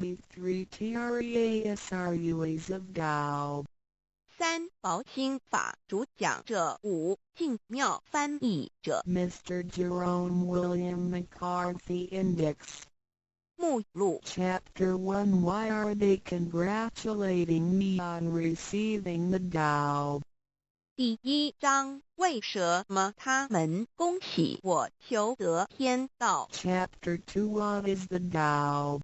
the three treasures of Tao? 三寶心法主講者吳淨妙翻譯者。 Mr. Jerome William McCarthy. Index. 目錄。 Chapter 1. Why are they congratulating me on receiving the Tao? 第一章，為什麼他們恭喜我求得天道？ Chapter 2. What is the Tao?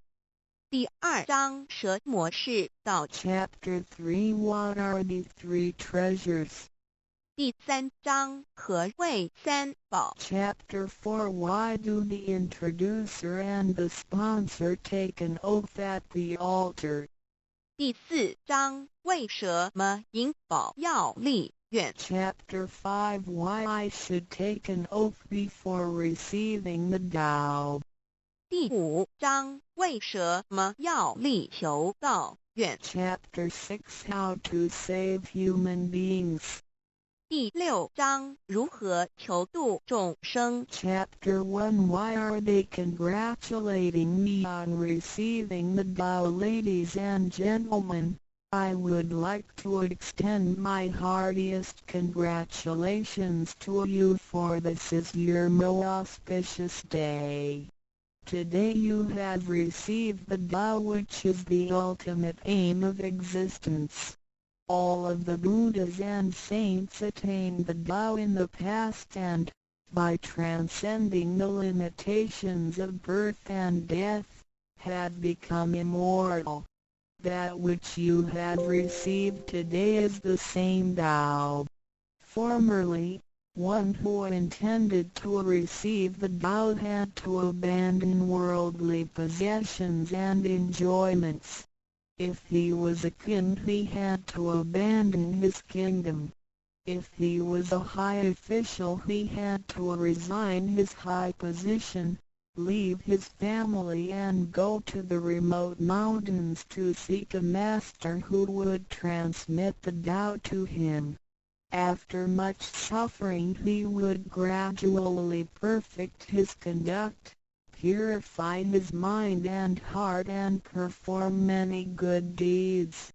第二章，什麼是道？ Chapter 3. What are the three treasures? 第三章，何謂三寶？ Chapter 4. Why do the introducer and the sponsor take an oath at the altar? 第四章，為什麼引保要立願？ Chapter 5. Why I should take an oath before receiving the Tao. 第五章，為什麼要立求道願？ Chapter 6. How to save human beings. 第六章，如何求度眾生？ Chapter 1. Why are they congratulating me on receiving the Tao? Ladies and gentlemen, I would like to extend my heartiest congratulations to you, for this is your most auspicious day. Today you have received the Tao, which is the ultimate aim of existence. All of the Buddhas and saints attained the Tao in the past and, by transcending the limitations of birth and death, had become immortal. That which you have received today is the same Tao. Formerly, one who intended to receive the Tao had to abandon worldly possessions and enjoyments. If he was a king, he had to abandon his kingdom. If he was a high official, he had to resign his high position, leave his family and go to the remote mountains to seek a master who would transmit the Tao to him. After much suffering, he would gradually perfect his conduct, purify his mind and heart and perform many good deeds.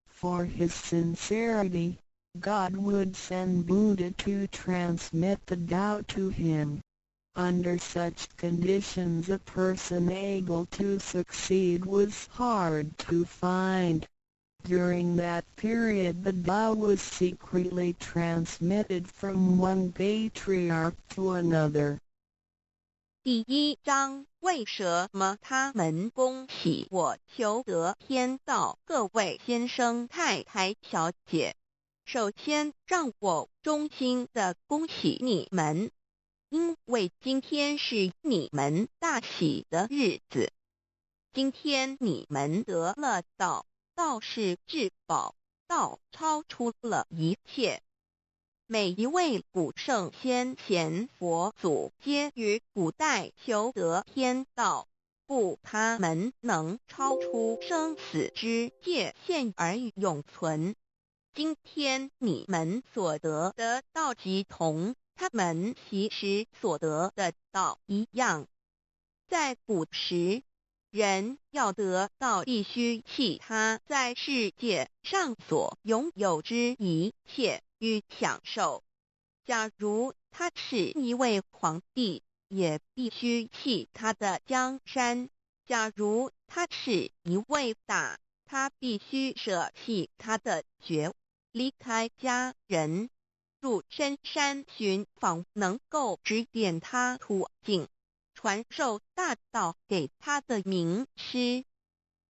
For his sincerity, God would send Buddha to transmit the Tao to him. Under such conditions, a person able to succeed was hard to find. During that period, the Tao was secretly transmitted from one patriarch to another. 第一章，為什麼他們恭喜我求得天道？各位先生、太太、小姐，首先讓我衷心的恭喜你們，因為今天是你們大喜的日子。今天你們得了道，道是至寶，道超出了一切。每一位古聖先賢佛祖皆於古代求得天道，故他們能超出生死之界限而永存。今天你們所得的道，即同他們昔時所得的道一樣。在古時，人要得道，必須棄他在世界上所擁有之一切與享受。假如他是一位皇帝，也必須棄他的江山；假如他是一位大，他必須捨棄他的爵，離開家人，入深山尋訪能夠指點他途徑、傳授大道給他的明師。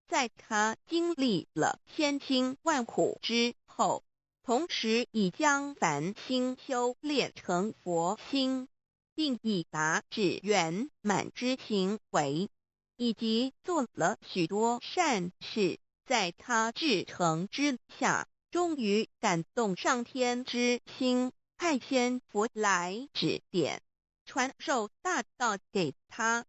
在他經歷了千辛萬苦之後，同時已將凡心修煉成佛心，並已達至圓滿之行為，以及做了許多善事，在他至誠之下，終於感動上天之心，派仙佛來指點、傳授大道給他。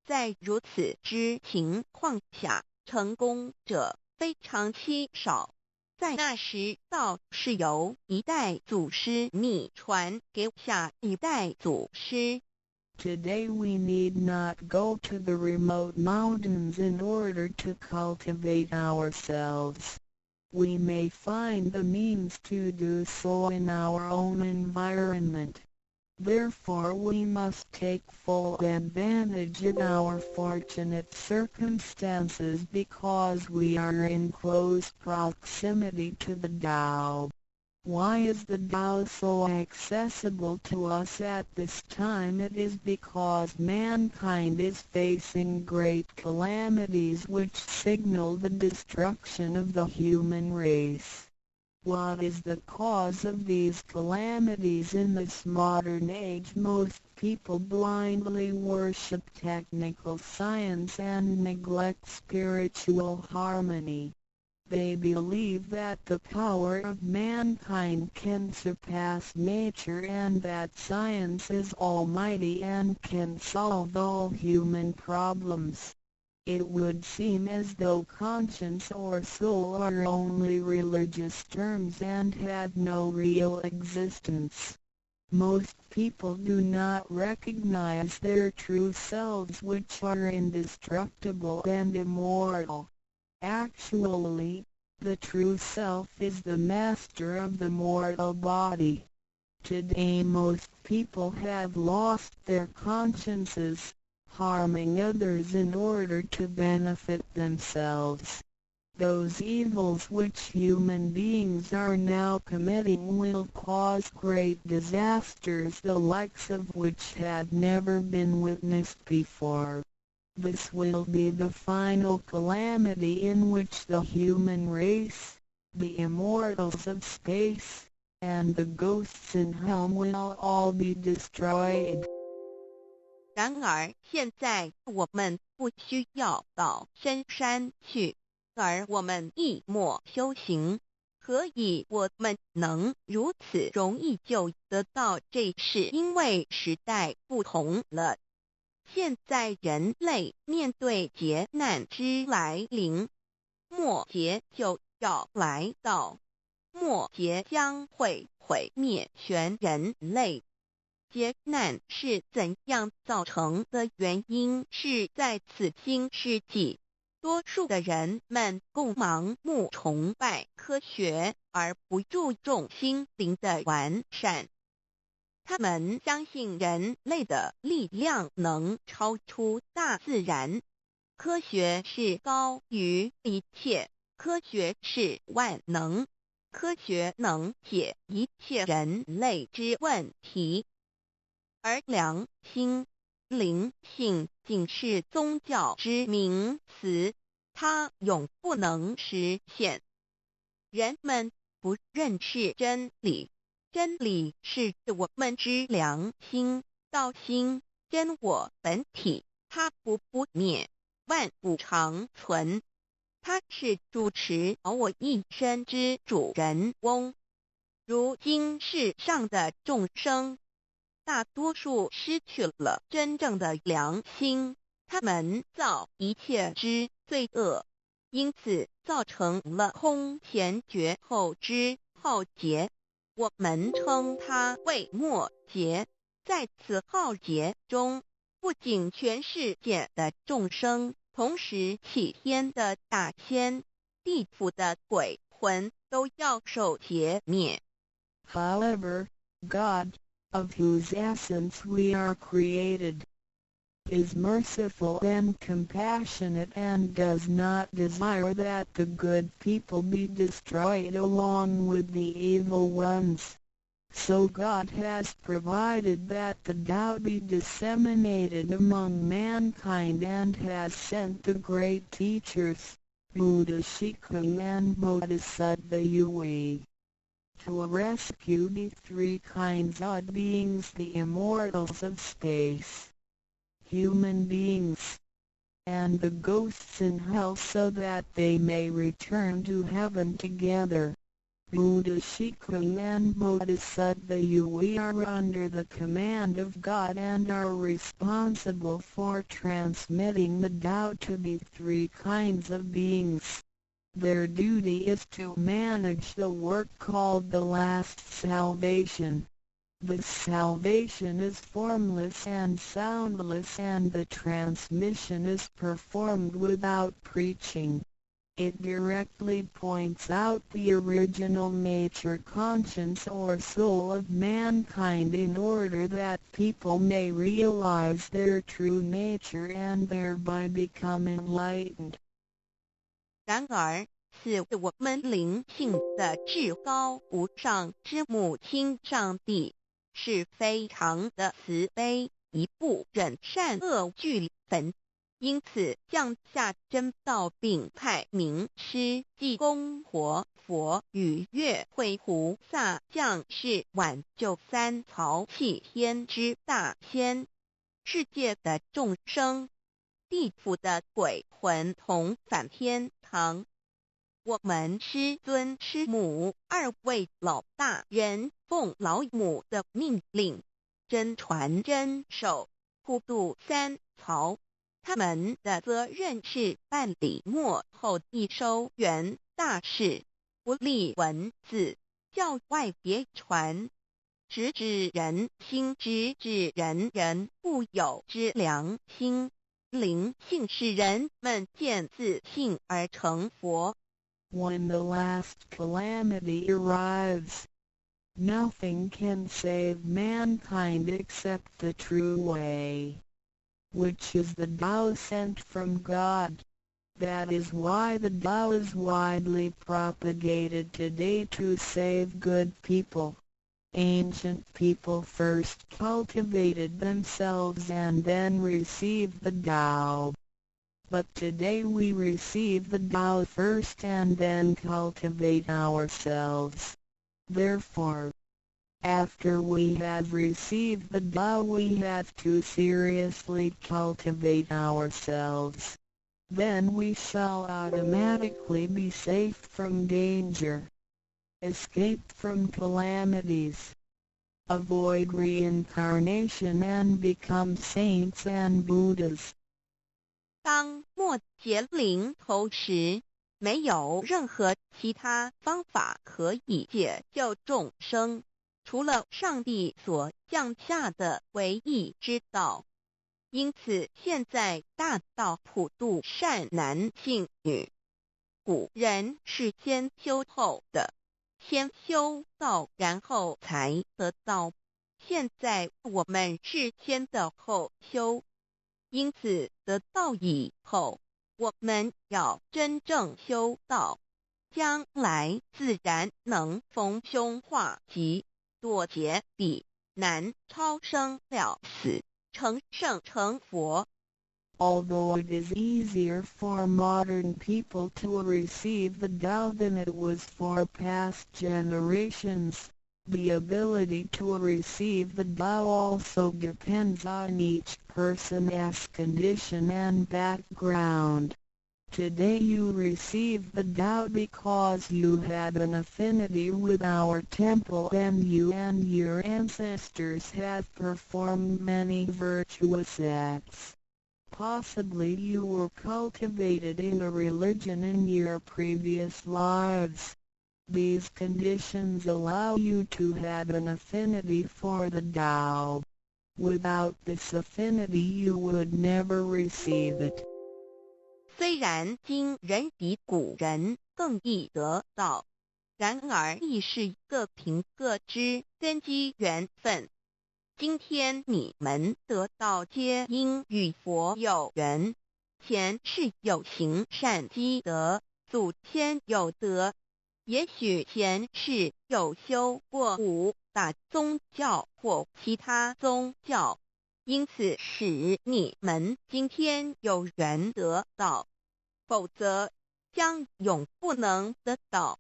在如此之情況下，成功者非常稀少。在那時，道是由一代祖師秘傳給下一代祖師。Today we need not go to the remote mountains in order to cultivate ourselves. We may find the means to do so in our own environment. Therefore, we must take full advantage of our fortunate circumstances because we are in close proximity to the Tao. Why is the Tao so accessible to us at this time? It is because mankind is facing great calamities which signal the destruction of the human race. What is the cause of these calamities in this modern age? Most people blindly worship technical science and neglect spiritual harmony. They believe that the power of mankind can surpass nature and that science is almighty and can solve all human problems. It would seem as though conscience or soul are only religious terms and have no real existence. Most people do not recognize their true selves, which are indestructible and immortal. Actually, the true self is the master of the mortal body. Today most people have lost their consciences, harming others in order to benefit themselves. Those evils which human beings are now committing will cause great disasters, the likes of which have never been witnessed before. This will be the final calamity in which the human race, the immortals of space, and the ghosts in hell will all be destroyed. 然而，现在我们不需要到深山去，而我们一默修行。何以我们能如此容易就得到？这是因为时代不同了。现在人类面对劫难之来临，末劫就要来到，末劫将会毁灭全人类。劫难是怎样造成的？原因是在此新世纪，多数的人们共盲目崇拜科学，而不注重心灵的完善。他们相信人类的力量能超出大自然，科学是高于一切，科学是万能，科学能解一切人类之问题。而良心、灵性仅是宗教之名词，它永不能实现。人们不认识真理，真理是我们之良心、道心、真我本体，它不不灭，万古长存。它是主持我一身之主人翁。如今世上的众生，大多数失去了真正的良心，他们造一切之罪恶，因此造成了空前绝后之浩劫。我们称它为末劫。在此浩劫中，不仅全世界的众生，同时起天的大仙、地府的鬼魂都要受劫灭。 However, God, of whose essence we are created, is merciful and compassionate and does not desire that the good people be destroyed along with the evil ones. So God has provided that the Tao be disseminated among mankind and has sent the great teachers, Buddha Shi Kung and Bodhisattva Yu, to rescue the three kinds of beings: the immortals of space, human beings, and the ghosts in hell, so that they may return to heaven together. Buddha Shi Kung and Bodhisattva Yu are under the command of God and are responsible for transmitting the Tao to the three kinds of beings. Their duty is to manage the work called the last salvation. This salvation is formless and soundless, and the transmission is performed without preaching. It directly points out the original nature, conscience or soul of mankind in order that people may realize their true nature and thereby become enlightened. 然而，赐我们灵性的至高无上之母亲上帝是非常的慈悲，亦不忍善恶俱焚，因此降下真道，并派明师济公活佛与月慧菩萨降世挽救三曹弃天之大仙，世界的众生，地府的鬼魂同返天堂。我们师尊师母二位老大人奉老母的命令，真传真授，普度三曹。他们的责任是办理末后一收圆大事，不立文字，教外别传，直指人心，直指人人固有之良心，灵性使人们见自性而成佛。 When the last calamity arrives, nothing can save mankind except the true way, which is the Tao sent from God. That is why the Tao is widely propagated today to save good people. Ancient people first cultivated themselves and then received the Tao. But today we receive the Tao first and then cultivate ourselves. Therefore, after we have received the Tao, we have to seriously cultivate ourselves. Then we shall automatically be safe from danger, escape from calamities, avoid reincarnation and become saints and Buddhas. 当末劫临头时，没有任何其他方法可以解救众生，除了上帝所降下的唯一之道。因此，现在大道普度善男信女。古人是先修后得，先修道，然后才得道。现在我们是先得后修。因此，得道以后，我们要真正修道，将来自然能逢凶化吉，躲劫避难，超生了死，成圣成佛。 Although it is easier for modern people to receive the Tao than it was for past generations, the ability to receive the Tao also depends on each person's condition and background. Today you receive the Tao because you have an affinity with our temple and you and your ancestors have performed many virtuous acts. Possibly you were cultivated in a religion in your previous lives. These conditions allow you to have an affinity for the Tao. Without this affinity, you would never receive it. 虽然今人比古人更易得道，然而亦是各凭各之根机缘分。今天你们得道，皆因与佛有缘，前世有行善积德，祖先有德，也许前世有修过五大宗教或其他宗教，因此使你们今天有缘得道，否则将永不能得道。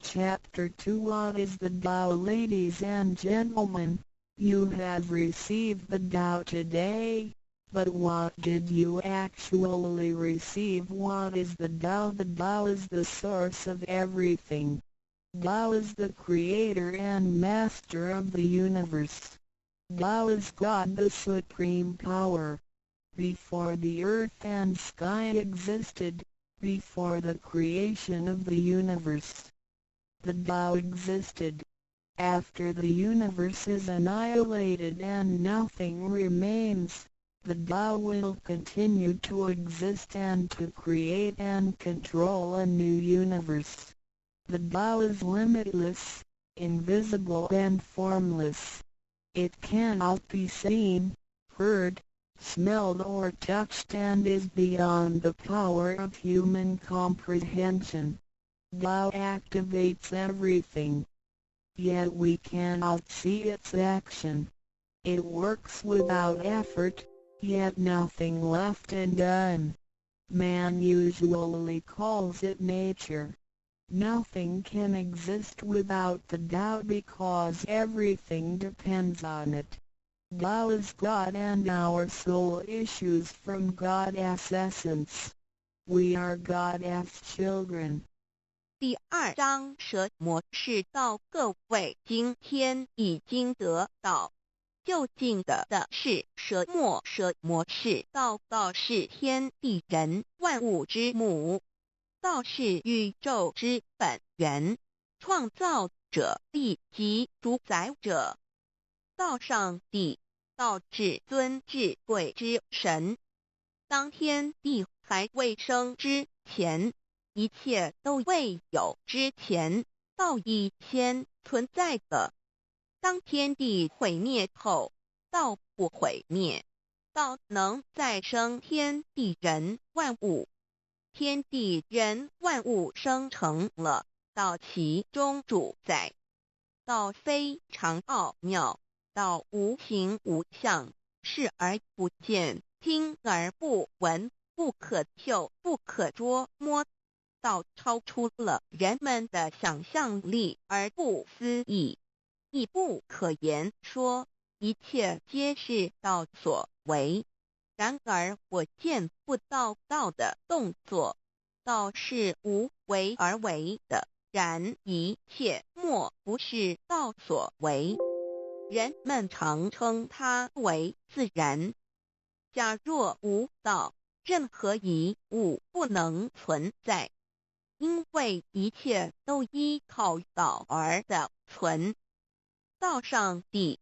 Chapter 2. What is the Tao? Ladies and gentlemen, you have received the Tao today, but what did you actually receive? What is the Tao? The Tao is the source of everything. Tao is the creator and master of the universe. Tao is God, the supreme power. Before the earth and sky existed, before the creation of the universe, the Tao existed. After the universe is annihilated and nothing remains, the Tao will continue to exist and to create and control a new universe. The Tao is limitless, invisible and formless. It cannot be seen, heard, smelled or touched and is beyond the power of human comprehension. Tao activates everything. Yet we cannot see its action. It works without effort, yet nothing left undone. Man usually calls it nature. Nothing can exist without the Tao because everything depends on it. Tao is God and our soul issues from God's essence. We are God's children. 第二章什麼是道？各位今天已經得道，究竟得的是什麼？什麼是道？道是天地人萬物之母，道是宇宙之本源，創造者以及主宰者。道上帝，道至尊至貴之神。當天地還未生之前，一切都未有之前，道已先存在的。當天地毀滅後，道不毀滅，道能再生天地人萬物。天地人萬物生成了，道其中主宰。道非常奧妙，道無形無相，視而不見，聽而不聞，不可嗅，不可捉摸。道超出了人們的想象力而不思議，亦不可言說，一切皆是道所為。然而我見不到道的動作，道是無為而為的，然一切莫不是道所為。人們常稱它為自然。假若無道，任何一物不能存在，因為一切都依靠道而得存。道上帝，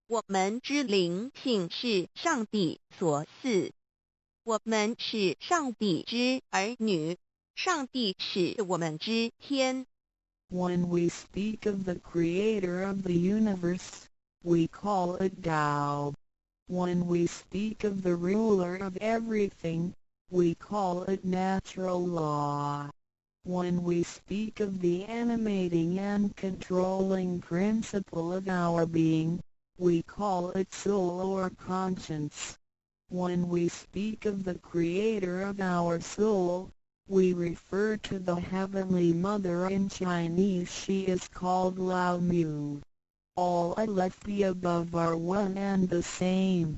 我們之靈性是上帝所賜，我們是上帝之兒女，上帝是我們之天。 When we speak of the creator of the universe, we call it Tao. When we speak of the ruler of everything, we call it natural law. When we speak of the animating and controlling principle of our being, we call it soul or conscience. When we speak of the creator of our soul, we refer to the Heavenly Mother. In Chinese, she is called Lao Mu. All of the above are one and the same.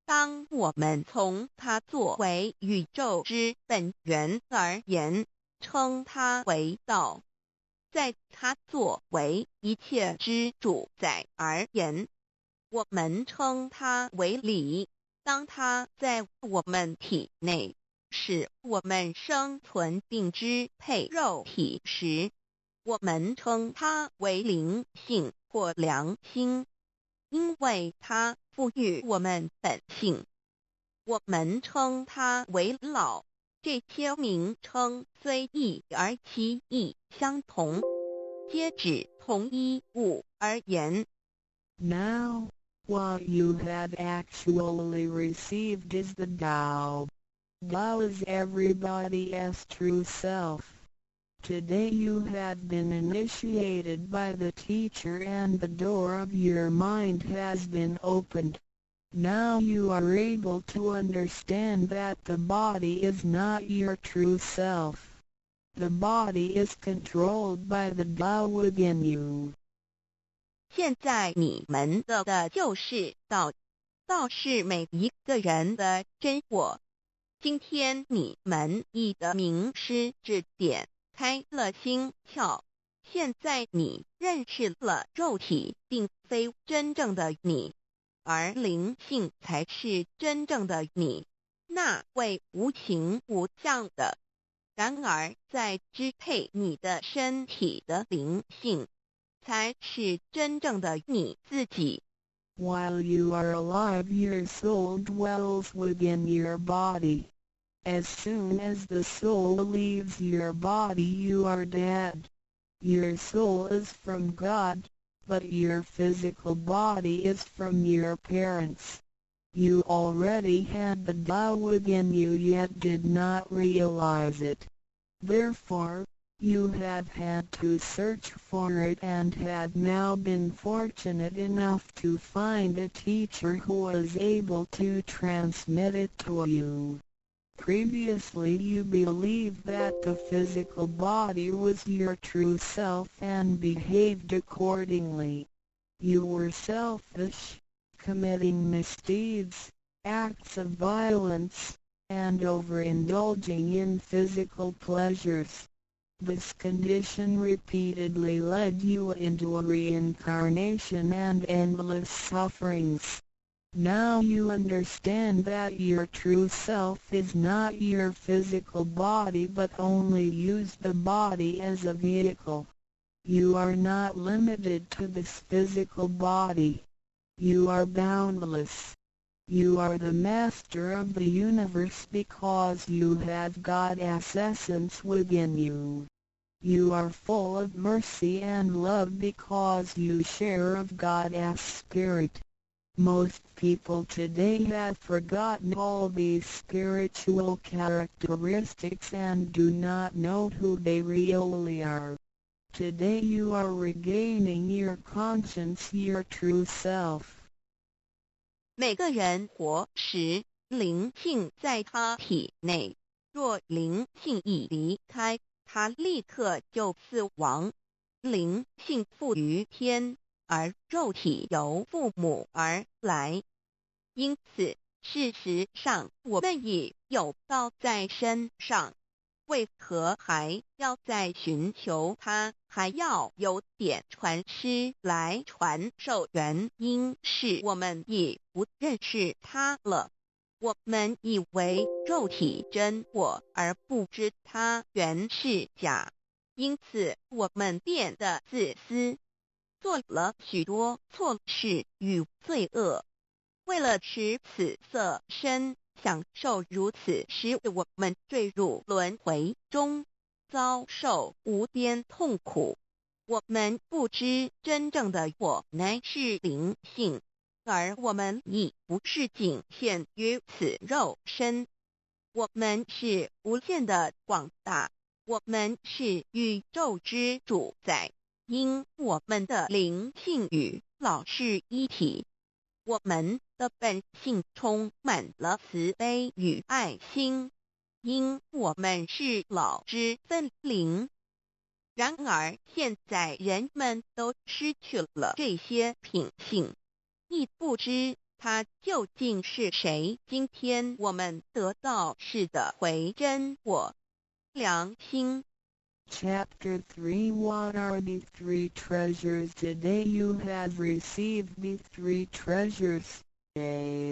當我們從它作為宇宙之本源而言，稱它為道；在它作為一切之主宰而言，我們稱它為理。當它在我們體內，使我們生存並支配肉體時，我們稱它為靈性或良心，因為它賦予我們本性。我們稱它為老。這些名稱雖異而其義相同，皆指同一物而言。 Now, what you have actually received is the Tao. Tao is everybody's true self. Today you have been initiated by the teacher and the door of your mind has been opened. Now you are able to understand that the body is not your true self. The body is controlled by the Tao within you. 現在你們得的就是道，道是每一個人的真我。今天你們已得明師指點，開了心竅。現在你認識了肉體並非真正的你，而靈性才是真正的你，那位無形無相的。然而，在支配你的身體的靈性，才是真正的你自己。 While you are alive, your soul dwells within your body. As soon as the soul leaves your body, you are dead. Your soul is from God, but your physical body is from your parents. You already had the Tao within you, yet did not realize it. Therefore, you have had to search for it and have now been fortunate enough to find a teacher who is able to transmit it to you. Previously, you believed that the physical body was your true self and behaved accordingly. You were selfish, committing misdeeds, acts of violence, and overindulging in physical pleasures. This condition repeatedly led you into a reincarnation and endless sufferings. Now you understand that your true self is not your physical body, but only use the body as a vehicle. You are not limited to this physical body. You are boundless. You are the master of the universe because you have God's essence within you. You are full of mercy and love because you share of God's spirit. Most people today have forgotten all these spiritual characteristics and do not know who they really are. Today you are regaining your conscience, your true self. 每个人活时，灵性在他体内。若灵性一离开，他立刻就死亡。灵性附于天，而肉体由父母而来。因此，事实上，我们已有道在身上，为何还要再寻求它？还要有点传师来传授？原因是我们已不认识它了。我们以为肉体真我，而不知它原是假。因此，我们变得自私，做了许多错事与罪恶。为了持此色身，享受如此，使我们坠入轮回中，遭受无边痛苦。我们不知真正的我乃是灵性，而我们已不是仅限于此肉身。我们是无限的广大，我们是宇宙之主宰，因我们的灵性与老是一体。我们的本性充满了慈悲与爱心，因我们是老之分灵。然而现在人们都失去了这些品性，亦不知他究竟是谁。今天我们得到是得回真我良心。 Chapter 3. What are the three treasures? Today you have received the three treasures. A.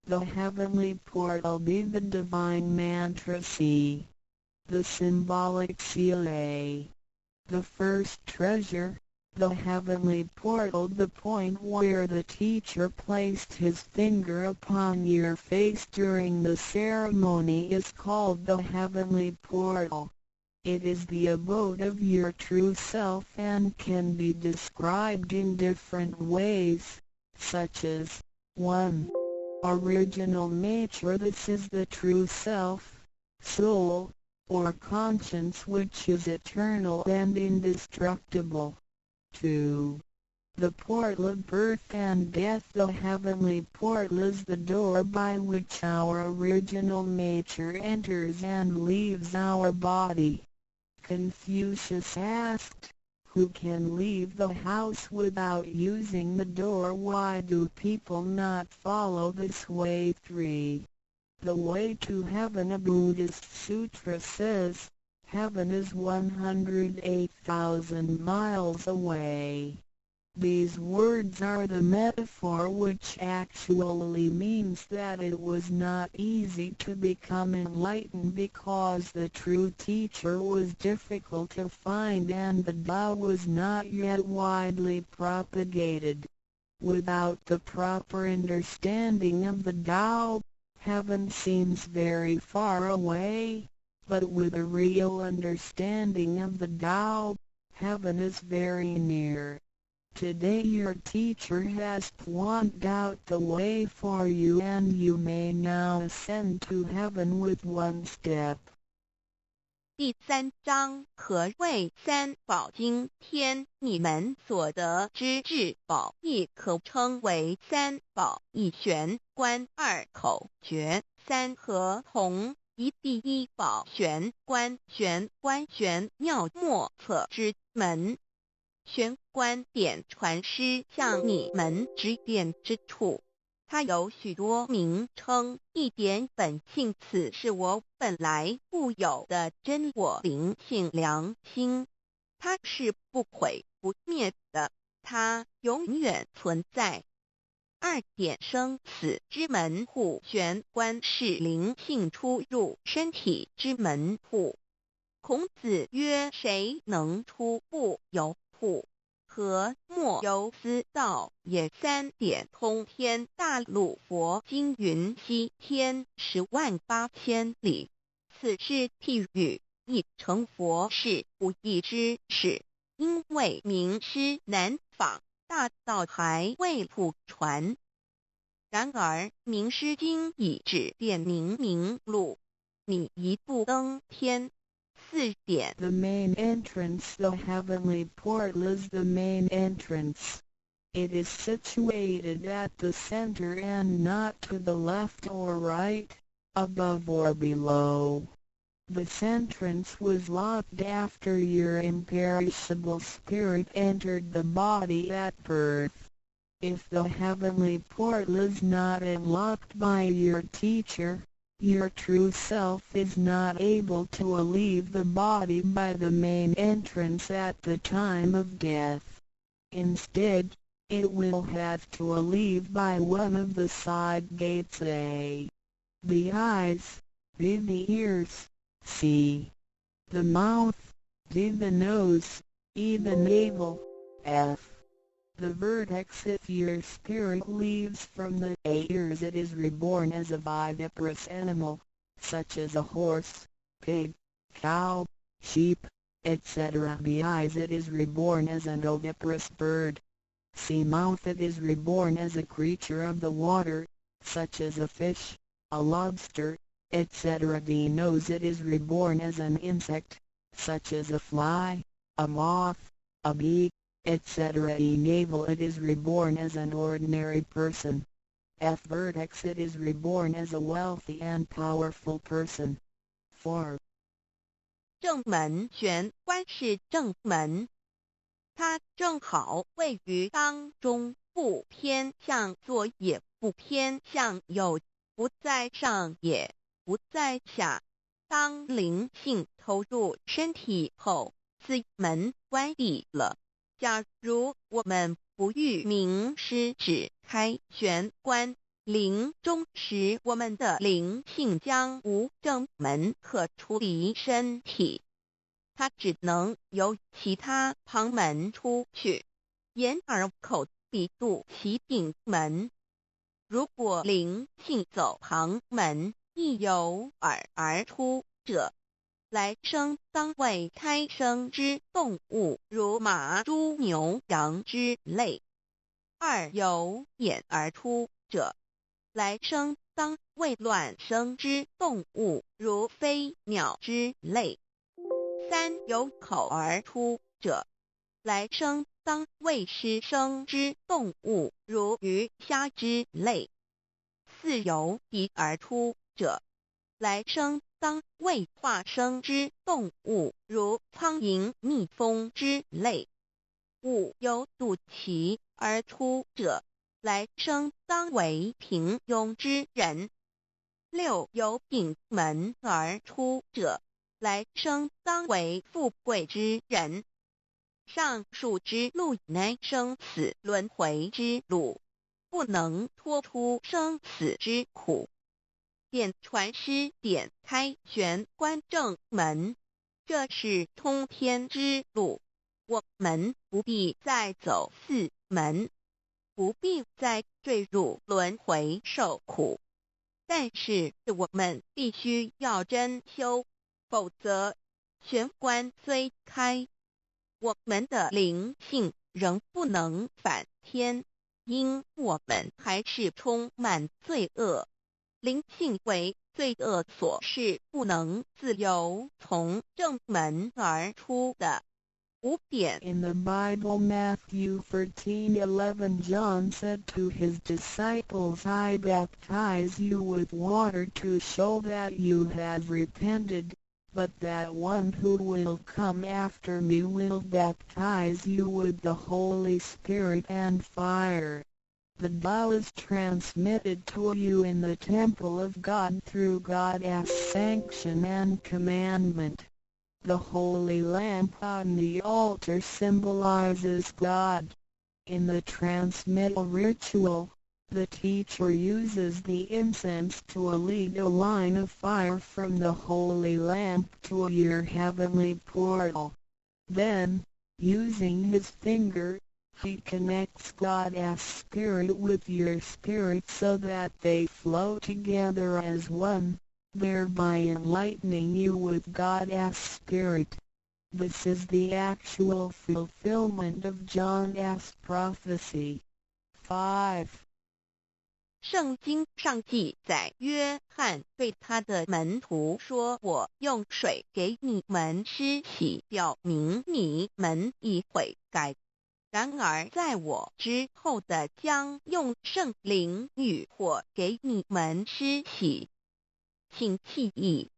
The heavenly portal. B. The divine mantra. C. The symbolic seal. A. The first treasure, the heavenly portal. The point where the teacher placed his finger upon your face during the ceremony is called the heavenly portal. It is the abode of your true self and can be described in different ways, such as 1. Original nature. This is the true self, soul, or conscience, which is eternal and indestructible. 2. The portal of birth and death. The heavenly portal is the door by which our original nature enters and leaves our body. Confucius asked, "Who can leave the house without using the door? Why do people not follow this way?" 3. The way to heaven. A Buddhist sutra says, "Heaven is 108,000 miles away." These words are the metaphor, which actually means that it was not easy to become enlightened because the true teacher was difficult to find and the Tao was not yet widely propagated. Without the proper understanding of the Tao, heaven seems very far away, but with a real understanding of the Tao, heaven is very near. Today your teacher has pointed out the way for you, and you may now ascend to heaven with one step. 第三章何谓三宝？今天你們所得之至寶，亦可稱為三寶。一玄關，二口訣，三合同。一第一寶玄關，玄關玄妙莫測之門。玄關點傳師向你們指點之處，它有許多名稱。一點本性，此是我本來固有的真我靈性良心，它是不毀不滅的，它永遠存在。二點生死之門戶，玄關是靈性出入身體之門戶。孔子曰：誰能出不由戶？何莫由斯道也？三點通天大陸佛經雲西天10萬八千里，此是譬喻，亦成佛是不易之事，因為明師難訪，大道還未普傳。然而明師今已指點明明路，你一步登天。四點。 The main entrance. The heavenly portal is the main entrance. It is situated at the center and not to the left or right, above or below. This entrance was locked after your imperishable spirit entered the body at birth. If the heavenly portal is not unlocked by your teacher, your true self is not able to leave the body by the main entrance at the time of death. Instead, it will have to leave by one of the side gates: A. The eyes, B. The ears, C. The mouth, D. The nose, E. The navel, F. The vertex. If your spirit leaves from the A. ears, it is reborn as a viviparous animal, such as a horse, pig, cow, sheep, etc. B. eyes, it is reborn as an oviparous bird. C. mouth, it is reborn as a creature of the water, such as a fish, a lobster, etc. D. nose, it is reborn as an insect, such as a fly, a moth, a bee, etc. E. navel, it is reborn as an ordinary person. F. vertex, it is reborn as a wealthy and powerful person. 4. 正門玄關是正門，它正好位於當中，不偏向左也不偏向右，不在上也不在下。當靈性投入身體後，此門關閉了。假如我們不遇明師指開玄關，臨終時我們的靈性將無正門可出離身體，它只能由其他旁門出去，眼耳口鼻肚臍頂門。如果靈性走旁門，一由耳而出者，來生當為胎生之動物，如馬、豬、牛、羊之類；二由眼而出者，來生當為卵生之動物，如飛鳥之類；三由口而出者，來生當為濕生之動物，如魚蝦之類；四由鼻而出者，來生當為化生之動物，如蒼蠅、蜜蜂之類；五由肚臍而出者，來生當為平庸之人；六由頂門而出者，來生當為富貴之人。上述之路乃生死轮回之路，不能脱出生死之苦。点传师点开玄关正门，这是通天之路。我们不必再走四门，不必再坠入轮回受苦。但是我们必须要真修，否则玄关虽开，我们的灵性仍不能返天，因我们还是充满罪恶，灵性为罪恶所噬，不能自由从正门而出的。5点。 In the Bible, Matthew 13:11, John said to his disciples, "I baptize you with water to show that you have repented, but that one who will come after me will baptize you with the Holy Spirit and fire." The Tao is transmitted to you in the temple of God through God's sanction and commandment. The holy lamp on the altar symbolizes God. In the transmittal ritual, the teacher uses the incense to lead a line of fire from the holy lamp to your heavenly portal. Then, using his finger, he connects God's spirit with your spirit so that they flow together as one, thereby enlightening you with God's spirit. This is the actual fulfillment of John's prophecy. 5. 圣经上记载，约翰对他的门徒说：“我用水给你们施洗，表明你们已悔改。然而在我之后的将用圣灵与火给你们施洗。”请记忆，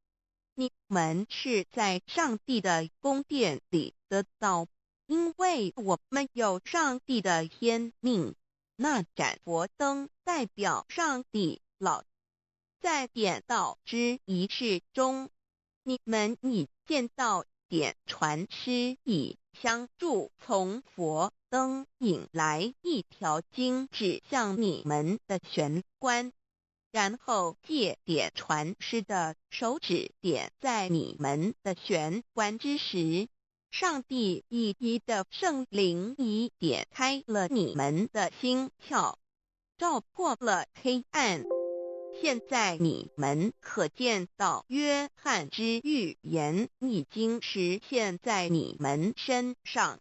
你们是在上帝的宫殿里得道，因为我们有上帝的天命。那盏佛灯代表上帝老。在点道之仪式中，你们已见到点传师以香柱从佛灯引来一条经指向你们的玄关，然后借点传师的手指点在你们的玄关之时，上帝一一的圣灵已点开了你们的心窍，照破了黑暗。现在你們可見到約翰之預言已經實現在你們身上。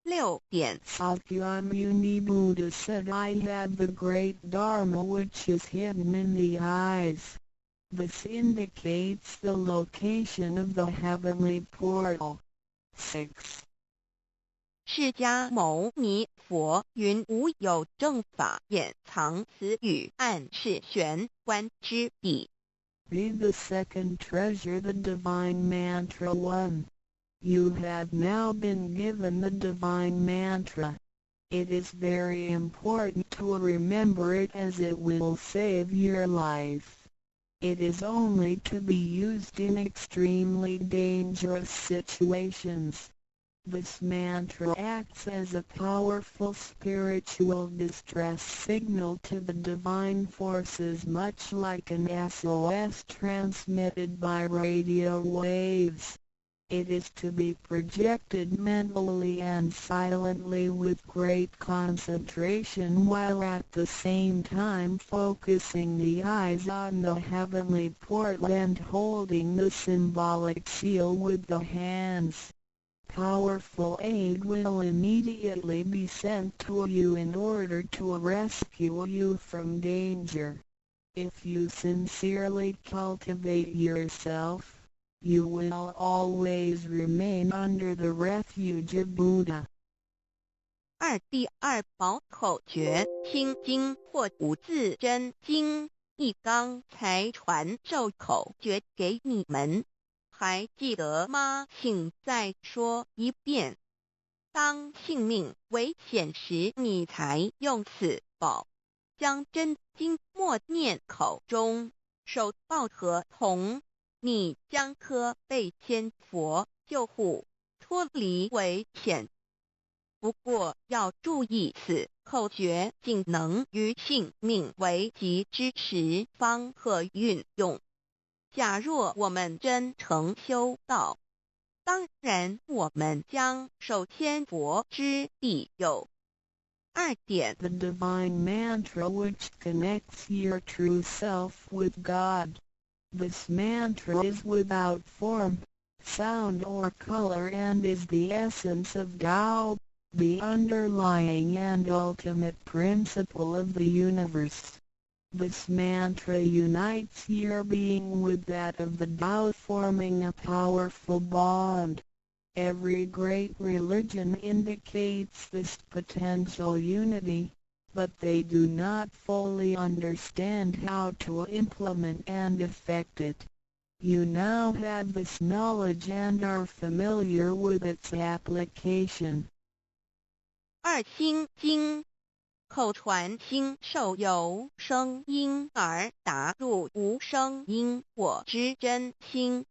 6點。 Sakyamuni Buddha said, "I have the great Dharma which is hidden in the eyes." This indicates the location of the heavenly portal. 6. 釋迦牟尼佛云：無有正法掩藏，此語暗示玄關之地。 Be the second treasure, the divine mantra 1. You have now been given the divine mantra. It is very important to remember it, as it will save your life. It is only to be used in extremely dangerous situations. This mantra acts as a powerful spiritual distress signal to the divine forces, much like an SOS transmitted by radio waves. It is to be projected mentally and silently with great concentration, while at the same time focusing the eyes on the heavenly portal and holding the symbolic seal with the hands. Powerful aid will immediately be sent to you in order to rescue you from danger. If you sincerely cultivate yourself, you will always remain under the refuge of Buddha. 二第二寶口訣，心經或五字真經，一剛才傳授口訣給你們，還記得嗎？請再說一遍。當性命危險時，你才用此寶，將真經默念口中，手抱合綸，你將可被千佛救護，脫離危險。不過要注意此口訣僅能於性命危急之時方可運用。假若我們真誠修道，當然我們將受千佛之庇佑。二點。 The divine mantra which connects your true self with God. This mantra is without form, sound or color and is the essence of Tao, the underlying and ultimate principle of the universe. This mantra unites your being with that of the Tao, forming a powerful bond. Every great religion indicates this potential unity, but they do not fully understand how to implement and effect it. You now have this knowledge and are familiar with its application. 二心經，口傳心授由聲音而達入無聲音我之真心，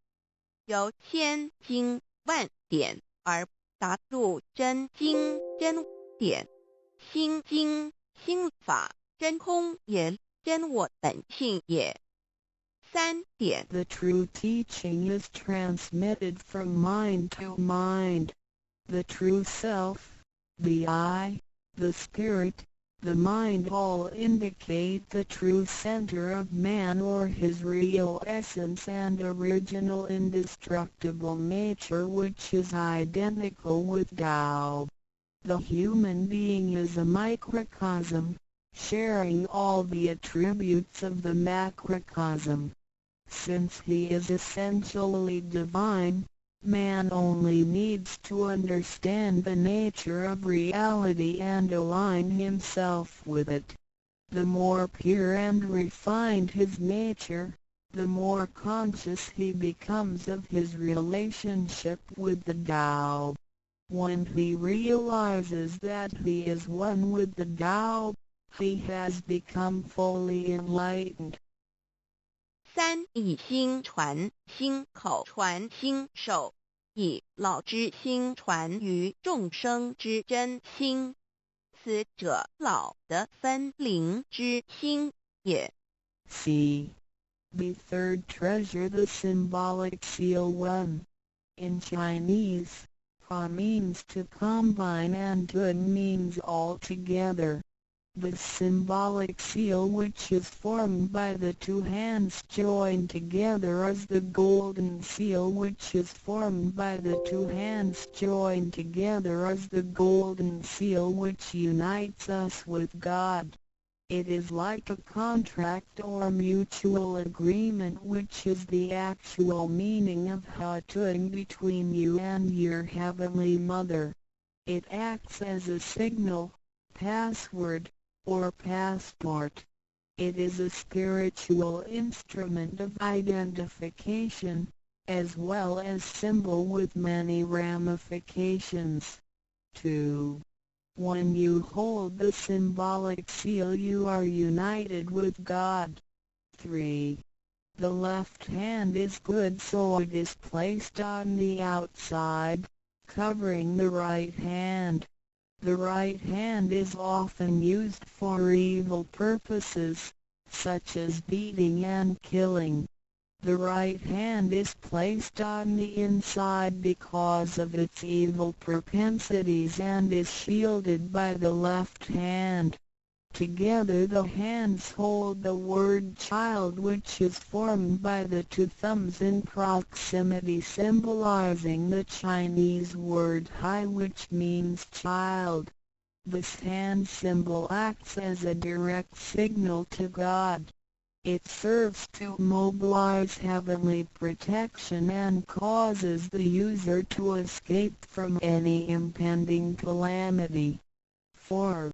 由千經萬典而達入真經真典。心經心法真空也，真我本性也。三點。 The true teaching is transmitted from mind to mind. The true self, the I, the spirit, the mind all indicate the true center of man or his real essence and original indestructible nature, which is identical with Tao. The human being is a microcosm, sharing all the attributes of the macrocosm. Since he is essentially divine, man only needs to understand the nature of reality and align himself with it. The more pure and refined his nature, the more conscious he becomes of his relationship with the Tao. When he realizes that he is one with the Tao, he has become fully enlightened. 三以心傳心，口傳心授，以老之心傳於眾生之真心。此者老的分靈之心也。 C. The third treasure, the symbolic seal 1. In Chinese, Ha means to combine and Tun means all together. The symbolic seal, which is formed by the two hands joined together, is the golden seal which is formed by the two hands joined together is the golden seal which unites us with God. It is like a contract or mutual agreement, which is the actual meaning of Hatun between you and your Heavenly Mother. It acts as a signal, password, or passport. It is a spiritual instrument of identification, as well as symbol with many ramifications. 2. When you hold the symbolic seal, you are united with God. 3. The left hand is good, so it is placed on the outside, covering the right hand. The right hand is often used for evil purposes, such as beating and killing. The right hand is placed on the inside because of its evil propensities and is shielded by the left hand. Together the hands hold the word "child", which is formed by the two thumbs in proximity, symbolizing the Chinese word "hai", which means child. This hand symbol acts as a direct signal to God. It serves to mobilize heavenly protection and causes the user to escape from any impending calamity. 4.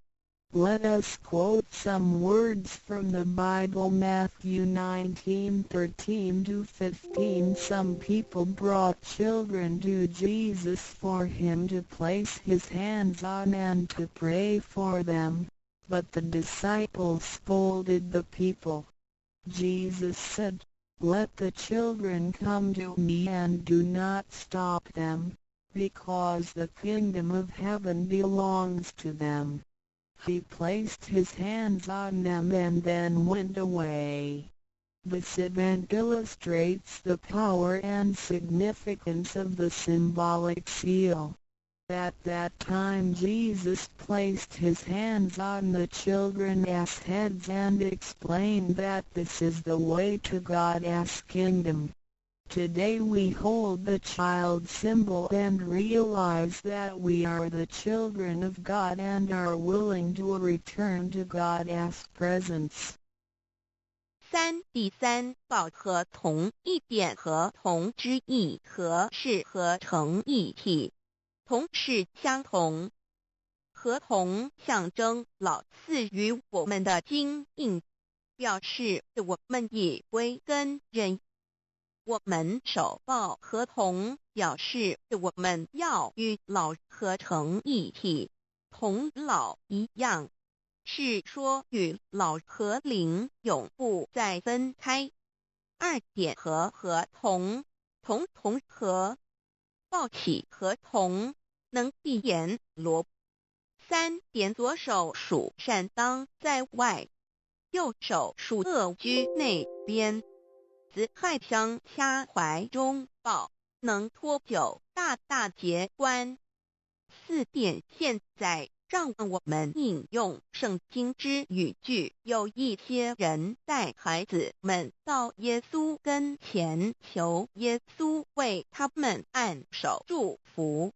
Let us quote some words from the Bible. Matthew 19:13-15. Some people brought children to Jesus for him to place his hands on and to pray for them, but the disciples scolded the people. Jesus said, "Let the children come to me and do not stop them, because the kingdom of heaven belongs to them. He placed his hands on them and then went away. This event illustrates the power and significance of the symbolic seal. At that time Jesus placed his hands on the children's heads and explained that this is the way to God's kingdom. Today we hold the child symbol and realize that we are the children of God and are willing to return to God's presence. 三第三抱合同一点合同之意和是合成一体，同是相同。合同象征老赐予我们的金印，表示我们已归根认。我们手抱合同，表示我们要与老合成一体，同老一样，是说与老和灵永不再分开。二点和合同，同同合，抱起合同，能闭眼罗。三点左手属善当在外，右手属恶居内边。子亥相掐怀中抱，能脱九大大劫关。四点现在让我们引用圣经之语句。有一些人带孩子们到耶稣跟前，求耶稣为他们按手祝福，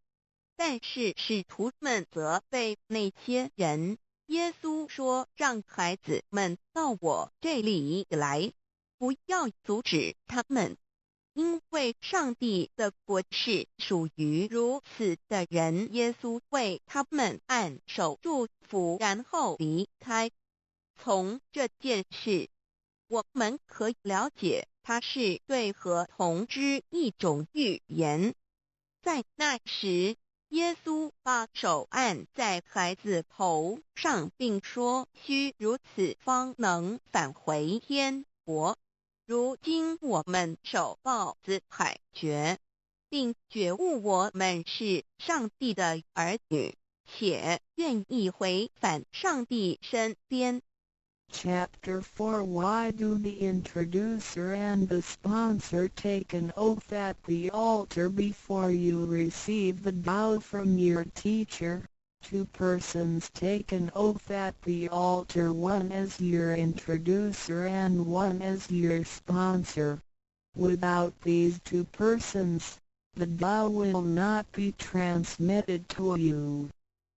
但是使徒们责备那些人。耶稣说：“让孩子们到我这里来，不要阻止他们，因为上帝的国是属于如此的人。”耶稣为他们按手祝福，然后离开。从这件事，我们可以了解，它是对合同之一种预言。在那时，耶稣把手按在孩子头上，并说：“须如此，方能返回天国。”如今我们手抱子海诀，并觉悟我们是上帝的儿女，且愿意回返上帝身边。 Chapter 4. Why do the introducer and the sponsor take an oath at the altar before you receive the Tao from your teacher? Two persons take an oath at the altar, one as your introducer and one as your sponsor. Without these two persons, the Tao will not be transmitted to you.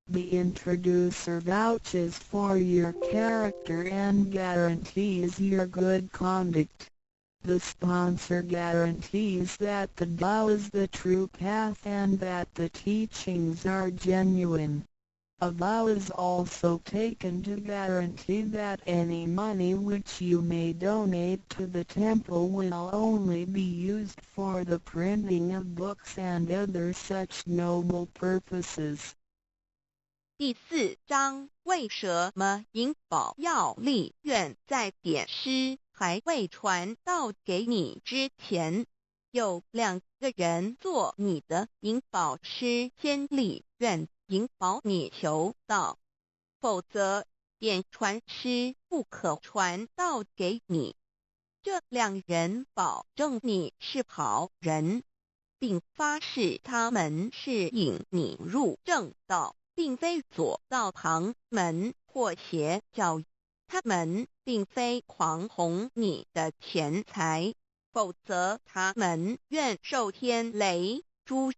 The introducer vouches for your character and guarantees your good conduct. The sponsor guarantees that the Tao is the true path and that the teachings are genuine. A vow is also taken to guarantee that any money which you may donate to the temple will only be used for the printing of books and other such noble purposes. 第四章，为什么引保要立愿在点师还未传道给你之前，有两个人做你的引保师，先立愿引保你求道，否则点传师不可传道给你。这两人保证你是好人，并发誓他们是引你入正道，并非左道旁门或邪教。他们并非狂哄你的钱财，否则他们愿受天雷诛。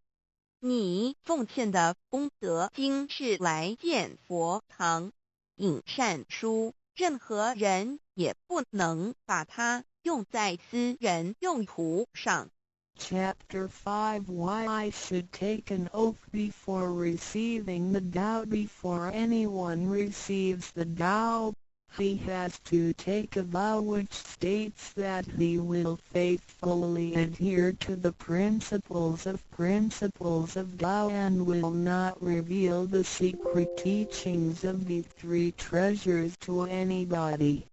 你奉献的功德金是来建佛堂、印善书，任何人也不能把它用在私人用途上。 Chapter 5. Why I should take an oath before receiving the Tao. Before anyone receives the Tao, he has to take a vow which states that he will faithfully adhere to the principles of Tao and will not reveal the secret teachings of the three treasures to anybody.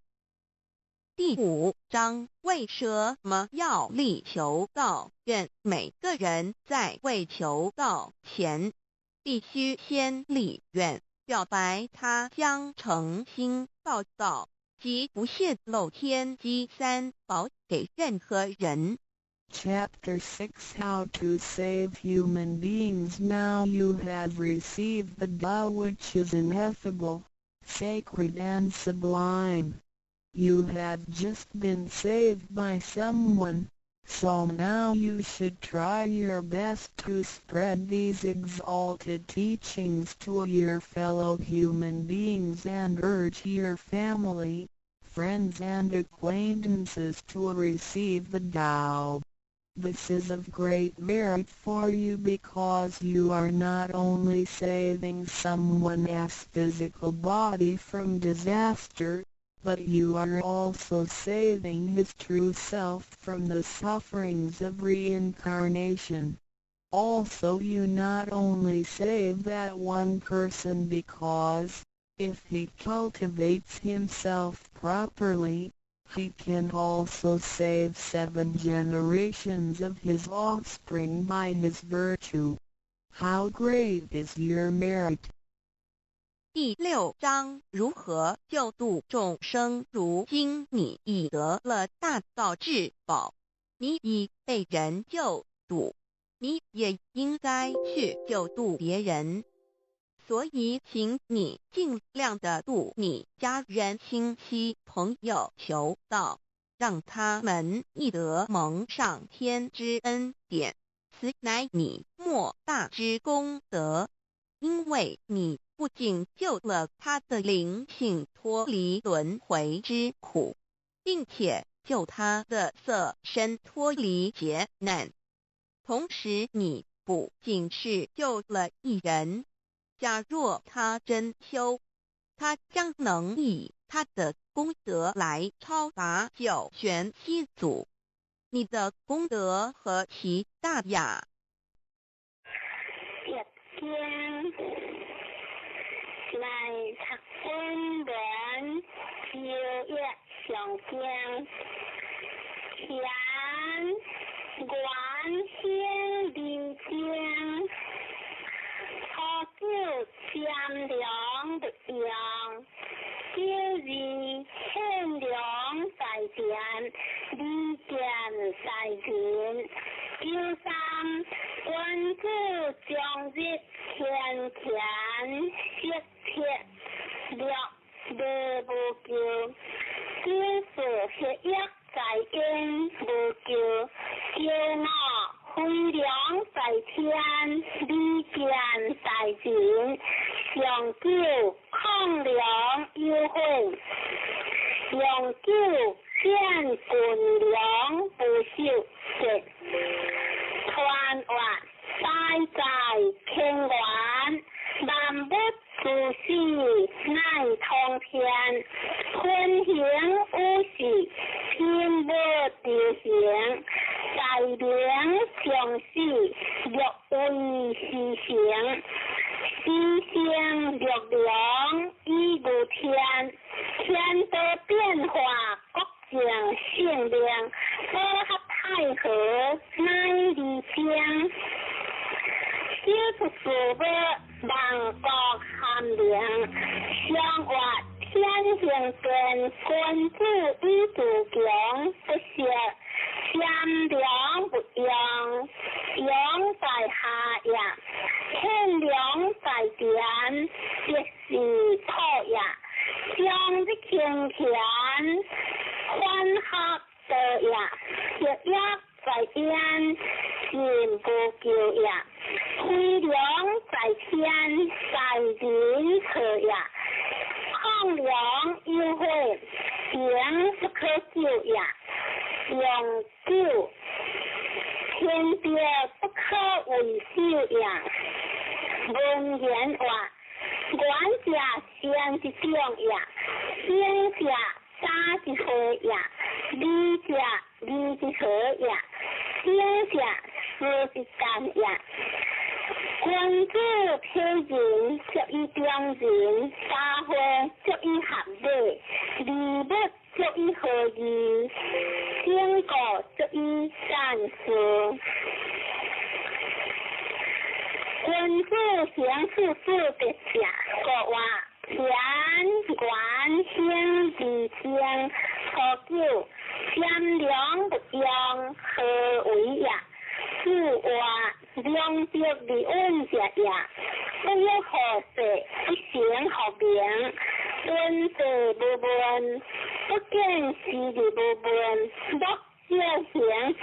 第五章，为什么要力求道？愿每个人在未求道前，必须先立愿，表白他将诚心报道，即不泄露天机三宝给任何人。 Chapter 6. How to Save Human Beings. Now you have received the Tao, which is ineffable, sacred and sublime. You have just been saved by someone, so now you should try your best to spread these exalted teachings to your fellow human beings and urge your family, friends and acquaintances to receive the Tao. This is of great merit for you because you are not only saving someone's physical body from disaster, but you are also saving his true self from the sufferings of reincarnation. Also, you not only save that one person because, if he cultivates himself properly, he can also save seven generations of his offspring by his virtue. How great is your merit! 第六章，如何救度众生？如今你已得了大道至宝，你已被人救度，你也应该去救度别人。所以，请你尽量的度你家人、亲戚、朋友求道，让他们亦得蒙上天之恩典。此乃你莫大之功德，因为你不仅救了他的灵性脱离轮回之苦，并且救他的色身脱离劫难。同时，你不仅是救了一人。假若他真修，他将能以他的功德来超拔九玄七祖。你的功德何其大呀！日經來讀本文，舊約上經，賢願興利經。初九占量不用，九二獻糧在殿，禮見在人。九三君子終日天田色鐵六禮無咎。九四黑業在因無咎。九五飛龍在天，禮見在人。上九亢龍有悔，用九見軍糧不受節。團月大在乾元，萬物諸事乃通天。天行有事，天無流行。在明上死，略為時成。時生六龍以御天，天道變化，國政性命。和合太和乃離經。小出事物，萬國含靈。上月天行健，君子以自強不息。占量不用，陽在下也；獻糧在殿，即是土也。終日勤田，反合道也。黑業在焉，心無咎也。飛龍在天，在人錯也。亢龍有悔，刑不可究也。用九，天地不可為首也。文言話，願者善之長也，行者早之會也，禮者禮之和也，行者事之干也。君子體仁，足以中人；三會足以合禮，禮物足以何义？经过足以赞事。君子行事事德者，国话田元兴二正初九，贤良不用，何为也？此话良德而稳者也。不欲何事，不成学名。闻者无问，不见时而无问。莫少行事，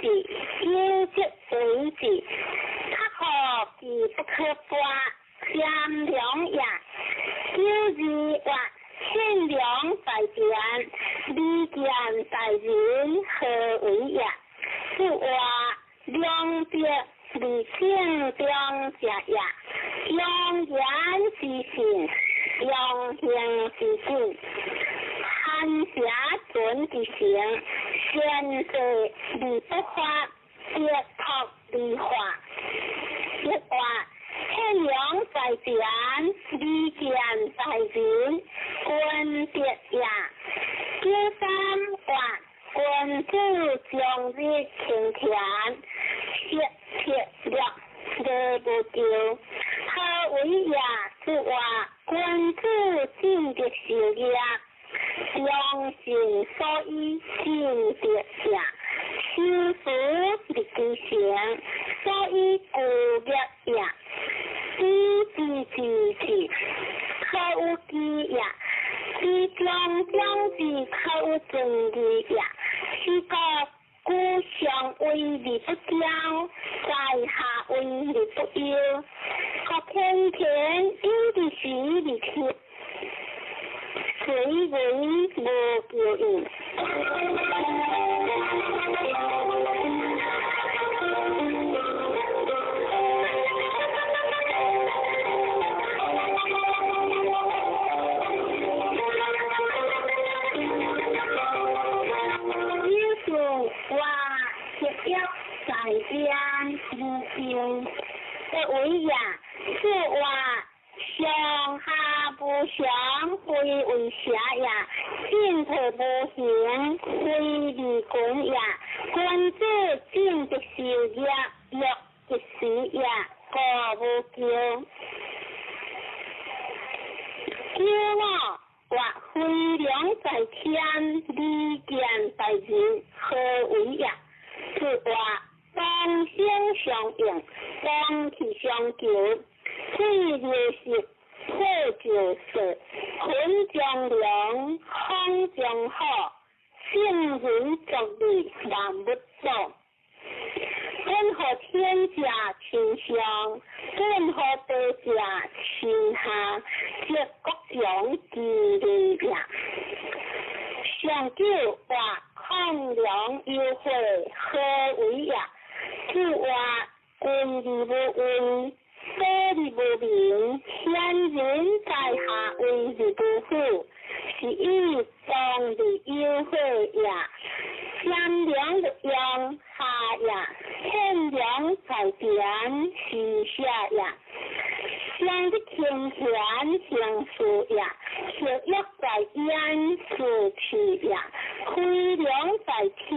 有则为之。较好其不可拔，贤良也。九二月，献良在田，利见在人，何为也？此话良德而正中者也。用言之信，用行之信。寒邪存之诚，善事而不发，德托而化。一话献良在田，利见在人，君德也。九三月，君子终日勤田，色铁略，礼无咎。何为也？此话君子进德修业，良心所以进德也。修辞立其成，所以固业也。知之知之，可有知也；知将将之，可有正义也。是故故上为而不骄，在下为而不忧。国天天有之时而天，谁为无求应？在天无穷，不为也。此话上下无常，非为邪也；进退无形，非利群也。君子进德修业，乐一时也，故无咎。九五月，飞龙在天，利剑在人，何为也？此话同声相应，同气相求，水流石，火就色，云中龙，风中虎，圣人作义，万物祖。本予天者亲上，本予地者亲下，则国强其利也。上九话抗梁有悔，何为也？此话君而无威，德而无名，贤人在下为而不虎，是以当而有悔也。贤良不用下也，天良在田是下也。上日天贤行事也，学业在焉是气也，飞龙在天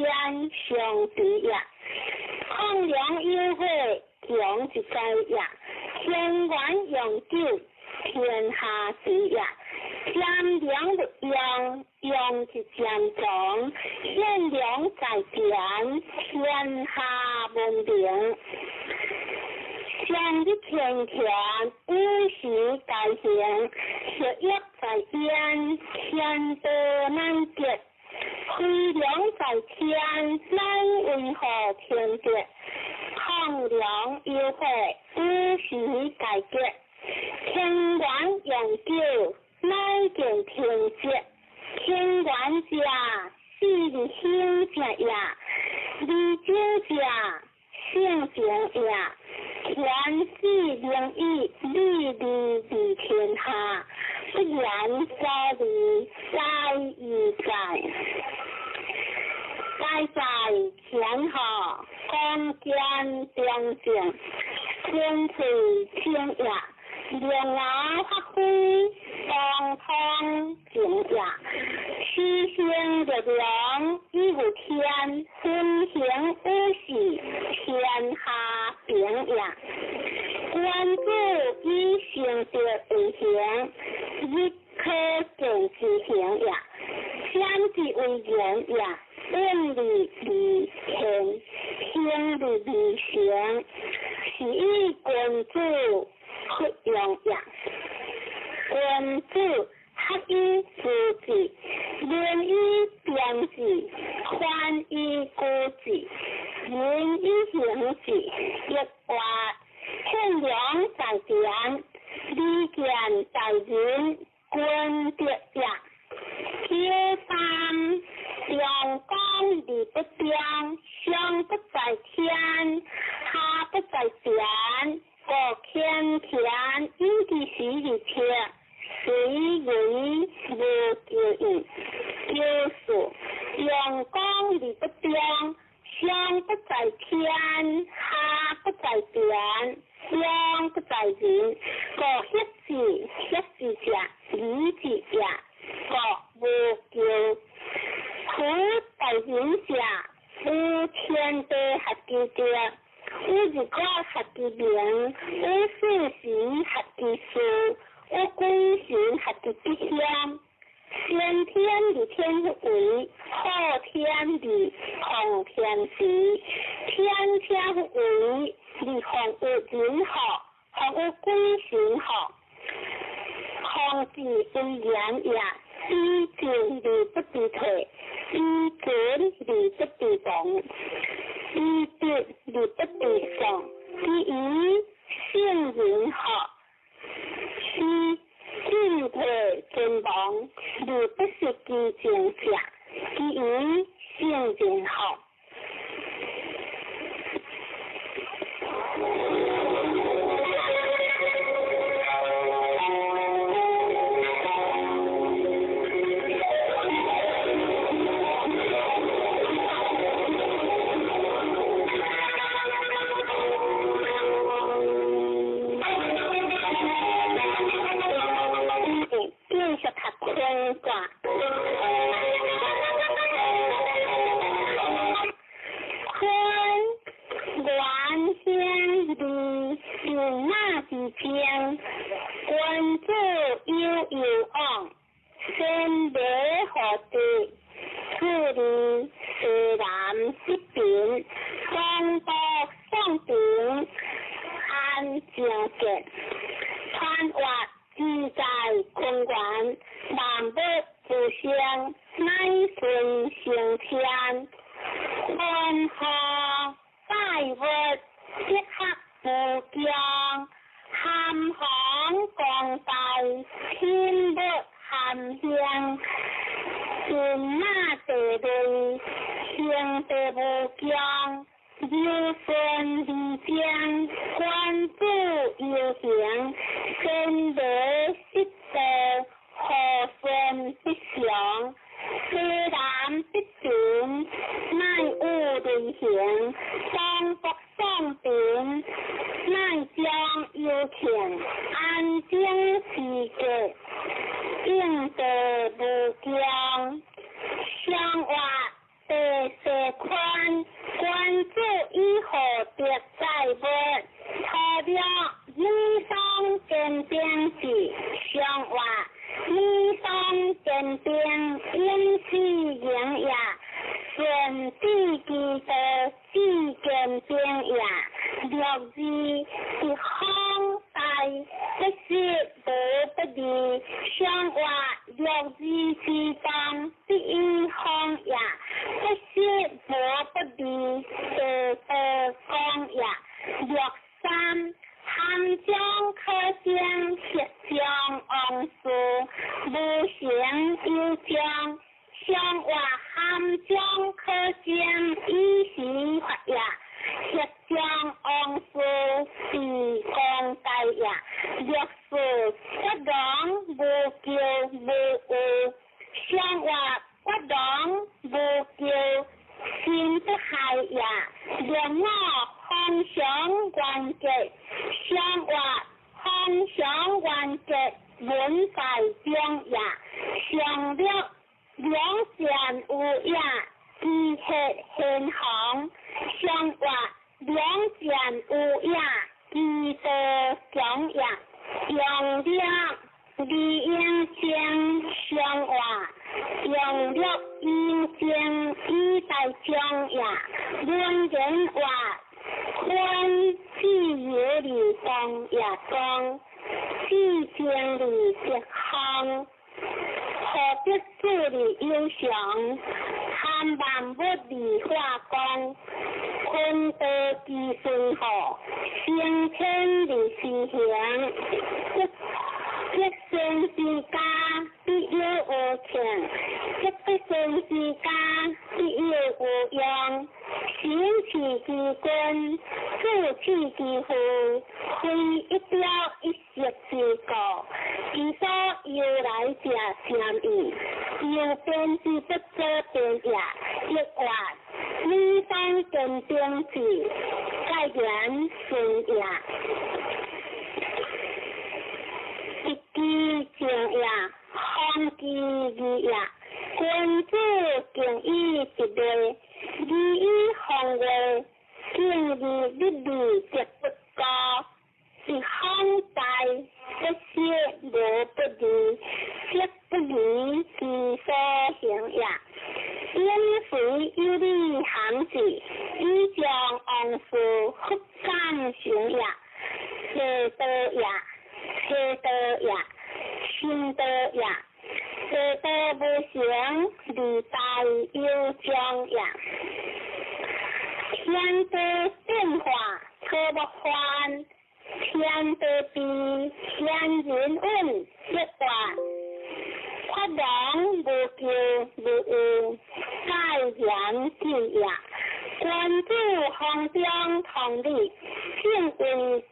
上地也。抗梁有悔，强一在也；天元永久，天下治也。贤良不用，用是渐强；贤良在田，天下文明。上日天田，五时大行，学业在焉，天道难得。飞龙在天，乃为何天德？抗梁有悔，五时大吉。天元永久，乃见天节。天元者，四日兴者也；二九者，性情也。天子灵义，利利利天下，不言所利，在亦在。在在天下，光见中正，天气清也。龙牙发挥，當通正也。此行力量以有天，分行五事，天下平也。君子以成德為行，日可見之行也。先之為言也，遠離離天，行離離成，是以君子弗用也。君子學以致志，仁以辨志，寬以固志，仁以行志。一話獻良在田，禮見在人，君德也。九三，陽光而不中，上不在天，下不在田，國天田，以其時而天，隨為無求意。九四，陽光而不中，上不在天，下不在田，中不在人，國協志，協志者，理智也。國無求，夫大人者，有天地合其德，有日月合其明，有四時合其事，有鬼神合其吉祥。先天而天為，後天而奉天時。天天為而奉有人福，奉有鬼神福。奉之為言也，以進而不知退，以進而不知亡，以德而不知喪，以聖人福，是進退存亡而不失其正者，其以聖人福。君子有有往，先礼後德，處理西南北平，東北宋平，安正傑，穿越自在坤元，萬物之生，乃順成天，坤和百物，德合無疆。咸行光大，天物含香，神马地类，行地無疆，柔順而正，君子有行，先禮失道，和順必祥，西南必平，乃有雷行，東北宋平，乃將有慶，安靜時節，應地無疆，相活地勢寬，君子以厚德載物，土壤女雙堅定志，相活女雙堅定，永世營也，順治其道，至堅定也。六字是方大，不是無不利，相活六字之當，必以方也，不是無不利，地道講也。六三，含將可將，協將王事，無形有將，相活含將可將，以時發也。協將王事，是公大也。六四，不當無求無有，相活不當無求，心不害也。六五，方向完結，相活方向完結，文在良，上活良善有影，其道强也，用力李应清上活用力应清以待将也，文言话宽自由的光也光，自经的德行，何必做的有常，含万物的化光，坤道之顺好，升天的施行，德善之家必有无庆，德不善之家必有无用。行事之君，处事之父，非一朝一夕之故。其所由来者善矣，由边之不做边也。一话，女方坚定志，戒言顺也。一枝正也，方其义也。君子敬以直内，礼以防卫，敬而立义则不高。一方大，不学无不义，则不义之所行也。因非有理行之，以将往事复感行也。邪道也，邪道也，心道也。邪道无成，利大有将也。天地变化可不翻，天地变，天人稳，一话。发人无求无有，盖然进也。君子方中同理，正为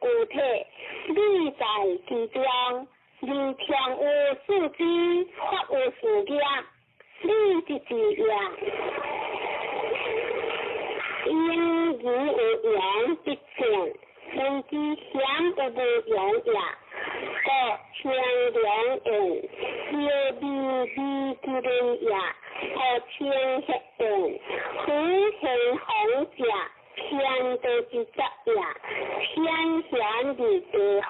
具体，理在其中。而常有四肢，发有四业，理即是也。因而有言必正，人之险有无言也。故清凉言，有微微之人也。故清黑言，夫贤宏者，天道之则也。天贤而地宏。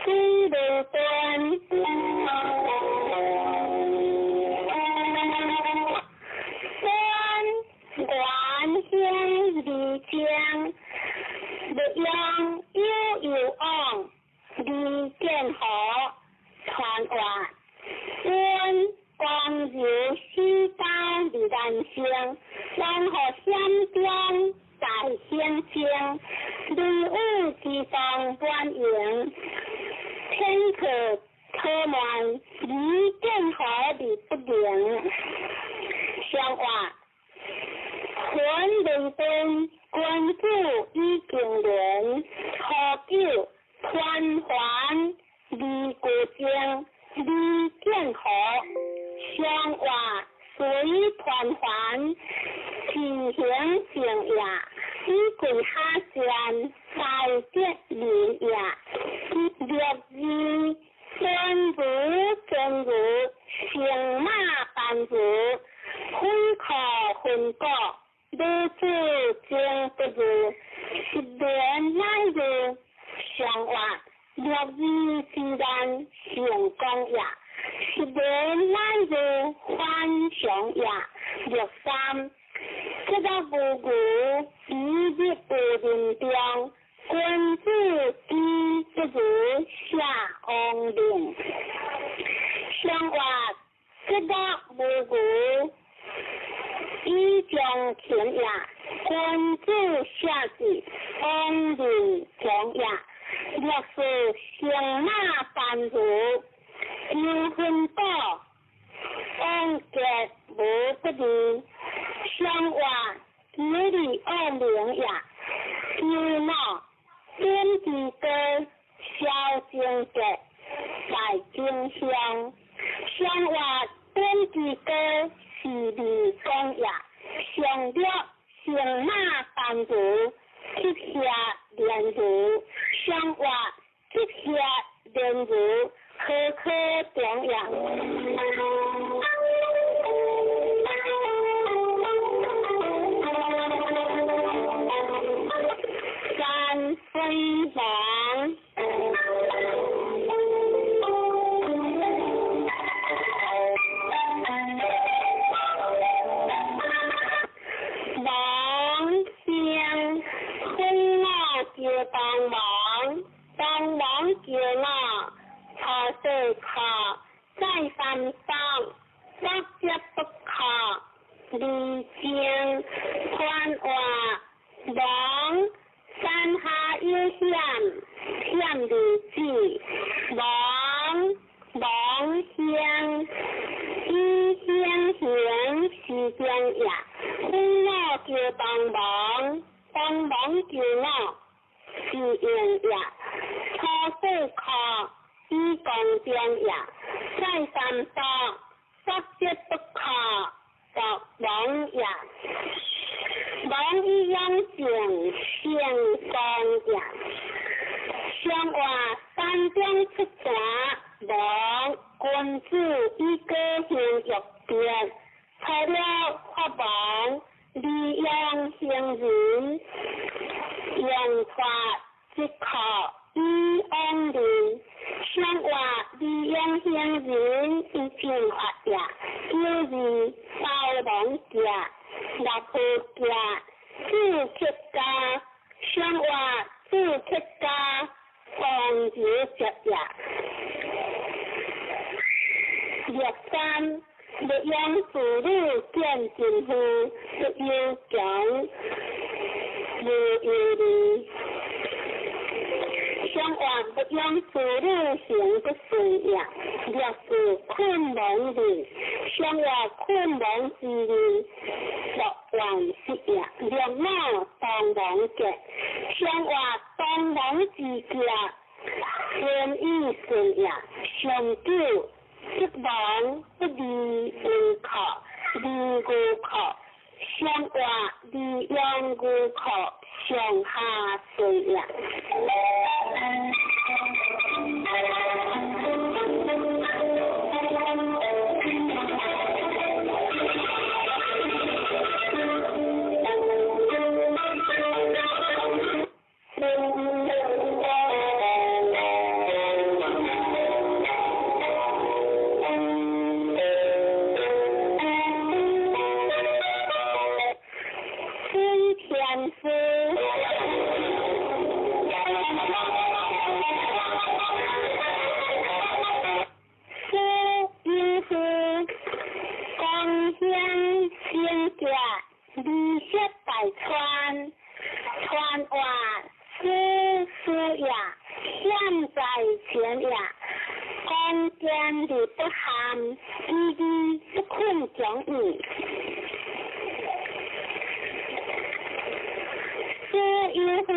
水无端，端元兴而精，欲用有有往，而见和传话，阮光柔四家而难成，然后险中在险中，雷雨之中满营，天可可慢，而见和而不灵。相话，魂未变，君子以敬廉，何久团环而过精，而见和。相话随团环，其行正也。以贵下善，在德人也。六字天如真如，乘马班如，分可分果，女子情不如，失恋乃如。相话，六字之难，成功也。失恋乃如反常也。六三，这个无无，一日无人中，君子之不如下王令。相话，这个无无，以将勤也。君子下之，王令强也。六四，乘马班如，有分果，往结无不利。相话，吉利恶名也。有脑，点之高，消精结，在真相。相话，点之高，是利讲也。上六，乘马班如，七下连如。相话，話執協連如何可中也。三飛王。王先分我叫幫忙，幫忙叫我初四課再三當，不折不扣，離情寬話王山下有險，險離子王王鄉以鄉行是中也，分我叫幫忙，幫忙叫我是應也，初四課以公中也，再三當，不折不扣，作王也。王以養成成功也。上話山中出泉，王君子以果行欲變，出了法王，利用行人，用法即可以往人。上話利用行人以進法也，九二包王者，六號者主客家，上話主客家王子節也。六三欲養子女見真夫，不憂窮，無憂慮。上話欲養子女行不順也，六四困亡人，上話困亡之人，六萬失也。六五當亡者，上話當亡之家，天意順也。上九失亡不離無靠，離無靠，上話離養無靠，上下順也。春天夫，夫有夫，光显圣洁，绿色大川，川话思思也，险在前也，光坚而不憾，依依不困迥异。思有夫，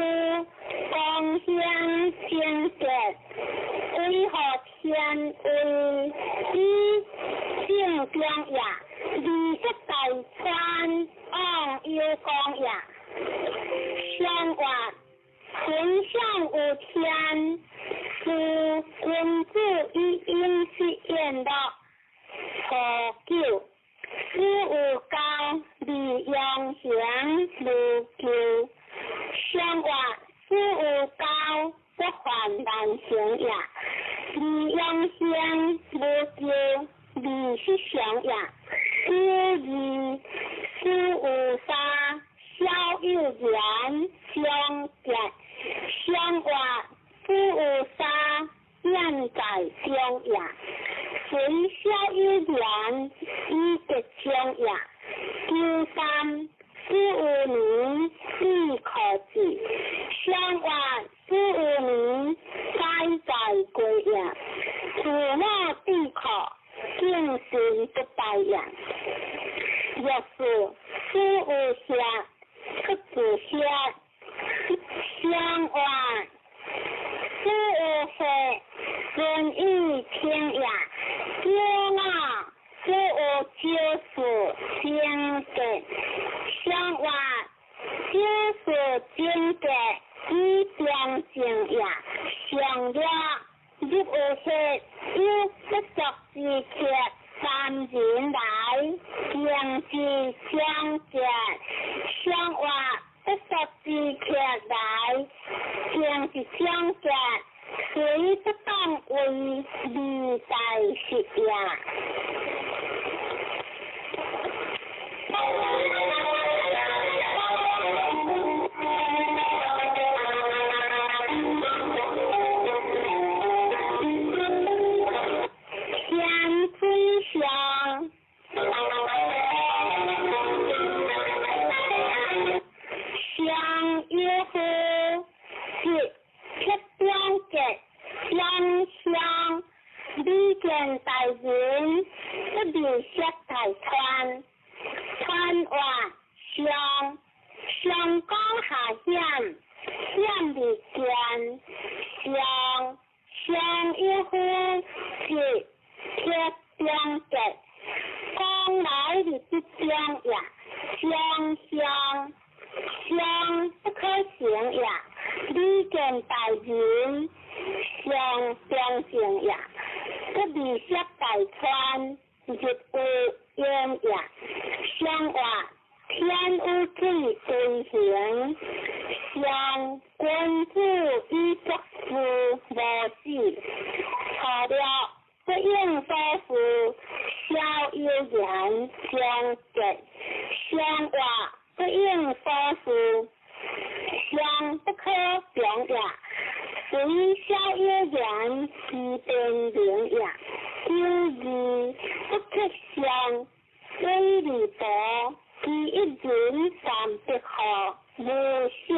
光显圣洁，为何天威以正中也？绿色大川，往有光也。上话纯上有天，是君子以应是言乐。初九，思有教，利用行无咎。上话思有教，不患难行也。利用行无咎，利是上也。九二，思有三，小有言，相结。上话思有三，愿在中也。随小有言，以结中也。九三，思有年，以可治。上话思有年，该在归也。自我必可，敬神不败也。六四，思有下，出自下。上话思有下，顺意天也。九五，思有九四，正结。上话九四正结，以中正也。上上略入有血有不足之客三人來，行之相見，上話不足之客來，行之相見，雖不當為利在實也。李健大人不离色大川，川话上上江下险，险未见，上上有夫是铁中结，讲来是不中也，上上上不可行也，李健大人上中正也。不离色大川，日有烟也。上话天有水归行，上君子以作事无死。错了不应所事，小有言相结。上话不应所事，上不可强也。随小有言，其变明也。九二不克相，水利薄，其一人三百号无性。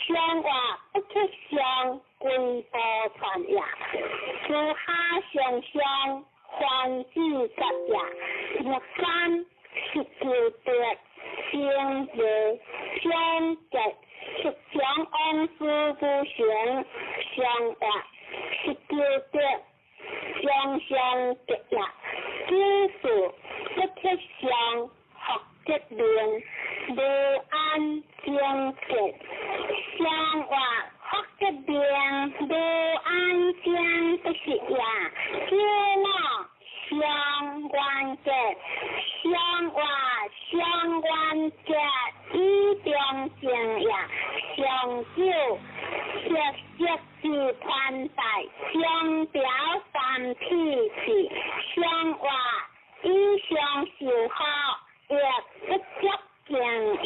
相话不克相，归波传也。诸哈相相，还子节也。六三十九德，正月相结。十强王事不成，相话十九德，相相结也。九四不克相，福德明，无安正结。相话福德明，无安正不是也。九五相关结，相话相关结。以中正也，上九色色之宽带，相表三体是，相话以相受好，亦不足敬也。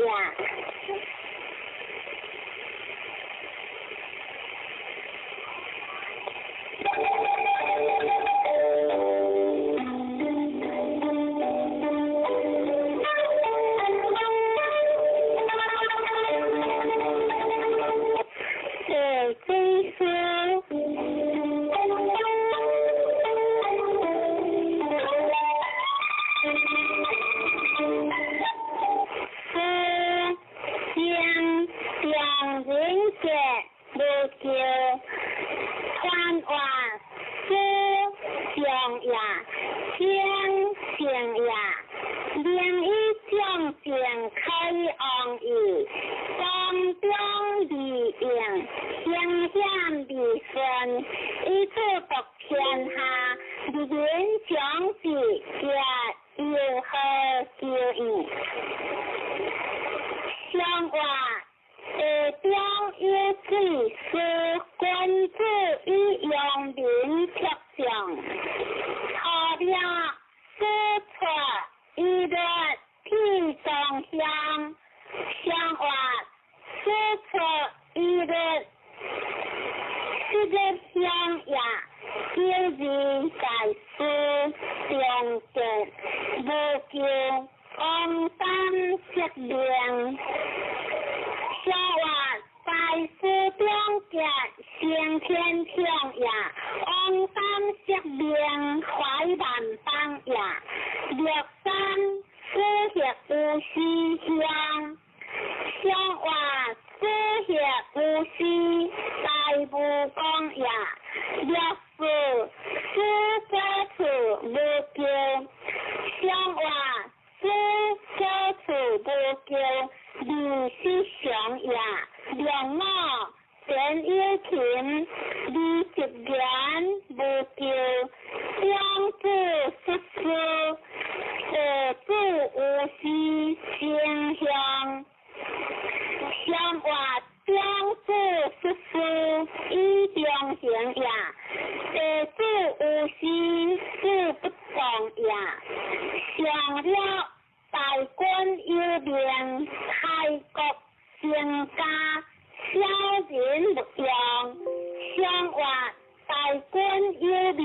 大君有命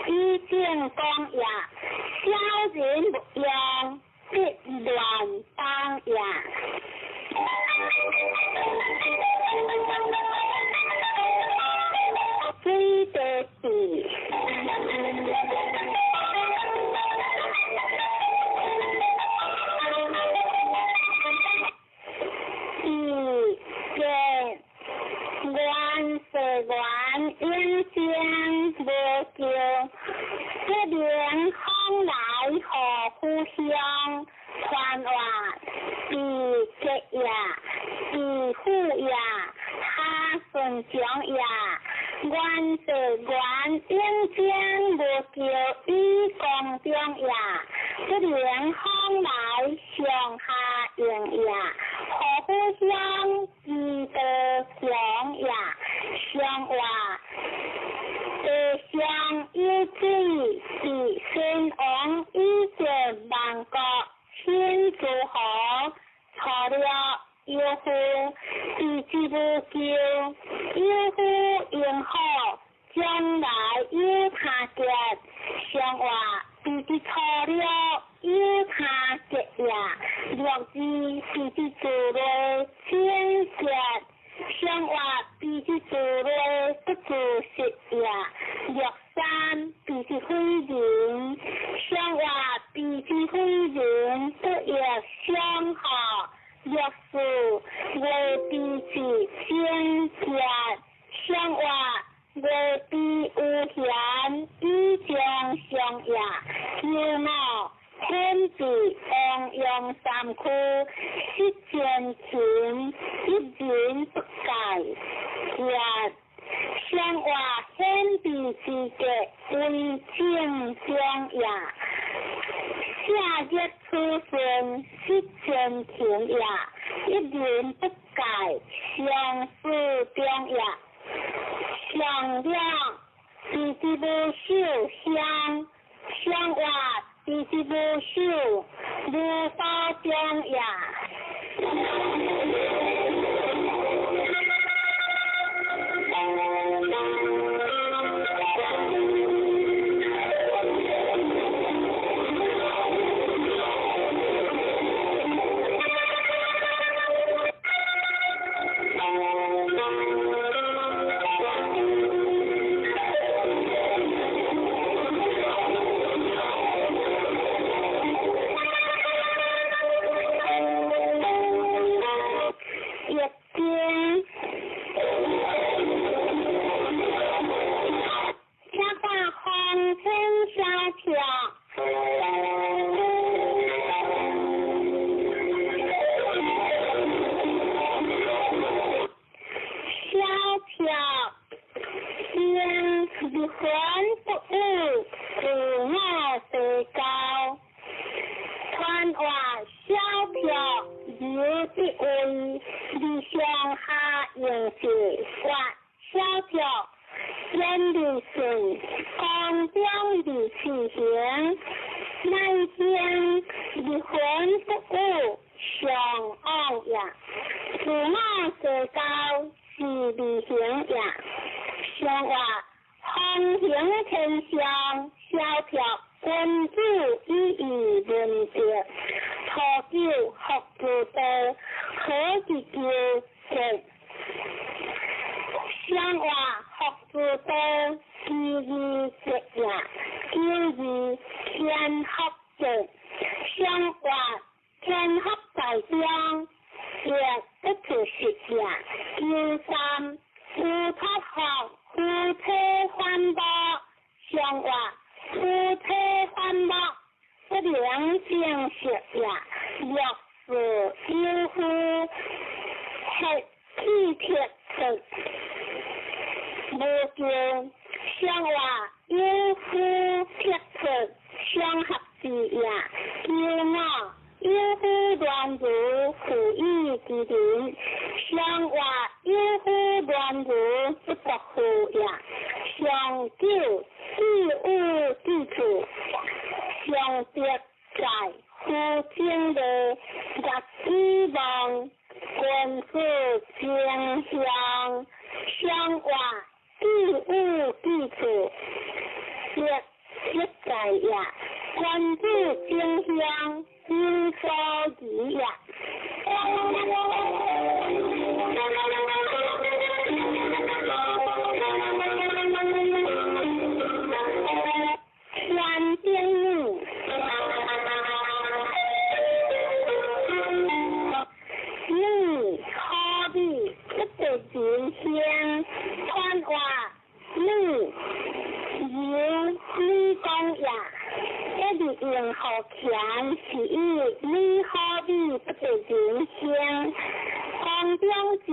以正讲也，小人无用必乱邦也。水地地。元世元永生无救，不能往来何故乡？传话比结也，比富也，哈顺强也。元世元永生无救，以公中也，不能往来上下应也。何故乡？基德强也，上话地上有水，是先王以前万国先诸侯错了有夫，是之无救，有夫应好，将来有他结。上话是之错了有他结也，六字是之自类清洁。上话比之自类不自实也，六三比之非人，上话比之非人不亦相合。六四为比之清洁，上话为比有贤以将相也。九五天地王阳三区，失前勤，一人不改。也上话天地之格为正中也。下日出生失前勤也，一人不改，相思中也。上两比之无秀相，上话比之无秀无法中也。君子正向，相话必有记住，色色在也，君子正向有所疑也。天顶女，女可比不得人生，传话女由女讲也，一直用予强是以女可比不得人生，讲表证，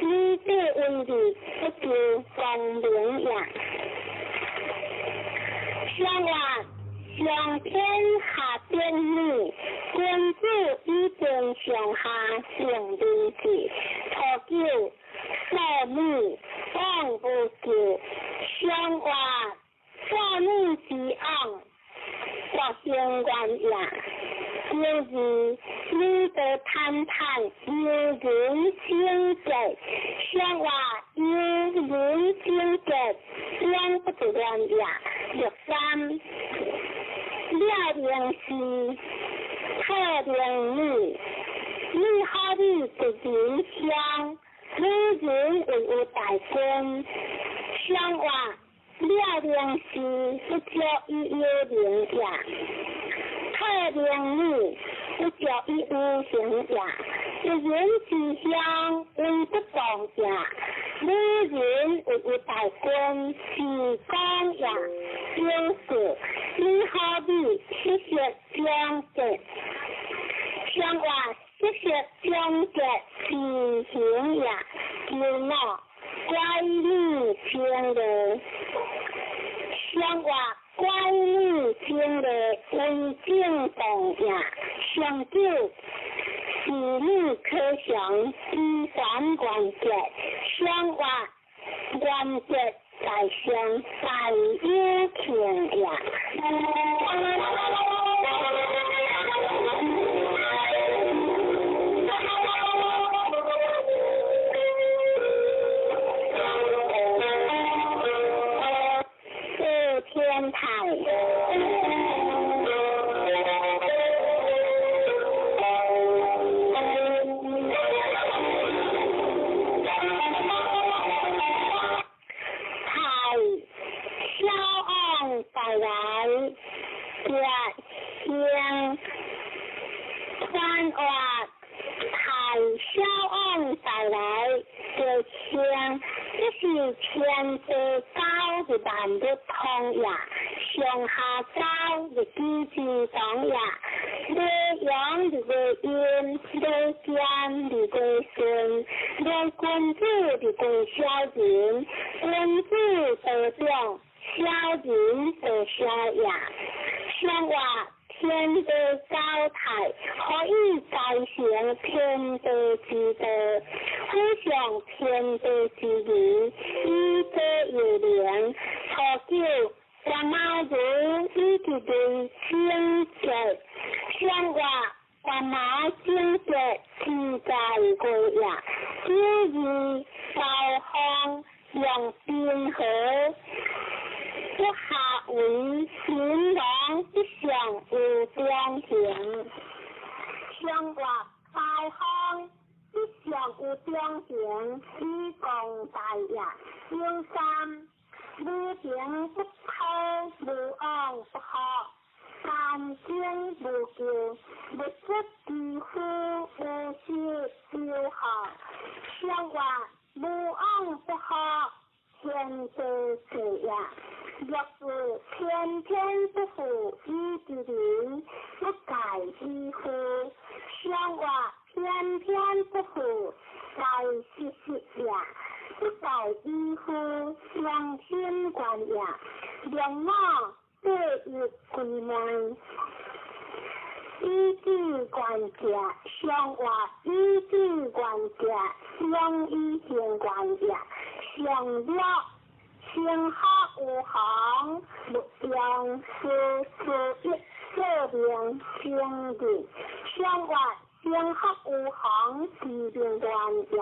女这为义不求光明也。上话上天下天女，君子以天上下成明志，初九少女往无救，上话少女之往，国兴愿也。有二女得坦坦，有人贞洁，上话有人贞洁，两不得乱也。六三了明是特明女，女好比一人香，女人为有大军，上话了明是不足以有名也。特明女不足以有形也，一人之乡为不当也。女人为有大军是讲也，表示女好比七色相结，上话七色相结是形也，求我乖女清丽，上话乖女清丽为正当也，上九是女可祥依还原则，上话原则在上大有庆也。四天台。传话太小王带来的枪，这是天地高的万物通也，上下高的机之当也，雷阳的雷阴，雷天的雷顺，雷君子的雷小人，君子得长，小人得小也，上话。天地交泰，可以继承天地之道，互相天地之义，以德有灵。初九，干妈如以及对清洁，上话干妈清洁自在过也，九二高方用平和。不下为新郎不上有中行，上话大方不上有中行，以共大业。有三，无情不抛，无往不好，三经无救，物质之夫无事就好。上话无往不好，天地事也。若是偏偏不负伊之人，不改伊夫，上话偏偏不负该实实也，不改伊夫相亲关也，两老对日归门，以智观者，上话以智观者，相以行观也，上了。天下有行，勿用事事一说明清日。上话天下有行，是明原也。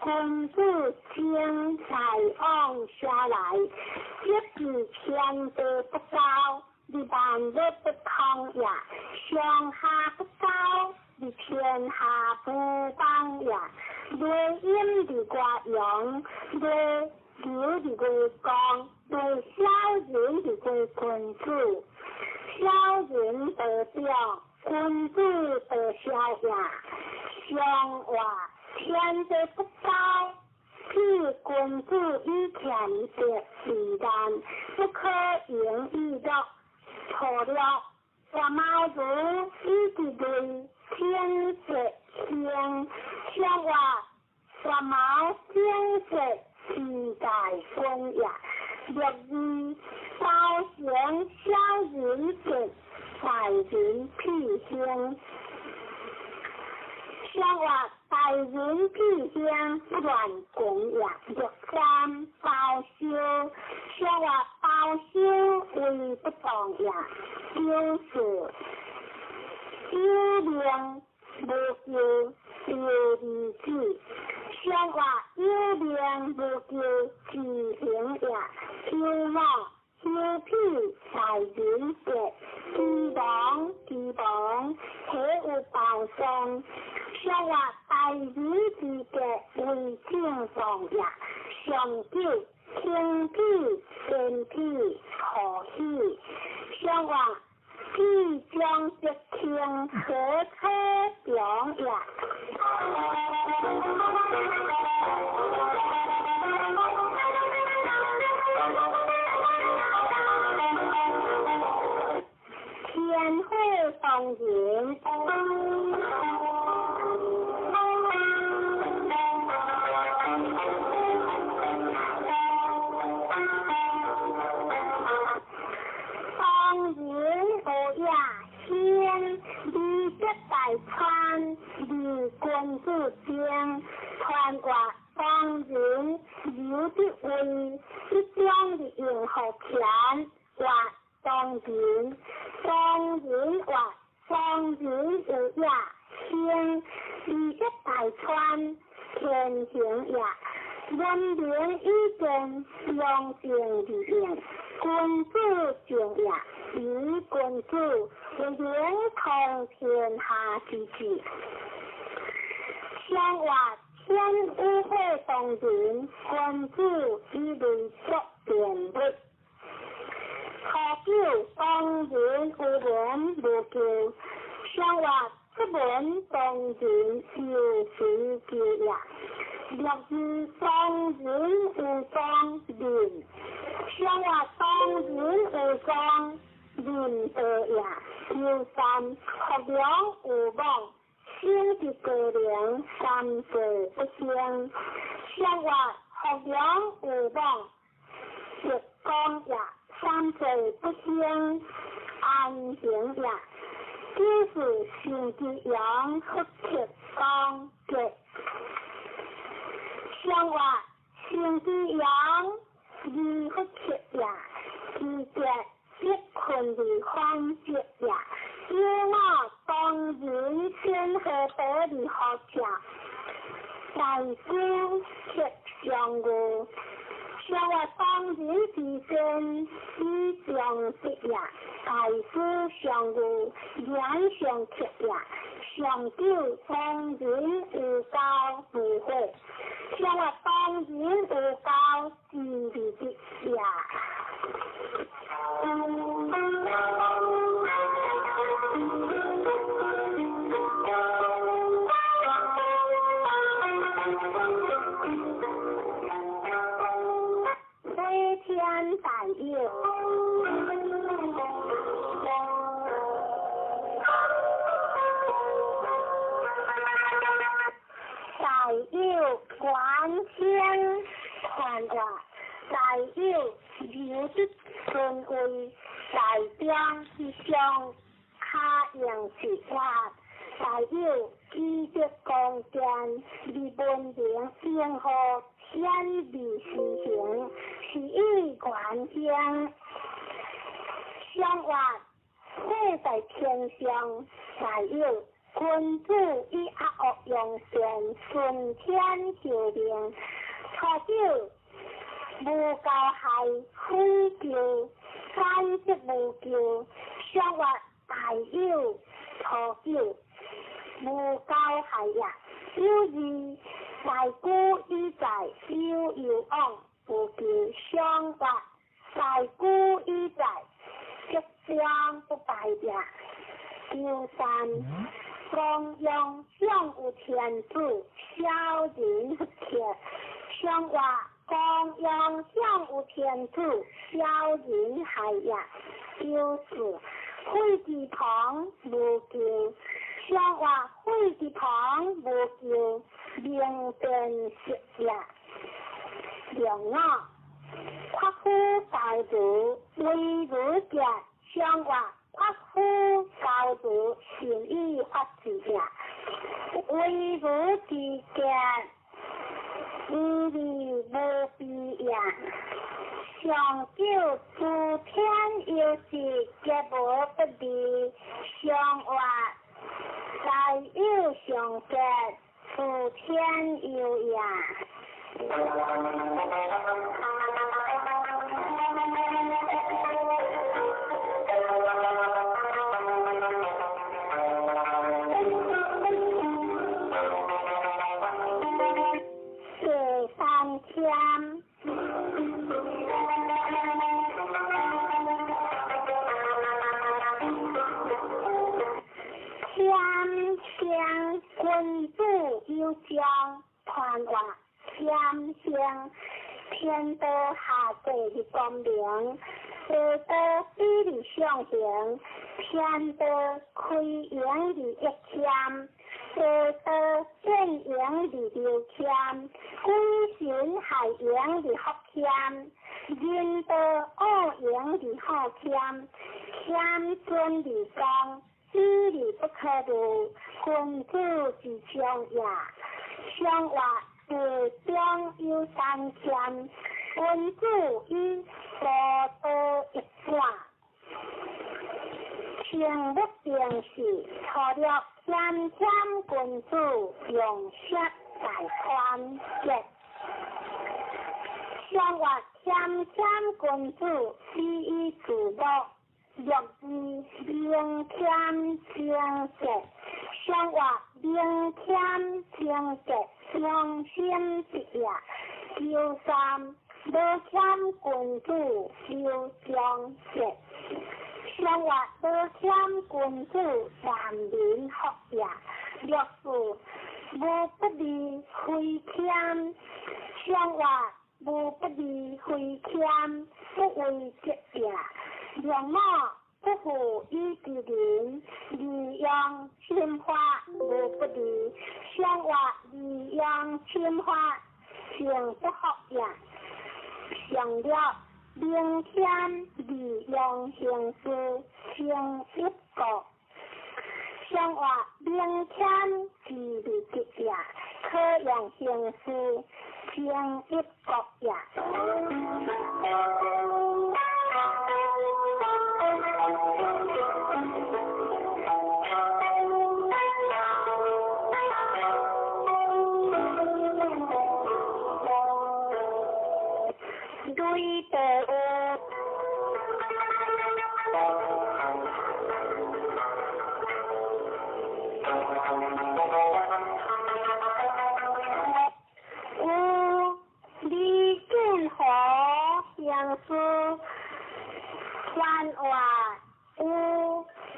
君子称大往下來，即是天地不高，而萬物不通也；上下不高，而天下不邦也。內陰而外陽，內柔而外剛，內小人而外君子。小人得表，君子得小也。上話天地不高，譬君子以儉德為難，不可盈以樂。錯了，我貓如以之類，天色興。上話我貓天色之大君也。六二包成小人德，大人必興。上話大人必興不亂講也。六三包修，上話包修為不當也。九四有命無求丟兒子，上話有命無求自行也。九五修彼大人德，其亡其亡，何有報喪？上話大人之德為正當也。上九輕鄙堅鄙何喜？上話必將則輕，何可強也？天火當人。當人有也先，禮節大川，而君子精。傳話當人有的位，一將的用好權。話當人，當人話當人有也先，禮節大川，天行也。文明以見，良政而應，君子正也。以君子為能通天下之治。上話天有火當人，君子以類作辯物。初九當人有門無求，上話出門當人有隨求也。六二當人有當人，上話當人有當人道也。九三學良有望，生伫高齡三歲不興。上話學良有望，直講也。三歲不興，安行也。九四生之陽，福克剛吉。上話生之陽，而福克也。其吉必困而反吉也。九五當人先何得而好者，大夫克上御。上話當人之先，以上德也。大夫上御，言上克也。上九當人有交無悔，上話當人有交之而得也。飛天大有，大有觀天傳話，大有有的尊位，大中之上，卡用之法，大有基德光殿，而文明應和顯微施行，是以原興。上話火在天上，大有君子以阿恶用善，顺天受命。初九，無交害，悔求，反則無咎。相活大有初九，無交害也。有二，大古以在，有有往，無求相活大古以在，吉祥不敗也。九三，光陽享有天子，小人不克。相話光陽享有天子，小人害也。九四，悔之旁無咎。相話悔之旁無咎，明辨識也。兩五，夸夫教如，為如傑。相話夸夫教如，善以法治也。為如之傑，無利無弊也。上九，諸天有時，皆無不利。上話大有上傑，諸天有也。第三天，天生君子有将，传话天生天道下界的光明，地道比例上行，天道开源的一谦，地道变形的流谦，鬼神害形的福谦，人道恶形的好谦，谦尊的讲，比例不可入，君子之将也。相话地中有三谦，君子以多多益善。清不定时，初六谦谦君子用色大宽节。相话谦谦君子礼以自乐，乐以明谦清洁。相话明谦清洁，良心之也。九三，无谦君子有忠节。相话无谦君子难民福也。六四，无不利非谦。相话无不利非谦，不为节也。两五，不负以之人，利用心法无不利。相话利用心法，行不福也。上了明天利用行事，成一国。相话明天之利节也，可用行事，成一国也。对的有，有李建和相思，传话有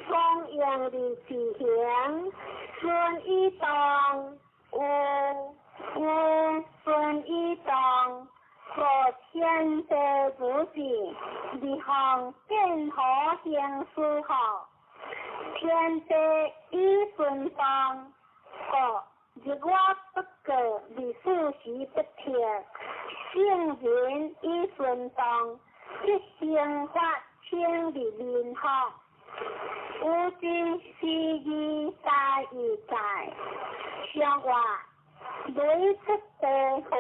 光阳的之行，孙一东有有孙一东。和天地主子，立项建和行书号，天地以顺风，个日月不过，日四时不停，圣人以顺风，一生发清日民福，有之时义大义在，相话雷出地魂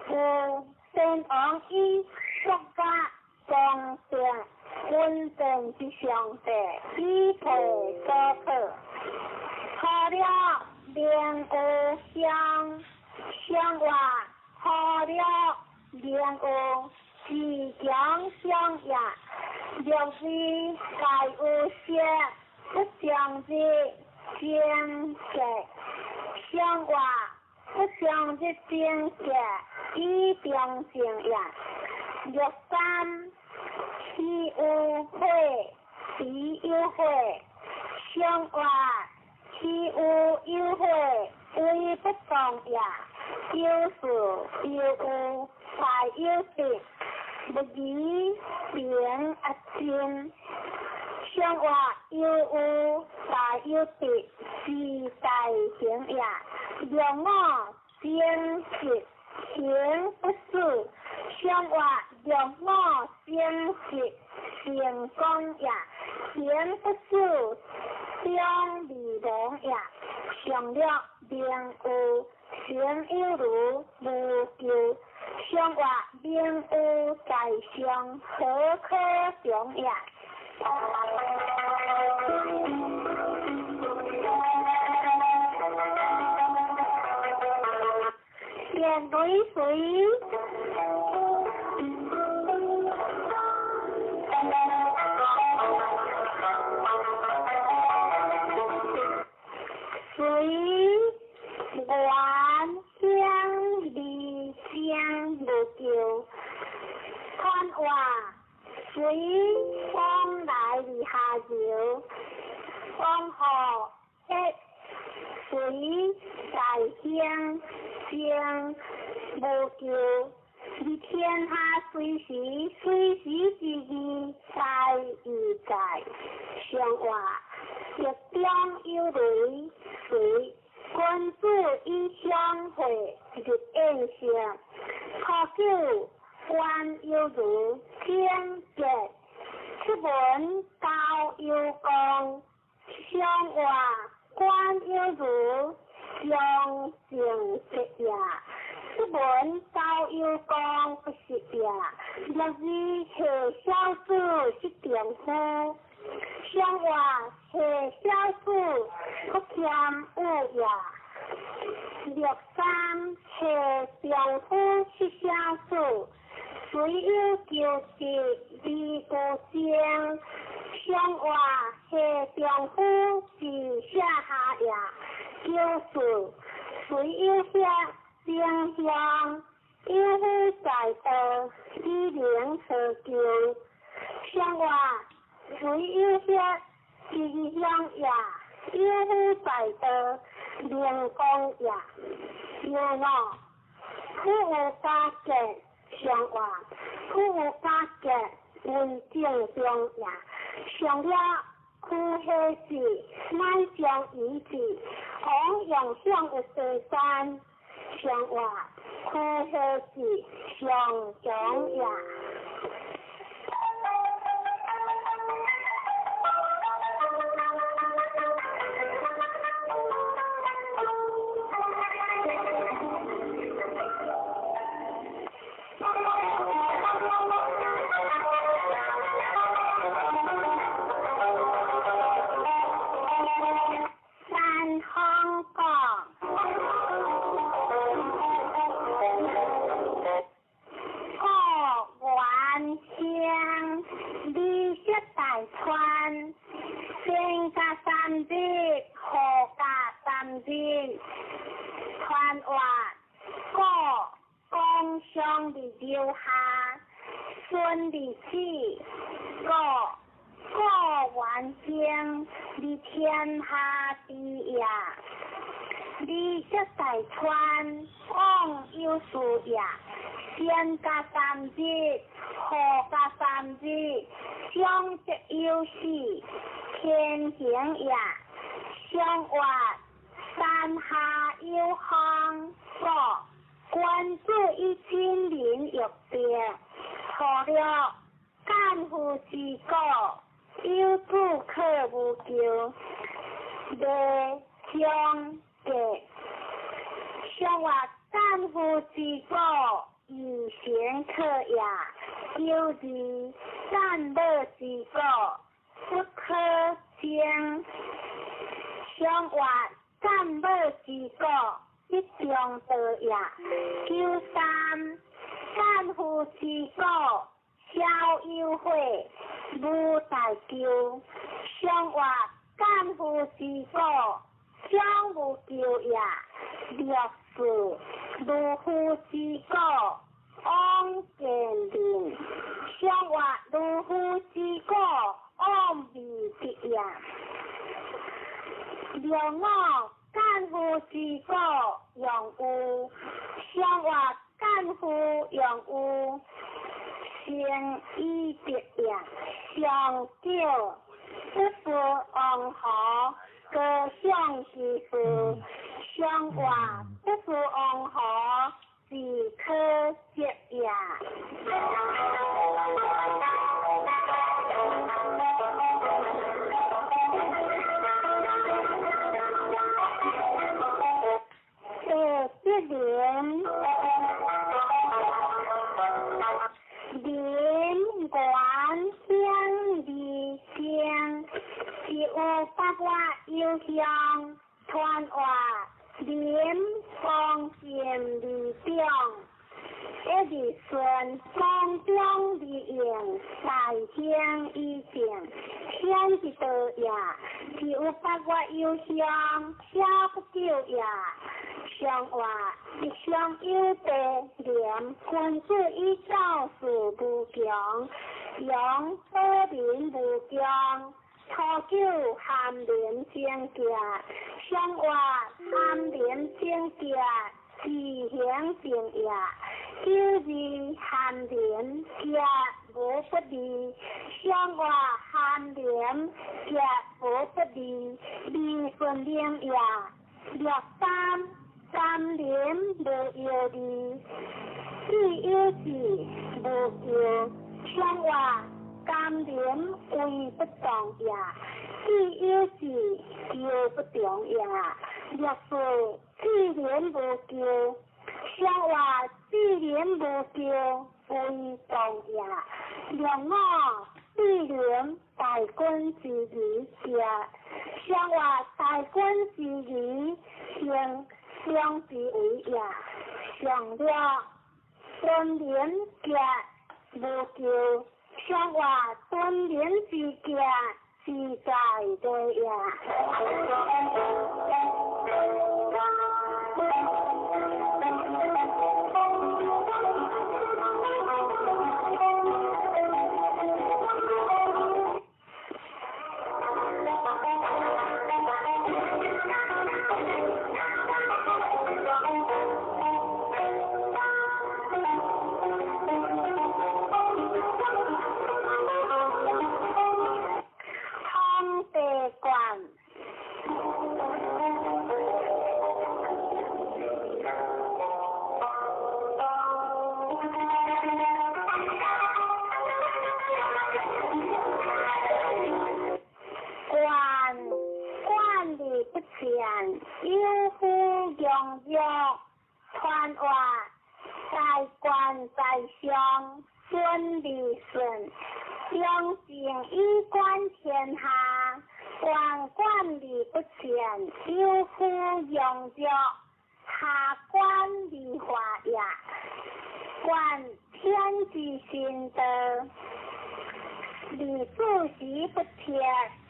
有。先王以国家公正稳定之上帝，以配所可。初六明有相，上月初六明有自强相也。六二大有色，不将日正节，上月不将日正节以中正也。六三喜有火，悲有火，上月喜有有火，为不动也。九四有有大有得，不疑平阿真。上月有有大有得，是大行也。六五正直行不死，上月六五正直成功也，行不死中未亡也。上六明有行有如无咎，上月明有在上何可强也。电雷水。水原乡二声无救，看话水往来伫下游，往河一水在乡声无救，伫天下随时随时之义在与在，上话玉中有雷水。君子以相会入宴席，初九官有如天节，出门高有功，上话官有如上正节也。出门高有功不是也。六二下小子是丈夫，上话下小子不谦有也。六三下丈夫是小子，虽有求得而无争。上话下丈夫是下下也。九四虽有下正向，有夫在道，以能何求？上话虽有下正向也，有夫在道，明光也。六五苦有加结，上话苦有加结为正中也。上了苦下子，乃将遗子，王永向有地山，上话苦下子上强也。三方讲，故原乡绿色大川，先加三日，后加三日，传话故公上伫留下，孙伫子，故故原乡伫天下之也。绿色大川，往有事也。先加三日，后加三日，上则有死，天行也。上话山下有风，故君子以亲民欲定。初六干夫之故，有子可无求，未将节。上话干夫之故，以贤可也。九二干乐之故，不可争。上上活赞美之果，一中道也。93，赞夫之果，小有悔，无大咎。上活赞夫之果，小无咎也。64，如夫之果，往见人。上活如夫之果，往未得也。65，干夫之果，用有。上活干夫用有，成以得也。上九，不是王侯，高尚之事。上活不是王侯，是可责也。第七联，林原乡二正，是有八月有乡，传话林方正二中，一日顺方中而用，大兴以正，显一道也。是有八月有乡，小不久也。上话一上有地廉，君子以教事无穷，用保民无穷。初九含廉贞洁，上话含廉贞洁，自行正也。92含廉洁无不利，上话含廉洁无不利，利顺明也。63，三廉无忧虑，智有智无忧。上话甘廉为不动也，智有智忧不动也。64，智廉无咎，上话智廉无咎为动也。65，智廉大君之义也，上话大君之义行相之为也。上六，尊廉洁无咎，上话尊廉之洁自在对也。有夫用玉，传话大官在上，顺利顺，用情以观天下，官官理不全，有夫用玉，下官理化也。观天之心道。李主席不贴，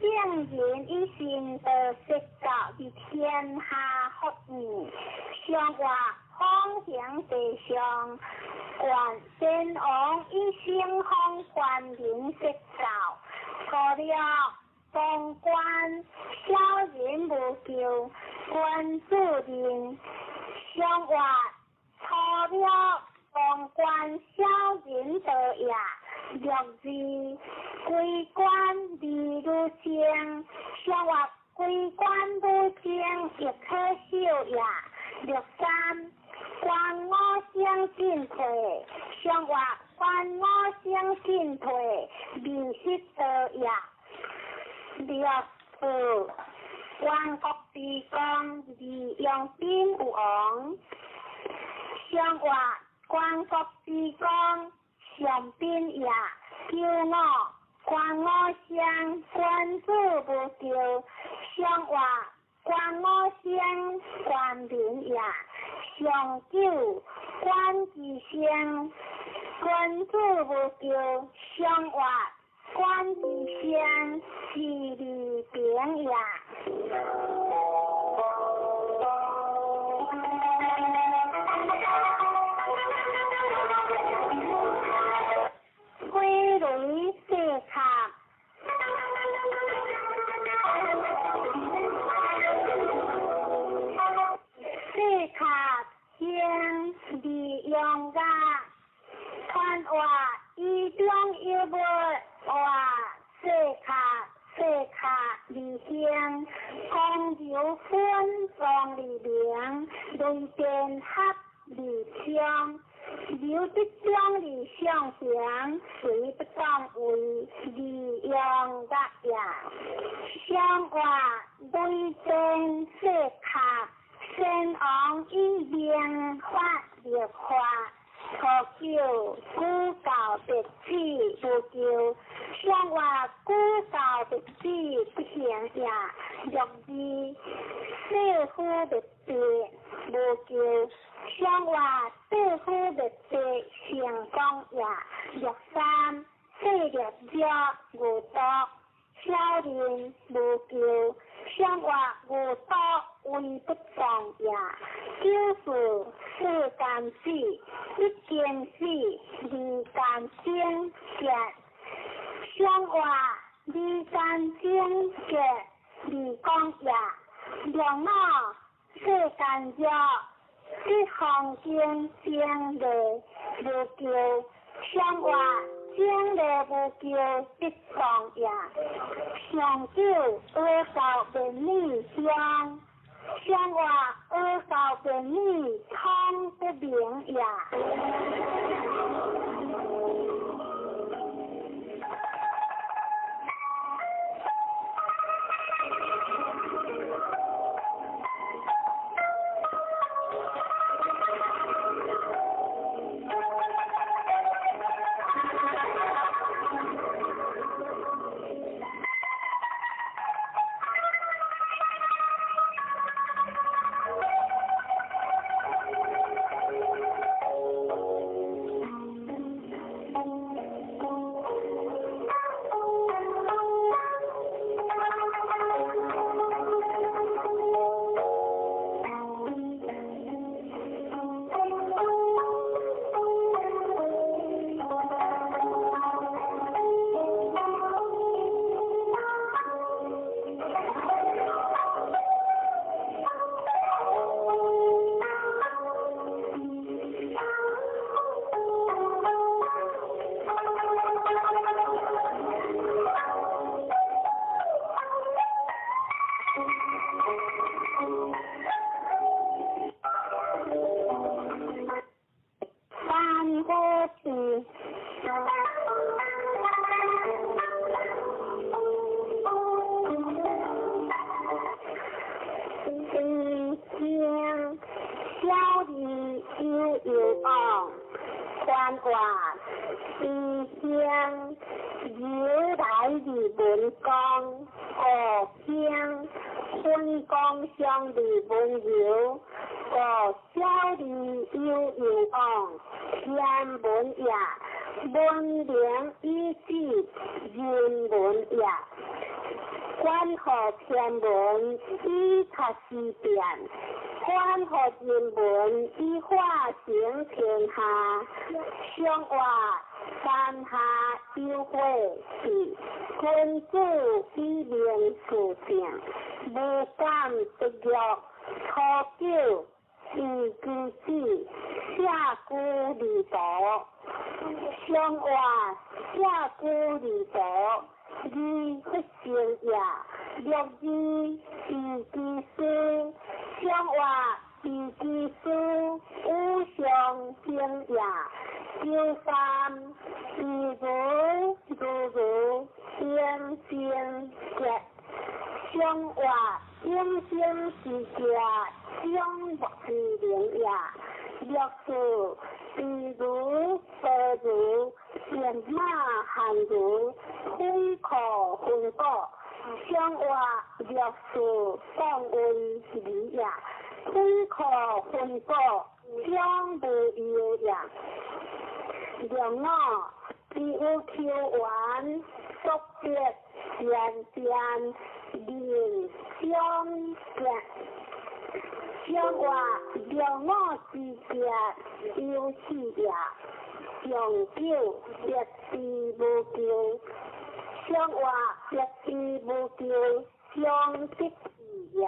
圣人以心道说教伫天下福义，上话方行地上，观先王以圣方观人说教，除了当官小人无咎，君子人上话除了当官小人道也。62，归官而如正，上话归官如正，亦可守也。63，官我相进退，上话官我相进退，未失道也。64，官国之功，而用兵有王，上话官国之功。上宾也。95，官我相，君子无咎。上话官關五星關明也，上九關之星，君子無咎，相活關之星是利平也。歸類四卡。四卡先利用噶，传话以中有无话四卡四卡利兴，公牛分王利明，雷电合利昌。刘德忠李相平，随不当为利用个也。相话雷电四卡，先王以明法立法，初九古教别子无咎，相话古教别子不行也。六二四夫别子无咎。相话四夫别子成功也。六三四六鸟无毒，小人无咎。相话无毒为不当也。九四世间死，一经死，二间精结。相话二间精结，二讲也。两脑世间热。这风景真丽无咎，相话真丽无咎得当也。上九阿教便女香，相话阿教便女通不明也。上活六四降位理也，水库分布将无忧也。六五只有球员独得前店人相见。上活六五之节有气也，上九得之无求。上活得之无求，上得志也。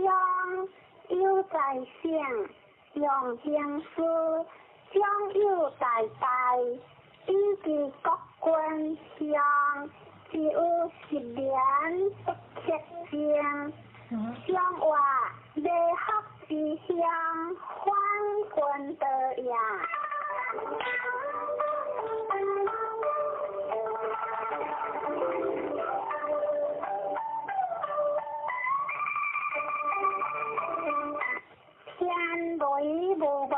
中有在省，用行事长有大大，以及国君乡，只有10年不克正。上话美福之乡，反军道也。天雷无望，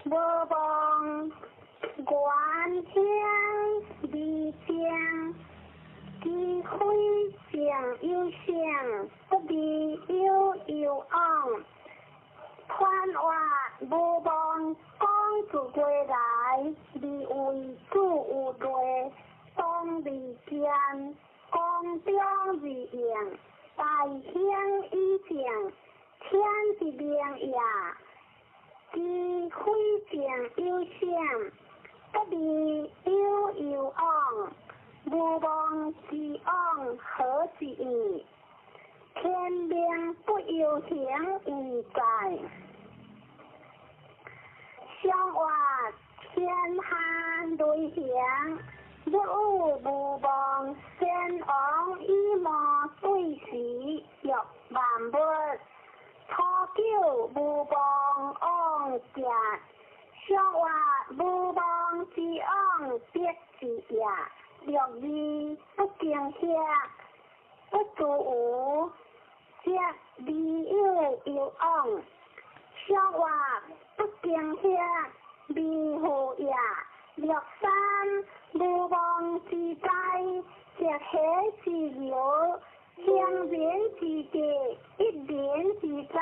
无望原乡离正，机非正有性，不离有有往。传话无望讲自归来，而为主有内，当利剑，光中而应，大兴以正，天之明也。机非正有性，不离有有往，无望之往何之意？天命不由行而在。上话天下雷行，日有无望，先王以魔对时，欲万物。初九无望往行，上话无望之往必之也。六二不惊吓，不自无，则离有有往。上话不惊吓，离乎也。六三无望之灾，则喜之流，行人之德，一人之灾。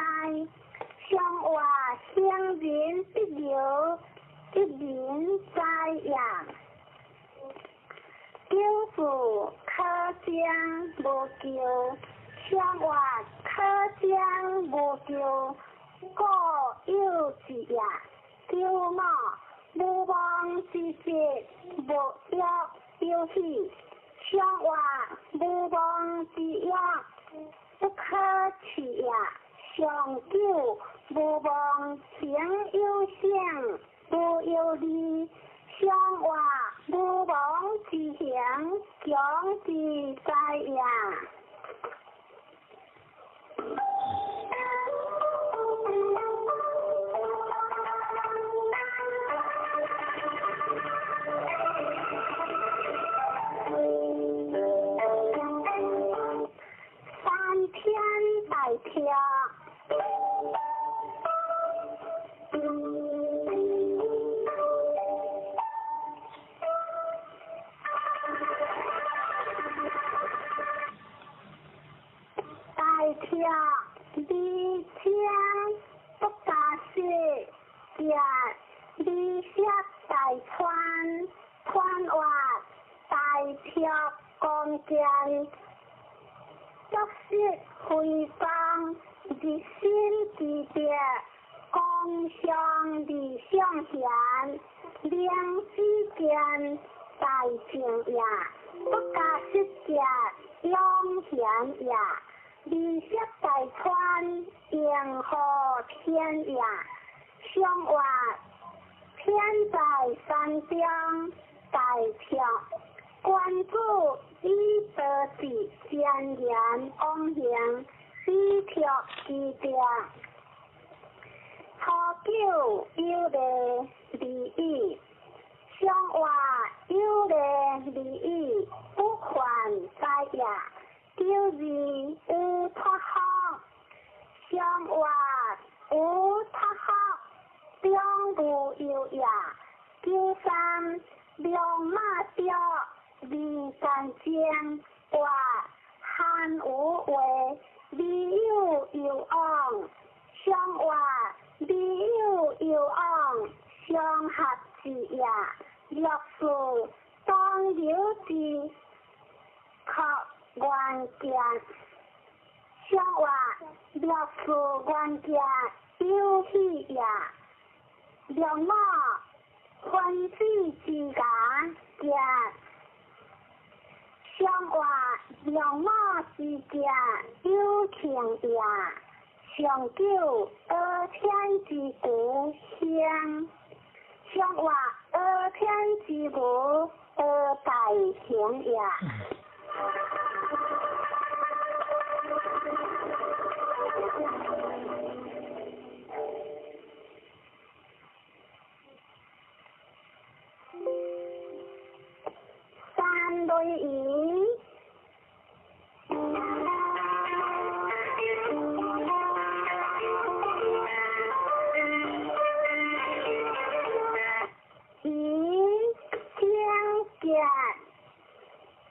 上话行人必流，一人灾也。九四可将无救，上话可将无救，故有之也。九五无望之节，无约有喜。上话无望之约，不可弃也。上九无望行有性，无有利。上话无望之行，强之灾也。三天大跳。大跳离江不加雪，行离雪大川，川话大跳光剑，足色辉光，日新之德，光上理上贤，灵之见大正也，不加失者永贤也。离色大川，迎合天也。上话天在山中，大跳关注以德治，善言往行，以跳之德。初九有礼离义，上话有礼离义，不犯灾也。九二有脱福，上话有脱福，中无忧也。九三龙马雕，二干净，话汉无话，离有有往，上话离有有往，相合之也。六四当有之，可原件。上话六四原件有喜也。六五分子之牙结，上活龙马之结有情也，上九阿天之故乡，上活阿天之无阿大行也。三类鱼，鱼精结，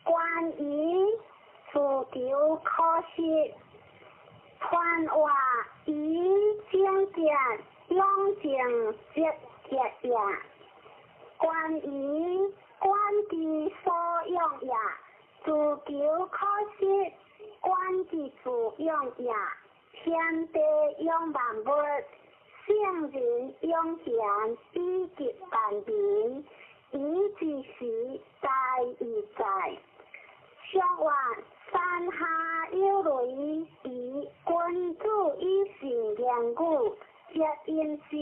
关于自求可惜，传话鱼精结，养成积极也。关于管之所养也，自求可惜，管之自养也。天地养万物，圣人养贤以及万民，以之时在以在。上话山下有雷，以君子以信言语，接音诗。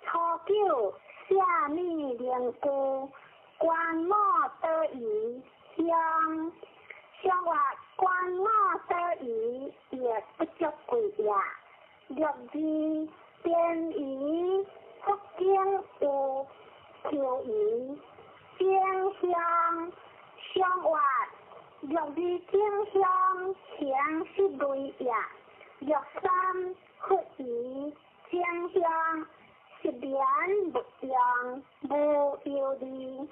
初九，下米灵具。观摩得宜乡，上话观摩得宜亦不足贵也。六字编于福经有求鱼，正乡上话六字正乡形是类也。六三佛鱼正乡是言勿用无忧虑。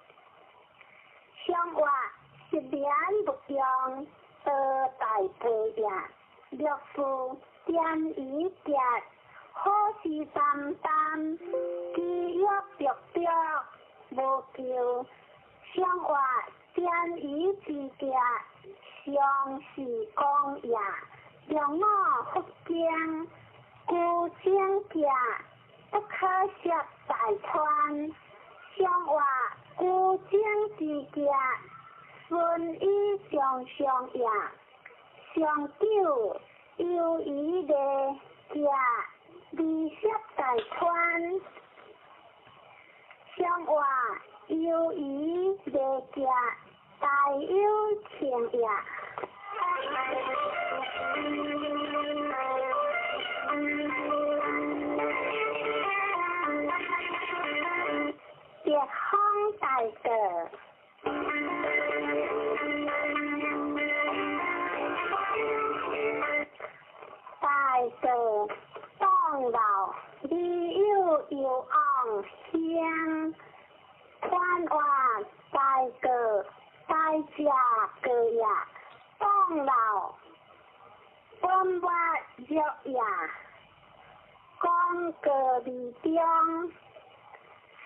上话十年不用得大杯也，六四点一节，好事担当，饥饿着着无救。上话点一之节，上是公也。两五福经，孤精节，不可涉大川。上话孤精之节，顺以上上也。上九由于的节，离涉大川。上话由于的节，大有情也。北方大道，大道当老，你有有昂香，宽话大道大家个呀，当老本我热呀，讲个理中。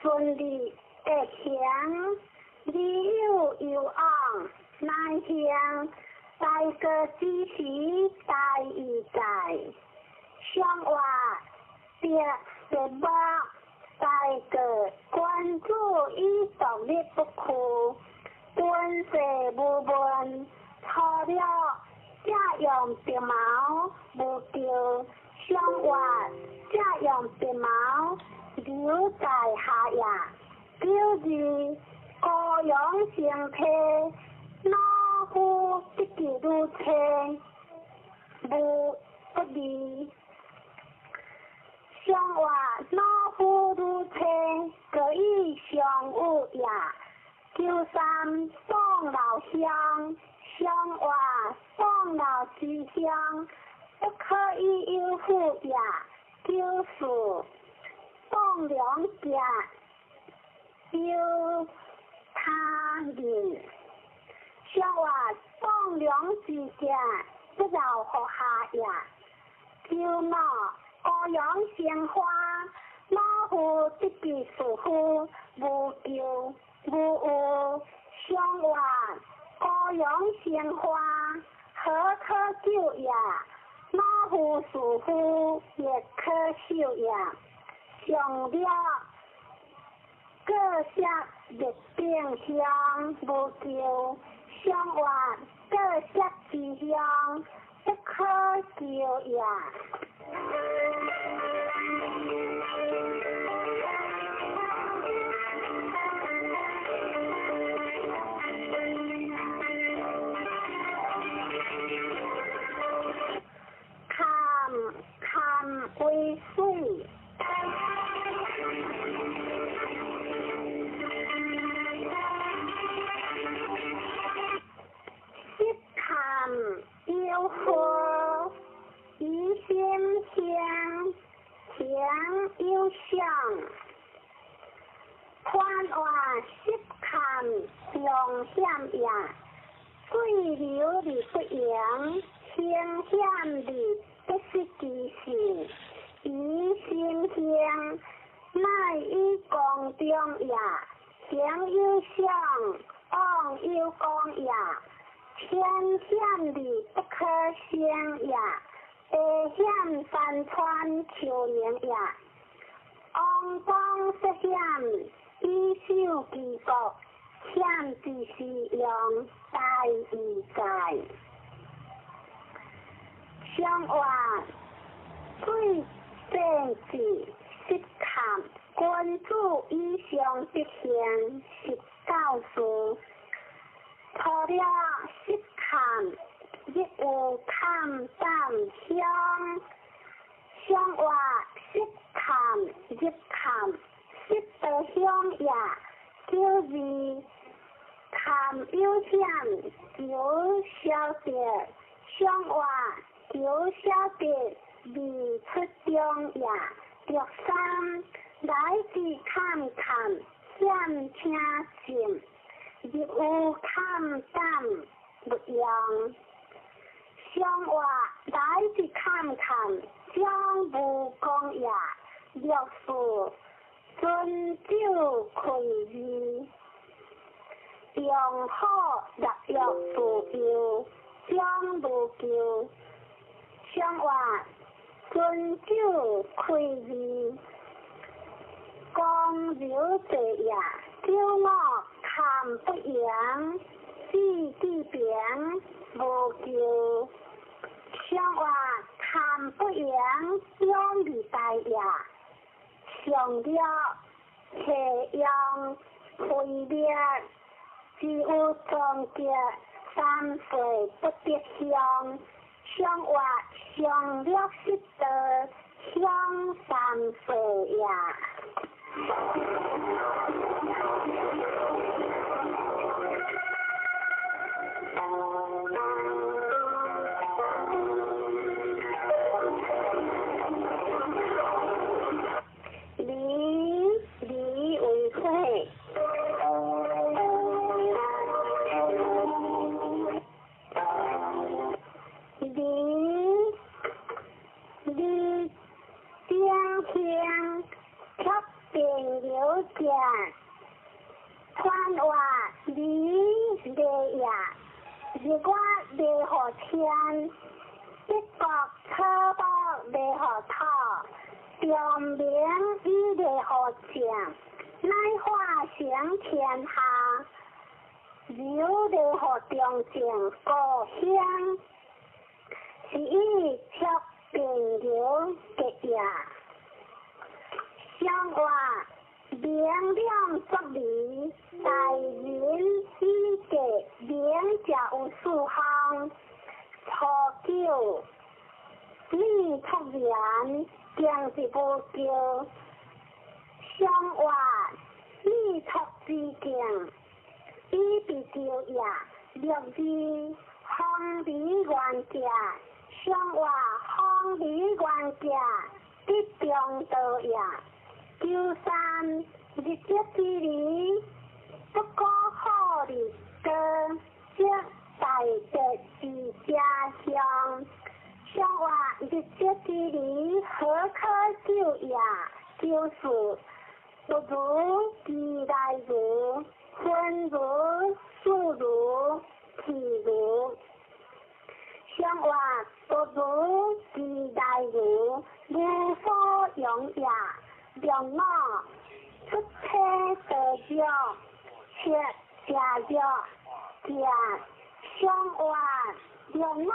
顺利的行，你有有往难行，大过之时大义在，上话别别目，大过君子以独立不屈，敦势无问，初了这用白毛无救，上话这用白毛。留在下也，九二高阳成体，老夫得记如车，无不利。上话老夫如车，各以相有也。九三宋老乡，上话宋老之乡，不可以有负也。九四。放两脚，丢他人。上话放两只脚，不饶河下也。九五高阳生花，老夫得其师傅，无求无有。上话高阳生花，何可救也？老夫师傅亦可救也。上了各色熱頂香無求，上活各色之香不可求也。坎坎為水。色坎有火，以心行，行有相。寬活色坎上險也，水流而不盈，行險而不失其性，以心行，乃以光中也。行有相，往有光也。天險而不可生也，地險山川丘陵也。王公涉險，以守其國，險之是用，大義在。上活水變質失坎，君子以上德行，實教事。除了失坎，亦有坎膽香。上活失坎入坎，失得香也。九二坎有險，求消得。上活求消得，未出中也。六三來自坎坎險聽靜，入有坎膽勿用。上活來自坎坎將無功也。六四尊酒開義，用好立約自由，將無求。上活尊酒開義，光柔濟也。九五坎不盈，四地平無求。上活坎不盈，兩未大也。上了下用灰滅，只有終結三歲不得香。上活上了失道，香三歲也。離離為火，離離頂香，卻變流者，寬活離地也，日月袂予天，北國草木袂予土，長明以袂予正，乃化成天下，柔袂予中正故鄉，是以卻變流結也。上活明亮作理，大人以格明者有四項。初九，你出言，定是無求。上活你出之境，以被求也。六二方離原者，上活方離原者，得中道也。九三日德之理，不可好日高，則大德之家鄉。上活日德之理，何可救也？九四不如其來如，分如數如譬如。上活不如其來如，無所用也。六五出體道藥，吃食藥，行相活兩腦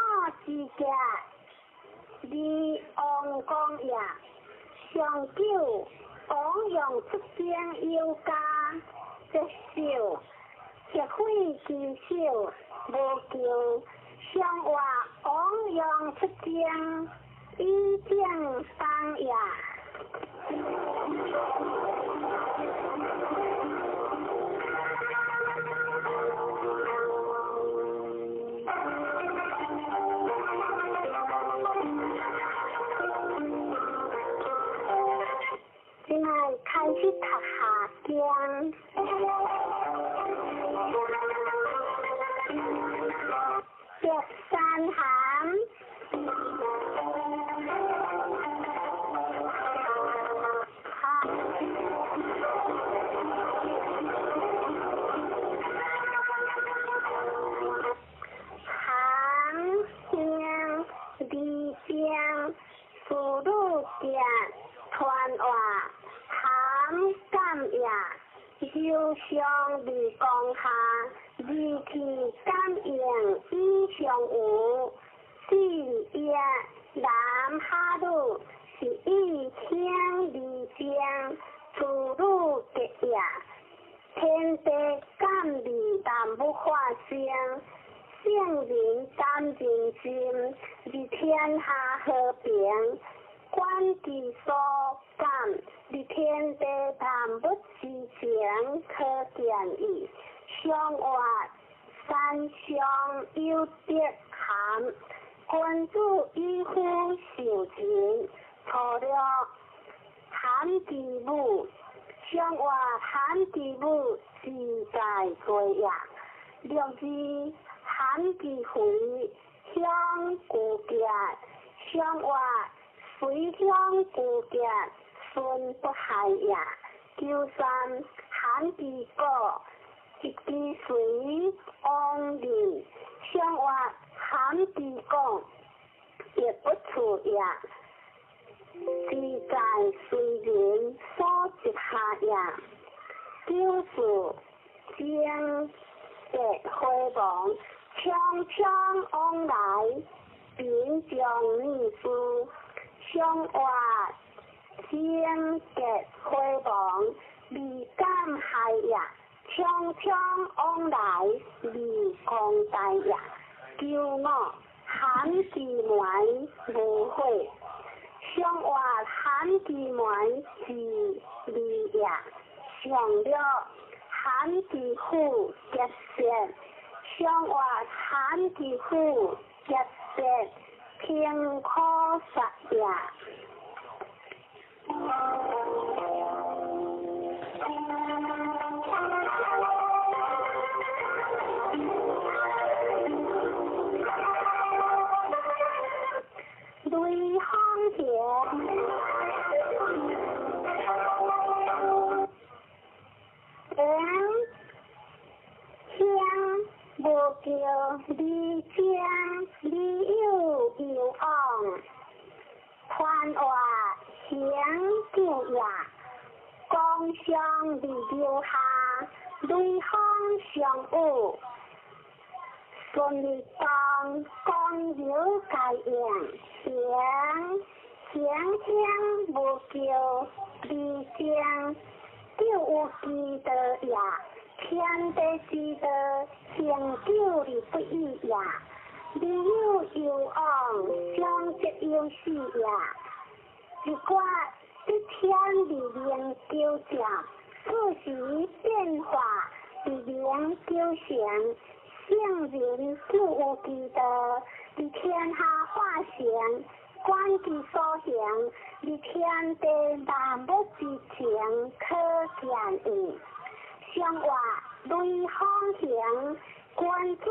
之間，二王公也，上九王陽出征有加，接受社會之手無求，相活王陽出征以正當也。這擺開始讀下經，白山函，函兄二正妇女店传话。含感也，柔上二光下，二气感应以上有，四也男哈女是以兄二正，处女结也。天地感二万物化生，圣人感人心，而天下和平。观其所感，而天地万物之情可见矣。相活三相有德含，君子以夫受情，初六含其母，相活含其母自在过也。六二含其肥，乡古结，相活随乡古结，孙不害也。九三含其果，一支随往人，相活含其果，亦不处也。自在随人所执下也。九四正结回亡，匆匆往来，贫将女士。相活正结回亡，未敢害也。匆匆往来，未公大也。九五含其门无悔，相活含其门是利也。上六含其父结舌，相活含其父结舌，平可杀也。雷锋行，王兄无叫二正，二有有往，传话行救也。光相二留下，雷锋相有，顺利当光有该应，行行兄无叫二正，就有之道也。天地之道，恒久而不易也。二有有往，相则有死也。一卦一天而灵纠正，四时变化而灵纠成。圣人就有之道，而天下化成，观其所行，而天地万物之情可见矣。相活雷锋行，君子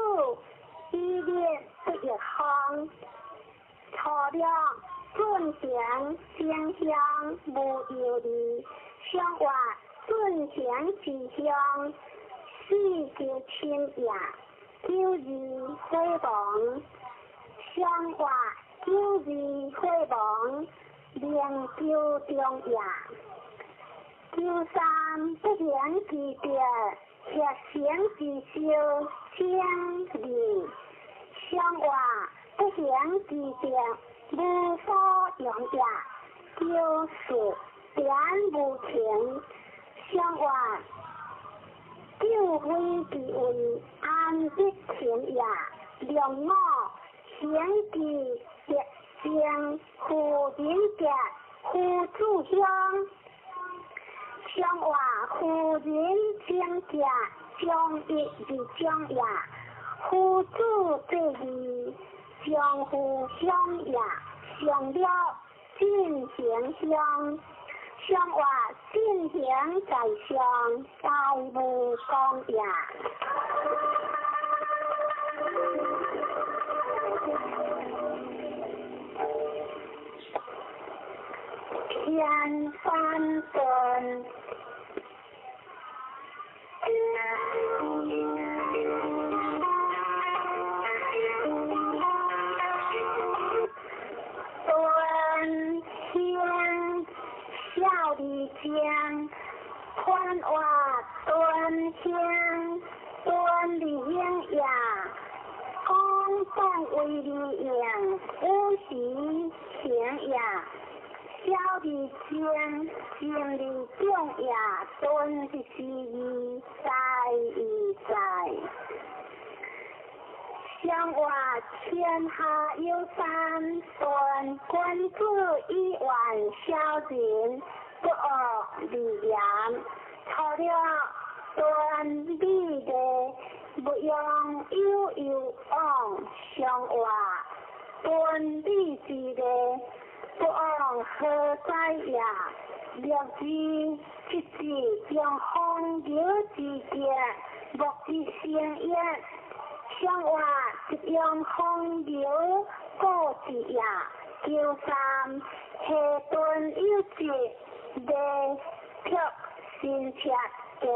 以立不亦方。初六准行正向无忧虑，相活准行之向，四求亲也。九二火亡，相活九二火亡，灵究中也。九三不行之德，协成之修正义。相话不行之德，无所用也。九四点无情，相话救非之位，安得情也？两五行之德正，夫人德，夫子乡。相话夫人正德，将一而将也。夫子这义，将夫相也。上了进行相，相话进行在上，大无功也。天翻顿。端香小丽江，宽话端香，端丽英呀，公共为利用，有时行呀。小丽江，经理中也，端是之义在义在。相话天下有三端，君子以远小人，不恶而言。除了端美的，不用有有往相话端美之的。不往何在也？略知一字将风流之节，莫之成也。相话一用风流故之也。九三下顿有节，未却新切节。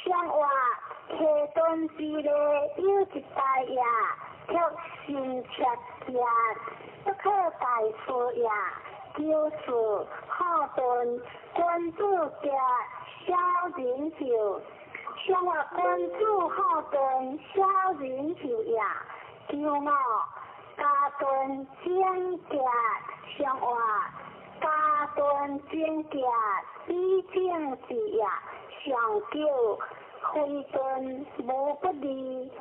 相话下顿之内有一大也，却新切节。不可大事也。九四好顿君子德小人寿，相话君子好顿小人寿也。九五家顿正德，相话家顿正德以正之也。上九非顿无不利。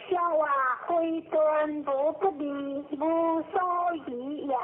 相话非顿无不利，无所疑也。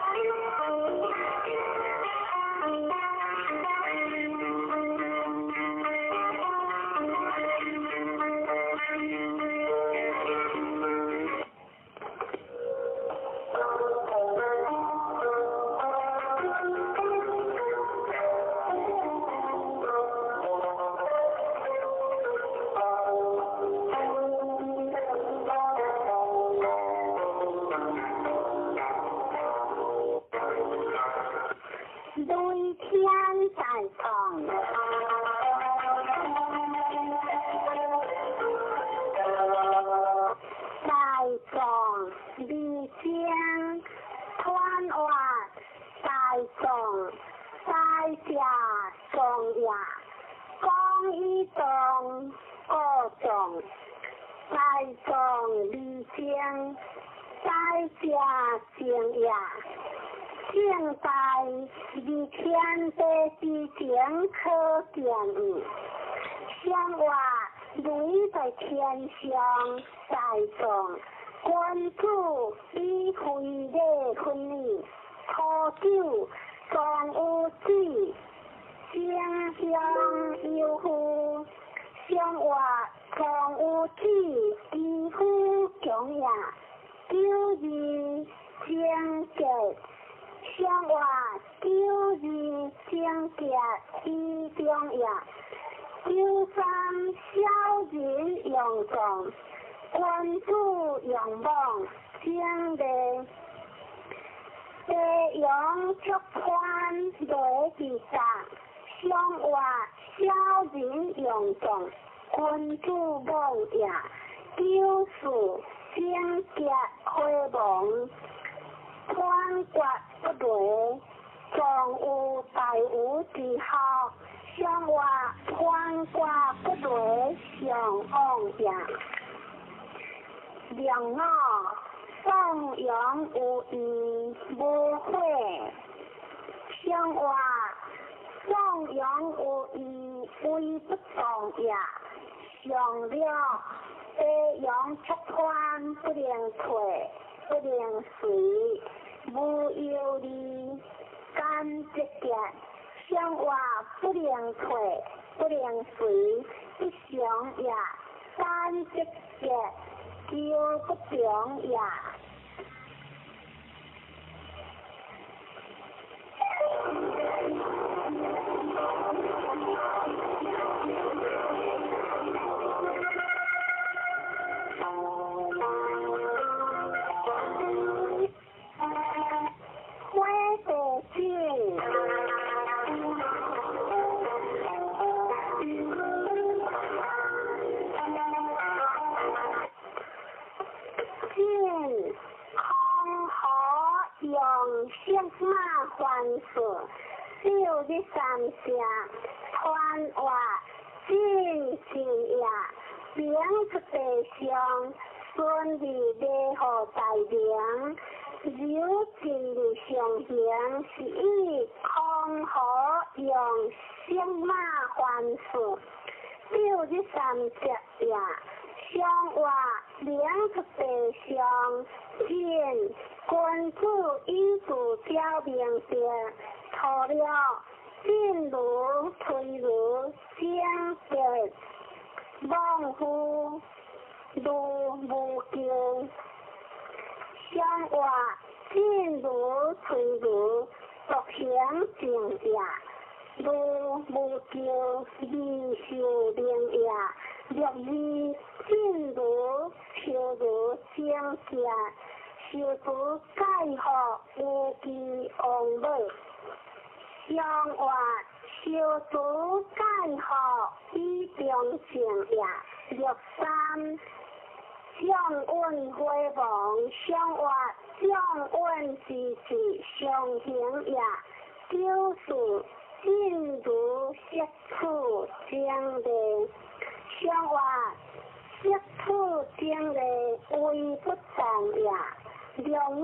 卦不雷上旺也。两五颂扬有义无悔，上话颂扬有义为不动也。上了白羊出关不能退，不能随，无忧虑，甘节节。上话不能退，不能随，不祥也。三节节，求不中也。火地井。进空河用色马还事，六日三声，团话进进也，明出地上，顺利礼号大名，柔进入上行，是以空河用色马还事，六日三声也。上话明出地上，进君子以自表明德，除了进如推如正德，望夫如无咎。上话进如推如独行正也，如无咎未受明也。六字进如秋如正正，受主盖福无忌王母。上话受主盖福以中正也。六三将运火亡，上话将运之志上行也。九四进如色处正理。上话色处正理为不动也。两五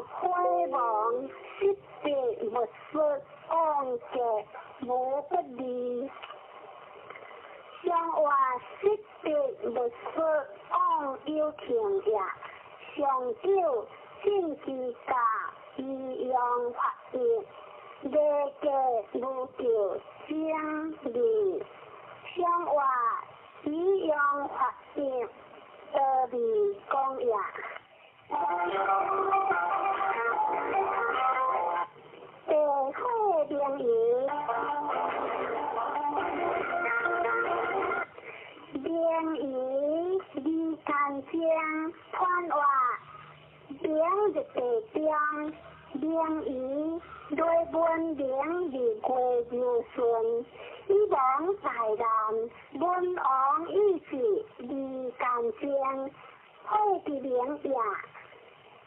火亡，失德勿失，往格无不利。上话失德勿失，往有情也。上九进其家，以阳发育，礼格无咎正义。上话以阳发育，得利公也。地火明夷，明夷离干净，团话明日地中，明夷雷文明日月柔顺，以亡大难，文王意志离干净，火之明也。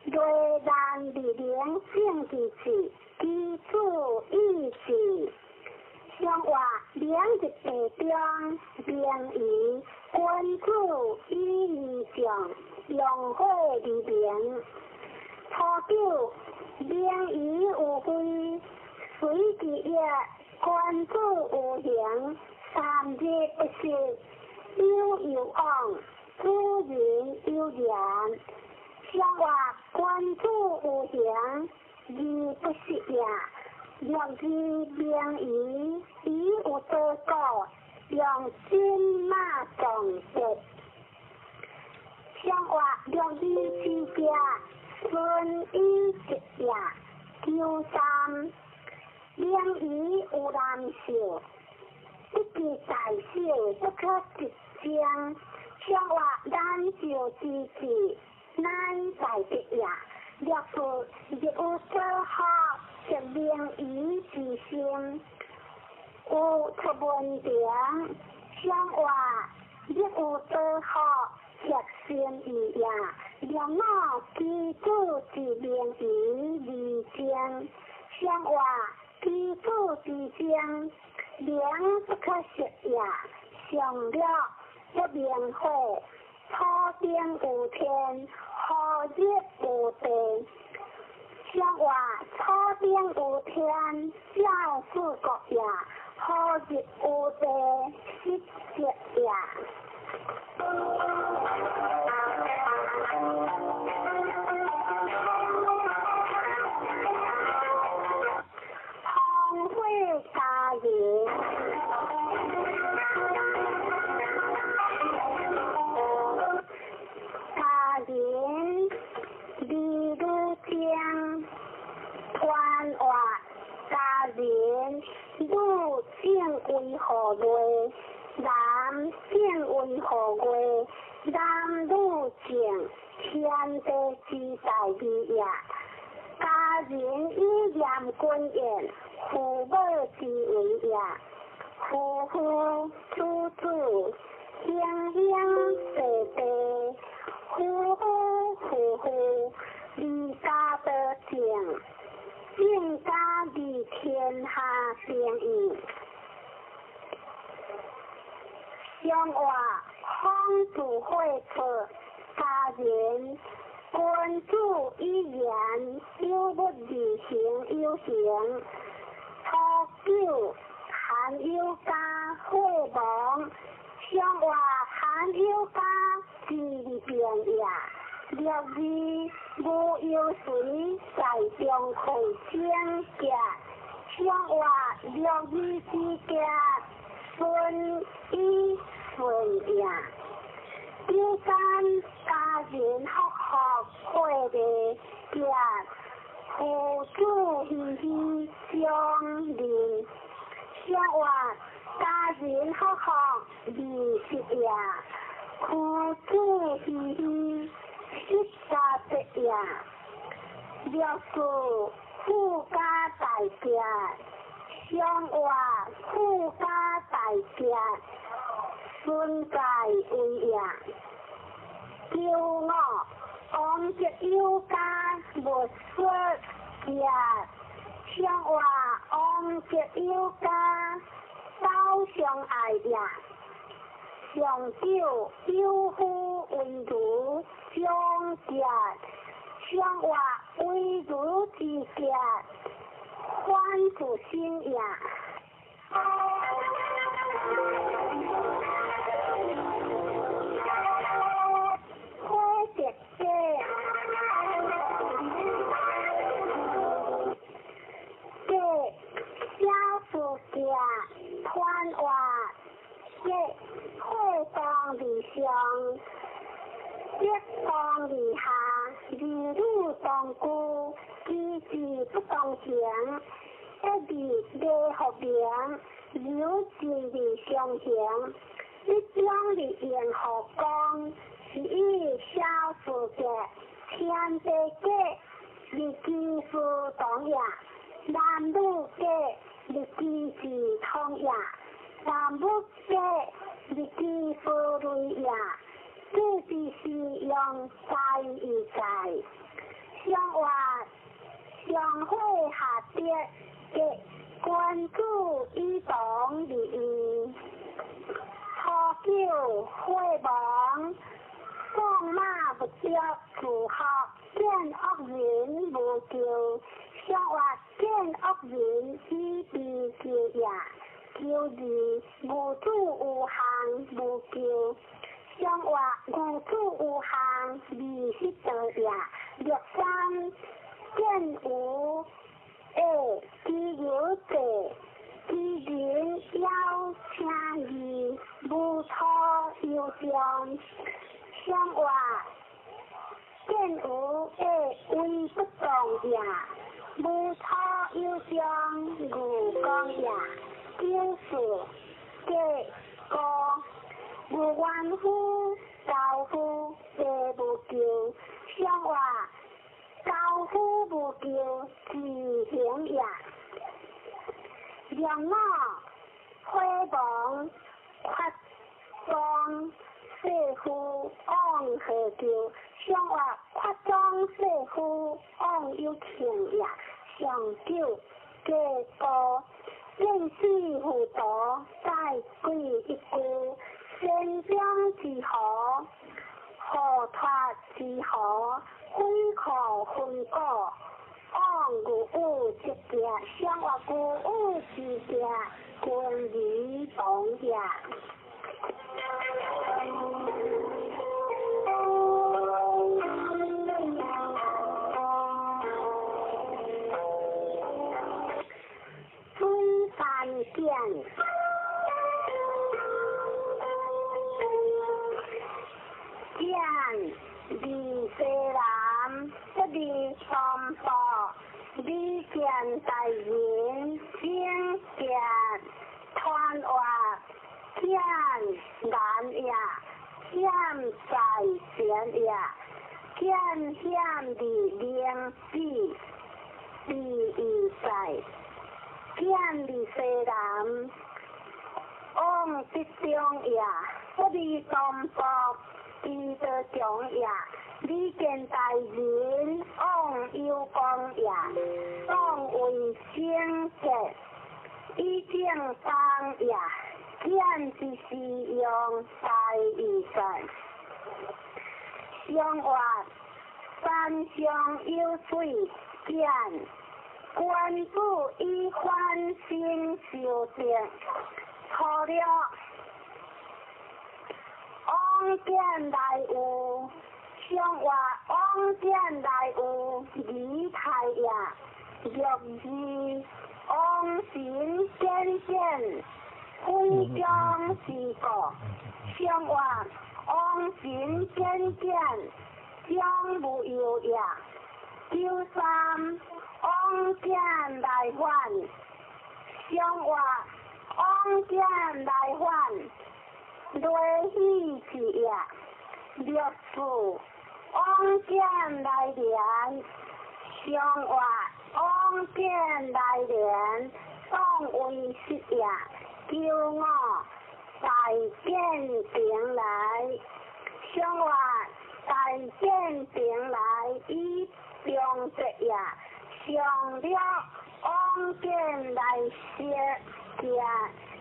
雷难日明正之志，基础意志。上话明日地中，明夷君子以义将，用火而明。初九明夷有非，随其业，君子有形，三日不食，有有往，主人有言。上话君子有形，而不食也。六字明夷，以有多故，用金马撞德。上话六字之家，顺以吉也。九三明夷有难受，不计大小，不可直将。上话难受之至，乃大德也。六四日有所学，则明夷之心，有出文凭。上话日有所学，则心意也。两五基础之明夷而精，上话基础之精，明不可失也。上略不明火，土顶有天，何日有地？上话土顶有天，照四国也；何日有地，失德也。风火家人，家人李女将，传话家人女正为何月？男正为何月？男女正，天地之大义也。家人以严君言，父母之为也。夫妇子子，兄兄弟弟，夫夫妇妇，离家得正，正家离天下定义。上话孔子会错，家人君子以言有物而行有形。初九含有家火亡，上话含有家之变也。六二无忧随在中会整洁，上话六二之洁，顺以顺也。九三家人福福会的洁，父子喜喜相认。上话家人福福二十也，父子喜喜十三节也。六四富家大洁，上话富家大洁，孙界为也。九五王德有家无说也，上话王德有家走相爱也。上九有夫为如长洁，上话为如之洁，反自身也。火德家，家小事家，传话家火当而上，德当而下，儿女当顾，机智不当行，一字礼福名，柔情而相行，一中而应和光，是以小事家，天地家，日机事同也；男女家，日机事同也；男女家，日机事类也。这是用在一在，上话上火下德，家君子以同而义。初九火亡，放马不着自学，见恶人无救。上话见恶人以悲救也。九二无子有项无救。上话无子有项二十道也。六三见无下之有地，之人邀请义，无错有上。上话见无下为不动也，无错有上无讲也。九四家高无冤夫，高夫地无救。上话高夫无救，自行也。两五火亡，发庄世夫往何救？上话发庄世夫往有庆也。上九家高见死糊涂，家乃鬼一句，仙中之河，河脱之河，非可分割。往牛有之行，相活牛有之行，君儿同也。水山见，见李西南，不离三宝，李见大人，正见团活，见难也，险在前也，见险的灵子，第一在。见李西南，往德中也，不离东北，基道中也。李见大人，往有光也，当为圣洁，以正当也。见之时用大义在，相活山上有水见。君子以反省修正，初六往见来有，相活往见来有仪态也。六二往神显显，非将之故。相活往神显显，将无忧也。九三往见来还，相活往见来还，雷喜之也。六四往见来连，相活往见来连，当为实也。九五大见平来，相活大见平来以中节也。上了往见来学行，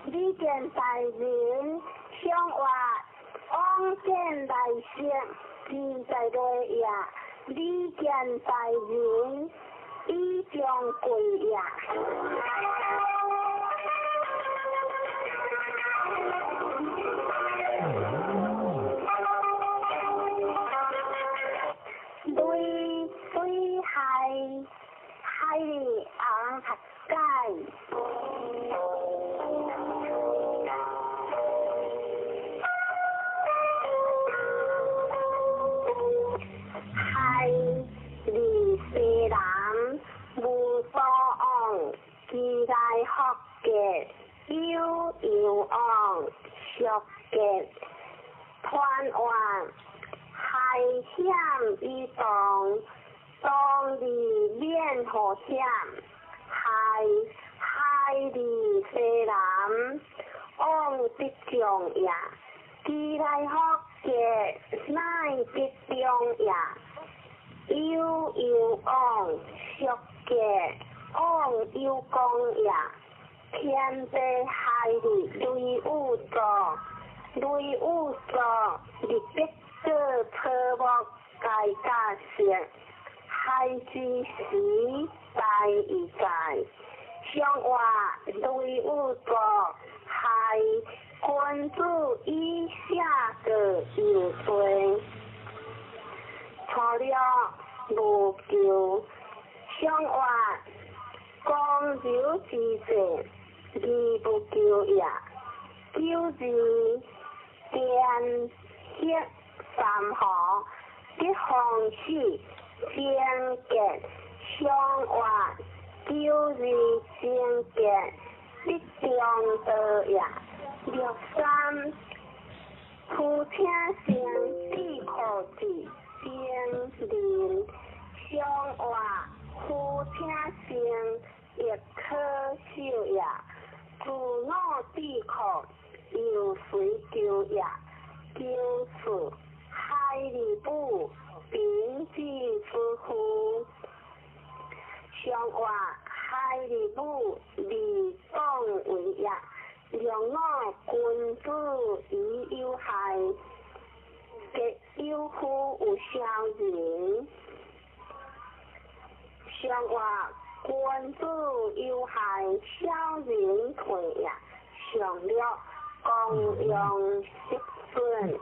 李见大人，相活往见来学，自在落也。李见大人，以将贵也。雷水海，海里红合解。海里西南无所往，其来福结有有往，俗结团圆。海险以动，当日免祸险。海海里西南往得中也，其来福结乃得中也。有有往俗结往有功也。天地海里雷有作，雷有作日必过草木该家色，海之时大义在。相活雷有作，海君子以下个有罪。初六无求，相活光柔之势，而不求也。九二天黑三河，得风水贞洁，相活九二贞洁，得中道也。六三夫请生智库子精灵，相活夫请生亦可守也。自我智库又随求也。九四海里母平子之父，相活海里母李当为也。良我君子以有害，吉有夫有小人。上话君子有害，小人退也。上略公羊失顺，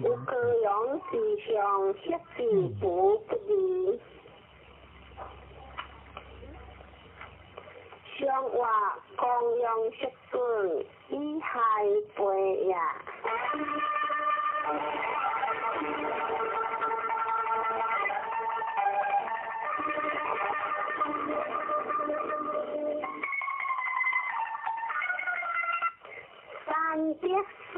有高阳之上，失之不不利。上话公羊失顺，以害背也。三德顺。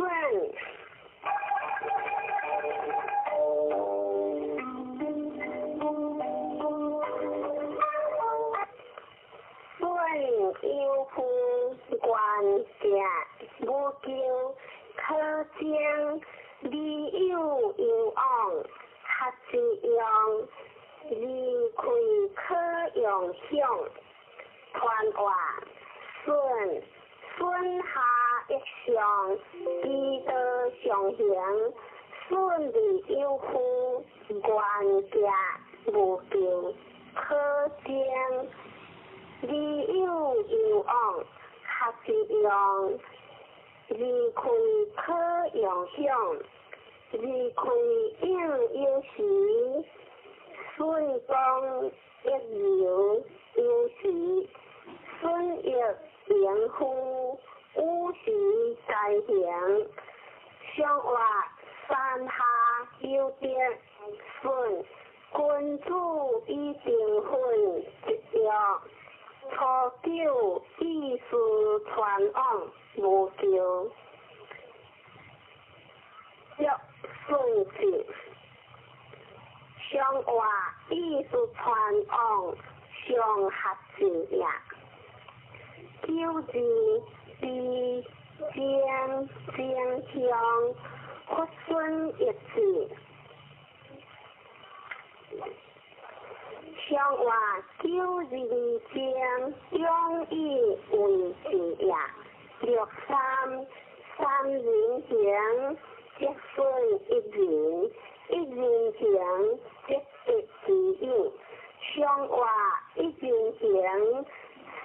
顺有夫愿行无求，可将理有有往，合之用，离开可用享，传话顺。顺下一上，其道上行，顺利有夫，愿行无求，可将理有有往，合之用，离开可用享，离开应有时，顺光一流有时，顺益。迎夫五时在行，上话山下有德顺，君子以定分一约，初九意思传往无求，约顺子，上话意思传往上合子也。九字悲将将向佛孙一字，上话九字将两以为字也。六三三人行，积孙一人，一人行积德之有。上话一人行。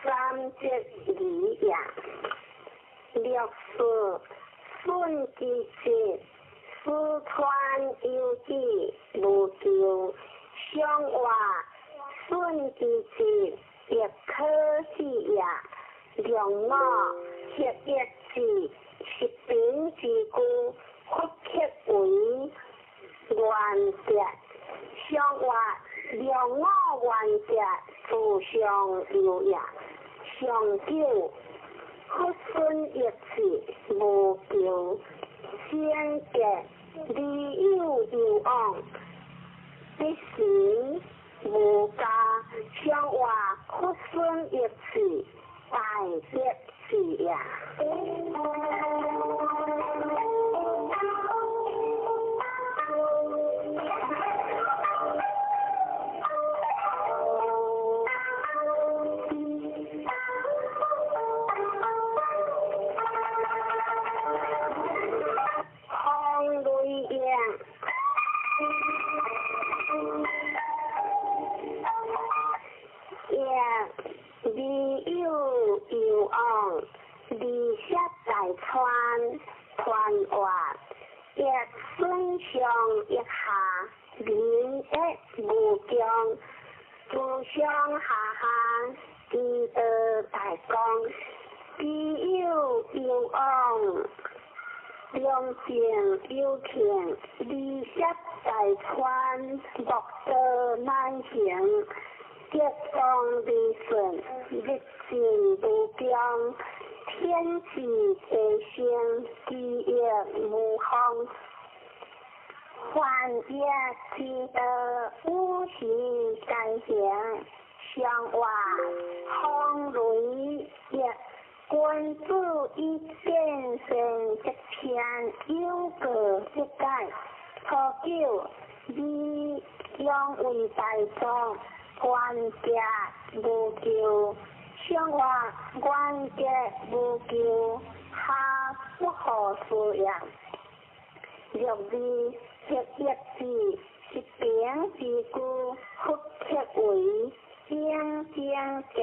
三节礼也，六四顺其节，四川有志无求，上话顺其节亦可喜也。两我合一字，十平之故，复刻为原则。上话两我原则，自上有也。上九，佛孙一字无求，先结理有有往，必行无加。上话佛孙一字大德字也。川团话，一顺上一下，民一无穷，自上下下，其道大光，其有有往，良善有情，离舍大川，莫道难行，吉光利顺，日进无穷。天地地生，其业无方。凡业之道，五行在行，上话风雷业，君子以变成一天有过不改。初九，你养为大众，官家无求。上话官家无求，合不可思也。六二黑抑字，是平之故，复刻为正正格。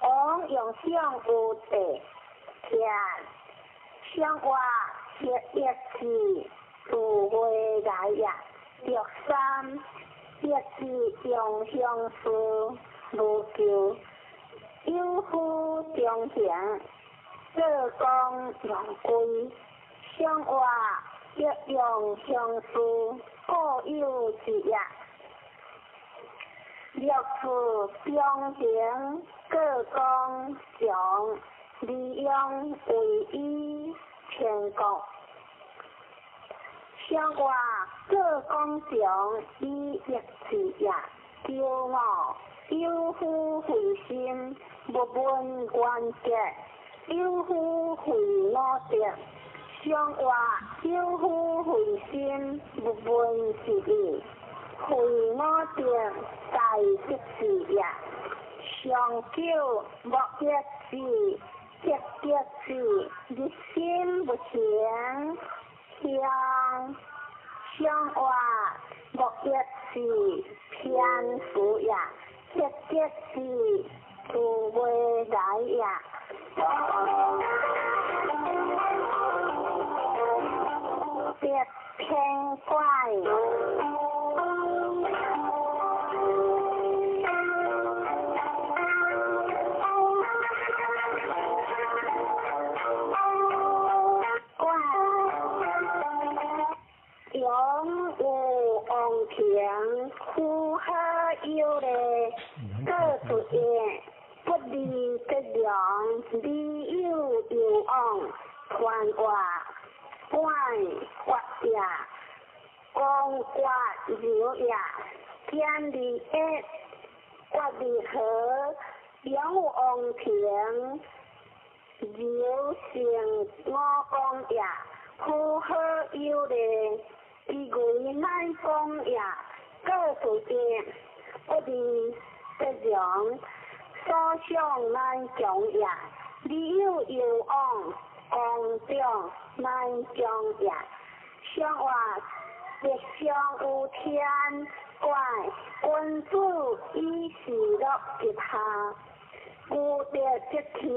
王用相有地，天相话黑抑字，自未来也。六三抑字用相思无求，有夫中行，做工用归。相话抑用相思，固有之也。六四中行各公将，利用为以全国。相话各公将以抑制也。九五有夫慧心，无问原则；有夫慧五德。相话有夫慧心，无问是义。慧五德大德智也。上九无抑制，积极智，日心不行。相相话无抑制，偏辅也。积极智，自未来也。别偏怪。永有王庭，呼哈有礼，各出现，不离德良，理有有往，传话怪发也，光刮流也，天理一，决离和，永有王庭，流成五公也，呼哈有礼。伊为乃公也，各出现，不离德良，所想难强也。理有有往，公长难强也。相话德上有天怪，君子以事乐吉下，无德则天。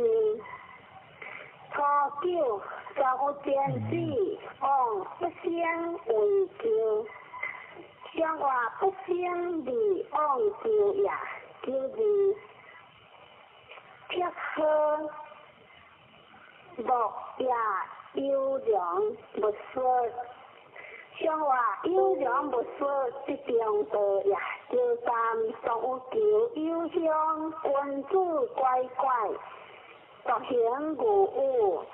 初九，全有天子，王不生为求。相话不生而王求也，求而铁好，木也优良勿说。相话优良勿说，则中道也。九三，常有求有乡，君子乖乖。独行无有，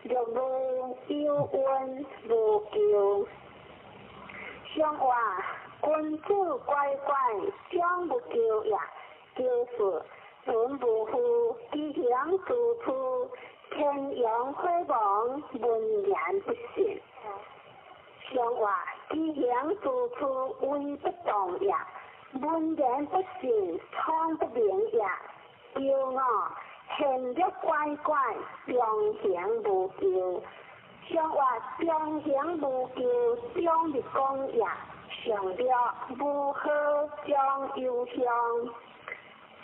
六路有恩无求。相话君子乖乖，将无求也。九四，存无负，其行自处，天阳火亡，文言不信。相话其行自处，为不动也。文言不信，聪不明也。九五，现略乖乖，中行无求。相话中行无求，中日讲也。上略无好将有乡。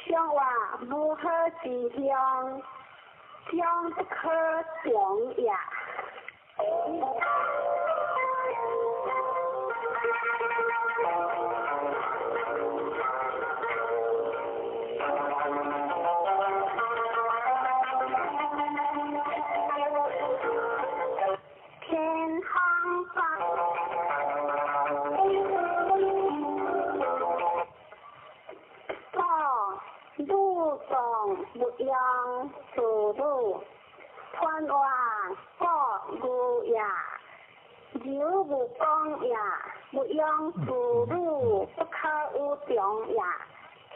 相话无好之乡，将不可长也。天空发，左女动勿用自女，传话国牛也，柔无讲也，勿用自女，不可有长也。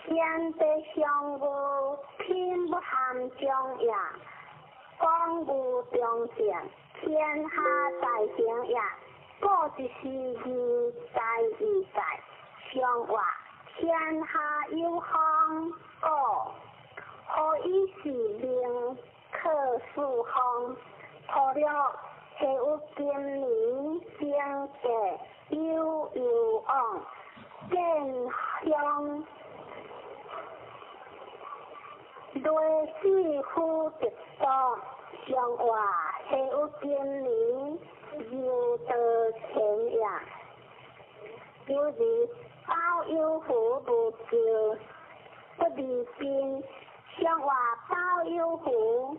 天地相遇，品不含将也，讲无中正，天下大成也。故一时义，大义在。相话天下有风，故何以是命可四方？除了下有今年生格有有往，见乡雷死夫得道，上话下有今年游道前也，就是包有福无救不离边，上话包有福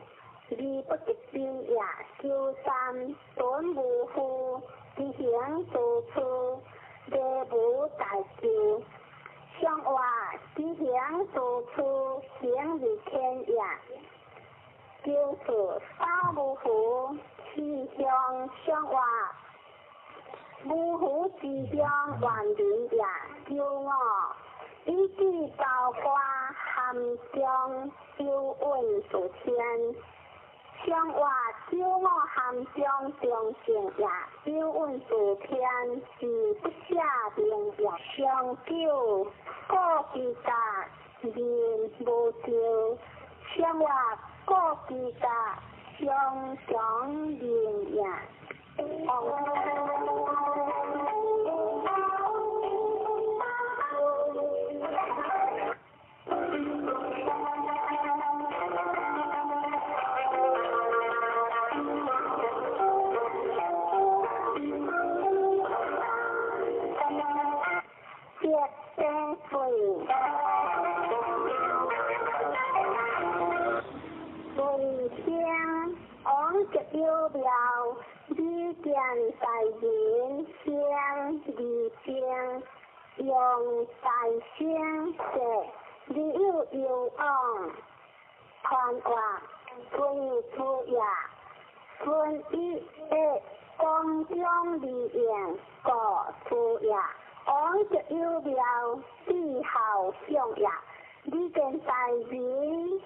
离不得边也。九三顿无负，执行做处，礼无大救。上话执行做处，行如天也。九四包无福，气象上话无福之乡万人也。九五以至包括含中有运数天。上话九五含中中正也，有运数天是不下明也。上九顾其家人无救，上话顾其家上强人也。有庙，李见大人先离经，用大声说，你有有往，传话，孙出也，孙一的光中利用故出也，王就有庙，地好相也，李见大人。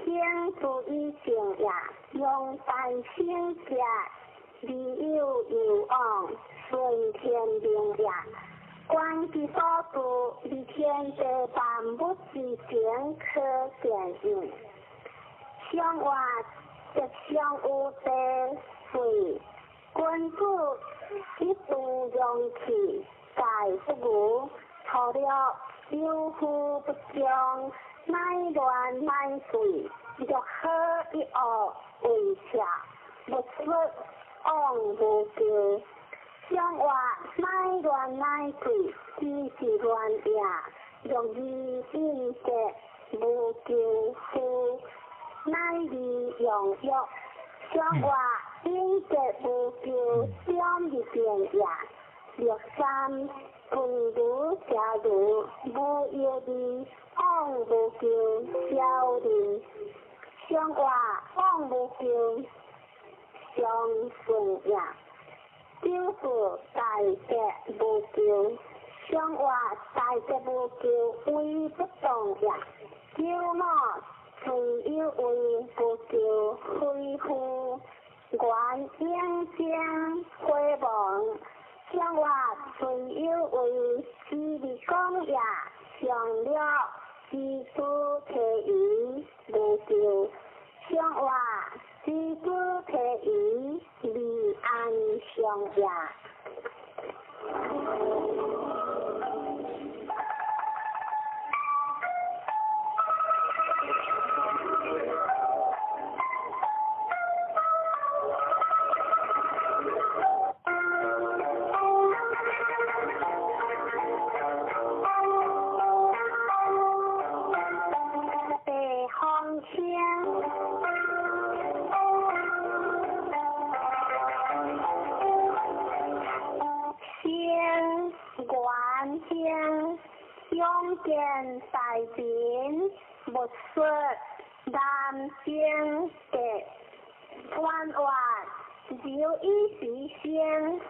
先注意正也，用大声者，利有有往，顺天命也。观其所住，离天地万物之情可见应。上话吉祥有地水，君子一度容气，盖不无，除了有福不将。乃乱乃水，若好一恶为邪，勿说往无救。上话乃乱乃水，只是乱也。若义应格无救夫，乃利用欲。上话应格无救，点入变也。六三分如邪如无药味。往无救，小人上话往无救，上顺也。九四大德无救，上话大德无救，威不动也。九五虽有为无救，非夫原应将回亡。上话虽有为，只是讲也，上了。知主提疑无救，上话知主提疑离安上也。见大人，勿说南京的官话，留意时先，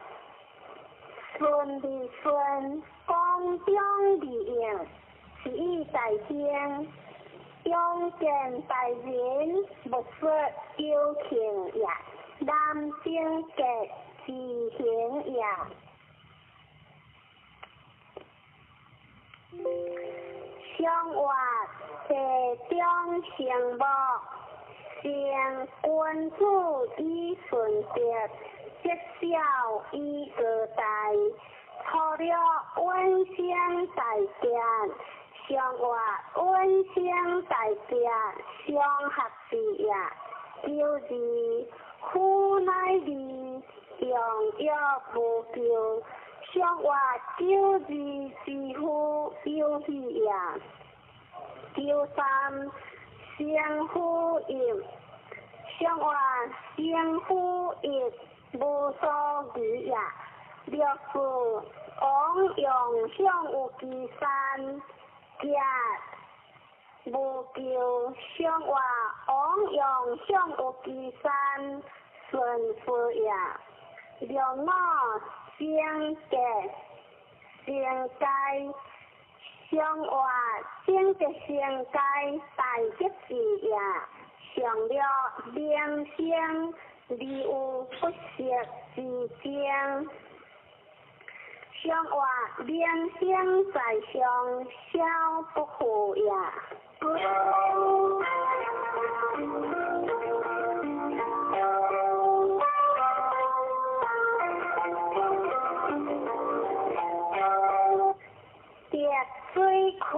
顺利顺，光中利用，是以大兴。永见大人，勿说有庆也，南京的自行也。上话地中成木，成君子以順德，積小以過大。初六穩生大吉，上活穩生大吉，雙合字也。九二虎乃二，用藥無救。上活九二之夫有喜也。九三生虎一，上活生虎一無所疑也。六四王用向有其山，吉無救。上活王用向有其山，順福也。六五生吉生佳，上活生吉生佳大吉字也。上六明星，而有不息之爭。上活明星在上，小不負也。滴水困，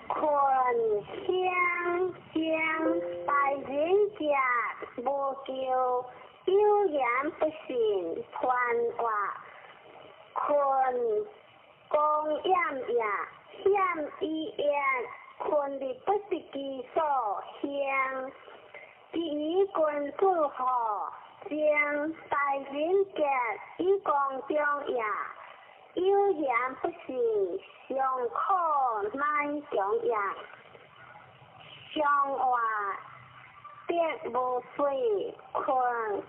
困相争，大人食無救，有言不信，傳話困公厭也，險以言，困的不是其所向。第一君子好，將大人格以公中也，有言不信，尚可乃強也。上活得無水，困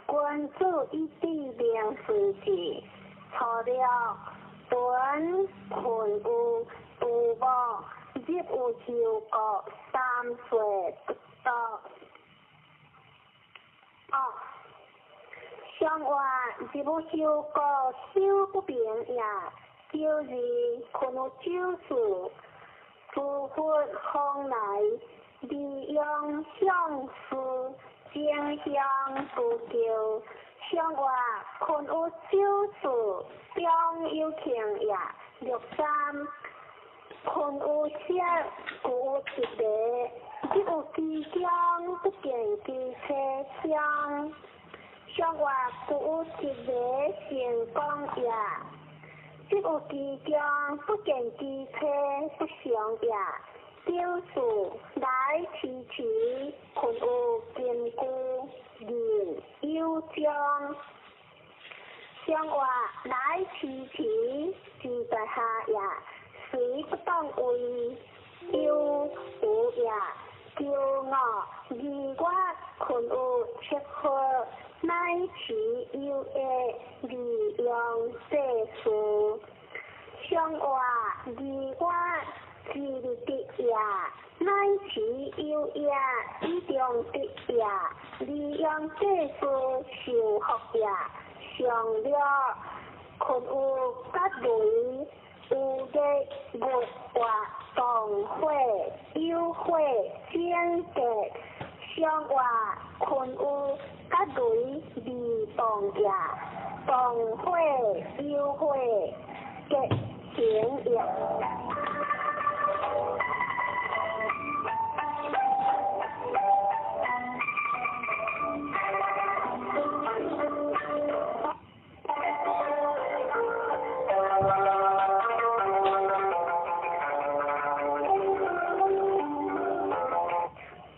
君子以知明水事。初六屯困有杜牧，入有休國，三歲不到。哦，上活入有休國，修不平也。九二困有酒肆，諸佛方來，利用相思，争相不救。上活困有酒肆，中有庆也。六三困有色，故有一个，入有其中，不見其車廂。上活故有一个成功也，入有其中，不見其車不祥也。九四來遲遲，困有根據，人有章。上活來遲遲，志在下也，雖不當為有無也。九五二月困有七號，乃遲有益，利用世事。上活二月之日得也，乃遲有益，以中得也，利用世事受福也。上六困有吉雷，有日月活動火有火整吉。上活困有吉雷未動也，動火有火吉行也。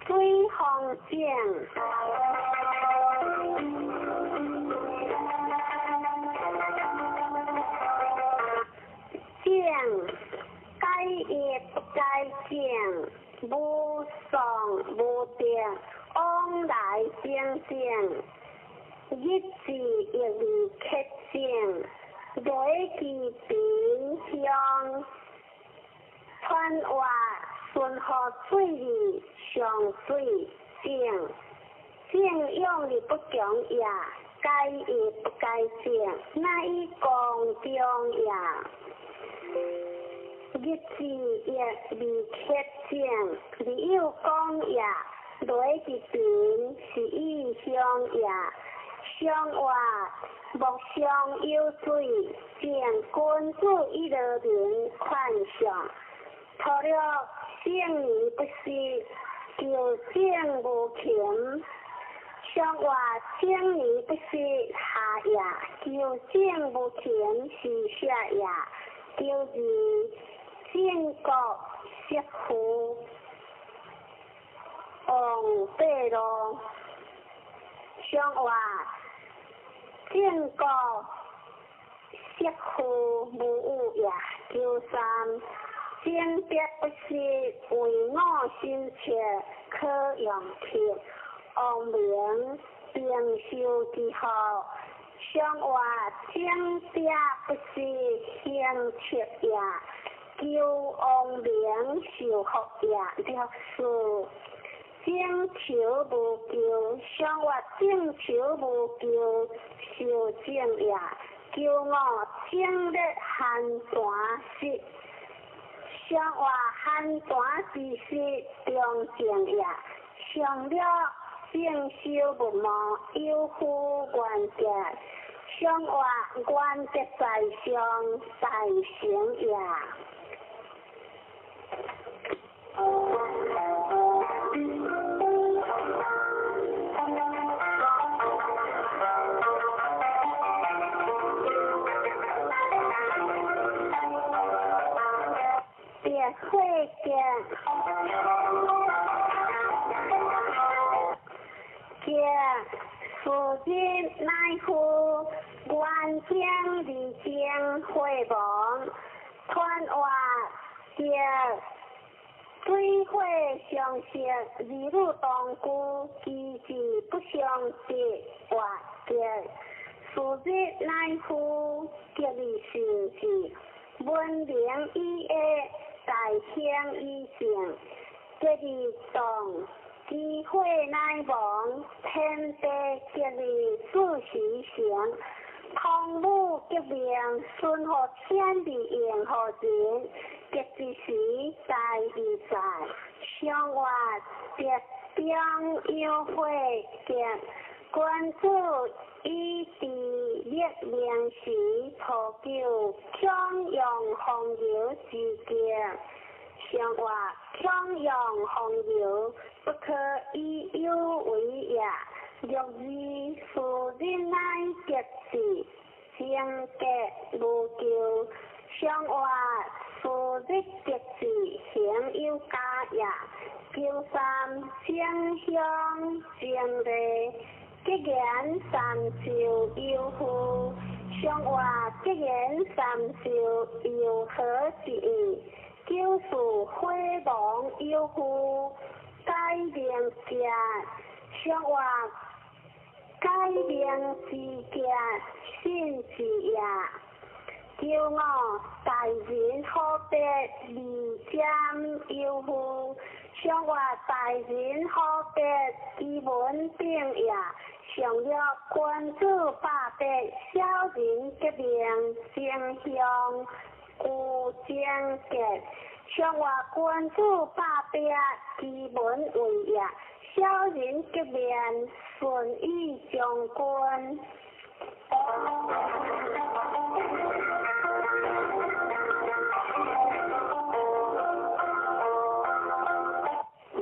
水風井，井改业不改正，無喪無定，往來整整，日子一日克正，雷其平鄉，傳話順河水里上水井，井用力不強也，解該一不該正，乃以公中也。日子亦未克正，未有講也。雷佇平是以相也。上話莫相有水，正君子以樂民勸上。除了聖年不息，求正無勤。上話聖年不息下也，求正無勤是下也。求二正國媳婦王八路。上話正國媳婦無有也。求三正德不息，為我心切，可用客。王明平壽之後，上話正德不息，行切也。求王明受福也。六四正求無求，上話正求無求，受正也。求五正日寒寒時，上話寒寒之時中正也。上了正修不忘，有夫原則。上話原則在上，大成也。別會見。見事日乃夫原正二正會亡，傳話見水火相生，兒女同居，其志不相得，活見事日乃夫吉利受字，文明以下，大興以正，吉利動。機會乃亡，天地吉利子時成。孔武革命，順乎天地應乎人。吉之時，大義在。上話德中有會見，君子以治立命時，普求強陽風流之見。上話強陽風流，不可以有為也。若二事日乃吉事，正格無咎。上話事日吉事，行有加也。求三正向正禮，吉言三就有夫。上話吉言三就有何之意？九四火亡有夫，改名者。上話改名之者，信之也。求五大人好別二占有夫，上話大人好別其文炳也。上了君子百德，小人革命正向有正格。上話君子百德，其文為也。小人革命順意將軍。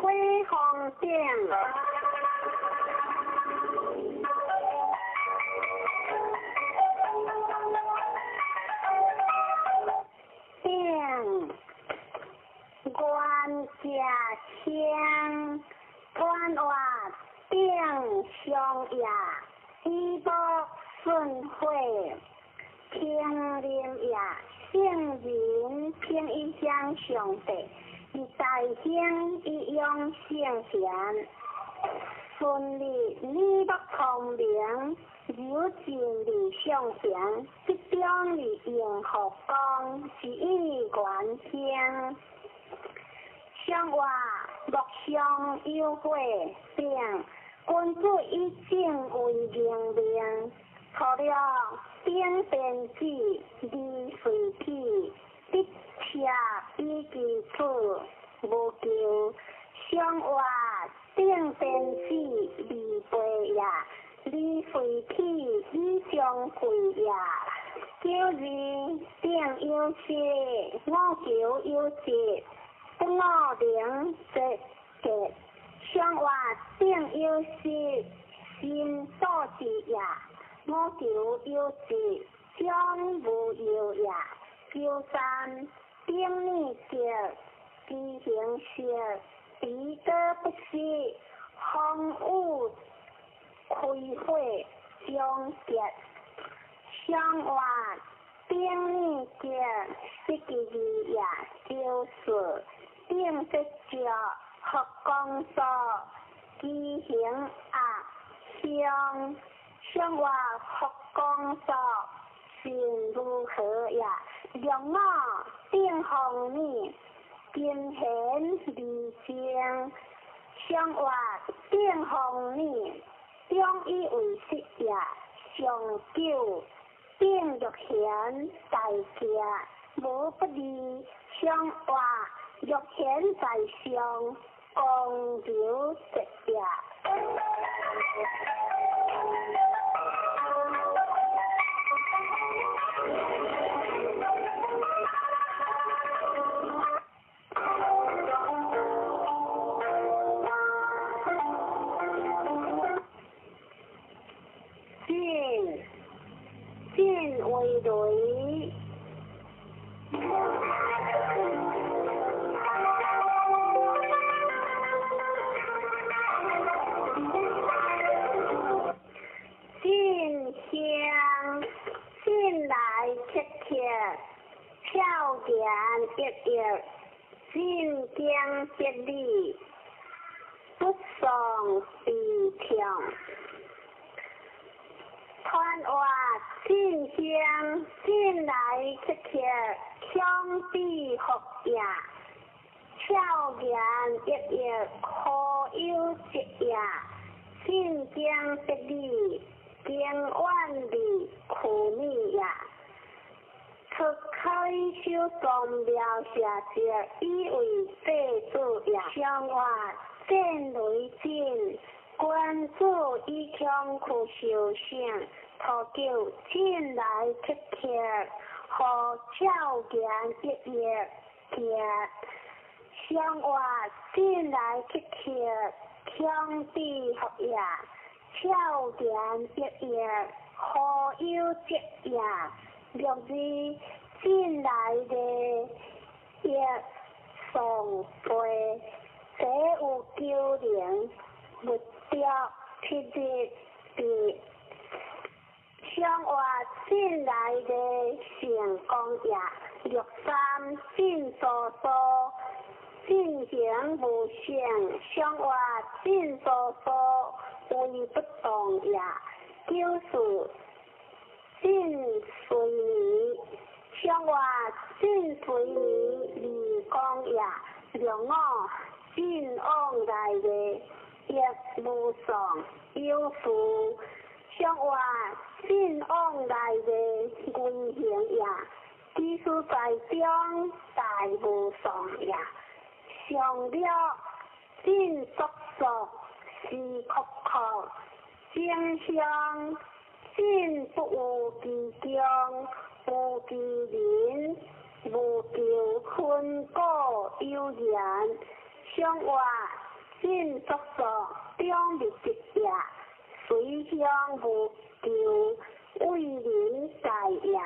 火風頂。頂原者興，傳話頂上也，以木順火，平林也，聖人平一向上帝，以大興以養聖賢，順利你木聰明，柔盡而上平，集中而應福光，是以元興。上話木相有火，丙君子以正为明命。初六，顶便子，二随体，得车以其处，无求。上活顶便子，二背也，二随体以相会也。九二，顶有时，五求有节，不五能节节。上活顶有时，心所至也。五求有节，将无忧也。九三，顶礼节，知行色，彼得不失，风雨开火终结。上活顶礼节，失其二也。九四，顶节脚，佛光所，知行鸭，香。上活佛光所，心如何也？六五，顶风雨，金贤二正。上活顶风雨，中以为实也。上九，顶玉贤在家，无不利。上活玉贤在上，光流节也。进，进为雷。进香，进来切切，俏言熠熠，进经别理，不丧悲痛。传话进香，进来切切，相比福也，俏言熠熠，可有节也，进经别理，经远离苦米也。出开修宗庙下节，以为祭祖也。上活战雷震，君子以强去修省。初九，进来切切，予俏言熠熠行。上活进来切切，强比福也，俏言熠熠，可有节也。六二，进来的亦送背，这有九灵，物着七日地。上活进来的成功也。六三，进疏疏，进行无性。上活进疏疏，为不动也。九四，进随眠，上活进随眠二光也。六五，进往来的亦无丧有负。上活进往来的危行也。其实在中大无丧也。上了进速速，时刻刻，正向进不有其中，无其人，无求分果有缘。上活进速速，中入极也。随向无求，为人在也。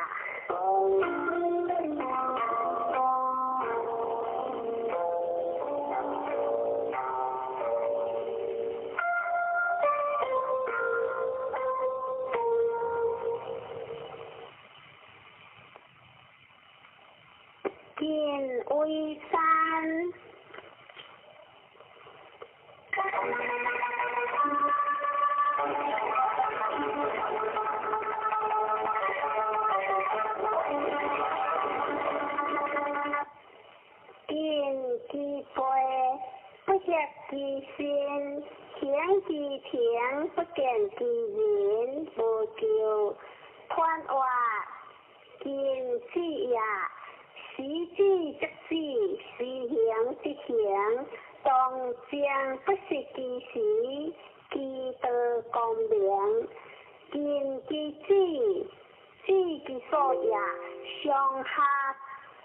晋为山。晋其背，不协其身，行其情，見其人，無咎。傳話敬子也，時止則止，時行則行，當正不失其時，其道光明。敬其子，子其所也，上下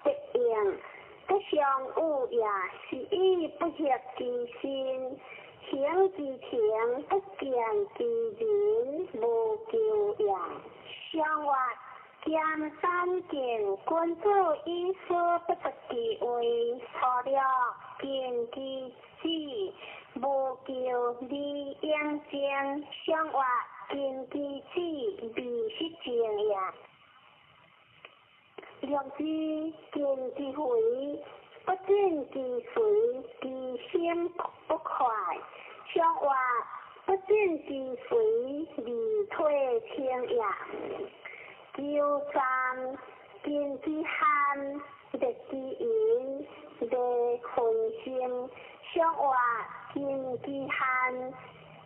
得應，不相惡也，是以不協其心。行其情，不見其人，無咎也。上活兼三見，君子以思不得其位，錯了敬其子，無咎。李應正，上活敬其子，未失政也。六字敬其肥，不進其髓，其心不快。上活不進其髓，未退清也。九三敬其罕，樂其淫，樂分心。上活敬其罕，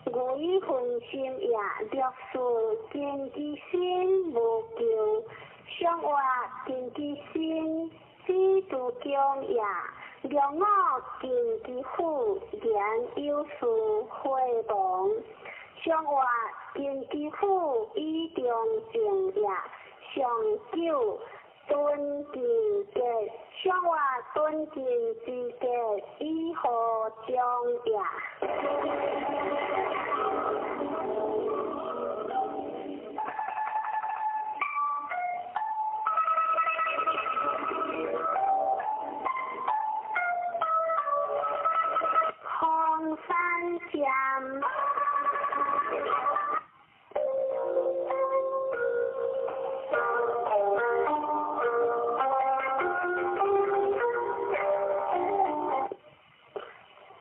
為分心也。六四敬其身，無咎。上活敬其身，知足強也。六五敬其父，言有事會亡。上活敬其父，以中正也。上九敦其格，上活敦敬之格，以和中也。红山剑。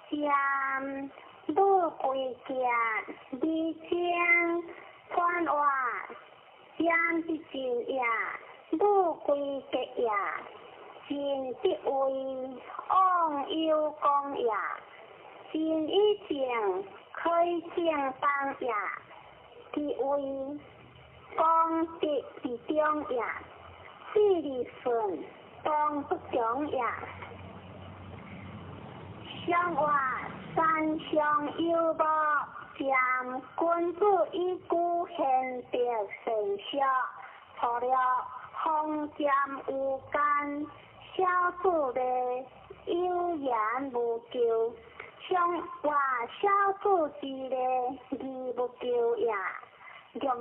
剑，无贵剑，李清传话，剑之进也，无贵格也，进得位，往有功也。进以正，开正当也，其位功德之中也，势利顺，当不强也。上活三上有无，占君子以居贤德善学，错了风占有间，小子的有言无咎。上活小子之礼，义无咎也。六二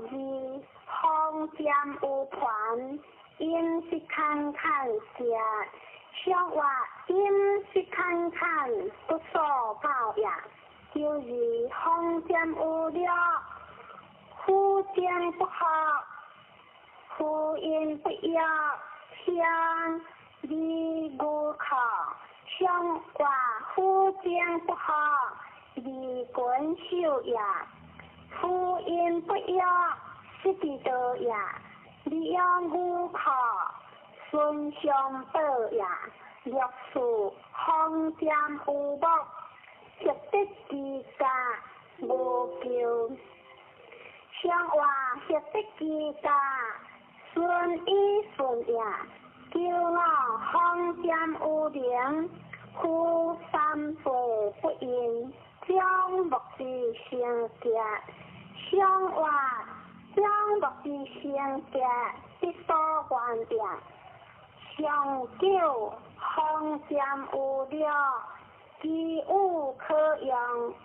风占有团，应是坎坎食。上活应是坎坎，不所教也。九二风占有略，夫将不合，夫因不约，乡里无靠。上活夫将不合，离君守也。夫因不约，失其道也。利用无靠，孙相保也。六四风占有木，协得其家，无咎。上活协得其家，顺以顺也。九五风占有灵，夫三岁不应，将木之成结。上活将木之成结，必所愿也。上九风占有略，其有可用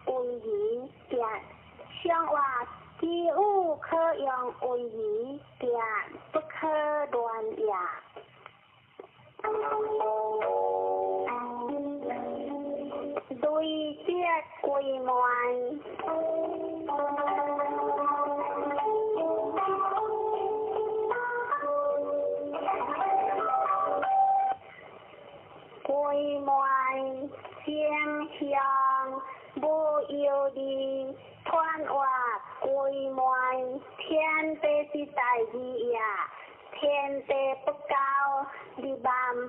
为宜结。上活其有可用为宜结，不可乱也。累积归满。归满正向无忧虑，传话归满天地之大义也，天地不交，利万物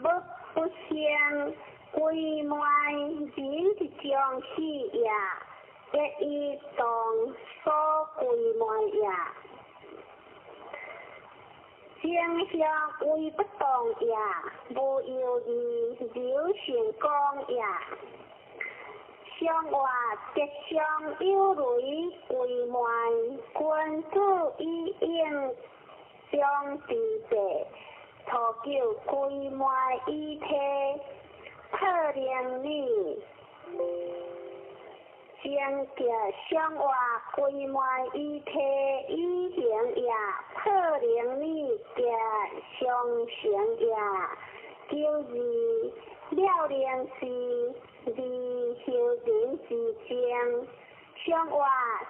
不生。归满人之将死也，一以當所歸賣也。正向為不動也，無猶豫流成功也。上話吉祥有雷歸賣，君子以應將之地，初九歸賣以體，破靈理。正吉上話歸賣以體以行也，破靈理吉上成也。九二了靈是二修人之精，上話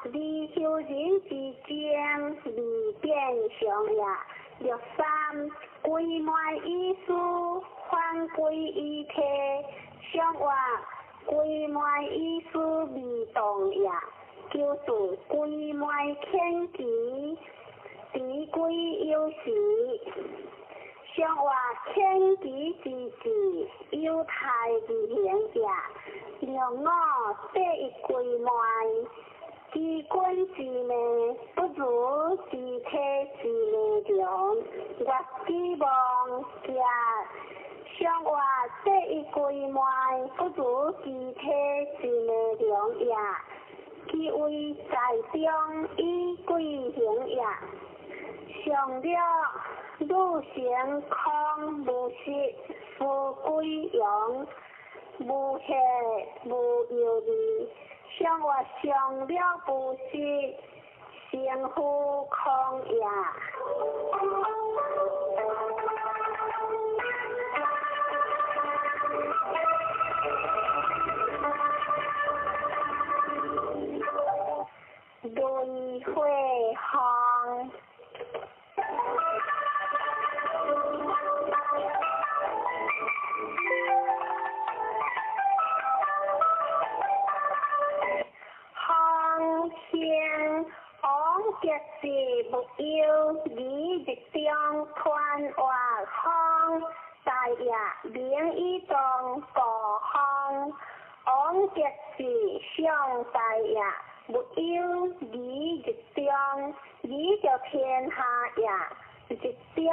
二修人之精二變相也。六三歸賣以思反歸以體，上話歸賣以思未動也。九四歸賣天機，持歸有時。上話天機之志，有太而行也。六五第一歸賣，知君之命不如知體之命長。月之望行，上話第一歸賣不如知體之命長也。其位在中以貴行也。上了女成空無實，夫歸陽，無血無猶豫。上話上了無實，成夫空也。雷火风。风兴王吉是无忧，二日中团活风，大业名以当故风。王吉是上大业，无忧二日中，二就天下也，日中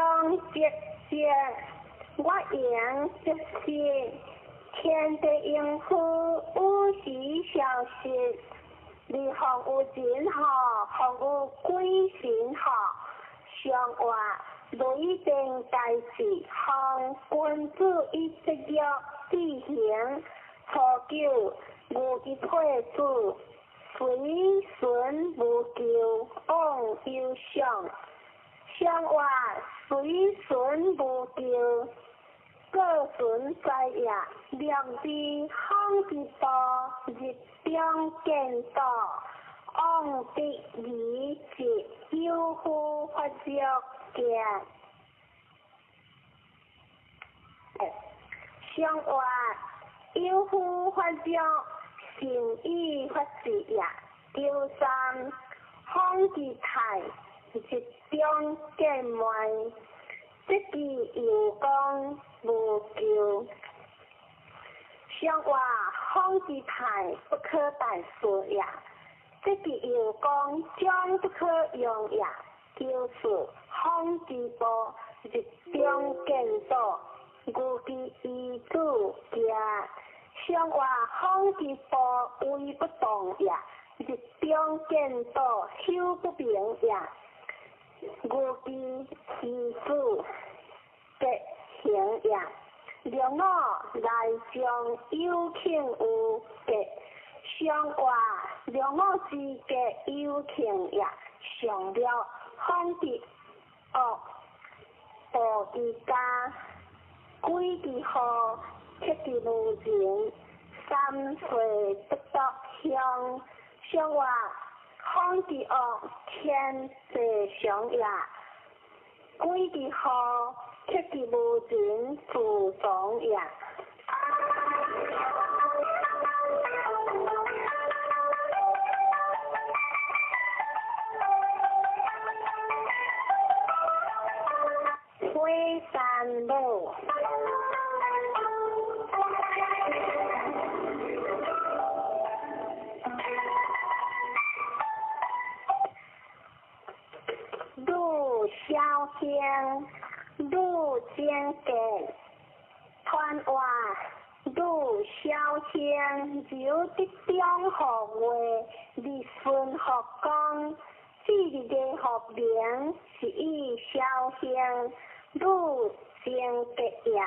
吉吉，我赢则是天地应付，有时消失。二风有人吼，风有鬼神吼，上话雷电大事，风君子以节约志行，初九牛之配子，随顺无咎，往有上。上话随顺无咎，各顺在也。两地风之道，日中见道，往得而直，有夫发作行。上话有夫发作，善意发志也。九三风之泰，日中见卖，这句又讲无咎。上话风之泰不可代说也，这句又讲将不可用也。九四风之波，日中见道，牛之遗子行。上话风之波为不动也，日中见道修不明也。牛之遗子吉行也。六五来将有庆有吉，上话六五之吉有庆也。上了风之恶，暴之家，鬼之祸，克之无情，三岁不得乡。上话风之恶，天地常也；鬼之祸，克之无情，自从也。火山母。女精格，传话女小兴，由得中号月，日顺福公，至日的福名是以小兴，女精格也，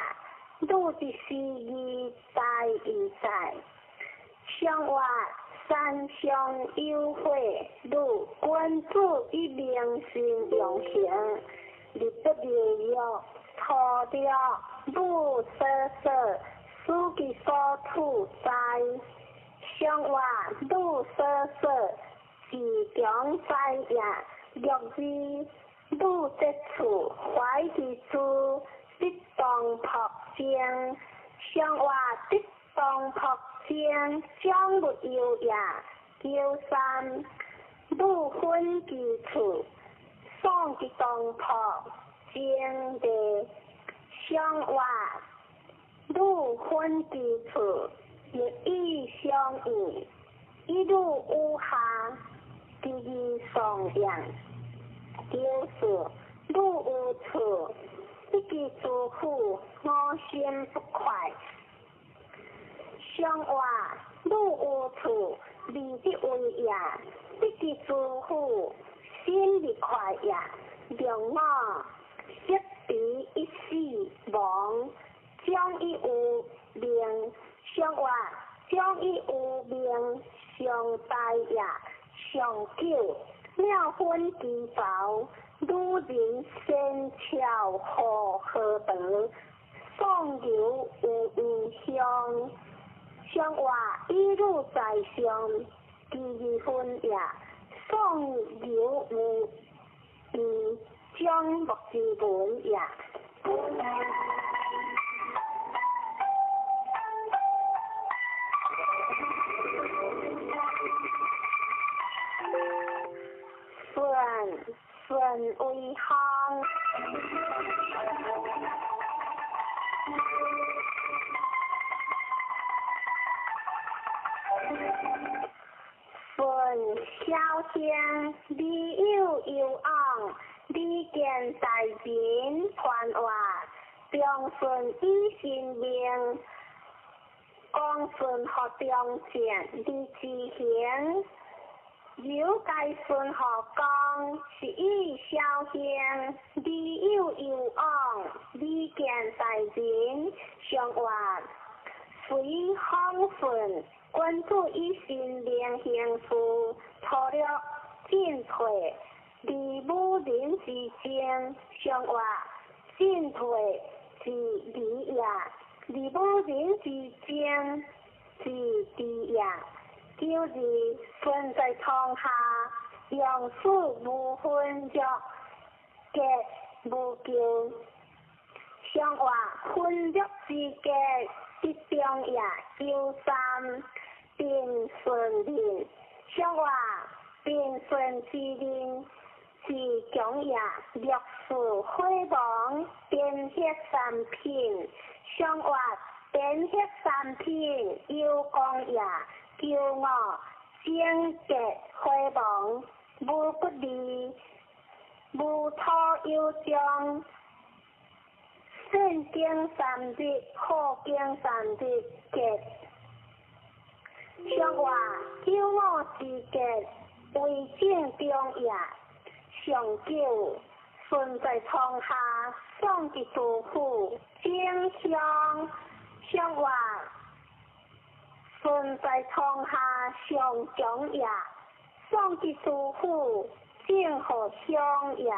女的诗义在义在，上话山上有会，女君子以明心用行，日不日月，土着女所说，使其所处在，上话女所说，自强在也，六字女节处，怀其处，得当朴正，上话得当朴正，将勿忧也。九三女分其处，送其当朴正地，上话女分其处，日以相应，一路有下，第二颂扬。九四女有处，得其诸苦，我心不快。上话女有处，未得为也，得其诸苦，心不快也。两我识彼一死亡，将以有命。上话将以有命，上大也。上九妙分其薄，女人仙巧何何德，宋牛有异香。上话一女在上，第二分也。宋牛有异将木之文也。顺顺为行。顺小兴，李有有昂，李见大人传话，中顺以神明，光顺学中正，李之行。由该孙学讲，是以小兴，李有有昂，李见大人上话，随风顺，君子以神明行事，粗略进退，离武人之争，上话进退之理也，离武人之争之地也。九二顺在堂下，用事无分约，结无咎。上话分约之结，得中也。九三平顺人，上话平顺之人是强也。六四火亡，变血三品。上话变血三品，有功也。九五整结火亡，无不利，无土有将。圣经三日，好经三日结。上话九五之结，为正中也。上九顺在床下，送其杜甫，正香。上话顺在床下，上强也。送其杜甫，正好相也。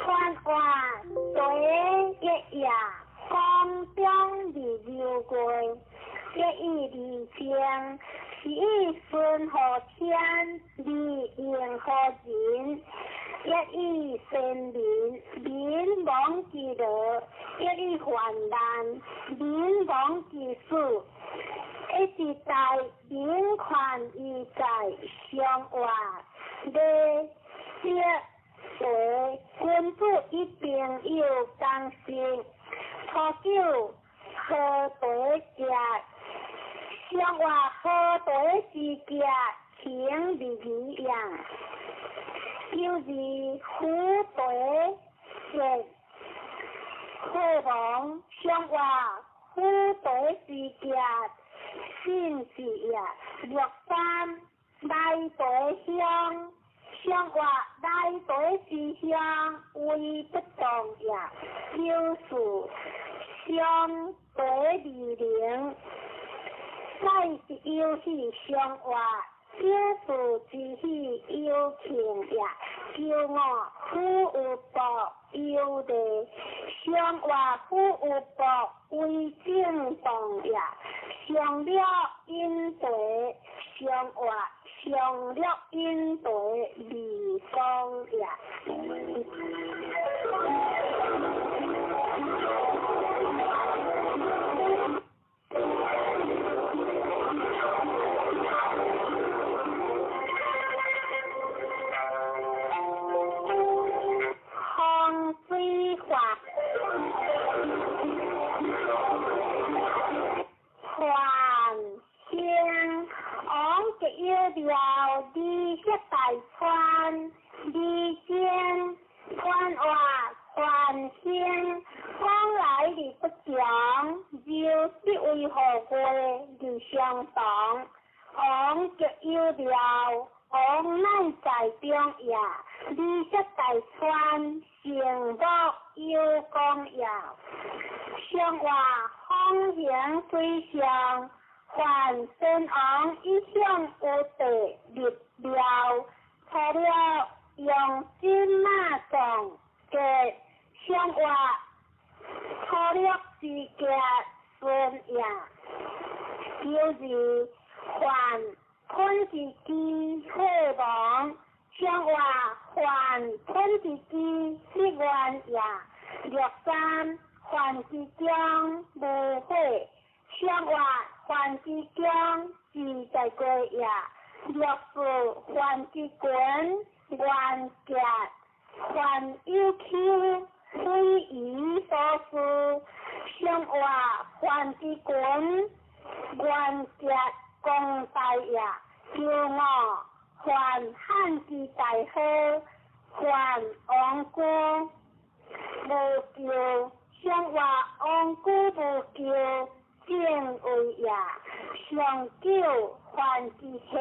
传话第一夜，光中二流过，一以二情，是以顺乎天，二应乎人。一以先民，民亡之乐；一以患难，民亡之死。一时代民权意在相活，礼节为君子与朋友同食，初九好茶食，相活好茶之食，情义义也。九二虎茶食，好王相活虎茶之食。信是也，六三来茶香，相活来茶之香为不动也。九四相茶二零，乃是游戏相活，九四之喜有庆也。九五虎有薄有利，相活虎有薄为正动也。上了饮茶，上活上了饮茶未讲也。风水法。还兴王吉有庙，二色大川，二间传话还兴，往来而不详，就不为何过而相同。王吉有庙，王乃在中也，二色大川，成木有功也。相话风行水上，凡先王一向有地立庙，除了用金马藏嘅相话，粗略之家孙也。就是凡吞之机好王，相话凡吞之机立愿也。六三凡之中无悔，相话凡之中自在过也。六四凡之群愿结，凡有丘非夷所思，相话凡之群愿结公大也。九五凡汉之大好，凡王居无咎，相话王居无咎，正位也。上九凡之客，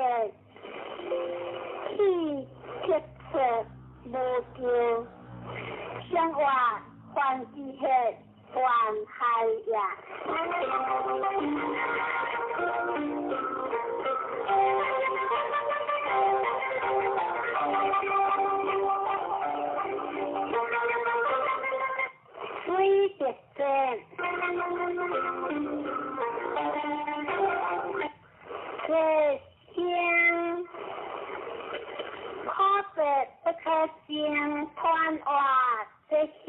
气结出无咎，相话凡之客，凡害也。水别战，这声可说不可声，传话这声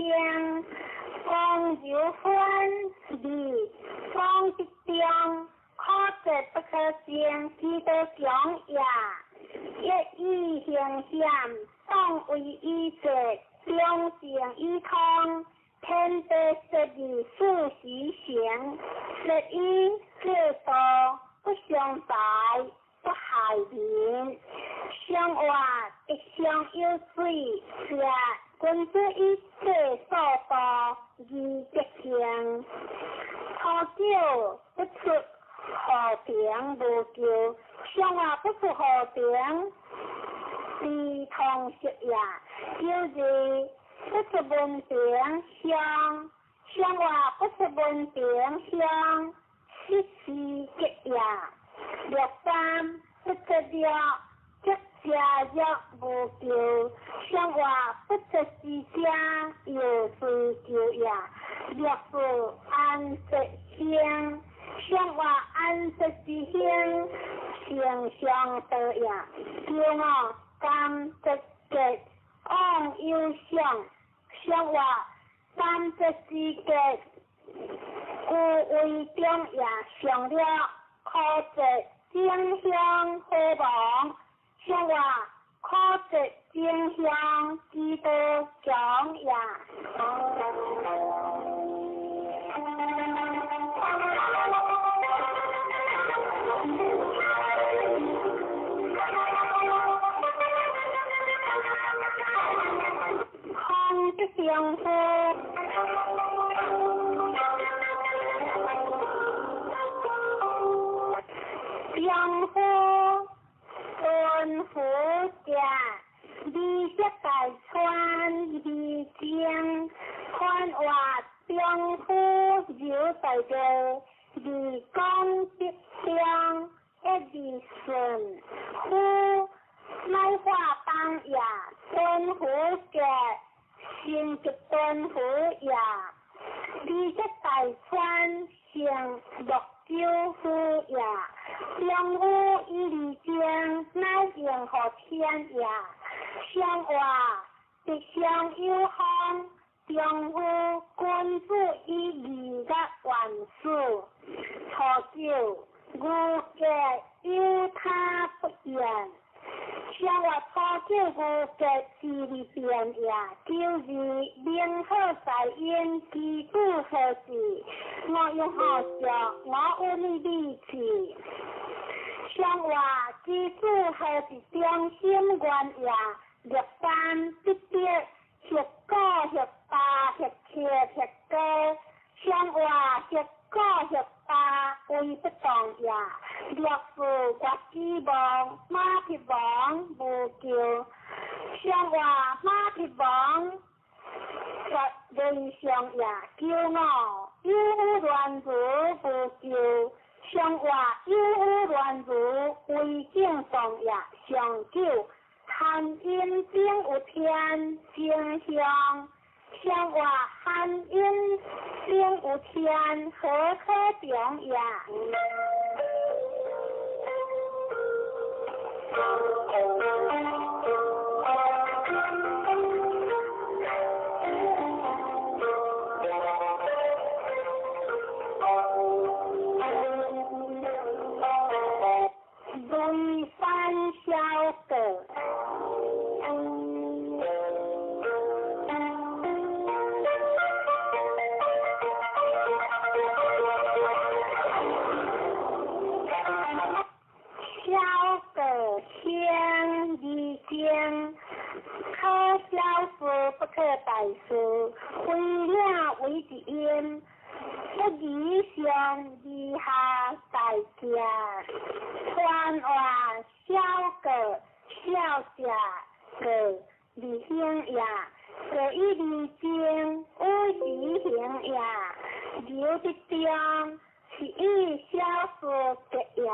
讲柔分离讲之中，可说不可声，其道强也。一以形险，当为以节，两性以通。天地设立四时行，设以制度不相败，不害民。相活一相有水，是君子以制所度而德行。初九不出河平无咎，相活不出河平，非通识也。就是不出门庭乡，相话不出门庭乡，失时节也。六三不出了，则邪恶无求，上话不测之者有追求也。六四安息兴，上话安息之兴，形象道也。九五感节节往有想，上话感节之节，故为中也。上了可节正向何亡？上话可节正向之道强也。空的丈夫，丈夫敦福家，美色大川美情，宽话丈夫有大个，二讲吉祥一二顺，夫乃化当也，敦福家。成吉敦福也，美色大川成乐州府也，丈夫以二情乃应乎天也。上话吉祥有方，丈夫君子以义甲万事。初九，牛节有他不言。上话初九牛节之日变也，九日明好在因，基础何事？我用好笑，我有你理气。上话基础何是中心原也？六三必得，学高学大学七学高。上话学高学大为不动也。六四国之王马匹王无求。上话马匹王绝人上也。九五有乱如无求。上话有乱如为正动也。上九含阴顶有天正向。上话含阴顶有天何可中也？雷山小阁。小阁先二经，可小事不可大事，为了为一因，不以上以下大家，传话小阁小者阁二行也，阁以二经有时行也，留得中是以小事结也。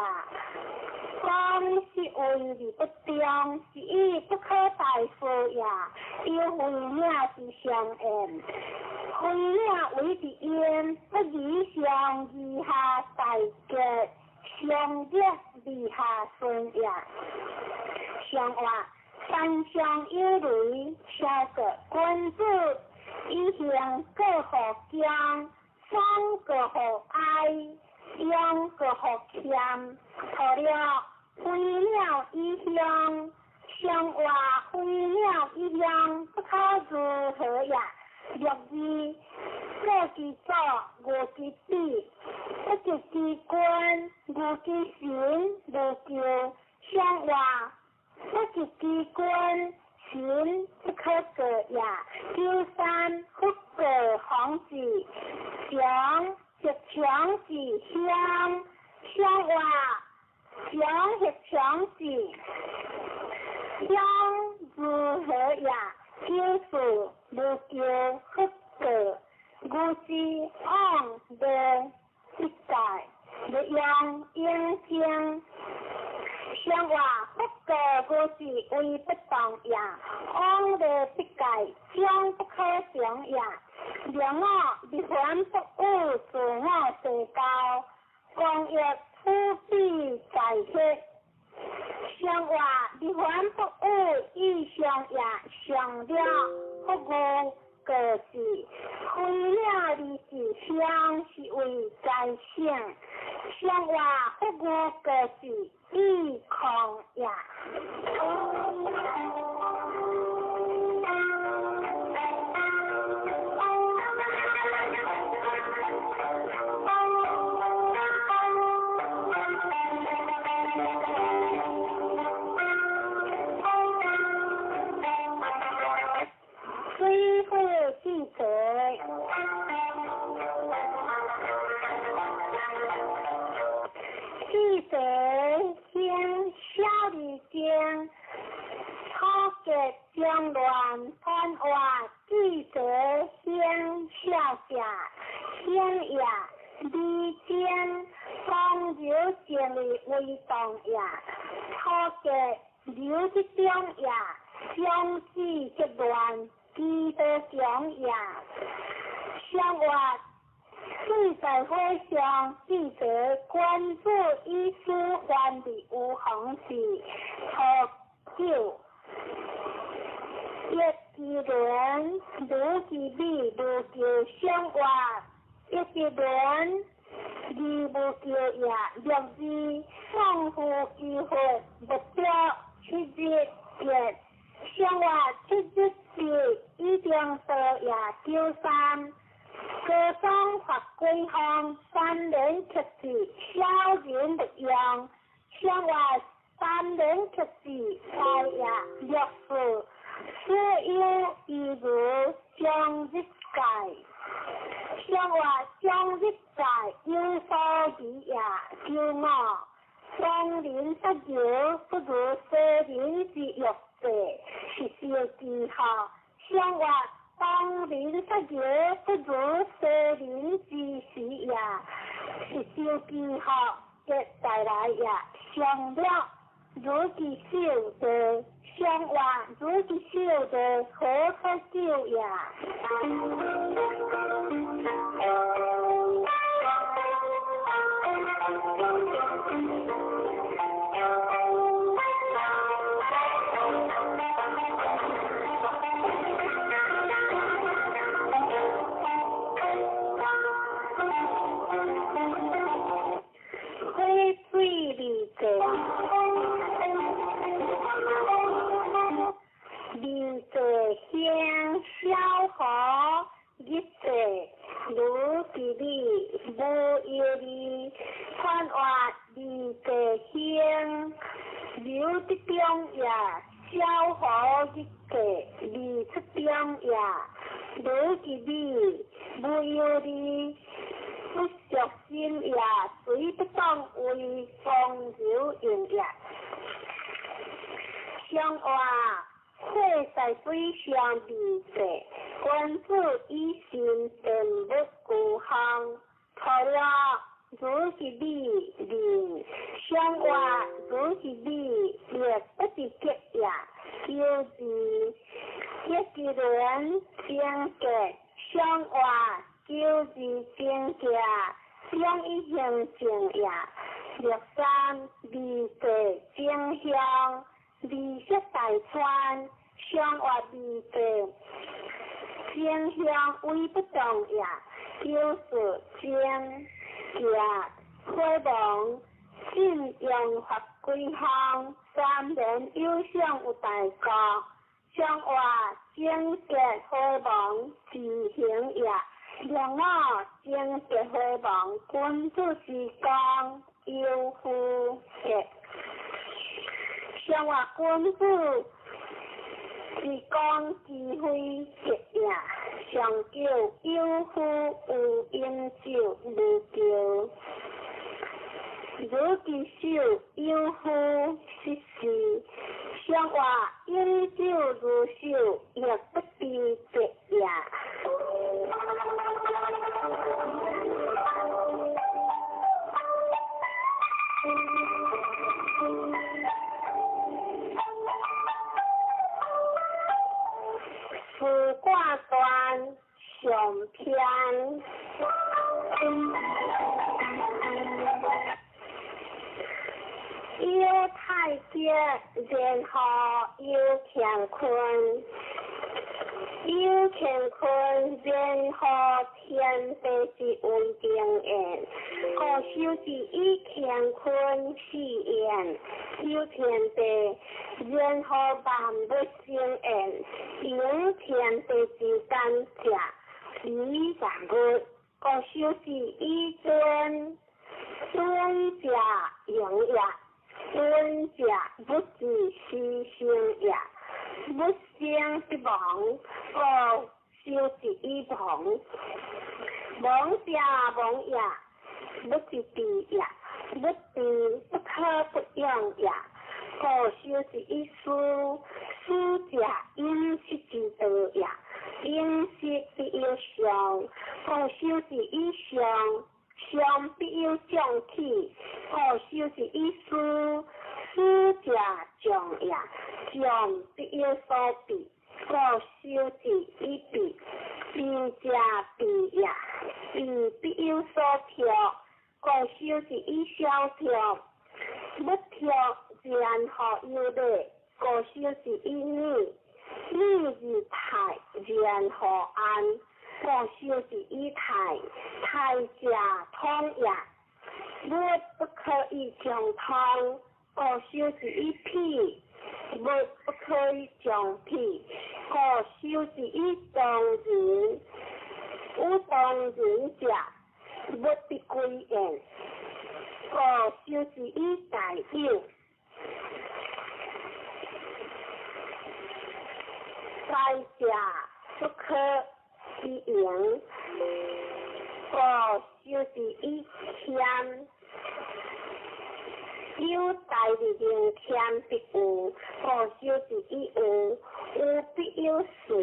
讲是为而不中，是以不可大事也。有为领是相应，为领为一因，不以上以下大结，上热以下顺也。上话山上有雷，小个君子以行过乎江，双过乎哀，阳过乎谦，错了飞鸟一乡，上话飞鸟一乡，不可如何也？六二过之祖，无之子，不及之君，无之神，无求。上话不及之君，神不可过也。九三不过皇子，强则强之乡，上话强则强之乡如何也？九四无求不过，无之往无一界，无用应经。上话不过无是威不動也，往日必界，終不可成也。兩我日凡不與自我地交，光欲處比在血。上話日凡不與意上也，上了不語過是，非了二是相是為在性。上話不語過是意空也。水火季節，季節先小二經，土結中亂傳話，季節先小者，先也，二經風流靜的為動也，土結流之中也，相子則亂。基督強也，上話水在火上，記者關注以書還的有紅是初九，一之輪，如之美，如叫上話，一之輪，二無叫也，六字宋父之佛，目標七日月。上話七日是一定道也九三，高中發歸方，三年克制小人不用。上話三年克制大也六四，所有一如將日界。上話將日界有所疑也九五，當人不由不如世人之欲。是小記號，上話當人不由不如世人之時也，是小記號的帶來也。上了如其手的，上話如其手的何可救也？火水二者，二者先小河，一者如其理，无忧虑，传话二者先，流的中也，小河一者二出中也，如其理，无忧虑。不着心也，随不当为风流用也。上话火在水上二者，君子以心定物孤行，错了如是理人，上话如是理，亦不是结也。九字一之轮正结，上话。九字正结，两一行正也。六三二地正向，二色大川，上话二地正向为不动也。九四正结，火亡信用法归行，三年有相有大国，上话正结火亡自行也。两我正结火亡，君子之讲有夫结。上话君子之讲之非结也，上叫有夫有饮酒无叫，如其手有夫失事，上话饮酒如手，亦不知结也。篇。有太极，然后有乾坤；有乾坤，然后天地之为定言。故修是以乾坤四言，有天地，然后万物生言，用天地之间者，理万物。故修是以尊，尊者荣也。尊者不知牺牲也，不生必亡，故修是以亡。亡者亡也，不知知也，不知不可不用也。故修是以思，思者饮食之道也，饮食必有常，故修是以常。常必有将起，故修是以思，思者将也，将必有所避，故修是以避，避者避也，避必有所托，故修是以相托，不托然后有礼，故修是以礼，礼而泰，然后安。故修是以泰，泰者通也，物不可以将通。故修是以否，物不可以将否。故修是以当人，有当人者，物必归焉。故修是以大有，大者不可以盈，故修是以谦，有大而能谦必有，故修是以有，有必有随，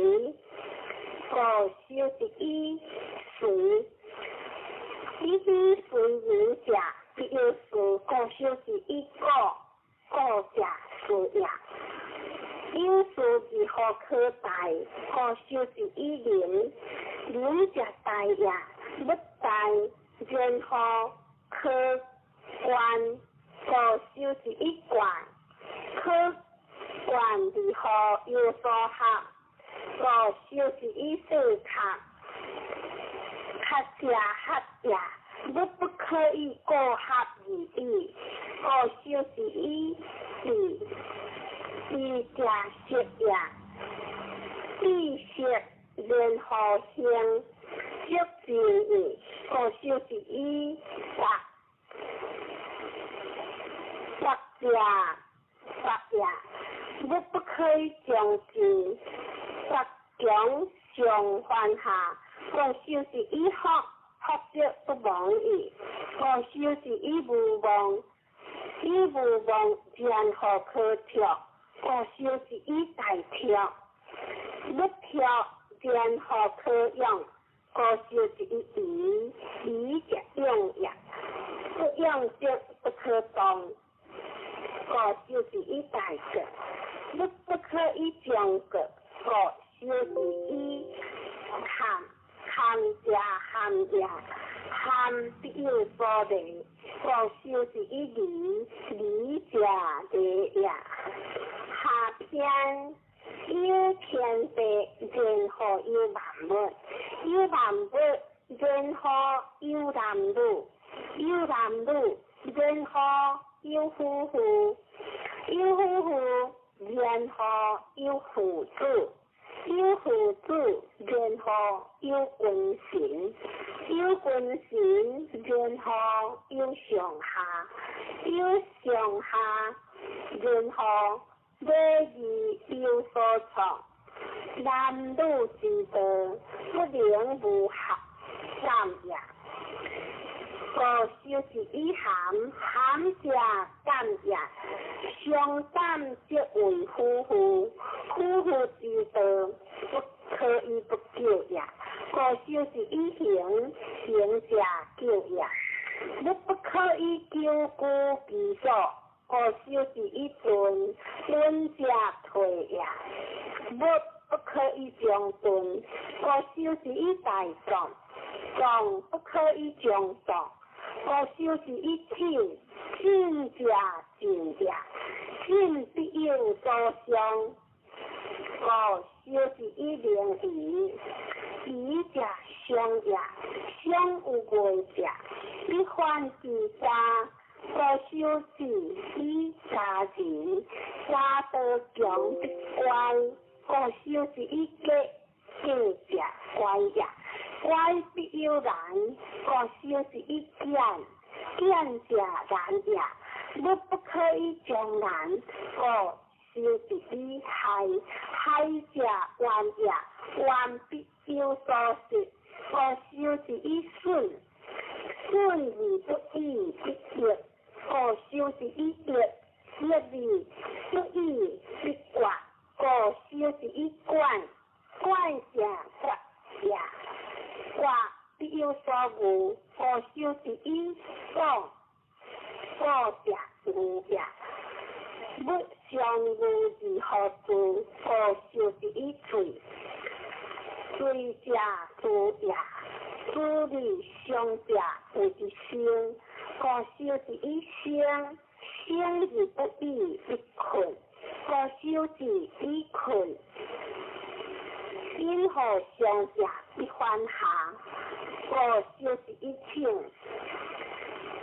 故修是以随，以随人者必有事，故修是以故，故者事也。有事如何可大？故修是以仁，仁者大也，不大，然后可观，故修是以观，可观如何有所合？故修是以四合，合者合也，物不可以过合而已。故修是以智。智者识也，知识然后行，识之义，故修是以达，达者达也，物不可以将之，达强上犯下，故修是以福，福则不亡矣。故修是以无忘，以无忘然后可跳。故修是以大跳，不跳然后可用，故修是以疑，疑者用也，不用则不可动。故修是以大国，不不可以将国，故修是以堪，堪者堪也，堪必有所利，故修是以利，利者利也。下篇有天地，然后有万物；有万物，然后有男女；有男女，然后有夫妇；有夫妇，然后有父子；有父子，然后有君臣；有君臣，然后有上下；有上下，然后礼义有所创。男女之道，不能无合三也。故修是以含，含者感也。相感则为夫妇，夫妇之道，不可以不救也。故修是以行，行者救也。你不可以久居其所，故修是以遁，遁者退也。物不可以将遁，故修修是以大壯，壯不可以將壯。故修是以靜，靜者靜也，靜必有所傷。故修是以靈異，異者相也，相有外者，必犯其家。故修是以家人，家道強必乖。故修是以格，格者乖也，乖必有難。故修是以簡，簡者難也，物不可以將難。故修是以害，害者怨也，怨必有所失。故修是以損，損而不已必益。故修是以益，益而不已必割。故修是以管，管者决也，决必有所惡。故修是以廣，廣者惡也，物相惡而何住？故修是以隨，隨者助也，助而相者謂之生。故修是以生，生而不已必困。故修是以困，因何相者必反下。故修是以靜，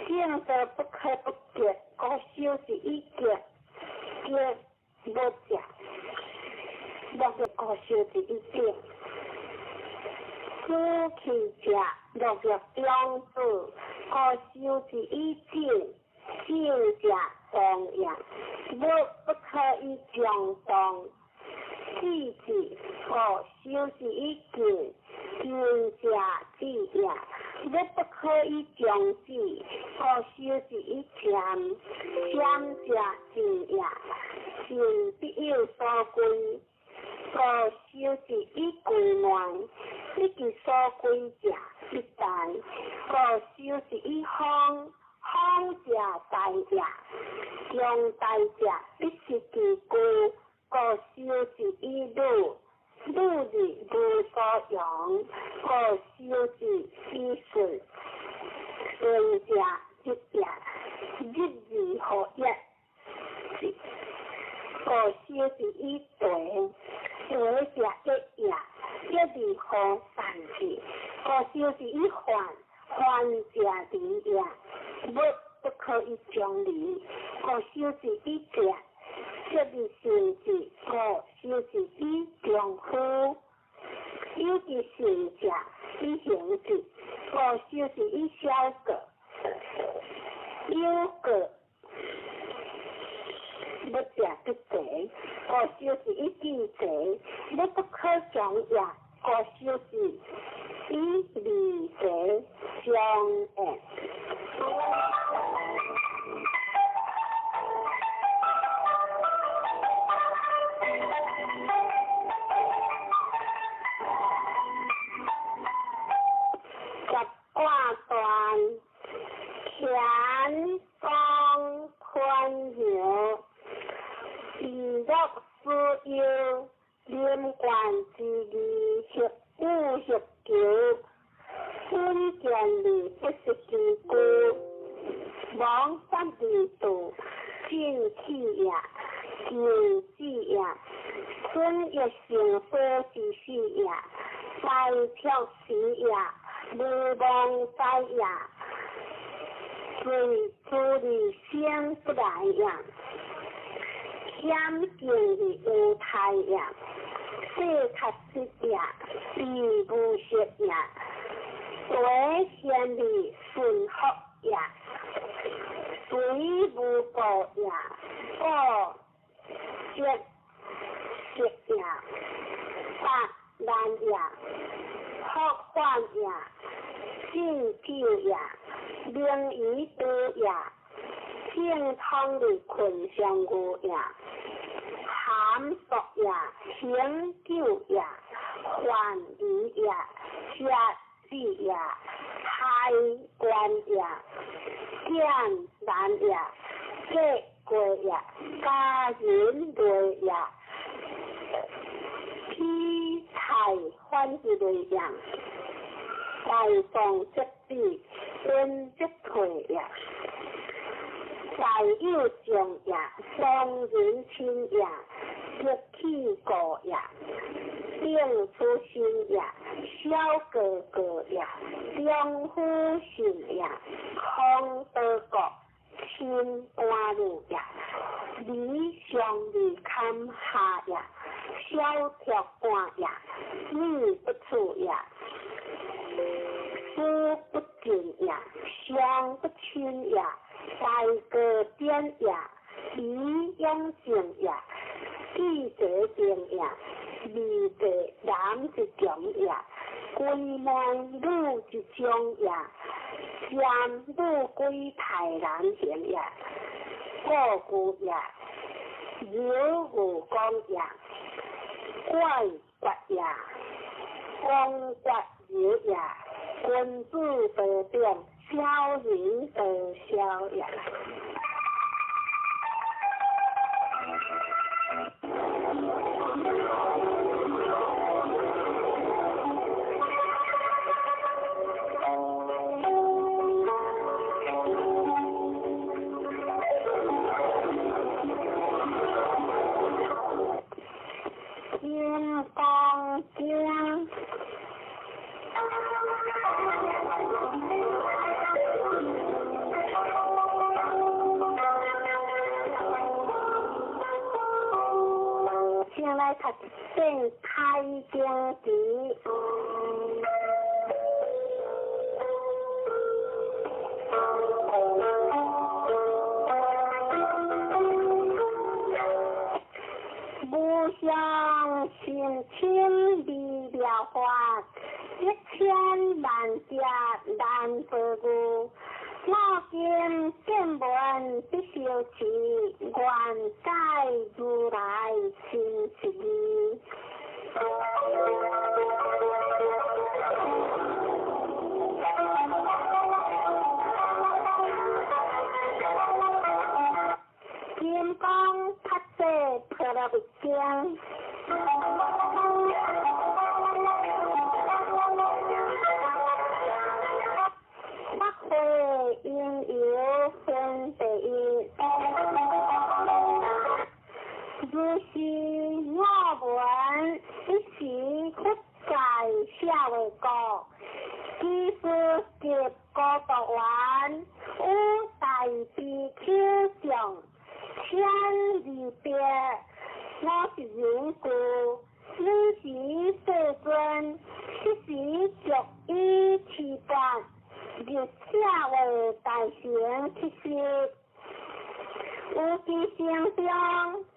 靜則不可不結。故修是以結，結無者，莫若故修是以定。此去者莫若養子。故修是以靜，靜者動也，物不可以將動。智之，故修是以近，近者智也，物不可以將智。故修是以謙，謙者靜也，靜必有所歸。故修是以歸內，不其所歸者必大。故修是以方，方者大也，強大者必失其具。故修是以魯，魯而無所用。故修是以順，順者日也，日而何一？故修是以對，對者一也，一而何散之？故修是以患，患者離也，物不可以將離。故修是以者，者而善之。故修是以丈夫，有其善者以行之。故修是以小過，有過物者必賊。故修是以智賊，物不可將也。故修是以利賊相應。十卦斷，乾宮坤爻，以樂思憂，臨官之義，協武協求，穩健而不失其具，亡三而度，進氣也，求子也，春欲成火之始也，大卓時也，無妄哉也，隨諸而生不來也，險境而無態也，世確實也，必無失也，對現而順福也，隨無過也，故節節也，八難也，福患也，進久也，名於多也，正通的困相無也，含索也，行久也，患疑也，節子也，海關也，簡難也，結過也，家人類也，披財反之類也。大众则止，温则退也。大有众也，双人亲也，得气故也，定出身也，小哥哥也，中夫信也，空德国亲官女也，理上二堪下也，小铁官也，女不处也，师不敬也，相不亲也，大哥典也，李永正也，记者定也，二地男一强也，归门女一种也，占女归太难行也，故故也，刘武公也，怪决也，公决刘也，君子得定，小人得小也。金刚经。先来读《圣开经词》。无上甚深微妙法，一千万劫难遭遇。我今见闻得受持，愿解如来真实义。金刚菩萨婆罗蜜经。法会因由分第一，如是我闻，一时佛在舍卫国，居士及孤独园，与大比丘众千二百五十人俱，尔时世尊，彼时足以持钵，入舍卫大城乞食，有其城中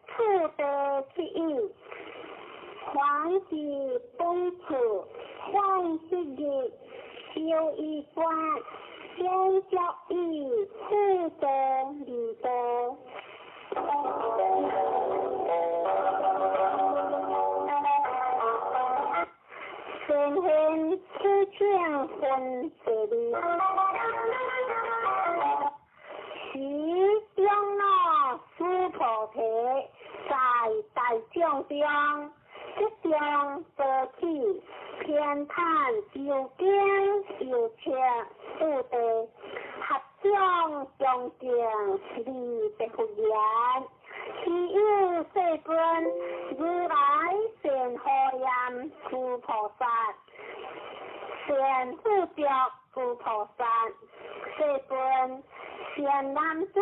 次第乞语，凡是本处，凡是日，修一观，先教以次第二地。先现此请分第二，时长老须菩提在大众中，即中多起偏袒究竟有情有地，合掌恭敬礼白佛言：希有世尊，如来善护念诸菩萨，善护着诸菩萨。世尊，善男子、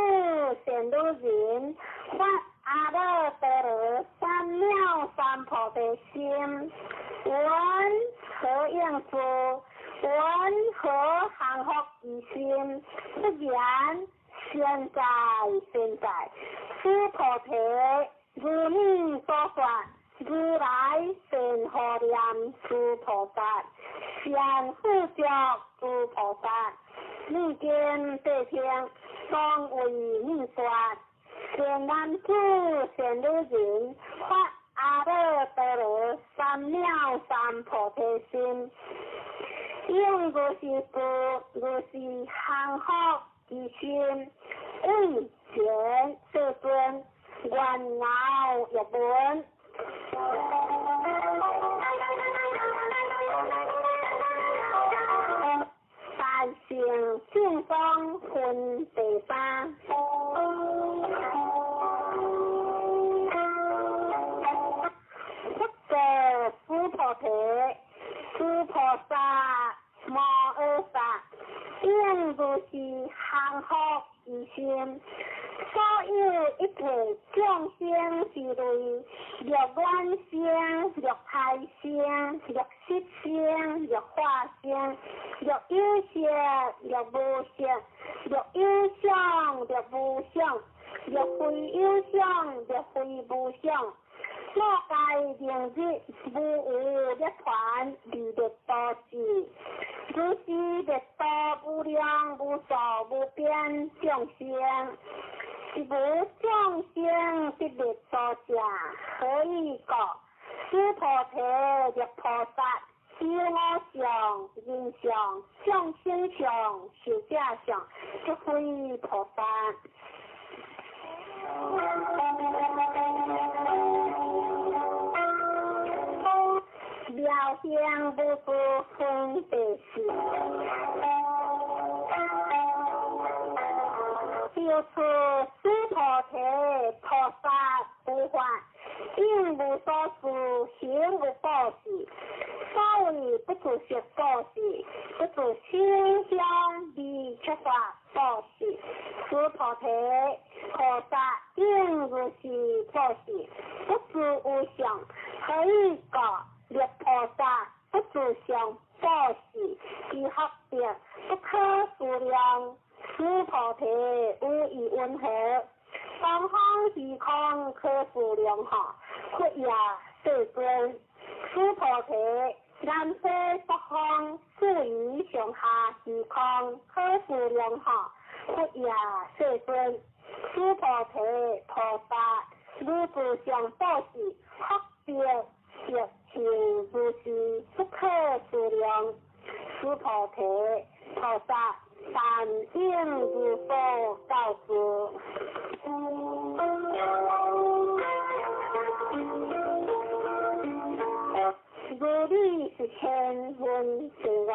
善女人，发阿耨多罗三藐三菩提心，云何应知？云何降伏其心？不然，善哉善哉，须菩提，如你所说，如来善护念诸菩萨，善护着诸菩萨。你今谛听，当为你说。善男子、善女人，发阿耨多罗三藐三菩提心，应如是知，如是降伏其心，为前世尊，愿饶欲闻。分第三。佛告须菩提：诸菩萨摩诃萨，应如是降伏其心。所有一切众生之类，若卵生，若胎生，若色生，若化生，若有色，若无色，若有相，若无相，若非有相，若非无相。我该明日无有涅槃而灭度时，如是灭度无量无数无边众生。是无众生得灭度者，何以故？须菩提，若菩萨有我相、人相、众生相、寿者相，即非菩萨。妙行无住分第四。由此须菩提，菩萨无法，应无所住，行无布施。所谓不住色布施，不住色香味触法布施。须菩提，菩萨应如是布施，不住有相。何以故？若菩萨不住相布施，其福德不可思量。须菩提，有疑云何？东方虚空可思量哈，佛也世尊。须菩提，南西北方四夷上下虚空可思量哈，佛也世尊。须菩提，菩萨如住相布施，福德德行如是不可思量。须菩提，菩萨但应如所告知。如理是千分之五。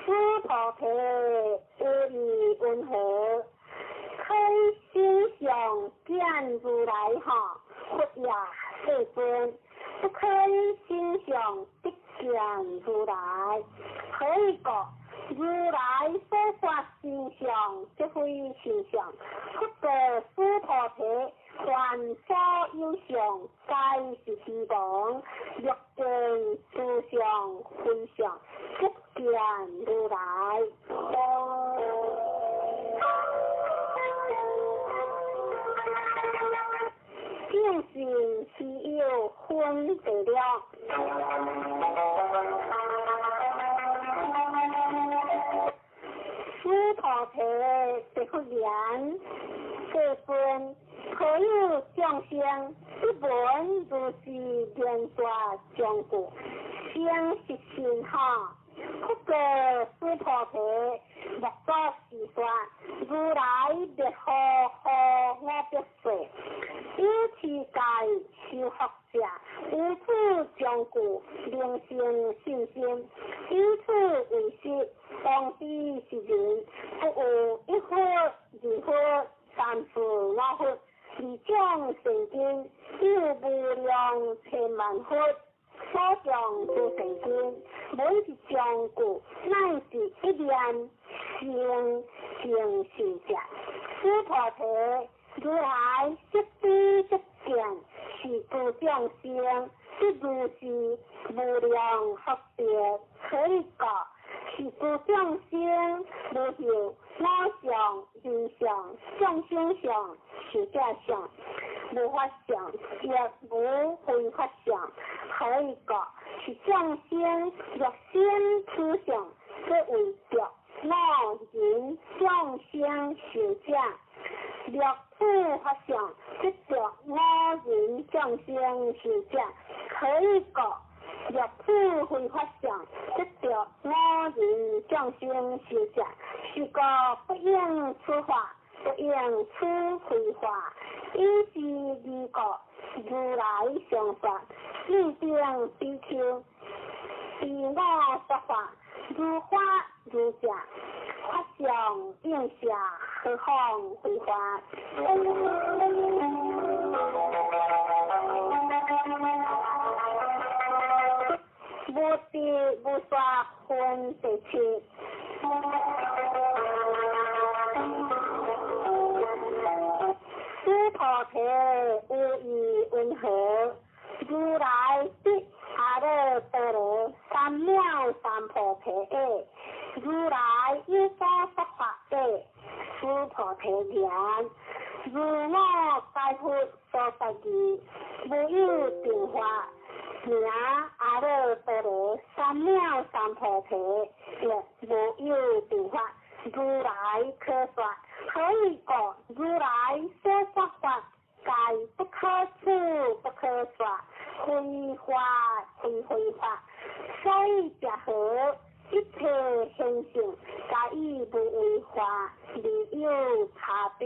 须菩提，有疑云何？可以心想见如来哈，佛也世尊。不可以心想得见如来。何以故？如来所发心相，即非心相。佛告须菩提：凡所有相，皆是虚妄。若见诸相非相，即见如来。正信是有分别了。须菩提，答复言：世尊，何有众生不闻如是言大将故，生是信哈？佛告须菩提：莫作是说，如来灭后何我别说？有持戒修福者，有此将故，能生信心。以此为实，当知是人，不有一佛、二佛、三四五佛，二种善根，有无量千万佛。所讲诸善根，每一将故，乃是一念生成信者。须菩提，如来悉知悉见，是诸众生，即如是无量福德。何以故？是诸众生无有我相、人相、众生相、寿者相，无法相，亦无非法相。何以故？是众生若心此相，即为着我人众生寿者；若此法相，即着我人众生寿者。何以故？若此非法相，即着我人众生寿者。是故不应此法，不应此非法。以是二故，如来常说，四等比丘，依我說法，如法如正，法相應舍，何況非法？無智無說分第七。須菩提有疑云何？如來得阿耨多羅三藐三菩提耶。如來有所說法者，須菩提言：如我解佛所說義，無有定法，名阿耨多羅三藐三菩提，亦無有定法。如來可說，何以故？如來所說法，皆不可思，不可說，非法非非法。所以者何？一切現象，皆以無為法而有差別。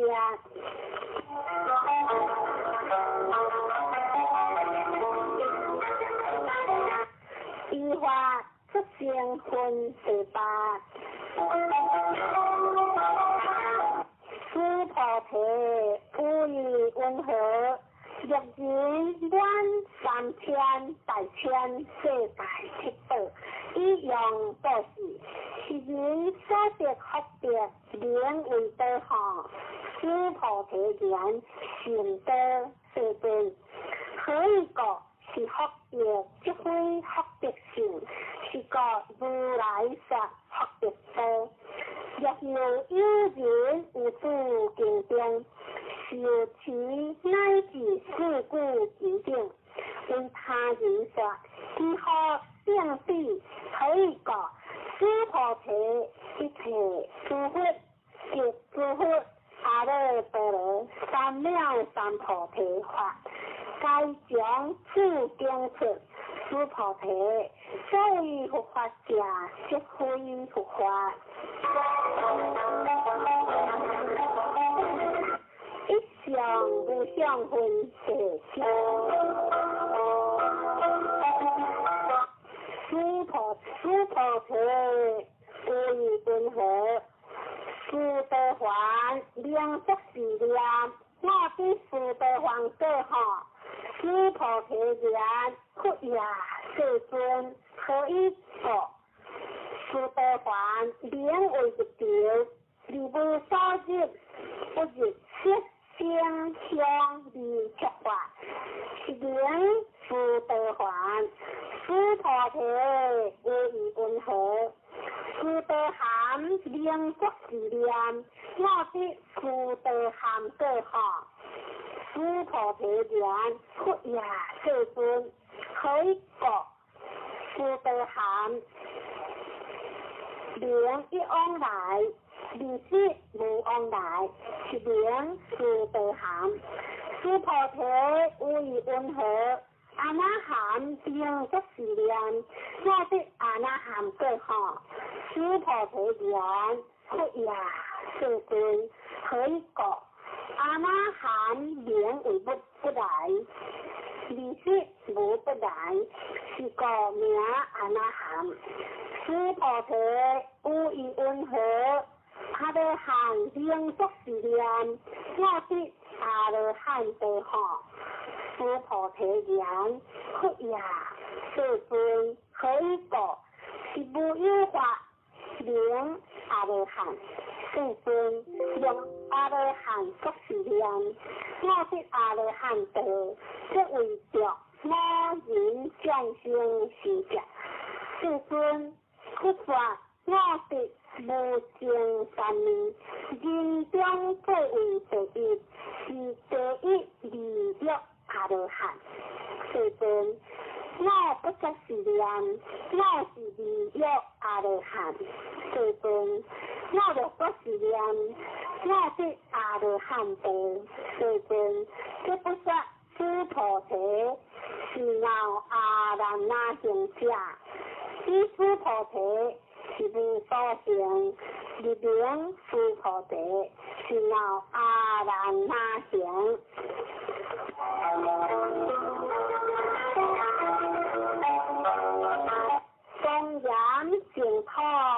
依法出生分第八。須菩提有疑云何？若人滿三千大千世界七寶，以用布施，是人所得福德，名為多吼。須菩提言：甚多，世尊。何以故？是福德，即非福德性，是故如來說福德多。若有有人有諸經中，受持乃至四句之頂，為他人說，其福勝彼。何以故？須菩提，一切諸佛及諸佛阿耨多羅三藐三菩提法，皆從此經出。須菩提，所謂佛法者，即非佛法。一相無相分第七。須菩提有疑云何？須陀洹名作是念，我對須陀洹講吼。須菩提言：佛也，世尊，何以故？須陀洹名為入道，而無所入，不入色聲香味觸法，是名須陀洹。須菩提有疑云何？須陀含名作是念，我對須陀含講吼。須菩提言：佛也，世尊，何以故？須陀含名一往來，二識無往來，是名須陀含。須菩提有疑云何？阿那含名作是念，我對阿那含講吼。須菩提言：佛也，世尊，何以故？阿那含名為不來，二識無不來，是故名阿那含。須菩提有疑云何？阿羅漢名作是念，我對阿羅漢道吼。須菩提言：佛也，世尊，何以故？是無有法名阿羅漢。世尊，用阿羅漢作是念，我得阿羅漢道，即為著我人眾生是者。世尊，佛說我得無上三昧，人中最為第一，是第一利益阿羅漢。世尊，我不作是念，我是利益阿羅漢。世尊，我若不是念，我得阿羅漢道。世尊，這不說須菩提是鬧阿難那行者，彼須菩提是無所行，入名須菩提是鬧阿難那行。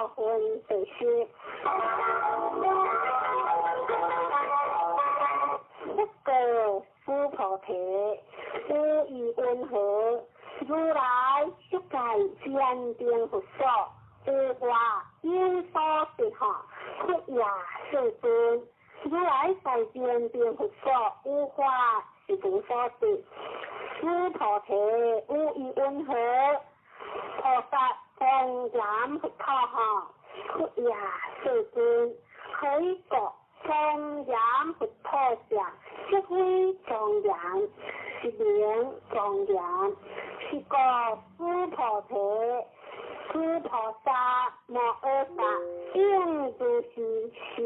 教訓第十。佛告須菩提：有疑云何？如來色界禪定佛所，有法有所得吼，佛也世尊。如來在禪定佛所，有法是無所得。須菩提，有疑云何？菩薩莊嚴佛土吼，佛也世尊。何以故？莊嚴佛土者，即非莊嚴，是名莊嚴。是故須菩提，諸菩薩摩訶薩應如是生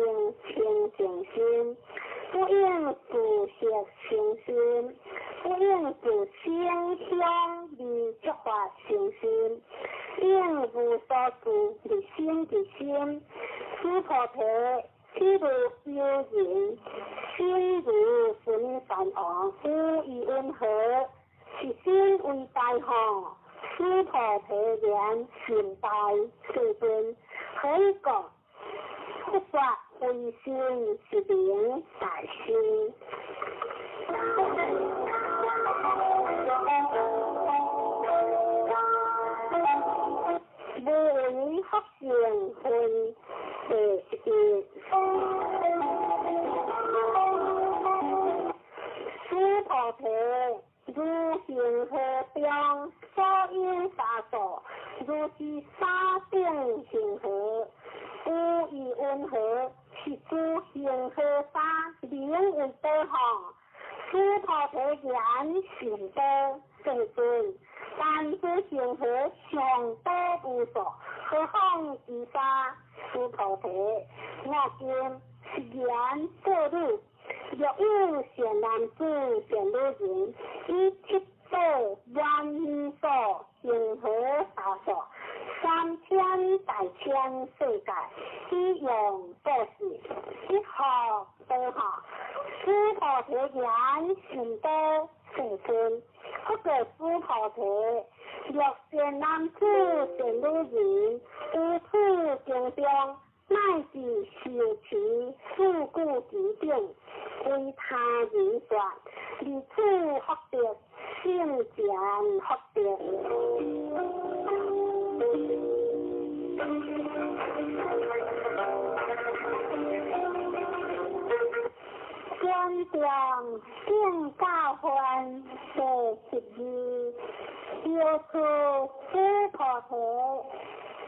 清淨心，不應住色生心，不應住聲香味觸法生心，應無所住而生其心。須菩提，譬如有人心如須彌山王，有疑云何？是心為大吼，須菩提言心大，世尊。何以故？佛說非心是名大心。無為福善分第11。須菩提，如恒河中所有沙數，如是沙等恒河，有疑云何？是諸恒河沙名為多吼。須菩提言甚多，世尊。但諸恒河尚多無數，何況其沙？須菩提，我今是言作汝。若有善男子、善女人，以七寶滿所恒河沙數，三千大千世界，以用布施，一福多吼。須菩提言甚多，世尊。佛告須菩提：若善男子、善女人，於此經中，乃至受持四句偈等，為他人說，而此福德，勝前福德。尊重圣教分第12，又是须菩提，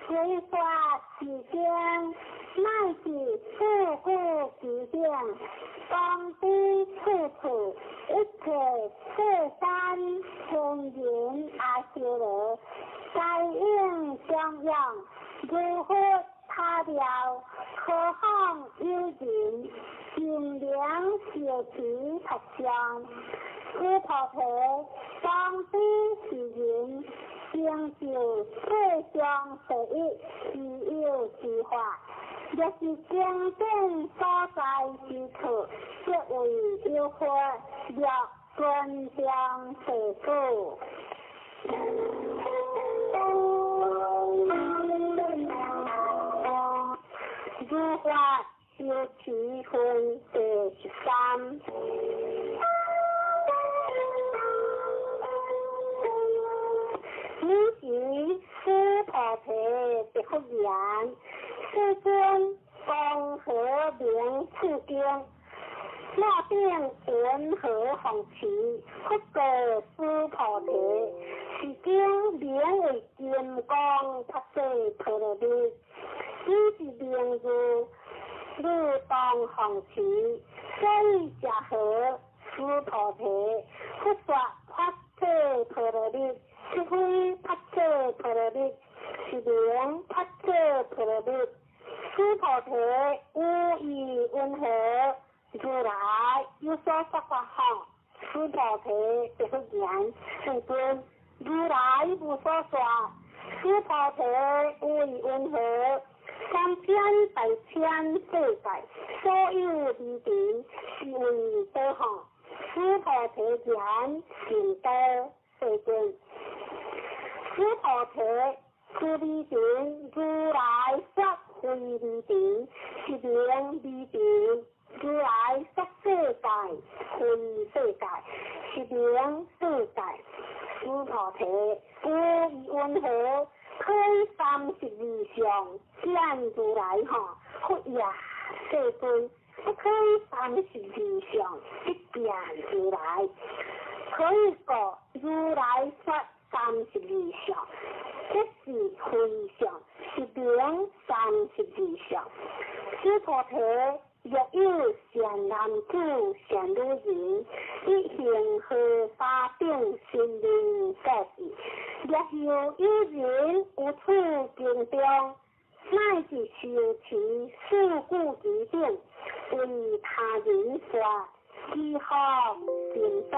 随法世间，乃至四句偈等，当知处处一切世间天人阿修罗，皆应供养，如佛塔庙，何况有人尽量受持佛像？须菩提，当知是人成就世上第一稀有之法，若是经典所在之处，即为有佛，若尊重世主。如法修持分第13。尔时须菩提答复言：世尊，光何名此经？我等云何奉持？佛告须菩提：是经名为金刚菩萨陀罗尼，以是名字，汝当奉持。所以者何？须菩提，佛说菩萨陀罗尼，即非菩萨陀罗尼，是名菩萨陀罗尼。须菩提，有疑云何？如來有所說法吼。須菩提答復言：世尊，如來無所說。須菩提，有疑云何？三千大千世界，所有離塵，是為多吼。須菩提言：甚多，世尊。須菩提，自利定如來說非利定，是名利定。如來說世界非世界，是名世界。須菩提，有疑雲何？可以32相見如來吼，佛也世尊，不可以32相不見如來。何以故？如來說32相，這是非相，是名32相。須菩提，若有善男子、善女人，欲行荷花等神明布施，若有有人於此經中，乃至受持四句偈等，為他人說，其福甚多。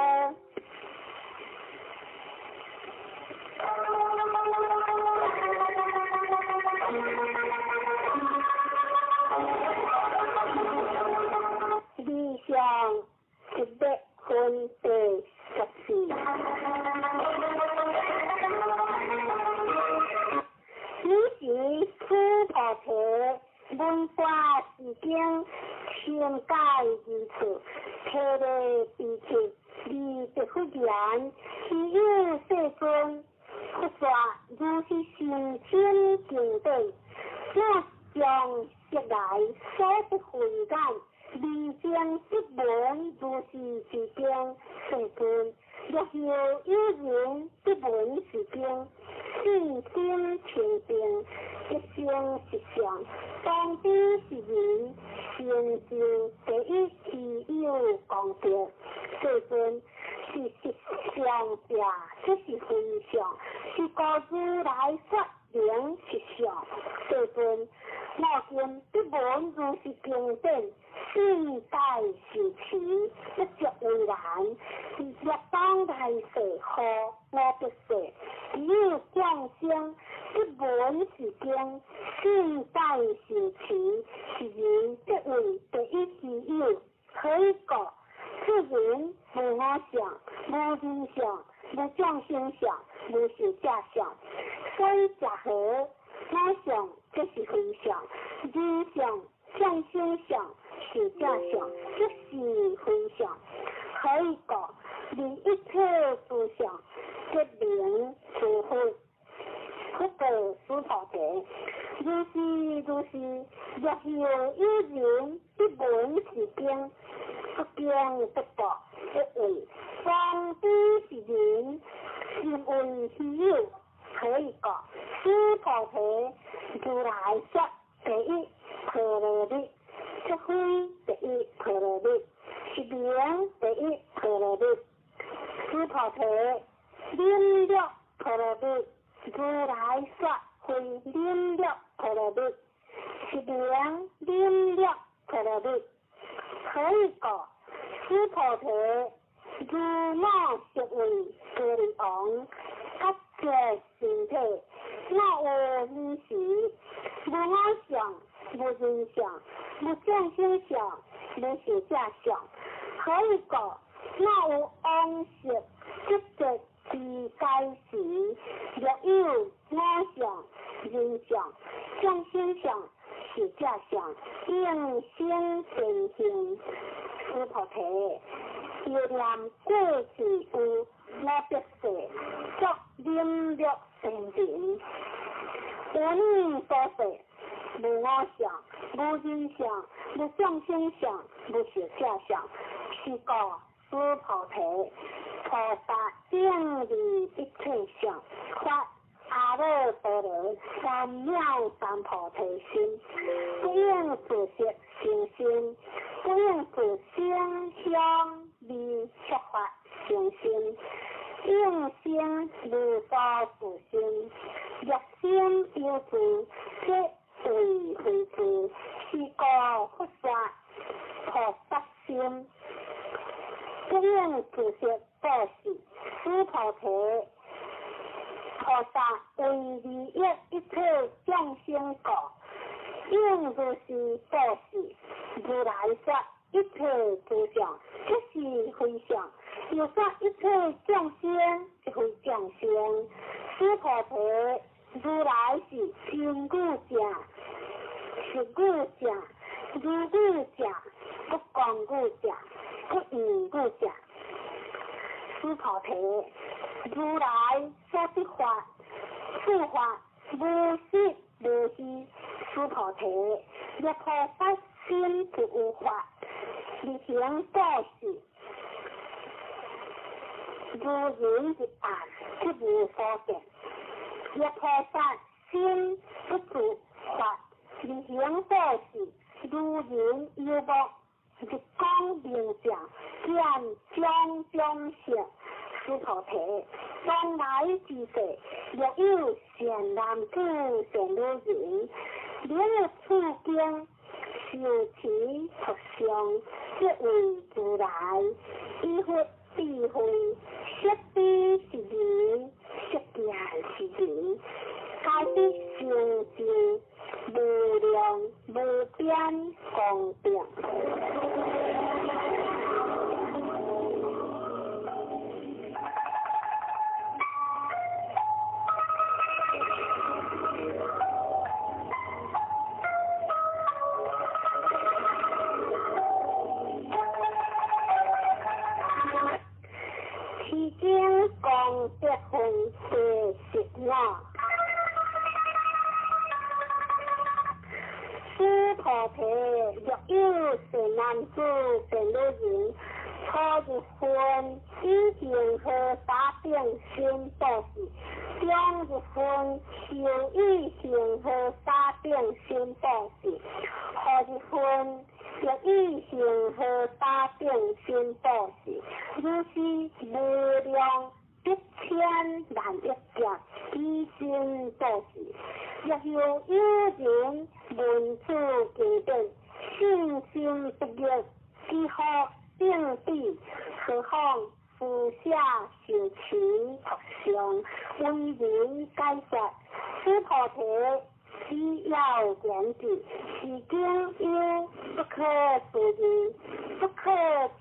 理想一百分第14。彼時須菩提聞法是經，深解義處，體會悲切，而得佛言：希有世尊，佛說如是甚深經典，我將昔來所得慧眼，未曾得聞如是之經。世尊，若有有人得聞是經，信心清淨，一生實相，當知是人成就第一希有功德。世尊，是實相者，這是非相，是故如來說名實相。世尊，我今得聞如是經典，信解受持，不足為難。若當來世後無別世，只有眾生得聞是經，信解受持，是人得為第一希有。何以故？此人無我相，無人相，無眾生相，無壽者相。所以者何？我相這是非相，人相、眾生相、壽者相，這是非相。何以故？離一切諸相，即名諸佛。佛告須菩提：如是如是，若有有人得聞是經，不驚不怖，不畏，當知是人，甚為希有。何以故？須菩提，如來說第一波羅蜜，這非第一波羅蜜，是名第一波羅蜜。須菩提，忍辱波羅蜜，如來說非忍辱波羅蜜，是名忍辱波羅蜜。何以故？須菩提，如我昔為歌利王，割截身體，我有爾時，無我相，無人相，無眾生相，無壽者相。何以故？我有往昔得得之解時，若有我相、人相、眾生相、壽者相，應生善行。須菩提，欲念過去有無別世，作忍辱善人。有爾所世，無我相，無人相，無眾生相，無壽者相，是故須菩提，菩薩應離一切相，發阿耨多羅三藐三菩提心，不應自色生心，不應自聲香味觸法生心，應生無所住心。若心有住，即為非住，是故佛說菩薩心，不應自色布施。須菩提，菩薩為利益一切眾生故，應如是布施。如來說一切諸相，即是非相；又說一切眾生，即非眾生。須菩提，如來是真語者、實語者、如語者、不狂語者、不異語者。須菩提，如來所得法，此法無實無虛。須菩提，若菩薩心不有法，而行布施，如人入暗，即無所見。若菩薩心不住法，而行布施，如人游目，日光明照，見種種色。須菩提，當來之世，若有善男子、善女人，能入此經，受持讀誦，即為如來，以佛智慧，悉知是人，悉見是人，皆得成就無量無邊功德。持經功德分第十五。須菩提，若有善男子、善女人，初入分以恆河沙等身布施，中入分受以恆河沙等身布施，後入分欲以恆河沙等身布施，如是無量百千萬億劫以身布施。若有有人聞此經典，信心不逆，幾乎正彼，何況施捨受持讀誦，為人解說。須菩提，只要言之，是經有不可思議、不可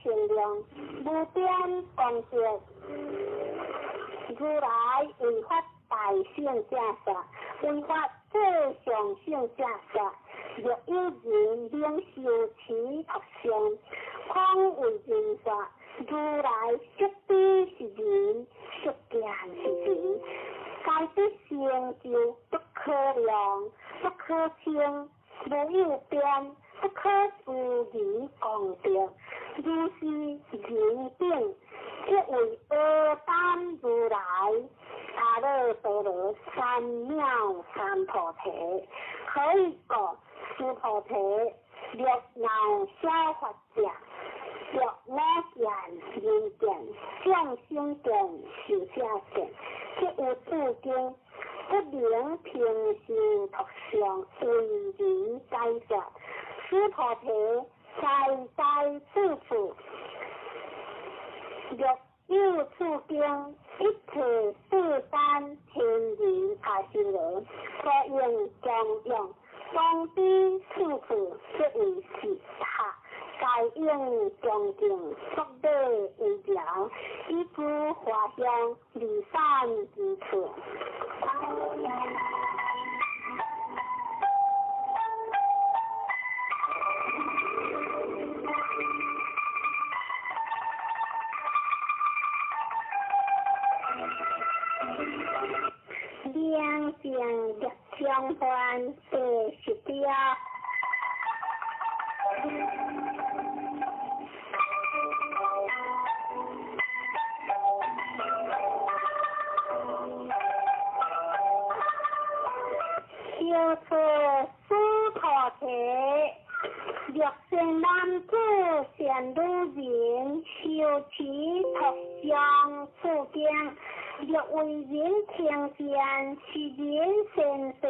稱量、無邊功德。如來為發大乘正說，為發最上乘正說。若有人能受持讀誦，況為人說，如來悉知是人，悉見是人，皆得成就不可量、不可稱、無有邊、不可思議功德。如是人等，即為阿單如來、阿耨多羅三藐三菩提。何以故？須菩提，若鬧小法者，若我見、人見、眾生見、壽者見，即有此經，不能平受讀誦，為人解說。須菩提，在在處處，若有此經，一切四山天人阿修羅，所應供養，當彼處處，即為是塔，皆應恭敬，作禮為條，以諸華香離散之處。明鏡逆相還第十條。小出須菩提，若善男子、善女人，受持讀誦此經，若為人聽見，是人善世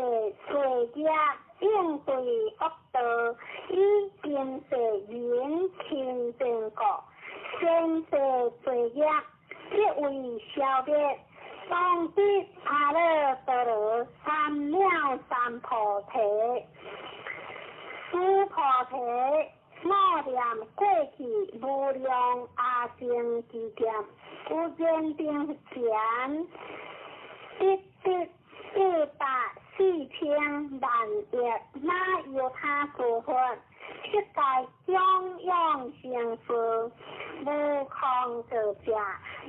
罪業，應對惡道，以今世人清淨故，善世罪業，即為消滅。當得阿耨多羅三藐三菩提。須菩提，默念過去無量阿僧祇劫，有燃燈佛前，得得八百4000萬億那由他諸佛，悉皆供養成佛，無空過者。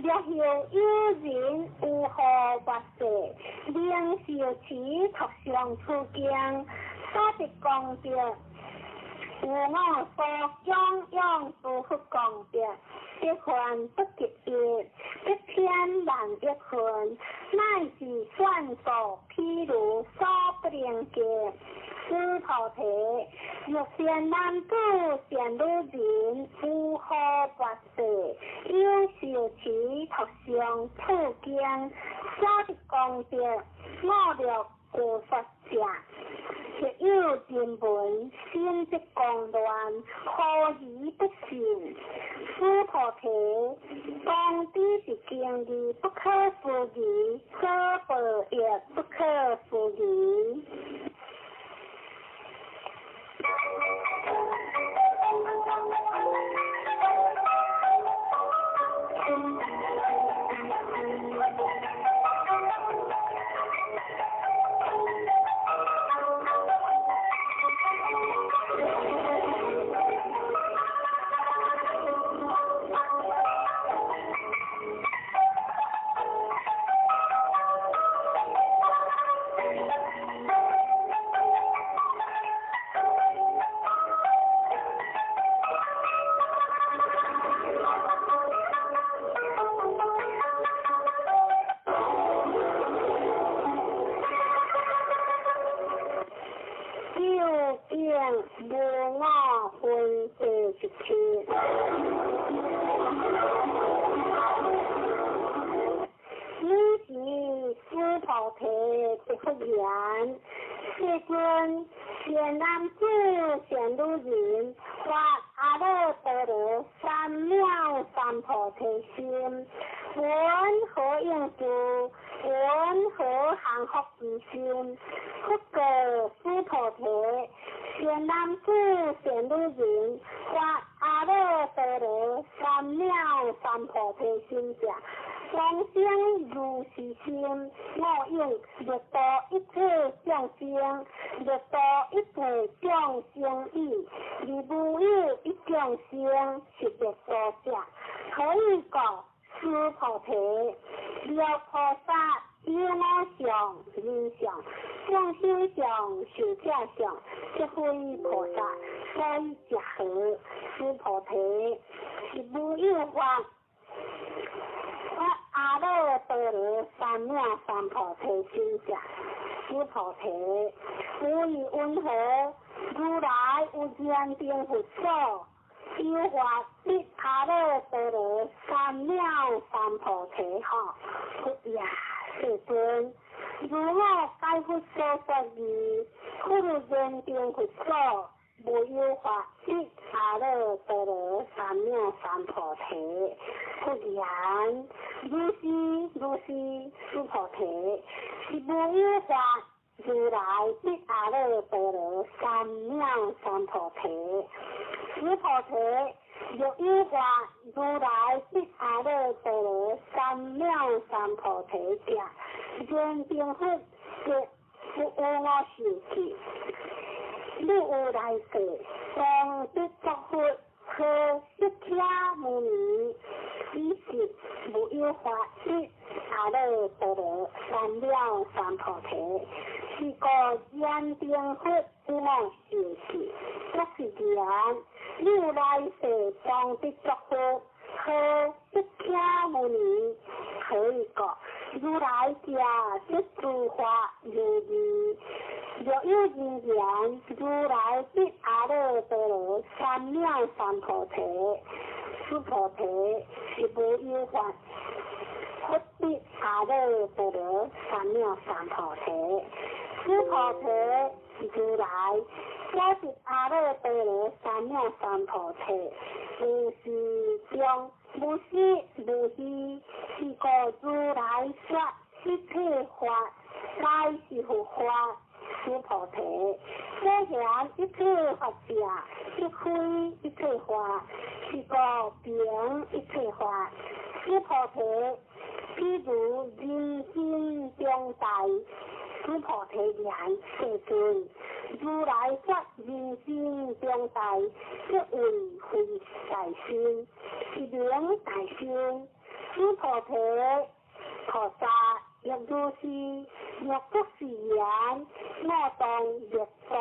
若復有人有何跋涉，能受持讀誦此經，所得功德，有我所供養諸佛功德，百分不及一，一千萬億分，乃至算數譬如所不能及。須菩提，若善男子、善女人，有何跋涉，有受持讀誦此經，所得功德，五六過說者，若有人聞，心則狂亂，何以不信？須菩提，當知是經義不可思議，所報亦不可思議。究竟無我分別一切。爾時須菩提答佛言：世尊，善男子、善女人，發阿耨多羅三藐三菩提心，雲何應住？雲何降伏其心？佛告須菩提：善男子、善女人，發阿耨多羅三藐三菩提心者，當生如是心，我應欲度一切眾生，欲度一切眾生已，而無有一眾生是欲度者。何以故？須菩提，若菩薩有我相、人相、眾生相、壽者相，則非菩薩，所以者何？須菩提，是無有法。發阿耨多羅三藐三菩提心者，須菩提，有以雲何？如來有燃燈佛所，有法得阿耨多羅三藐三菩提吼。佛也，世尊，如我解佛所說義，佛有燃燈佛所，無有法得阿耨多羅三藐三菩提。佛言：如是如是，須菩提，是無有法如來得阿耨多羅三藐三菩提。須菩提，若有法如來得阿耨多羅三藐三菩提者，燃燈佛則不有我受記。汝有來世，當得作佛，號釋迦牟尼，彼時無有法得阿耨多羅三藐三菩提。是故燃燈佛有我受記，作是言：汝來世當得作佛，號釋迦牟尼。何以故？如來者，說諸法如義。若有人言，如來得阿耨多羅三藐三菩提，須菩提，是無有法佛得阿耨多羅三藐三菩提。須菩提，如來所得阿耨多羅三藐三菩提，無是中，無實無虛，是故如來說一切法，皆是佛法。須菩提，所言一切法者，即非一切法，是故名一切法。須菩提，譬如人心中大，须菩提言：世尊，如来说人身中大，即为非大身，是名大身。须菩提，菩萨亦如是，若不是言，我当欲度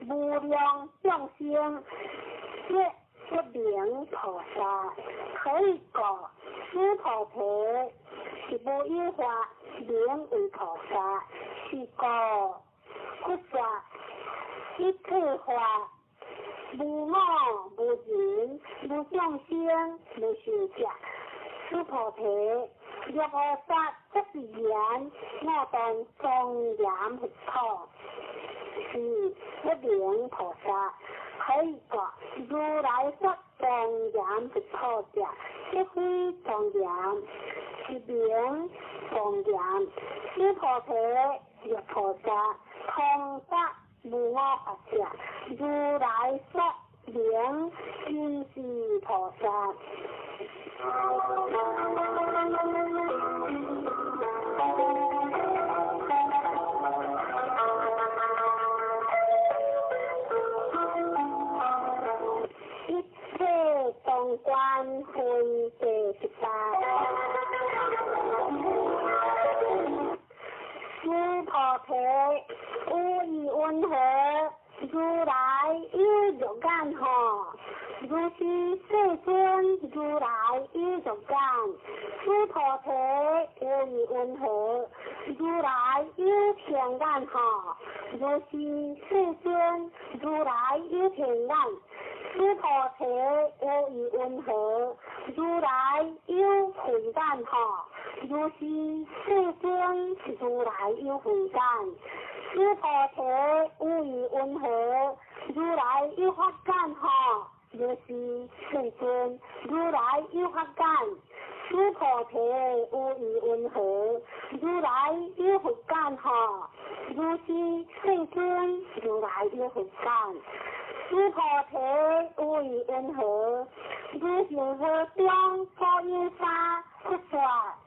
无量众生，即不名菩萨。何以故？须菩提，是无有法名为菩萨，是故佛说一切法无我无人无众生无寿者。须菩提，若菩萨不是言，我当庄严佛土，是不名菩萨。何以故？如来说庄严佛土者，即非庄严，是名庄严。须菩提，若菩萨通达无我法者，如来说名真是菩萨。一切当观分第18。须菩提，有意云何？如来有肉眼吼？如是世尊，如来有肉眼。须菩提，有意云何？如来有天眼吼？如是世尊，如来有天眼。须菩提，有意云何？如来有慧眼吼？如是世尊，如来有慧眼。须菩提，有意云何？如来有法眼吼？如是世尊，如来有法眼。须菩提，有意云何？如来有佛眼吼？如是世尊，如来有佛眼。须菩提，有意云何？如恒河中所有沙，佛说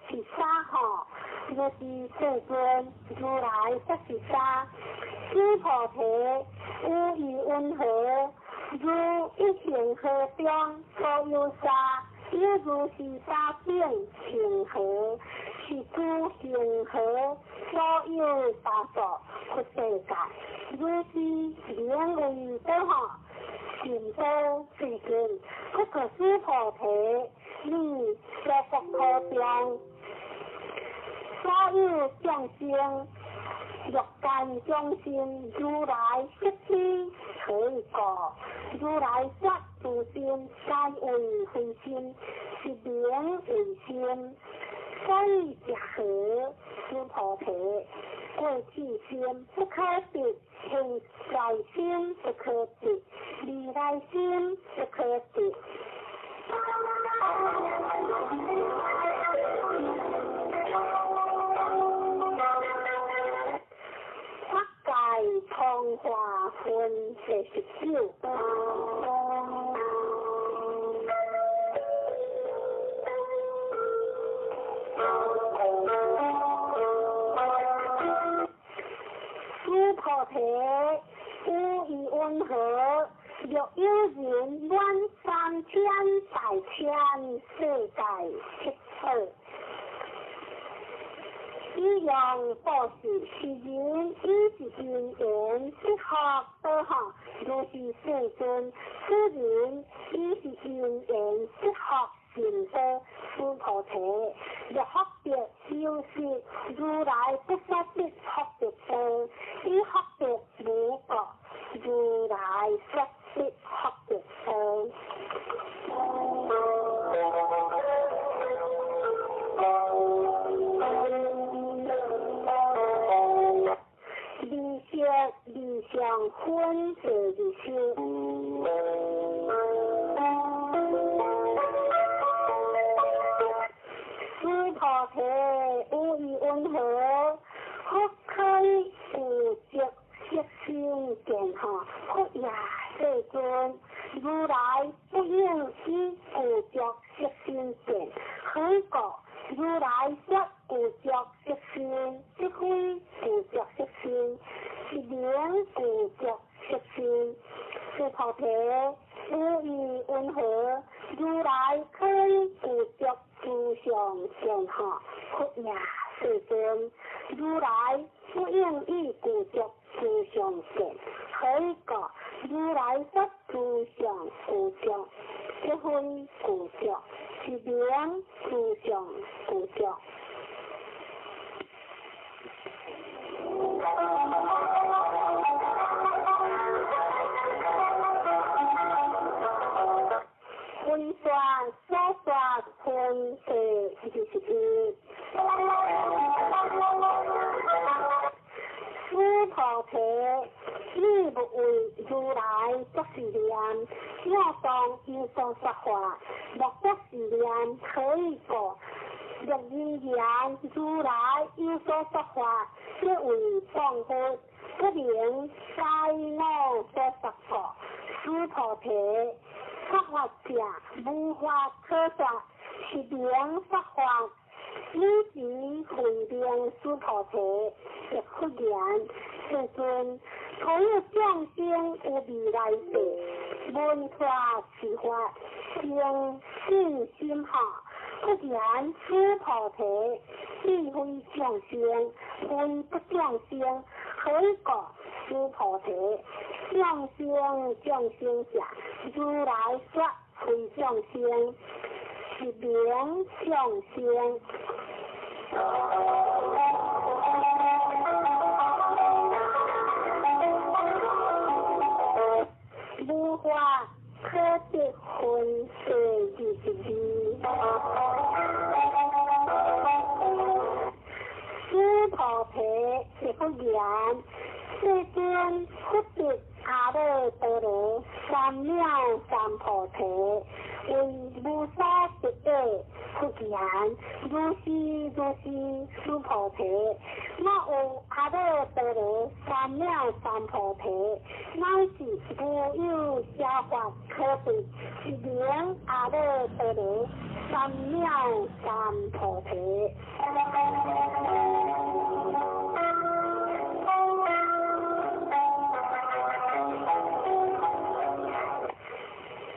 是沙吼？如是世尊，如来说是沙。须菩提，有意云何？如一恒河中所有沙，有如是沙等恒河，是诸恒河所有沙数佛世界。如是名为多吼？善道世尊，不过须菩提，你娑婆土中所有众生，欲界众生，如来悉知。何以故？如来说诸心皆为非心，是名为心。所以者何？须菩提，过去心不可得，现在心不可得，未来心不可得。法界通化分第19。须菩提，有意云何？若有人满三千大千世界七宝，以用布施，是人以是因缘得福道吼。如是世尊，此人以是因缘得福善道。须菩提，若福德有时，如来不说得福德道，以福德无过，如来说得福德道。二色二相分第20。须菩提，有意云何？佛可以有着色身见吼？佛也世尊，如来不应以有着色身见。何以故？如来说有着色身，即非有着色身，是名具足色身。须菩提，有意云何？如来可以具足诸相善好？佛也，世尊，如来不应以具足诸相善。何以故？如来说诸相具足，即非具足，是名诸相具足。分说所说分第21。须菩提，你勿为如来作是念，我当有所说法，莫作是念，何以故？若人言如来有所说法，即为谤佛，不能该我所说故。须菩提，说法者无法可说，是名说法。汝时慧明须菩提，亦复言：世尊，所有众生有未来世，闻法持法，生信心好。复言须菩提，彼非众生，非不众生，何以故？须菩提，众生众生者，如来说非众生，是名众生。无法可得分第22。须菩提，亦复言：世尊，佛得阿耨多罗三藐三菩提，为无所得者。复言：如是如是，须菩提，若有阿耨多罗三藐三菩提，乃是无有邪法可得，是名阿耨多罗三藐三菩提。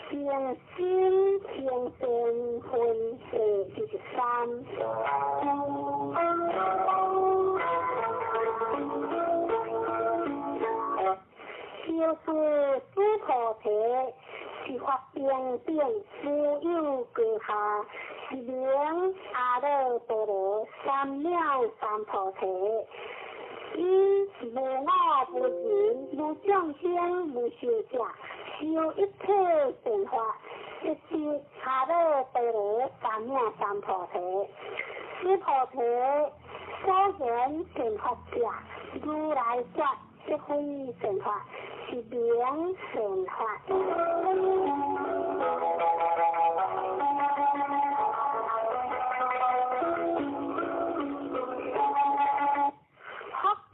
平心平善分第23。就是须菩提，是法平等，无有高下，是名阿耨多罗三藐三菩提。以无我无人，无众生，无寿者，修一切善法，一得阿耨多罗三藐三菩提。须菩提，所言善法者，如来说即非善法，是名善法。福地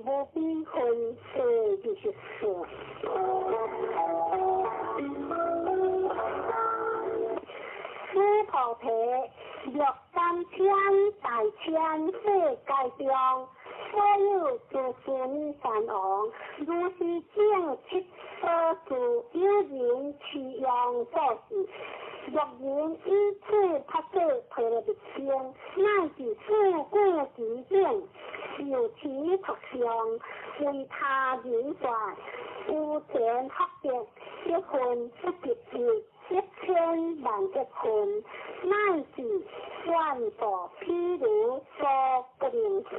无边分第24。须菩提，若三千大千世界中，所有诸须弥山王，如是正七所住，有人持用做事，若人以此菩萨陀罗蜜经，乃至四句其顶，受持读诵，为他人说，有前福德，一分不及一，1000万亿分，乃至愿度譬如所不能及。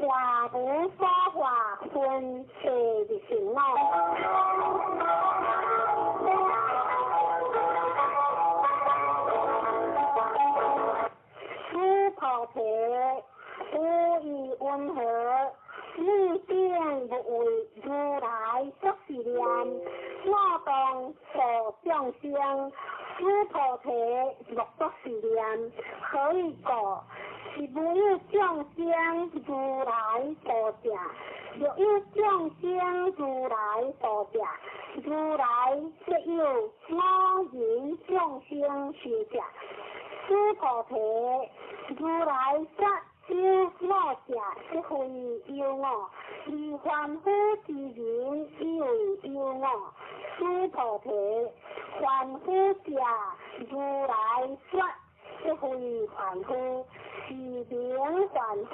华无所化分第25。须菩提，有意云何？你定不为如来作是念，我当度众生。须菩提，莫作是念，何以故？是无有众生如来度者，若有眾生如來度者，如來則有我人眾生壽者。須菩提，如來說有我者，則非有我；而凡夫之人以為有我。須菩提，凡夫者，如來說則非凡夫，是名凡夫。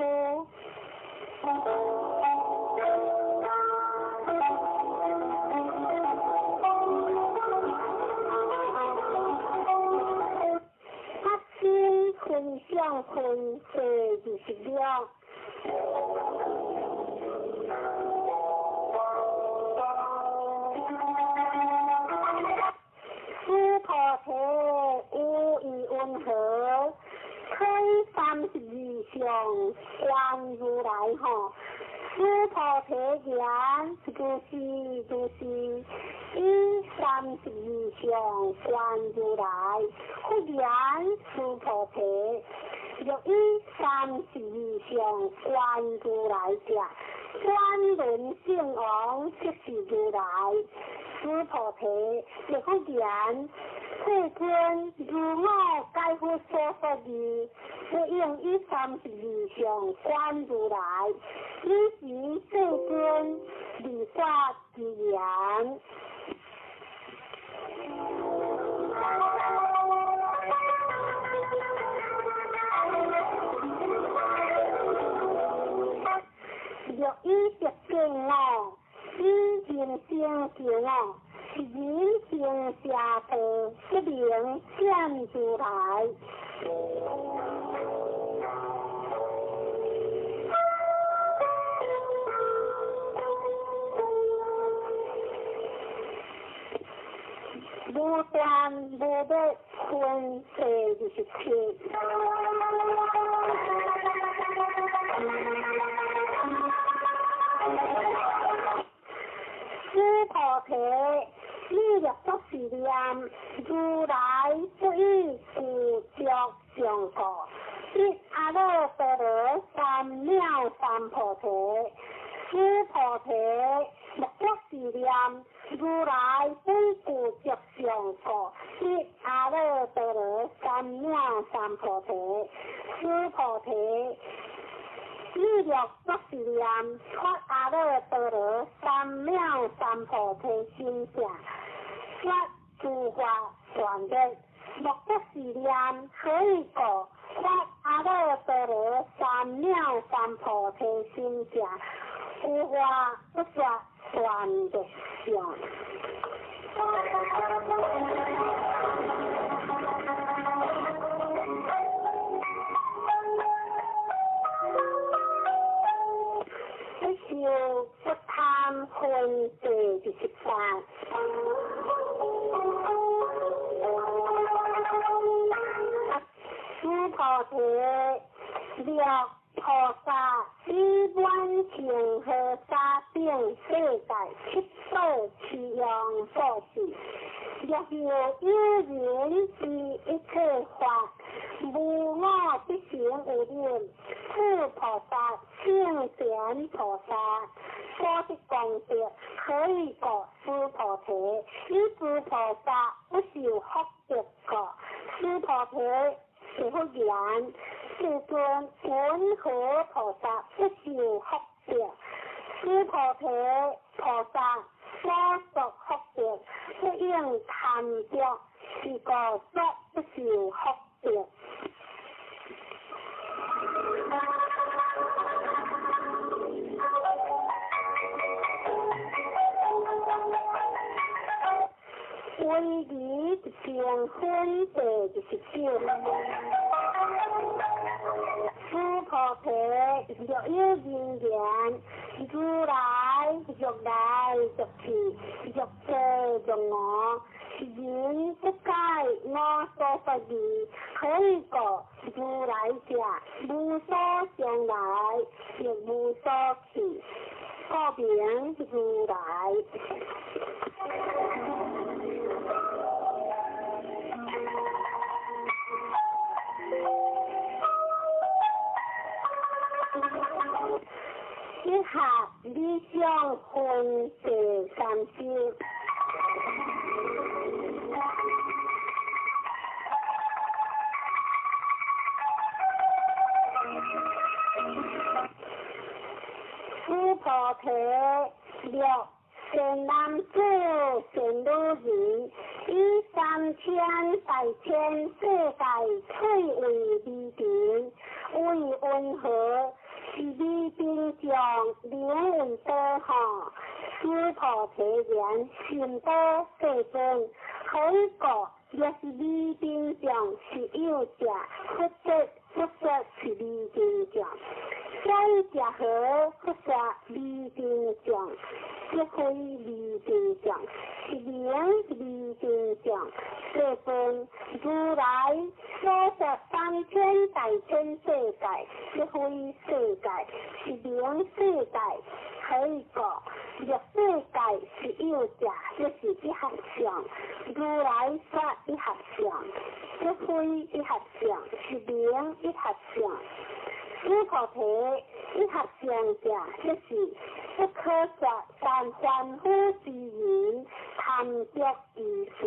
分相分第26。須菩提，有疑云何？開32相觀如來吼。須菩提言：如是如是，以32相觀如來。佛言：須菩提，若以32相觀如來者，轉輪聖王即是如來。須菩提，若佛言：世尊，如我解佛所說義，不應以32相觀如來。彼時世尊利說之言。若以色見我，以人生見我，是人生邪道，則名見如來。無斷無滅分第27。須菩提，你若作是念，如來不以具足相故，得阿耨多羅三藐三菩提。須菩提，若作是念，如來不以具足相故，得阿耨多羅三藐三菩提。須菩提，你若作是念，發阿耨多羅三藐三菩提心者，說諸法斷滅。若作是念，何以故？發阿耨多羅三藐三菩提心者，有法不說斷滅相。不受不貪分第28。須菩提，若菩薩以滿恒河沙等世界七寶持用布施，若有有人知一切法，無我必成有忍，此菩薩聖賢菩薩所得功德，何以故？須菩提，以諸菩薩不受福德故。須菩提，是佛言：世尊，云何菩薩不受福德？須菩提，菩薩所作福德，不應貪著，是故說不受福德。威儀定分第29。須菩提，若有人言，如來欲來欲去，欲坐欲卧，是人不解我所說義，何以故？如來者，無所上來，亦無所去，故名如來。一下理分第三十。须菩提，若善男子、善女人，以三千大千世界翠为微尘，为云何？是微尘众名为多吼？须菩提言：甚多，世尊。何以故？若是微尘众是有者，佛说佛说是微尘众。所以者何？佛说微尘众，即非微尘众，是名微尘众。世尊，如来所说三千大千世界，即非世界，是名世界。何以故？若世界是有者，即是一合相。如来说一合相，即非一合相，是名一合相。须菩提，一合相者，即是不可说但凡夫之人贪著之事。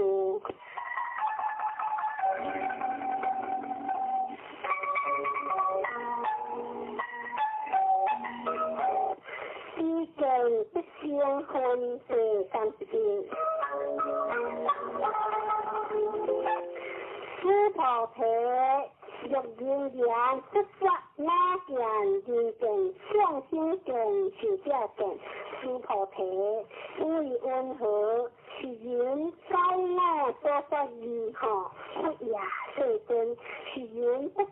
彼见不生分第31。须菩提，若人言不说我见、人见、众生见、寿者见，须菩提，为云何？是人解我所说义吼？佛也，世尊，是人不解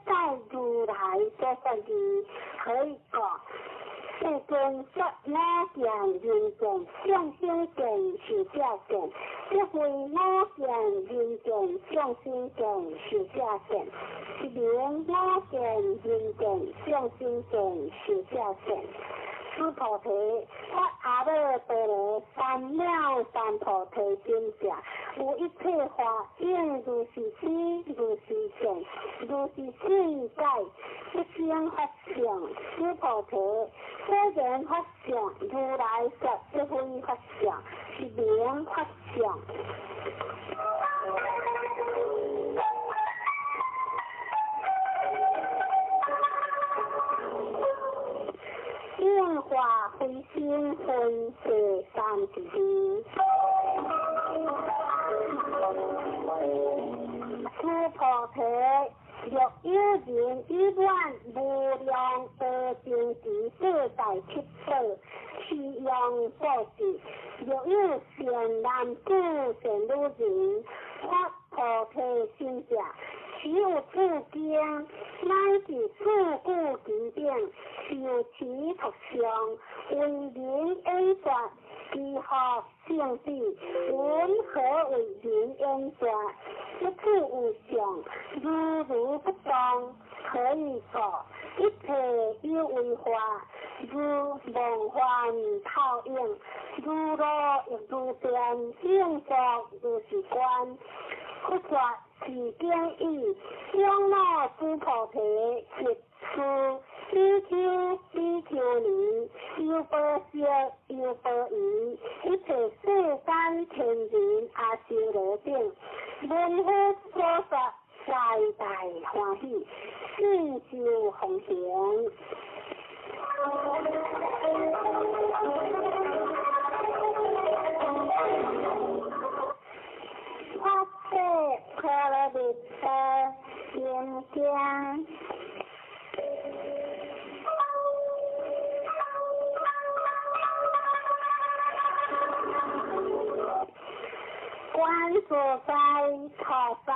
如来所说义，何以故？世尊说我见、人见、众生见、寿者见，即非我见、人见、众生见、寿者见，是名我见、人见、众生见、寿者见。须菩提，发阿耨多罗三藐三菩提心者，有一切法应如是知，如是见，如是信解，不生法相。须菩提，所言法相，如来说即非法相，是名法相。应化非生分第32。须菩提，若有人以愿无量阿僧祇世界七宝，持用布施；若有善男子、善女人，发菩提心者，其有此经，乃至四句偈顶，受持读诵，为人演说，其福胜彼。云何为人演说？一切有相，如如不动。何以故？一切有为法，如梦幻泡影，如露亦如电，应作如是观。佛说是经已，长老须菩提，及此比丘、比丘尼、优婆塞、优婆夷，一切世间天人阿修罗等，闻佛所说，大大欢喜，信受奉行。发誓婆罗蜜多心经。观自在菩萨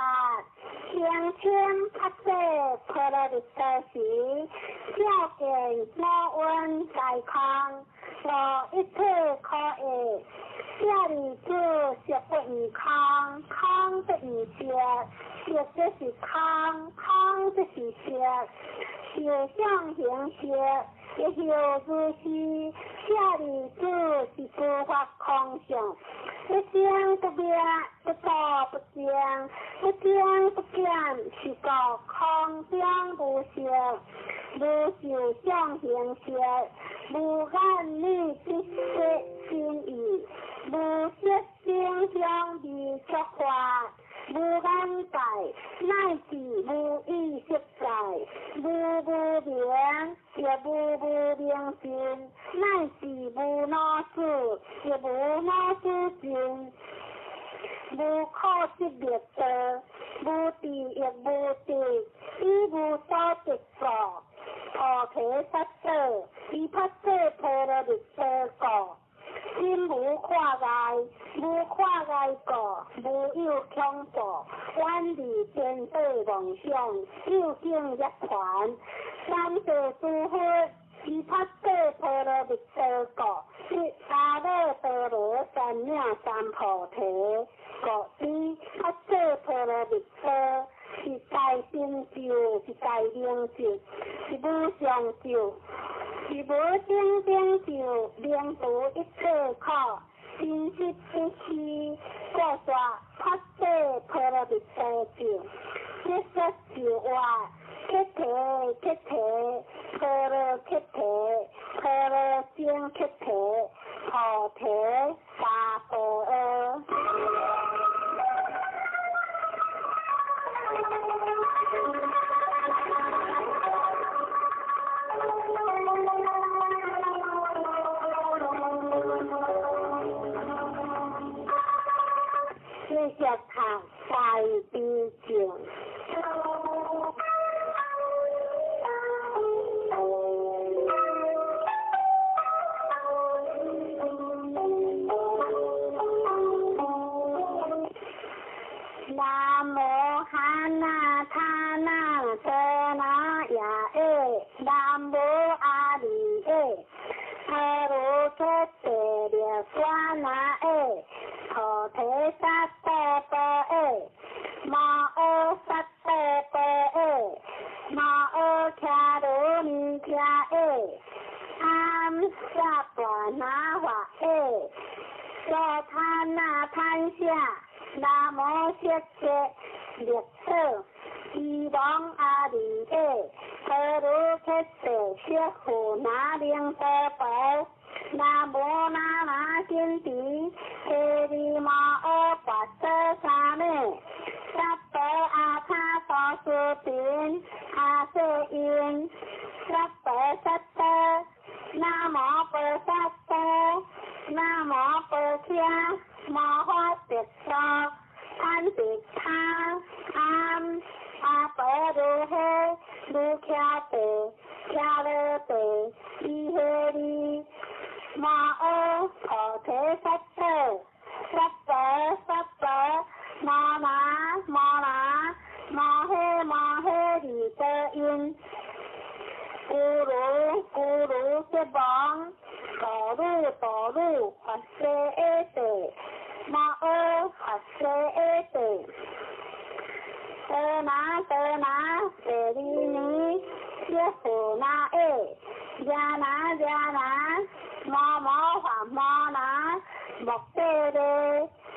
声称发誓婆罗蜜多时，照见五蕴皆空，无一切可爱。舍利子，色不异空，空不异色，色即是空，空即是色，受想行识，亦复如是。舍利子，是诸法空相，不生不灭，不住不增，不增不减，是故空中无色，无受想行识，无眼耳鼻舌。心意，無色聲香味觸法，無眼界，乃至無意識界，無無明，亦無無明盡，乃至無老死，亦無老死盡，無可得滅道，無智亦無得，以無所得故，菩提薩埵，以菩薩波羅蜜多故，心無掛礙，無掛礙故，無有恐怖，遠離顛倒妄想，究竟涅槃。三世諸佛，以菩薩波羅蜜多故，得阿耨多羅三藐三菩提。故知菩薩波羅蜜多是大成就，是大明咒，是無上咒，是無頂頂咒，明除一切苦，真實不虛。故說菩薩波羅蜜多咒，解說就話，菩提菩提，波羅菩提，波羅僧菩提，菩提薩婆訶。繼續讀大悲咒。南無哈那他那遮那耶耶，南無阿彌耶，阿羅诃帝力娑那耶，菩提薩埵婆耶，摩訶薩埵婆耶，摩訶迦羅尼迦耶，阿薩婆那華耶，娑他那潘夏。南無釋迦力所，伊王阿彌耶，阿罗诃帝釋佛那灵多婆，南無那那金提，提利摩诃跋陀沙弥，萨婆阿他多斯频，阿瑟因，萨婆萨多，南無菩萨多，南無婆伽。摩诃毗娑，贪毗他，阿阿婆如诃，如伽地，伽罗地，伊诃利，摩诃菩提萨埵，萨婆萨婆，摩那摩那，摩诃摩诃利多因，咕噜咕噜悉王，哆噜哆噜法师阿地。摩诃法师阿地，哆那哆那舍利尼，耶佛那耶，耶那耶那，摩摩法摩那，目帝利，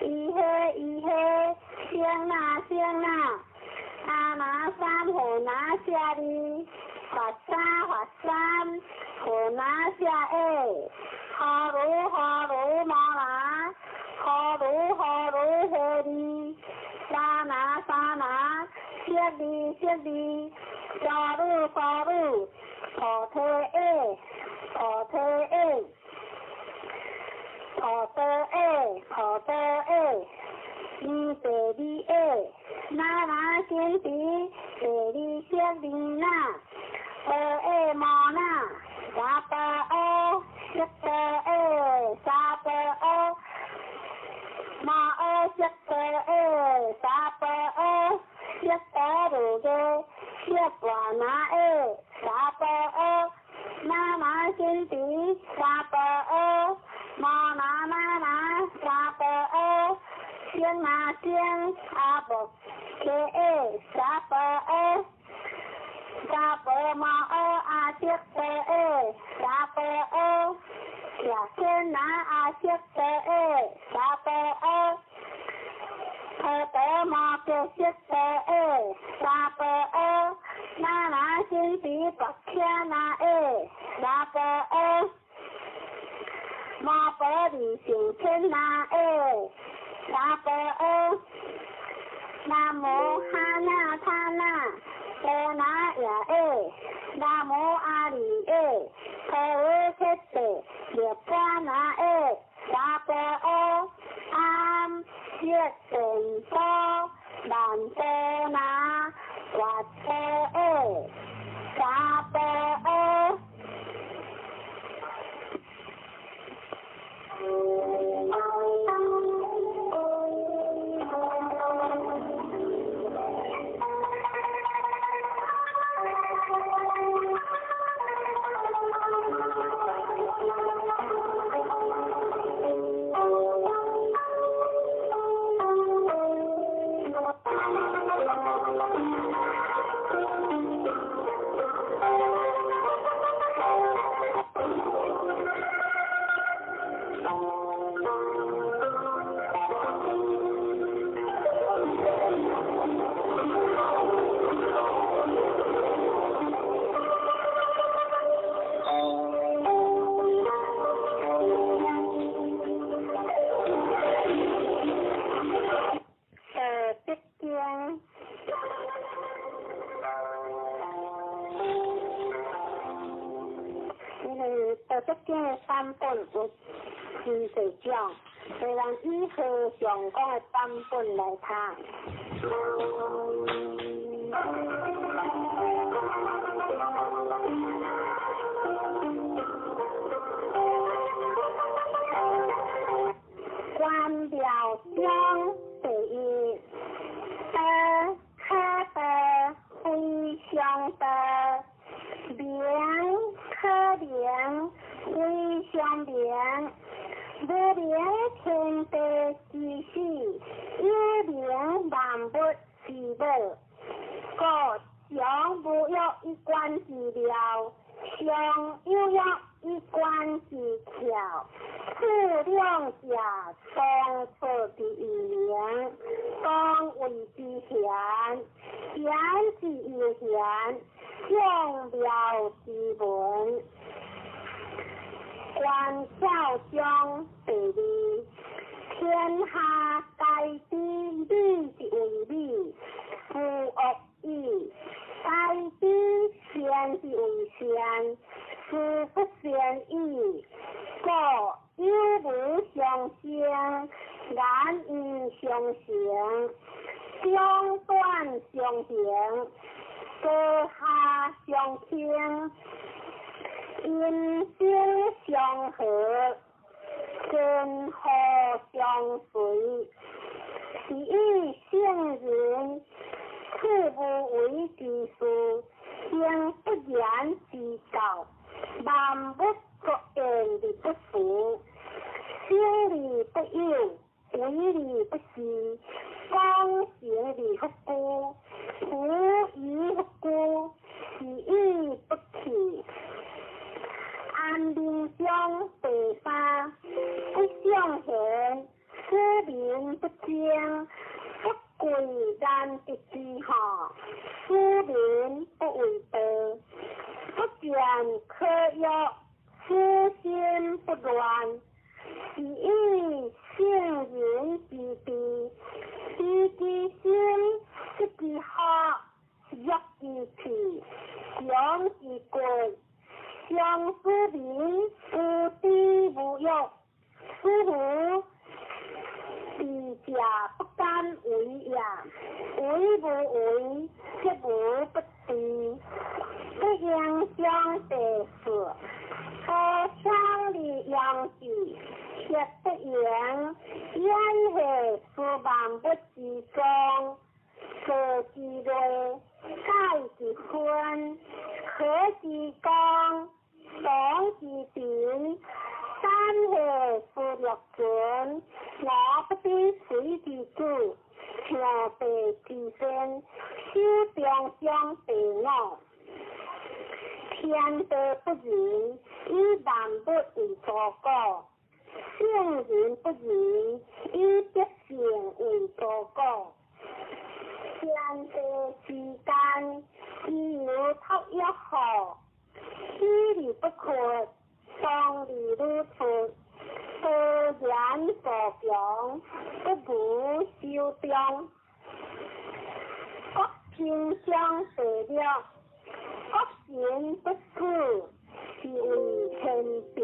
伊诃伊诃，声那声那，阿那三佛那舍利，法三法三，佛那舍耶，哈鲁哈鲁摩那。哈鲁哈鲁哈利，沙那沙那，舍利舍利，沙鲁沙鲁，菩提耶，菩提耶，菩提耶，菩提耶，尼地利耶，那那先提，地利舍利那，阿耶摩那，沙婆阿，悉多耶，沙婆阿。摩诃悉多耶，沙婆阿，悉多如耶，悉婆那耶，沙婆阿，那那先提，沙婆阿，摩那那那，沙婆阿，先那先阿婆伽耶，沙婆阿，沙婆摩诃阿悉多耶，沙婆阿。耶先那阿悉多耶，沙婆阿，阿德摩揭悉多耶，沙婆阿，那那先提跋伽那耶，沙婆阿，摩婆利上天那耶，萨婆诃。南无哈那他那波那耶耶，南无阿里耶，婆罗揭谛涅槃那耶，萨婆诃。阿悉电波曼波那跋陀耶，萨婆诃。版本有真濟種，雖然以和尚講的版本來讀。關廟章第一，道可道非常道，名可名非常名，無名天地之始，有名萬物之母。故常無欲以觀之妙，常有欲以觀之巧。此兩者同出之異名，同謂之玄，玄之又玄，眾妙之門。觀巧章第二，天下皆知美之為美，夫惡已；皆知善之為善，斯不善已。故有無相生，難因相成，長短相形，高下相傾。音聲相和，根河相隨，是以聖人處無為之事，行不言之教，萬物各言而不符，生而不有，為而不恃，功成而不居，無以不居，是以不去。安民章第三，不尚賢，使民不爭，不貴難得之下，使民不為道，不見可欲，使心不亂，是以聖人之治，知其心，失其福，弱其氣，強其骨。相思民無知無欲，此無智者不敢為也。為無為，則無不治。不應將第四，高強的陽氣，卻不言，言下是萬物之宗，坐之類，解之分，和之光。當之平，三下是六尊，我不知誰之主，兄弟之身，手中將第五。天地不仁，以萬物為刍狗；聖人不仁，以百姓為刍狗。天地之間，自有托育好。喜而不屈，當而如出，言無窮，不如守中。國平章第六，國神不死，是為天地；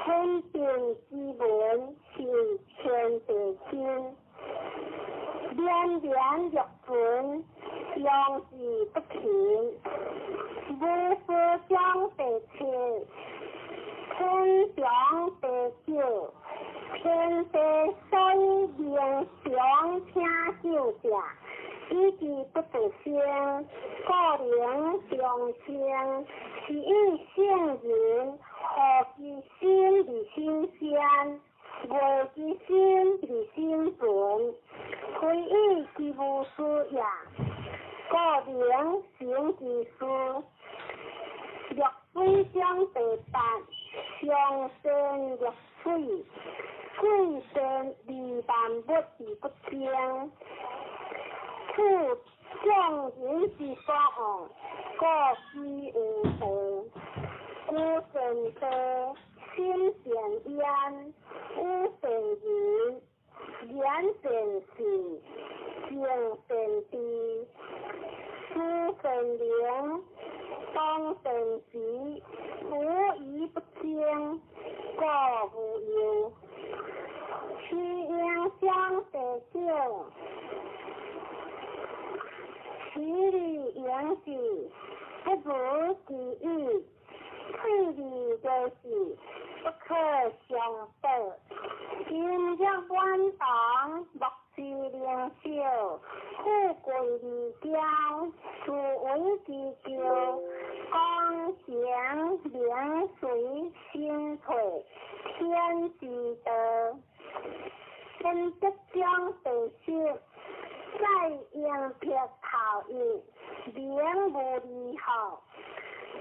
天地之文，是為天地心。連連若存，用之不勤。無私章第七，天長地久，天地所以能長聽久者，以其不得生，故能長生。是以聖人和其心而心善，樂其心而心存，非以其無事也，故能成其事。濁水章第八，上善若水，水善利萬物而不爭。處眾人之所惡，故幾有道。居善地，心善焉，語善言，言善信，行善知，思善能，當善時，無疑不爭，故無憂。徐英章第九，其利盈之，不如其已；退而為是，不可相報。音樂滿堂，莫之能少；富貴而驕，斯文之驕。功成名隨身退，天之道。分德章第十，在應撇頭一，名無離號。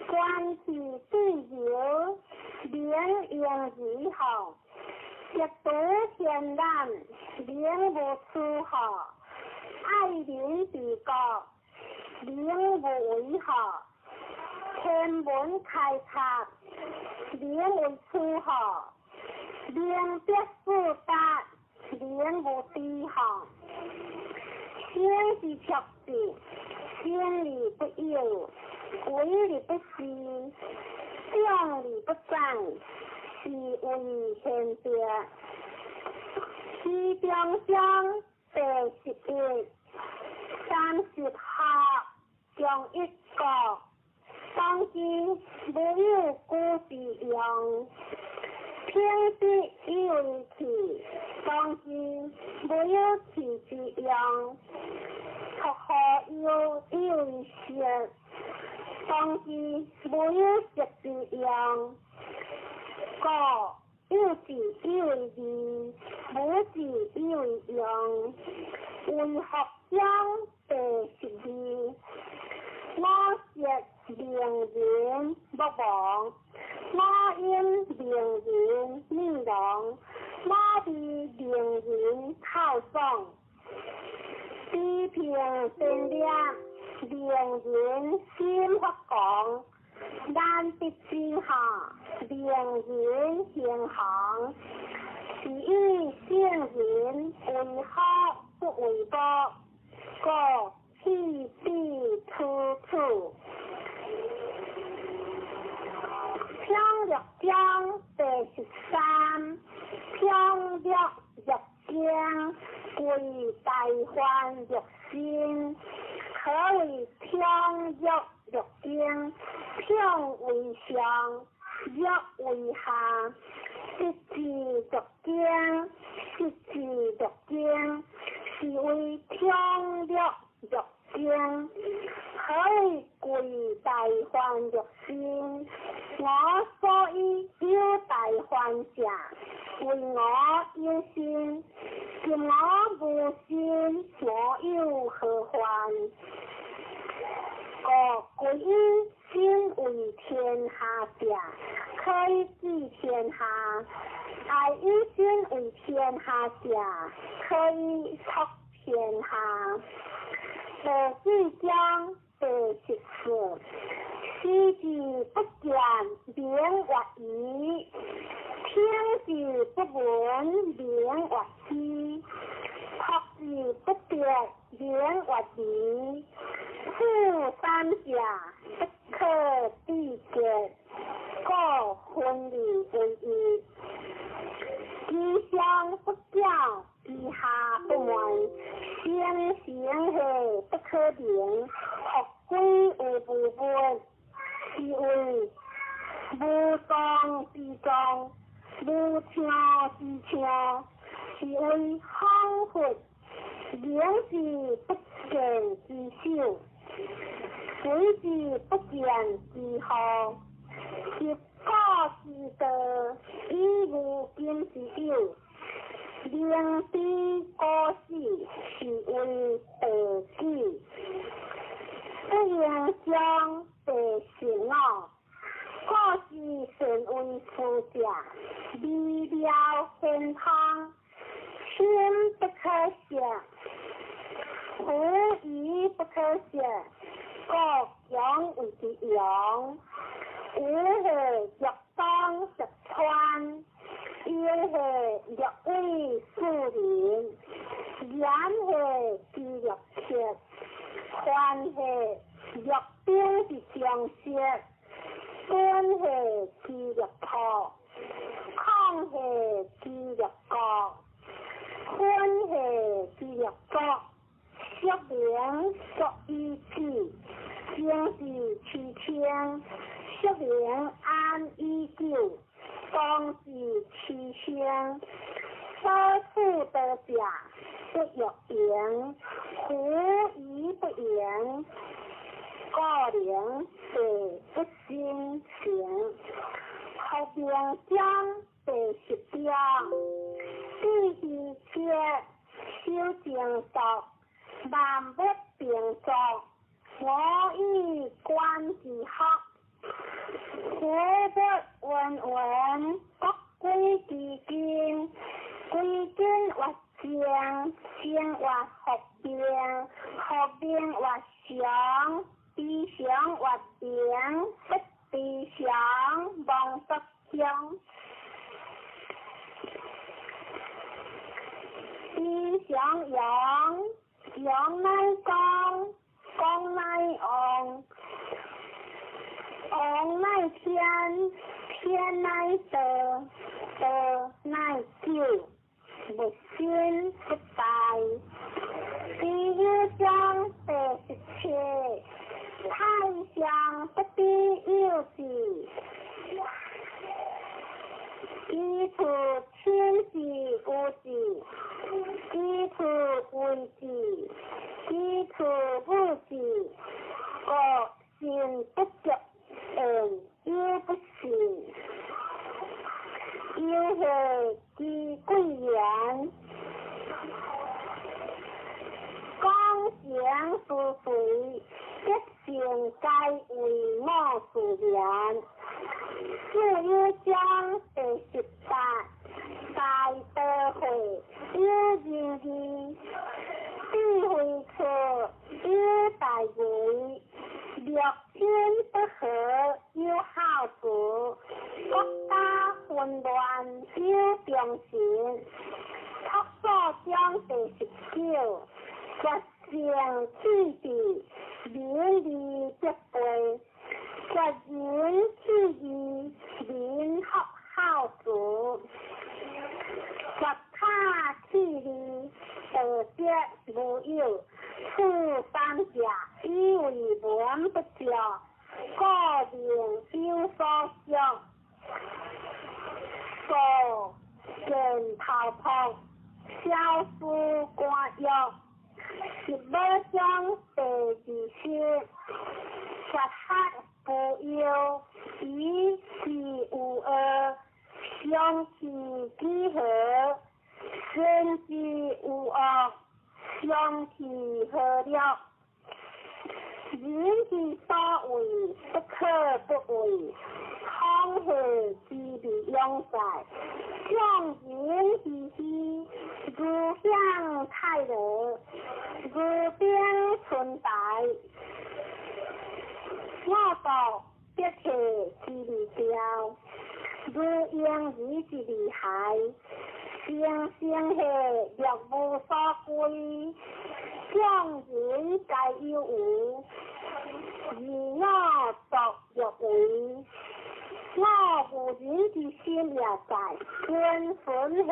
觀其對流，名應如號。一獨天然，名無出號。愛民治國，名無為號。天文開拓，名為出號。明德四達，名無低號。生之卓志，生而不有，為而不恃，長而不宰，是謂玄德。徐中章第11，30學中一國，當之無有古之用。平之以為器，當之無有器之用。托何有以為色，當之無有色之用。故有志以為義，無志以為用。為學章第12，我舌名人莫忘，我音名人耳聾，我味名人口爽。知平善良，名人心發狂。難得之下，名人行行。是以聖人為學不為博，故棄彼處處。平略章第13，平略若精，貴大凡若心。何謂平略若精？平為上，略為下。得之若精，失之若精，是謂平略若精。何謂貴大凡若心？我所以有大凡者，為我有心。今我無心，我有何患？故貴以身為天下者，可以治天下；愛以身為天下者，可以託天下。第四章第14，視之不見，名曰夷；聽之不聞，曰离，处三者不可比结，故分离为一。其上不矫，其下不昧，生成下不可名，复归有无物，是谓无状之状，无像之像，是谓仿佛，名是不见之首，鬼是不见之号，习古之道，以无今之有，明知古死，是谓道举。不应将第十五，故是善为夫者，微妙显通，心不可舍，狐疑不可舍，故强为之阳。有下欲当十川，阴下略为四人，言下之略切，凡下略兵之将色，本下之略破，空下之略国，分下之略国，说明作以止，经是其清，说明安以久，当是其生，所处得者不欲盈，狐疑不盈，故能地不生成。复名将第十条，智虚切，修正道，万物并作，我以观之学。佛不云云，各归其根，归根曰静，静曰复明，复明曰常，非常曰明，不非常，忘不相。非常阳，阳乃光，光乃旺，旺乃天，天乃道，道乃久，物生不败。第一章第十七，太上不知有之，其处亲之有之，其处为之，其处无之，故信不足言，犹不信。犹下之贵言，讲行思随，德性皆为我自然。四有章第十八，大德会有仁义，智慧处有大为，六亲不和有孝慈，国家混乱有忠诚。朴素章第十九，决胜气质，名利得贵；决人气义，民福孝慈；决他气利，道德无有。处三者，以为文不足，故名有所想。数见头秃，小思官欲。十五章第二十，绝学不忧，以是无恶，相去几何？身之无恶，相去何了？人之所为，不可不为。康何之必永在？将人之虚，如享泰乐，如冰春白。我道必体之利雕，如婴儿之利孩。生生下若无所归，眾人皆有餘，而我獨欲為。我無仁之心也在，君分下。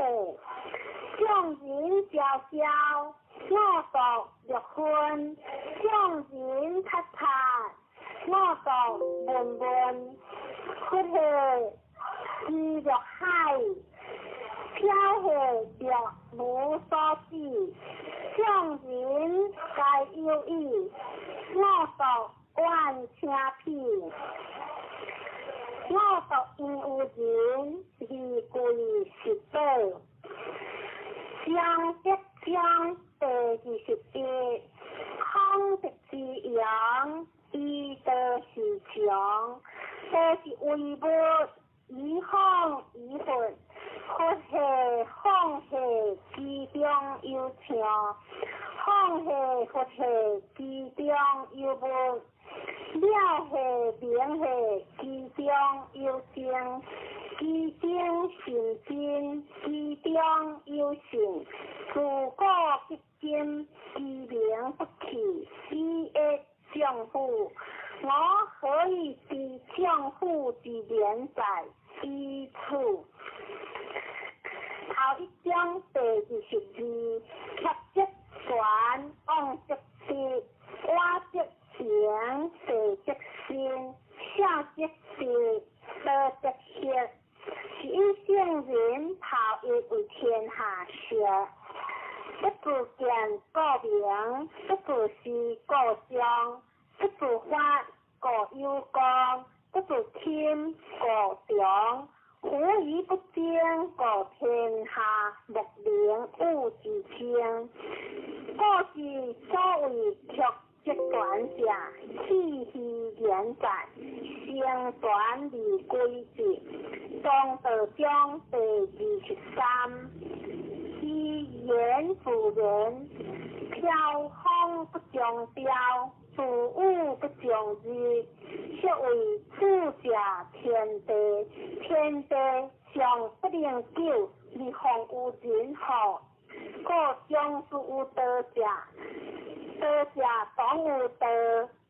眾人昭昭，我獨欲昏。眾人撻撻，我獨悶悶。佛下知若海，飄下若無所止。眾人皆有意，我獨怨請彼。我獨因有仁，而貴十寶。張德章第21，孔德之揚，以道是常，道是為物，以風以佛。佛下放下其中有相，放下佛下其中有物，了下明下其中有精，其精甚真，其中有信。自古及今，其名不去，以益丈夫。我何以知丈夫之言哉？以此。頭一章第22，曲則全，往則直，我則行，地則生，孝則治，道則行。是以聖人頭一為天下師。不自見故明，不自思故彰，不自發故有功，不自謙故長。夫以不爭，故天下莫能與之爭。故之所謂曲則全者，氣虛言在，成全而歸之。莊道章第23，其言自然，飄風不終朝，自雨不終日，是謂處者天地，天地尚不能久，而況有人乎？故終之有道者，道者當有道，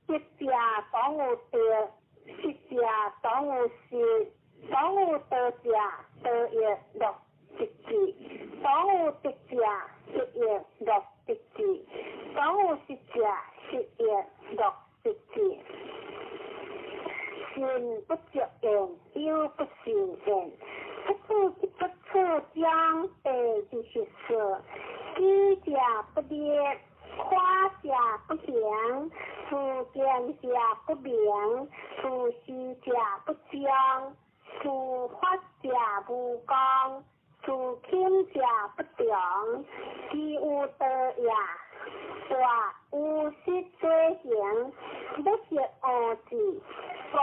德者當有德，失者當有失。當有道者，道亦樂得之；當有德者，德亦樂得之；當有失者，失亦樂得之。信不足言，猶不信言。不處章第24，舉者不立，誇者不行，自見者不明，自是者不彰，自發者無功，自謙者不長。其有道也，大有失做行，不識惡字，故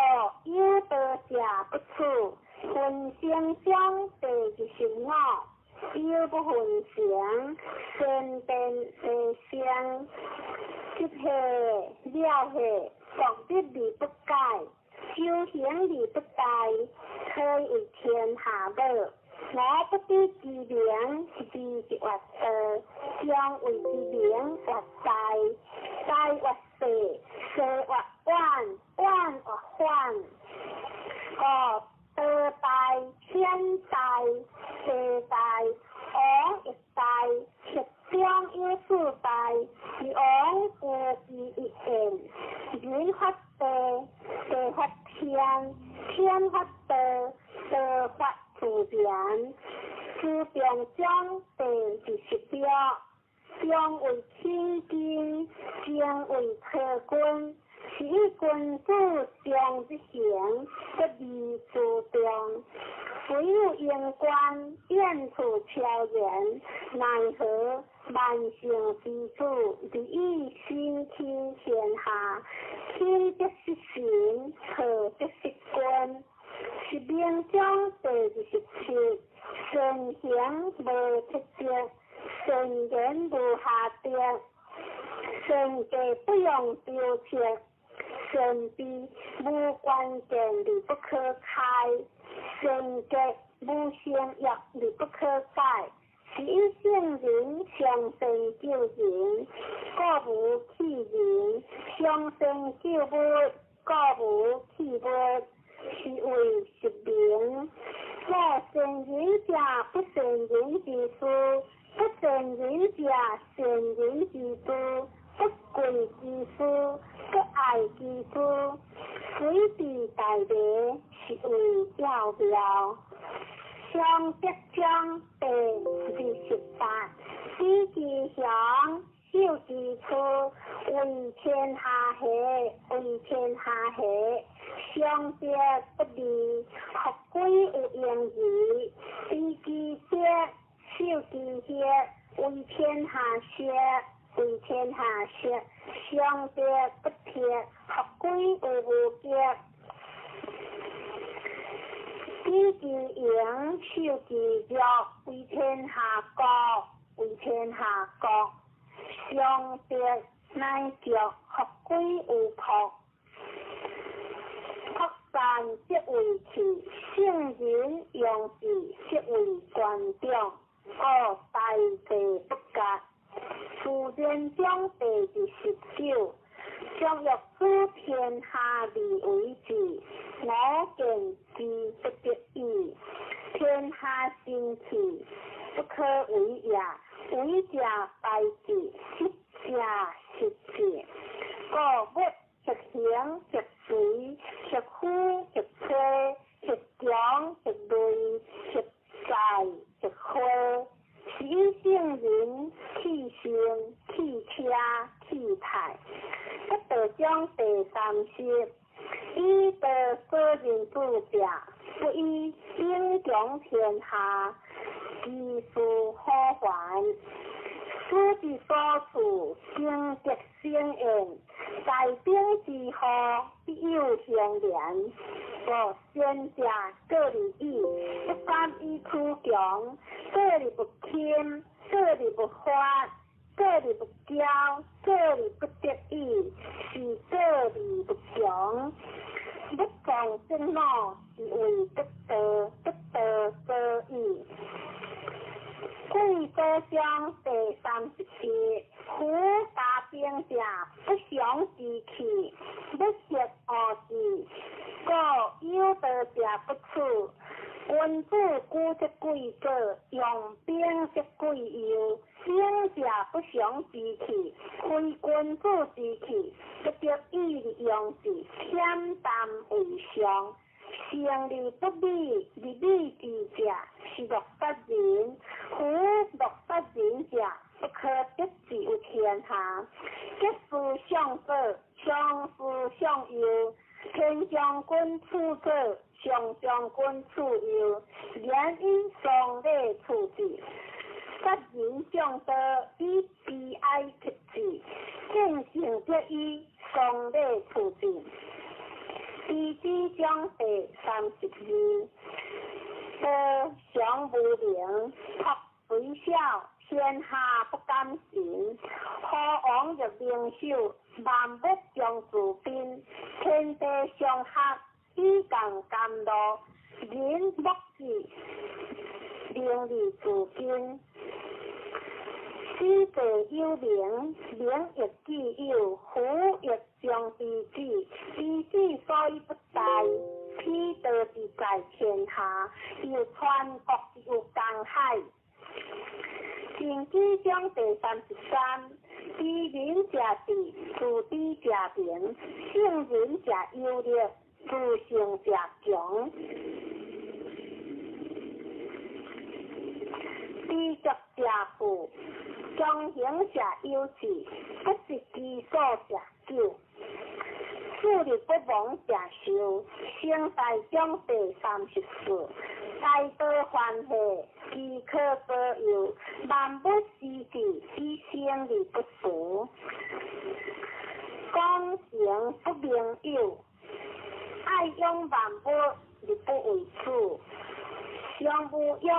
有道者不處。分成章第25，猶不分成，先變地生，執下了下，獨立而不改，修行而不怠，可以為天下母。我不知其名，是字越道，將為之名越大，大越細，細越遠，遠越反。故道大、天大、地大、王亦大，其中有四大，而王無其一言。人發地，地發天，天發道，道發自然。自變章第26，中為起根，精為體根。是以君子常日行，不離諸眾。唯有言官，遠處超然，奈何萬乘之主，而以身輕天下，輕則失神，錯則失君。是名章第27，善行無鐵則，善言無瑕德，善計不用雕刻，善悲無關鍵而不可開，善結無成約而不可改，是以聖人上善救人，故無棄人；上善救物，故無棄物，是謂實名。若善人者，不善人之師；不善人者，善人之師；不貴之師，不愛之師。隨地大迷，是謂要妙。上德章第28，知其雄，守其處，為天下下，為天下下。上德不離，復歸有盈餘。知其德，守其血，為天下學，為天下學。上德不鐵，復歸有無極。知其榮，守其弱，為天下國，為天下國。上德乃足，復歸有朴。朴善則為器，聖人用之則為官長。故大地不割。自然章第29，將欲主天下而為治，我見之不得已。天下興起，不可為也。為者敗之，失者失之。故物或形或隨，或虛或吹，或強或銳，或在或虛。是以聖人棄身、棄車、棄泰。不道章第30，以道所認主者，不以兵強天下，其事可還。此之所處，經德生焉。大兵之禍，必有相連。故先者過而已，不敢以取強，過而不輕，過而不發，過而不驕，過而不得已，是過而不強。不從正腦，是謂不道，不道所以。貴祖章第31，夫家兵者，不祥之器，不適惡事，故有道者不處。君子居則貴左，用兵則貴右。兵者不祥之器，非君子之器，不得已而用之，恬淡為上。成而不美，而美之者，是樂殺人。夫樂殺人者，不可得志於天下。吉事向左，凶事向右。天將軍處左，上將軍處右。言以喪禮處之。殺人將刀，以悲哀克之。見性則以喪禮處之。地支章第32，道常無名，朴雖小，天下不敢信。何王若明守，萬物將自賓。天地相合，以共甘露。人莫之，名利自根。此地有名，名亦既有，夫亦將之子。之子所以不大，彼道之在天下，又傳國之有江海。經濟章第33，知人者智，自知者明；聖人者有力，自勝者強。知足者富，強行者有志，不擇其所者久。樹立不亡者壽。成大章第34，大道繁赫，其可保佑；萬物之治，以生而不俗。講成不明有，愛養萬物而不為主。上無欲，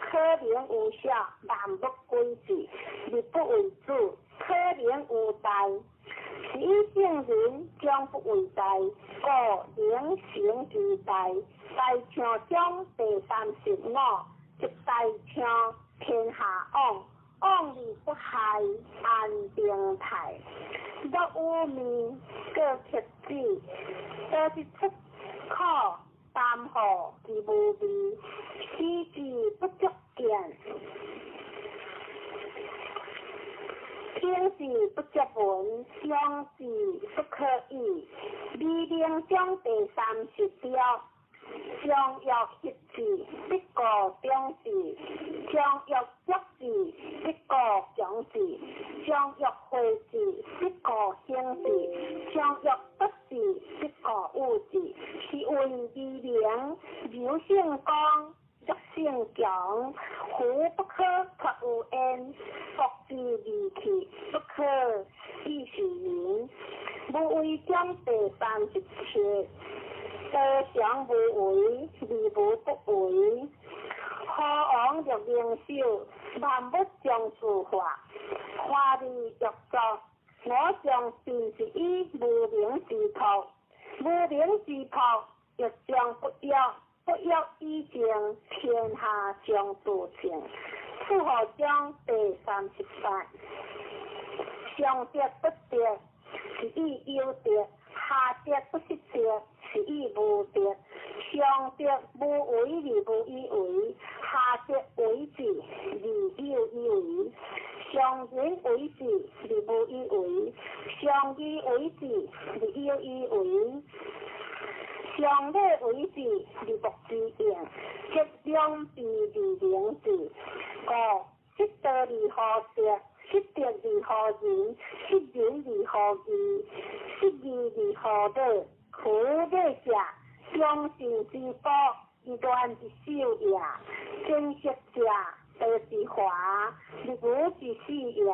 可能有小，萬物歸之，而不為主；可能有大，是以聖人將不為大，故能成其大。大象章第35，一大象天下往，往而不害，安定泰。若有面，过克子，道之出可担负之无味，思之不足见。听之不足闻，想之不可议。美名章第30条，常欲协之，必故长之；常欲足之，必故强之；常欲废之，必故兴之；常欲不之，必故有之。是谓美名，柔胜刚，弱胜强，夫不可脱有焉，国之利器，不可以示人。无为章第37，道常无为，而无不为。何王若明守，万物将自化，华而欲作。我将尽是以无名之朴，无名之朴，欲将不欲，不欲以静，天下将自静。楚河章第38，上德不德，是以有德；下德不失德，是以无德。上德无为而无以为，下德为之而有以为。上仁为之而无以为，上义为之而有以为。上礼为之而莫之用，则两弊而明之。五，失道而后德，失德而后仁，失仁而后义，失义而后礼。夫礼者，忠信之宝，以乱之首也；贞洁者，道之华，立无之始也。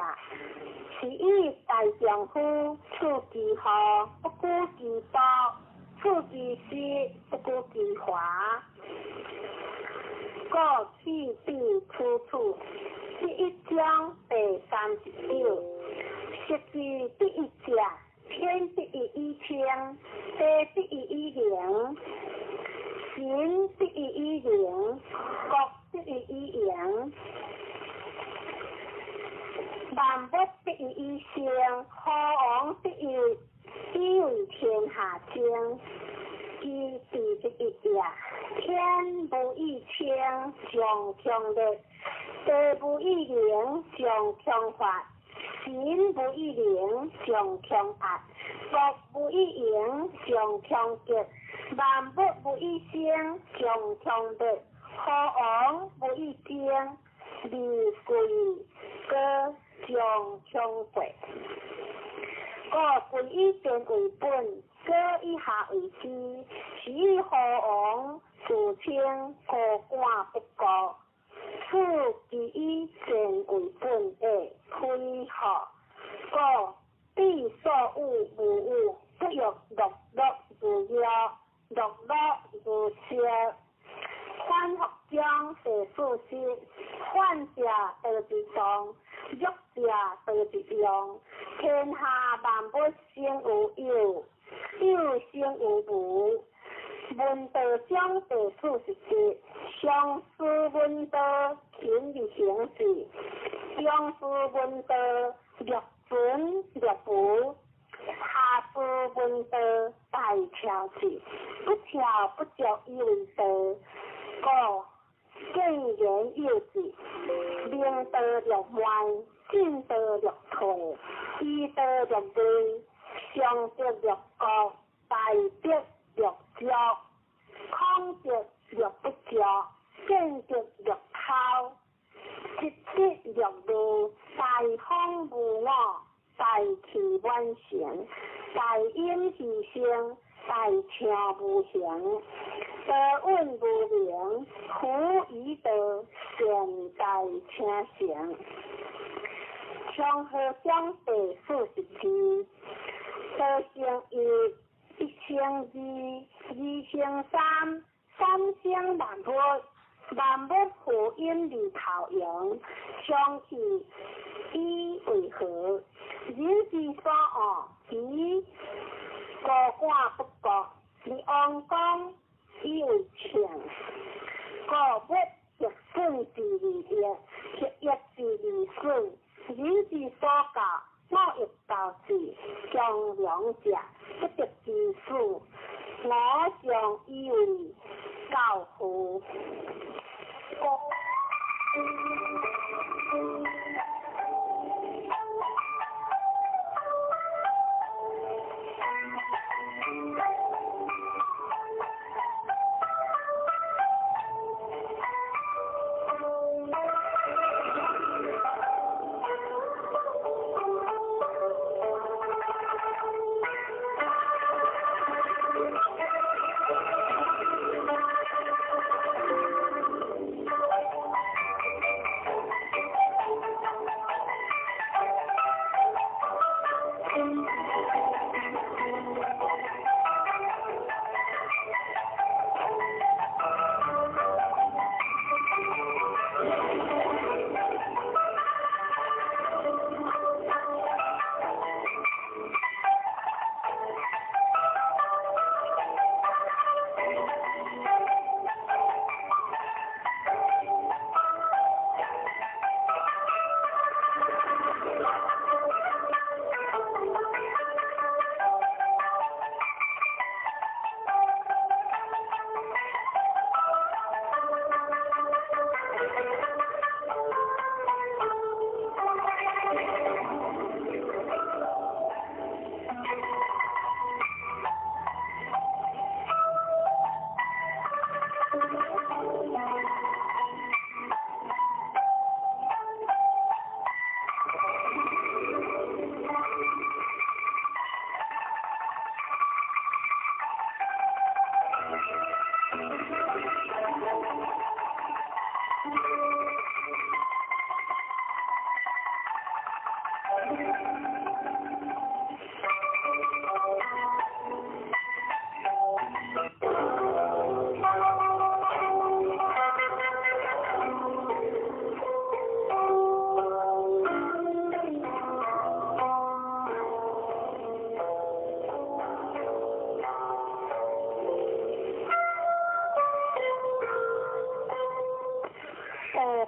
是以大丈夫处其祸，不顾其暴；处其失，不顾其华。故去彼处处。第一章第39，失之第一者，天第一以清，地第一以灵，神第一以灵，国第一以营，万物第一以生，何王第一以为天下精。其地第一也，天无以清，将强烈；地无以灵，将强发；神无以灵，将强压；国无以营，将强极；万物无以生，将强灭；何王无以精，而贵高将强国。故贵以贱为本，高以下为师，是以何王自称高官不顾。此其以贱为本的非何？故彼所有无有，不欲乐乐如药，乐乐如烧。反复章第40，反者道之动，弱者道之用。天下万物生有有，有生有无。闻道章第47，上师闻道，勤而行之；中师闻道，略存略无；下师闻道，大巧之。不巧不足以为道。故见言有志，明道略慢，进道略退，医道略微，上德略高，大德略足，空德略不足，见德略偷，积德略无，大方无我，大器晚成，大隐牺牲，大车无形，道运无名，夫以道善大车成。长河章第42，道成一，一成二，二成三，三成万物，万物负阴而头阳，相去以为和。人之所恶，其高官不国，而王公以为称。故物逆顺之而易，四，人之所教，我欲教之，忠良者不得之死，我尚以为教乎？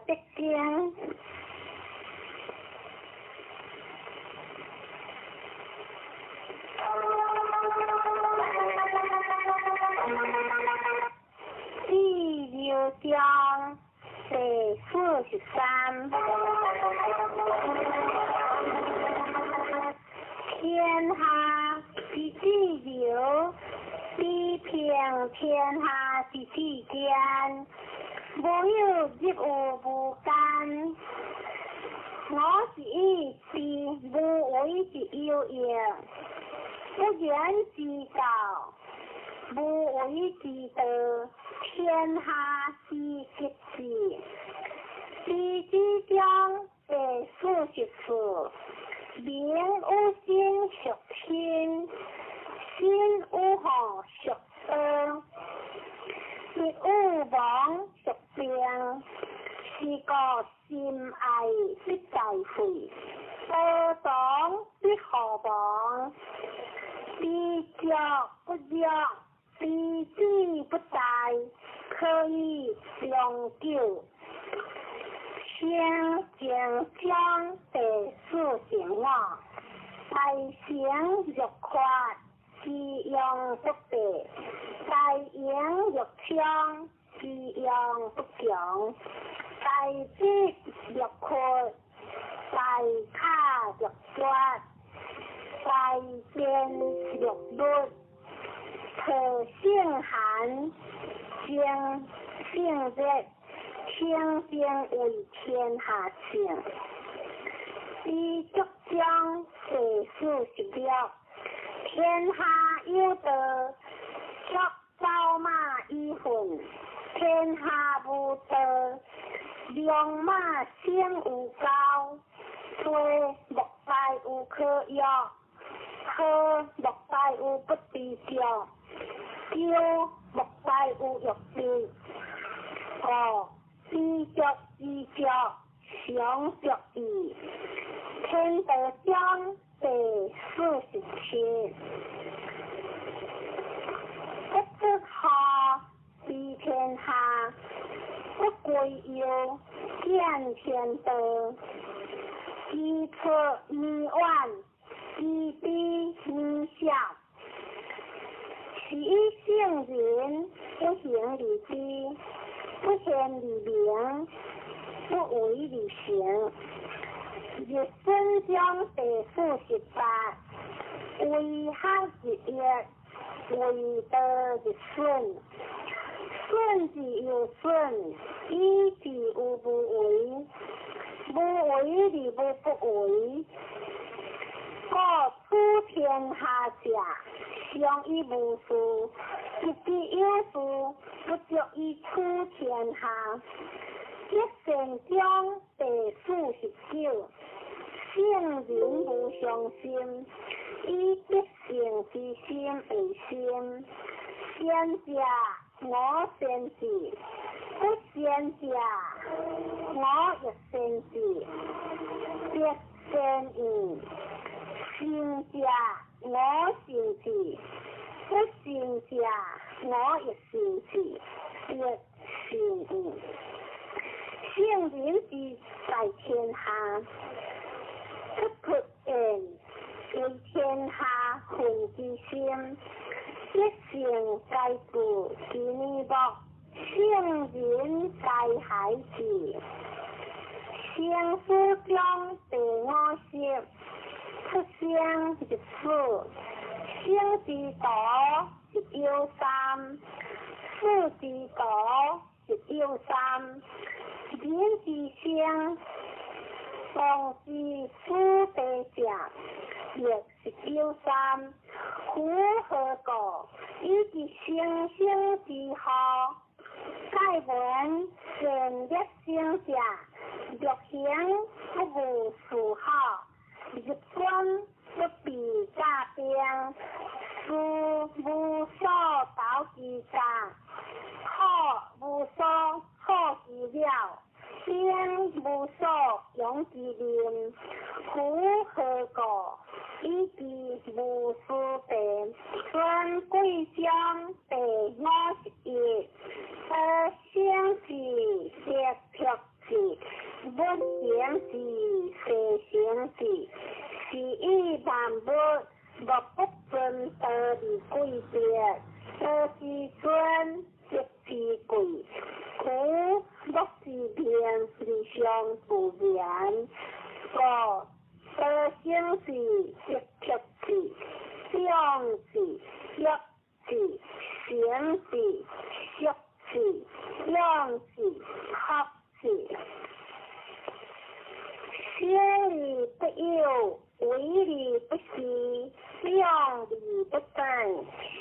德经。第六章第43。天下之至柔，比平天下之至坚。无有入于无间。我是以知无为之有用，不言之道，无为之道，天下之极致。知之章第44，民有心属心，心有何属道，物有亡属病，是故心爱必在会，道长必何亡。知足不辱，知止不殆，可以长久。圣经章第45，大成若缺，其用不备；大盈若冲，其用不强；大智若缺，大卡若绝，大辩若律。特性寒，精性热，清净为天下圣。知足章第46，天下有道，足走马以奋；天下无道，良马生有高。吹莫大有可约，呵莫大有不知足，丢莫大有欲知。五知足知足，常足矣。天道章第47，不知何知天下，不归忧见天道。其出彌遠，其悲彌小。是以聖人不行而知，不現而明，不為而成。入損章第48，為學日益，為道日損。損之又損，以至於無為。無為而無不為。故處天下者，常以無事；得之有事，不足以處天下。德善章第49，聖人無上心，以德性之心為心。善者我先之，不善者我亦先之。德善焉，善者我善之，不善者我亦善之。德善焉。聖人之在天下，不出言，為天下分之心。德性皆具其面目，聖人皆孩子。生死章第50，出生入死，生之徒一有三，死之徒一有三。人之生，當知死地者，亦是有三。夫何故？以其生生之禍。蓋聞善惡生者，欲行不務事好，入軍不避甲兵，事無所投其甲，苦無所措其了，兵無所用其面。夫何故？以其無事地。尊貴章第51，得生之得脫之，不行之得成之，是以萬物莫不尊道而貴別，道之尊，德之貴。故莫之命而相不言。故得生之得脫之，長之弱之，成之息之，養之合之。生而不有，為而不恃，養而不散，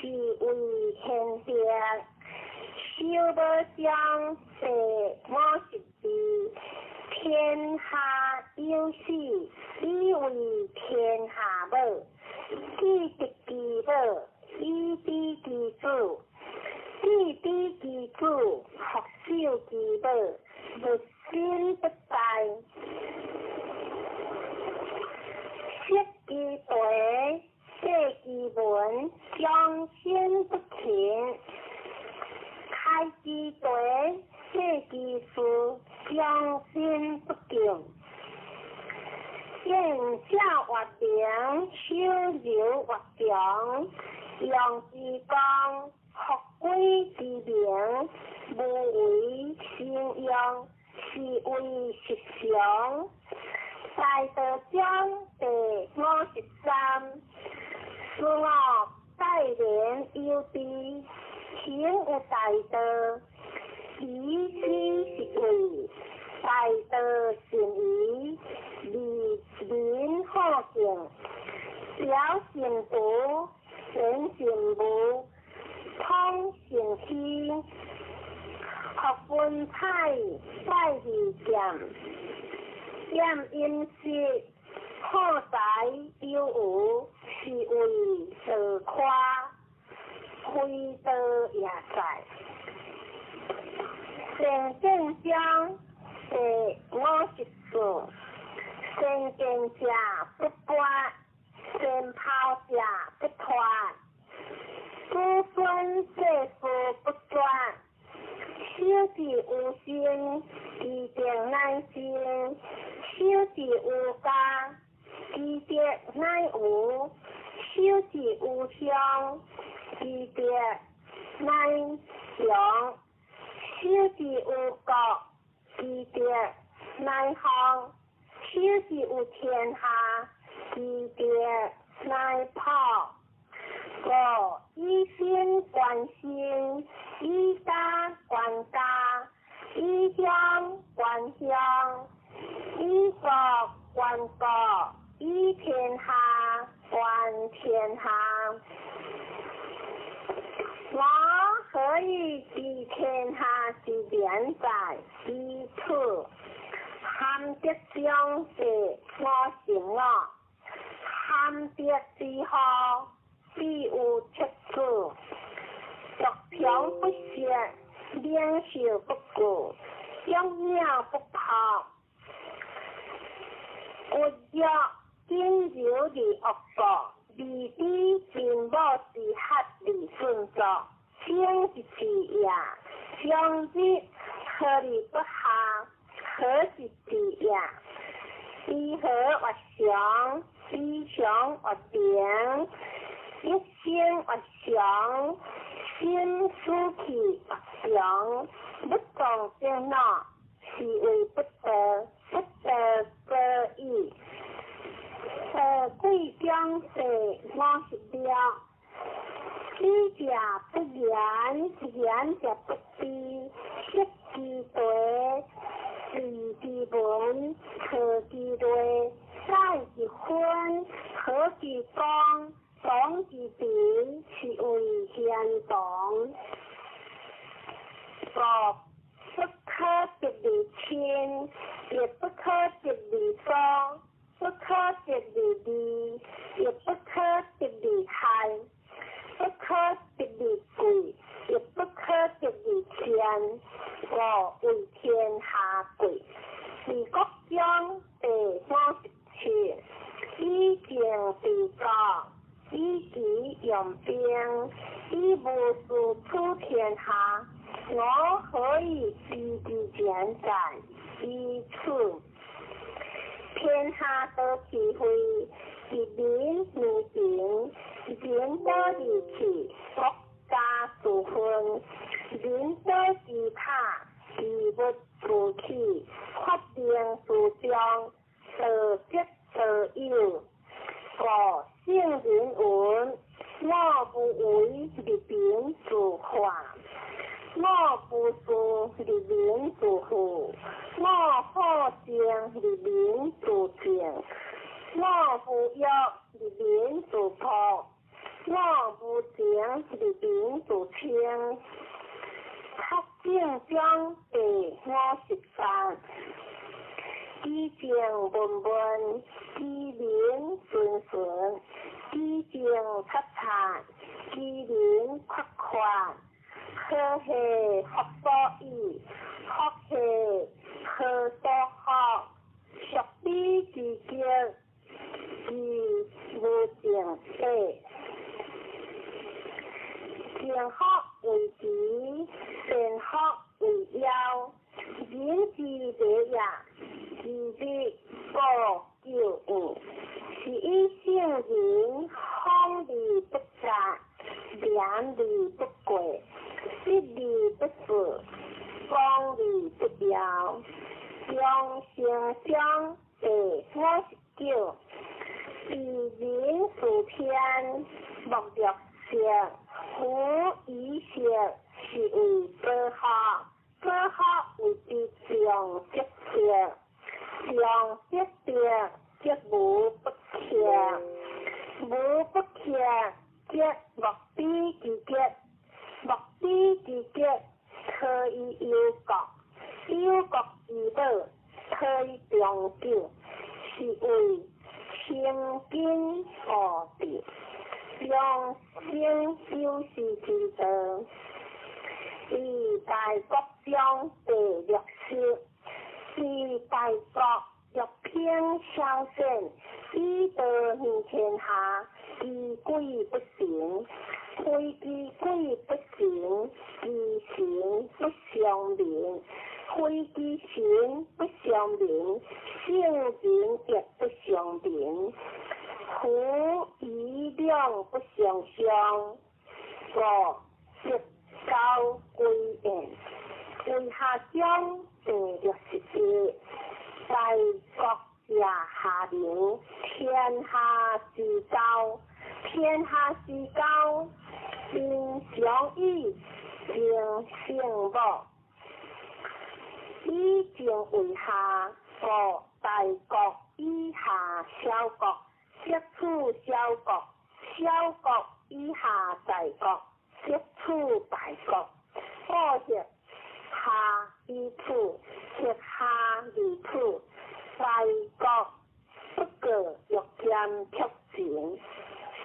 是謂玄德。修無章第52，天下有死，以為天下母；既得其母，以知其子。既知其子，復守其母，物身不殆。識其題，解其文，終身不勤；開其題，解其事，終身不敬。見者越明，守柔越強，用之光，復歸之明，無為生用，是謂實常。大道章第53，事惡待人有知，行有大道，以知是謂大道善疑，利民好敬，表善毒，言善無，通善虛，學文采，拜二劍，厭陰濕，好才有餘，是謂道誇，非道也在。善見章第54，善見者不拔，善拋者不脫，子孫世事不絕，守之有心，其定乃生；守修之有家，其德乃無；修之有鄉，其德乃強；修之有國，其德乃方；修之有天下，其德乃普。五以身觀身，以家觀家，以鄉觀鄉，以國觀國，以天下觀天下。我何以知天下之變哉？以此。含德中第55，含德之後，必有七子。獨強不息，領袖不顧，養鳥不拋。骨弱僅柔而惡國，未知秦母之合而順作，生之治也。終日何而不下，何之治也？知和曰常，知常曰平，一生曰常，心思去曰常。不動正腦，是謂不道，不道果矣。道貴中第56，知者不言，言者不知，識之達，慮之文，錯之類，載之分，合之光，黨之平，是謂賢同。五不可得而親，亦不可得而疏，不可得而利，亦不可得而害，不可得而貴，亦不可得而賤，故謂天下貴。治國中第57，以政治國，以己用兵，以無事取天下。我何以知之變哉？以此。天下多是非，一民而平，人多而去，國家自分；人多之塔，其物自起，發明之中，道則道有。故聖人云：我無為而民自化，我無事而民自富，我好靜而民自靜，我無欲而民自樸，我無情而民自清。德政中第58，其政悶悶，其民淳淳，其政察察，其民闊闊。何兮福所倚，福兮何所福？屬彼之極，其無盡底。正福為慈，善福為夭。人之禮也，其日無咎怨。是以聖人訪而不雜，言而不過，失而不失，光而不耀。中成章第59，治人事天，莫若色，夫以色是謂保福，保福謂之常則色，常則德，則無不克，無不克，則莫比之極，莫比之極，可以憂國，憂國之寶，可以長久，是謂清謹惡德，長生久視之道。於大國中第60，治大國若烹小鮮，以道行天下，其軌不成。非其軌不成，其誠不相明。非其神不相明，圣人亦不相明。夫疑两不相伤，故得交归焉。为下章第61，大国者下民，天下之交，天下之交，民常以情圣母。以情为下，故大国以下小国，则处小国；小国以下大国，则处大国。故协下以处，协下而处。大国不过欲兼却情，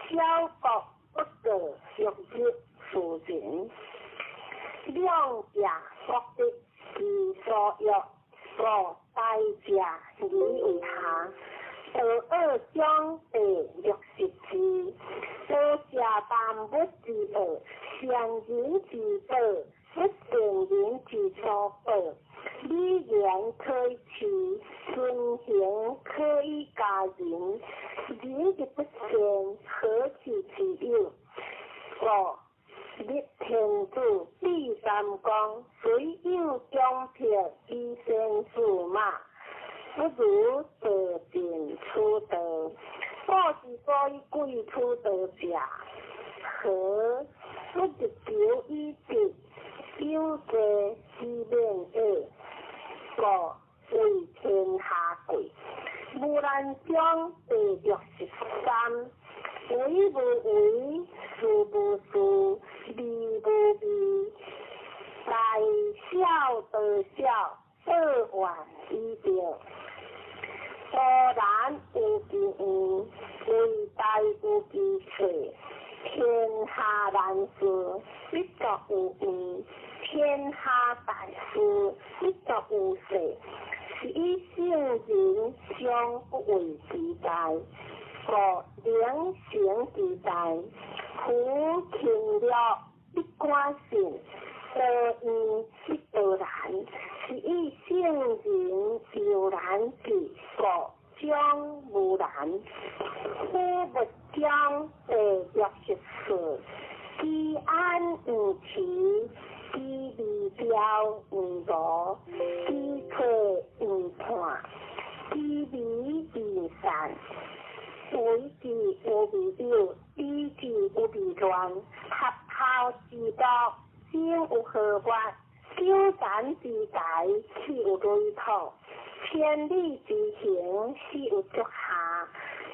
小国不过欲入庶人。两者各得其所欲，故大者而为下。第二章第60字，多谢万物之恶，善人之宝，不善人之所宝。语言可以辞，尊行可以加人。人之不善，何其之有？故立天子，立三公，虽有强迫以先驷马，不如坐尽此道。古之所以贵此道者，何不日求以得，有罪以免也？故为天下贵。无难章第63，为无为，事无事，味无味，大小道小，报怨以得。多难有其愿，为大有其策。天下难事，必作有愿；天下大事，必作有势。是以圣人常不为其大，故能成其大。夫勤乐必寡信，多怨必多难。是以圣人犹难至，故将无难。夫物章第64，居安毋迟，居未兆毋无，居退毋叛，居微未散。为之有未有，比之有未乱。合孝之道，生有何物？纠缠之台，岂有累土？千里之行，始有足下。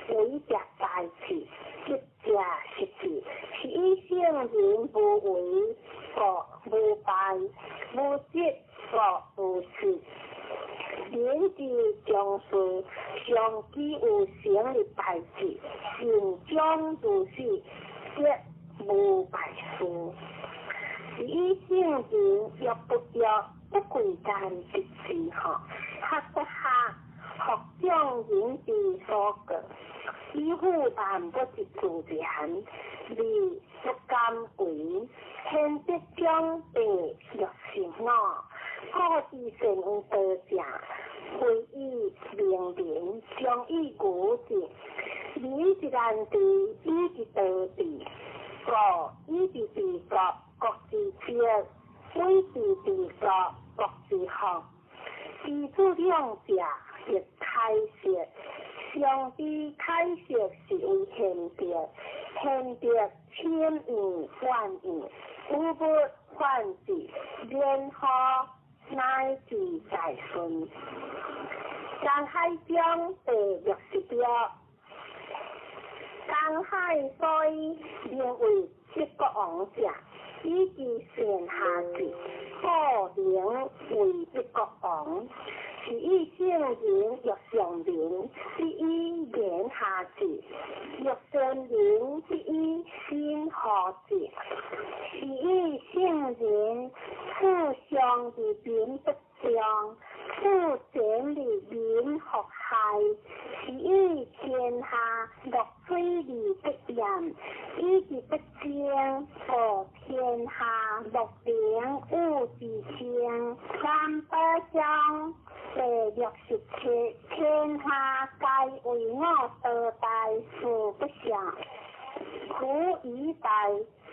为者大智，执者失智。是以圣人无为，故无败；无执，故无失。人之将事，常期有成的代志，善终如始，则无败事。是以圣人欲不欲，不贵间得志吼，学不学，学众人之所过，以乎万物之自然，而不敢为。天德章第65，古之善有道者，非以明民，将以愚之。民之难治，以之道治。故以之治国，国之治；以之治国，国之福。其子两者，亦开设。上之开设是为贤德，贤德千万万万，无不反之，然后乃至大顺。江海章第66，江海所以名为七国王者，以其善下治，故名为一国王。是以圣人欲上民，必以言下治；欲善人，必以心何治。是以圣人处上而民不争，处前而民复害。是以天下落水而不染，以其不爭，故天下莫能與之爭。三寶章第67，天下皆為我多大事不肖，夫以大，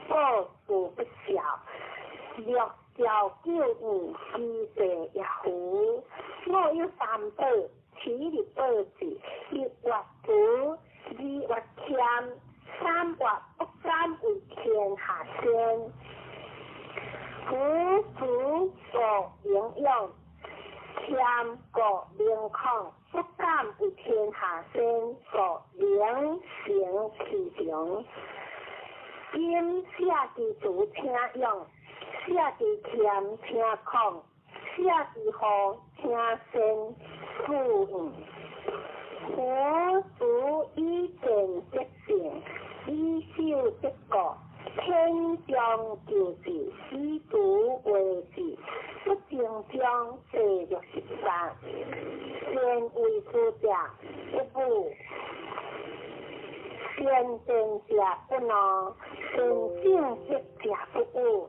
故事不肖。六兆九五，其地也夫。我有三寶，持日寶智，一月慈，二月謙，三月不敢為天下先。夫慈故能勇，謙故能抗，不敢為天下先，故能成其長。今舍之慈請勇，舍之謙請抗，舍之和請先富裕。夫慈以善得勝，以守得國。天將救治，以慈為治。不爭章第63，善為士者不武，善辯者不怒，善正直者不悀，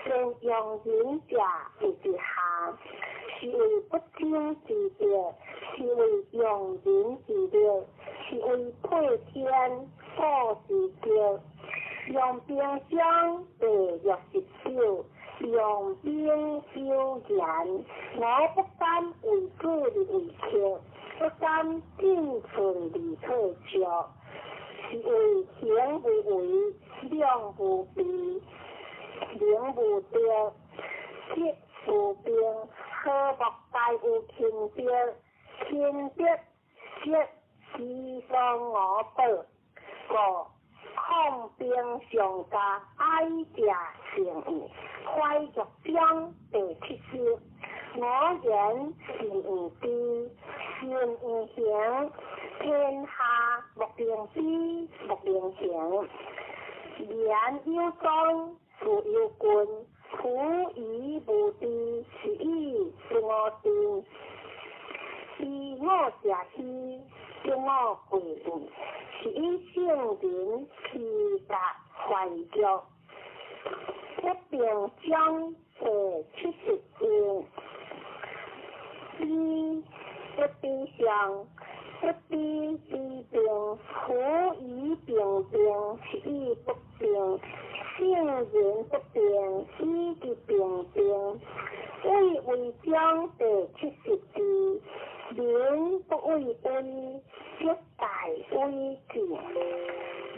善用人者為之下。是謂不爭之德，是謂用人之力，是謂配天古之德。用兵章第69，用兵有言，我不敢為主而為客，不敢進寸而退卻，是謂行無為，量無備，能無德，德無兵，何莫大有勤德？勤德則其所我保，故抗兵上加愛者成義。懷玉章第70，我言善毋知，善毋行，天下莫能知，莫能行。言有宗，事有君，夫疑無知，是以不我知。知我者希，得我貴矣。是以聖人披甲懷玉。不平章第71，彼不比上，不比比平，夫以平平，是以不平。聖人不平，以其平平。畏威章第72，民不畏威，則大威至。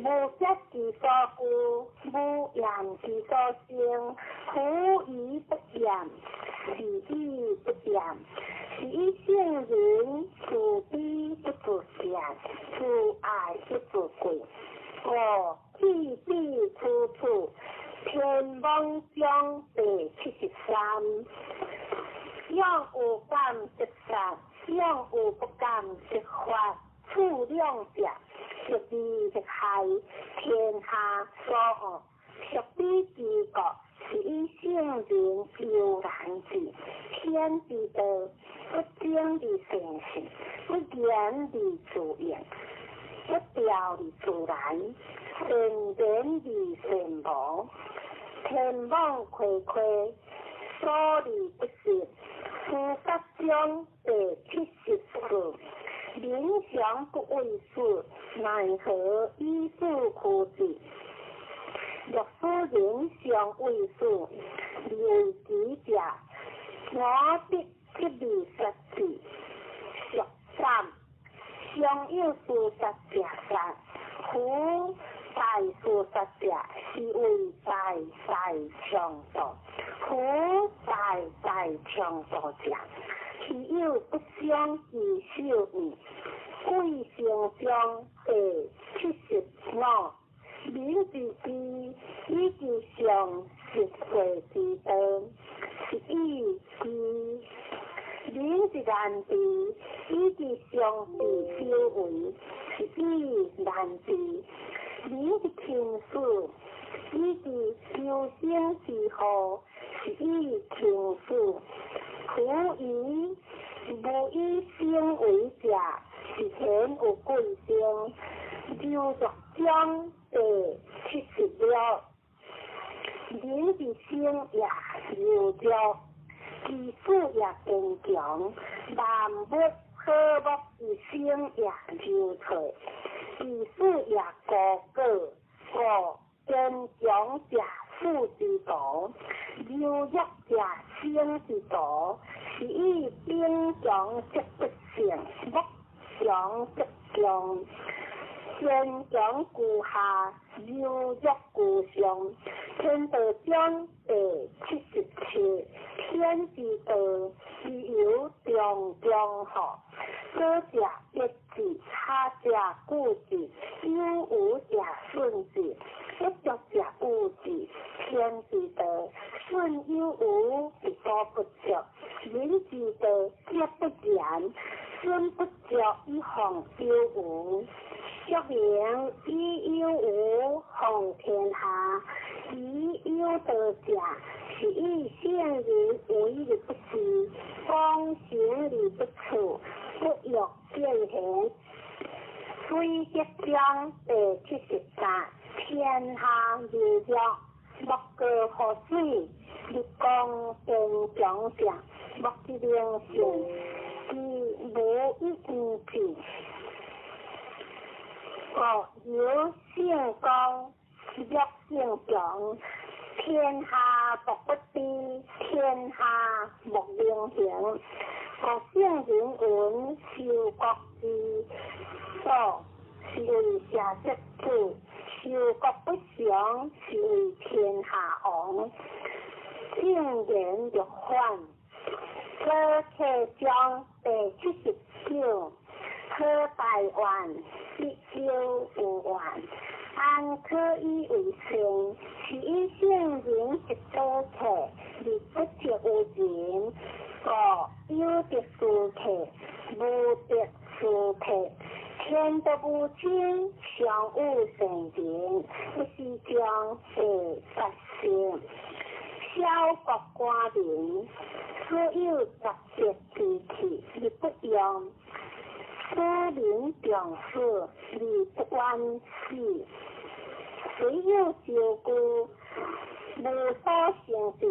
無德之所居，無言之所生。夫疑不言，是以不言。是以聖人自卑不自賤，自愛不自貴。故去彼處處，天網章第73。勇有感則殺，勇有不感則罰。處兩者，則利則害，天下所惡。屬彼之國，是以聖人悠然治。天之道，不爭而成事，不言而自應，不調而自然，善言而善無。天網恢恢，疏而不失。司法章第74，民常不畏死，奈何以死驅之？若使人常畏死，而為己者，我必極力殺之。俗三，常有事殺者殺，夫大事殺者，是謂大大強盜。夫大大強盜者，其有不傷其手矣。貴成章第75，民之知，以其常食歲之道，是以知；民之難治，以其常自修為，是以難治；民之輕死，以其求生之禍，是以輕死。夫以無以生為者，是顯有貴生。劉作章第生也柔弱，其子也坚强；万物好木一生也柔脆，其子也高高。五坚强者死之徒，柔弱者生之徒，是以兵强则不胜，木强则强。坚强居下，柔弱居上。天道章第77，天之道，自由中中好。左者一字，下者久字，有无者顺字，不足者有字。天之道，顺有无，而多不足；人之道，则不然。顺不足以防有无。说明以有无防天下，以有道者，是以圣人为而不治，光行而不处，不欲见贤。水德章第73，天下柔弱，莫过乎水；日光坚强者，莫之能胜。其无以无之。国有圣光，弱圣强，天下莫不知，天下莫能行。国圣人云：修国之道，是为社稷主；修国不祥，是为天下王。正言若反，左客章第79，好大愿，必有有愿，安可以为善？是以圣人一道客，而不得有人。故有德斯客，无德斯客。天道无亲，常有善人，不是将第8圣。小国寡民，所有十德之气而不用，使民重死而不冤死。虽有招具，无所成治；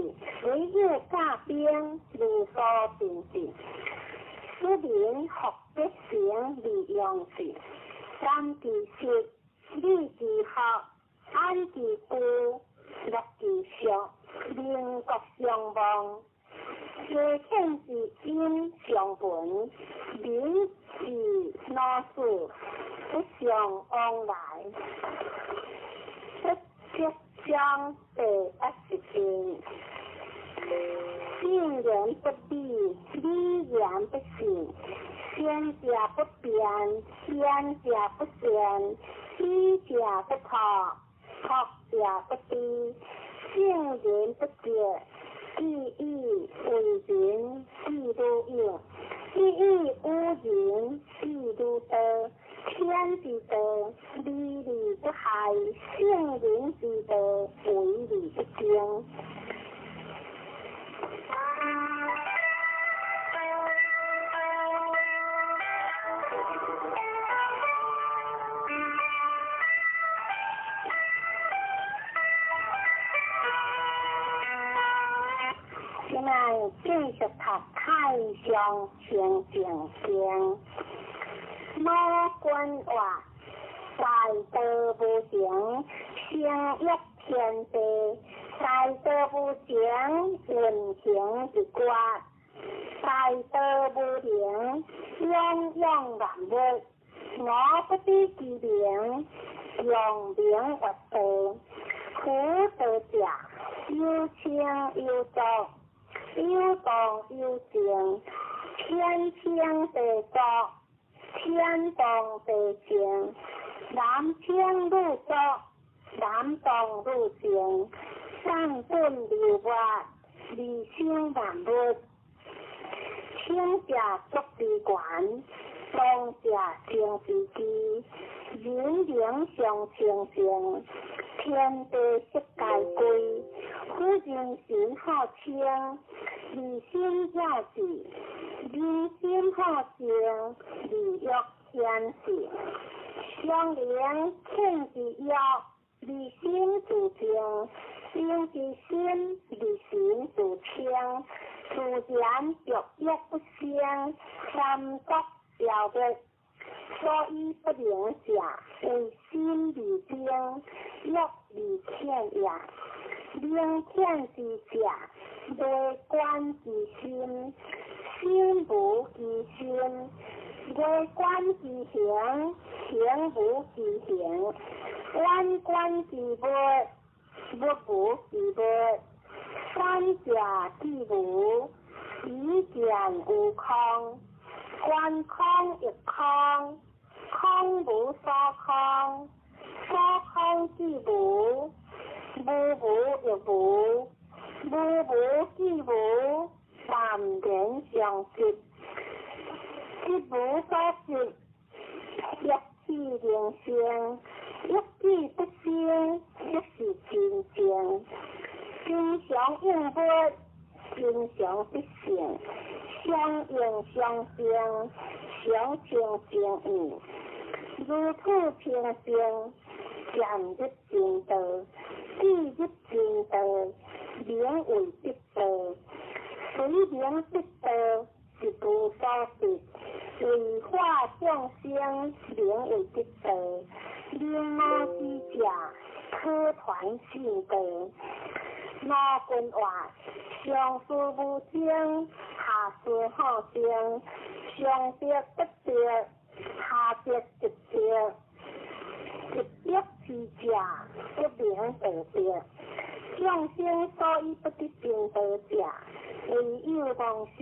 虽有甲兵，无所成治。使民福必成而用之。感其实，理其学，安其居，乐其俗，民国相望。家天之音相闻，民之老死不相往来。不德章第81，信言不立，理言不信，先者不辩，先者不善，知者不破，破者不知，圣人不觉，既以为人，既如有；既以无人，既如道。天之道，利而不害；圣人之道，为而不争。现在继续读《太上清净经》。无君话，大道无形，生育天地；大道无形，运行一决；大道无形，养养万物。我不知其名，用名曰道。夫道者，有清有浊，有动有静，天清地浊，天动地静，男清女浊，男动女静，上本流活，二生万物。清者足之源，动者生之基，人灵相清净，天地色皆归。夫人心好清，二心了智，人心好静，而欲天性。相连天之约，二心自静，生之心，離神自清，自然著欲不生，三毒消滅。所以不能者，為心未明，欲未遣也。明遣之者，未觀其心，心無其心；未觀其形，形無其形；遠觀其物，物無其物。三者既無，彼見有空。觀空亦空，空無所空，所空既無，無無亦無，無無既無，淡然相即，即無所執，欲起能生，欲起不生，即是真正。真常應物，真常必性，相應相成，常清淨義，如此清淨，漸入真道，既入真道，名為得道。雖名得道，實無所得。為化眾生，名為得道。明悟之者，可傳信道。羅君話：上師無生，下師好生，上得不得，下得即得。一得之者，不名道得。眾生所以不得正道者，為有妄心。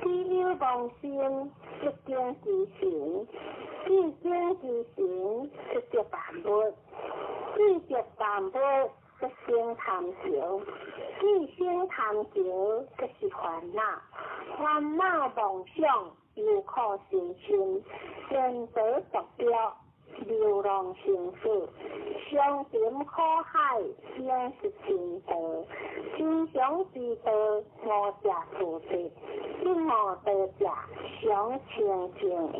只有妄心，即境之神；既境之神，即得萬物；既得萬物，即生貪著；既生貪著，即是煩惱。煩惱妄想，憂苦身心，顛倒坐標，流浪生死，相沉苦海，應是真道。真常之道，悟者自得；不悟道者，常清淨義。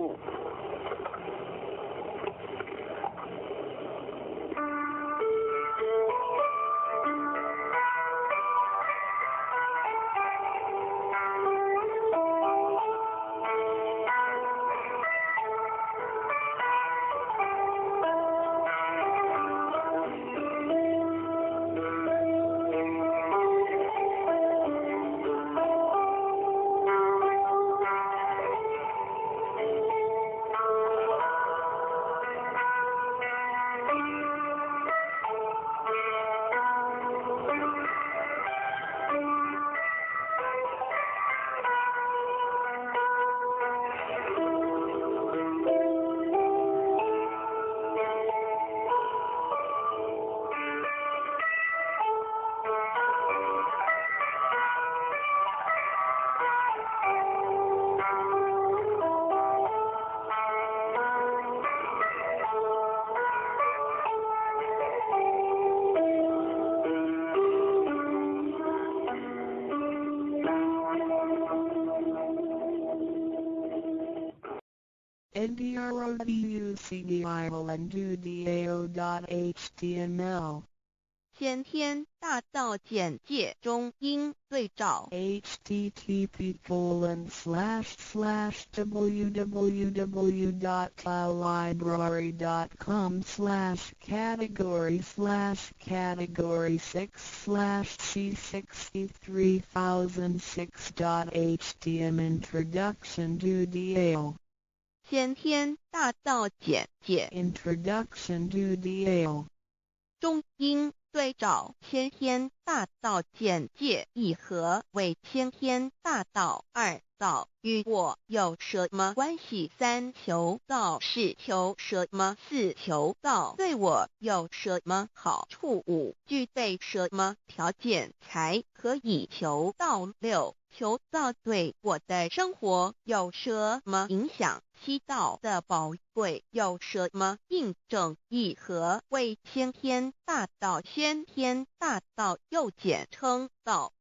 ndroducdilndudao.html 先天大道簡介中應對照 http://www.library.com/category/category6/c63006.htm Introduction to Dao. 先天大道簡介 Introduction to Dao. 中應對照先天大道簡介一何為先天大道？二道與我有什麼關係？三求道是求什麼？四求道對我有什麼好處？五具備什麼條件才可以求道？六求道對我的生活有什麼影響？七道的寶貴有什麼印證？一何為先天大道？先天大道又簡稱道。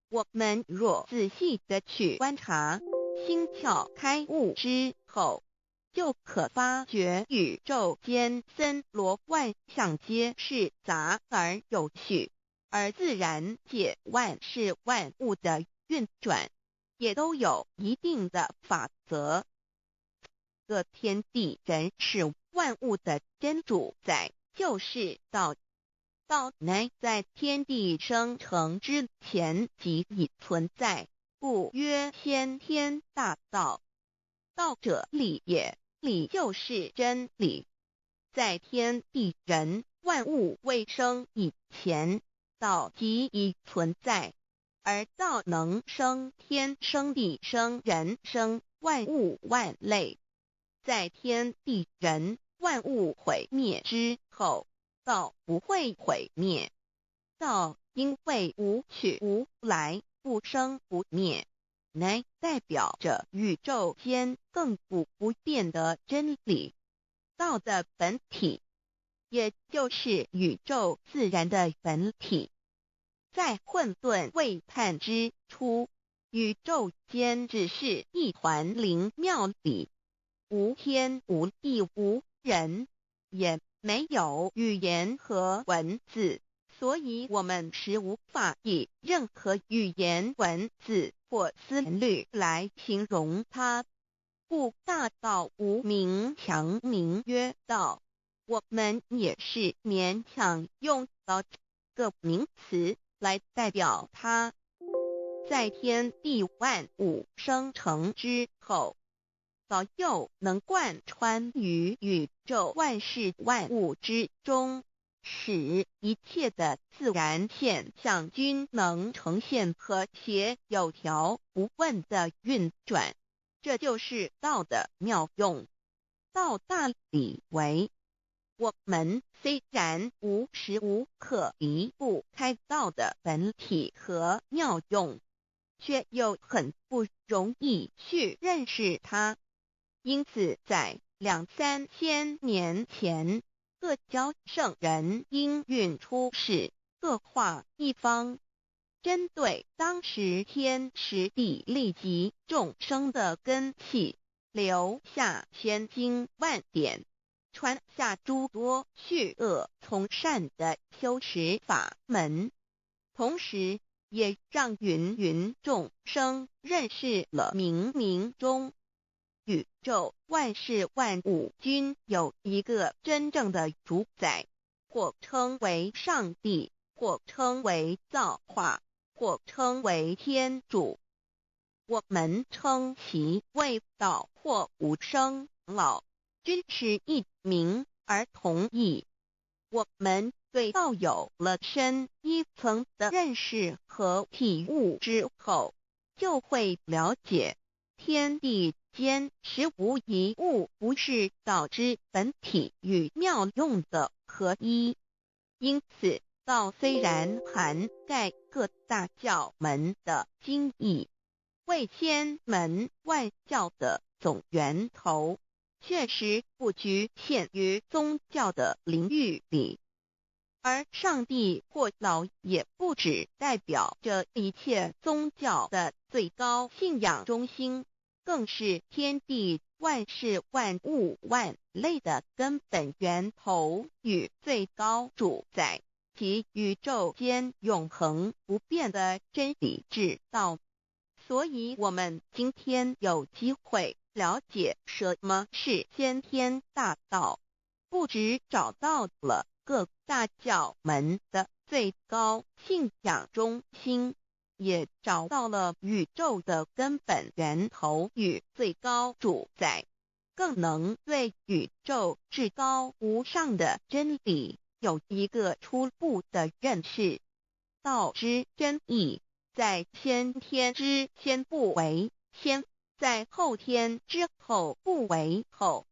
我們若仔細的去觀察，心竅開悟之後，就可發覺宇宙間森羅萬象皆是雜而有序，而自然界萬事萬物的運轉，也都有一定的法則。這天地人事萬物的真主宰就是道，道乃在天地生成之前即已存在，故曰先天大道。道者理也，理就是真理。在天地人萬物未生以前，道即已存在，而道能生天、生地、生人、生萬物萬類。在天地人萬物毀滅之後，道不會毀滅。道因為無去無來，不生不滅，乃代表着宇宙間亙古不變的真理。道的本體，也就是宇宙自然的本體。在混沌未判之初，宇宙間只是一團靈妙理，無天無地無人，也沒有語言和文字，所以我們是無法以任何語言文字或思慮來形容它。故大道無名，強名曰道。我們也是勉強用道這個名詞來代表它。在天地萬物生成之後，道又能貫穿於宇宙萬事萬物之中，使一切的自然現象均能呈現和諧有條不紊的運轉。這就是道的妙用。道大理為，我們雖然無時無刻離不開道的本體和妙用，卻又很不容易去認識它。因此，在兩三千年前，各教聖人應運出世，各化一方，針對當時天時地利及眾生的根器，留下千經萬典，傳下諸多去惡從善的修持法門，同時也讓芸芸眾生認識了冥冥中宇宙萬事萬物均有一個真正的主宰，或稱為上帝，或稱為造化，或稱為天主。我們稱其為道或無生老，均是異名而同義。我們對道有了深一層的認識和體悟之後，就會了解天地間實無一物不是道之本體與妙用的合一。因此，道雖然涵蓋各大教門的精義，為千門萬教的總源頭，確實不局限於宗教的領域裡。而上帝或老也不只代表着一切宗教的最高信仰中心，更是天地萬事萬物萬類的根本源頭與最高主宰，及宇宙間永恆不變的真理之道。所以，我們今天有機會了解什麼是先天大道，不只找到了各大教門的最高信仰中心，也找到了宇宙的根本源頭與最高主宰，更能對宇宙至高無上的真理有一個初步的認識。道之真義，在先天之先不為先，在後天之後不為後。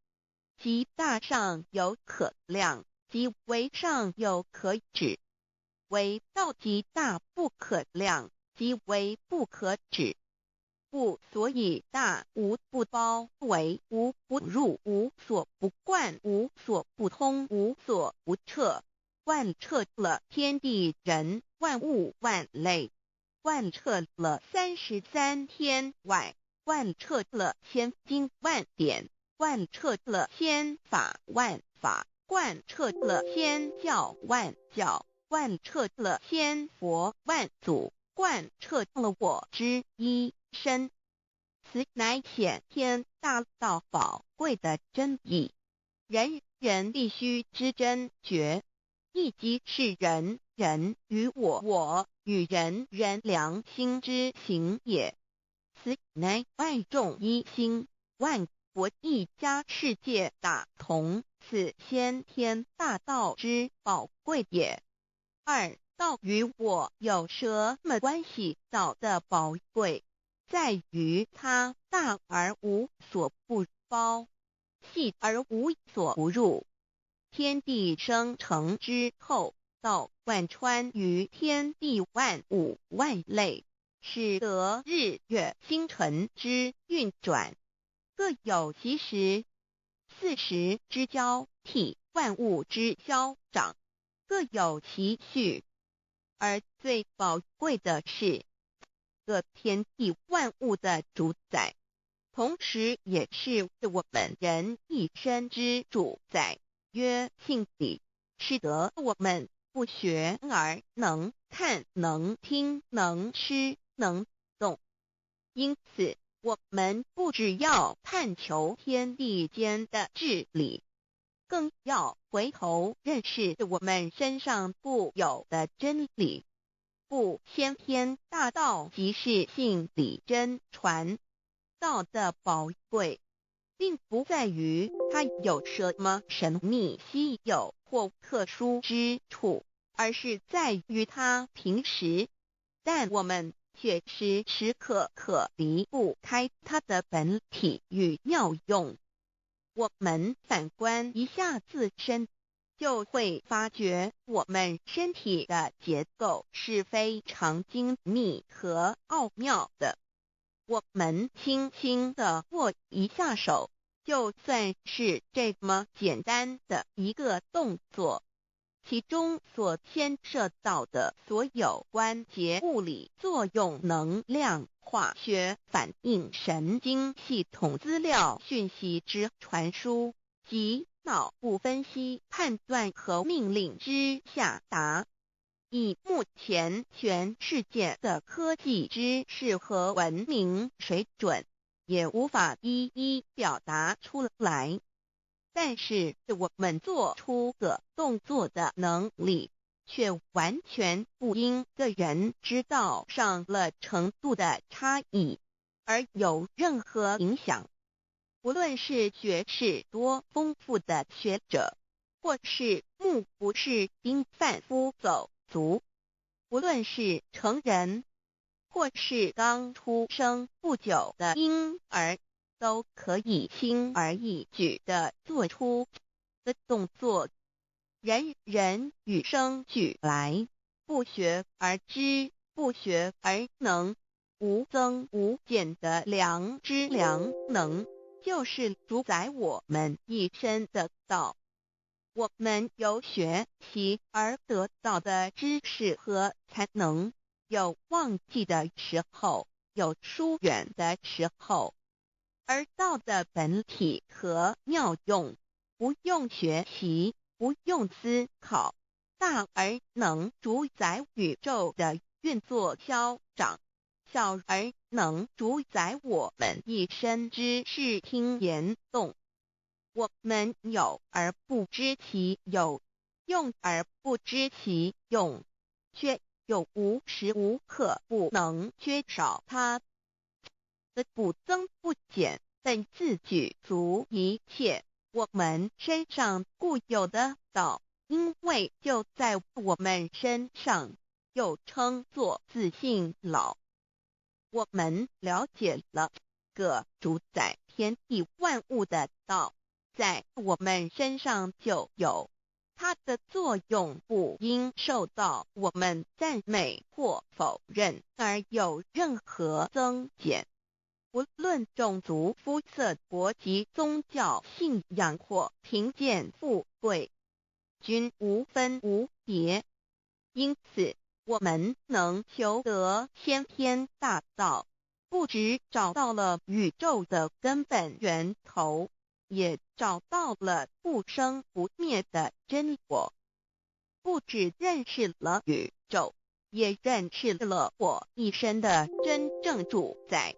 即大上有可量，即微上有可指。惟道極大不可量，即微不可指。故所以大無不包圍，無不入，無所不貫，無所不通，無所不徹，貫徹了天地人萬物萬類，貫徹了33天外，貫徹了千經萬典。貫徹了千法萬法，貫徹了千教萬教，貫徹了千佛萬祖，貫徹了我之一身。此乃先天大道寶貴的真義，人人必須知真覺，亦即是人人與我我與人人良心之行也。此乃萬眾一心，萬國一家，世界大同，此先天大道之寶貴也。二，道與我有什麼關係？道的寶貴在於它大而無所不包，細而無所不入。天地生成之後，道貫穿於天地萬物萬類，使得日月星辰之運轉各有其時，四時之交替，萬物之消長，各有其序。而最寶貴的是，這天地萬物的主宰，同時也是我們人一身之主宰，曰性理，使得我們不學而能看、能聽、能吃、能動。因此，我們不只要探求天地間的治理，更要回頭認識我們身上固有的真理。故先天大道即是性理真傳。道的寶貴，並不在於它有什麼神秘稀有或特殊之處，而是在於它平實。但我們卻時時刻刻離不開它的本體與妙用。我們反觀一下自身，就會發覺我們身體的結構是非常精密和奧妙的。我們輕輕地握一下手，就算是這麼簡單的一個動作，其中所牽涉到的所有關節物理作用、能量、化學反應、神經系統資料訊息之傳輸及腦部分析判斷和命令之下達，以目前全世界的科技知識和文明水準，也無法一一表達出來。但是我們做出個動作的能力，卻完全不因個人知道上了程度的差異而有任何影響。無論是學識多豐富的學者，或是目不識丁販夫走卒，無論是成人，或是剛出生不久的嬰兒，都可以輕而易舉地做出的動作。人人與生俱來，不學而知，不學而能，無增無減的良知良能，就是主宰我們一身的道。我們由學習而得到的知識和才能，有忘記的時候，有疏遠的時候，而道的本體和妙用，不用學習，不用思考，大而能主宰宇宙的運作消長，小而能主宰我們一身之視聽言動。我們有而不知其有，用而不知其用，卻又無時無刻不能缺少它。的不增不減，本自具足一切。我們身上固有的道，因為就在我們身上，又稱作自性老。我們了解了這個主宰天地萬物的道，在我們身上就有它的作用，不因受到我們讚美或否認而有任何增減。無論種族、膚色、國籍、宗教信仰或貧賤富貴，均無分無別。因此，我們能求得先天大道，不只找到了宇宙的根本源頭。也找到了不生不滅的真我。不只認識了宇宙，也認識了我一身的真正主宰。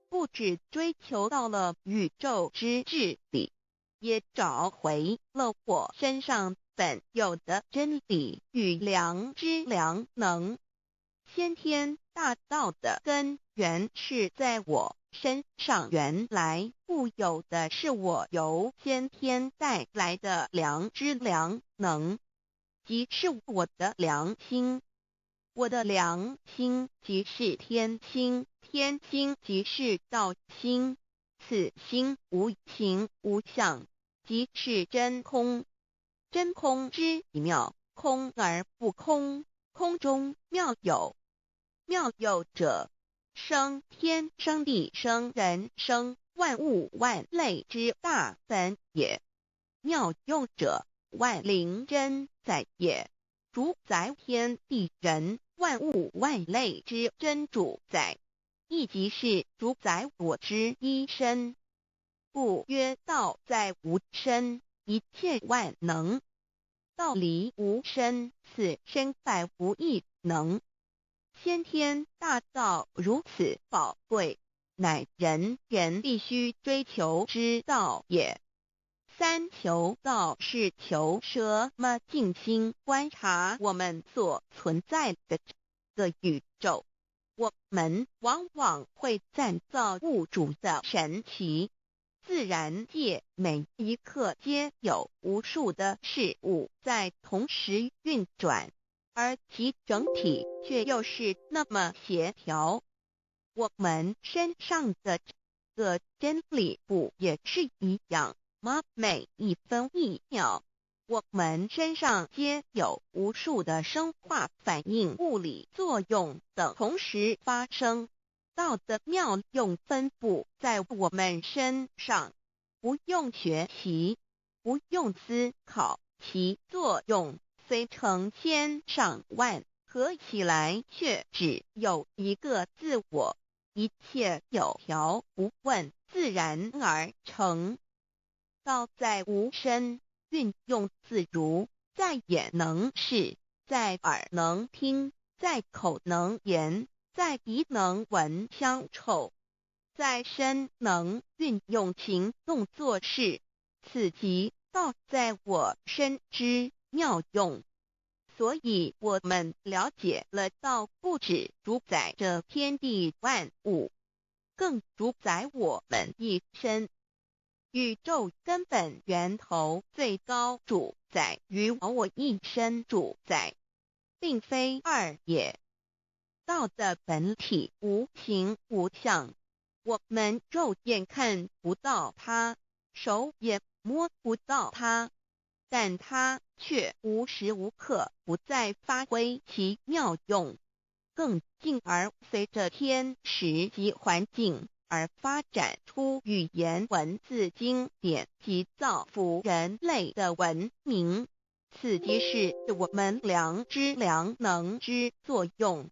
不只追求到了宇宙之至理，也找回了我身上本有的真理與良知良能。先天大道的根源是在我身上原來固有的，是我由先天帶來的良知良能，即是我的良心。我的良心即是天心，天心即是道心，此心無形無相，即是真空。真空之妙，空而不空，空中妙有。妙有者，生天生地生人生萬物萬類之大本也。妙用者，萬靈真在也，主宰天地人萬物萬類之真主宰，亦即是主宰我之一身。故曰道在吾身，一切萬能。道離吾身，此身百無一能。先天大道如此寶貴，乃人人必須追求之道也。三求道是求什麼？靜心觀察我們所存在的這個宇宙，我們往往會讚造物主的神奇。自然界每一刻皆有無數的事物在同時運轉，而其整體卻又是那麼協調。我們身上的這個真理不也是一樣嗎？每一分一秒，我們身上皆有無數的生化反應、物理作用等同時發生。道的妙用分布在我們身上，不用學習，不用思考，其作用雖成千上萬，合起來卻只有一個自我，一切有條不紊，自然而成。道在吾身，運用自如，在眼能視，在耳能聽，在口能言，在鼻能聞香臭，在身能運用行動做事，此即道在我身之妙用。所以我們了解了道不只主宰着天地萬物，更主宰我們一身。宇宙根本源頭最高主宰與我一身主宰，並非二也。道的本體無形無相，我們肉眼看不到它，手也摸不到它，但它卻無時無刻不在發揮其妙用，更進而隨着天時及環境而發展出語言文字經典及造福人類的文明。此即是我們良知良能之作用。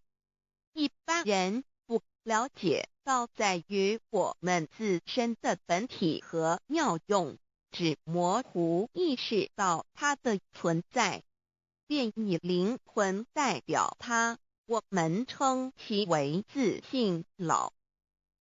一般人不了解道在於我們自身的本體和妙用，只模糊意識到它的存在，便以靈魂代表它，我們稱其為自性老。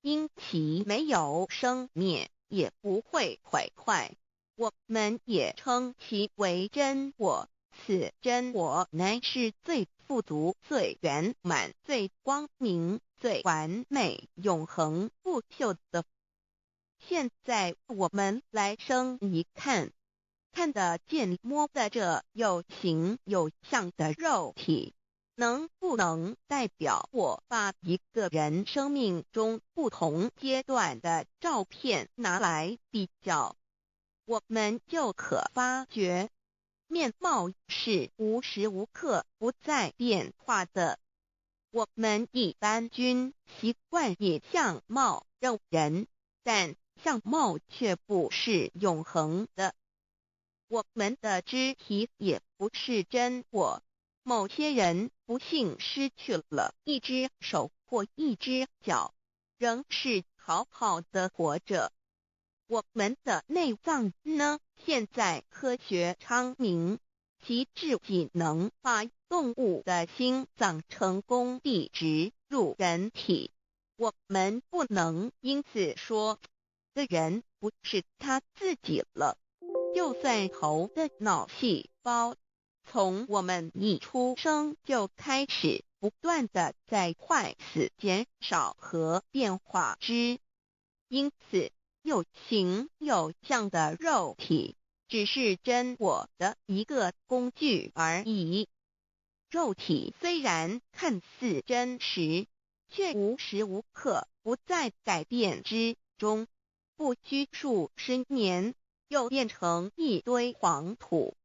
因其沒有生滅，也不會毀壞，我們也稱其為真我。此真我乃是最富足、最圓滿、最光明、最完美、永恆不朽的。現在我們來生一看，看得見、摸得著有形有相的肉體，能不能代表我？把一個人生命中不同階段的照片拿來比較，我們就可發覺，面貌是無時無刻不在變化的。我們一般均習慣以相貌認人，但相貌卻不是永恆的。我們的肢體也不是真我。某些人不幸失去了一隻手或一隻腳，仍是好好的活着。我們的內臟呢？現在科學昌明，其至僅能把動物的心臟成功地植入人體。我們不能因此說，的人不是他自己了。就算頭的腦細胞，從我們一出生就開始不斷的在壞死、減少和變化之，因此有形有相的肉體只是真我的一個工具而已。肉體雖然看似真實，卻無時無刻不在改變之中，不拘數十年，又變成一堆黃土。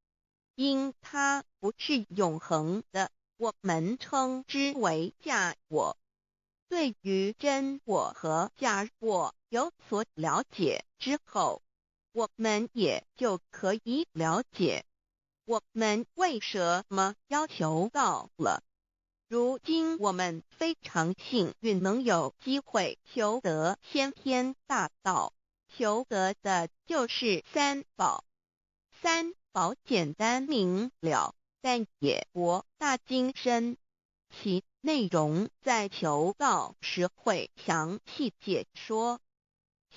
因它不是永恆的，我們稱之為假我。對於真我和假我有所了解之後，我們也就可以了解我們為什麼要求道了。如今我們非常幸運能有機會求得先天大道，求得的就是三寶。三寶簡單明了，但也博大精深，其內容在求道時會詳細解說。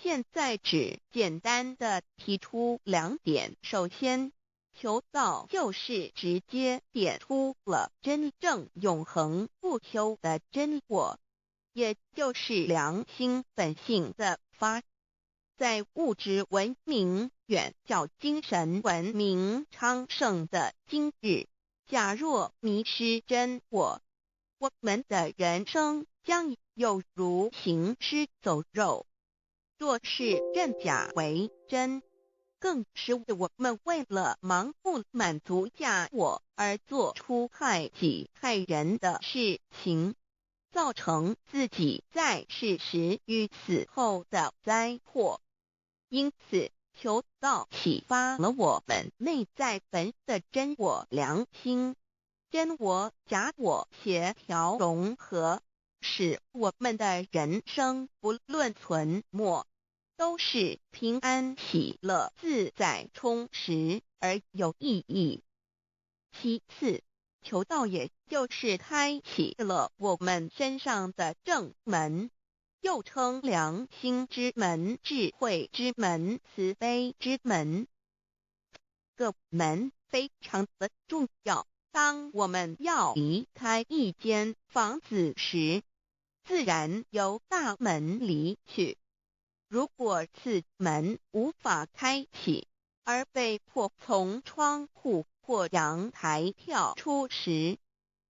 現在只簡單的提出兩點。首先，求道就是直接點出了真正永恆不朽的真我，也就是良心本性的發。在物質文明遠較精神文明昌盛的今日，假若迷失真我，我們的人生將猶如行屍走肉。若是認假為真，更是我們為了盲目滿足假我而做出害己害人的事情，造成自己在世時與死後的災禍。因此，求道啟發了我們內在本的真我良心，真我假我協調融合，使我們的人生不論存沒，都是平安喜樂、自在充實而有意義。其次，求道也就是開啟了我們身上的正門，又稱良心之門、智慧之門、慈悲之門。個門非常的重要。當我們要離開一間房子時，自然由大門離去。如果此門無法開啟，而被迫從窗戶或陽台跳出時，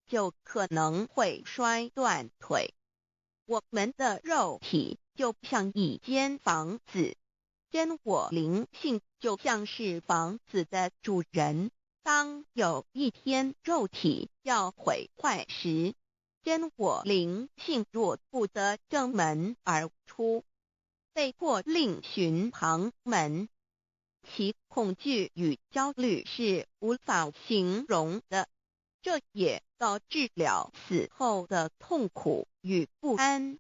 就可能會摔斷腿。我們的肉體就像一間房子，真我靈性就像是房子的主人。當有一天肉體要毀壞時，真我靈性若不得正門而出，被迫另尋旁門，其恐懼與焦慮是無法形容的。這也導致了死後的痛苦與不安。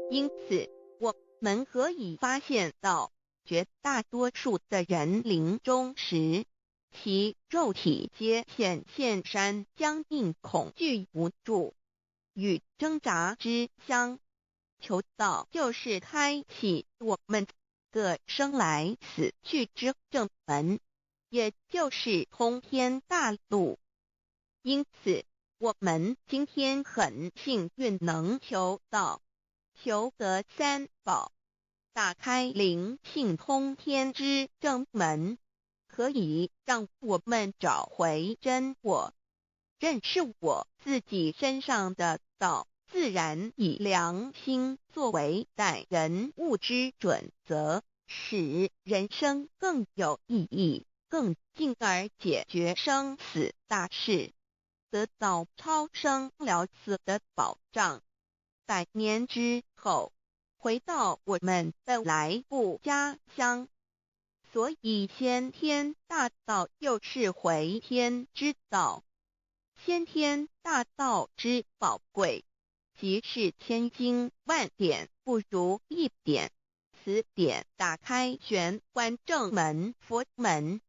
因此，我們可以發現到，絕大多數的人臨終時，其肉體皆顯現山僵硬、恐懼、無助與掙扎之相。求道就是開啟我們個生來死去之正門，也就是通天大路。因此，我們今天很幸運能求道，求得三寶，打開靈性通天之正門，可以讓我們找回真我，認識我自己身上的道，自然以良心作為待人物之準則，使人生更有意義，更進而解決生死大事，得到超生了死的保障。百年之後，回到我們的來不家鄉。所以先天大道又是回天之道。先天大道之寶貴，即是千經萬典不如一點。此点打开玄关正门佛门，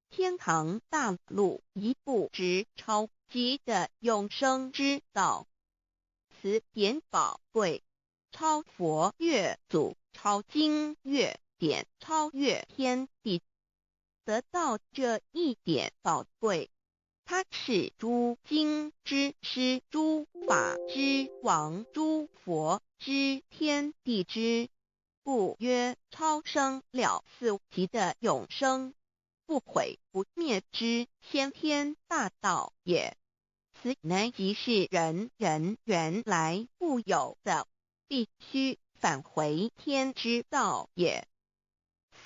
天堂大路一步之超级的永生之道。此点宝贵，超佛越祖，超经越典，超越天地。得到这一点宝贵，它是诸经之师，诸法之王，诸佛之天地之，故曰超生了四极的永生，不毁不灭之先天大道也。此乃即是人人原来固有的，必须返回天之道也。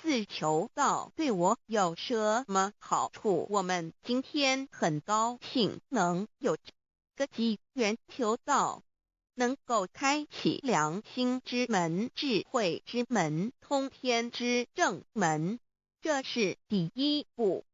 四求道对我有什么好处？我们今天很高兴能有这个机缘求道，能够开启良心之门、智慧之门、通天之正门，这是第一步。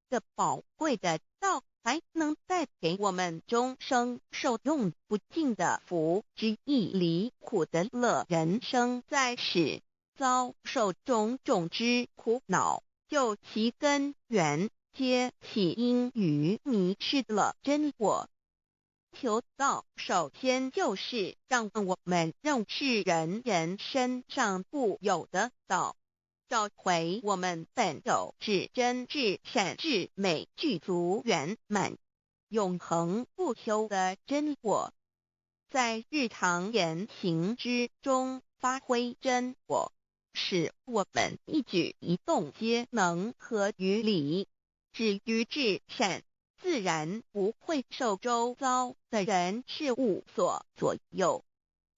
这宝贵的道还能带给我们终生受用不尽的福之一离苦得乐。人生在世，遭受种种之苦恼，究其根源，皆起因于迷失了真我。求道，首先就是让我们认识人人身上固有的道，找回我们本有至真至善至美具足圆满、永恒不朽的真我，在日常言行之中发挥真我，使我们一举一动皆能合于理，止于至善，自然不会受周遭的人事物所左右，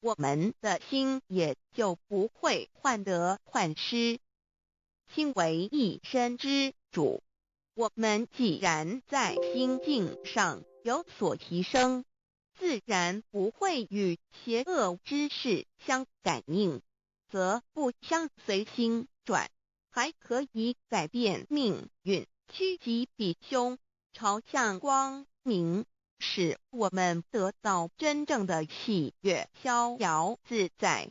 我们的心也就不会患得患失。心为一身之主，我们既然在心境上有所提升，自然不会与邪恶之事相感应，则不相随心转，还可以改变命运，趋吉避凶，朝向光明，使我们得到真正的喜悦、逍遥自在。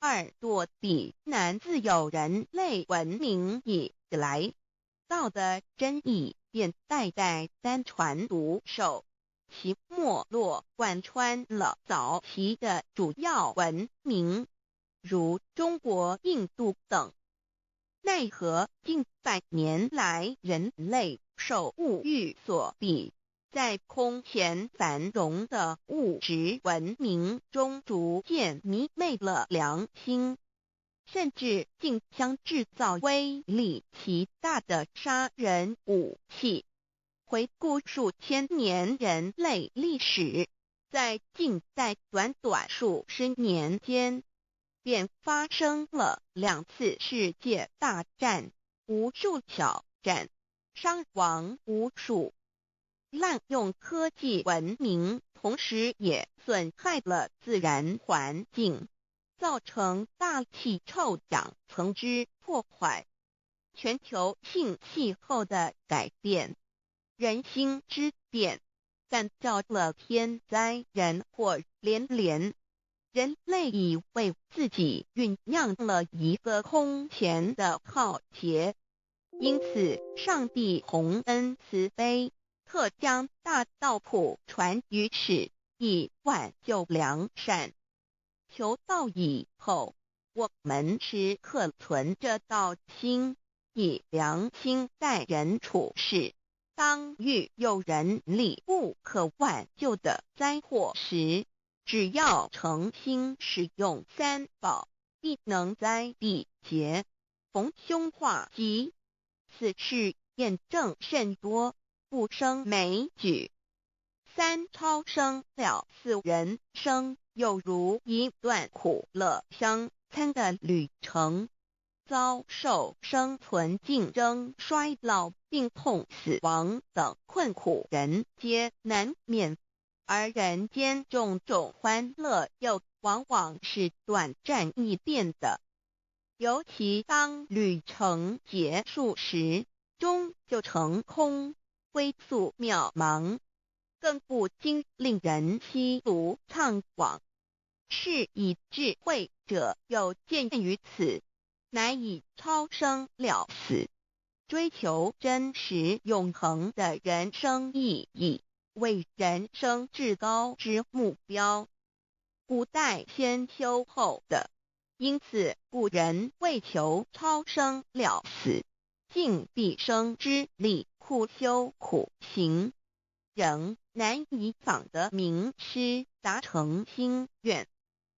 二躲避难自有人类文明以来，道的真意便代代单传独授，其没落贯穿了早期的主要文明，如中国、印度等。奈何近百年来，人类受物欲所逼，在空前繁荣的物质文明中，逐渐迷昧了良心，甚至竞相制造威力极大的杀人武器。回顾数千年人类历史，在近代短短数十年间，便发生了两次世界大战，无数小战，伤亡无数。滥用科技文明，同时也损害了自然环境，造成大气臭氧层之破坏，全球性气候的改变，人心之变，感召了天灾人祸连连。人类已为自己酝酿了一个空前的浩劫，因此上帝宏恩慈悲，特将大道普传于世，以挽救良善。求道以后，我们时刻存着道心，以良心待人处事。当遇有人力不可挽救的灾祸时，只要诚心使用三宝，必能灾避劫，逢凶化吉。此事验证甚多，不胜枚举。三超生了四人生，犹如一段苦乐相参的旅程，遭受生存竞争、衰老、病痛、死亡等困苦，人皆难免。而人间种种欢乐，又往往是短暂易变的。尤其当旅程结束时，终究成空，归宿渺茫，更不禁令人奚足怅惘。是以智慧者有見於此，乃以超生了死，追求真實永恆的人生意義，為人生至高之目標。古代先修後得，因此古人為求超生了死，盡畢生之力苦修苦行，仍難以訪得明師，達成心願。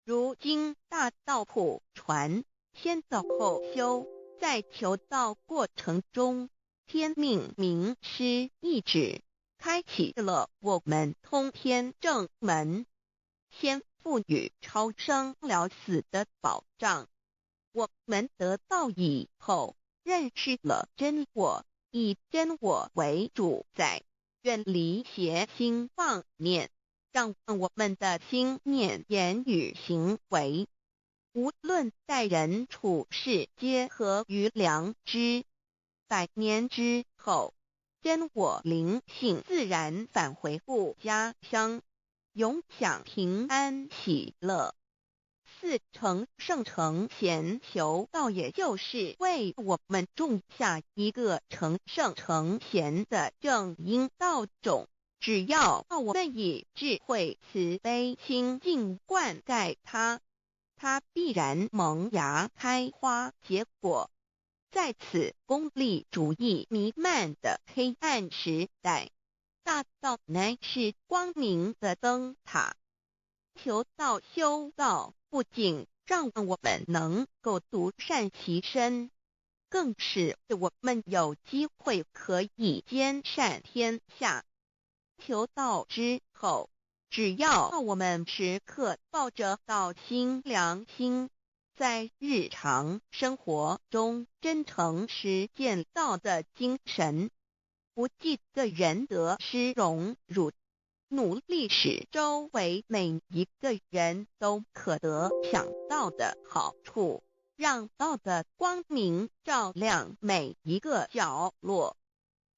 如今大道普傳，先道後修，在求道過程中，天命明師一指，開啟了我們通天正門，先賦予超生了死的保障。我們得道以後，認識了真我，以真我為主宰，遠離邪心妄念，讓我們的心念、言語、行為，無論待人處事，皆合於良知。百年之後，真我靈性自然返回故家鄉，永享平安喜樂。四成聖成賢求道，也就是為我們種下一個成聖成賢的正因道種。只要我們以智慧慈悲清淨灌溉它，它必然萌芽開花結果。在此功利主義彌漫的黑暗時代，大道乃是光明的燈塔。求道修道，不僅讓我們能夠獨善其身，更使我們有機會可以兼善天下。求道之後，只要我們時刻抱着道心良心，在日常生活中真誠實踐道的精神，不計個人得失榮辱，努力使周圍每一個人都可得享道的好處，讓道的光明照亮每一個角落，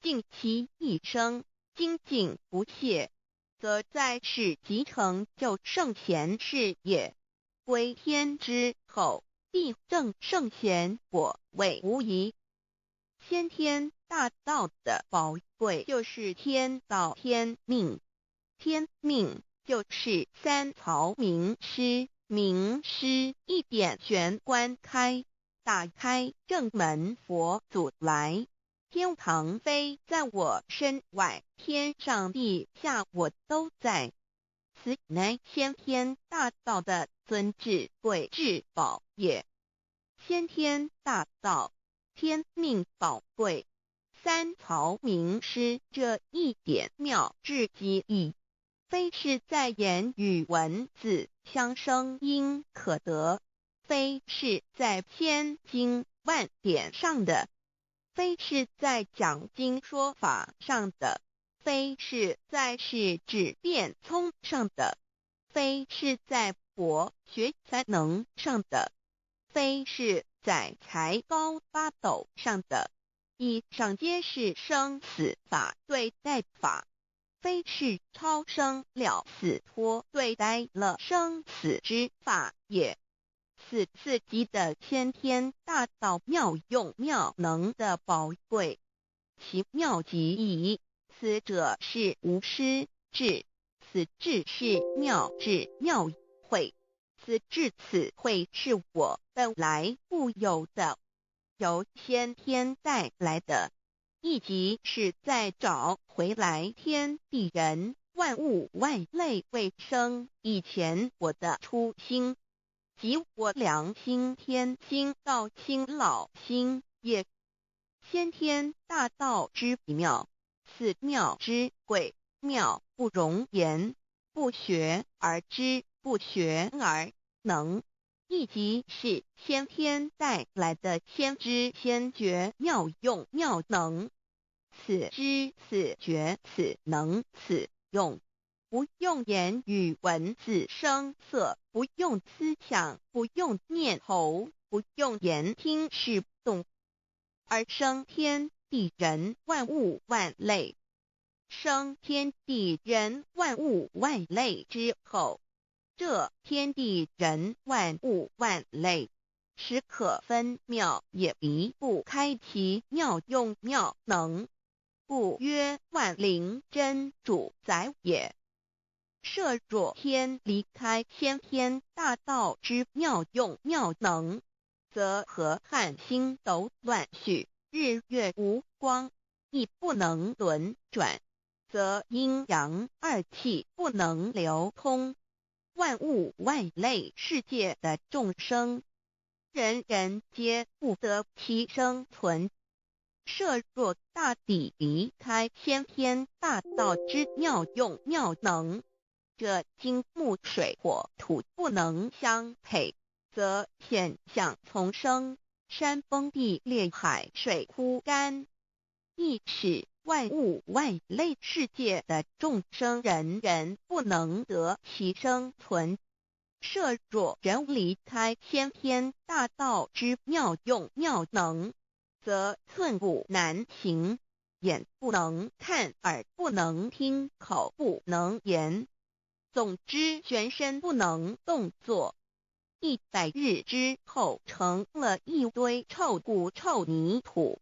盡其一生精進不懈，則在世即成就聖賢事業。歸天之後，必證聖賢果位無疑。先天大道的寶貴就是天道天命，天命就是三曹明師，明師一點玄關開，打開正門佛祖來。天堂非在我身外，天上地下我都在。此乃先天大道的尊至貴至寶也。先天大道，天命寶貴，三曹明師這一點妙智機意，非是在言語文字相聲音可得，非是在千經萬典上的，非是在講經說法上的，非是在識智辯聰上的，非是在博學才能上的，非是在才高八斗上的。以上皆是生死法對待法，非是超生了死脫對待了生死之法也。此四級的先天大道妙用妙能的寶貴，其妙極矣。此者是無師智，此智是妙智妙慧，此智此慧是我本來固有的，由先天帶來的，亦即是在找回來天地人萬物萬類未生以前我的初心，即我良心天心道心老心也。先天大道之妙，此妙之貴，妙不容言，不學而知，不學而能，亦即是先天帶來的先知先覺妙用妙能。此知此覺此能此用，不用言語文字聲色，不用思想，不用念頭，不用言聽視動，而生天地人萬物萬類。生天地人萬物萬類之後，這天地人萬物萬類，時刻分秒也離不開其妙用妙能，故曰萬靈真主宰也。設若天離開先天大道之妙用妙能，則河漢星斗亂序，日月無光，亦不能輪轉，則陰陽二氣不能流通，萬物萬類世界的眾生，人人皆不得其生存。設若大地離開先天大道之妙用妙能，這金木水火土不能相配，則險象叢生，山崩地裂，海水枯乾，亦使萬物萬類世界的眾生人人不能得其生存。設若人離開先天大道之妙用妙能，則寸步難行，眼不能看，耳不能聽，口不能言。總之，全身不能動作。100日之後，成了一堆臭骨臭泥土。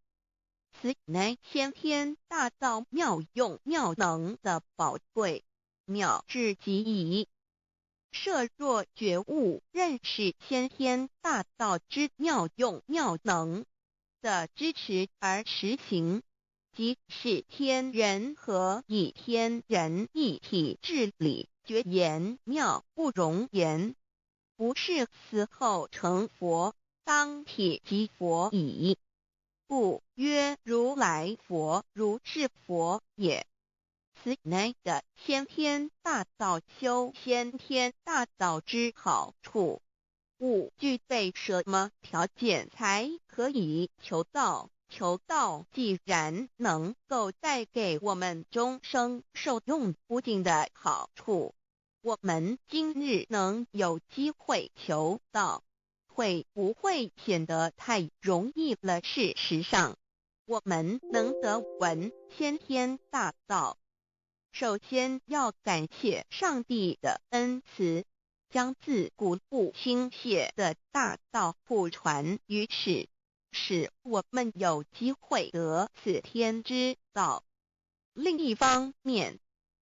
此乃先天大道妙用妙能的寶貴妙至極矣。設若覺悟認識先天大道之妙用妙能的支持而實行，即是天人合一，天人一體之理。絕言妙不容言，不是死後成佛，當體即佛矣。故曰如來佛，如是佛也。此乃的先天大道修先天大道之好處。五具備什麼條件才可以求道？求道既然能夠帶給我們終生受用不盡的好處，我們今日能有機會求道，會不會顯得太容易了？事實上，我們能得聞先天大道，首先要感謝上帝的恩慈，將自古不傾瀉的大道普傳於世，使我們有機會得此天之道。另一方面，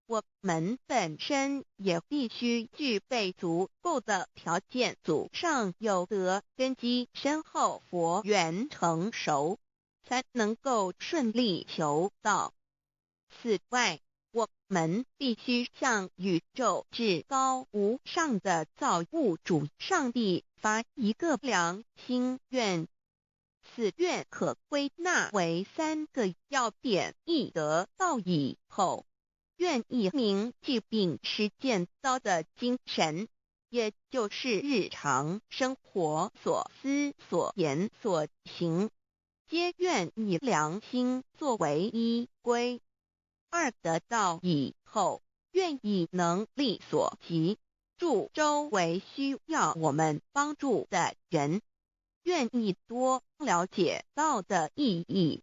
我們本身也必須具備足夠的條件，祖上有德，根基深厚，佛緣成熟，才能夠順利求道。此外，我們必須向宇宙至高無上的造物主上帝發一個良心願。此願可歸納為三個要點：一得道以後，願意銘記並實踐道的精神，也就是日常生活所思所言所行，皆願以良心作為依歸；二得道以後，願以能力所及，助周圍需要我們幫助的人。願意多了解道的意義，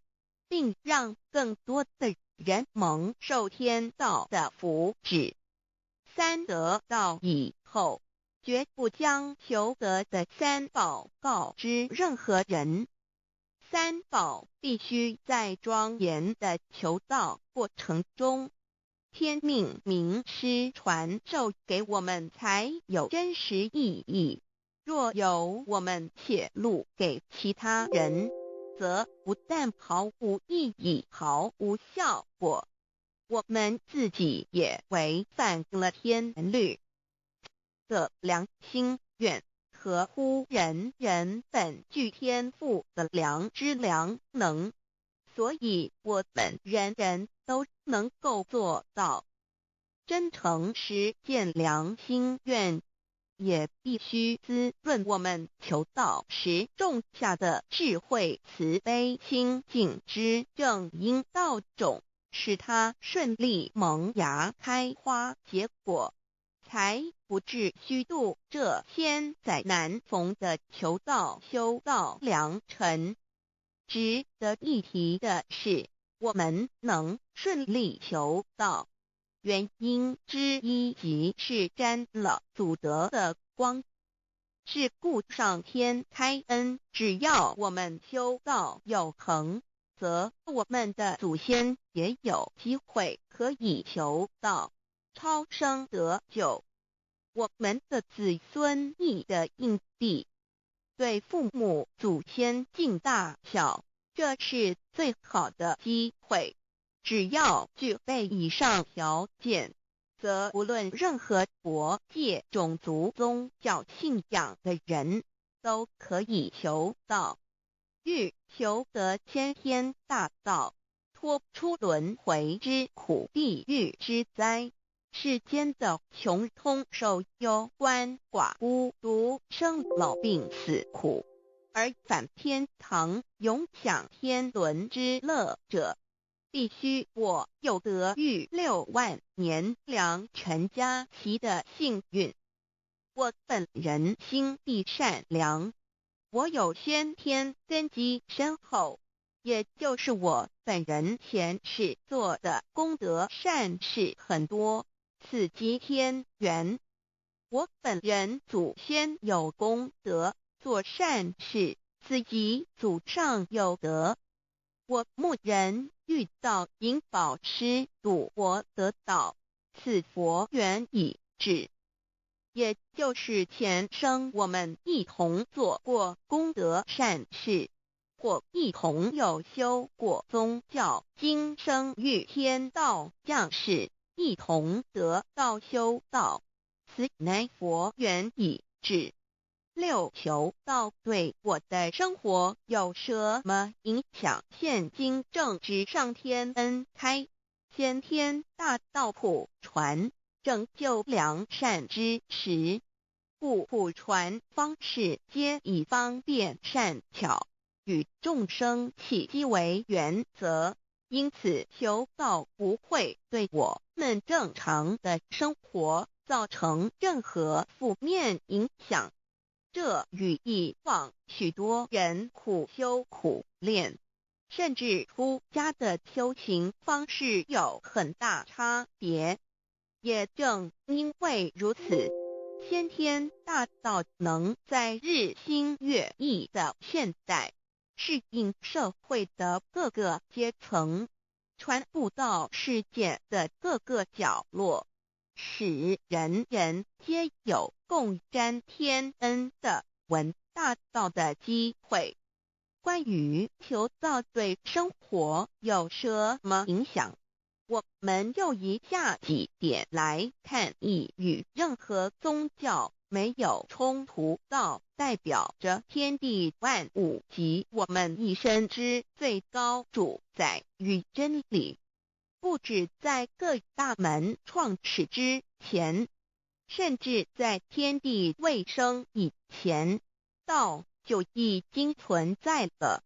並讓更多的人蒙受天道的福祉。三得道以後，絕不將求得的三寶告知任何人。三寶必須在莊嚴的求道過程中，天命明師傳授給我們，才有真實意義。若由我們洩露給其他人，則不但毫無意義、毫無效果，我們自己也違反了天律。這良心願合乎人人本具天賦的良知良能，所以我們人人都能夠做到真誠實踐良心願。也必須滋潤我們求道時種下的智慧、慈悲、清淨之正因道種，使它順利萌芽、開花、結果，才不致虛度這千載難逢的求道修道良辰。值得一提的是，我們能順利求道，原因之一即是沾了祖德的光。是故上天开恩，只要我們修道有恆，則我們的祖先也有機會可以求道，超生得救。我們的子孫亦得應地，對父母祖先盡大孝，這是最好的機會。只要具備以上條件，則無論任何國界、種族、宗教信仰的人，都可以求道，欲求得先天大道，脫出輪迴之苦、地獄之災，世間的窮通受憂鰥寡孤獨生老病死苦，而返天堂永享天倫之樂者，必須我有得遇6萬年良辰佳期的幸運。我本人心地善良，我有先天根基深厚，也就是我本人前世做的功德善事很多，此即天緣。我本人祖先有功德，做善事，此即祖上有德。我牧人遇到引寶師度我得道，此佛緣已至，也就是前生我們一同做過功德善事，或一同有修過宗教，今生遇天道降世，一同得道修道，此乃佛緣已至。六求道對我的生活有什麼影響？現今正值上天恩開，先天大道普傳，拯救良善之時，故普傳方式皆以方便善巧與眾生契機為原則，因此求道不會對我們正常的生活造成任何負面影響。這與以往許多人苦修苦練，甚至出家的修行方式有很大差別。也正因為如此，先天大道能在日新月異的現代，適應社會的各個階層，傳布到世界的各個角落，使人人皆有共沾天恩的聞大道的機會。關於求道對生活有什麼影響，我們就以下幾點來看：一與任何宗教沒有衝突，道代表着天地萬物及我們一生之最高主宰與真理。不止在各大門創始之前，甚至在天地未生以前，道就已經存在了。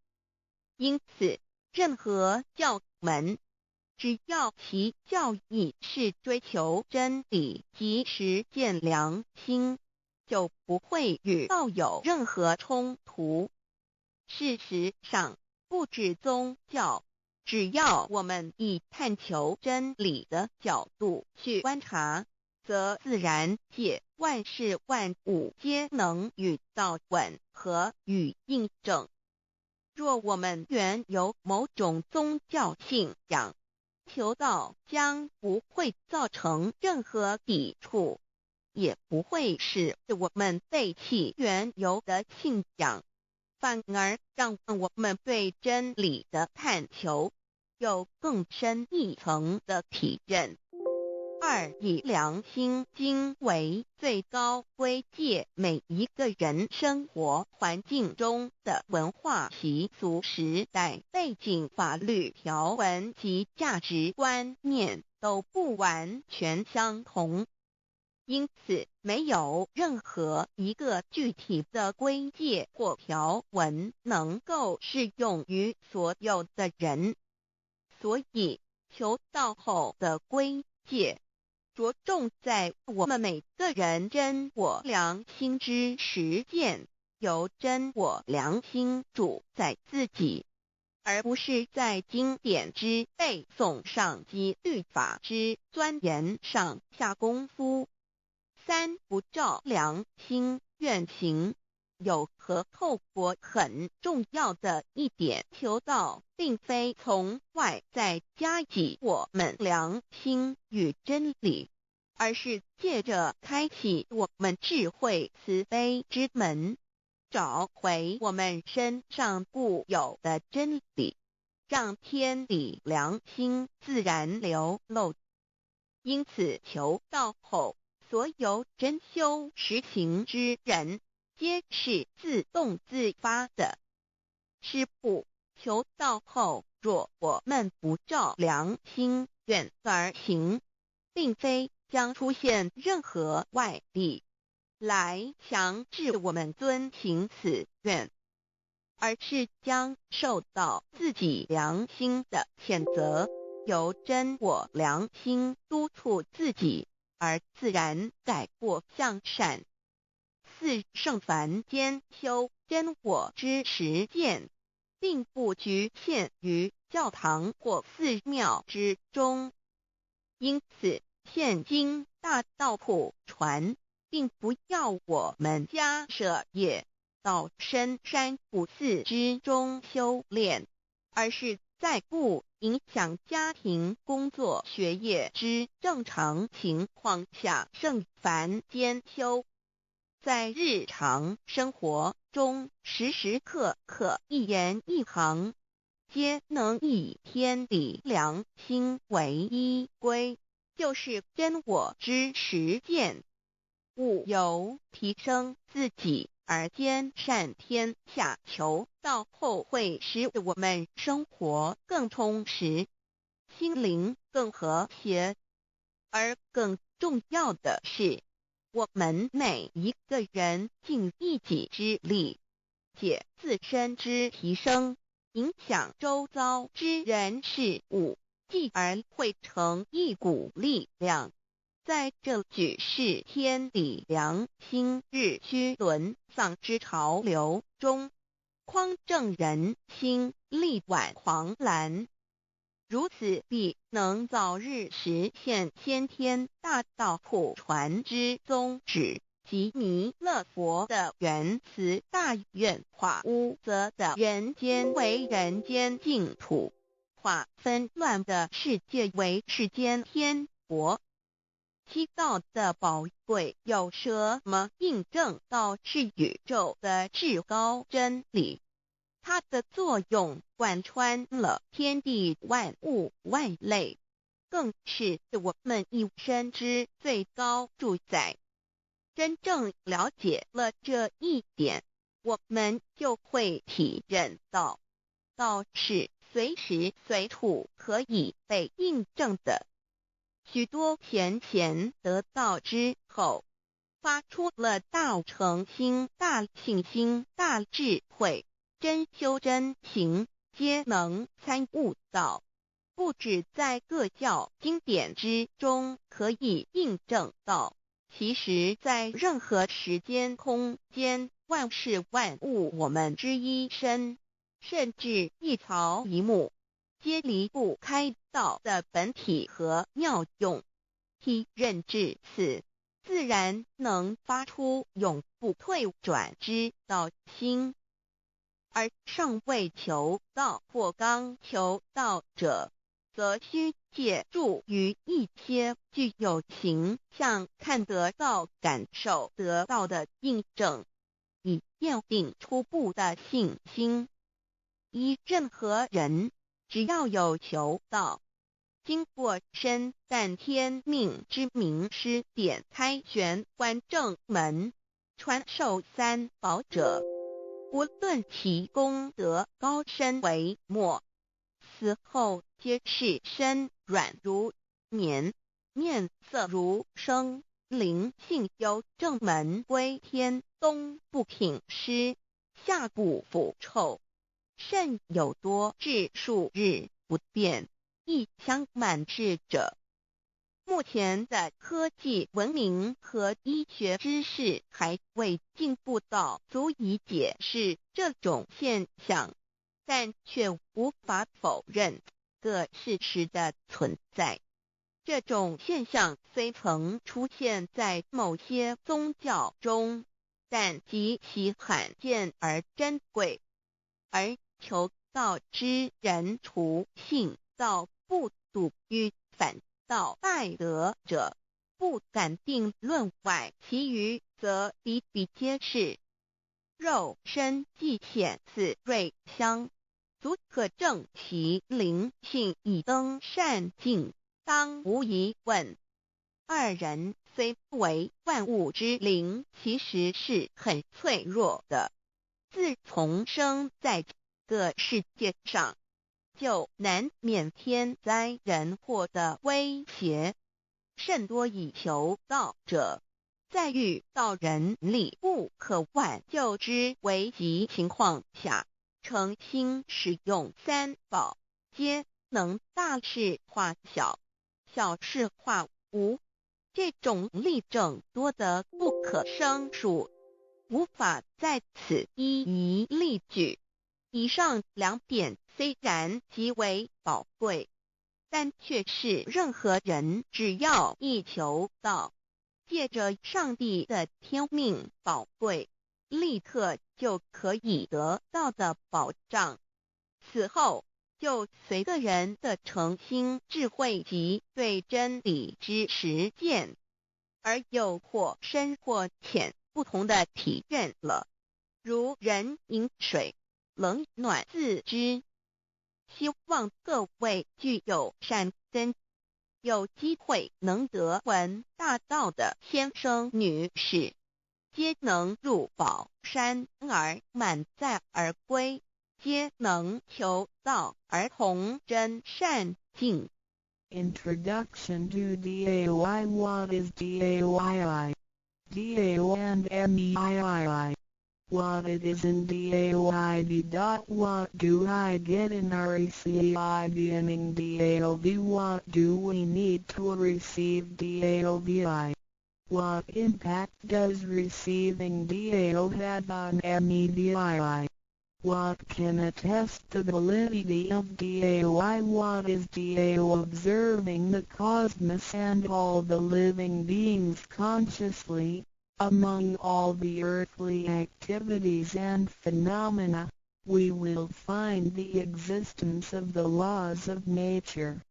因此，任何教門，只要其教義是追求真理及實踐良心，就不會與道有任何衝突。事實上，不止宗教，只要我們以探求真理的角度去觀察，則自然界萬事萬物皆能與道吻合與印證。若我們原有某種宗教信仰，求道將不會造成任何抵觸，也不會使我們背棄原有的信仰，反而讓我們對真理的探求有更深一層的體認。二、以良心經為最高規戒，每一個人生活環境中的文化習俗、時代背景、法律條文及價值觀念都不完全相同，因此沒有任何一個具體的規戒或條文能夠適用於所有的人。所以，求道後的規戒，着重在我們每個人真我良心之實踐，由真我良心主宰自己，而不是在經典之背誦上及律法之鑽研上下功夫。三不照良心願行，有何後果？很重要的一點，求道並非從外在加給我們良心與真理，而是借著開啟我們智慧慈悲之門，找回我們身上固有的真理，讓天理良心自然流露。因此，求道後，所有真修實行之人，皆是自動自發的。是故，求道後，若我們不照良心願而行，並非將出現任何外力來強制我們遵行此願，而是將受到自己良心的譴責，由真我良心督促自己，而自然改過向善。四聖凡間修真我之實踐，並不局限於教堂或寺廟之中，因此現今大道普傳，並不要我們家捨業到深山古寺之中修煉，而是在不影響家庭、工作、學業之正常情況下，聖凡間修，在日常生活中時時刻刻一言一行，皆能以天理良心為依歸，就是真我之實踐。務由提升自己而兼善天下，求道後會使我們生活更充實，心靈更和諧。而更重要的是，我們每一個人盡一己之力，借自身之提升，影響周遭之人事物，繼而匯成一股力量。在這舉世天理良心日趨淪喪之潮流中，匡正人心，力挽狂瀾，如此必能早日實現先天大道普傳之宗旨及彌勒佛的原慈大願，化污濁的人間為人間淨土，化紛亂的世界為世間天國。七道的寶貴有什麼印證？道是宇宙的至高真理，它的作用貫穿了天地萬物萬類，更是我們一生之最高主宰。真正了解了這一點，我們就會體認到，道是隨時隨處可以被印證的。許多前賢得道之後，發出了大誠心、大信心、大智慧，真修真行，皆能參悟道。不止在各教經典之中可以印證道，其實在任何時間空間，萬事萬物，我們之一身，甚至一草一木，皆離不開道的本體和妙用。體認至此，自然能發出永不退轉之道心。而尚未求道或剛求道者，則需借助於一些具有形象看得到、感受得到的印證，以奠定初步的信心。依任何人，只要有求道，經過深誕天命之明師點開玄關正門，傳授三寶者，無論其功德高深微末，死後皆是身軟如棉，面色如生，靈性由正門歸天，冬不挺屍，夏不腐臭。甚有多至數日不變，一相滿志者。目前的科技文明和醫學知識還未進步到足以解釋這種現象。但却无法否认个事实的存在。这种现象虽曾出现在某些宗教中，但极其罕见而珍贵。而求道之人，除信道不笃与反道败德者，不敢定论外，其余则比比皆是。肉身既显似瑞相，足可证其灵性已登善境，当无疑问。二人虽为万物之灵，其实是很脆弱的。自从生在这个世界上，就难免天灾人祸的威胁。甚多以求道者，在遇到人力不可挽救之危急情况下，诚心使用三宝，皆能大事化小，小事化无。这种例证多得不可胜数，无法在此一一例举。以上两点虽然极为宝贵，但却是任何人只要一求道，借着上帝的天命宝贵，立刻就可以得到的保障。此后，就随个人的诚心、智慧及对真理之实践，而有或深或浅不同的体认了。如人饮水，冷暖自知。希望各位具有善根，有机会能得闻大道的先生女士，皆能入宝山而满载而归，皆能求道而同真善境。 Introduction to DAOI. What is DAOII? DAO and MEIII. What it is in DAOID. What do I get in RECEIVing DAOV? What do we need to receive DAOVI? What impact does receiving DAO have on MEDII? What can attest the validity of DAOI? What is DAO? Observing the cosmos and all the living beings consciously, among all the earthly activities and phenomena, we will find the existence of the laws of nature.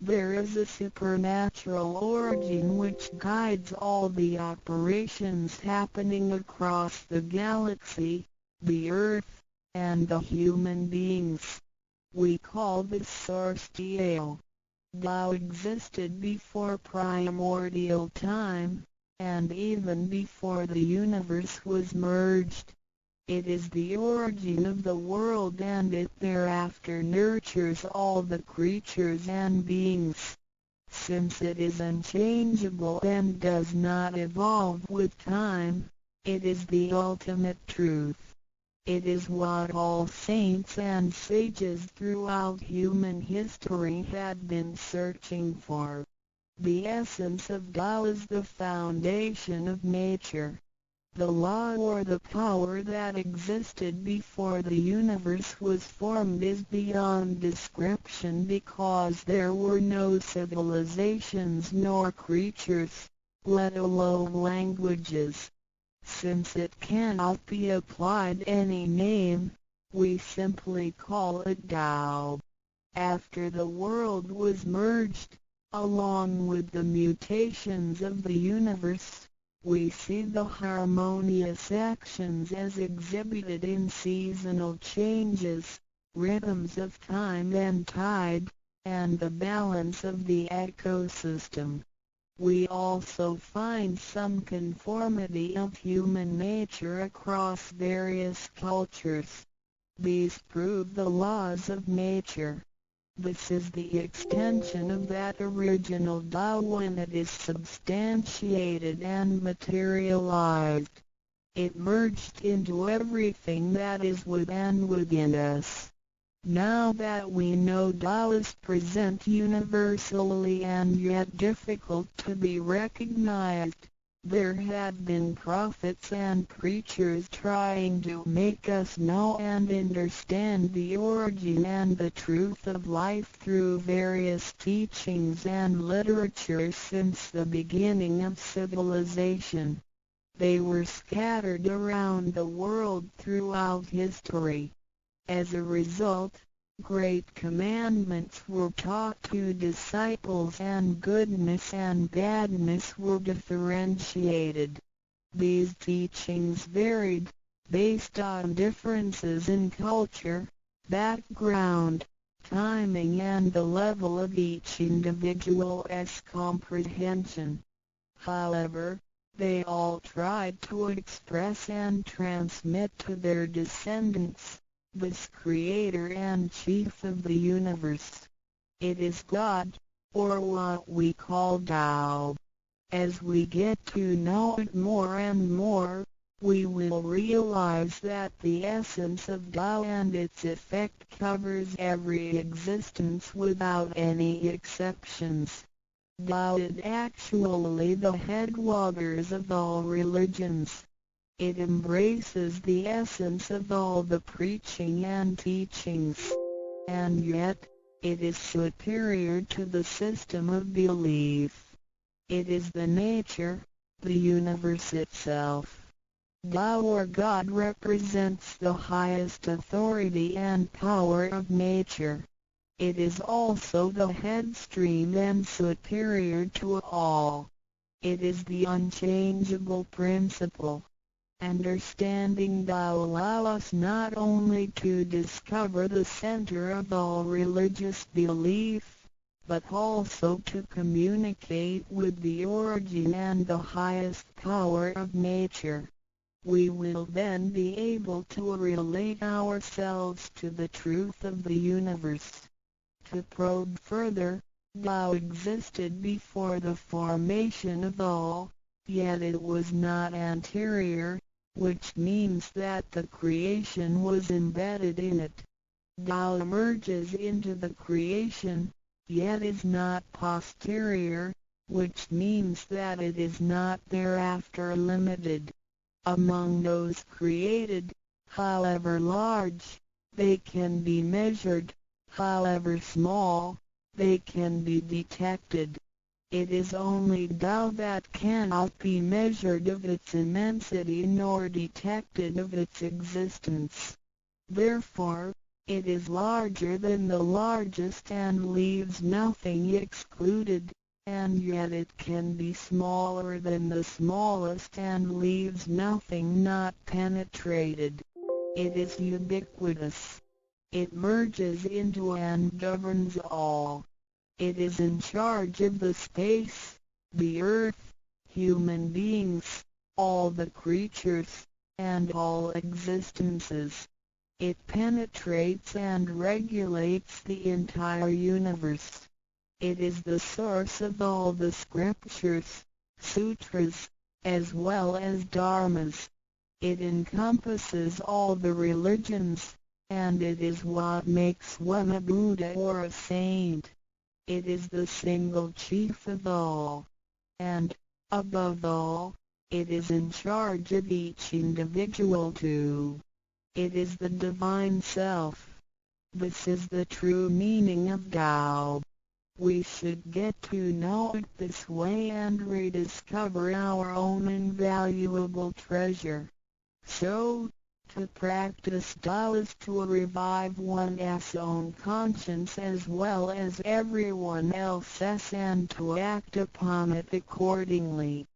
There is a supernatural origin which guides all the operations happening across the galaxy, the earth, and the human beings. We call this source Tao. Tao existed before primordial time, and even before the universe was merged. It is the origin of the world, and it thereafter nurtures all the creatures and beings. Since it is unchangeable and does not evolve with time, it is the ultimate truth. It is what all saints and sages throughout human history have been searching for. The essence of Tao is the foundation of nature. The law or the power that existed before the universe was formed is beyond description, because there were no civilizations nor creatures, let alone languages. Since it cannot be applied any name, we simply call it Tao. After the world was merged, along with the mutations of the universe, we see the harmonious actions as exhibited in seasonal changes, rhythms of time and tide, and the balance of the ecosystem. We also find some conformity of human nature across various cultures. These prove the laws of nature. This is the extension of that original Tao when it is substantiated and materialized. It merged into everything that is with and within us. Now that we know Tao is present universally and yet difficult to be recognized, There have been prophets and preachers trying to make us know and understand the origin and the truth of life through various teachings and literature since the beginning of civilization. They were scattered around the world throughout history. As a result, great commandments were taught to disciples and goodness and badness were differentiated. These teachings varied, based on differences in culture, background, timing and the level of each individual's comprehension. However, they all tried to express and transmit to their descendants this creator and chief of the universe. It is God, or what we call Tao. As we get to know it more and more, we will realize that the essence of Tao and its effect covers every existence without any exceptions. Tao is actually the headwaters of all religions. It embraces the essence of all the preaching and teachings. And yet, it is superior to the system of belief. It is the nature, the universe itself. Tao or God represents the highest authority and power of nature. It is also the headstream and superior to all. It is the unchangeable principle. Understanding Tao allow us not only to discover the center of all religious belief, but also to communicate with the origin and the highest power of nature. We will then be able to relate ourselves to the truth of the universe. To probe further, Tao existed before the formation of all, yet it was not anterior, which means that the creation was embedded in it. Tao emerges into the creation, yet is not posterior, which means that it is not thereafter limited. Among those created, however large, they can be measured, however small, they can be detected. It is only Tao that cannot be measured of its immensity nor detected of its existence. Therefore, it is larger than the largest and leaves nothing excluded, and yet it can be smaller than the smallest and leaves nothing not penetrated. It is ubiquitous. It merges into and governs all. It is in charge of the space, the earth, human beings, all the creatures, and all existences. It penetrates and regulates the entire universe. It is the source of all the scriptures, sutras, as well as dharmas. It encompasses all the religions, and it is what makes one a Buddha or a saint. It is the single chief of all. And, above all, it is in charge of each individual too. It is the divine self. This is the true meaning of Tao. We should get to know it this way and rediscover our own invaluable treasure. So, to practice Tao is to revive one's own conscience as well as everyone else's and to act upon it accordingly.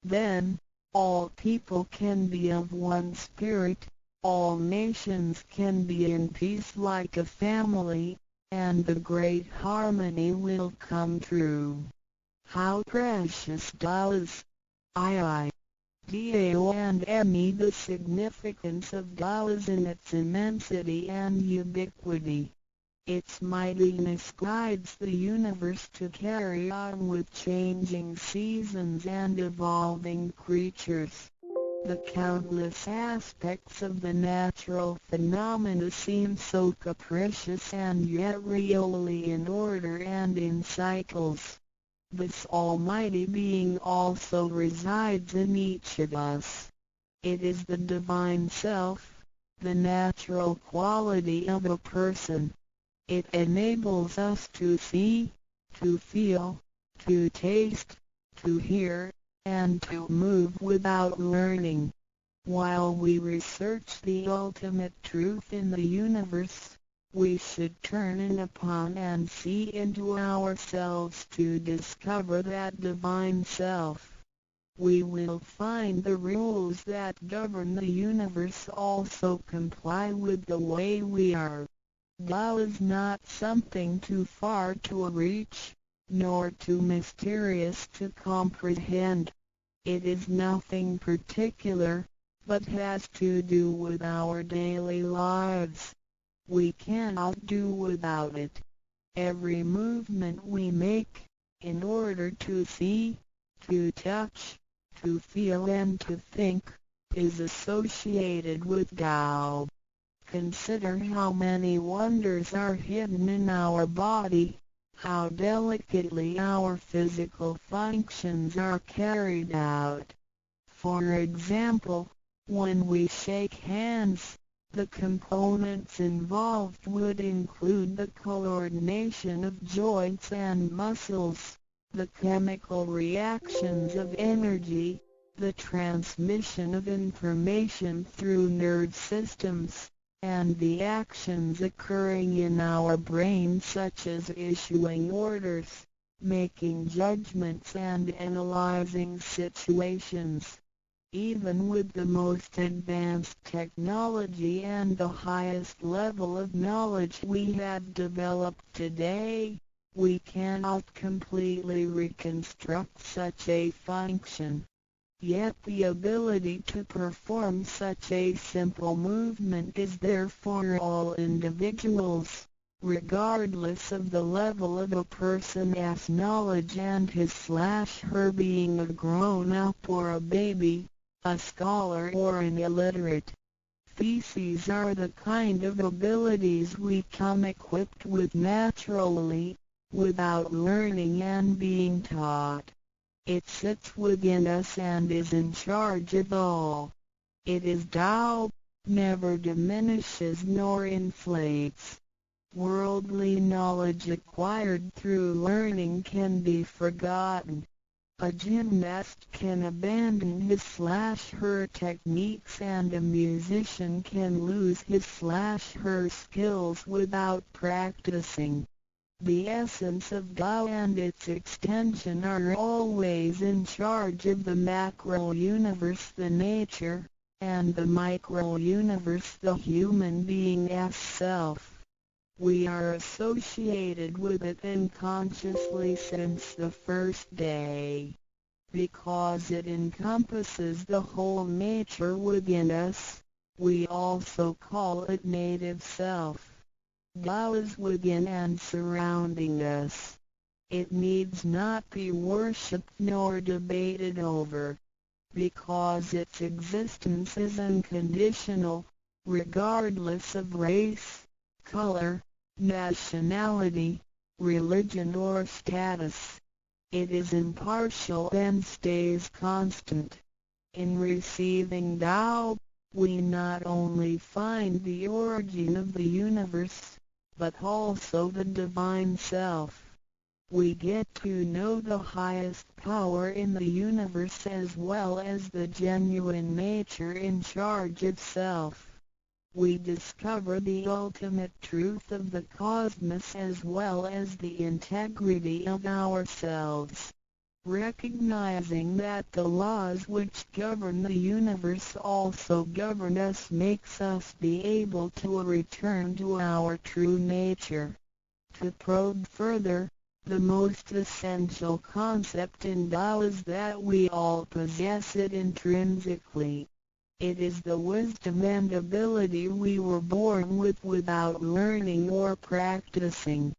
Then, all people can be of one spirit, all nations can be in peace like a family, and the great harmony will come true. How precious Tao is! I. Dao and Me. The significance of Tao is in its immensity and ubiquity. Its mightiness guides the universe to carry on with changing seasons and evolving creatures. The countless aspects of the natural phenomena seem so capricious and yet really in order and in cycles. This Almighty Being also resides in each of us. It is the Divine Self, the natural quality of a person. It enables us to see, to feel, to taste, to hear, and to move without learning. While we research the ultimate truth in the universe, we should turn in upon and see into ourselves to discover that Divine Self. We will find the rules that govern the universe also comply with the way we are. Tao is not something too far to reach, nor too mysterious to comprehend. It is nothing particular, but has to do with our daily lives. We cannot do without it. Every movement we make, in order to see, to touch, to feel and to think, is associated with Tao. Consider how many wonders are hidden in our body, how delicately our physical functions are carried out. For example, when we shake hands, the components involved would include the coordination of joints and muscles, the chemical reactions of energy, the transmission of information through nerve systems, and the actions occurring in our brain such as issuing orders, making judgments and analyzing situations. Even with the most advanced technology and the highest level of knowledge we have developed today, we cannot completely reconstruct such a function. Yet the ability to perform such a simple movement is there for all individuals, regardless of the level of a person's knowledge and his/her being a grown-up or a baby, a scholar or an illiterate. Theses are the kind of abilities we come equipped with naturally, without learning and being taught. It sits within us and is in charge of all. It is Tao, never diminishes nor inflates. Worldly knowledge acquired through learning can be forgotten. A gymnast can abandon his/her techniques and a musician can lose his/her skills without practicing. The essence of Tao and its extension are always in charge of the macro-universe, the nature, and the micro-universe, the human being's self. We are associated with it unconsciously since the first day. Because it encompasses the whole nature within us, we also call it native self. Tao is within and surrounding us. It needs not be worshipped nor debated over, because its existence is unconditional, regardless of race, color, nationality, religion or status. It is impartial and stays constant. In receiving Tao, we not only find the origin of the universe, but also the Divine Self. We get to know the highest power in the universe as well as the genuine nature in charge of self. We discover the ultimate truth of the cosmos as well as the integrity of ourselves. Recognizing that the laws which govern the universe also govern us makes us be able to return to our true nature. To probe further, the most essential concept in Tao is that we all possess it intrinsically. It is the wisdom and ability we were born with without learning or practicing.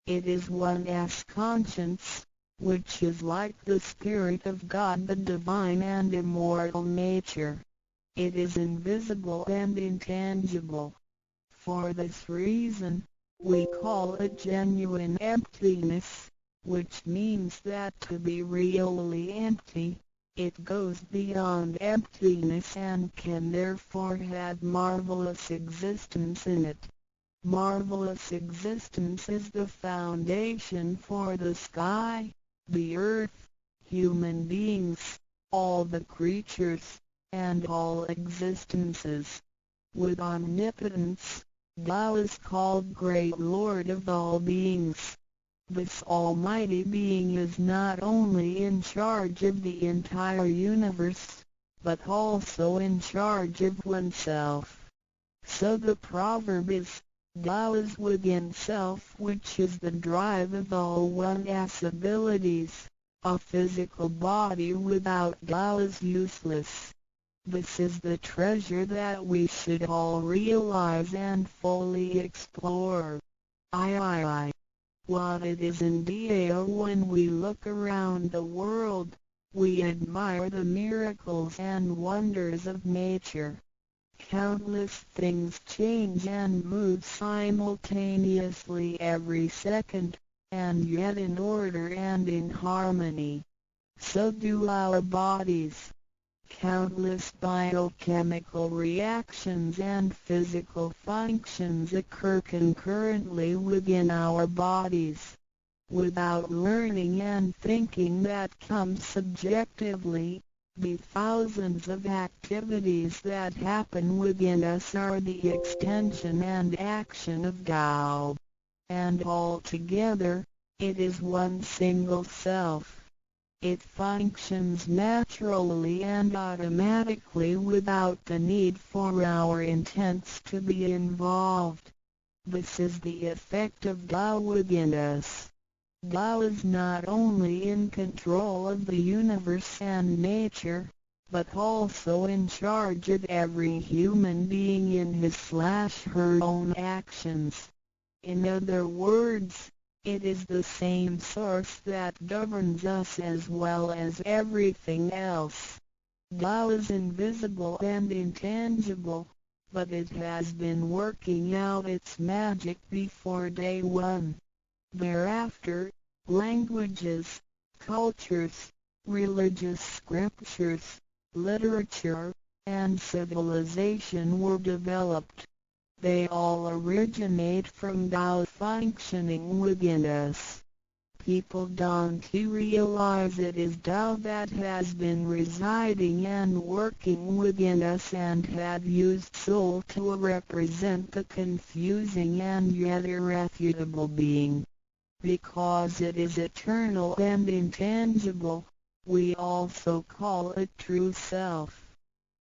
It is one's conscience, which is like the Spirit of God, the divine and immortal nature. It is invisible and intangible. For this reason, we call it genuine emptiness, which means that to be really empty, it goes beyond emptiness and can therefore have marvelous existence in it. Marvelous existence is the foundation for the sky, the earth, human beings, all the creatures, and all existences. With omnipotence, Tao is called Great Lord of all beings. This Almighty Being is not only in charge of the entire universe, but also in charge of oneself. So the proverb is, Tao is within self, which is the drive of all one's abilities. A physical body without Tao is useless. This is the treasure that we should all realize and fully explore. I I I. What it is in Dao. When we look around the world, we admire the miracles and wonders of nature. Countless things change and move simultaneously every second, and yet in order and in harmony. So do our bodies. Countless biochemical reactions and physical functions occur concurrently within our bodies. Without learning and thinking that come subjectively, the thousands of activities that happen within us are the extension and action of Tao. And all together, it is one single self. It functions naturally and automatically without the need for our intents to be involved. This is the effect of Tao within us. Tao is not only in control of the universe and nature, but also in charge of every human being in his/her own actions. In other words, it is the same source that governs us as well as everything else. Tao is invisible and intangible, but it has been working out its magic before day one. Thereafter, languages, cultures, religious scriptures, literature, and civilization were developed. They all originate from Tao functioning within us. People don't realize it is Tao that has been residing and working within us and have used soul to represent the confusing and yet irrefutable being. Because it is eternal and intangible, we also call it true self.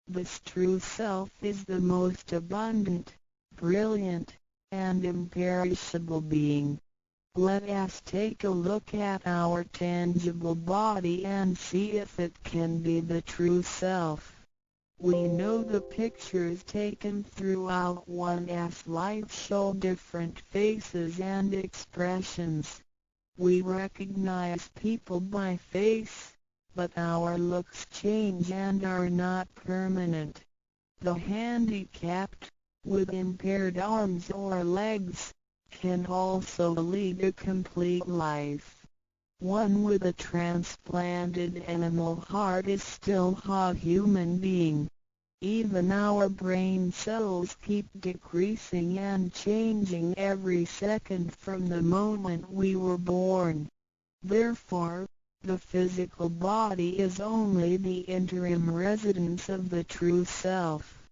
This true self is the most abundant, brilliant, and imperishable being. Let us take a look at our tangible body and see if it can be the true self. We know the pictures taken throughout one's life show different faces and expressions. We recognize people by face, but our looks change and are not permanent. The handicapped, with impaired arms or legs, can also lead a complete life. One with a transplanted animal heart is still a human being. Even our brain cells keep decreasing and changing every second from the moment we were born. Therefore, the physical body is only the interim residence of the true self.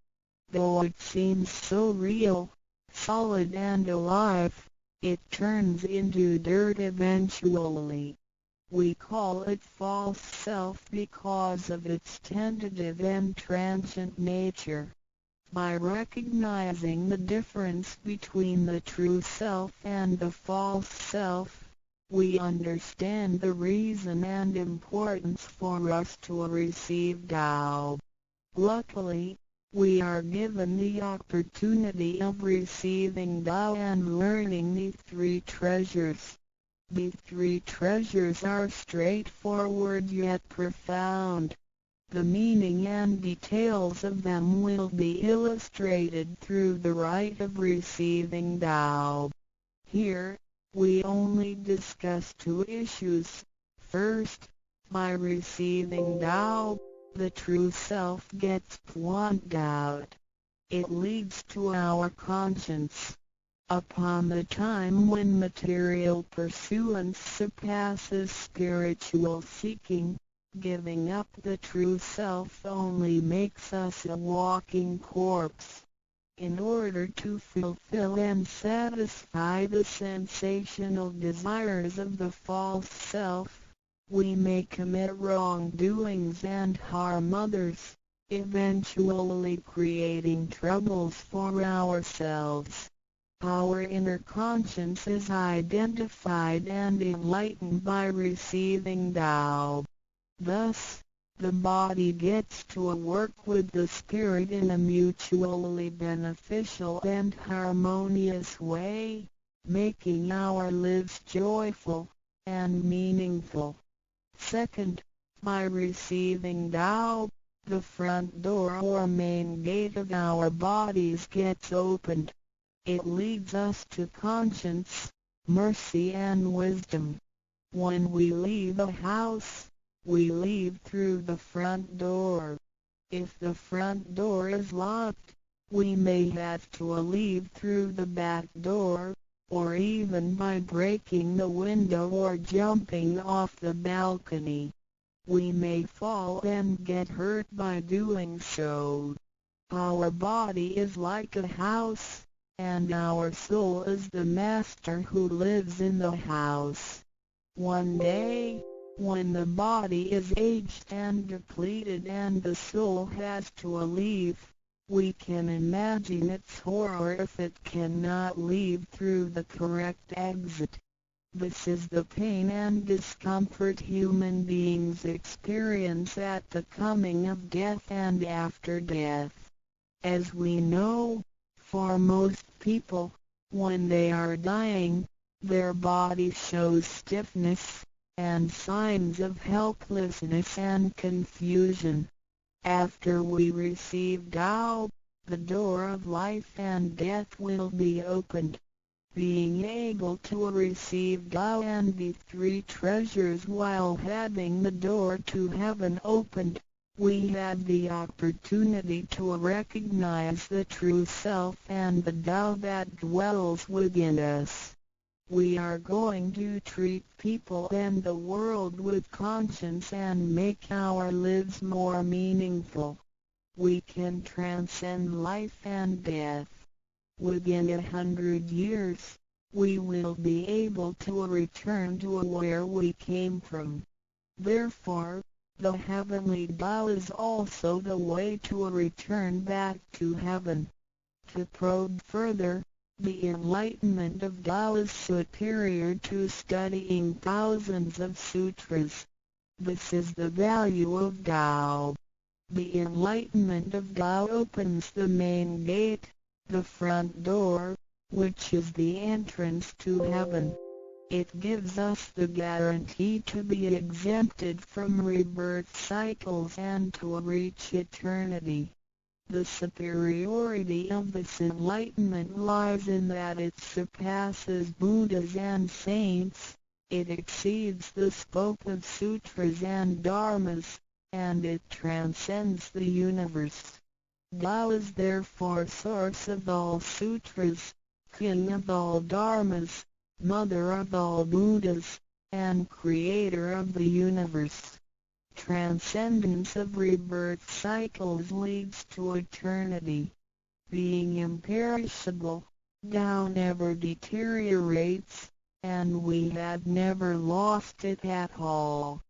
Though it seems so real, solid and alive, it turns into dirt eventually. We call it false self because of its tentative and transient nature. By recognizing the difference between the true self and the false self, we understand the reason and importance for us to receive Tao. Luckily, we are given the opportunity of receiving Tao and learning the three treasures. The three treasures are straightforward yet profound. The meaning and details of them will be illustrated through the rite of receiving Tao. Here, We only discuss two issues. First, by receiving Tao, the true self gets pointed out. It leads to our conscience. Upon the time when material pursuance surpasses spiritual seeking, giving up the true self only makes us a walking corpse. In order to fulfill and satisfy the sensational desires of the false self, we may commit wrongdoings and harm others, eventually creating troubles for ourselves. Our inner conscience is identified and enlightened by receiving Tao. Thus, the body gets to work with the spirit in a mutually beneficial and harmonious way, making our lives joyful and meaningful. Second, by receiving Tao, the front door or main gate of our bodies gets opened. It leads us to conscience, mercy and wisdom. When we leave a house, we leave through the front door. If the front door is locked, we may have to leave through the back door, or even by breaking the window or jumping off the balcony. We may fall and get hurt by doing so. Our body is like a house, and our soul is the master who lives in the house. One day, when the body is aged and depleted and the soul has to leave, we can imagine its horror if it cannot leave through the correct exit. This is the pain and discomfort human beings experience at the coming of death and after death. As we know, for most people, when they are dying, their body shows stiffness and signs of helplessness and confusion. After we receive Tao, the door of life and death will be opened. Being able to receive Tao and the three treasures while having the door to heaven opened, we have the opportunity to recognize the true self and the Tao that dwells within us. We are going to treat people and the world with conscience and make our lives more meaningful. We can transcend life and death. Within 100 years, we will be able to return to where we came from. Therefore, the heavenly Tao is also the way to return back to heaven. To probe further, the enlightenment of Tao is superior to studying thousands of sutras. This is the value of Tao. The enlightenment of Tao opens the main gate, the front door, which is the entrance to heaven. It gives us the guarantee to be exempted from rebirth cycles and to reach eternity. The superiority of this enlightenment lies in that it surpasses Buddhas and saints, it exceeds the scope of sutras and dharmas, and it transcends the universe. Tao is therefore source of all sutras, king of all dharmas, mother of all Buddhas, and creator of the universe. Transcendence of rebirth cycles leads to eternity. Being imperishable, Tao never deteriorates, and we have never lost it at all.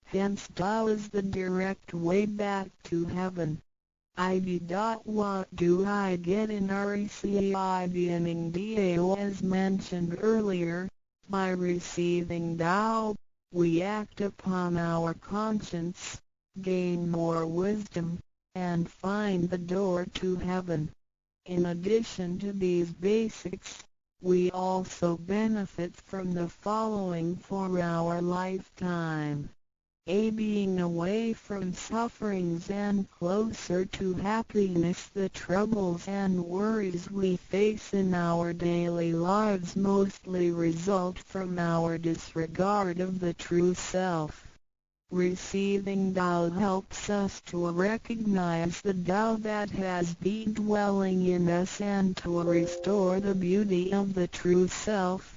Hence Tao is the direct way back to heaven. ID. What do I get in receiving Tao? As mentioned earlier, by receiving Tao, we act upon our conscience, gain more wisdom, and find the door to heaven. In addition to these basics, we also benefit from the following for our lifetime. A being away from sufferings and closer to happiness. The troubles and worries we face in our daily lives mostly result from our disregard of the true self. Receiving Tao helps us to recognize the Tao that has been dwelling in us and to restore the beauty of the true self,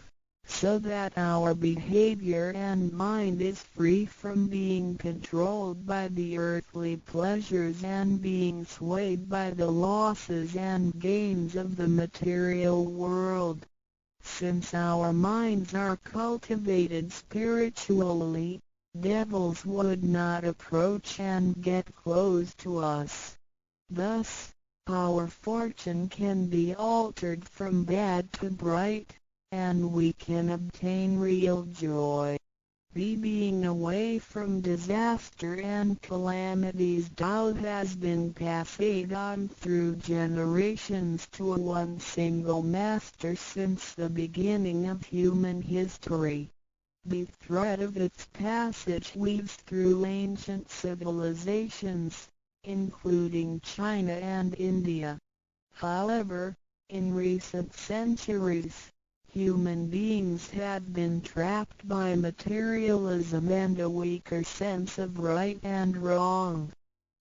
so that our behavior and mind is free from being controlled by the earthly pleasures and being swayed by the losses and gains of the material world. Since our minds are cultivated spiritually, devils would not approach and get close to us. Thus, our fortune can be altered from bad to bright, and we can obtain real joy. B being away from disaster and calamities. Tao has been passed on through generations to one single master since the beginning of human history. The thread of its passage weaves through ancient civilizations, including China and India. However, in recent centuries, human beings have been trapped by materialism and a weaker sense of right and wrong.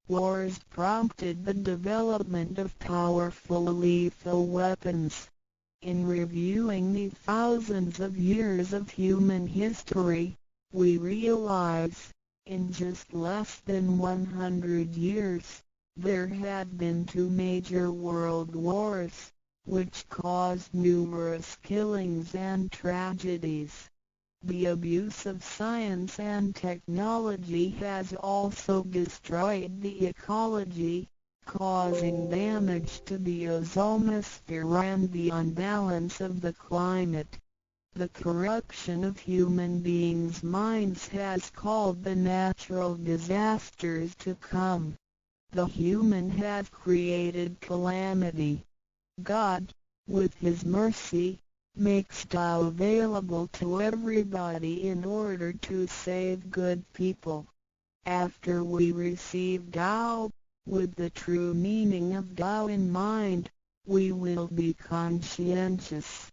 Wars prompted the development of powerful lethal weapons. In reviewing the thousands of years of human history, we realize, in just less than 100 years, there have been two major world wars, which caused numerous killings and tragedies. The abuse of science and technology has also destroyed the ecology, causing damage to the ozonosphere and the unbalance of the climate. The corruption of human beings' minds has called the natural disasters to come. The human have created calamity. God, with His mercy, makes Tao available to everybody in order to save good people. After we receive Tao, with the true meaning of Tao in mind, we will be conscientious.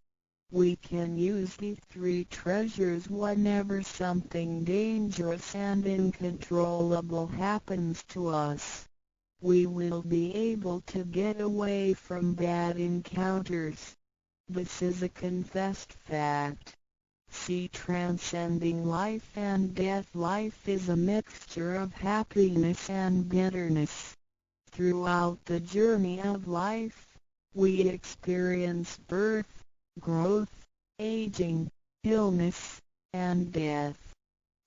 We can use the three treasures whenever something dangerous and uncontrollable happens to us. We will be able to get away from bad encounters. This is a confessed fact. See Transcending Life and Death. Life is a mixture of happiness and bitterness. Throughout the journey of life, we experience birth, growth, aging, illness, and death.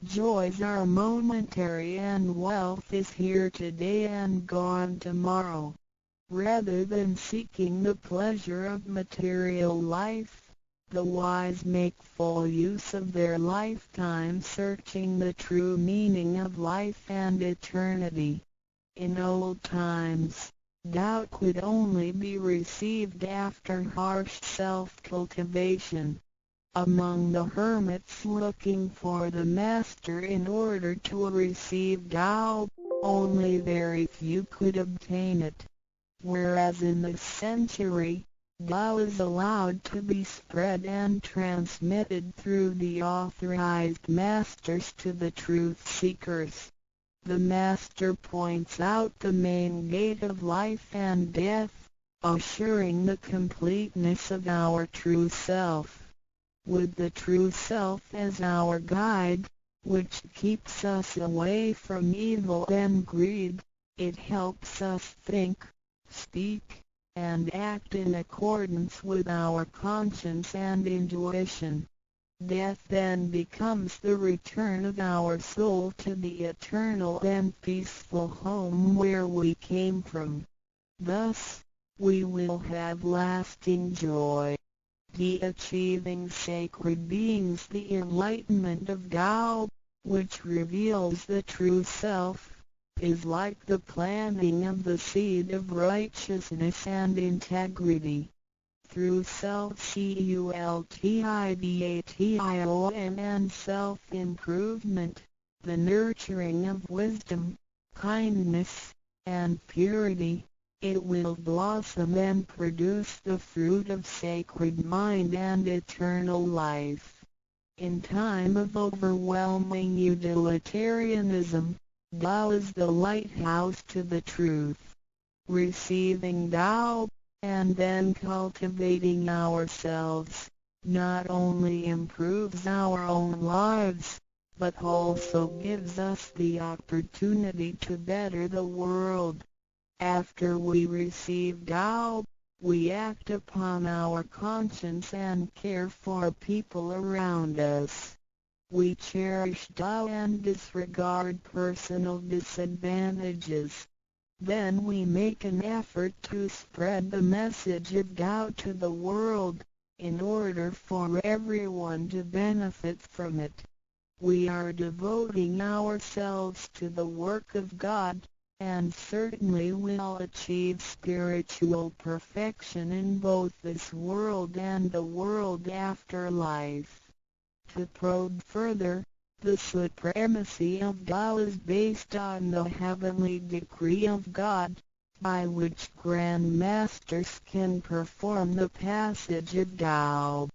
Joys are momentary and wealth is here today and gone tomorrow. Rather than seeking the pleasure of material life, the wise make full use of their lifetime searching the true meaning of life and eternity. In old times, Tao could only be received after harsh self-cultivation. Among the hermits looking for the master in order to receive Tao, only very few could obtain it. Whereas in this century, Tao is allowed to be spread and transmitted through the authorized masters to the truth seekers. The master points out the main gate of life and death, assuring the completeness of our true self. With the true self as our guide, which keeps us away from evil and greed, it helps us think, speak, and act in accordance with our conscience and intuition. Death then becomes the return of our soul to the eternal and peaceful home where we came from. Thus, we will have lasting joy. The achieving sacred beings. The enlightenment of Tao, which reveals the true self, is like the planting of the seed of righteousness and integrity. Through self-cultivation and self-improvement, the nurturing of wisdom, kindness, and purity, it will blossom and produce the fruit of sacred mind and eternal life. In time of overwhelming utilitarianism, Tao is the lighthouse to the truth. Receiving Tao, and then cultivating ourselves, not only improves our own lives, but also gives us the opportunity to better the world. After we receive Tao, we act upon our conscience and care for people around us. We cherish Tao and disregard personal disadvantages. Then we make an effort to spread the message of Tao to the world, in order for everyone to benefit from it. We are devoting ourselves to the work of God, and certainly will achieve spiritual perfection in both this world and the world after life. To probe further, the supremacy of Tao is based on the heavenly decree of God, by which Grand Masters can perform the passage of Tao.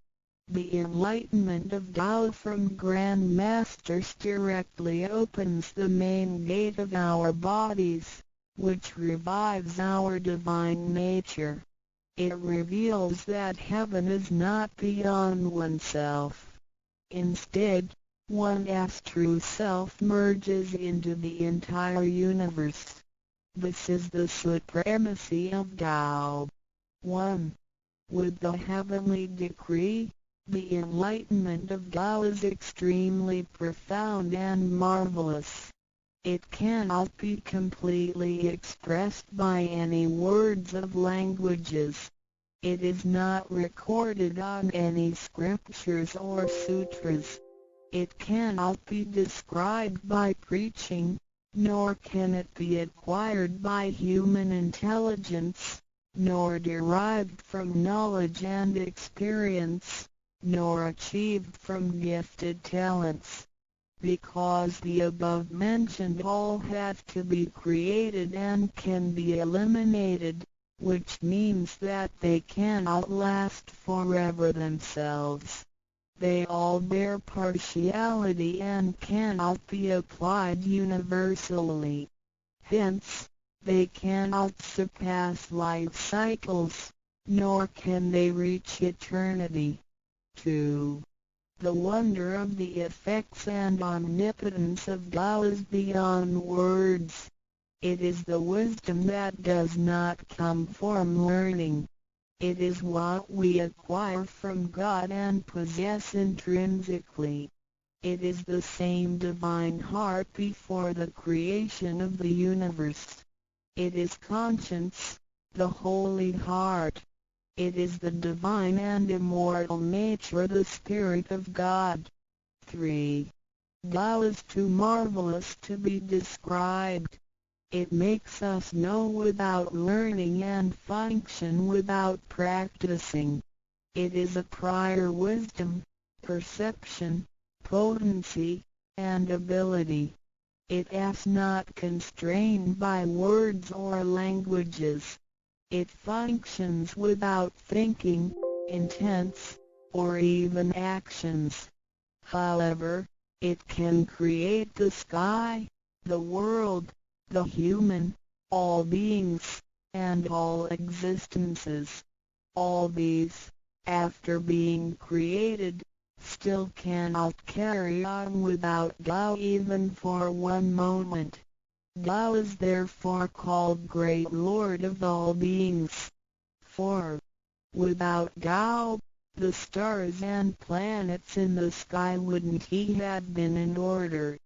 The enlightenment of Tao from Grand Masters directly opens the main gate of our bodies, which revives our divine nature. It reveals that heaven is not beyond oneself. Instead, one's true self merges into the entire universe. This is the supremacy of Tao. 1. With the heavenly decree, the enlightenment of Tao is extremely profound and marvelous. It cannot be completely expressed by any words of languages. It is not recorded on any scriptures or sutras. It cannot be described by preaching, nor can it be acquired by human intelligence, nor derived from knowledge and experience, nor achieved from gifted talents. Because the above-mentioned all have to be created and can be eliminated, which means that they cannot last forever themselves. They all bear partiality and cannot be applied universally. Hence, they cannot surpass life cycles, nor can they reach eternity. 2. The wonder of the effects and omnipotence of Tao is beyond words. It is the wisdom that does not come from learning. It is what we acquire from God and possess intrinsically. It is the same divine heart before the creation of the universe. It is conscience, the holy heart. It is the divine and immortal nature, the Spirit of God. 3. Tao is too marvelous to be described. It makes us know without learning and function without practicing. It is a prior wisdom, perception, potency, and ability. It is not constrained by words or languages. It functions without thinking, intents, or even actions. However, it can create the sky, the world, the human, all beings, and all existences. All these, after being created, still cannot carry on without Tao even for one moment. Tao is therefore called Great Lord of all beings. 4. Without Tao, the stars and planets in the sky wouldn't have been in order.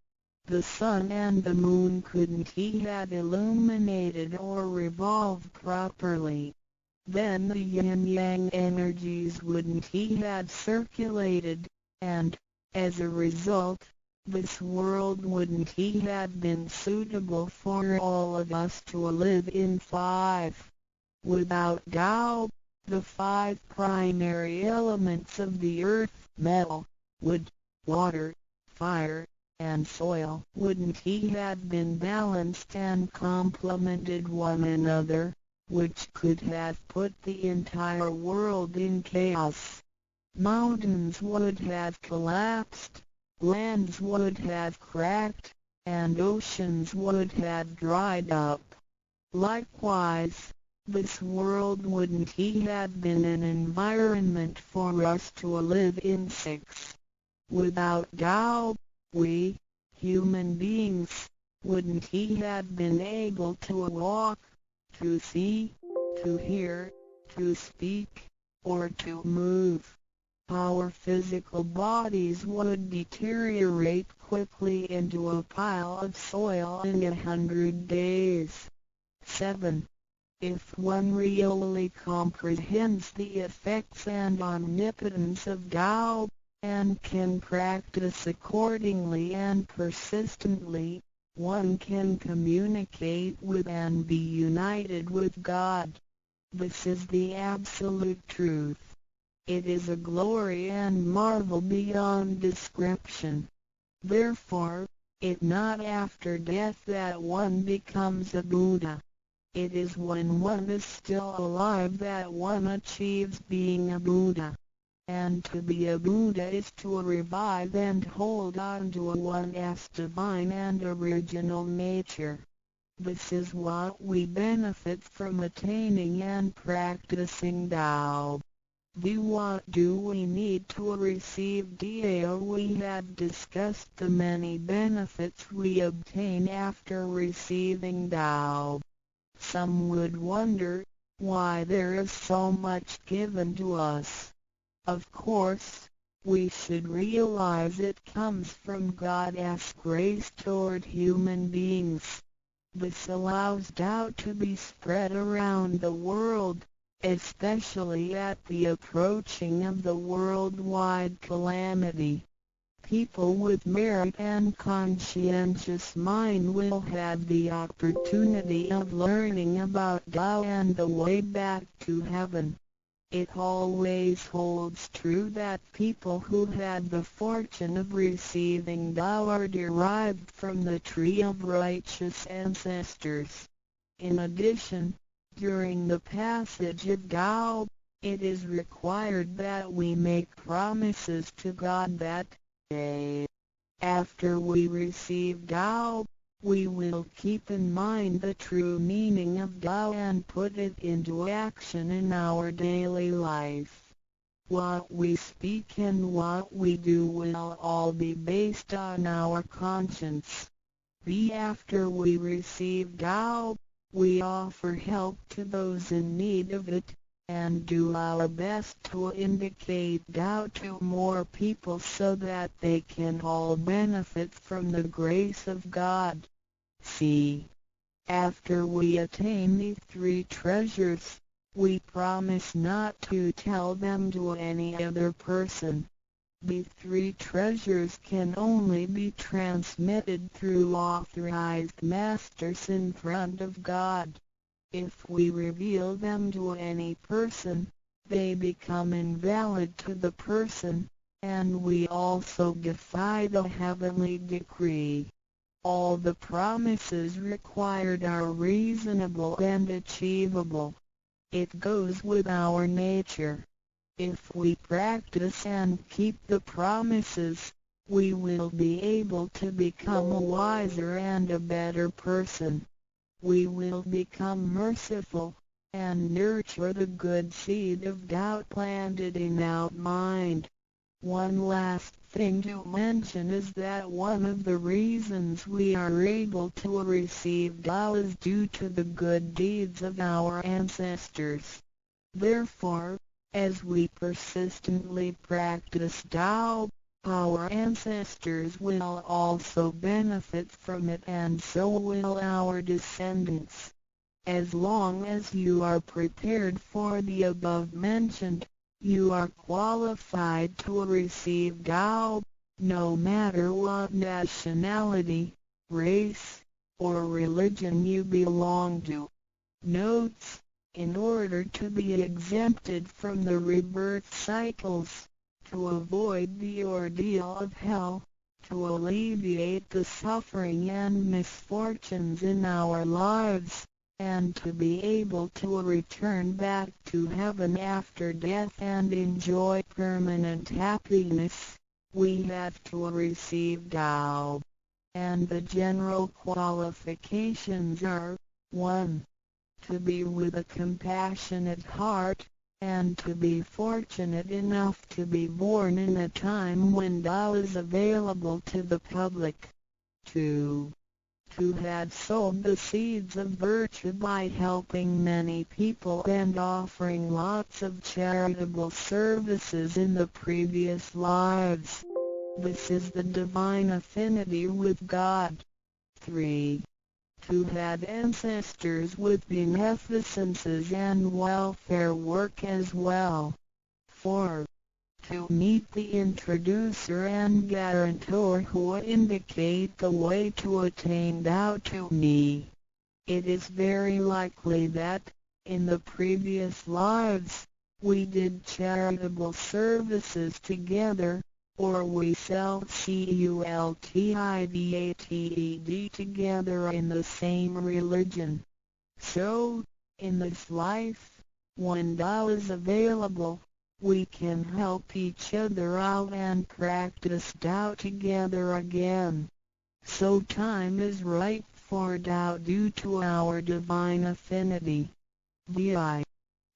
The sun and the moon couldn't have illuminated or revolved properly. Then the yin-yang energies wouldn't have circulated, and, as a result, this world wouldn't have been suitable for all of us to live in. 5. Without Tao, the five primary elements of the earth, metal, wood, water, fire, And soil wouldn't have been balanced and complemented one another, which could have put the entire world in chaos. Mountains would have collapsed, lands would have cracked, and oceans would have dried up. Likewise, this world wouldn't have been an environment for us to live in. 6. Without Tao, we, human beings, wouldn't have been able to walk, to see, to hear, to speak, or to move. Our physical bodies would deteriorate quickly into a pile of soil in 100 days. 7. If one really comprehends the effects and omnipotence of Tao, and can practice accordingly and persistently, one can communicate with and be united with God. This is the absolute truth. It is a glory and marvel beyond description. Therefore, it not after death that one becomes a Buddha. It is when one is still alive that one achieves being a Buddha. And to be a Buddha is to revive and hold on to one's divine and original nature. This is what we benefit from attaining and practicing Tao. The what do we need to receive Tao? We have discussed the many benefits we obtain after receiving Tao. Some would wonder why there is so much given to us. Of course, we should realize it comes from God's grace toward human beings. This allows Tao to be spread around the world, especially at the approaching of the worldwide calamity. People with merit and conscientious mind will have the opportunity of learning about Tao and the way back to heaven. It always holds true that people who had the fortune of receiving Tao are derived from the tree of righteous ancestors. In addition, during the passage of Tao, it is required that we make promises to God that A. After we receive Tao, we will keep in mind the true meaning of Tao and put it into action in our daily life. What we speak and what we do will all be based on our conscience. B. After we receive Tao, we offer help to those in need of it, and do our best to indicate Tao to more people so that they can all benefit from the grace of God. C. After we attain the three treasures, we promise not to tell them to any other person. The three treasures can only be transmitted through authorized masters in front of God. If we reveal them to any person, they become invalid to the person, and we also defy the heavenly decree. All the promises required are reasonable and achievable. It goes with our nature. If we practice and keep the promises, we will be able to become a wiser and a better person. We will become merciful, and nurture the good seed of Tao planted in our mind. One last thing to mention is that one of the reasons we are able to receive Tao is due to the good deeds of our ancestors. Therefore, as we persistently practice Tao, our ancestors will also benefit from it, and so will our descendants. As long as you are prepared for the above mentioned, you are qualified to receive Tao, no matter what nationality, race, or religion you belong to. Notes: in order to be exempted from the rebirth cycles, to avoid the ordeal of hell, To alleviate the suffering and misfortunes in our lives, and to be able to return back to heaven after death and enjoy permanent happiness, we have to receive Tao. And the general qualifications are, 1. To be with a compassionate heart, and to be fortunate enough to be born in a time when Tao is available to the public. 2. To have sowed the seeds of virtue by helping many people and offering lots of charitable services in the previous lives. This is the divine affinity with God. 3. To have ancestors with beneficences and welfare work as well. 4. To meet the introducer and guarantor who indicate the way to attain Tao to me. It is very likely that, in the previous lives, we did charitable services together, or we self-cultivated together in the same religion. So, in this life, when Tao is available, we can help each other out and practice Tao together again. So time is right for Tao due to our divine affinity. VI.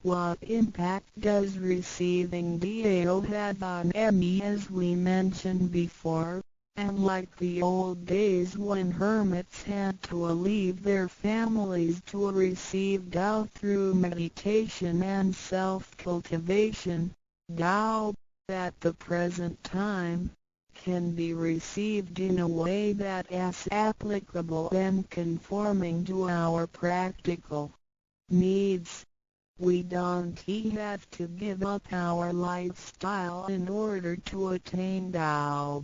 What impact does receiving Tao have on me? As we mentioned before, and like the old days when hermits had to leave their families to receive Tao through meditation and self-cultivation, Tao, at the present time, can be received in a way that is applicable and conforming to our practical needs. We don't have to give up our lifestyle in order to attain Tao.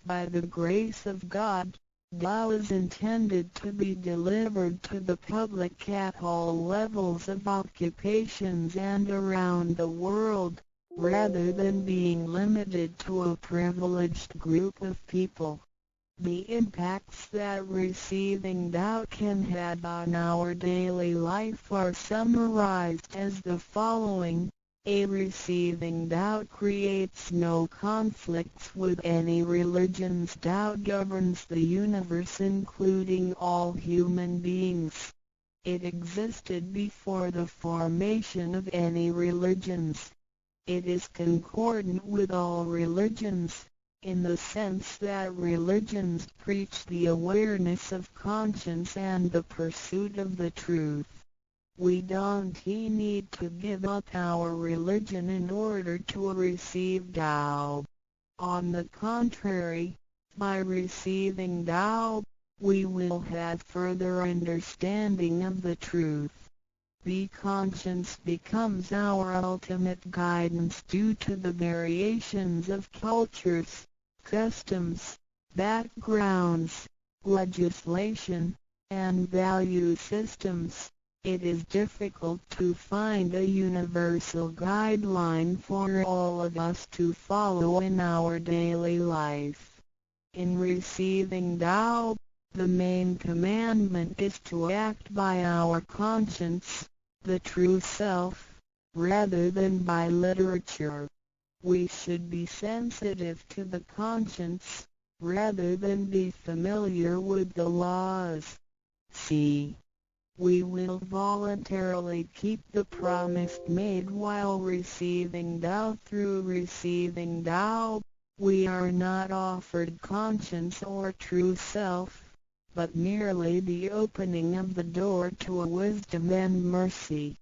By the grace of God, Tao is intended to be delivered to the public at all levels of occupations and around the world, rather than being limited to a privileged group of people. The impacts that receiving Tao can have on our daily life are summarized as the following. A. Receiving Tao creates no conflicts with any religions. Tao governs the universe, including all human beings. It existed before the formation of any religions. It is concordant with all religions, in the sense that religions preach the awareness of conscience and the pursuit of the truth. We don't need to give up our religion in order to receive Tao. On the contrary, by receiving Tao, we will have further understanding of the truth. The conscience becomes our ultimate guidance due to the variations of cultures, customs, backgrounds, legislation, and value systems. It is difficult to find a universal guideline for all of us to follow in our daily life. In receiving Tao, the main commandment is to act by our conscience, the true self, rather than by literature. We should be sensitive to the conscience, rather than be familiar with the laws. C. We will voluntarily keep the promise made while receiving Tao. Through receiving Tao, we are not offered conscience or true self, but merely the opening of the door to wisdom and mercy.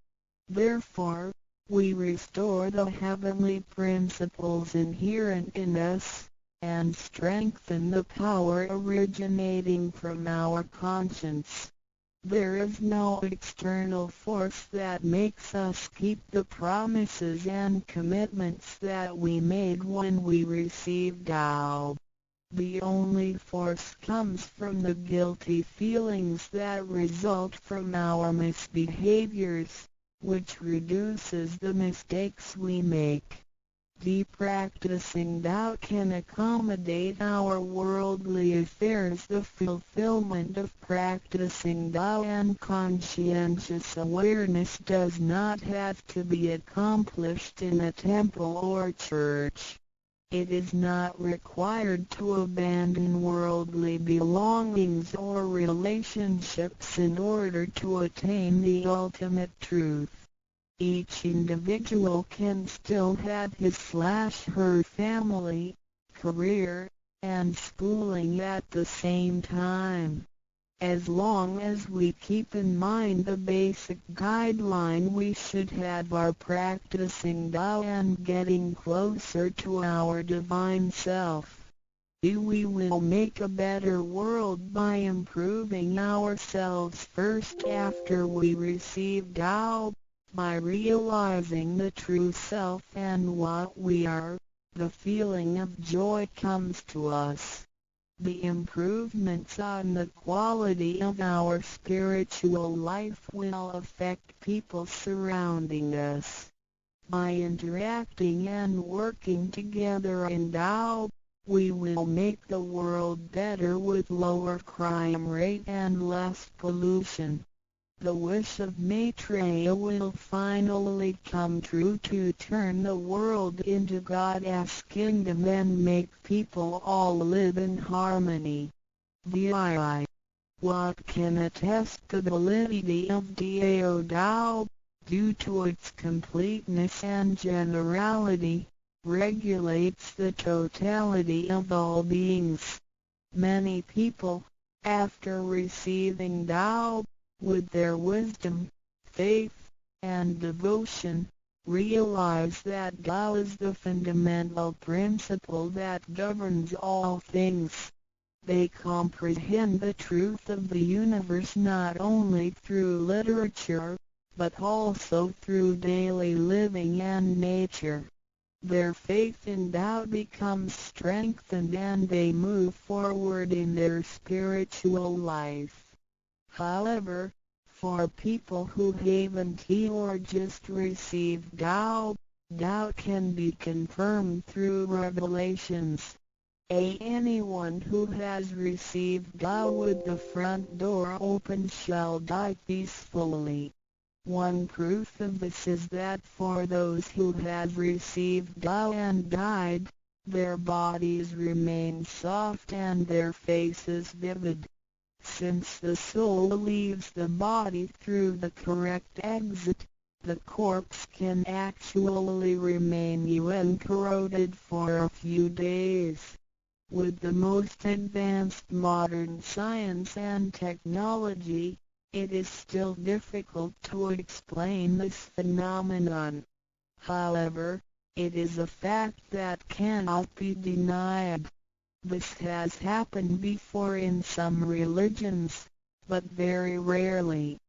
Therefore, we restore the heavenly principles inherent in us, and strengthen the power originating from our conscience. There is no external force that makes us keep the promises and commitments that we made when we received Tao. The only force comes from the guilty feelings that result from our misbehaviors, which reduces the mistakes we make. D. Practicing Tao can accommodate our worldly affairs. The fulfillment of practicing Tao and conscientious awareness does not have to be accomplished in a temple or church. It is not required to abandon worldly belongings or relationships in order to attain the ultimate truth. Each individual can still have his/her family, career, and schooling at the same time. As long as we keep in mind the basic guideline, we should have our practicing Tao and getting closer to our divine self. We will make a better world by improving ourselves first after we receive Tao. By realizing the true self and what we are, the feeling of joy comes to us. The improvements on the quality of our spiritual life will affect people surrounding us. By interacting and working together in Tao, we will make the world better with lower crime rate and less pollution. The wish of Maitreya will finally come true to turn the world into God's kingdom and make people all live in harmony. VII. What can attest the validity of Dao Tao, due to its completeness and generality, regulates the totality of all beings. Many people, after receiving Tao, with their wisdom, faith, and devotion, realize that Tao is the fundamental principle that governs all things. They comprehend the truth of the universe not only through literature, but also through daily living and nature. Their faith in Tao becomes strengthened and they move forward in their spiritual life. However, for people who haven't or just received Tao, Tao can be confirmed through revelations. A. Anyone who has received Tao with the front door open shall die peacefully. One proof of this is that for those who have received Tao and died, their bodies remain soft and their faces vivid. Since the soul leaves the body through the correct exit, the corpse can actually remain uncorroded for a few days. With the most advanced modern science and technology, it is still difficult to explain this phenomenon. However, it is a fact that cannot be denied. This has happened before in some religions, but very rarely.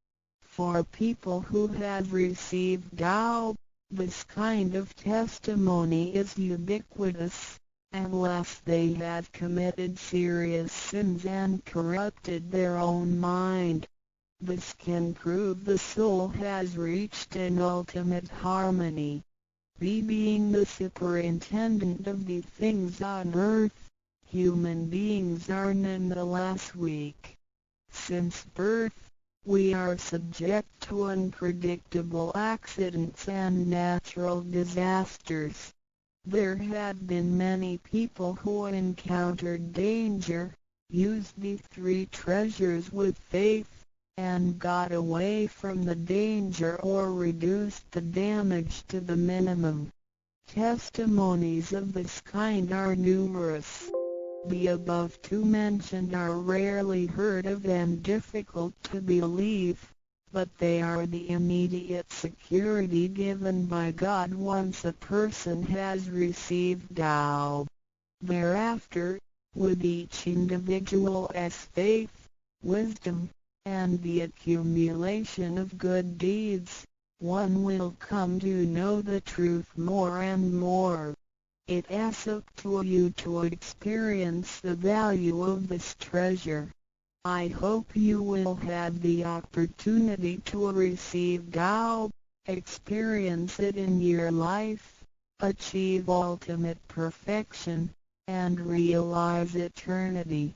For people who have received Tao, this kind of testimony is ubiquitous, unless they have committed serious sins and corrupted their own mind. This can prove the soul has reached an ultimate harmony. B. Being the superintendent of the things on earth, human beings are nonetheless weak. Since birth, we are subject to unpredictable accidents and natural disasters. There have been many people who encountered danger, used the three treasures with faith, and got away from the danger or reduced the damage to the minimum. Testimonies of this kind are numerous. The above two mentioned are rarely heard of and difficult to believe, but they are the immediate security given by God once a person has received Tao. Thereafter, with each individual's faith, wisdom, and the accumulation of good deeds, one will come to know the truth more and more. It's up to you to experience the value of this treasure. I hope you will have the opportunity to receive Tao, experience it in your life, Achieve ultimate perfection, and realize eternity.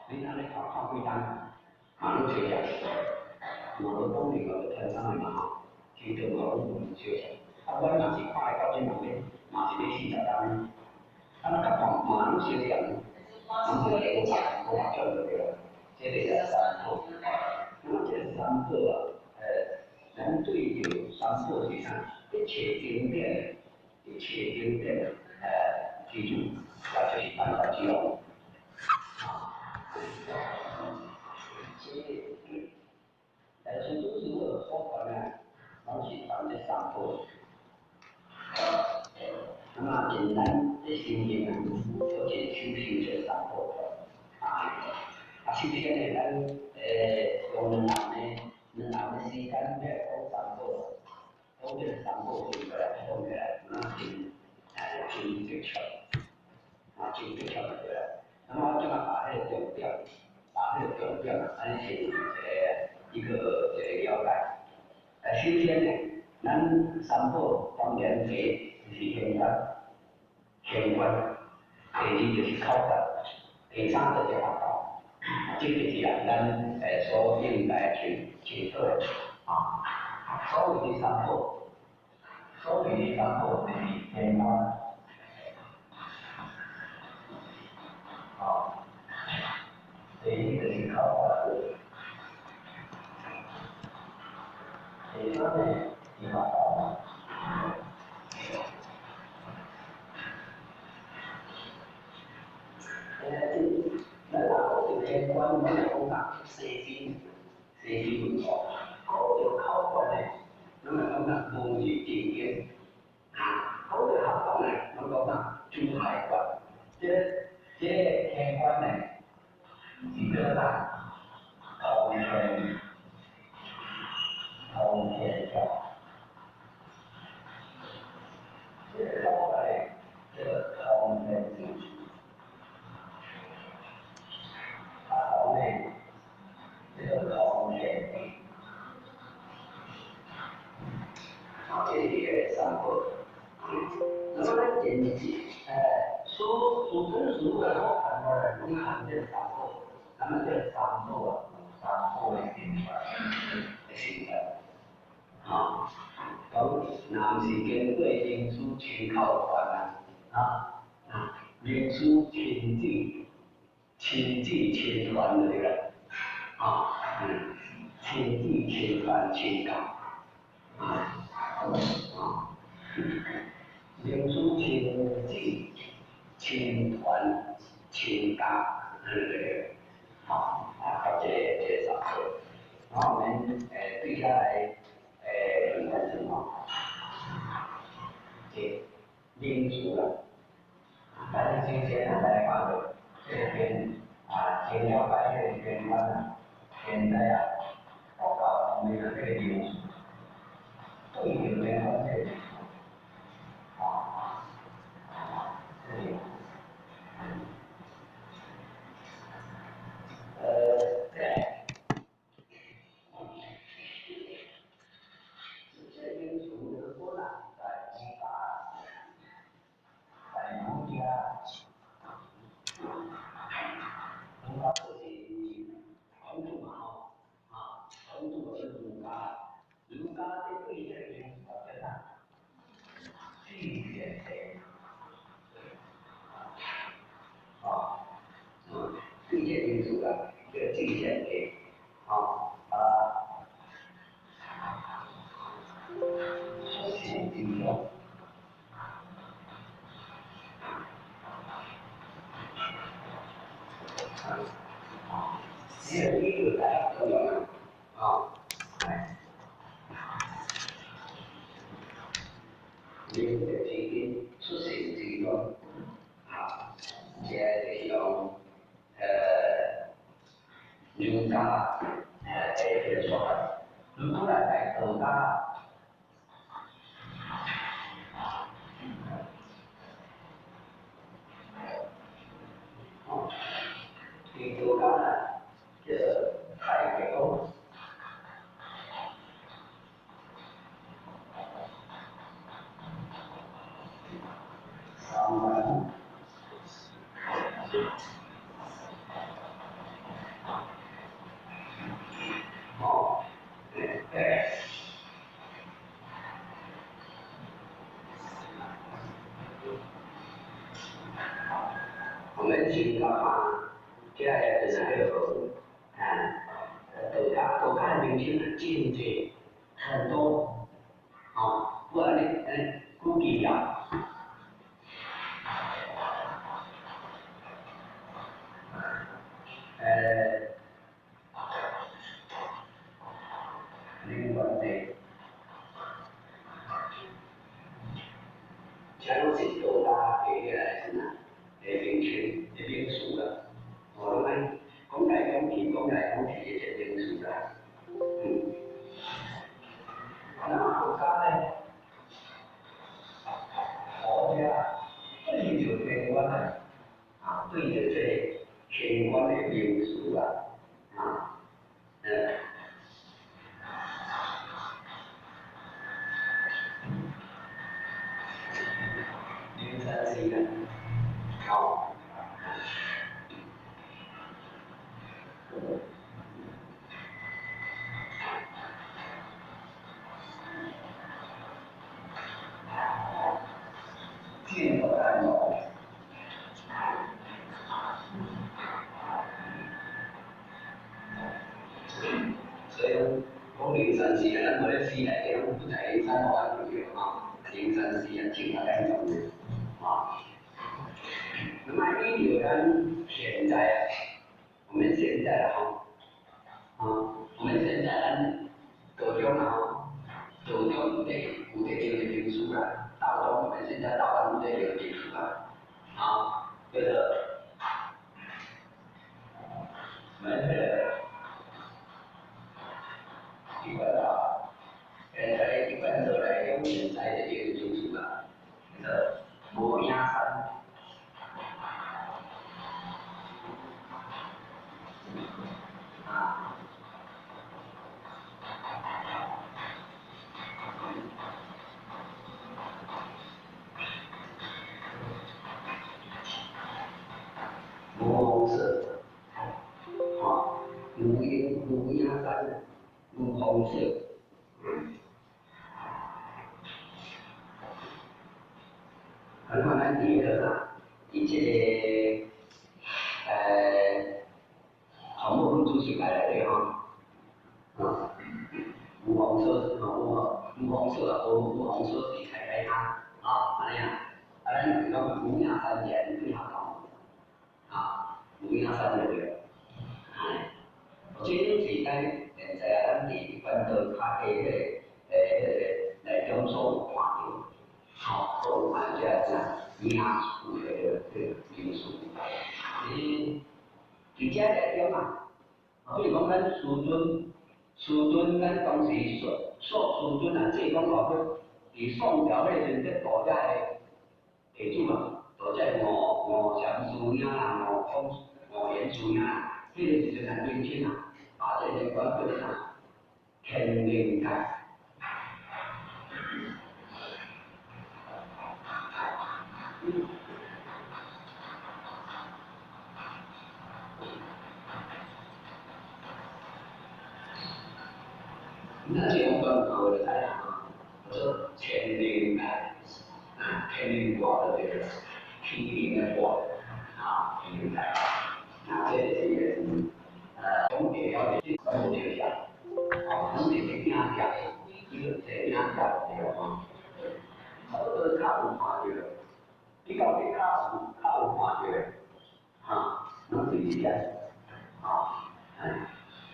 你安尼看看幾冬，嘛攏相像，嘛無講另外天生的嘛吼，基督嘛攏無相像。啊，阮嘛是看來到這嘛咧，嘛是咧40冬，啊，咱較看嘛攏相像，攏是無別種就對啦。這個是三寶，那麼這個三寶啊，咱對著三寶是啥？一切經典，一切經典，基礎，也就是萬法之王。但是都是我所講的，攏是講這三寶。那麼簡單的心經啊，都是修修這三寶。啊，首先呢，咱用兩年的時間來講三寶，講這個三寶對過來講起來，那真真直接，啊，真直接就對了。那麼我這馬把彼個重點，把彼個重點，按呢先一個了解。首先呢，咱三寶當然第一就是現觀，現觀；第二就是口訣，第三就是學道。這個就是啊，咱所應該清清楚的啊。所謂的三寶，所謂的三寶就是現觀。啊，第二就是口訣，第三呢是學道。咱若講著現觀，咱來講啊，西邊，西邊文化；講著口訣呢，咱來講啊，無字正經；啊，講著學道呢，咱講啊，珠海訣。這個現觀呢，是叫啥？通天，通天訣。這個口訣呢，叫做通天智。啊，通呢，叫做通天地。啊，這是彼個三寶。那麼咱前一書書本書來我看過來，攏含這個三寶。那麼這個三寶啊，有三寶的成分，的成分。啊，講若毋是經過名師親口傳啊，啊，名師親自親自親傳就對啦，啊，親自親傳親教，啊，啊，名師親自親傳親教，對。好，啊，到這三寶，然後我們對下來看什麼？這名詞啦，咱首先啊來看著這個邊啊，先了解這個邊關啊，現在啊，佛教當面啊這個名詞，對著邊關這個名詞，啊，這裡。這個名詞如果啦，在儒家，在儒家，儒家就是孔子嘛吼，啊，孔子就是儒家，儒家這對這個名詞叫啥？聚賢地，啊，對這個名詞啊，叫聚賢地，啊，啊。出世之中，啊，這個理論來講啊，來，明德之根，出世之中，啊，這就是用儒家的這個說法。如果來在道家。道家呢，叫做太極功。三元。哦，我們先講看，這個就是叫做啊，道家的名稱啊，真濟很多，哦，我按呢估計啊，另外的，這攏是道家的彼個什麼的名稱的名詞啦，哦，攏按講來講去，講來講去的這名詞啦，那麼佛家呢，佛家對著天官啊，啊，對著這個天官的名詞啦，啊，靈山寺啦，好。見不敢講。所以講靈山寺啊，咱無咧寺內底攏不在靈山無安對啊，靈山寺啊，正較嚴重的啊。那麼依照咱現在啊，我們現在啊，啊，我們現在咱道中啊，道中有在用的名詞啦，道中我們現在道中有在用的名詞啦，啊，叫做我們這個一貫道，現在一貫道來用現在的這個名詞啦，叫做無影山。啊，無紅色，吼，無影山，無紅色。啊，你看咱佇彼個啥，佇這個洪武分主席內底吼，啊，無紅色，吼，無紅色啊，無紅色是開開哈，啊，按呢啊，啊，咱講無影山前對下講，啊，無影山就對，哎，這攏是咱現在啊，咱佇一般道較低彼個，彼個內中所有看著，吼，所有看這個啥名詞的這個名詞，佇這內中啊，比如講咱師尊，師尊咱當時說師尊啊，這講落去，佇宋朝彼陣咧道家的地主啊，道家的吳禪師兄啦，吳空、吳延師兄啦，彼個時陣啊，年輕啊，把這個官叫做啥？天靈蓋。那這種講法我就知影啊，叫做天靈蓋，啊，天靈蓋就對了，天靈的蓋，啊，天靈蓋，啊，這是講地了就講對下，哦，攏是影像，伊個這影像對吼，差不多較有看著，比較較有看著的，哈，攏是這，啊，哎。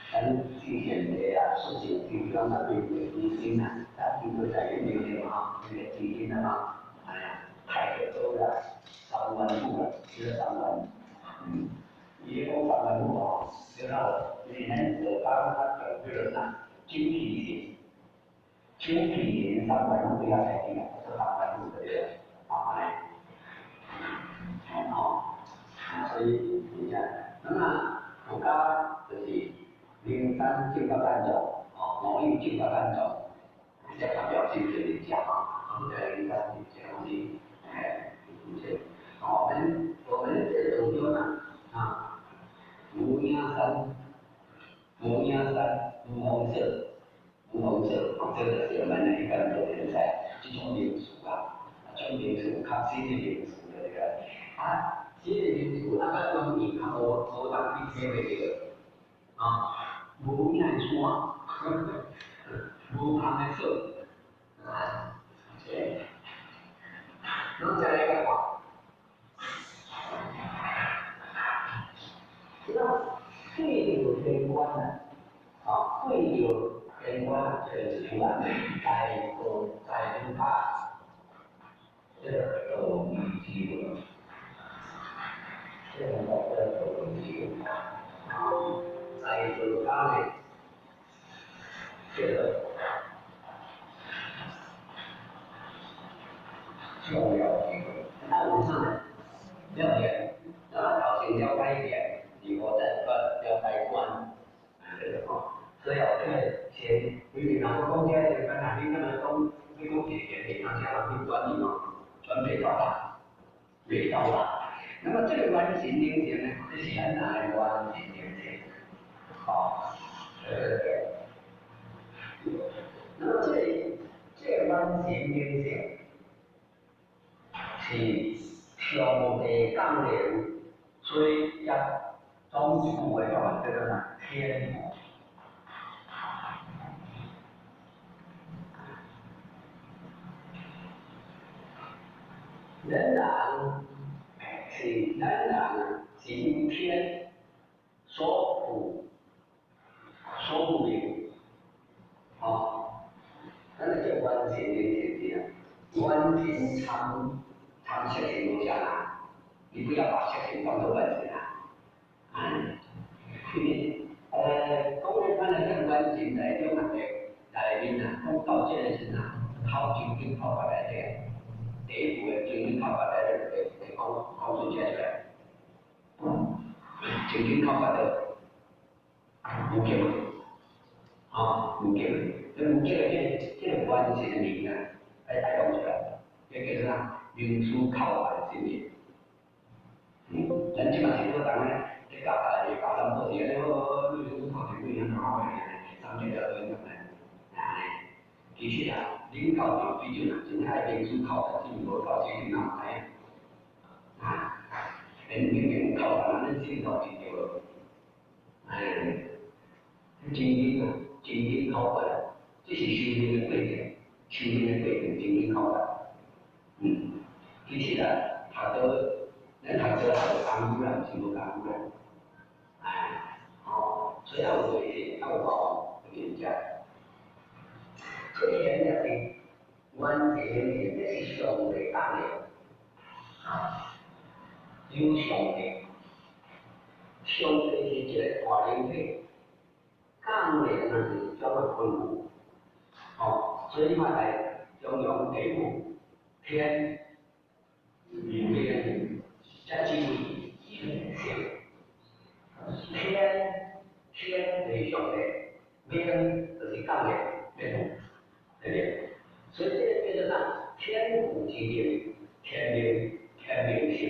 咱之前的啊，事情之中啊，對的基金啊，咱经过在研究的嘛，那個基金啊嘛，哎呀，太多了，3萬戶了，這個3萬，伊咧講3萬戶哦，然後因為咱道家較叫做啥，九皮林，九皮林3萬戶對遐來講，做3萬戶對了，啊，按呢，吼，所以你看，那麼。佛家就是灵山正觉禅宗，哦，五岳正觉禅宗，这代表性就是讲啊，这灵山这东西，哎，这，我们这当中啊，啊，无影山，无影山，无红色，无红色，这个是我们一般都会知，这种名词啊，这种名词较新的名词的这个，啊，新的名词啊，较容易较无当去体会这个，啊，无影的山，无旁的色，啊，这，侬再来个看，这个对着天官啊，啊，对着天官这个是出来，在个在儒家，这个道义之论，这个叫道义之论，啊，在道家呢，这个重要之论，啊，为啥呢？了解，那头先了解一点，如何在了解观，这个吼，所以哦，这个先，因为人讲这个，本来你可能讲，你讲一个原理，人家人去转移哦，转袂到达，袂到达。那么这个完形灵性呢，这是咱哪个完形灵性？好，对对对。那么这个完形灵性是上帝降临，所以也总一句话讲，叫做啥？天赋。人人是人人是因天所赋所赋的，哦，咱就叫完成的是啊，完成参参色情无啥啦，你不要把色情当做完成啊，嗯，讲咧，咱来讲完成内种啊，内面啊，讲到这个时阵啊，考正经考法内底。第一步的正经考法内底，会讲讲出这出来，正经考法的无结嘛，哦，无结，这无结的这个完成的名啊，爱讲出来，这叫做啥？名师考法的心理。嗯，咱这嘛是做人咧，咧教教教三宝是安尼，好，你你考前几年好的，三节了对咁来，安尼。其实啊，恁教授水准啊，真爱名师考法，真无教水准哪有知影？啊，恁明明考法，咱心头真对无？哎，真经啊，真经考法，这是修行的过程，修行的过程，真经考法。嗯，其实啊，读到咱读书读功夫啦，毋是无功夫啦。哎，哦，所以还有就是还有讲就是遮。这个也是完全的，这是上帝降临，啊，有上帝，上帝是这个大灵体，降临啊是叫做吩咐，哦，所以你看来中庸第一步，天，天，才智慧性，天，天就是上帝，命就是降临，变动。对不对？所以这个叫做啥？天赋之灵，天命，天命性。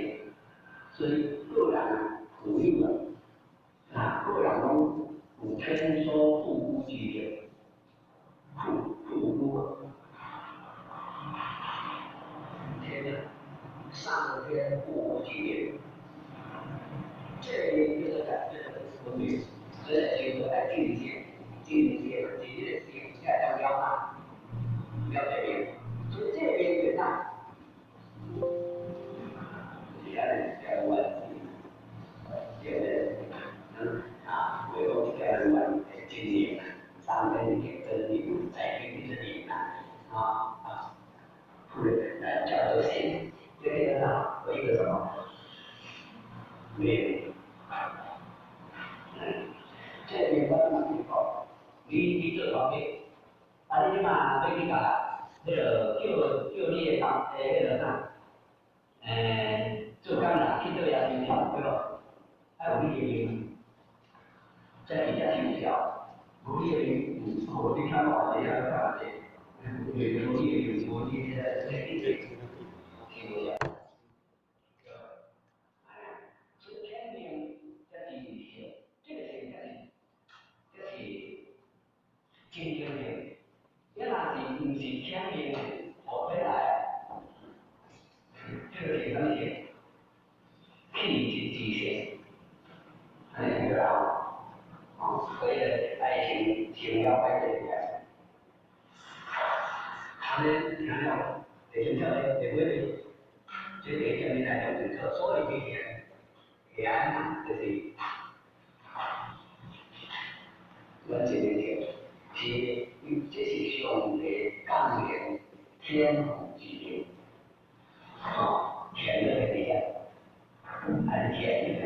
所以个人啊，富有啊，啊，个人拢有天所赋予之力，赋予啊，天啊，上天赋予之力。这个叫做啥？叫做分别。所以叫做爱境界，境界嘛，是这个心才当了解。了解边，所以这边缘呐，是安尼叫完成，对不对？嗯，啊，为讲这个完真理，上天的真理，在天的真理啊，啊啊，不是，来叫做心，这个啥？有一个什么？名，嗯，这边我嘛是讲，你做团队，啊，你这嘛要去甲。迄个叫你的同迄个啥？做工人去倒遐申请，对无？爱有去认证，這是才是有效。無你的無你聽我這樣講的，無你的無你的這是無效。所以天命才是性，這個性才是，這是真正的。你若是毋是天命的，學起來，這個是啥物性？氣質之性，按呢對啦。哦，所以愛先了解這個。按呢聽了會清楚咧，會會這個前面來講清楚，所以這個安怎就是阮這個是，這是上帝降臨天賦之靈，哦，填落去底下，還是填的。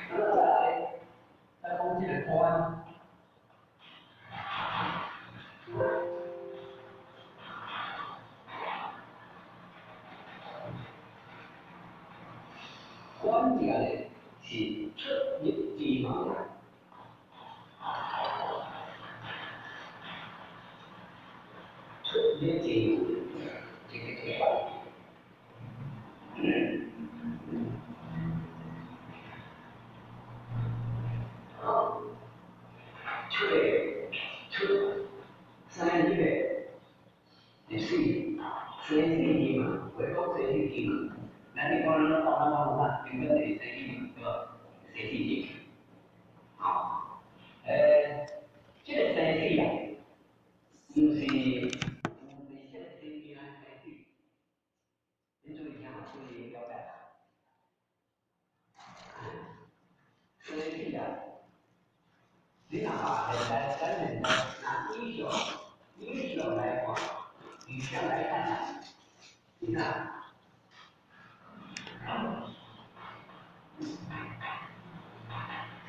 那麼再來，再講這個觀。觀這個呢是出入之門啊，出入之門，這個叫觀。好，出來出生入的是死，生死之門，話講生死之門。咱你講咱講咱講啥？根本就是生死門，對無？生死之門。好，這個生死啊，毋是這個生命的生死。恁注意聽，注意了解。生死啊，你若把現在咱現在拿醫學來看，醫學來看啊，你看。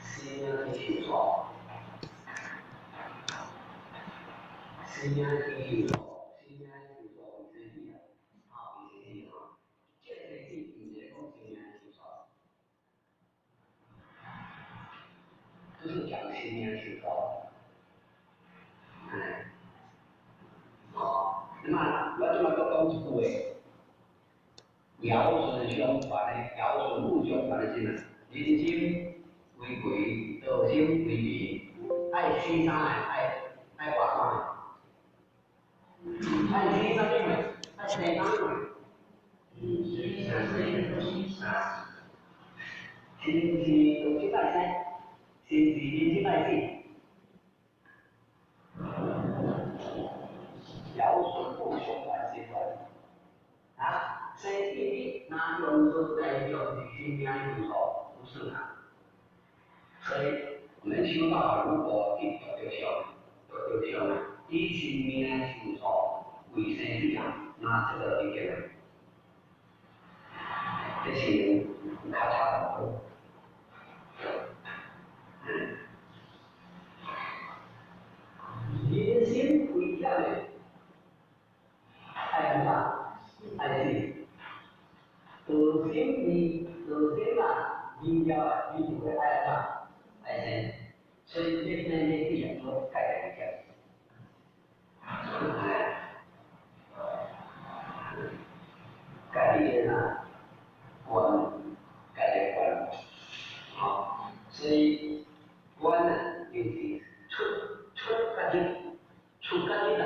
生命的受挫，生命的受挫，生命的受挫為生死啊，吼，為生死吼。這個生死毋是講生命的受挫，就是講生命受挫。嗯，好，那麼我這擺閣講一句話。堯舜相傳的，堯舜禹相傳的是啥？人心為貴，道心為民。愛生啥的？愛活啥的？愛生啥物的？愛生啥物的？是毋是六七摆生？是毋是人七摆死？堯舜禹相傳是傳啊？生死你若用說在用是生命的因素，不是啊。所以我們修道如果去得著相，得著相啊，以生命的受挫為生死啊，那這個已經，這是較差不多。人心危險的，愛按怎？愛死。道心呢？道心啊，明了啊，你就會愛按怎？愛生。所以這生這死啊，都蓋在一起。家己的啥觀，家己的觀，吼，所以觀啊，就是出甲入，出甲入啊。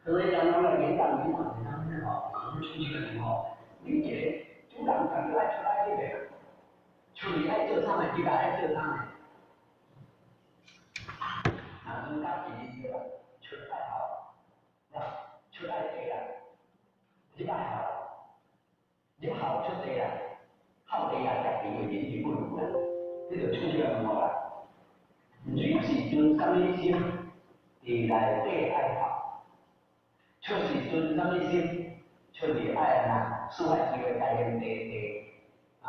所以人講來演講演講演講吼，出去個時候，你一個主人家己愛出來入的，出去愛做啥物，入來愛做啥物。啊，咱家己對吧？出愛好，啊，出愛地啦，入愛好，入好出地啦，好地啊，家己為民是不如啦，這就出去個門啦。你是存啥物心，佇內底愛好；出是存啥物心，出去愛按怎？四海之內皆兄弟弟，啊。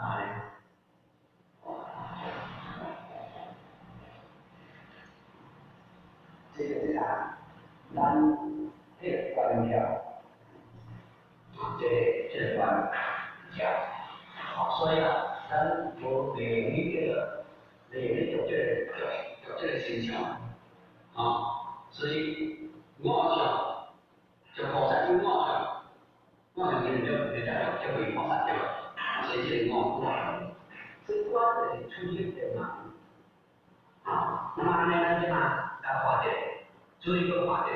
這個是啥？咱這個觀念，這個觀念，好，所以啊，咱咱無利用這個，利用著這個現象，啊，所以五相就菩薩有五相，五相就就為菩薩對吧？所以這個五相，所以觀就是出入的嘛，啊，那麼按呢咱這馬來看者，注意閣看者。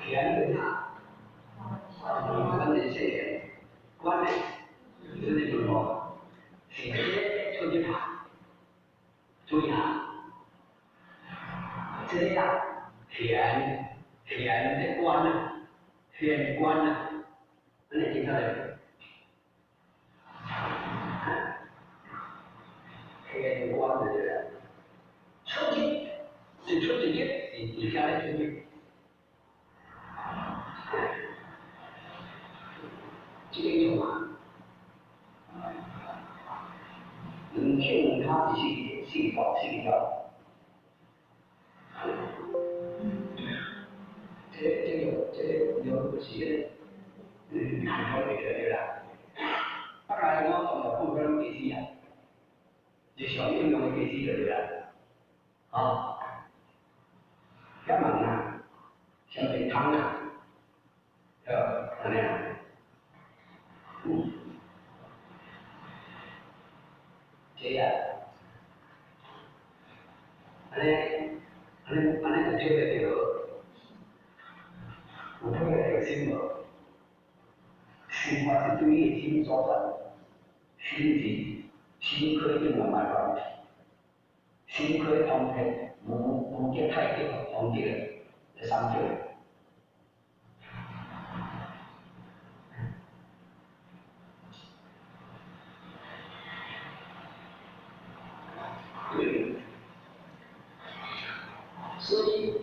天的啊，咱是世人，观呢，就是问号，是这个出入啊，注意啊，这个啊，现现的观啊，现观啊，咱会听到咧？现观就是。出入是出入，是伫遐咧出入。這個種啊，兩手兩跤是四條，四條。這個不是兩條對啦。啊，來我從來部分攏記死啊，日常應用的記死就對啦。啊，遐問啊，上健康啊，對，按呢啊。這啊，按呢就體會著，有體會著心無？心法是對你的心所在，心是心可以永遠賣亂，心可以通天，無極太極通極的三種。所以，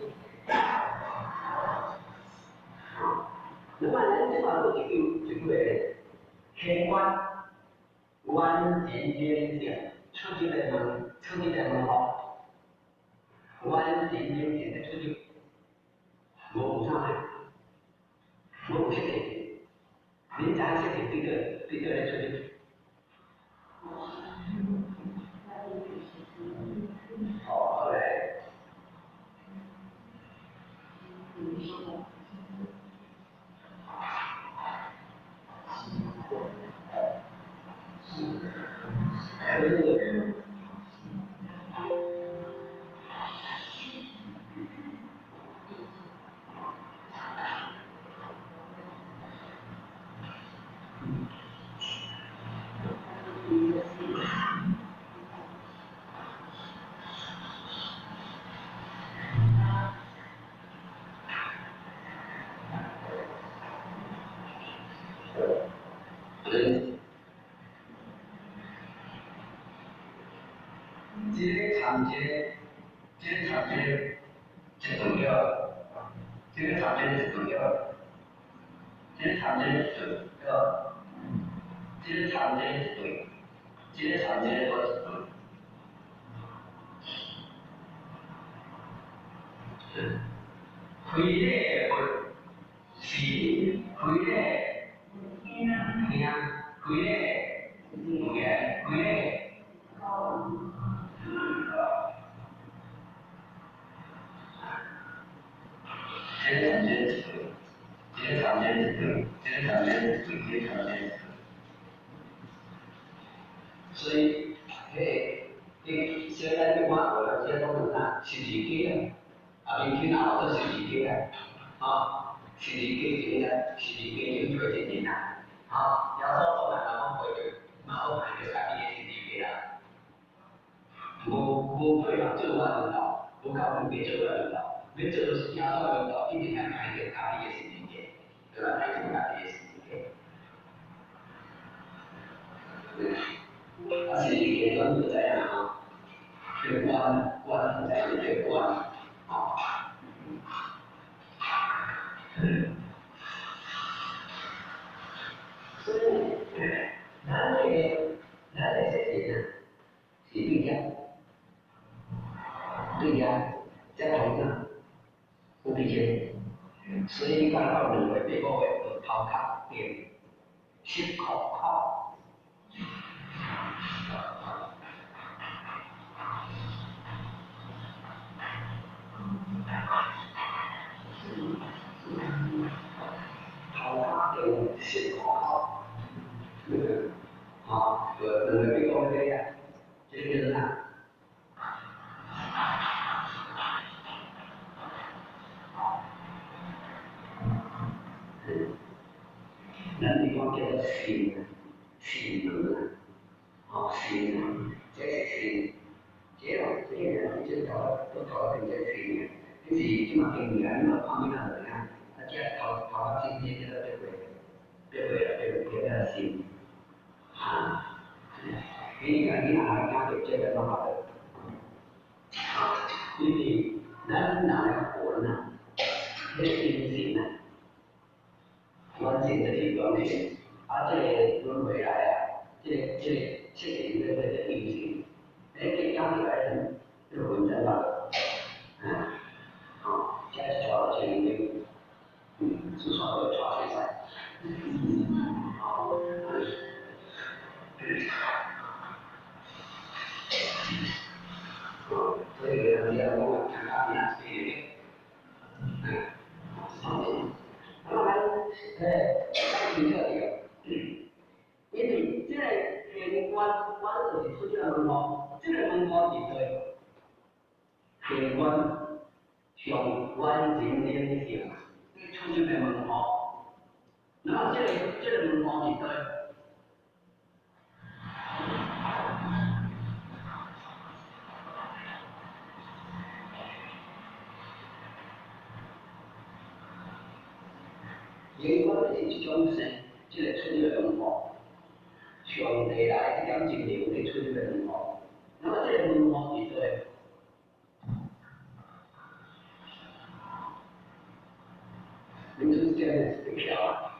那麼咱這馬閣一句一句話，天觀完全連線，出入的門，出入的門吼，完全連線的出入，無有啥呢？無有設計，恁知影設計對佗對佗咧出入？哦，好咧。這個參這個，這個參這個一段了，這個參這個一段了，這個參這個一段了，這個參這個一對，這個參這個一對。開禮佛是開禮聽，開禮言，開禮。這個參這個一對，這個參這個一對，這個參這個一對，這個參這個一對。所以，彼個你小咱你看無啦，這講做啥？十字架啊，啊，明天啊，做十字架啊，啊，十字架前啊，十字架前推前前啊，啊，耶穌講啊，人講背著，嘛好看著家己的十字架啦。無配合做我領導，無夠能力做我領導，要做耶穌領導，一定愛抬著家己的十字架，對吧？抬著家己的十字架。啊，十字架咱就知影吼，這個觀觀在這個觀，啊。所以，咱的設計啊，是對遐，對遐，才通啊，有佇這。所以講到2月8、5月就頭殼電濕扣扣。頭殼電濕扣扣。好，2月8、5月這個，這個叫做啥？咱是講叫做腎，腎門啊，哦，腎啊，這是腎，這哦，這個這頭都頭殼頂這腎啊，這是這馬經驗，你嘛看囡仔就知影，啊，這頭頭殼尖尖這個變變變變變變腎，哈，你看囡仔還驚著這個攏曉得，啊，因為咱人的魂啊，那精神啊。元神就是元神，啊，這個輪迴來啊，這個七神這個叫陰神，哎，這講起來，這個魂在哪？啊，哦，這是傳到前面，是傳到傳出來，哦，哦，所以人家講參加邊是的，那麼咱，咱清楚著，因為這個玄關，關就是出這個門戶，這個門戶是對玄關上完成靈性，這出這個門戶。那麼這個門戶是對。玄關就是一種生，這個出這個門戶，上帝來這點精靈去出這個門戶，那麼這個門戶是對。你出這個是巧啊，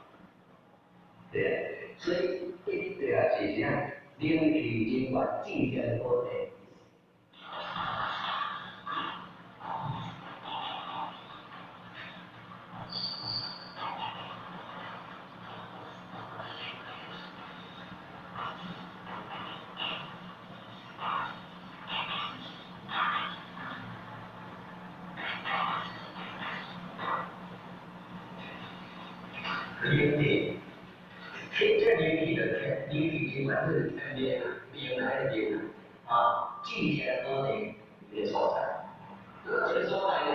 對，所以一對啊是啥？靈氣真源，自然寶地。靈氣，天這靈氣的天，靈氣真源是靈啊，靈來的靈啊，啊，自然寶地的所在。那這個所在呢，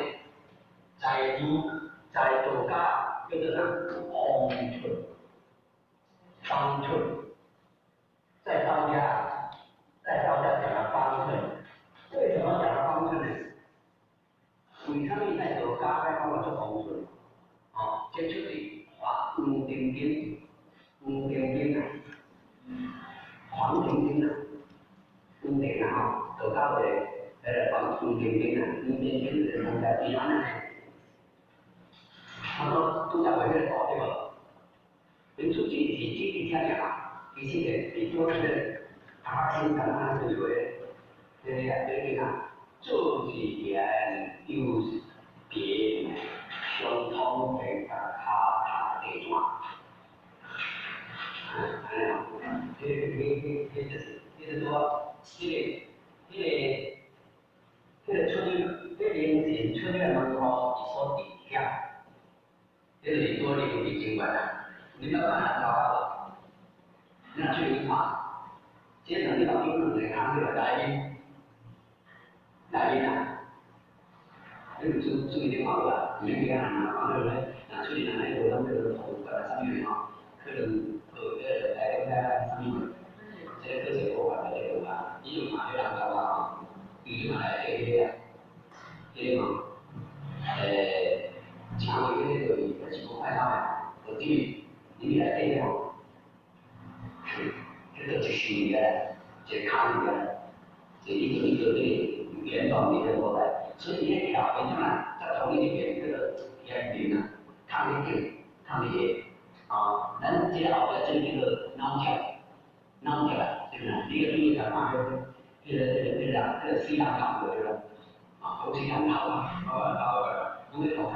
在儒在道家叫做啥？方寸，方寸，在道家，在道家講了方寸，為什麼講了方寸呢？為什麼在道家愛講做方寸？哦，這出自。黃丁丁，黃丁丁啊，黃丁丁啊，黃丁啊吼，道家的迄個黃黃丁丁啊，黃丁丁就是講在地方呢。他說拄則話迄個圖對無？恁出這是這一點爾啊，其實就是做這個塔心感啊，就是話，這個這個啊，做自然又別相通的卡塔地轉。這這就是，就是說，這個出入，這靈神出入門戶是所佇遐，這就是多靈氣真源啊。你捌看人頭殼無？你若注意看，這兩個頭兩個空你來內面，內面啊，你有注意點看無啊？免驚啊，看到咧，若出去人咧無攏叫做頭殼啥物吼，可能學這個來點啥物，這個科學博物館內底有啊，你有看彼人頭殼吼，伊嘛來這個啊，這個嘛，請回去就是一公塊啥的，就等於入去內底吼，彼個一箱來，一個空來，一個一個這個原狀佇彼所在，所以伊咧跳變怎啊？才從伊這邊叫做天靈啊，空咧頂，空咧下，啊，咱這個後壁這個叫做腦跳，腦跳啊，對不對？你個注意看看，彼個死人頭對不對？啊，講死人頭啊，我攏咧頭殼。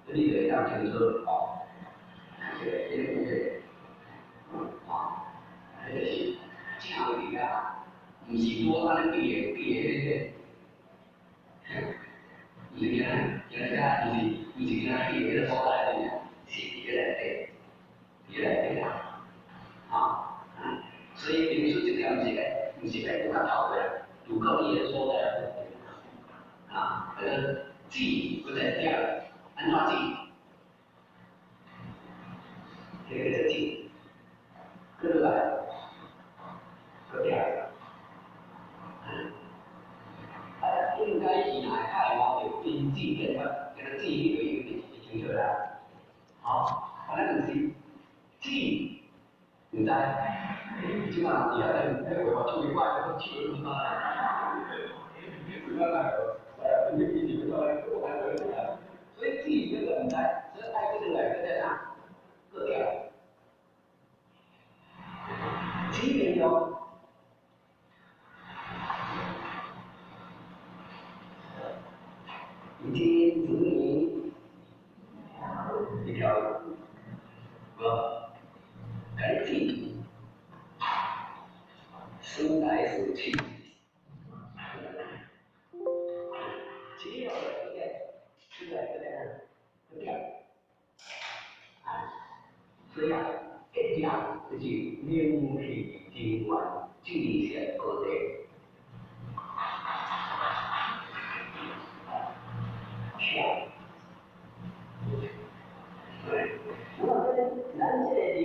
你就會當清楚哦。這個、這個、這個，哦，彼就是正位啊，毋是拄好按呢比的比的彼個，毋是今今遮，毋是今比的彼个所在爾，是佇彼內底，佇內底啦，啊，所以明書這點毋是愛拄較頭的，拄到伊的所在。啊，彼個指閣再點，按怎指？這個叫指，閣落來，閣點。啊，應該是若會較會摸著因子變法，叫做指彼個已經會清楚啦。好，啊，咱毋是指，毋知，這擺人佇遐咧，彼話手怪，手毋知，所以指這個毋知，所以愛閣落來閣再啥，閣點。指明了。已經子女一條無，該指，生來死去，只要一點，出來個點，個點，啊，所以啊，一點就是靈氣真源，智識寶地。對，那麼咱這個是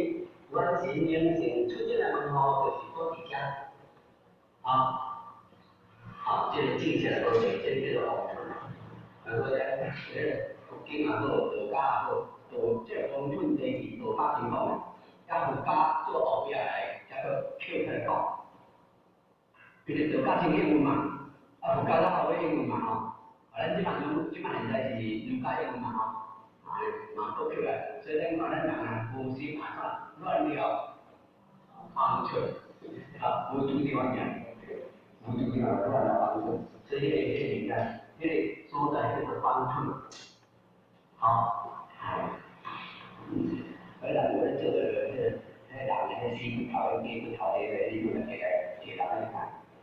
完全形成出這個門戶，就是講佇遮，啊，啊，這個智識寶地，這個叫做方寸。啊，所以咧，佛經也好，道家也好，道這個方寸地是道家真講的，甲佛家做後壁來，才閣扣出來講。其實道家真應運嘛，啊，佛家較後尾應運嘛吼。啊，咱這擺儒，這擺現在是儒家應運嘛吼。啊，嘛閣扣來，所以咱看咱人啊，無心啊怎亂了方寸，啊，無注意環境，無注意啊亂了方寸，所以彼個彼個彼個所在叫做方寸。好，彼人有咧做彼個彼個人彼個死骨頭、彼個雞骨頭，彼個你用來摕來摕來按呢看，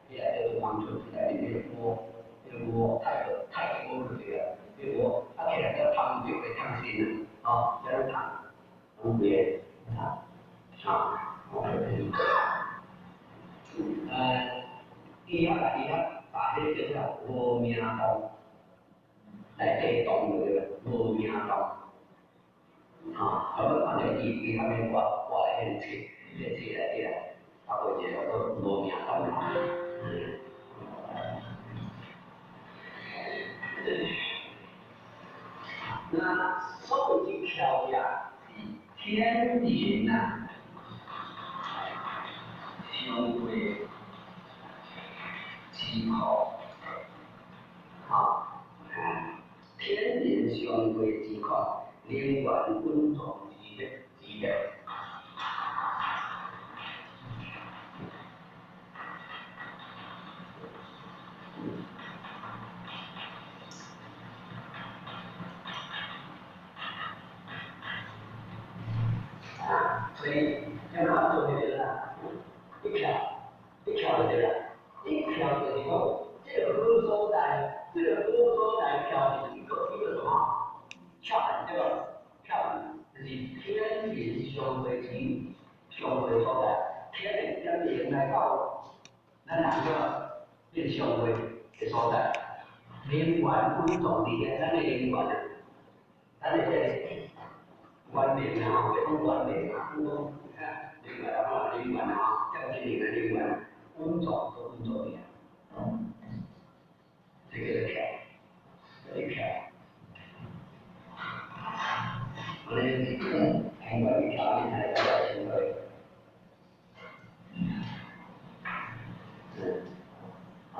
彼個叫做方寸，內面彼個鍋，彼個鍋太太鍋就對了，彼個鍋啊起來叫燙就會燙身啊，哦，叫做燙，有別啊，啊，伊遐伊遐把彼個叫做無名洞，內底洞就對了，無名洞。啊，我看著伊伊下面掛掛彼個冊，彼個冊內底啊，包括一個叫做無名洞。那所謂之翹呀，是天人啊，相會之苦，好，天人相會之苦。靈元穩重之力之力。啊，所以要看做這個啦，一跳一跳就對啦，一跳就是講，這個好所在，這個好所在跳是一個一個什麼？竅門對吧？竅門就是天人相會之相會所在，天人點連來到咱人個變相會的所在，靈元穩重佇遐，咱的靈元，咱的這個元靈啊，會講元靈啊，講靈元啊，靈元啊，點真靈的靈元，穩重都穩重佇遐，這個叫竅，這個竅。我哋聽過一條，你才比較清楚。好。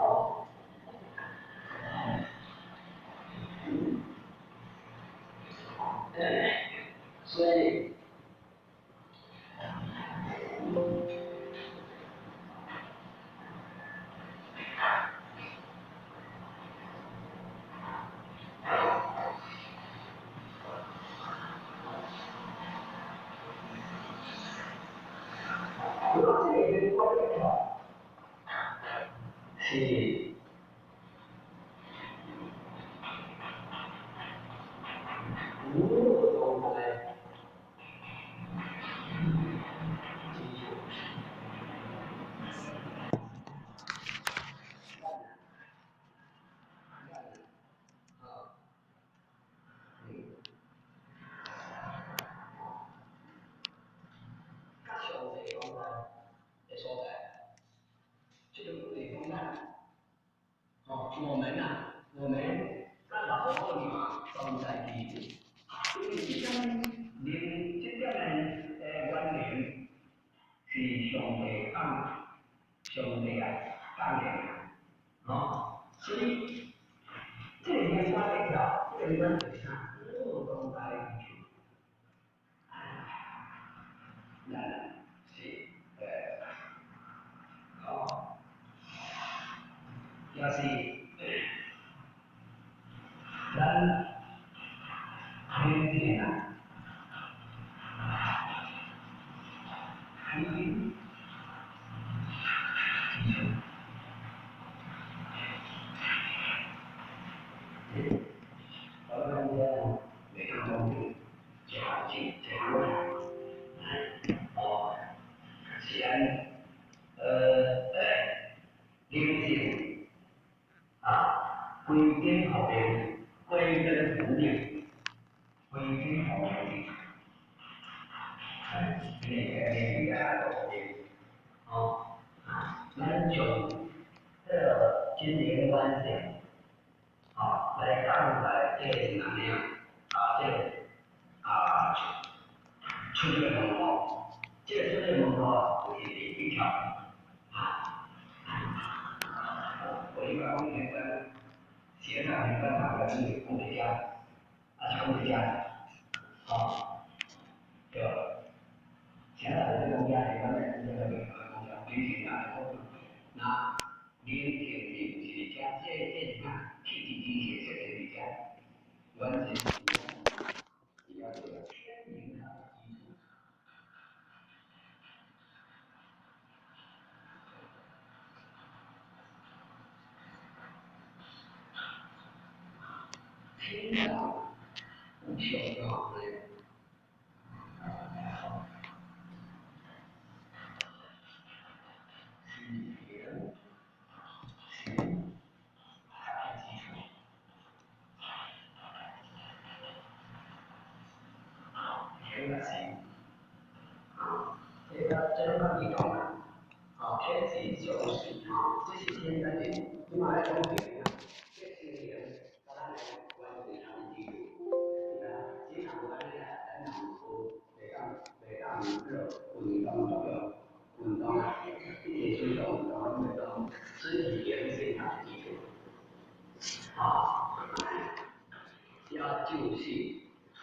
所以，个关节是无乐状态基础。较详细讲的所在，这种地方咱，哦，我們啊，我們咱老母娘當在基礎，因為這點靈這點的原靈是上帝降，上帝啊降的，哦，所以這個靈觀的條，這個靈觀就是啥？無當代基礎。咱是哦，也是咱天性啊，天基础。我感覺袂當講一項一項哦，是按靈性啊，歸根後面，歸根復命，歸根後面，哎，那個個後面，哦，咱從這個真靈完成，啊，來看待這個是按呢啊，這個啊，出個門路，這個出個門路就是第一條。我一般講玄關，寫上玄關大概是講佇遮，啊是講佇遮，哦，對。寫上就是講遮玄關咧，這個講遮，靈性啊，那靈性是毋是佇遮？這是啥？氣質機械設計佇遮，完全是這個天靈的基礎。天道上高的，是灵心的基礎。天啊心，這個這個唔同啊，哦，天是上事，這是天咱是，你嘛來講靈啊，這是靈，甲咱的關係啥物基礎？這項安尼啊，咱若無袂當叫運動作用，運動啊，一切水動運動攏袂當，所以是靈性的基礎。啊，也就是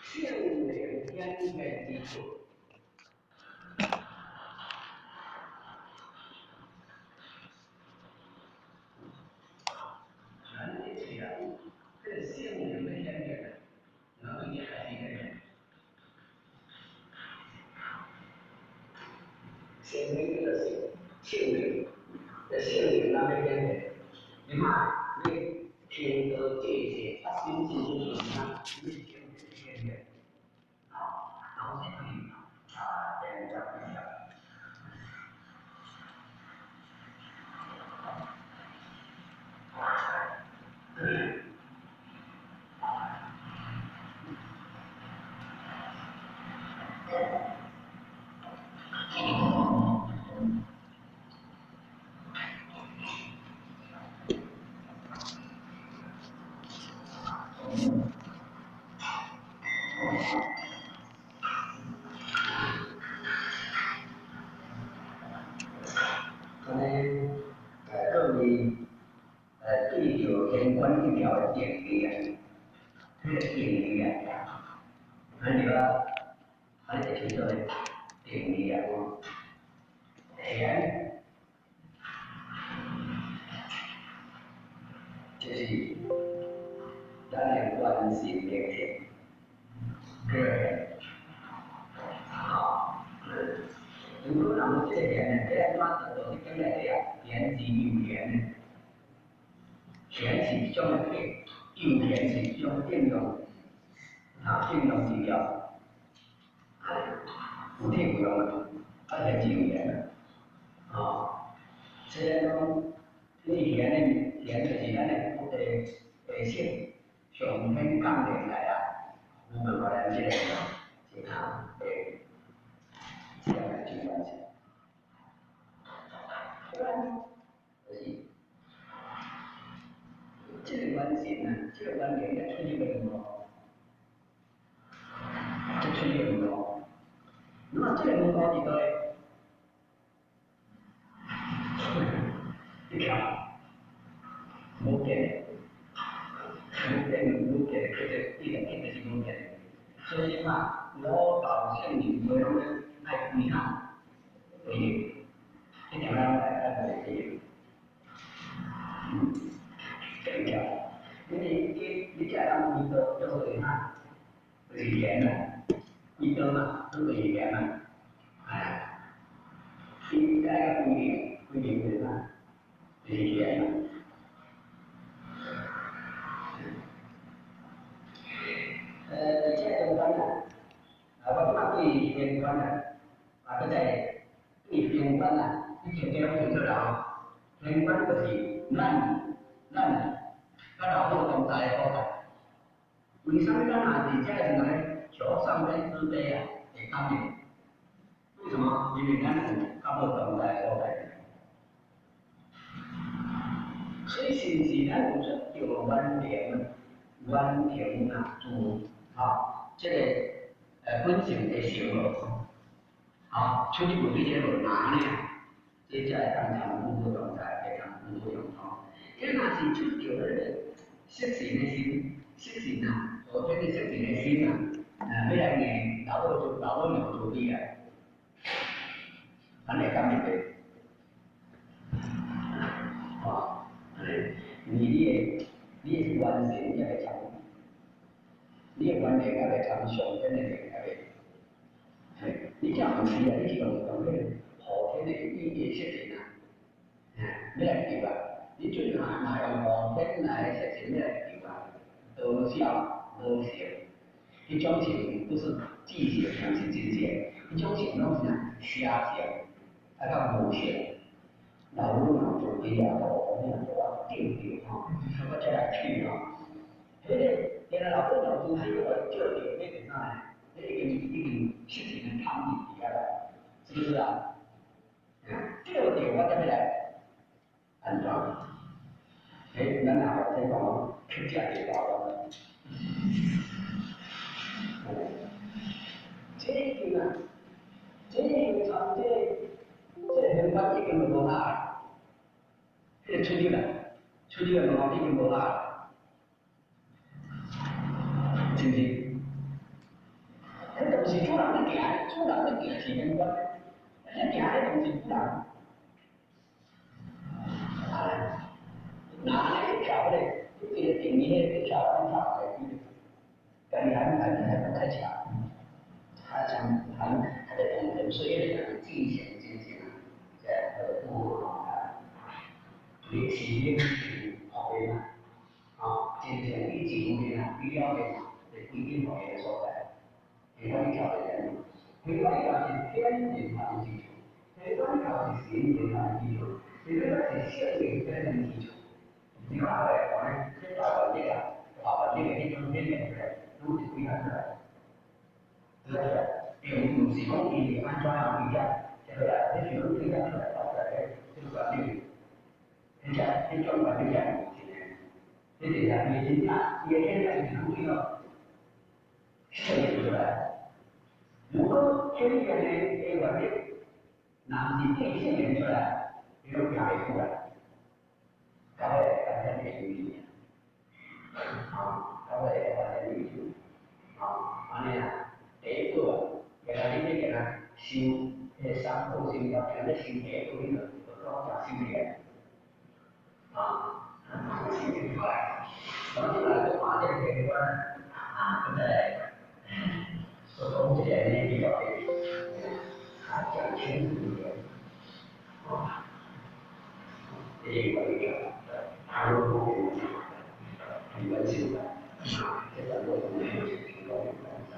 聖靈顯現之處。咱一切啊，這個聖靈的顯現，然後對這開始顯現。聖靈就是聖靈，這聖靈咱欲顯現，你嘛，你聽到這些發生這些事啊，你顯現顯現，好，攏是對啊，連接對。安尼，各位，對著天觀一條的定義啊，彼個定義啊，咱就啊，按呢會清楚的定義啊，天，就是咱的原神靈性，對，好，如果若無這個緣呢，這按怎得到這經內底啊？緣是有緣的，緣是一種的體，有緣是一種應用，啊，應用治療，有體有用啊，啊，緣是有緣啊，哦，雖然講，這個緣的緣就是咱的菩提地性上天降臨來啊，有辦法咱這個一項的這樣的真關係。就是這個完成啊，這個完成才出入個門路，才出入個門路。那麼這個門路佇佗咧？你看，無變，無變，無變，叫做伊個變就是無變。所以嘛，老道聖人話攏咧愛歸哈，歸入，一定愛愛歸入。對條，因為你這人歸道叫做啥？就是緣啦，歸道嘛，攏就是緣嘛，哎，伊愛歸零，歸零就是啥？就是緣嘛。佇這中間啊，啊，我感覺對玄關啊，啊，閣再對玄關啊，你前邊攏清楚啦吼。玄關就是咱老母同在的所在。為啥物咱若佇這個時陣咧，求上天慈悲啊，會感應？為什麼？因為咱有較無同在的所在。所以是毋是咱有出著完成完成啊？自吼，這個本性的成無？吼，出入去這個無難呢？這才會當參五好同在，會當五好用通。這若是出著彼個色神的心，色神啊，後天的色神的心啊，啊，欲來念老母做老母娘慈悲啊，咱會感應袂？吼，按呢，因為你的完成猶未參，你的原理猶未參上天的靈猶未，嘿，你這毋是啊，你是用用彼個後天的意的色神啊，欲來求啊，你最若用後天來的色神欲來求啊，多少無成，彼種情不是自性，毋是真性，彼種情攏是啥？邪性，啊較無性。老母娘慈悲啊，老母娘做我敬著吼，我才來去吼。彼個原來老母娘慈悲，我照著，彼是啥呢？彼已經色神的貪欲佇遐啦，是不是啊？照著我才欲來按怎？欸，咱若後天講乞食就大了。這已經啊，這已經參這玄關已經無下，彼個出入啊，出入的門已經無下，是毋是？彼就毋是主人咧行，主人咧行是玄關，咧行咧毋是主人。啊，若按呢去跳彼個，你這個定義彼個去跳，按跳來，家己還不太強，還像還在動人，所以彼個自性真性啊，這何故啊？你是恁是後邊啊，啊，真正以自面啊，比了面啊，會歸根互伊個所在，玄關跳的人，玄關跳是天人發的基礎，玄關跳是神人發的基礎，玄關是聖靈天人基礎。你看後來講咧，這大原理啊，大原理的彼種顯現出來，攏是歸納出來，對不對？並毋是講伊是按怎樣歸納出來，你是講歸納出來到出來的這個原理。彼只彼種原理才是真的，彼就是伊的真正，伊的天然是攏對咯，顯現出來。如果天然的原理，若毋是變顯現出來，伊攏行袂出來。到尾完全的修行，啊，到尾完全的修，啊，按呢啊，第一步啊，今仔你欲共修彼個三寶心法，今仔修第一步，你就講誠修煉，啊，修煉出來，我這來閣看這個玄關，啊，閣再來，閣講一個呢比較的，啊，講清楚。平均性的，啊，這全部都是平均來，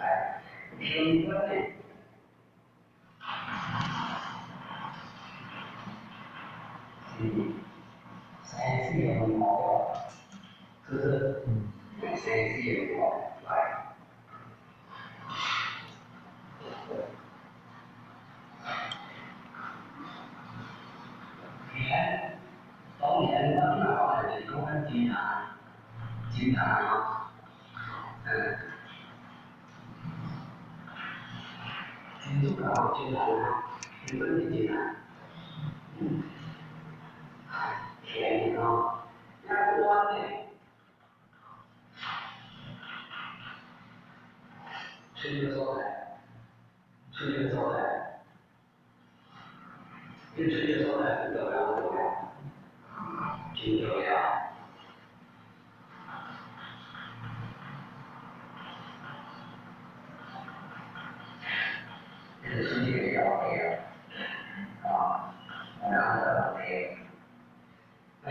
平均呢，是三四個五個，是不是？三四個五個來。田，當然我今仔講的就是講咱金壇，金壇吼，金主教金壇吼，根本是金壇，田吼，遐阮呢，吹個所在，吹個所在，你吹個所在很重要，不重要？真重要。這是身體的要求啊，然後再來，恁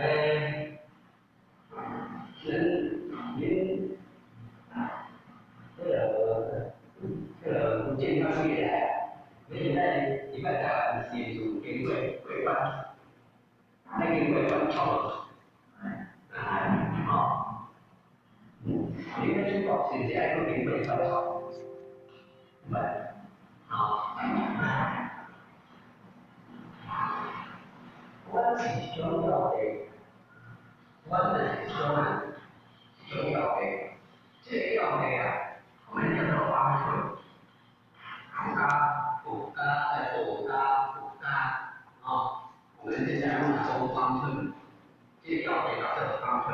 這個健康起來，你現在禮拜台灣是經過過關，那經過關錯，哦，你咧出國是毋是愛閣經過關錯？唔係，哦，阮是一種藥的，阮是一種啊，一種藥的，這個藥的啊，我們叫做方寸，佛家、佛家、佛家、佛家，哦，我們現在用中方寸，這個藥的叫做方寸。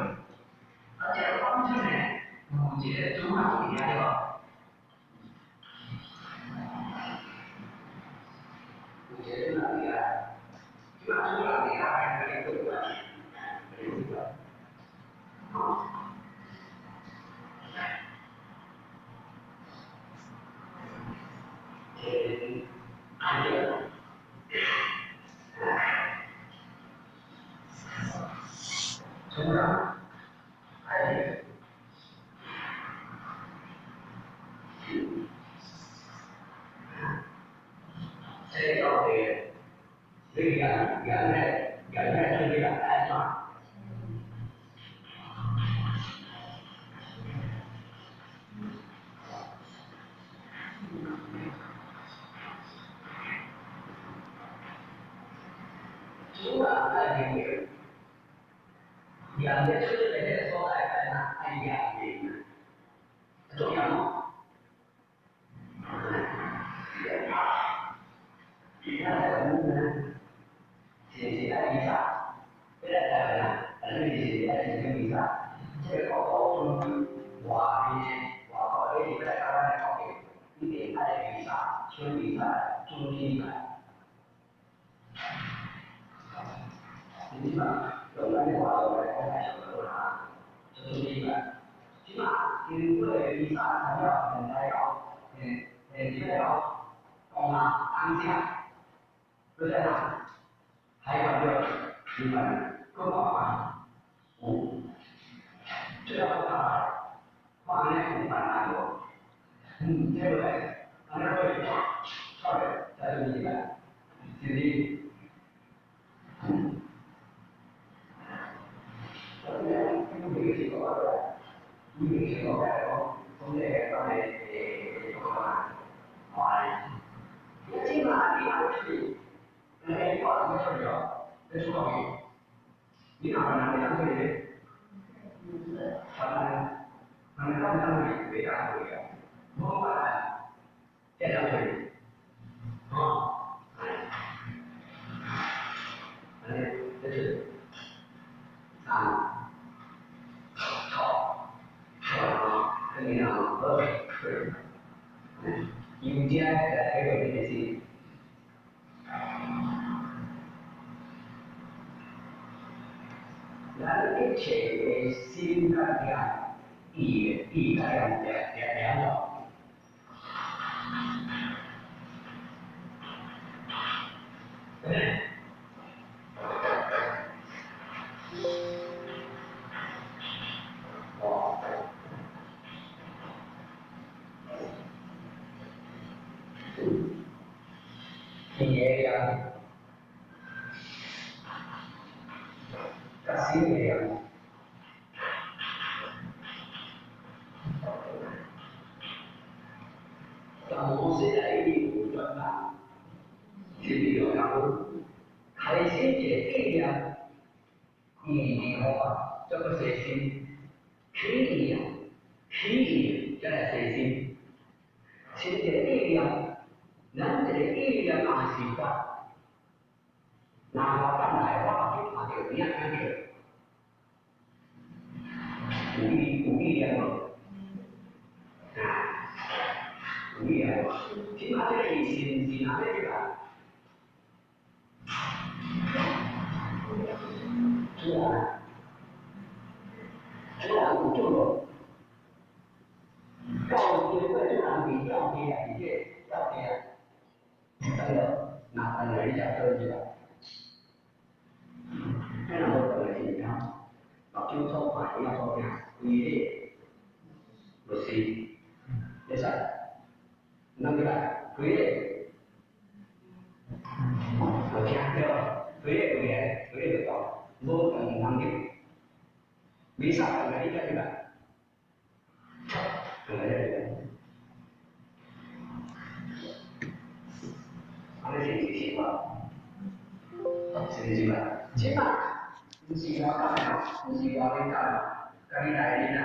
啊，這個方寸呢，有一個主碼佇遐對無？有一個主碼佇遐，主碼主碼佇遐，愛甲你對過來，甲你對過來，哦。天，安對。土壤，愛對。這個藥的，你養養在養在水裡安怎？土壤愛凝，鹽在水裡這個所在愛哪？愛鹽凝，重要無？咱台灣呢，是毋是愛比賽？你來台灣啊，反正是愛申請比賽。這個國土準外面的外國的你欲來台灣的國境，一定愛比賽，搶比賽，準比賽。你這馬用咱的話來講，較俗好啦，就準比賽。這馬經過比賽參了，現在講，現在講，講啊，當下。就在哪？海關就你們各把關，有，最後看來，看按呢有辦法無？這個來，按呢可以，出來再準比賽，是不是？所以呢，你未試過來，你未試過來講，講這個講的會講啊，看咧，你這馬你嘛出去。哎，你話怎麼出去哦？你出國去？你若雲南會當出去？雲南，雲南當當出去，袂當出去啊！無雲南，會當出去。哦，按呢，這是三，錯，錯吼，肯定吼，好，對，由這來體會這個是。咱一切的心佮念，意的意佮念兩兩種。哦，生的念，佮死的念。当摩西来伊有转法，是毋是有讲？开始一个意念，意念好啊，叫做细心，起意啊，起意才来细心。是一个意念，咱一个意念也是法。若我等来，我去看著有影听着，有意念无？啊，有意念无？这马这个意是毋是哪要入来？主人，主人有做无？到经过主人伫吊地啊，伫这吊地啊，等落，若转来你才倒去啊。咱若无转来是毋通，目睭所看，耳所听，规个无是，会使，毋通入来，规个无听对无？规个规个，规个就到，无转毋通入。弥撒转来你才入来，转来才入来。按呢是毋是习惯？是毋是嘛？这马毋是外口的，毋是外面教的，家己内面啊，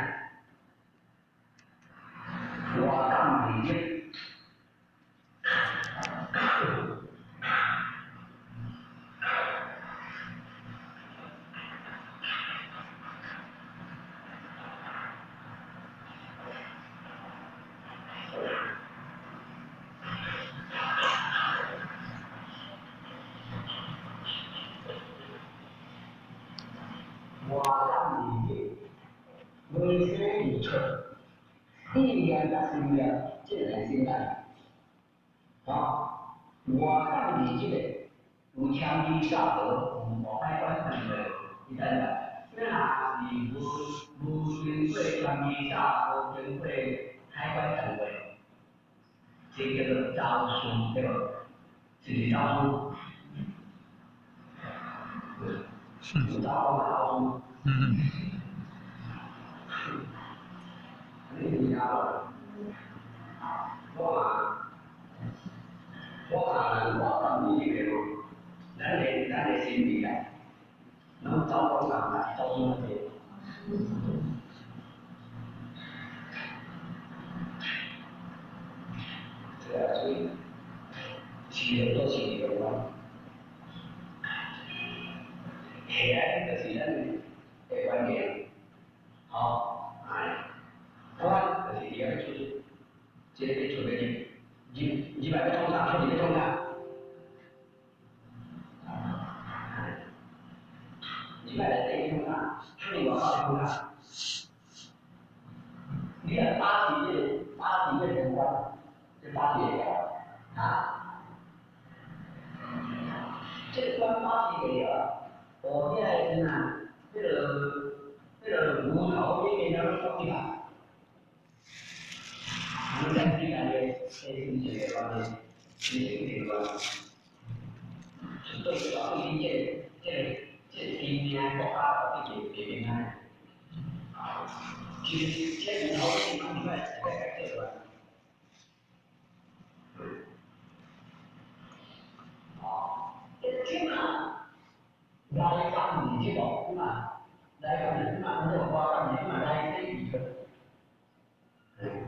外感二日。外感二日，无生而出，意念佮心念，这两心来。啊，外感二日的，有枪支杀无，有海关断话，你知无？咱若是无经过枪支杀，无经过海关断话，这叫做走私，对无？是毋是走私？有走嘛走私？你有听无？我嘛外感二日的无，咱的心理啊，拢走讲人，也是走私那个。这个所以，市场做市场关。下就是咱的关键，吼，哎，关就是伊要出，这个要出要入，入入来要创啥？出去要创啥？入来内底要创啥？出去外口要创啥？你若把持这个，把持这个关，这把持会牢，啊？这个关把持会牢。哦，遐个时阵啊，迄个牛头马面了拢讲起来，咱之间的心情的关系，心情的关系，是对对你这个生命国家绝对袂平安。其实这牛头马面讲起来，是在解决。哦，这这马。来感二这个，嘛，来感二嘛，咱这个外感二嘛，来生而出，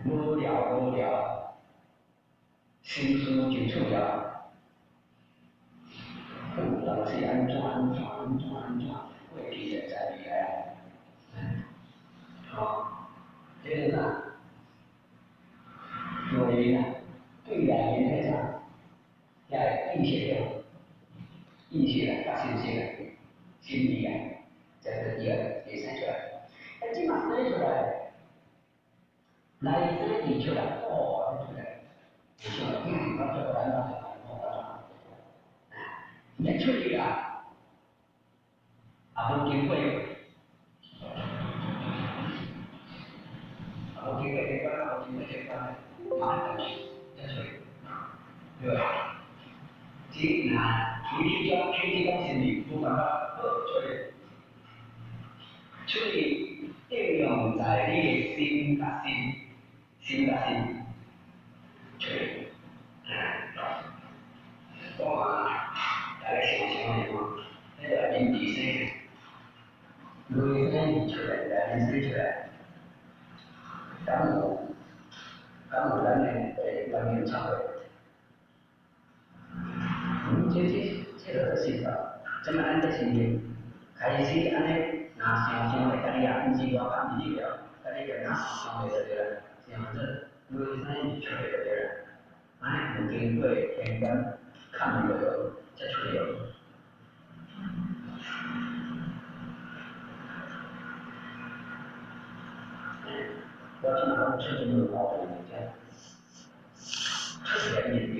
无聊无聊，心思就出了，有当时按怎按怎按怎按怎，过去现在未来啊，吼，这个啥？内面啊，对内面迄啥，遐个意识了，意识啊，甲心识啊。心理啊，才是伊个会生出来。啊，这嘛生出来，来生而出来，哦，出来，出来，我做咱怎，你出去啊，也无经过，也无经过这关，也无经过这关，马上就才出去，对吧？这是若处於這種處於這種心理，無辦法好出來，出去應用在你的心佮心，心佮心出來，我大家想想下吼，那個面子生，淚生出來，面生出來，敢有敢有咱的環境差別？這個是實，這擺咱這是開始按呢，若想想會家己啊，毋是外口佇你了，家己就若想想就對啦，想這淚生出來就對啦，按呢有經過天關看落才出來。我這擺講出一門戶就是這，出來認定，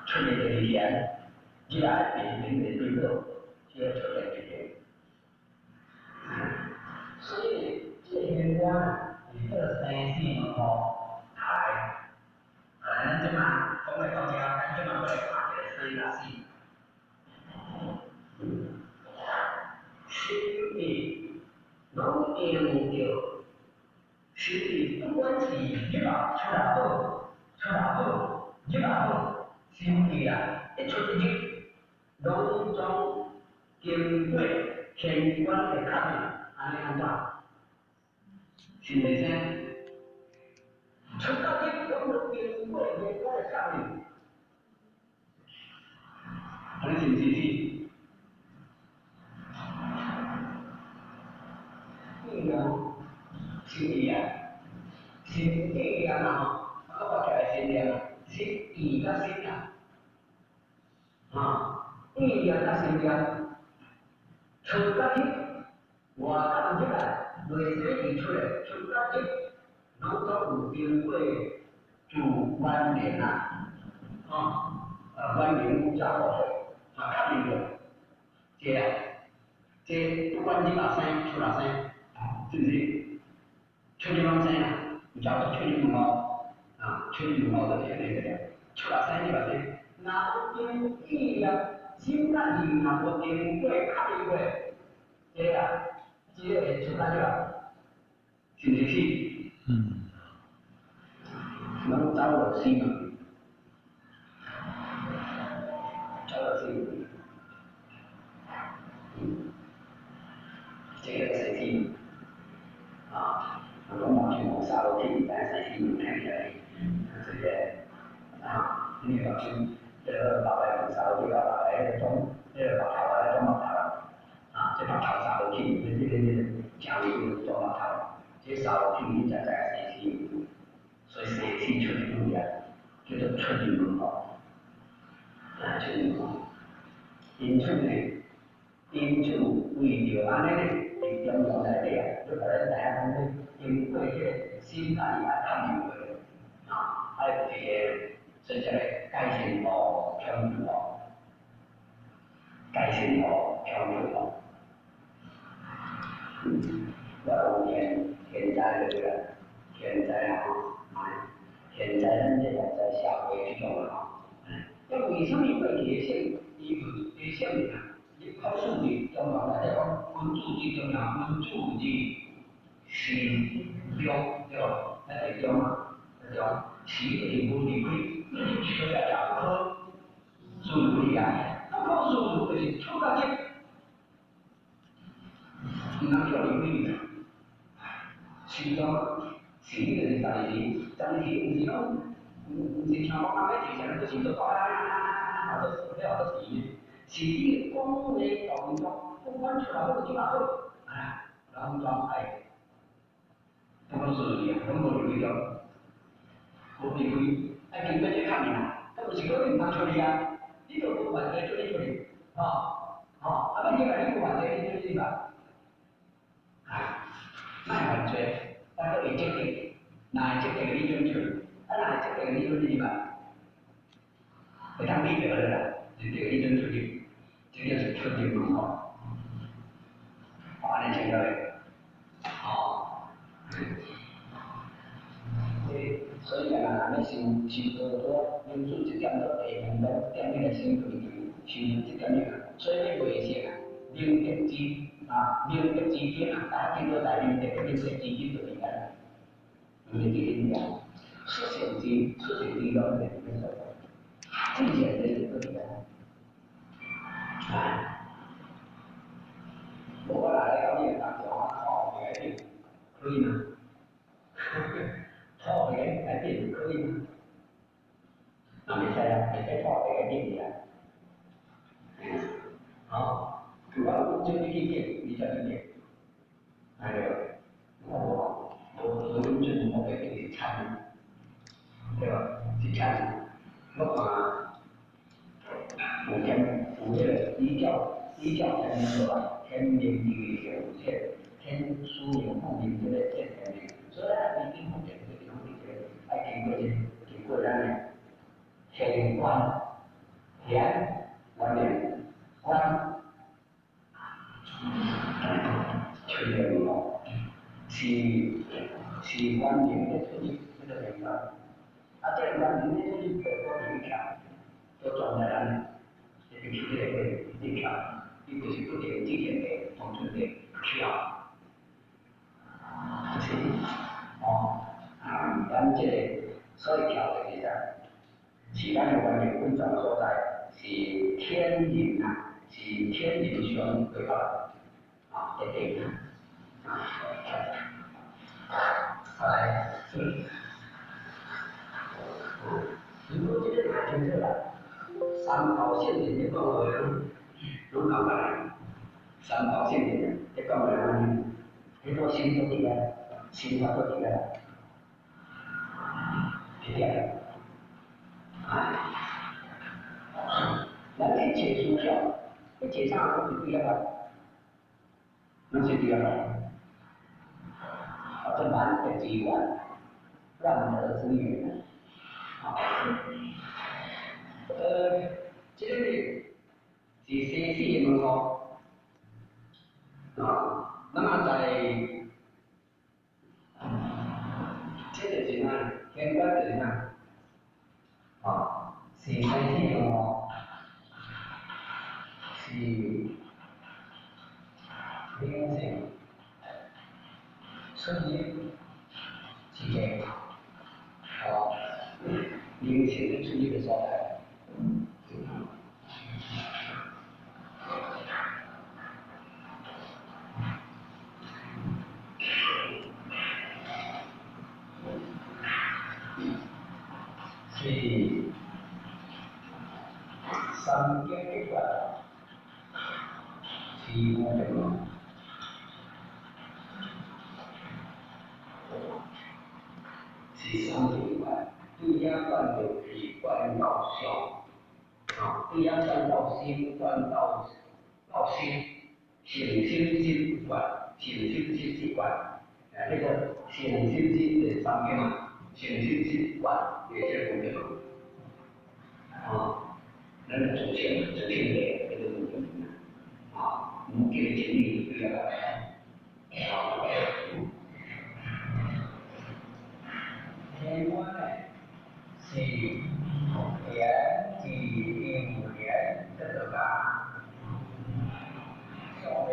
出來就是緣。入來變變變變好，叫出來認定。所以這個玄關是做生死門戶，來，啊，咱這擺講來講去，咱這擺過來看一個生佮死。心意攏用著，心意不管是入啊出來好，出來好，入來好，心意啊一出一入，攏總經過天關的確認，按呢按怎？是毋是這？出到入攏總經過天關的確認，按呢是毋是？意念，心意啊，心意啊吼，我发起來心念啊，是意佮心啊，啊，意念佮心念，出佮入，外口入來，內生意出來，出佮入，攏總有經過自關聯啊，啊，關聯有遮個啊，確認過，這啊，這不管入也生，出也生。是毋是？出入攏生啊，有遮個出入門戶，啊，出入門戶就是按呢個了。出也生，入也生。若無經意念，心佮意若無經過確認過，這啊，這個會出來了，是毋是？嗯。攏走落死門，走落死門。嗯。這個生死門。啊，我講目睭無掃落去，毋知影生死門聽起來，這個啊，你目睭這個白白無掃落去，白白迄個裝，彼個白頭啊，裝白頭啊，這白頭掃落去，這個正面裝白頭，這掃落去你才知影生死門，所以生死出入門啊，叫做出入門戶，啊，出入門戶。因此呢，因此為著按呢呢，佇中庸內底啊，你予咱知影講，經過這個心佮意愛確認過，啊，愛有一個，所以才個界線戶、強度戶，界線戶、強度戶。我有天天災對啦，天災啊，天災咱這個在社會這種啊，啊，為啥物過去的聖，伊有的聖人啊？伊考試佇中庸內底講，君子之中啊，君子之心中對無？咱佇中啊，佇中，時就是無離開，你出來就不可自如離啊，不可自如就是出到這，毋通叫離開去。心中，心就是家己是，但是毋是講，毋是像講阿欲坐禪，你心就大啊，啊，做了做事呢？是你講話動作，不管出來好，入來好，啊，攏總愛，不可自如啊，攏無離開中，無離開，愛經過這確認啊，啊，毋是講你毋通出去啊，你都無犯罪，叫你出去，吼，吼，啊，欲入來你無犯罪，你准入來，啊，莫犯罪，啊，閣會積極，若會積極你准出去，啊，若會積極你准入來，會當比著了啦，就對你准出去。這就是出入門戶，按呢清楚袂？吼，這所以啊，若咧修修道多，灵修这点都地面都点起来修就修这点尔，所以你袂成啊，明德之啊，明德之根啊，大家见到大明德，明德之根就伫遐，明德之根尔，出善之出善之拢伫遐所在，正善的就伫遐，啊，无我来咧讲你会当从啊，土改变，可以吗？土地改变可以吗？啊，袂使啊，袂使土地改变去啊。好，就我叫你去变，你才去变。哎对，我无无无阮这目的就是参，对吧？是参。我看有天有彼个依教依教天命落来，天命之上切，天书永不明这个这天命，所以咱已经目前这个这个爱经过这经过咱的天观天观念观，吹的哦，是是原明的出入这个地方，啊，这个原明的出入就讲伫跳，都装在咱这个起这个伫跳，伊就是不停之前的农村的跳，就是哦，啊，咱这个所以跳就是啥？是咱的原明本转所在，是天人啊，是天人相对话，啊，一定。好来，如果这个太清楚啦，三宝圣人咧讲话，拢讲过来。三宝圣人咧讲话，彼个心都伫咧，心法都伫咧，伫咧。啊，咱去找思想，去找啥？拢是对遐来，拢是对遐来。啊，这万德之源，万德之源啊。这个是生死的门户啊。那么在这个是啥？天官就是啥？啊，是生死门户，是灵性出入之地，哦，灵性的出入的所在。是三经结法，是五经。是三经法，对遐转到气，转到相，啊，对遐转到心，转到到心，性心心观，性心心之观，啊，这个性心心就是三经嘛，性心心观也这个五经。啊，咱的祖先祖先的这个五经啊，五经的真理对遐来，啊。天官呢是天地应元这个家，上了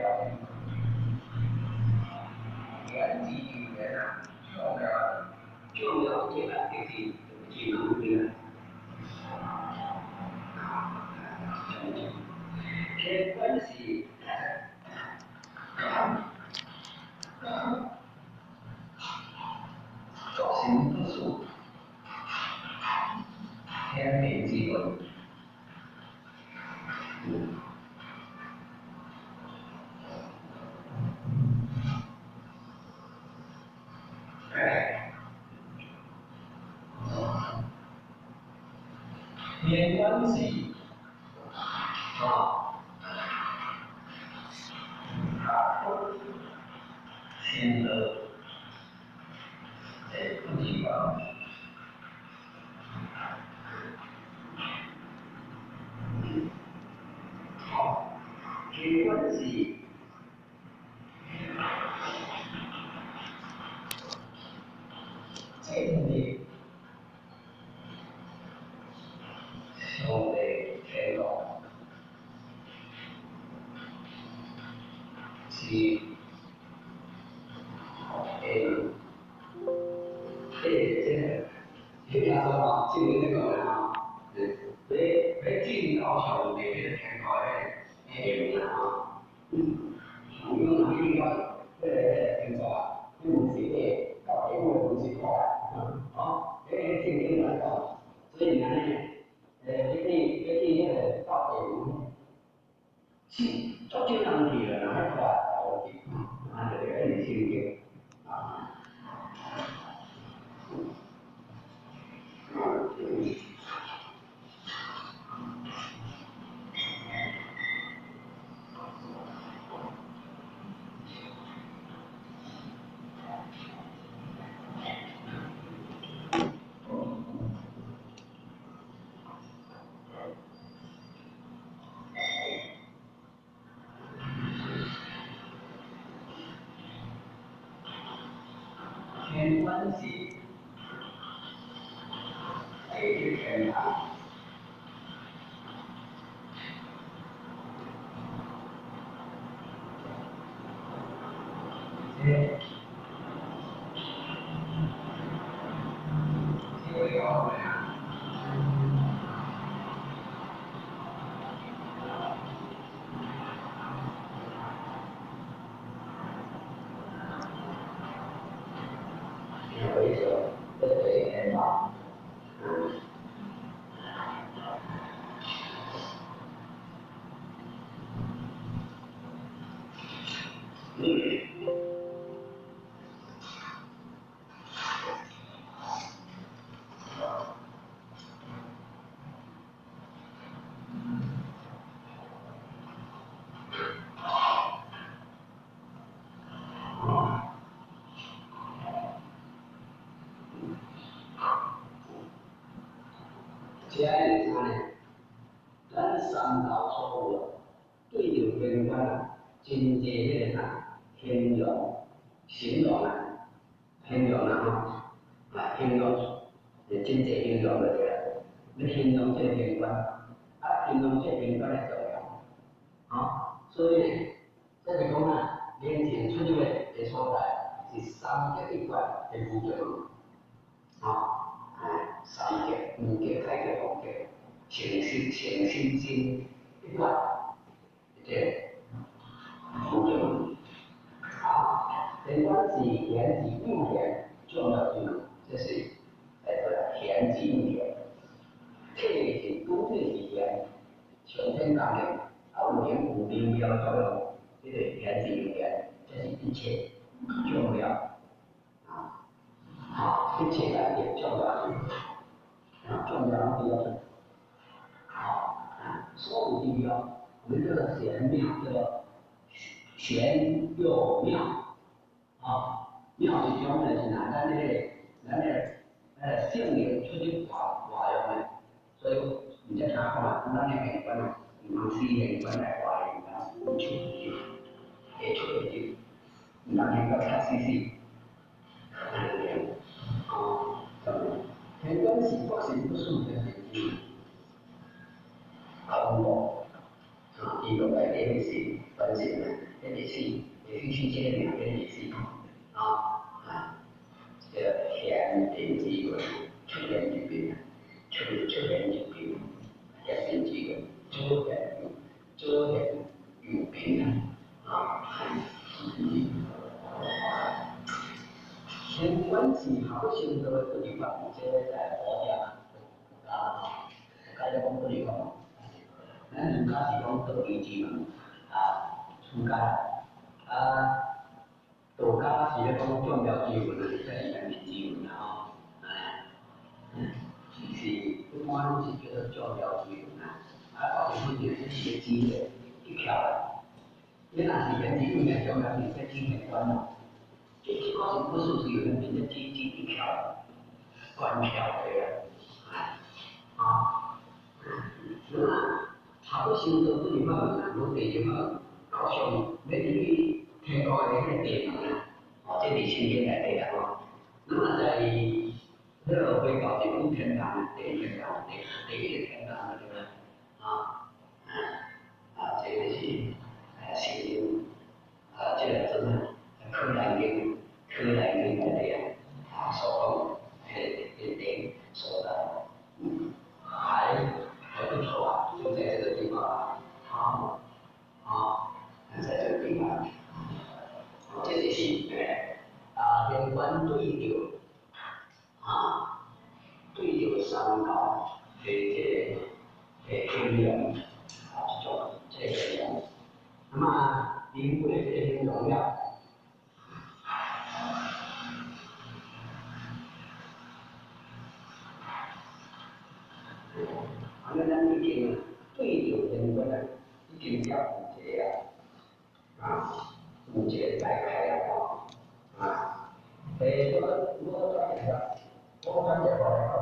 天地应元啊，上了重要这个就是智能的。天官是作心不数，天地之本。天官是啊，心的这不地方。好，天官是正的这这听说吼，正经咧讲啦吼，欲进到上帝彼个天国的的门啦吼。讲若去到彼个天国啊，彼门是个到地府的门是开的，吼，彼个圣经来讲，所以安呢，欲去彼个到地门，是足少人去啦，若彼块无去，啊，就对，彼是圣经啊。天官是第一天堂，这这个要咩啊？回首，这是天堂。这是啥呢？咱三道所有对著天官啊，真济彼个啥形容、形容啊，形容啊吼，啊形容，真济形容就对啦。欲形容这个天官，啊形容这个天官的重要，吼，所以呢，这就讲啊，灵性出入的所在是三极一贯的无极门，吼，哎，三极、五极、太极、王极，诚心、诚心心一贯，这个无极门。好，天官是玄之又玄，重要之门，这是来对啦，玄之又玄。体是主体是玄，上天功能，啊有能有微妙作用，这个玄之又玄，这是一切重要，啊，好，一切来的重要之，啊，重要拢伫遐出，好，啊，所有之妙，我们叫做玄妙，叫做玄又妙，啊，妙是讲的是哪？咱那个圣灵出去活活用的。所以，毋才听讲啊，咱的玄关啊，毋通死玄关来活玄关，出入，会出会入，毋通玄关卡死死。哦，玄关是不生不死的神空无，啊，伊落内底是本身啊，彼个死，会去取这个名，彼个死，啊，啊，这个玄定之门出现入边。出出现入边，玄定之门，左现左现右边啊，天官是好成道的不离法，这个在佛家啊，佛家咧讲不离法。咱儒家是讲道义之门，啊，出家啊，道家是咧讲众妙之门啊，这是人民之门啊，吼，哎，是一般拢是叫做众妙之门啊，啊，大部分就是四个字的一翘来。你若是玄之又玄，众妙是这指玄关咯。这这个是不是是有人变做指指一翘，关翘的啊，啊，那差不多修道不离法门啊，无第二法到上欲入去天国的彼个地门啊，哦，这伫圣经内底啊吼。那么在彼个回教是讲天堂，第一天堂，第一个天堂对吧？啊，啊，这个是圣经啊，这个真啊，可兰经，可兰经内底啊，啊所讲。著啊，對著三寶的這個形容啊，這種這個形容。那麼靈骨的這個形容了。啊，咱已經對著天君啊，已經了有一個啊，有一個大概啊，啊，我轉一下，我轉一下來講。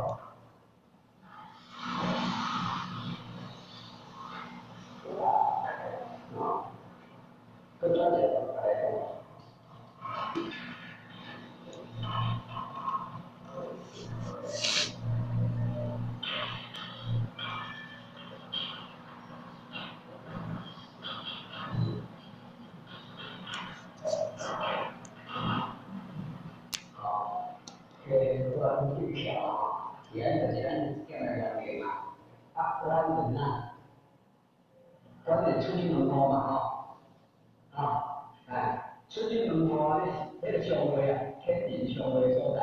啊，閣轉一下來講。天官一條，天就是咱講的人名嘛，啊，官人啊，官是出去門戶嘛吼，啊，哎，出去門戶咧，彼個商會啊，天人商會的所在，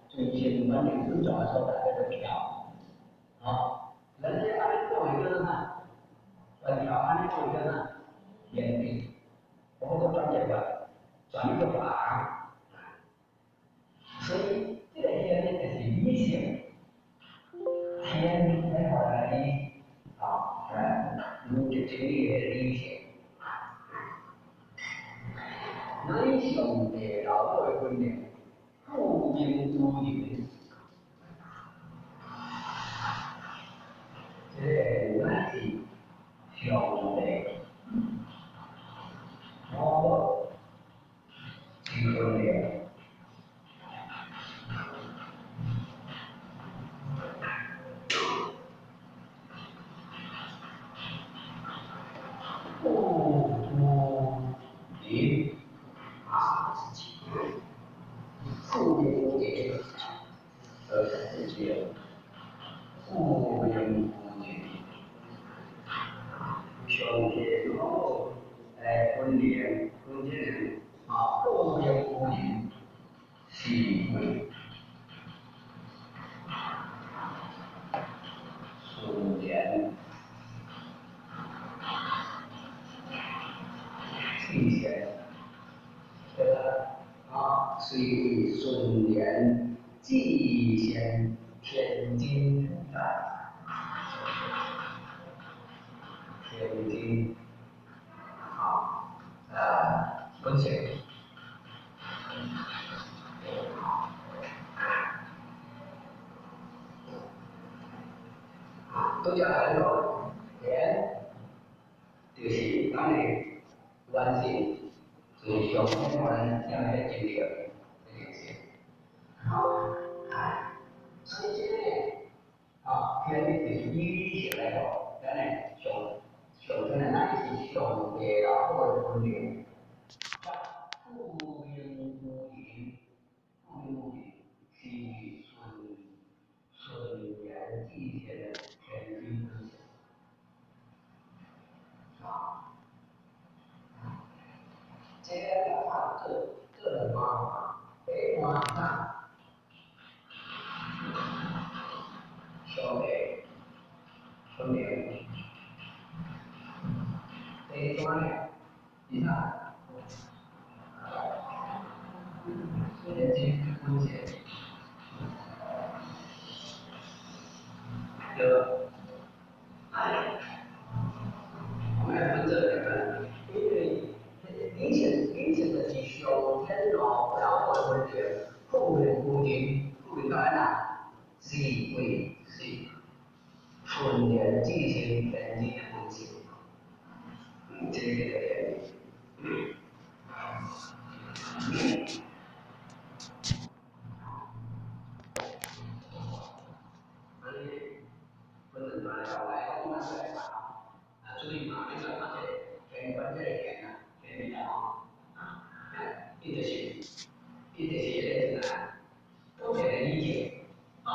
最先反正運轉的所在叫做橋，吼，咱這按呢講的叫做啥？斷橋按呢講的叫啥？天地，我閣轉一個，轉一個法，所以。這個天呢，就是理性，天來予咱理，啊，邏輯推理的理性。乃上帝老母的分量，富明無人，這個乃是上帝老母之分量。富明無人，24，富明無人，上帝老母分量分這個啊，富明無人是為順緣至善，對吧？啊，是為順緣至善天真在，天真啊，本性。拄才来讲，天就是咱的原性，就是上天予咱点的真理，这件事。好，哎，所以這個啊，天就是以理性來講，咱的上上天的乃是上帝老母的分量，富明無人，富明無人是順緣至善的天真本性。啊，這個要看做兩段，第一段啥？上帝分量，第二段呢是啥？天真本性，對。哎，我們來分這兩個，因為理性理性就是上天老母的分量，富明無人，富明到哪？是為是純然至善天真的本性，這個叫天。按呢，分兩段來講，來，我們來看啊，注意嘛，你來看這個天官這個天啊，天理啊吼，啊，伊就是迄個啥，普遍的理性，啊，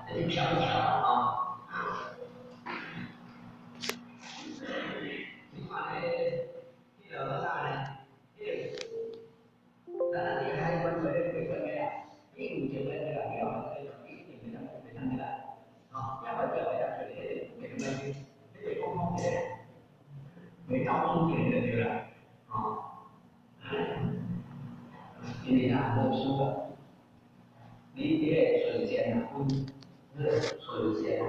就是飄一飄啊。你看咧，彼個啥呢？彼個，咱若佇走主权就对啦，哦，因为啊无输啊，你彼个顺线啊，分，那个顺线啊，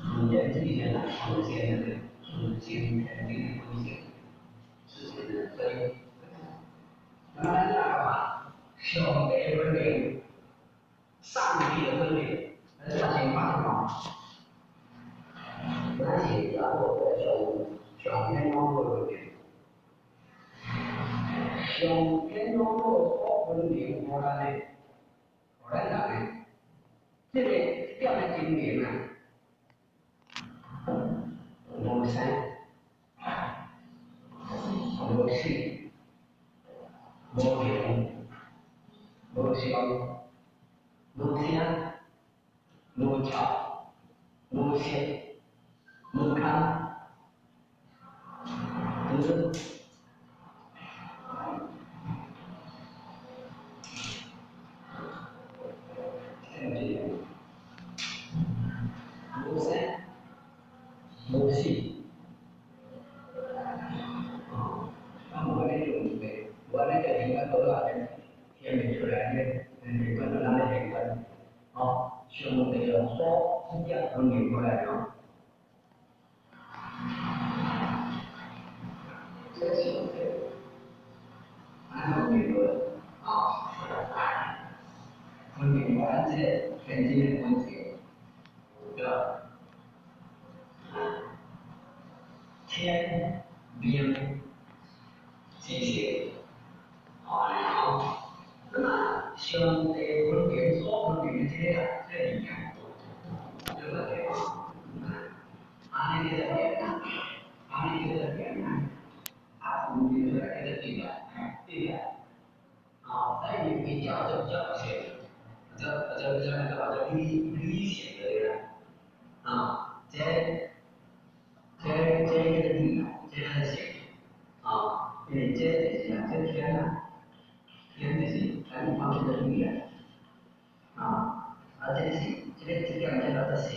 顺延这线啊，顺线啊，顺行天顶的分线，是这个，所以，那么咱这干嘛？上帝分灵，上帝的分灵，咱这先发什么？咱是叫做上上天王的分灵，上天王的所分灵，予咱的，予咱人的，这个点的精灵啊，无生，无死，无形，无相，无声，无臭，无色，无空，就是无生，无死。哦，啊，无安尼就毋对，无按呢就应该倒啊，显现出来呢，灵官都咱的灵官，哦，上帝用所直接分灵过来哦。这是按怎记落？哦，分灵过咱这个天津的本性，对吧？天命之性，哦，然后，那么上帝分灵所分灵的这个啊，这个物件，对不对？按呢叫做天啊，按呢叫做天啊，啊，分灵出来叫做地啊，地啊，哦，咱用比较就比较浅，比较那个叫理想的啦，啊，这叫做地啊，这个是啊，因为这就是啊，这天啊，天就是咱方叫做地啊，啊，啊，这是这个这点这叫做神，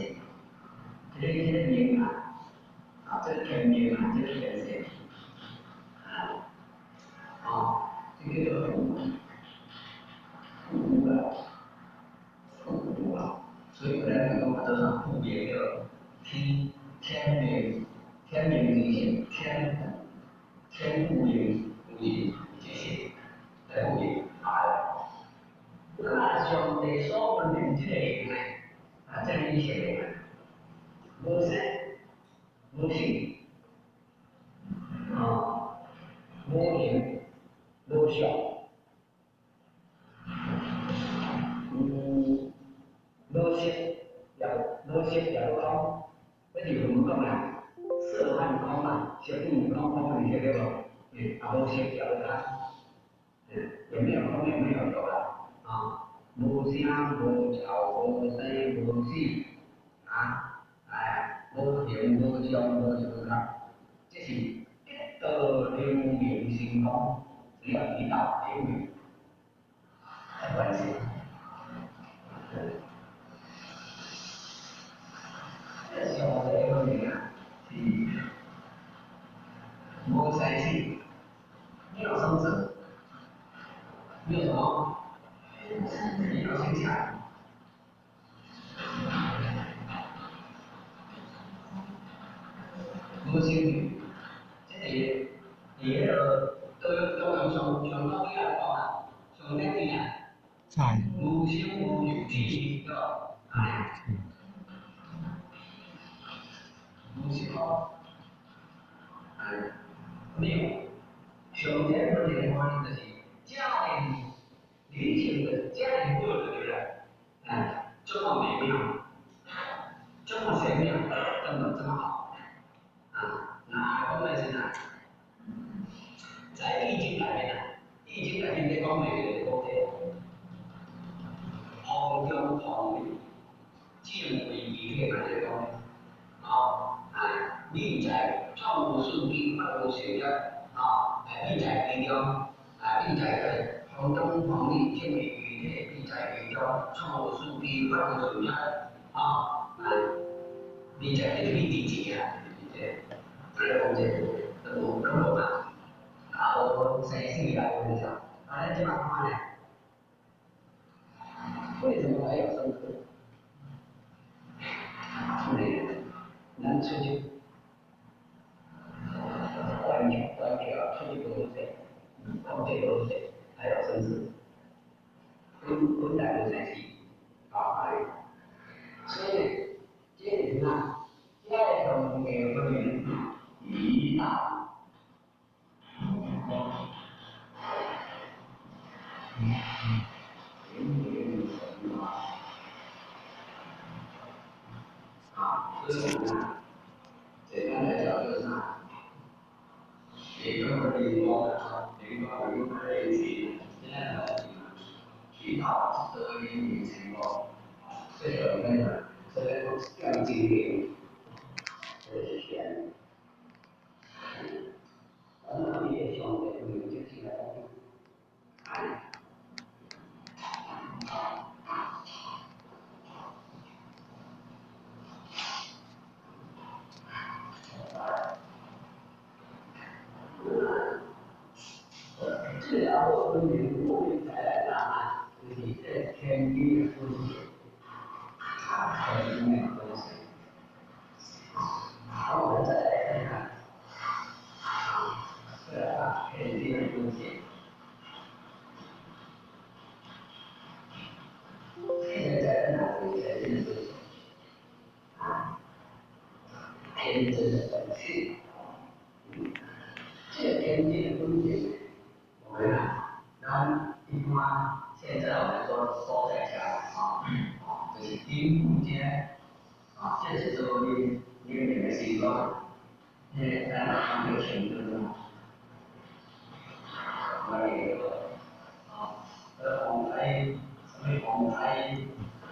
这个命啊，啊，这个天命啊，这个天性，啊，哦，这叫做福，福啊，福啊，所以咱讲叫做啥？福名叫天天命，天命之性，天天赋命为之性，来赋命啊。那上帝所分灵这个灵呢，啊，这个意思灵啊，无生无死，啊，无形无相，无色也无色也无空，要是文讲啊，色和空啊，色不空，空是对无？啊，无色也无空，也没有空，也没有有啦，啊，无声无臭无生无死，啊，哎，无形无相无色无空，这是一道流明神通，只要一道流明，来完成。这上帝方面啊，是无生死，没有生死，没有什么，没有生下，无生死，这是伫迄个都用上上高底来讲啊，上顶边啊，在无生无有之对吧？哎。无是空，哎，没有。上天分的话就是这样理性的这样过就对了，哎，这么美妙，这么玄妙，这么这么好，啊，那讲的是啥？在易经内面啊，易经内面在讲的就是讲这个，空中空理，静为其体嘛，就是讲，哦，哎，你在创无顺机，发无善业，啊，哎，你在其中，啊，你在个空中空理，静为其体，你在其中，创无顺机，发无善业，啊，哎，你在这个你自己啊，这个，来讲这个，对吧？無攏無嘛，啊無生死來源的，啊咱這馬看呢，為什麼還有生死？因為咱出去關橋關橋出去無好勢，空氣無好勢，還有生死，本本來無生死，啊，所以呢，這個是啥？這個上下分明，一大。啊，這是什麼？簡單來講就是啥？你根本靈光，靈光用在一起，現在呢，一套得以成功，這個那個，這個叫經典，這是玄。那你也想的，你就進來。這個分明我們再來講啊，就是這天地的本性，啊，天地的本性。好，我們再來看看，啊，這個天地的本性。現在哪裡天地本性？啊，天真的本性。這個天地的本性。我們啊，咱一般現在我們說說在家啊，就是丁木間啊，這是說你你兩個習慣，你咱看個前頭嘛，那個啊，紅海什麼紅海，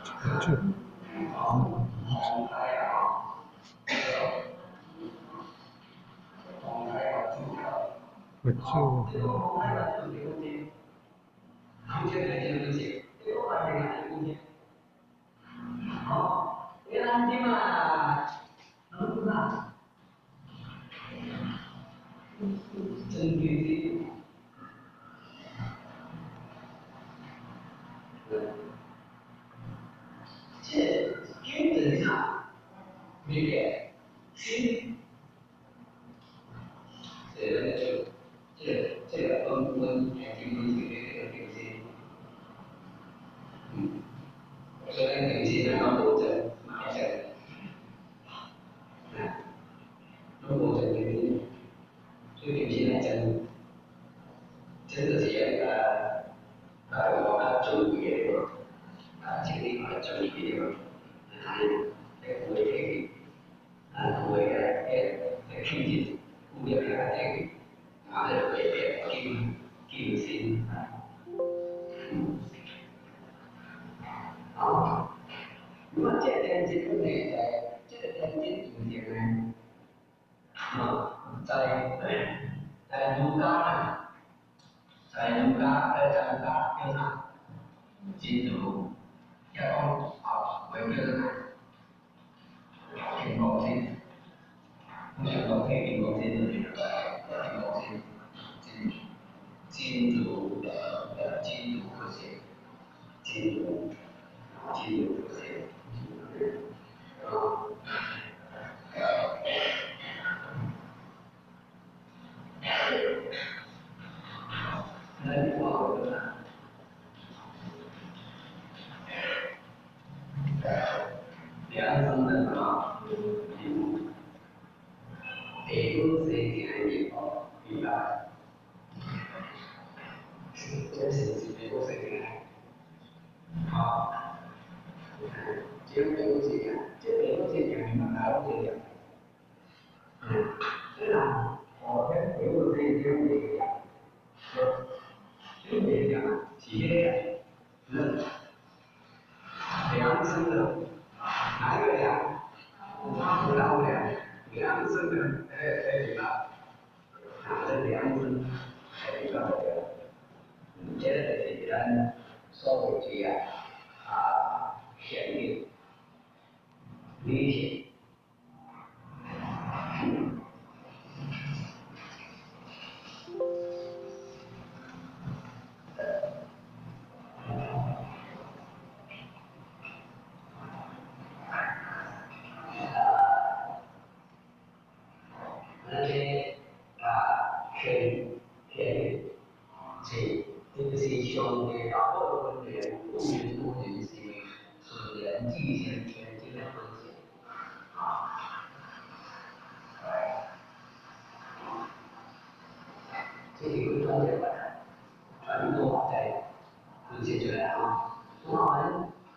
啊，紅海啊，紅海啊，佛祖。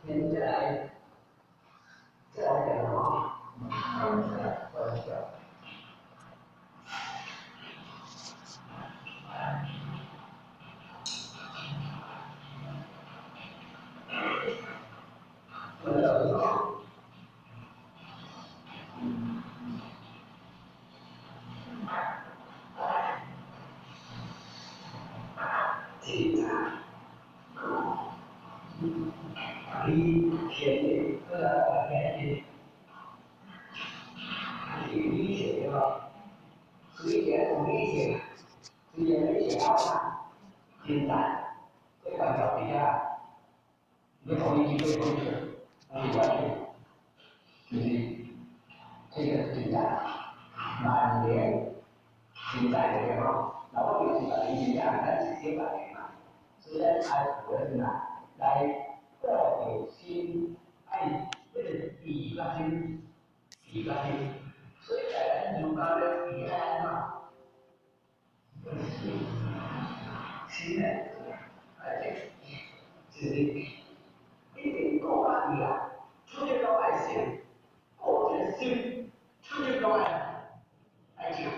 现再来，再来讲什么？观照。观照是什么？检查。你天的，天的，是理性对吧？虽然有理性，虽然理性啊，简单，这观照底下，你同意就同意，同意完全，就是这个简单，满年简单的对吧？那我就是把你讲，咱是小白嘛，所以咱爱护的是哪来？顾着心，爱这个意甲心，意甲心，所以在咱儒家咧，意爱按怎？心，心咧，哎，就是一定顾甲意啊，出去拢爱诚，顾这个心，出去拢爱爱正。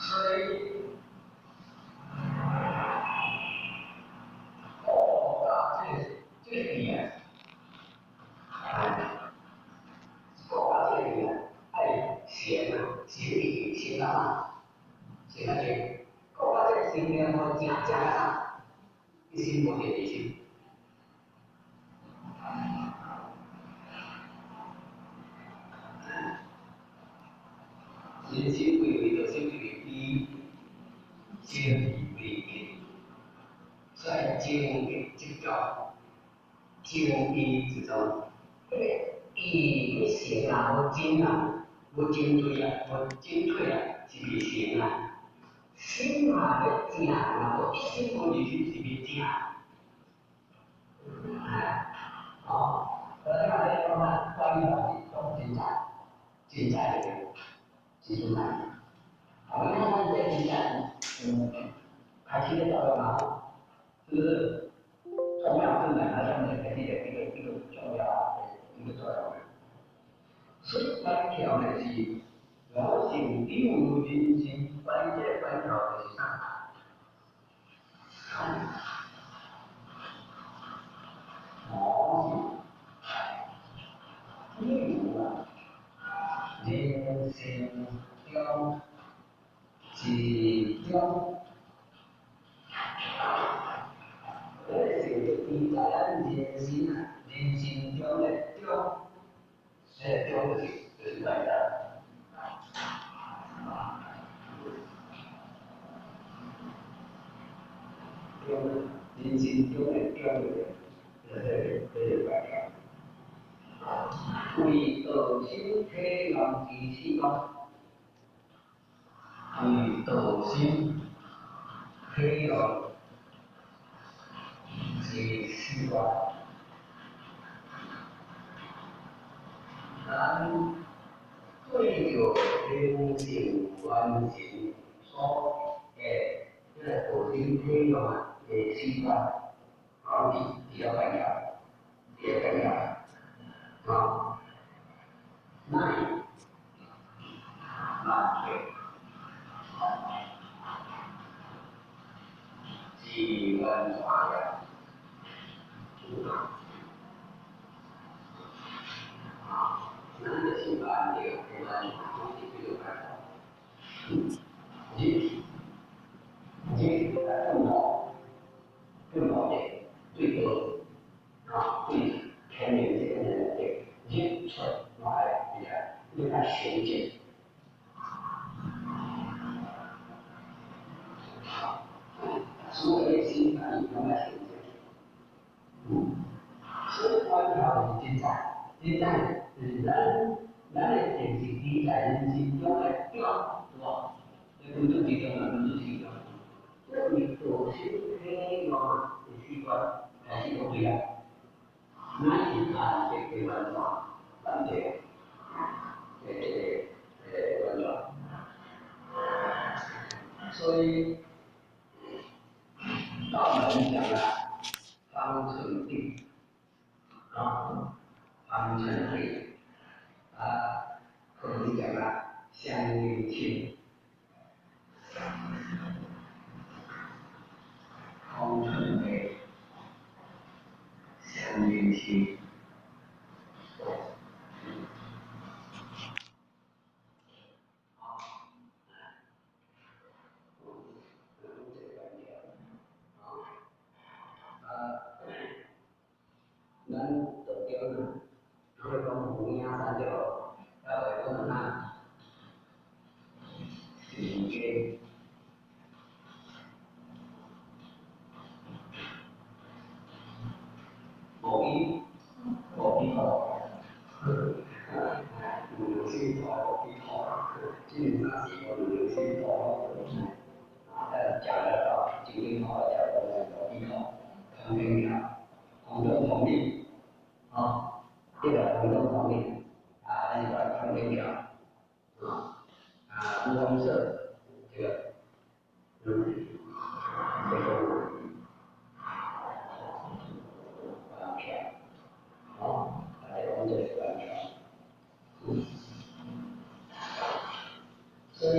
所以，顾到这个意啊，顾到这个意啊，爱诚啊，诚意诚啊，诚啊诚，顾到这个心念无正正啊，一心无定心。人心归为道，心归为义，心为义，所以正义之道，正义之道，这个义的诚啊，无真啊，无真对啊，无真对啊，是未成啊。心嘛咧正，若无一心无二心是未正。哦，所以讲咧讲啊，关于是讲真在，真在的。是真在，啊，你看咱这真在，开始咧做嘛，是不是？重要性来，它上面开始的一个重要的一个作用。所以关条呢是我性有人生，关这个关条就是啥？我性有啊，人生中一种，这个是伊在咱人生啊，人生中的中，这个中就是关照。中，人生中的中就是关照。为道心体验之四观。为道心体验之四观，咱对著灵性完成所的这个道心体验的四观，好，比较重要，比较重要，啊，乃难对。是完全的，啊，咱就是完了，完全就是这个态度。日日更好，更好的对道啊，对天命这个的日出来厉害，你看先进。所有的心反应拢爱先进，所以关照是真在，真在就是咱的电视机在人生中的中，对无？这分钟之中啊，分钟之中，这为道心起用第四关，开始讲对啊，乃是判别的原则，问题，这个原则。所以道门讲了方寸地，啊，方寸地，啊，可能讲了相应亲。方寸地，相应亲。咱道教呢，可以讲有影山对无？啊，会讲哪？时间。无记，无记错。有记错，无记错。这两是无两记错。啊，食了到，真经好食，无记错，通经了，同中同理。啊，这个同中同理，啊，咱就通经了，啊，啊，五黄色，这个，这个，完全，哦，来讲这个完全，所以，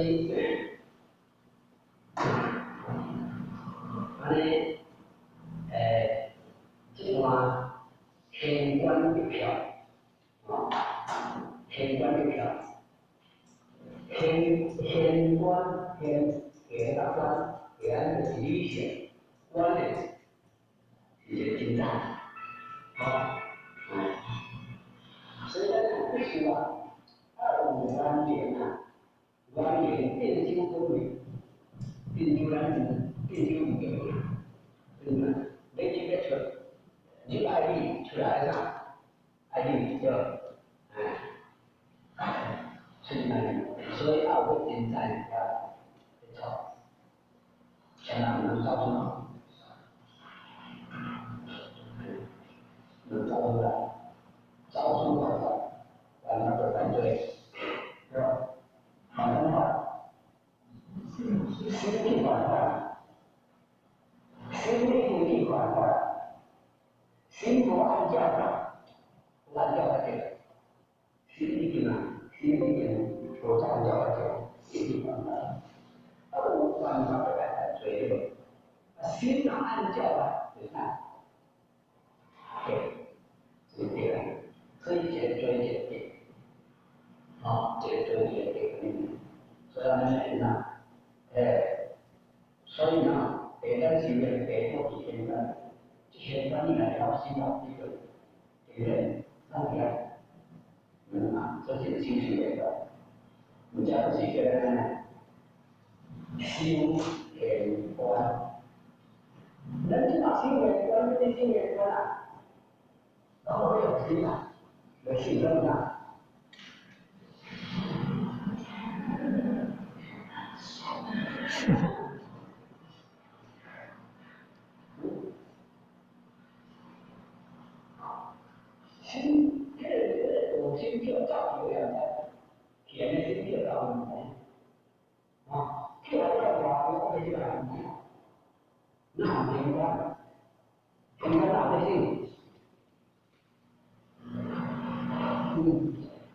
按呢，这段。天官的票，啊，天官的票，天天官天天大官，天就是女性，官呢是一个金赞，啊，所以咱必须啊，25三年啊，完年定州分位，定州咱定州唔对，对吗？你这个出。你爱你出来啥？爱你就，哎，出来，所以后个人才啊，错，千万唔走出，唔走出来，走出来了，犯那个犯罪，是吧？犯什么？心地犯法，心地地犯法。心无按教法，无按教法对，心已经啊，心已经无按教法对，已经犯法。啊，有犯法就来犯罪了。啊，心若按教法就啥？对，是对啊。所以一个罪一个结，哦，一个罪一个结。所以安尼呐，所以呐，第咱修炼第多是天官。天官你来了心了，这个对不对？上天，啊，这是修行的。人家不是叫咱呢，修天观。咱这嘛修天观，这修天观啊，然后要修啊，要修什么啊？心，这个道心叫走去了，甜的心叫走唔知，啊，叫来叫话，我讲起来唔知，哪有天官？天官哪个心？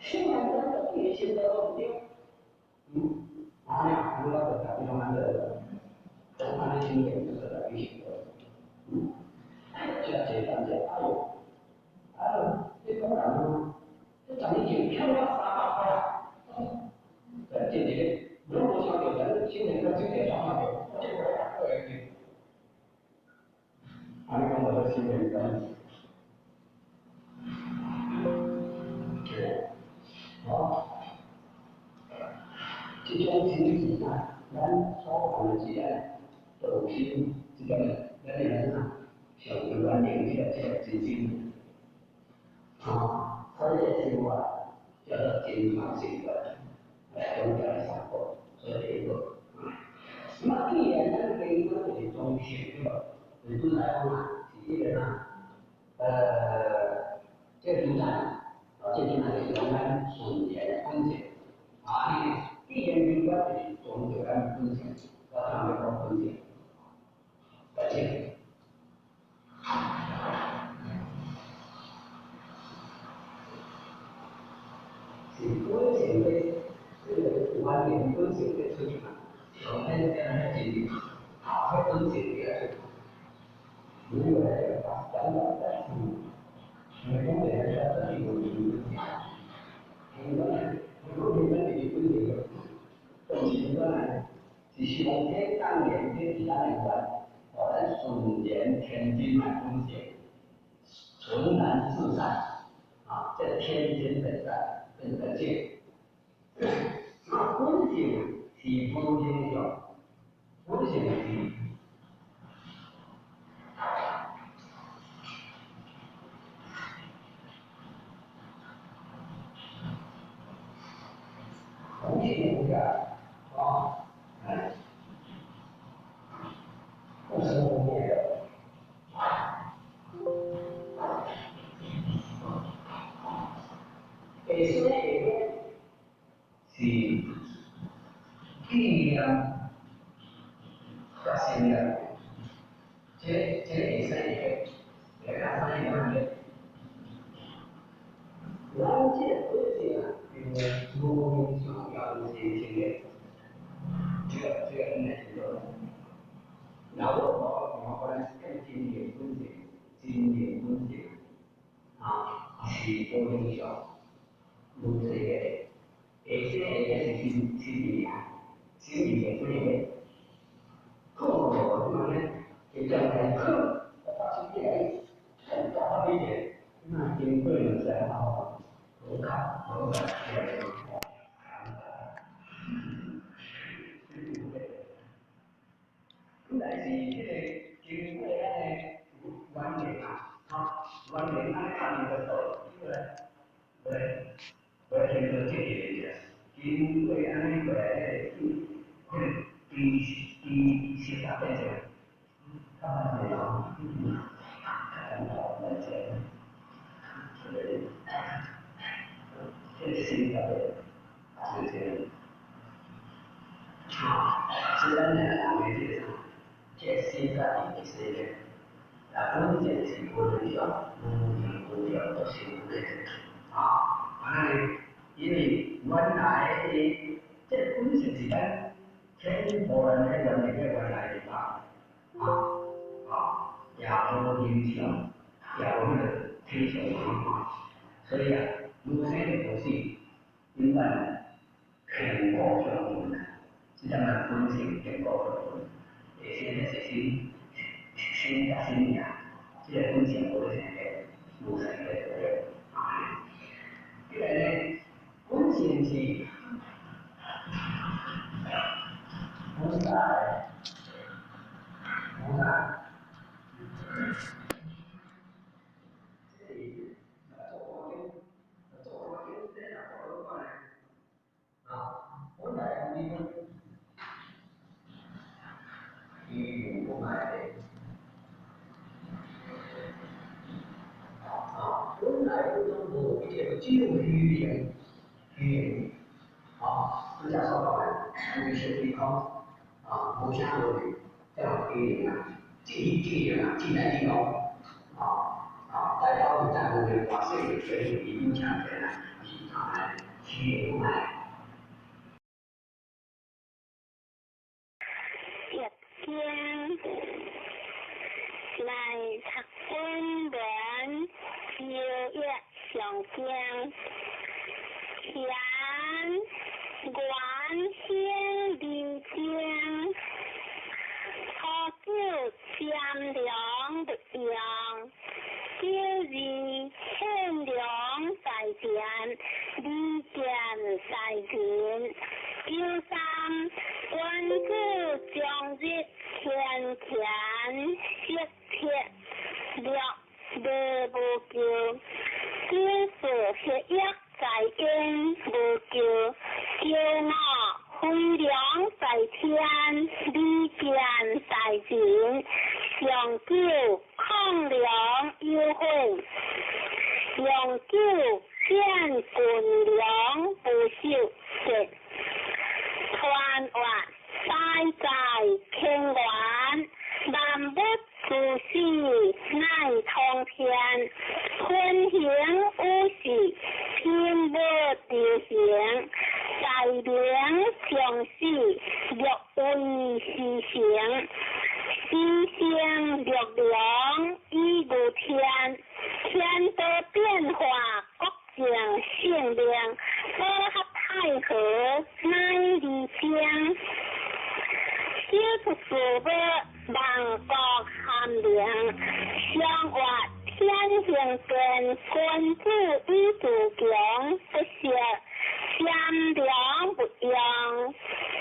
心来讲就规个心都唔对，啊呀，我就特别讲安尼，讲安尼心念就是特别心，这这当这，哎呦，哎呦。这讲人啊，这10年前欠我300块啊！咱这个，拢无想到，咱新年咱这个想到，我这个也过去。按呢讲无做新年关。对，哦，这种心情啊，咱所讲的是安道心，这种咱的啥？上完成这个真心。啊，所以这生活叫做真法生活，来讲叫三宝，所以第一个。那既然咱第一个就是中相性对无？就是本来讲啊，是彼个啥？这个主宰，哦，这个主宰就是讲咱顺缘本性，啊，你既然明白就是宗教咱本性，我通来讲本性，而且。是本性的，这个原来本性的出去嘛，上天这样真，啊，彼本性的出。如果来讲，讲到但是，因为讲的来讲，这是有本性，因为如果你本是本性的，本性本来是上天当然天自然的缘，哦，咱顺然天真来本性，纯然自在，啊，这天真本在。本性，那本性是无形象，本性是无形的，啊，不生不灭的。下生下灭是意念甲心念，这下生下灭，来看啥物问题？咱这个本性啊，因为无形上也有形成的，这个应该清楚。那我讲，我咱是讲真言本性，真言本性啊，是无形相。无这个，下生下灭是心心意啊，心意下生下灭，空无怎么呢？就将来空，发生起来，更大一点，那经过两三号，无卡无卡，本来是这个经过安尼原理啊，哈，原理安尼拍入个道，对不对？我听说这个经过按呢过来，迄个低低血压变成，较慢点哦，较难难讲，这个心态就是啊，虽然呢，人的这个这个心态是是个，啊，本质是无影响，无形无相都是无的，啊。啊，因为原来的这本性是咱天无人的原来的原来的嘛，啊啊，也无影响，也无彼个体相嘛，所以啊，无生无死，永远亘古相存啊，这点仔本性亘古相存，下生的是心，心甲心尔，这个本性无咧生个，无生个对。这个呢，本性是本来无来，这是做光景，做光景，这若做好看呢，啊，本来无伊无来的，啊，本来本中无一切只有虚灵，虚灵，啊，拄才所讲的，无色非空，啊，无声无味，这叫虚灵啊，智智灵啊，智来智空，啊啊，大道在无为法，世界全部已经成全啊，是啊，虚灵来。一经来读本文，旧约上经，贤原先二章，初九占量的用，九二献粮在田，二见在人，九三君子终日天田惜铁，六无无救，九四血液在因无救，九五飞龙在天，二见在人，永久抗量有悔，永久见军粮不朽的，传话大在天元，万物诸事乃通天，天行五事，天无丢形，大明将死，欲为时成。时生六量以如天，天道变化，国境性命，保合太和乃离江。小出事物，万国含灵，相活天行健，君子以自强不息，善良不用，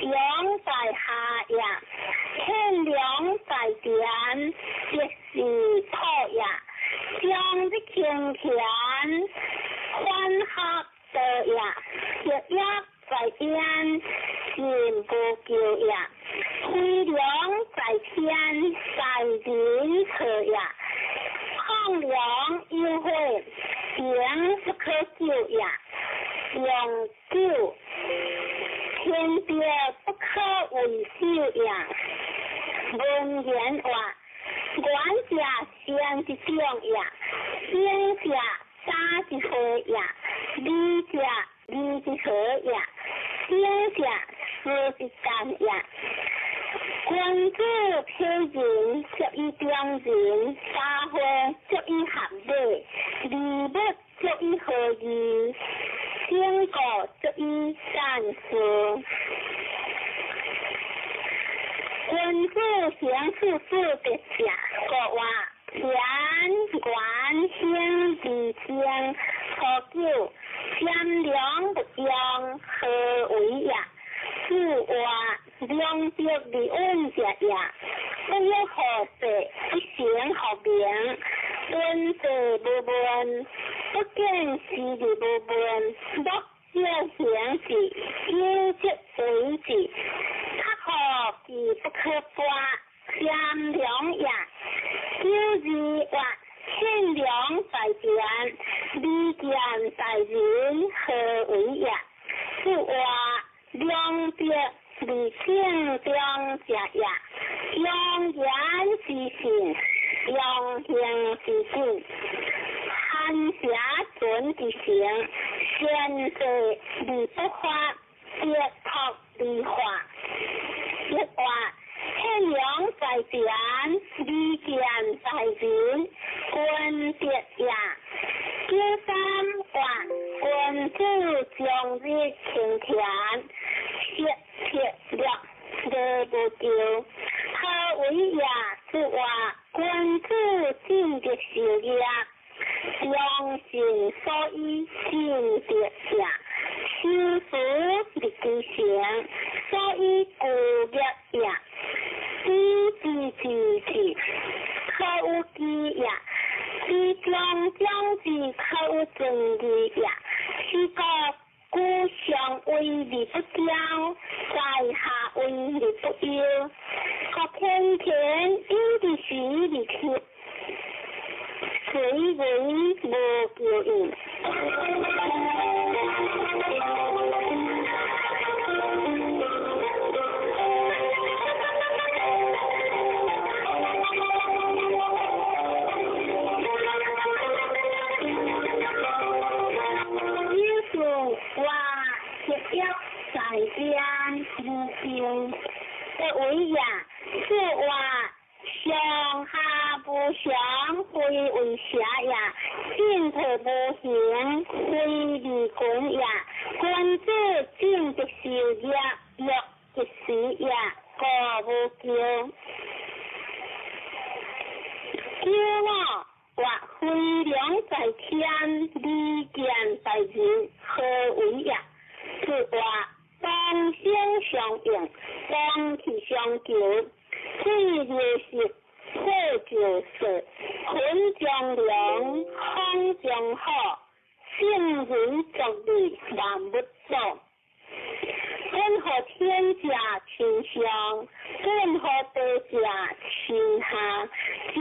用在下也。天良在田，即是土也。将日清田，欢合道也。日夜在天，心无求也。飞龙在天，在人错也。抗良有悔，情不可救也。永久天地不可为首也。文言话，愿者善之长也，行者早之会也，理者理之和也，行者思之干也。君子体人，足以中人；大会足以合礼，礼物足以合义，经过足以善事。君子行处事得正，国话田园兴地精，初九善良不用，何为也？此话良德而稳者也。不欲好势，不成学名，闻者无问，不见时而无问，莫少行事，有则为之。较好其不可拔，善良也。九二话，天良在田，利见在人，何为也？此话良德而正中者也。用言之信，用行之信，寒邪存之诚，善事而不发，德托而化。一话天良在田，利见在人，君德也。九三话，君子终日勤田，色色乐，乐无求。何为也？此话君子进德修业，良心所以进德也。修辞立其成，所以固业也。知之知之，可有知也；知将将之，可有尊义也。是故故上为而不骄，在下为而不忧。国天天有之时而听，随为无求应。在天无求，不为也。此话上下无常，非为邪也；进退无形，非利群也。君子进德修业，乐一时也，故无求。九五话飞龙在天，利剑在人，何为也？此话同声相应，同气相求，水流石，火就色，云中龙，风中虎，圣人作利万物祖。本予天者亲上，本予地者亲下，将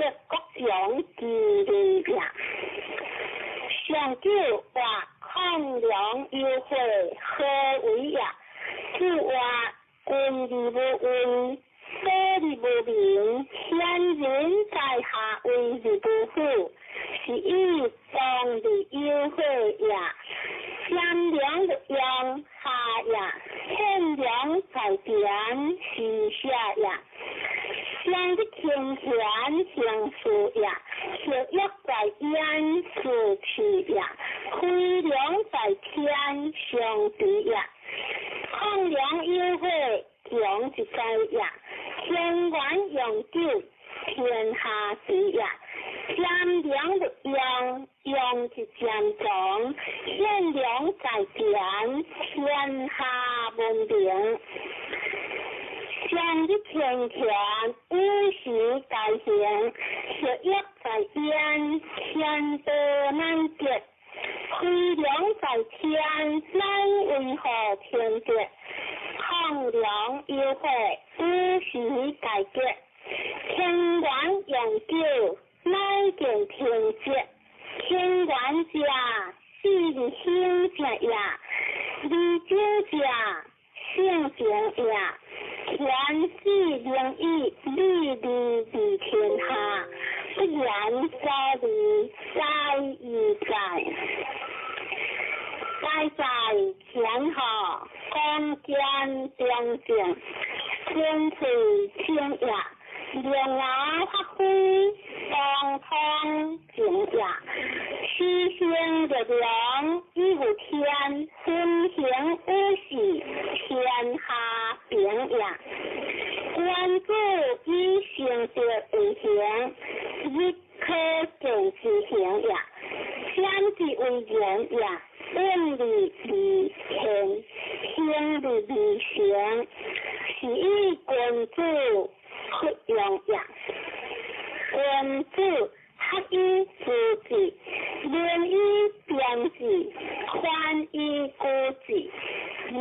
上日天贤行事业，学业在焉事持业，飞龙在天上地业，抗梁有火强一在业，天元永久天下地业，占良的阳阳一占强，献良在田天下文明。上日天田五时大行，学业在焉天道难得，飞龙在天乃为何天德？抗梁有火五时大吉，天元永久乃见天节，天元者四日兴者也，二九者性情也。天子灵义，利利利天下，不言所利，在亦在。在在天下，光见中正，天翠清也，龙牙发挥，当通正也。七星月亮以有天，分行五时，天下平也。君子以成德为行，日可见之行也。先之为人也，远离离天，行离离行，是以君子不用也。君子学以致志，仁以辨志，宽以固志，仁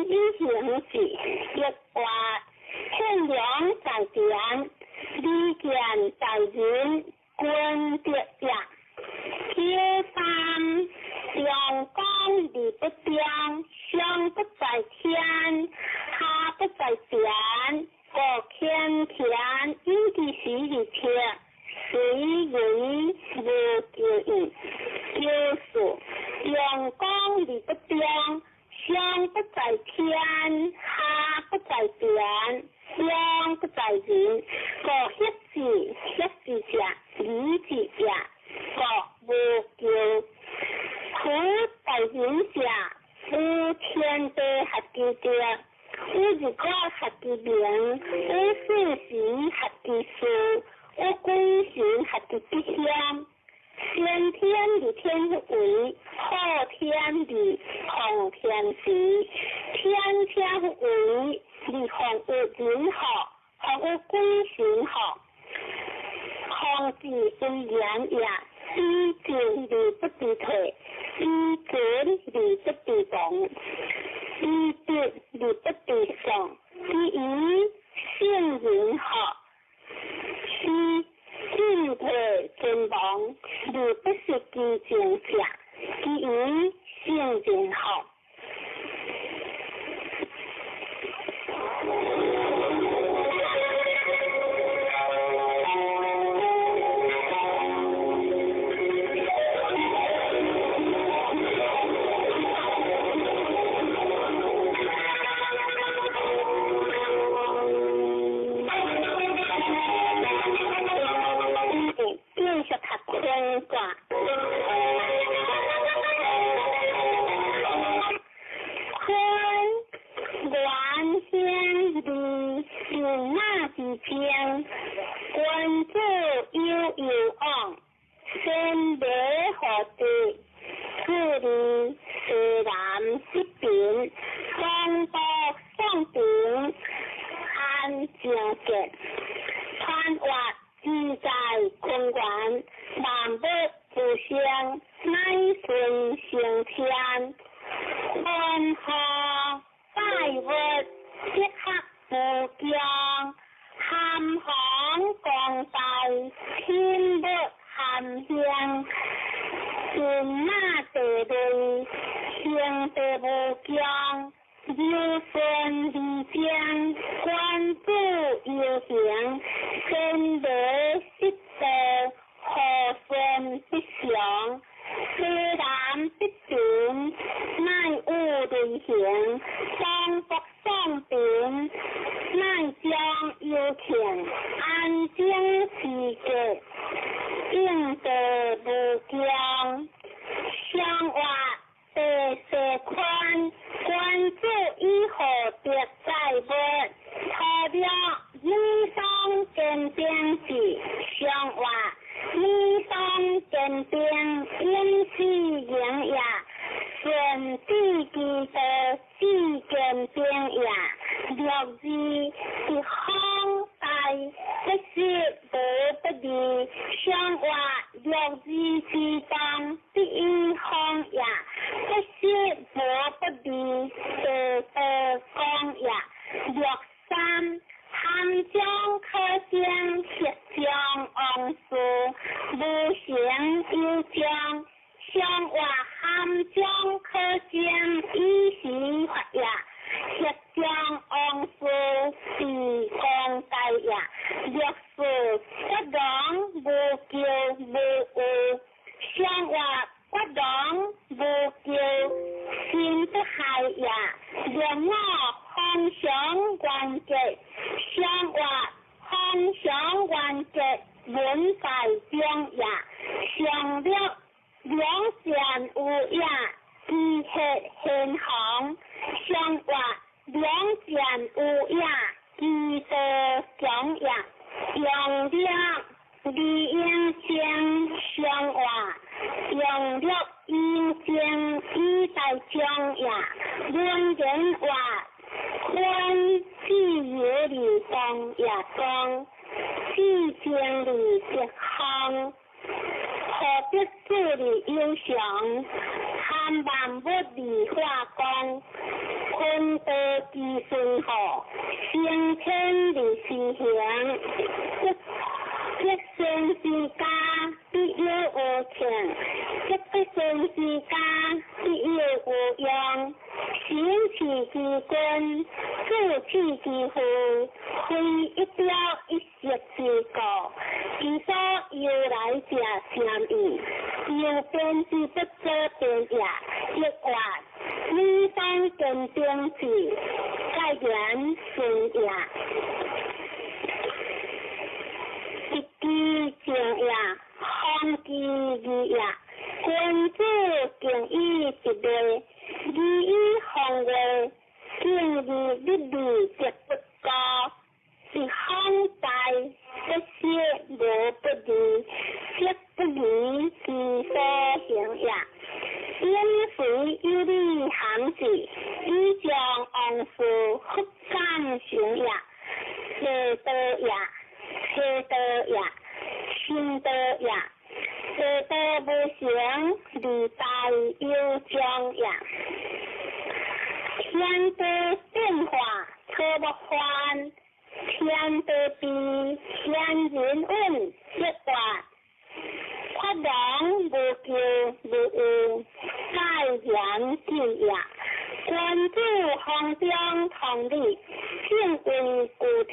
以行志，一话献良在田，利见在人，君德也。九三阳光而不中，上不在天，下不在田，国天田以其时而天，随人无求意。九四阳光而不中，上不在天，下不在田，中不在人，国协志协志者，理智也，国无求。苦在人者，有天地合其德，有日月合其明，有四时合其事，有鬼神合其吉祥。先天而天为，后天而奉天时，天天为而奉有人福，奉有鬼神福，奉之为言也，以进而不知退，以存而不知亡，以德而不知丧，以以圣人福，是进退存亡而不失其正者，其以圣人福。君子有有往，先礼后德，自利西南西平，东北宋平，安正杰，川越自在坤元，万物自生，乃顺成天，天下百物即合无疆。含风光大，天物含香，天马地雷，行地无疆，柔顺而将，君子游行，先礼失道，和顺必祥，西南必平，乃有雷行，东北宋平，乃将有庆，安字，上话你当坚定勇士营也，顺智之道至坚定也。六字一方大，不是无不利，上话六字之当第一方也，不是无不利，得得讲也。六三汉将可将协将王事，无形有将，上话汉将可将以时发也，协将王事是公大也。六四国王无求无有，上话国王无求心不害也。六五方常愿结，上话方常愿结文在中也。上六两善有也，知黑现行，上话两善有也，知道强也。用六李应清上话，用六应清以在中也。论人话，宽自由而当也讲，至情而德行，何必自而有常，含万物而化光，坤道之顺和，升天而施行，积善之家必有余庆，积不善之家必有余殃。行持之君，自治之父，非一朝一夕之故。其所由来者善矣，由边之不做边也。一话女方坚定志，盖言顺也。一枝正也，方其义也。君子敬以直礼，礼以方位，敬而立义则不高。一方大，不是无不利，色不离其所行也。因随有理行事，以将往事复感行也。邪道也，邪道也，心道也。邪道无成，利大有将也。天地变化，草木繁；天地变，天人稳，一话。法王无求无有，盖言尽也。君子方中同理，正为具体，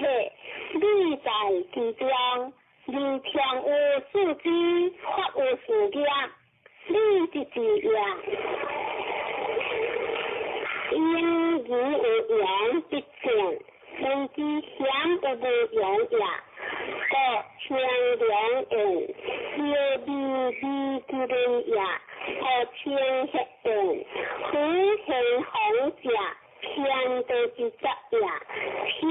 理在其中。而常有四肢，法有四业，理即是也。因而有言必正，为之险有无言也。故清凉言，有利利之人也。故清黑言，非现红者，天道之则也。天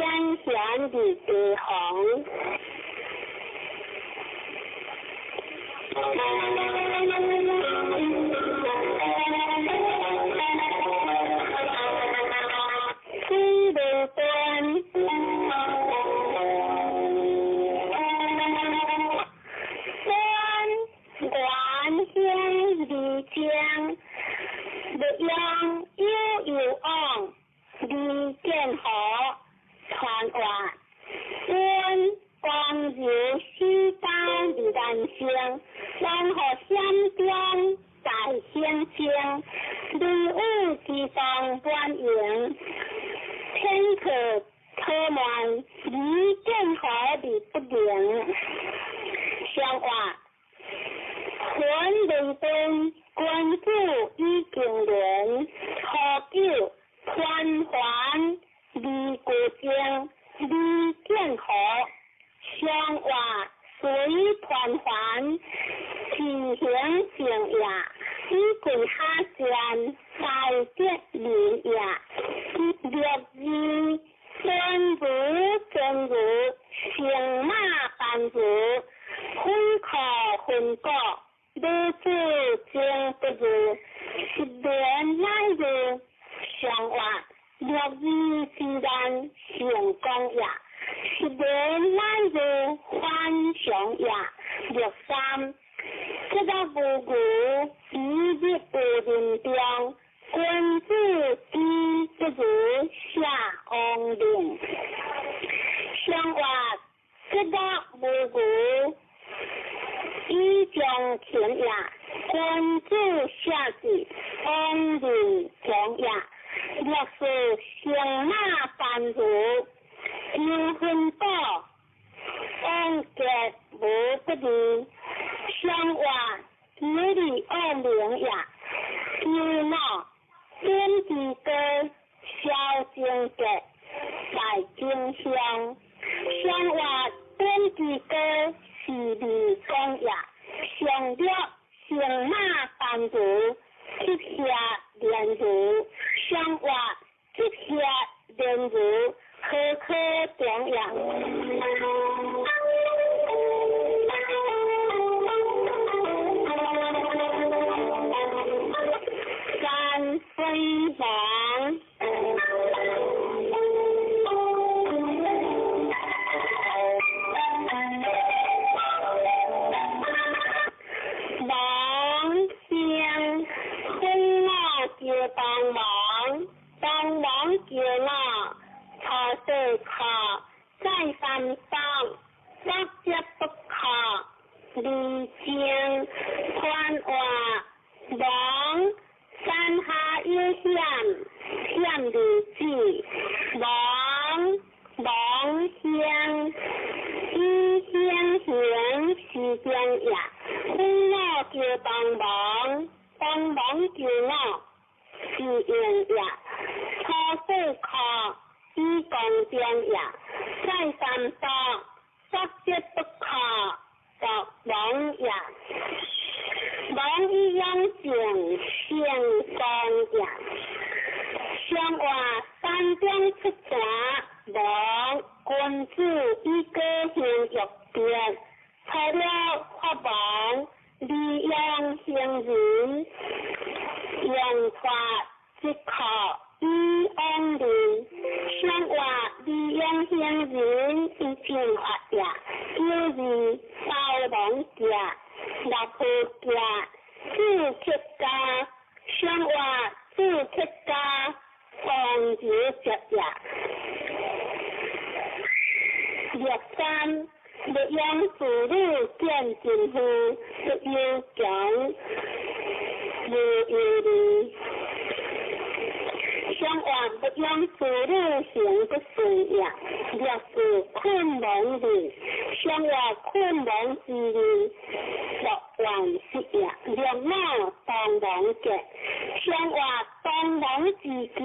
贤而地红。水流端，端元兴而将，欲用有有往，而见何传话，端光柔四刀而难成，然后险中在险中，雷雨之当满盈，天可可慢，而见何而不灵。相话，魂灵灯，君子以敬人，何久团环而过正，而见何相话随团环，自行正也，以贵下善，大德人也。六字真如真如，乘马班如，分果，女子情不如，失眠乃如上活，六二之难成功也，失眠乃如反常也。六三，这个无牛一日有人中，君子之不如下王令。上活，这个无牛以将勤也，君子下智，王令强也。六四乘马班如，求分果，王结无不利。上活，有利恶名也，求闹点之高，消贞洁，在真相。上活点之高，是利公也。上六乘马班如，七下连如。上活七下连如，科科中也。三飞王。王先分我叫帮忙，帮忙叫我，初四课再三当，六节不可，二正宽话王山下有险，险如子，王王乡以乡贤是中也，分我叫帮忙，帮忙叫我是用也，初四课以公中也，再三当，六节不可，作王也。王以养正成功也。上活山中出泉，王君子以果行欲别，除了法王，利用行人，用法即可以往人。上活利用行人以正法也，九二包王家，六铺家，四铁家，上活四铁家，王子节也。六三，欲养子女见真夫，不忧穷，无忧虑。上活不养子女行不顺也，六四困亡日，上活困亡之日，六万失也。六五当亡节，上活当亡之节，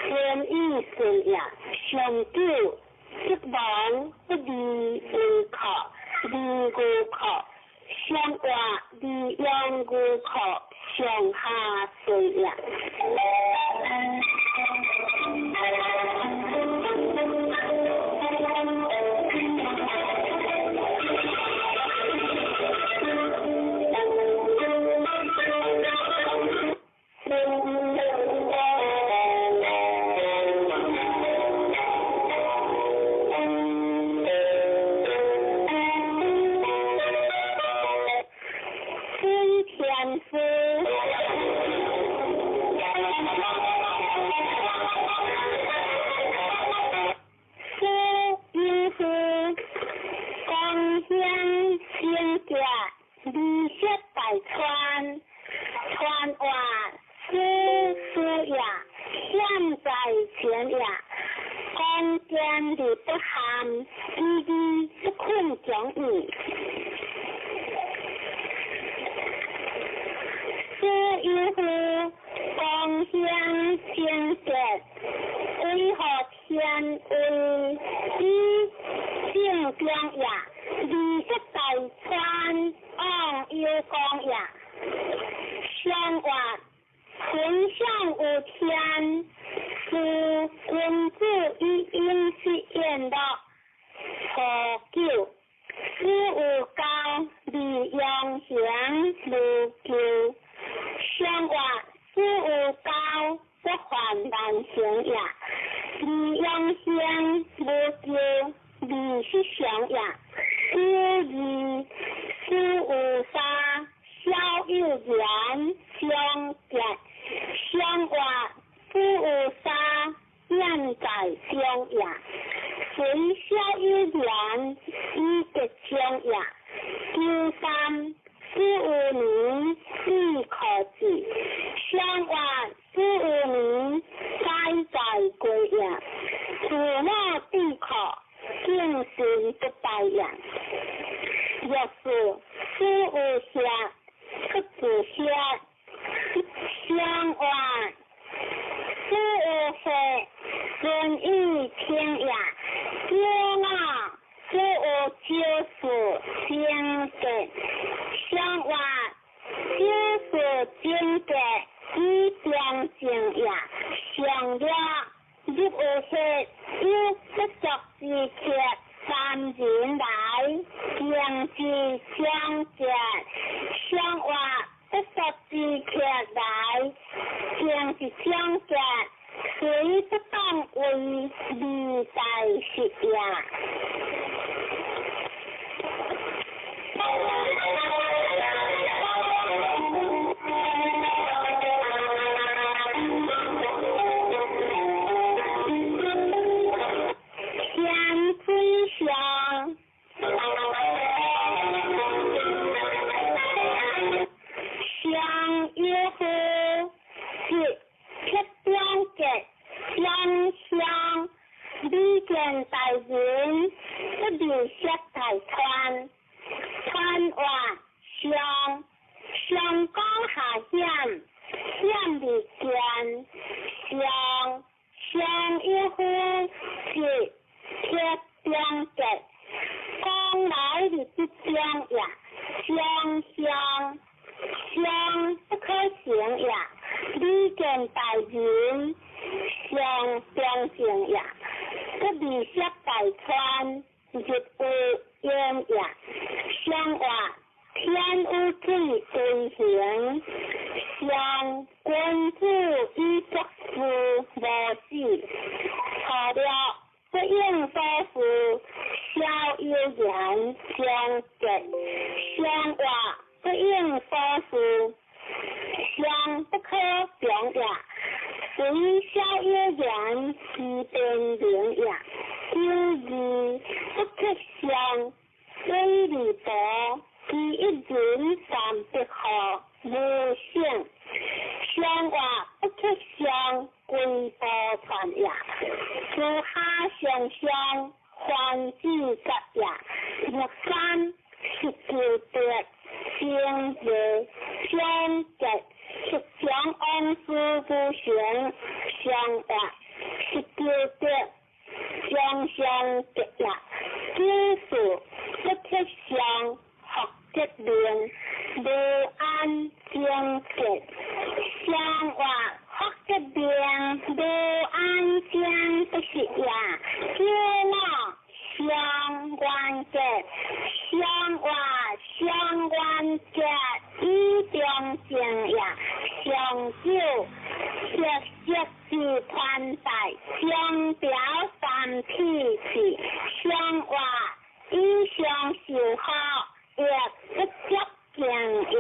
天意顺也。上九，失亡不离无靠，离无靠，上活离养无靠，上下顺也。天父。苏英夫，光乡新家，绿色大川，川话苏苏呀，现在前呀，光坚的不含，弟弟不困讲义。苏英夫，光乡新家，为何天为以正中呀？绿色大川，往有光呀。相话，天上有天，是君子以应是言乐。初九，子有功，利用行無求，上活四有九不犯難行也。二陽行無求20相也。九二四有三小有緣相結，上活四有三現在中也。隨小有緣以結相也。九三四有年四可字，上活四有年該在歸也。自我地可敬神不敗也。若是四有下不自下，上活四有歲順意天也。九五四有九四正結，上活九四正結以中正也。上了入有歲有不足之客三人來，行之相結，上活不足之客來，行之相結，雖不當為未在實也。天水上，上有好，是七中結相相，李見大人不離色大川，川話上上江下險，險未見，上上有好，是七中結，講來是不中也，上相相不可行也，李見大人上中正也，不離色大川日有緣也，上活天有水歸行，上君子以作事無死，錯了不應所事，小有緣相結，上活不應所事，相不可強也，隨小有緣之變明也。九二不克相，水利薄，其一人300號無性，上活不克相，歸寶傳也。自下上相，還子節也。六三19得正月相結，十將王事不成，上活19得雙相結也。九四不克相，福德明無安正結，上活福德明無安正不實也。九五相關結，上活相關結以中正也。上九色色之團帶，上表三體字，上活以上受福，亦不足敬也。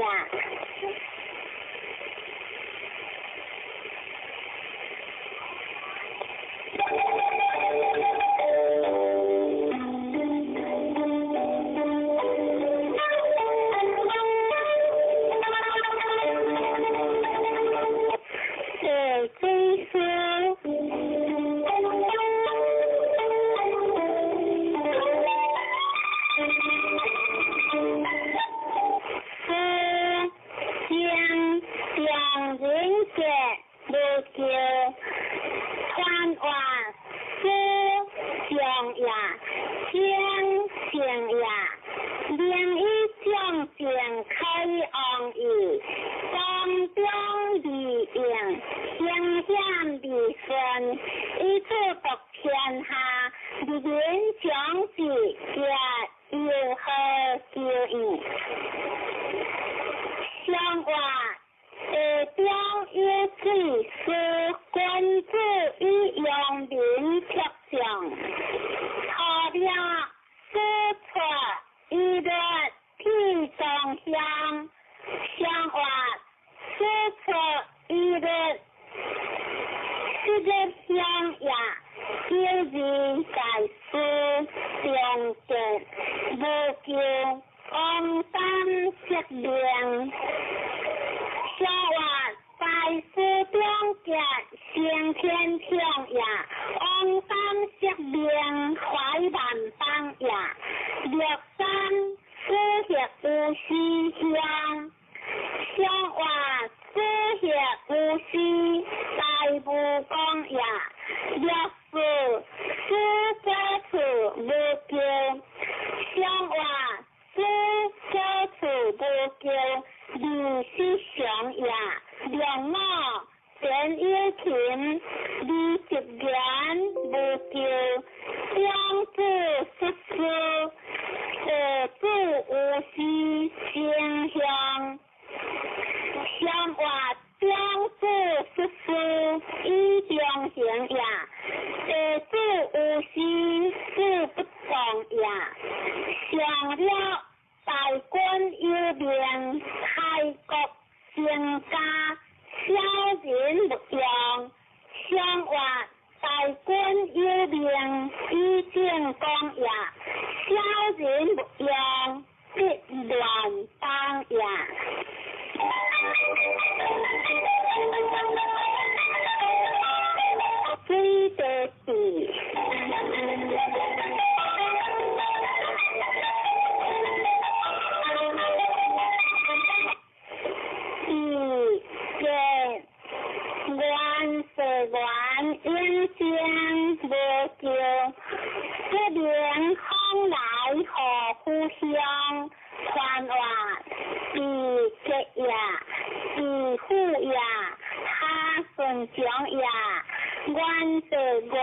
活地中有水是君子以陽明特相，初了始出一日天中香，上活始出一日四日香也，九日在书中结无求王三色命。小活在书中结先天强也，王三色命怀万邦也，六三四叶有时香，上活四叶有时大无讲也，六四四者处无求，上活四者处无求，二是常也，两五田有琴，二十言无求，两子十四，二子有时成乡，上活两子十四以中行也，地主有时事不动也，上了大军有命，开国成家，小人勿用。上活大军有命，以正讲也，小人勿用，必乱邦也。水地地。地结愿世愿永生无求，不明风来何故乡？传话地结也，地富也，哈顺强也。愿世愿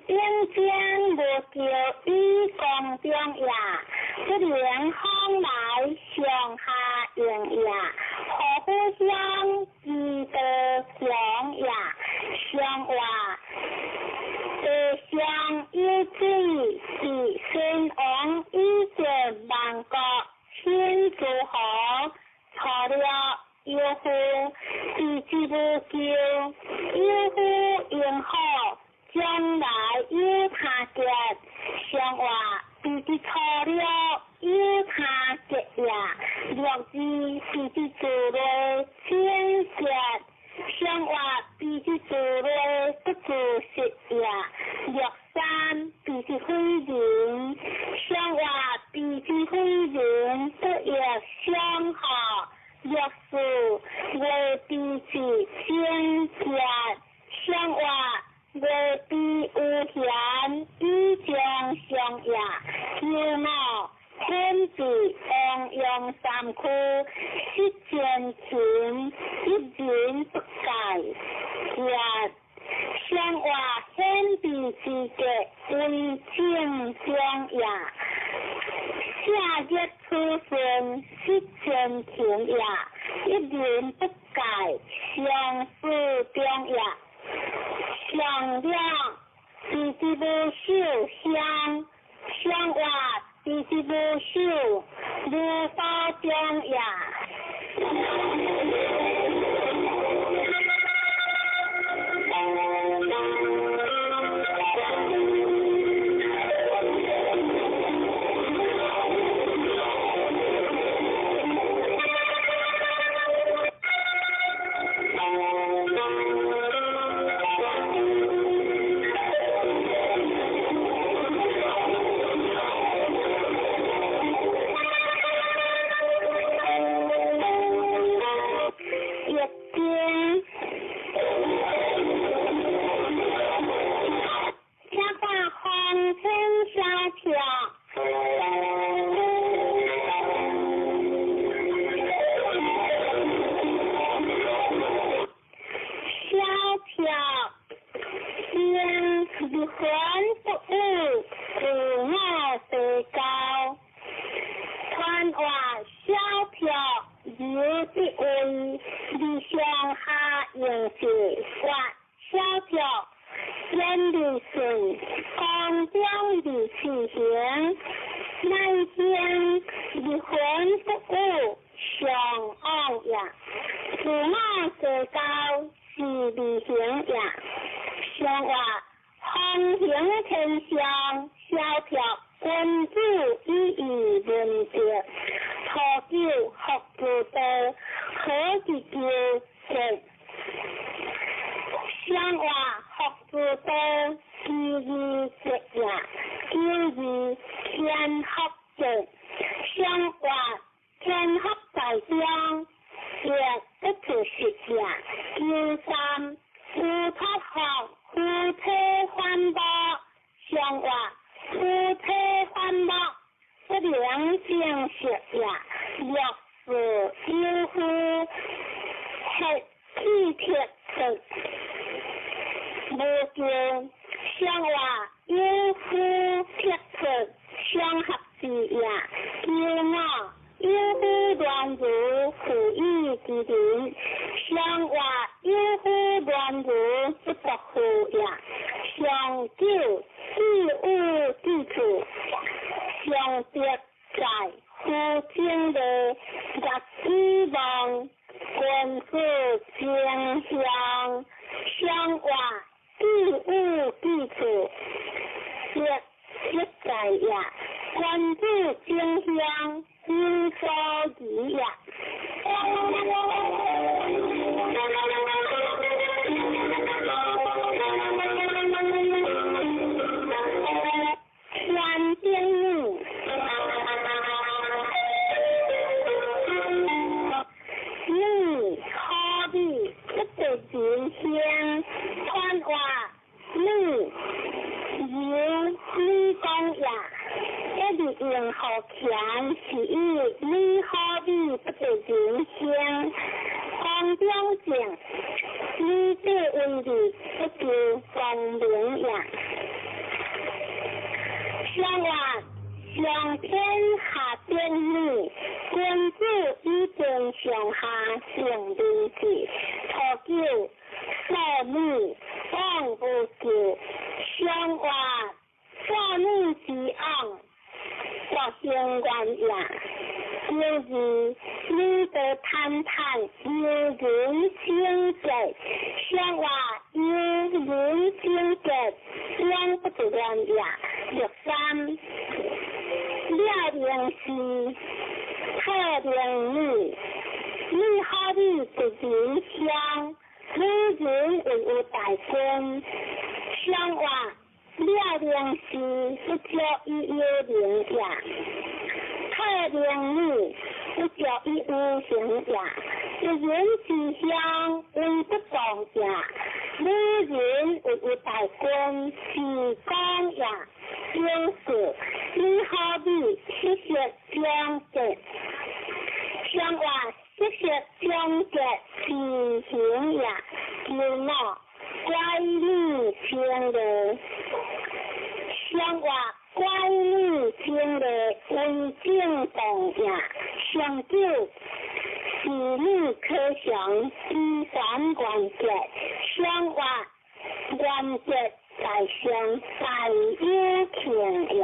永生无求，以光中也，不明风来上下应也，何故乡？之道强也，上活地上有水，是先王以前万国亲诸侯，错了有父，地之无求，有父应好，将来有他结，上活地之错了有他结也，六字地之自类清结，上活地之自类不自实也，六三地之非人，上活地之非人不亦相合，六四月地之清结，上活月地有闲以将上也，九五天地王阳三区，失前勤，一人不改也。上活天地之格为正中也，下日出顺失前勤也，一人不改相思中也。上了地之无寿香，上活地之无寿无法中也。由得位，而上下应是发小条，言利顺，光中而实行，乃将离魂不武上往也。自我家教是利行也。上话风行天上，萧条君子以义仁德，初九福之道，何其求节。上话福之道，其义节也，九二天福节。上话天福在中，节不出实也。九三乌托福，夫妻反目，上话夫妻反目，不能正实也。六是有夫，黑气铁色，无求。上话有夫铁色，相合之也。九五有夫乱如负义之人，上话有夫乱如不得负也。上九自有之处，上德在夫正的月之望，君子正向，上话自有之处，德德在也。君子正向，有所疑也。天顶女，女好比不得人香，传话女由女讲也。一日用好钱是以女好比不得人香，光中正，女子为义不求光明也。上话上天下天女，君子以天上下成明志，初九少女往无救，上话少女之往，国兴愿也。九二女德坦坦，有人清洁，上话有人清洁，两不得乱也。六三了明是特明女，女好比一人香，女人为有大军，上话了明是不足以有名也。特明女不足以有形也。一人之乡为不当也，女人为有大军是讲也。九四女好比七色相结，上话七色相结是形也。九五乖女清丽，上话乖女清丽为正当也。上九是女可祥依山原则，上话原则在上大有情也。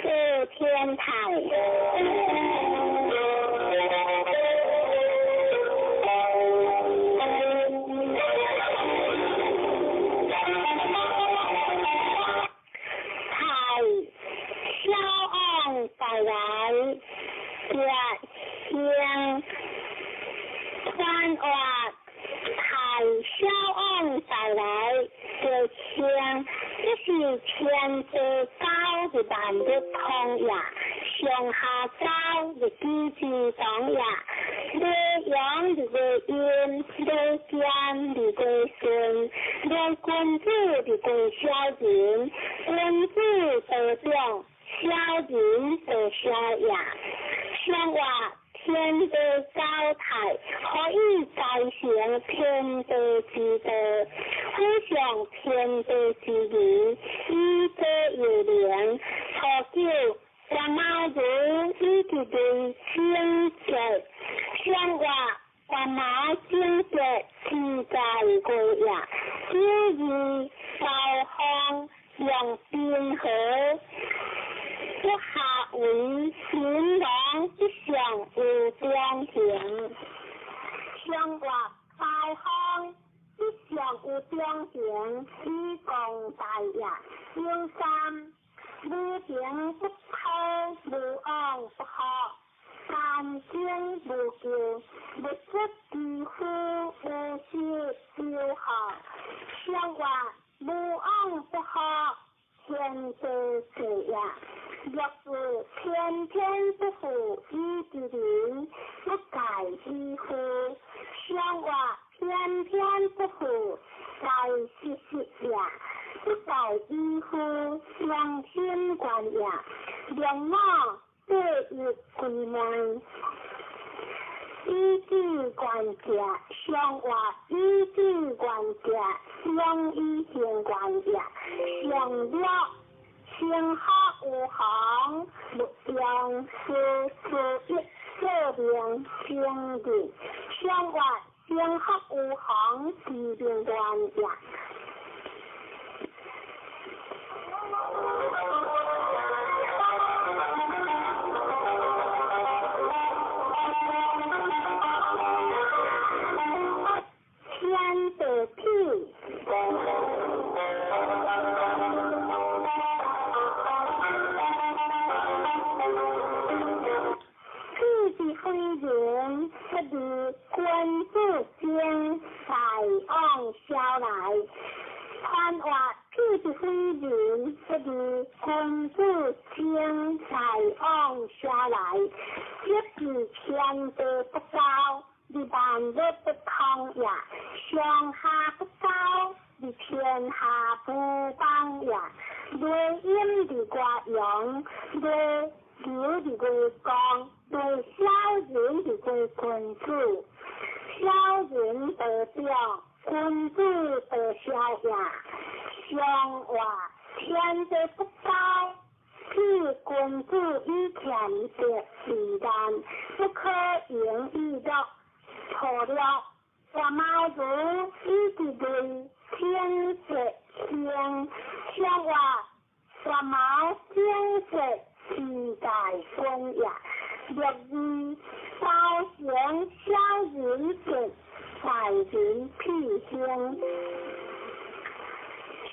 四天台。传话太小王带来的枪，这是天地高的万物通也，上下高的机之当也，雷阳的个阴，雷剑的个顺，雷君子的个小人，君子得长，小人得小也。上话天天地交替，可以继承天地之道，非常天地之义，以这有灵。初九，关猫如以一类清洁，相活关猫整洁，自在过夜。九二，高方用冰河。不下为新郎之上有中行，相活高方之上有中行，以共大业。九三，无情不抛，无往不复，三生无救，物质之夫，无失丢好，相活无往不复，天地事业。若是天天不负以之人，不改以负，相活天天不负该失失也，不改以负良心观也，两马对日归门，以智观者，相活以智观者，相以行观也，相了。生学有行，勿用思思一说明生日，相活生学有行，知明愿也。天地痞。痞之非人，不如君子精，大往消来。传话痞之非人，不如君子精，大往消来。即是天地不交，而万物不通也；上下不交，而天下不邦也。内阴而外阳，内柔而外刚，内小人而外君子。小人得长，君子得小也。上话天地不交，是君子以俭德为难，不可盈以乐。错了，关猫如以一类天色星，相活关猫天色自在君也。六二，高行小人德，大人屁兴。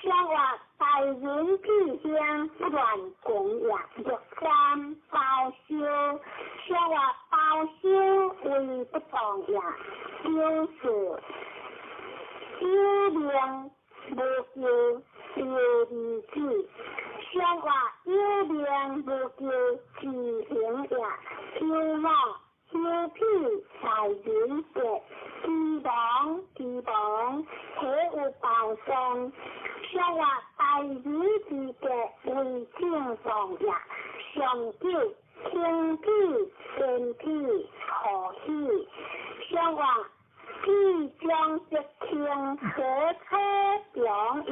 相活大人屁兴，不乱讲也。六三，包修，相活包修为不当也。九四，有命无救丢儿子，相活有命无救自行也。九五，修屁大人德，知亡知亡，体有报丧。相活大人之德为正当也。上九，轻屁坚屁何喜，相活屁将则轻，何可强也？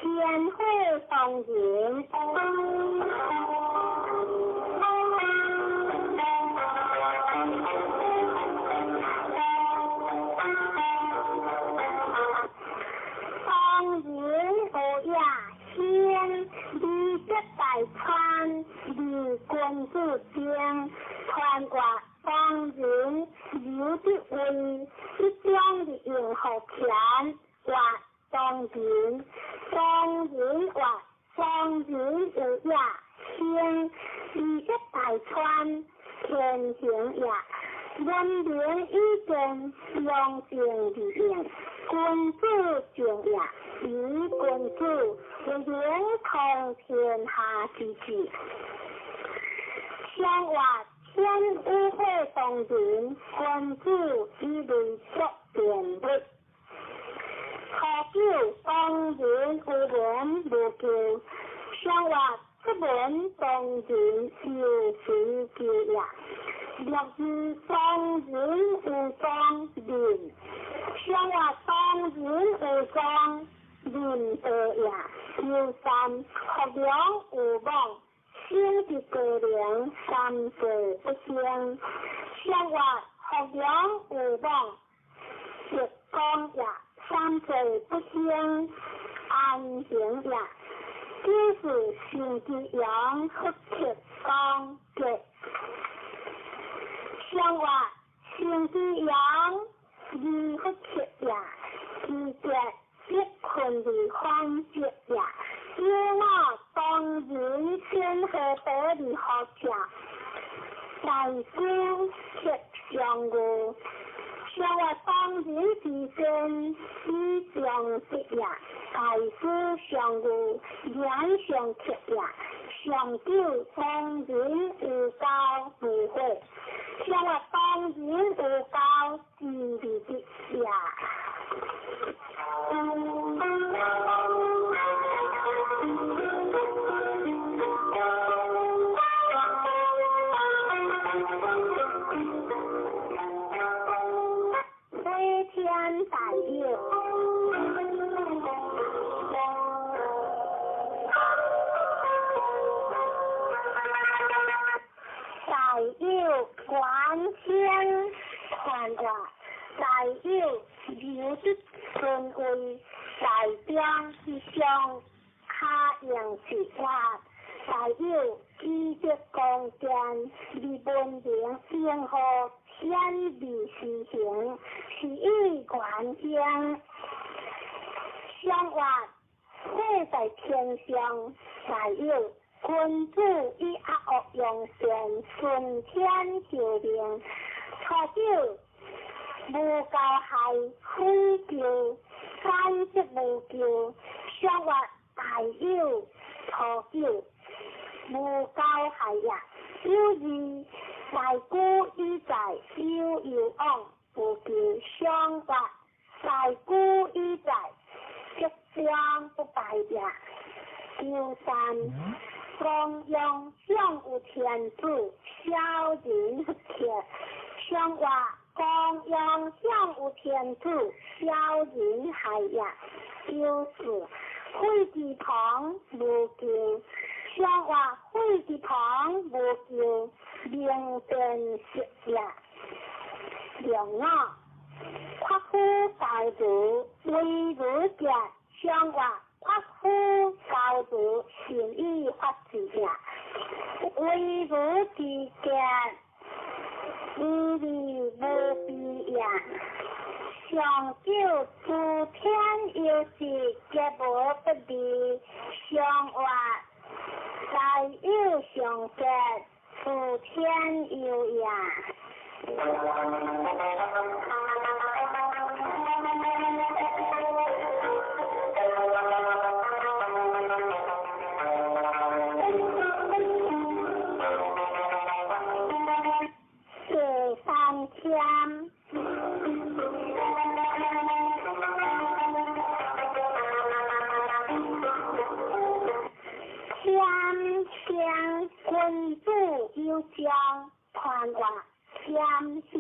天火当人。当人有也先，二则大川，二君子精，传话当人有的位，一将的用好权，话当人，当人话当人有也先，二则大川，天行也。文明以见，良政而应，君子敬也。以君子为能通天下之治。相活天有火当人，君子以类作辩论。初九當人有緣無求，相話出門當人有時求也。六二當人有當人，相話當人有當人道也。九三福良有望，生佇高齡三歲不生，相話福良有望，直講也。三歲不生，安行也。九四成之陽，福克光吉。相話成之陽，二福克也。二吉必困而反吉也。九五當人先何得而好者，大師克上月。相話當人之先，以上德也；大師上月，言上克也。上九當人有交無悔，相話當人有交之利的也。飞天大有，大有观天传话，大有留得尊位，大中之上卡用之法，大有积德光剑，而文明应和显微施行，是以原因。相话火在天上，大有君子以阿恶用善，顺天受命。初九无交害，非求反则无求。相话大有初九无交害也。九二大古以在有有往无求，相话大古以在吉祥不败也。九三光阳上有天子，小人不克。相话光阳上有天子，小人害也。九四废之旁无求，相话废之旁无求，明辨识也。两五夸夫教主为如者，相话夸夫教主善以法治也。为如之者，无利无弊也。上九诸天有时皆无不利，相话大有上吉，诸天有也。第三天，天生君子有将传话，天生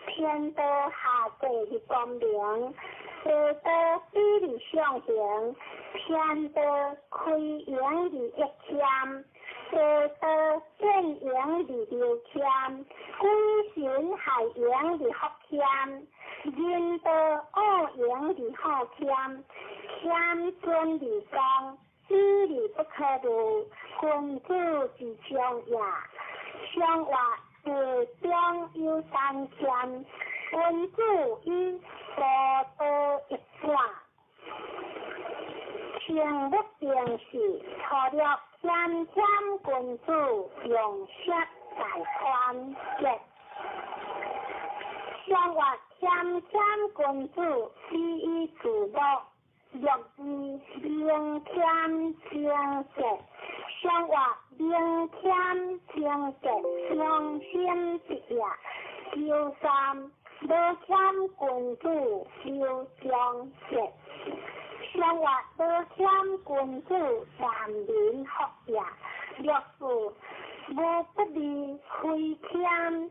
天道下界的光明，地道比例上行，天道开源而一谦，地道建营而流谦，鬼神害营而福谦，人道恶营而好谦，谦尊而刚，比例不可入，君子之将也。相话地中有三谦，君子以多多益善。清不定时，初六谦谦君子用色大团结。相话谦谦君子礼以自乐，六二明谦清洁。相话明谦清洁，双心得也。九三無儉君子劉長節，上話無儉君子難民福也。六四無不利非儉，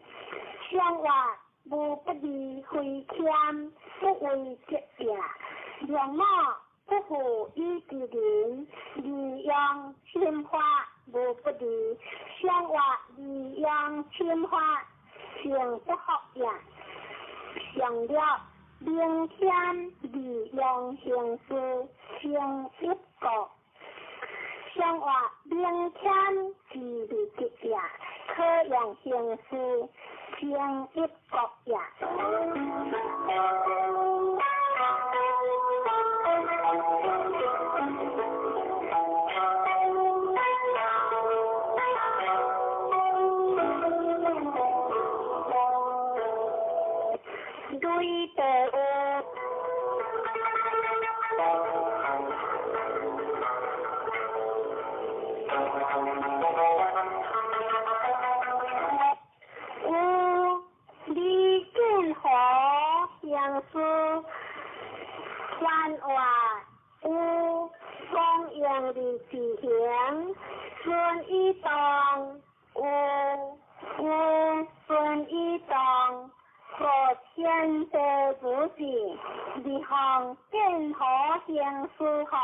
上話無不利非儉，不為疾也。兩母不負以其人，利用侵法無不利，上話利用侵法成不福也。上了明謙利用行事成一國，上話明謙自利吉也，可用行事成一國也。對地有。有李建和行事番话，有光荣的自行孙以当，有孙以当。和天地主子，立项建和行事好，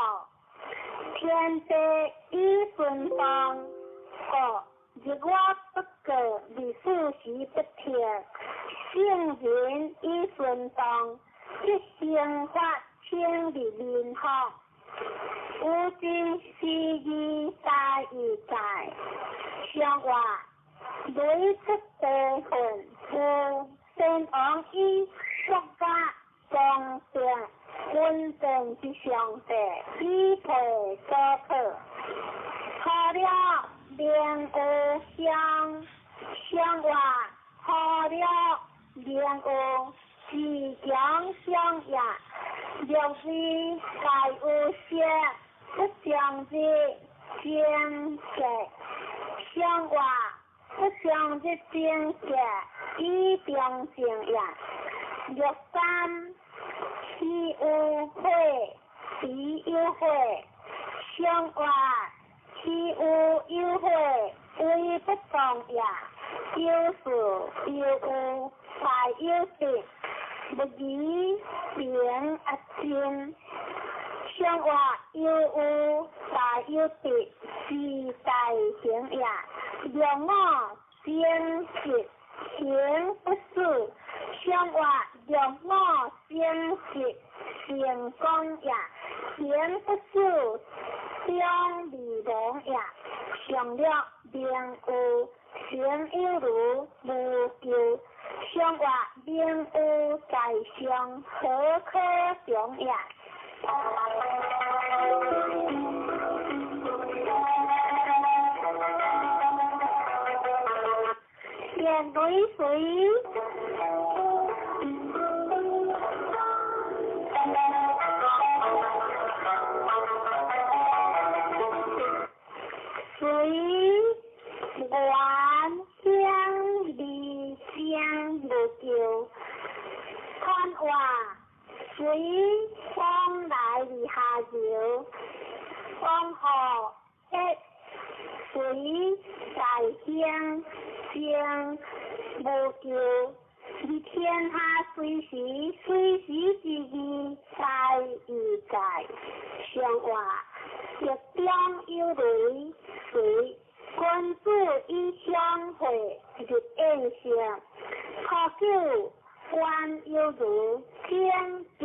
天地以顺当，个日月不过，日四时不停，圣人以顺当，一生发清日民福，有真是义大义在，上话雷出地魂有。先王以国家公正稳定之上帝，以配所可。好了，明有相，相话好了，明有自强相也。六字大有色，不将之精格，相话不将之精格。以中正也。六三岂有火，彼有火，相话岂有有火，为不动也。有事有有，大有得，不疑平阿真。相话有有，大有得，是大行也。两我正直。行不死，相话两我正直成功也；行不死，将未亡也。上了明有，行有如无咎，相话明有在上，何可强也？电雷水，水源乡离乡无救，看话水往来而下流，往河一水在乡。将无救，而天下随时随时之义在义在，上话日中有雷水，君子以相会日宴席，可久官有如天节，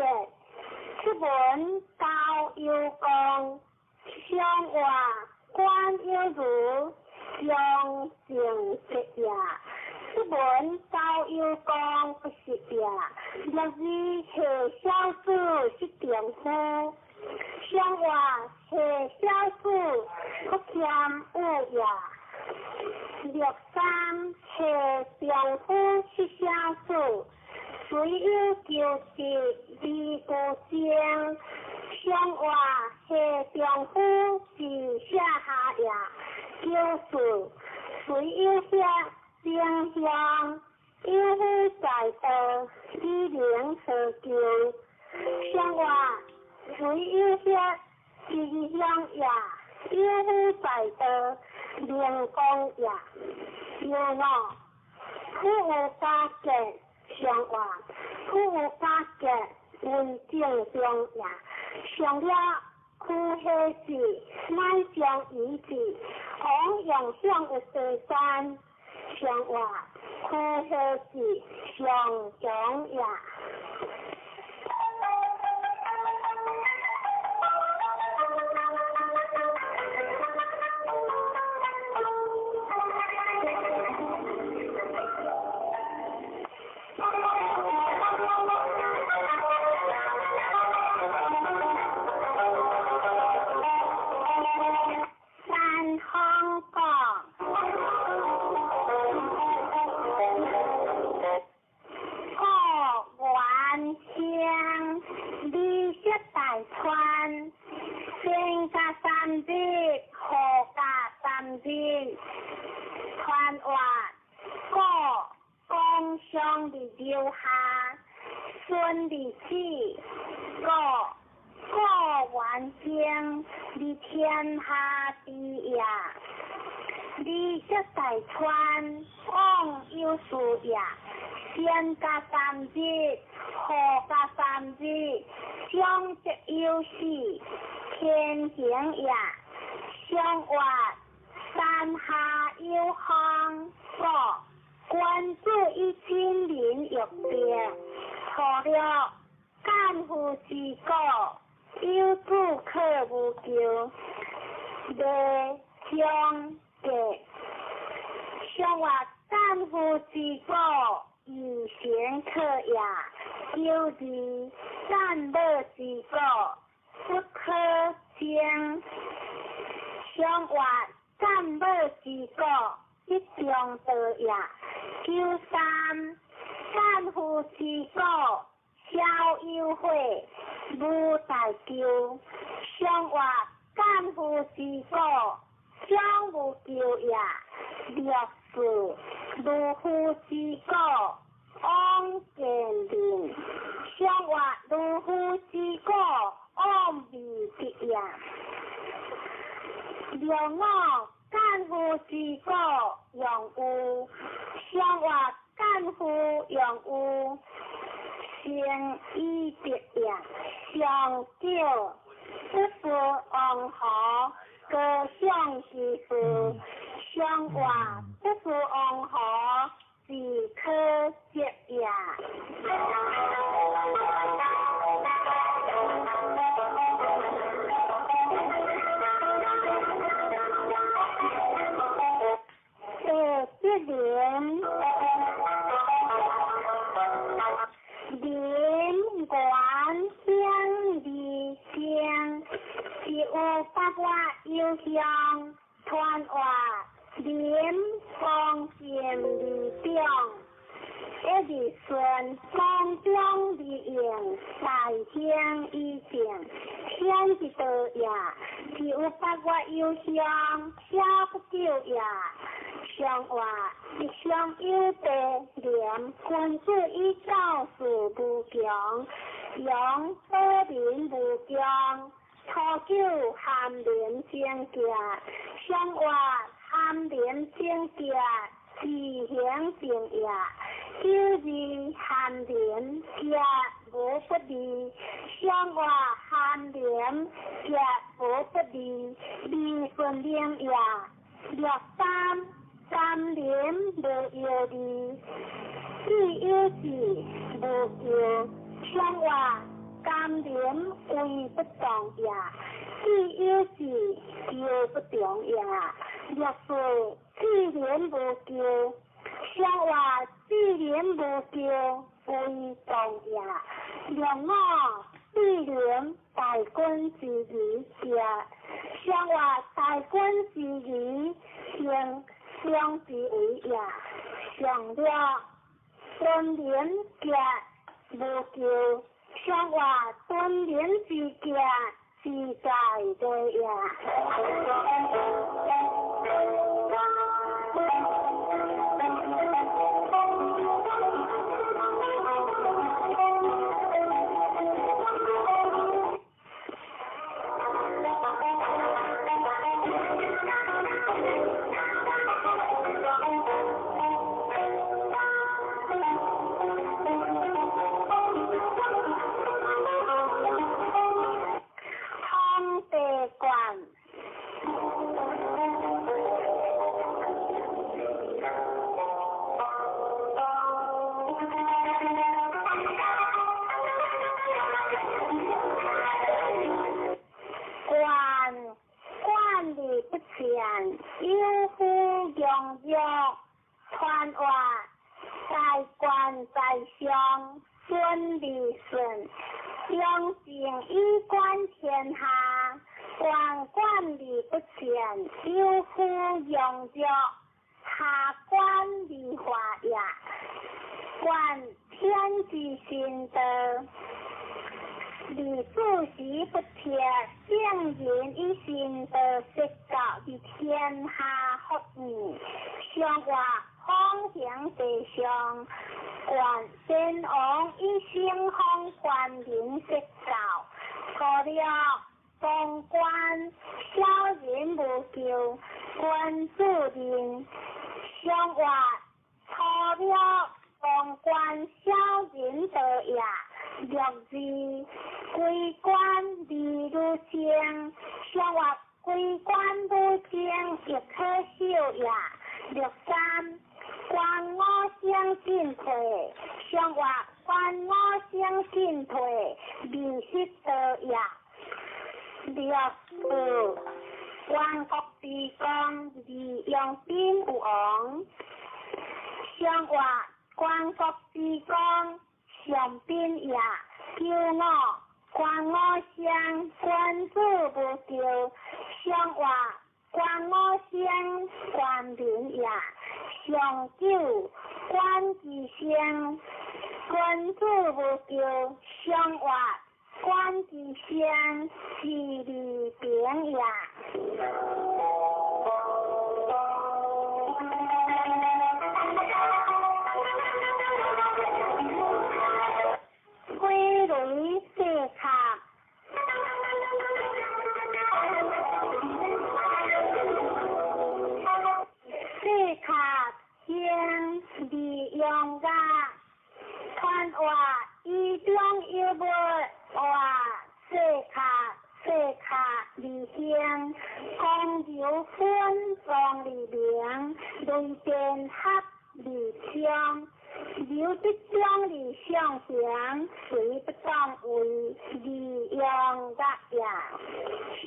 出门高有功，上话官有如。将正直也，出门高有功不是也。若是下小子是丈夫，上话下小子不谦有也。六三下丈夫是小子，虽有求得而无情。上话下丈夫是下下也。就是随有些正向，有夫在道，以能何求？上话唯有遐吉祥也，有夫在道，明光也。有五，夫有家格，上话夫有家格为正中也。上了屈下子，乃将遗子，王用向有地山，上话屈下子上强也。山风讲，故原乡，绿色大川，先加三日，后加三日，传话故公上伫留下，孙伫子，故故原乡，伫天下之也。绿色大川，往有事也。先加三日，后加三日，上则有事，天行也。上话山下有风，故君子以亲民欲别，错了干夫之过，有子可无求，未相格。上话干夫之过，以贤可也。九二干母之过，不可争。上话干母之过，一中道也。九三干夫之过，小有悔，无大咎。上话干夫之过，小无咎也。六四如夫之过，往见人。上话如夫之过，往未得也。六五干夫之过，用有。上话干夫用有，成以得也。上九不是王侯，高尚之事。上话不是王侯，是可接也。第一联，林原乡二乡，是有八月有乡，传话林光贤二中，一日顺光中二用，大兴以正，显一道也，是有八月有乡，小不久也。上话一向有地廉，君子以教事无穷，用保民无穷。初九含廉贞洁，上话含廉贞洁，自行正也。九二含廉洁无不利，上话含廉洁无不利，利顺明也。六三三廉无忧虑，智有智无求，上话甘廉为不动也，智有智求不动也。六四智廉无求，上话智廉无求为动也。六五智廉大君之义也，上话大君之义行相之为也。上了尊廉洁无求，上话尊廉之洁自在的也。有夫容若，传话大官在上，孙立顺，忠正以观天下，官官而不见，有夫容若，下官而化也。观天之心道，而主时不切，圣人以心道说教于天下福义，上话方行地上，观先王以圣方观民说教，除了当官小人无咎，君子人上话除了当官小人道也。六二归官而如精，上话归官如精亦可守也。六三官我相进退，上话官我相进退，未失道也。六四万国之功，而用兵有王，上话万国之功，上兵也。九五官我相，君子无咎，上话官我相，官民也。上九官之声，君子无咎，上话官之声，是利平也。归类四卡，四卡先利用噶，传话以中有无话四卡四卡利兴，公牛分王利明，雷电合利昌。刘德忠而上行，随不当为利用个也。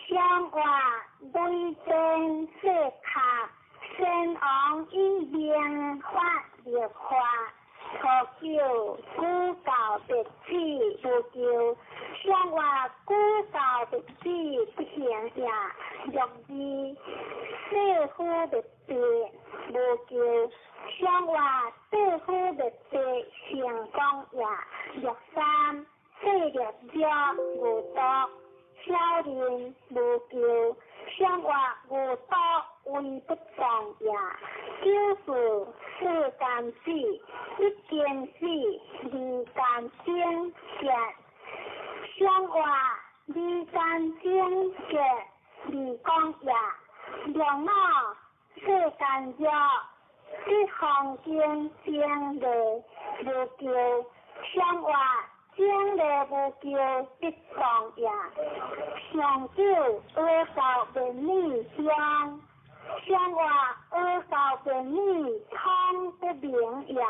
上话雷电四卡，先王以明法立法，初九古教别子无咎，上话古教别子不行也。六二四夫别子无咎，上话四夫别子成功也。六三四六者无毒，小人无咎，上话无毒为不当也。九四世间死，一经死，二间生结，上话二间生结，二讲也。两五世间热，这风景真丽无咎，上话真丽无咎得当也。上九阿教便女香，上话阿教便女通不明也。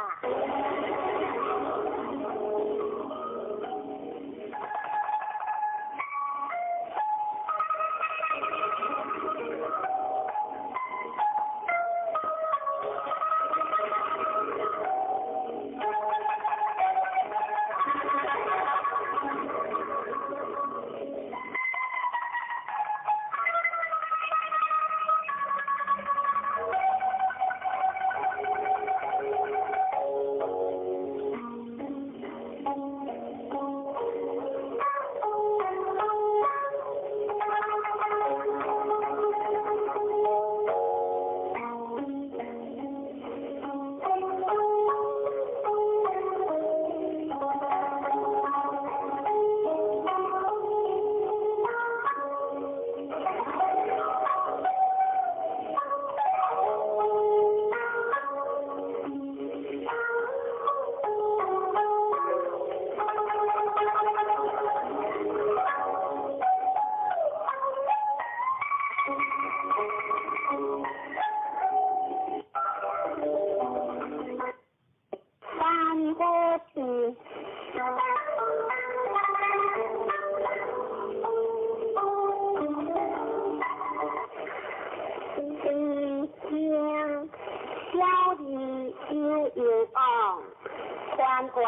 宽话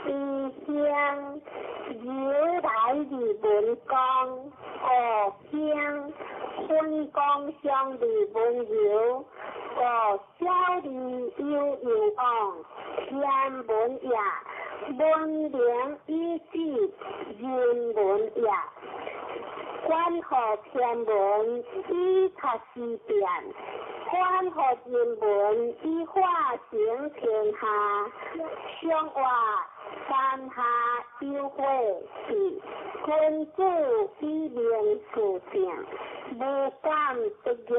慈兴由来日文光五兴分光相日文柔五小字有有往天文也文明以止人文也。关乎天文以察时变，关乎人文以化成天下。上话山下有火是君子以明事正，无敢得欲，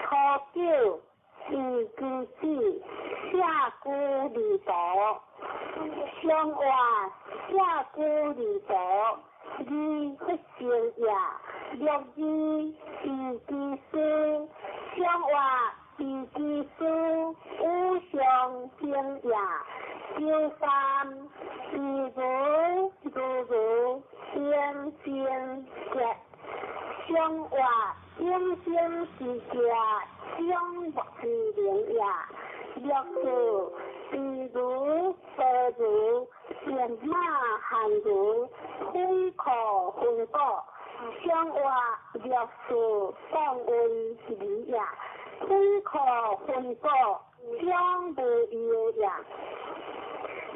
初九以居子，下居离途。上话下居离途。二不成也，六二以其事，上话以其事，五常兴也。九三以如如如应生节，上话应生之家，将莫之灵也。六四以如何如变马汉如非可分果，上话六四当为理也，非可分果，将无忧也。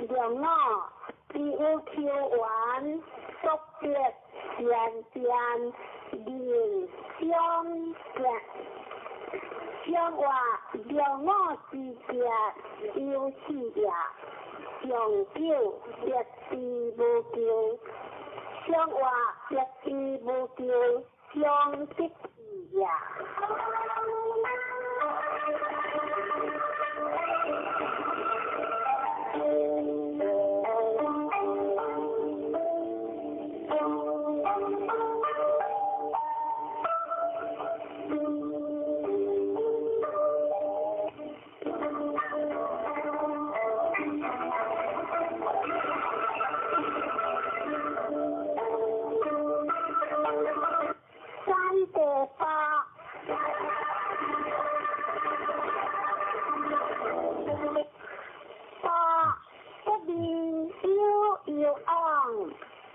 六五只有求缘，速别善变，人相见。上话六五之别有四也，上九别之无求，上话别之无求，上得志也。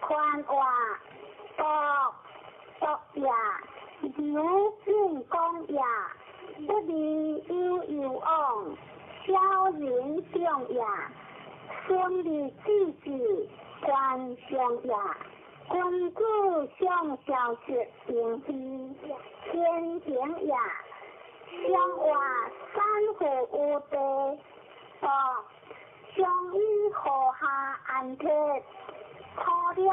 宽话独独也，有进讲也，不离有有往，小人长也，孙立子子官上也，君子上小学平非天行也，上话三户有地，独上以河下安铁。初六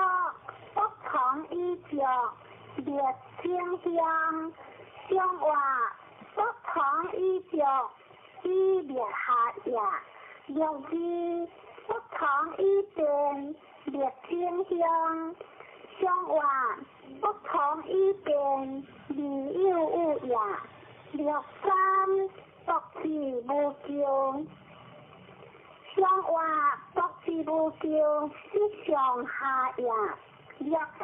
不从以脚列清香，上话不从以脚以列下也。六二不从以变列清香，上话不从以变理有有也。六三不是无穷。上话不是无求，是上下也。六四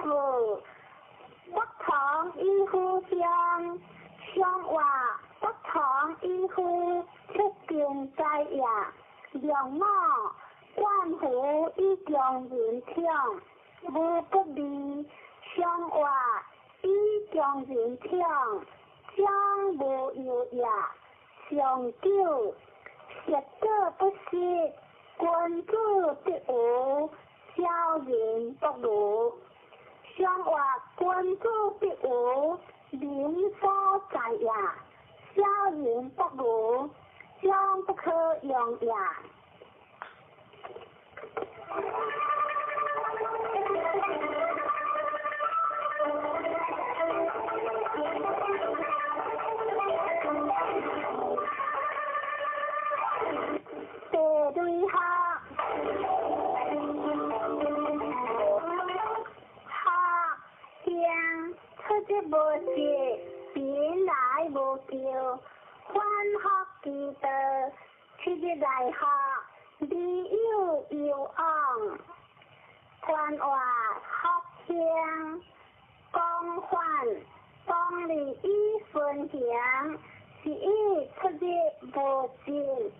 不从以夫相，上话不从以夫出根在也。六五万福以强人强，无不利。上话以强人强，将无忧也。上九实果不失。君子得无，小人不如。上话君子得无，民所在也；小人不如，将不可用也。第类学，学行出入无失，贫来无求，反复其道，七日来学，理有有往，宽话福兴，广泛当利以顺行，是以出入无尽。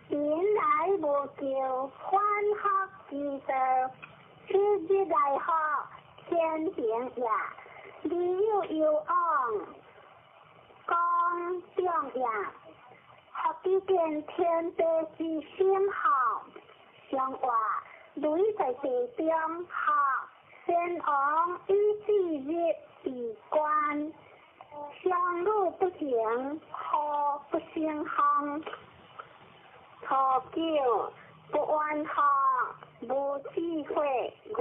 人來無求，反復之道，此日來福天行也。理有攸往，講中也。福知見天地之心好，上話雷在地中好，先王以至日為官，相路不行，何不勝風？初九不怨福，無智慧願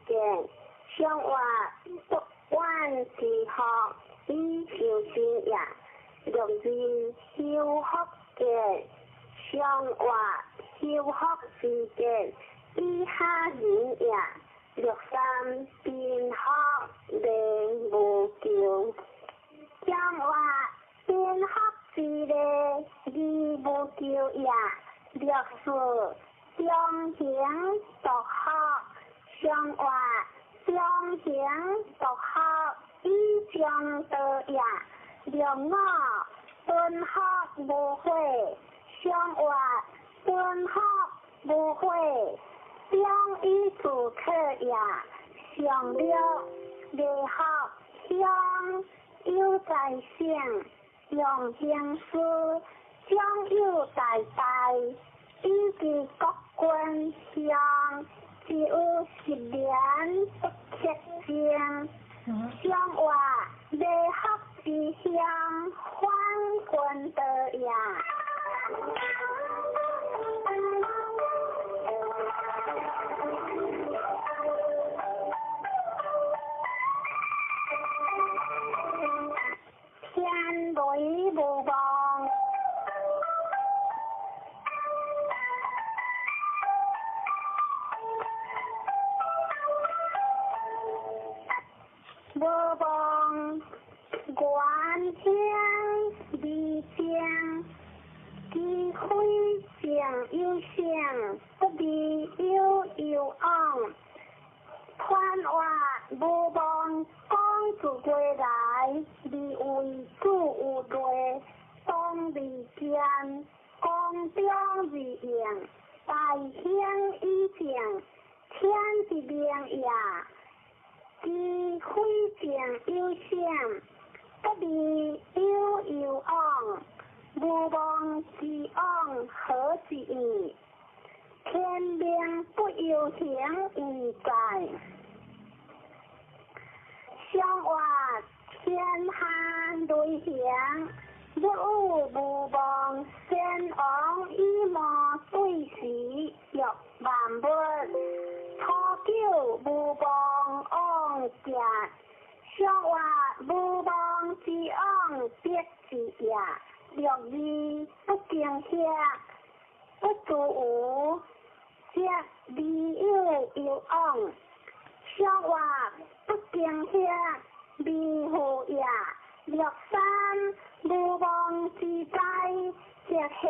見，上話不怨之福，以修身也。六二修福見，上話修福之見，以下人也。六三貧福禮無求，上話貧福之禮義無求也。六四中行獨福，上話中行獨福以上道也。六五敦福無悔，上話敦福無悔，中以自克也。上六禮福鄉有在性，用行事長有大大，以及國君鄉，只有十年不克正。上話禮福之鄉，反君道也。天雷無望，無望願興離正，機非正有性，不離有攸往。傳話無望講自歸來，離為主有類，當離間，公中而應，大興以正，天之命也。機非正有性，不離有攸往。無望之往何之意？天命不由行為在。上話天下雷行，若有無望，先王以魔對時，欲萬物。初九無望往行，上話無望之往必之也。六二不驚嚇，不自無，則理有攸往。上話不驚嚇，微乎也。六三無望之災，則喜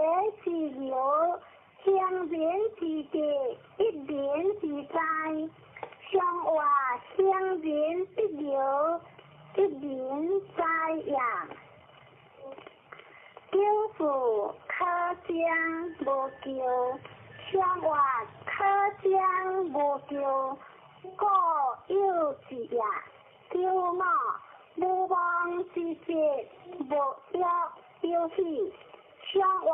之由，行人之德，一人之災。上話行人必由，一人災也。九四可將無求，上話可將無求，故有之也。九五無望之節，無欲有喜，上話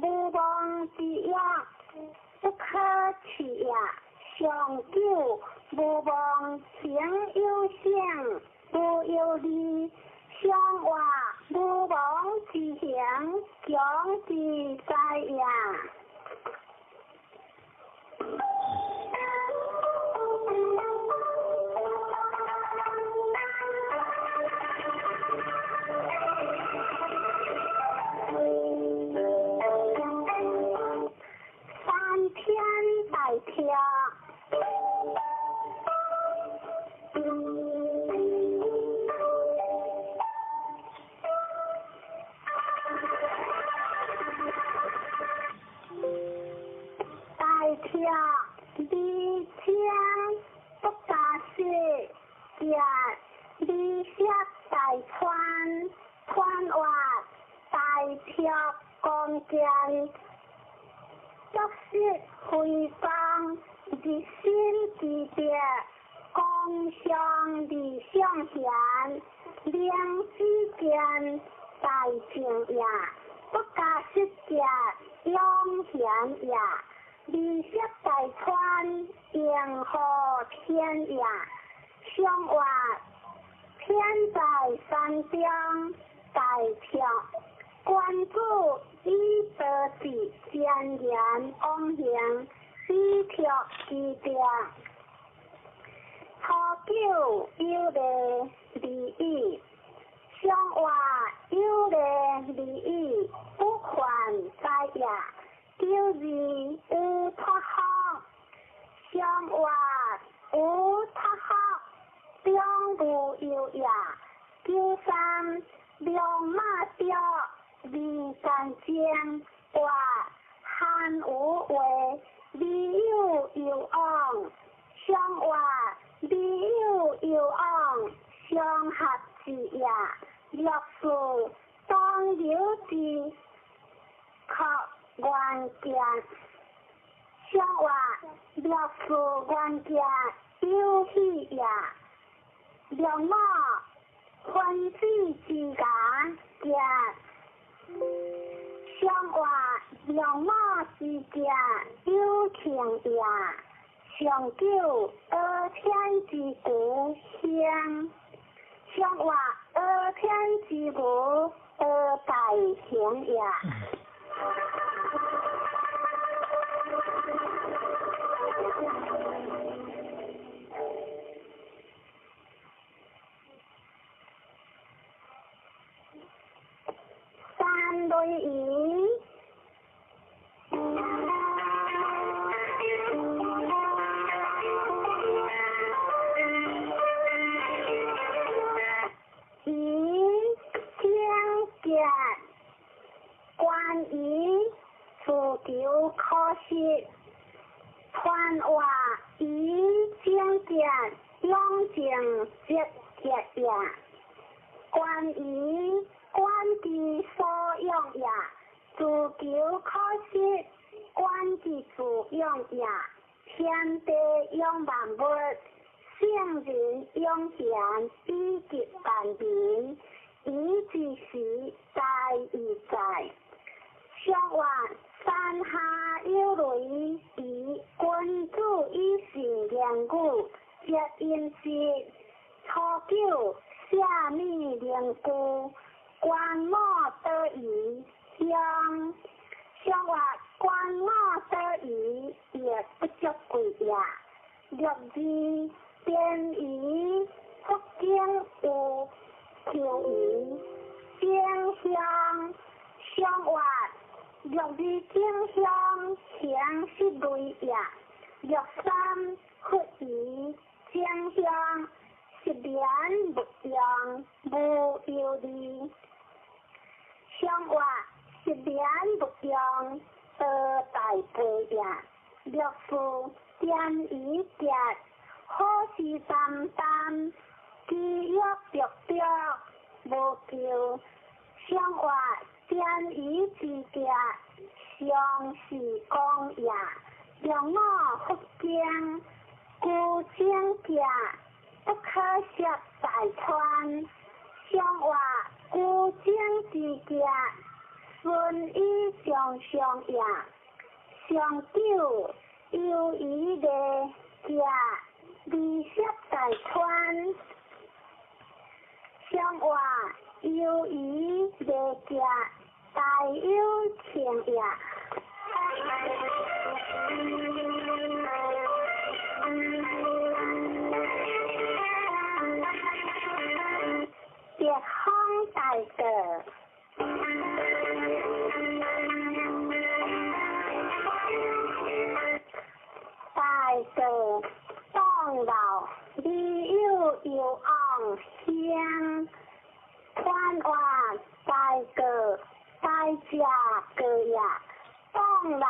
無望之欲，不可取也。上九無望行有性，無有利，上話無望之行，強之災也。三天大跳，大跳離江不加雪，行離雪大川，川話大跳光劍，足失非方，日新之德，光相理相贤，灵之见大正也，不加失者永贤也。利息大川，迎合天也。相话天在山中，大跳关注以德智善言往行，以托之德。初九有礼利语，相话有礼利语，不犯灾也。九二有托福，相话有托福，中无忧也。九三龙马雕，二干净，话汉无话，利有有往，相话利有有往，相合之也。六四当有之，可愿见。相话六四愿见有喜也。六五分子之家见。相话六五之家有情也。上九阿天之故乡。相话阿天之无阿大行也。三类鱼。鱼精结，关于自求可惜，传话鱼精结，养成积极也。关于管之所养也，自求可惜，管之自养也。天地养万物，圣人养贤以及万民，以之时在以在。相话山下有雷，以君子以信言语，接音时。初九下米灵具，官母得宜乡。相话官母得宜，也不足贵也。六二便宜福建有求宜，正乡相话六二正乡行失类也。六三佛宜正乡。一言不用，无忧虑。相话一言不用，得大悲也。六四点一节，好事担当，饥欲着着，无求。相话点一之节，相是讲也。六五福经，孤精节。不可涉大川，相话孤精之节，顺以上上也。上九由于的节，离涉大川，相话由于的节，大有情也。别风大道，大道当老，你有有昂香，传话大道大家个呀，当老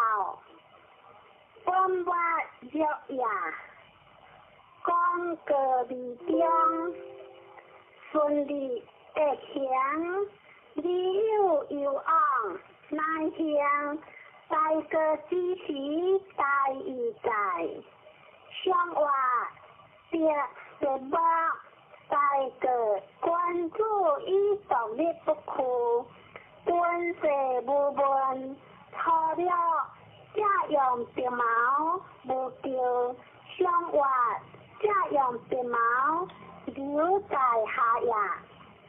本我热呀，讲个理中。顺利的行，你有有往，难行，大過之時大義在，上話得別目大過君子以獨立不屈，敦世無問，粗略這用白毛無救，上話這用白毛留在下也。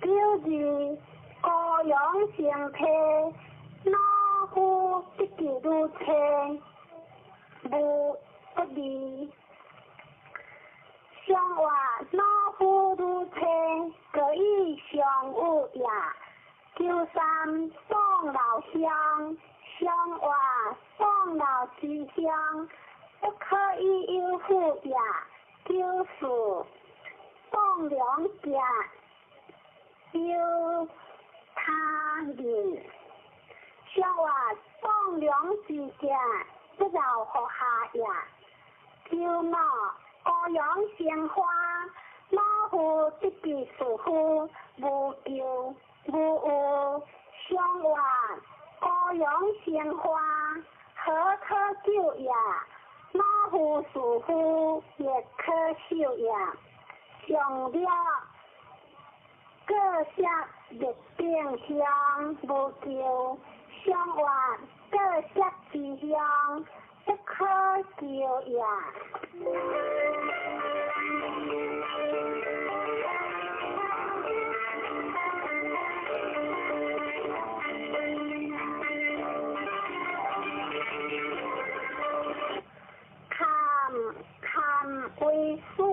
九二高陽生體，老夫得其如車，無不利。上話老夫如車，各以相有也。九三宋老鄉，上話宋老之鄉，不可以有負也。九四宋良家，有他人。上話宋良之家，不饶乎下也。九五高陽生花，老夫得其士夫，無咎無有。上話高陽生花，何可救也？老夫士夫亦可受也。上了各色日定香無咎，上話各色之香不可救也。坎坎為水。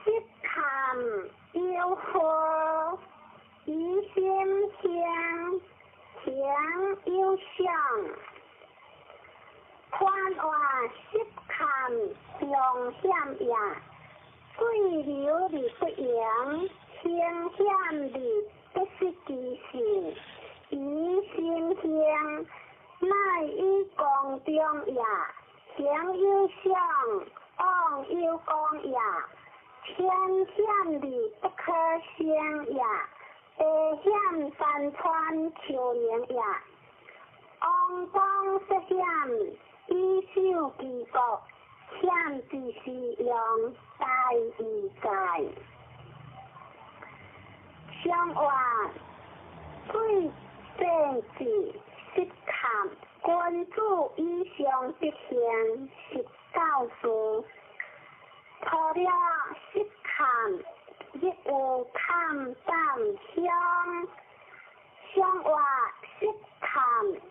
濕坎有禍，疑心香，行有相。寬話濕坎常險也，水流而不盈，行險而不失其性。疑心香，乃以公中也。行有相，往有功也。天險而不可勝也，地險山川丘陵也。王公涉險，以守其國，險之是用，大義在。上話水政治失坎，君子以上德行，是教示。除了失坎，亦有坎胆香。上話失坎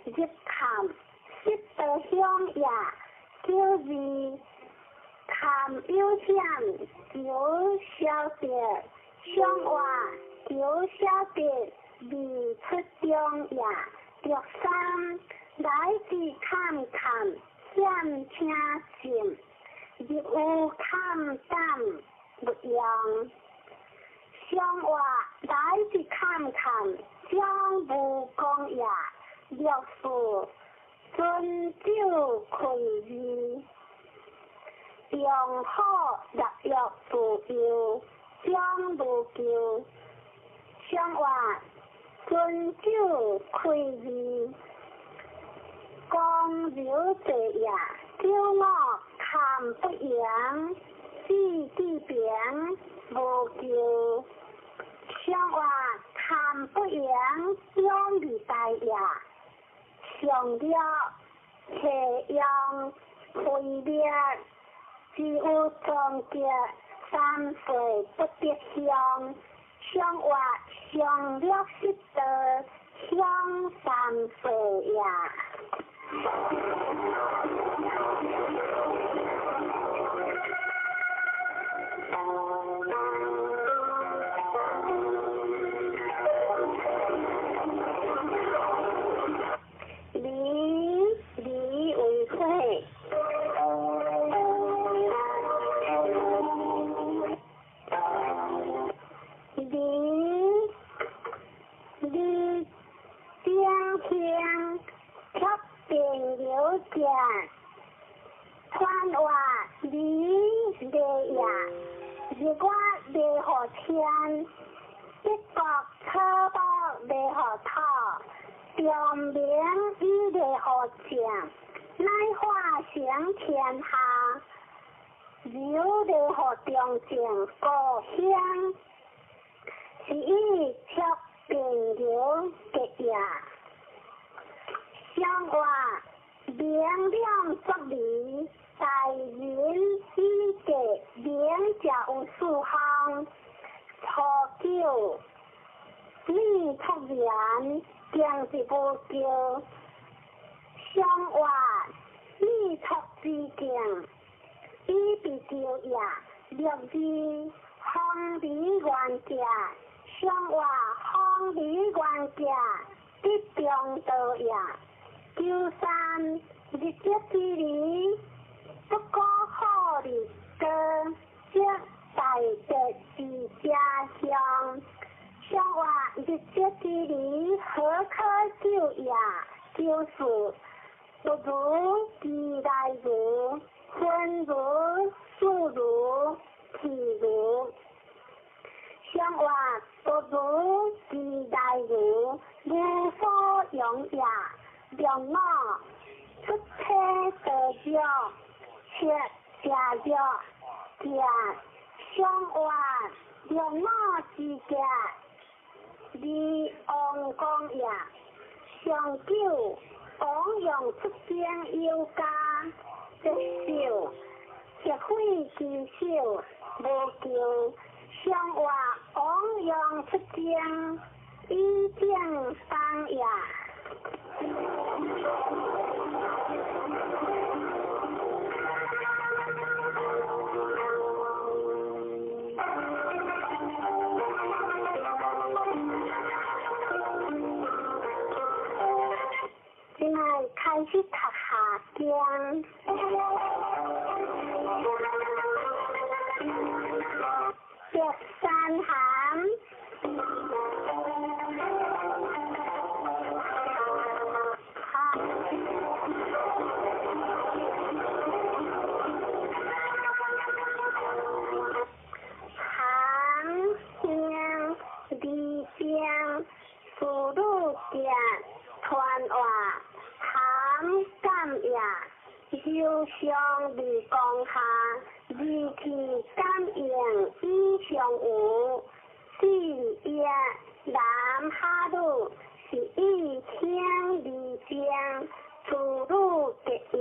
入坎，失得香也。九二坎有險，求消得。上話求消得，未出中也。六三來自坎坎，險請進。入有坎膽勿用。上話來自坎坎，將無功也。六四尊酒開義，用好立約自由，將無咎。上話尊酒開義，公流者也。九五坎不盈，志地平，無咎。上話坎不盈，勇而大也。上了斜陽灰滅，只有終結三歲不得鄉。上話上了失道，鄉三歲也。離離為火，離離頂香，卻變有者，傳話離離也，離日月袂予天，德国草木袂予土，重明以袂予正，乃化成天下，柔袂予中正故乡，是以卓变柔结也。上话明亮作理，大人以格明者有四项：初九，念出言，经是无叫；上话念出之境，以被叫也。六字方离原价，上话方离原价，得中道也。九三日节之理，不可好日多，则大德之家乡。上话日节之理，何可救也？九四不如其来如，分如数如譬如。上话不如其来如，无所用也。六五出体得药，七食药，食上话六五之价，二王公也。上九王用出兵有加，节少协会之少无求。上话王用出兵，以正当也。这摆开始读下经。十三函。受伤未讲下，二气感应以上有，四业男哈鲁是以听而正，自女结也。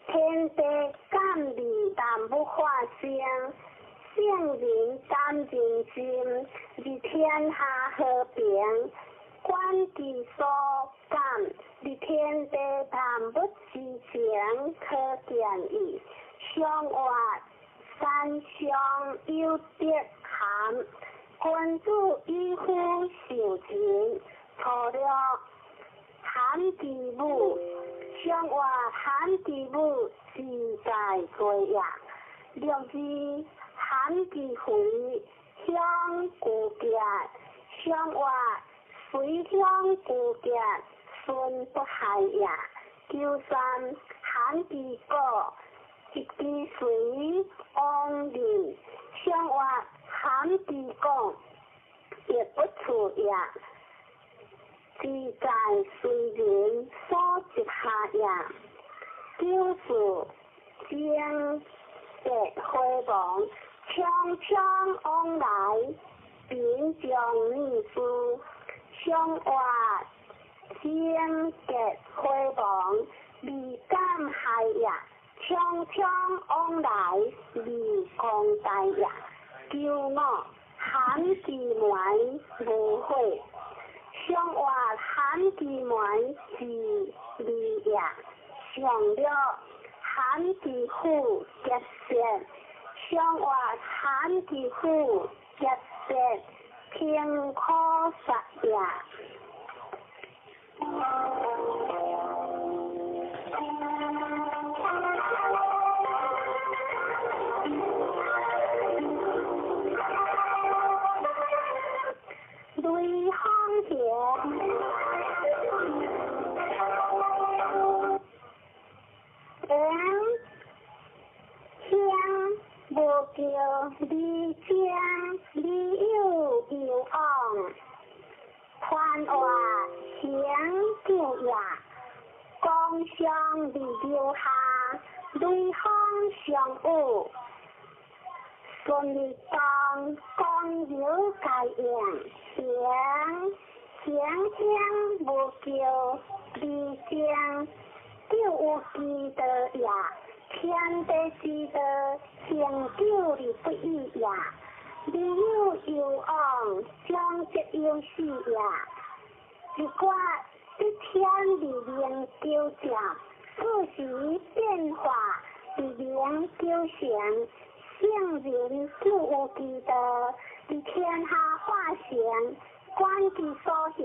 天地感而万物化生，圣人感人心，而天下和平。观其所感，而天地万物之情可见矣。上话三上有德含，君子以夫受情，初六含其母，上话含其母自在过也。六字含其肥，乡故结，上话随乡故结，孙不害也。九三含其果，一支随往人，上话含其果，亦不处也。自在随人所执下也。九四精结回亡，匆匆往来，贫穷逆事。上话精结回亡，未敢害也。匆匆往来，未公大也。九五含其门无悔，上话含其门是利也。上六含其父结舌，上话含其父结舌，平可杀也。雷锋桥，黄香无叫李正，李有有往，传话行救也，光相伫留下，雷锋相遇，顺利当光友该应，行行行无叫李正，救有基道也。天地之道，恒久而不易也。理有攸往，终则有始也。一决得天而明求正，四时变化而明求成。圣人就有其道，伫天下化成，观其所行，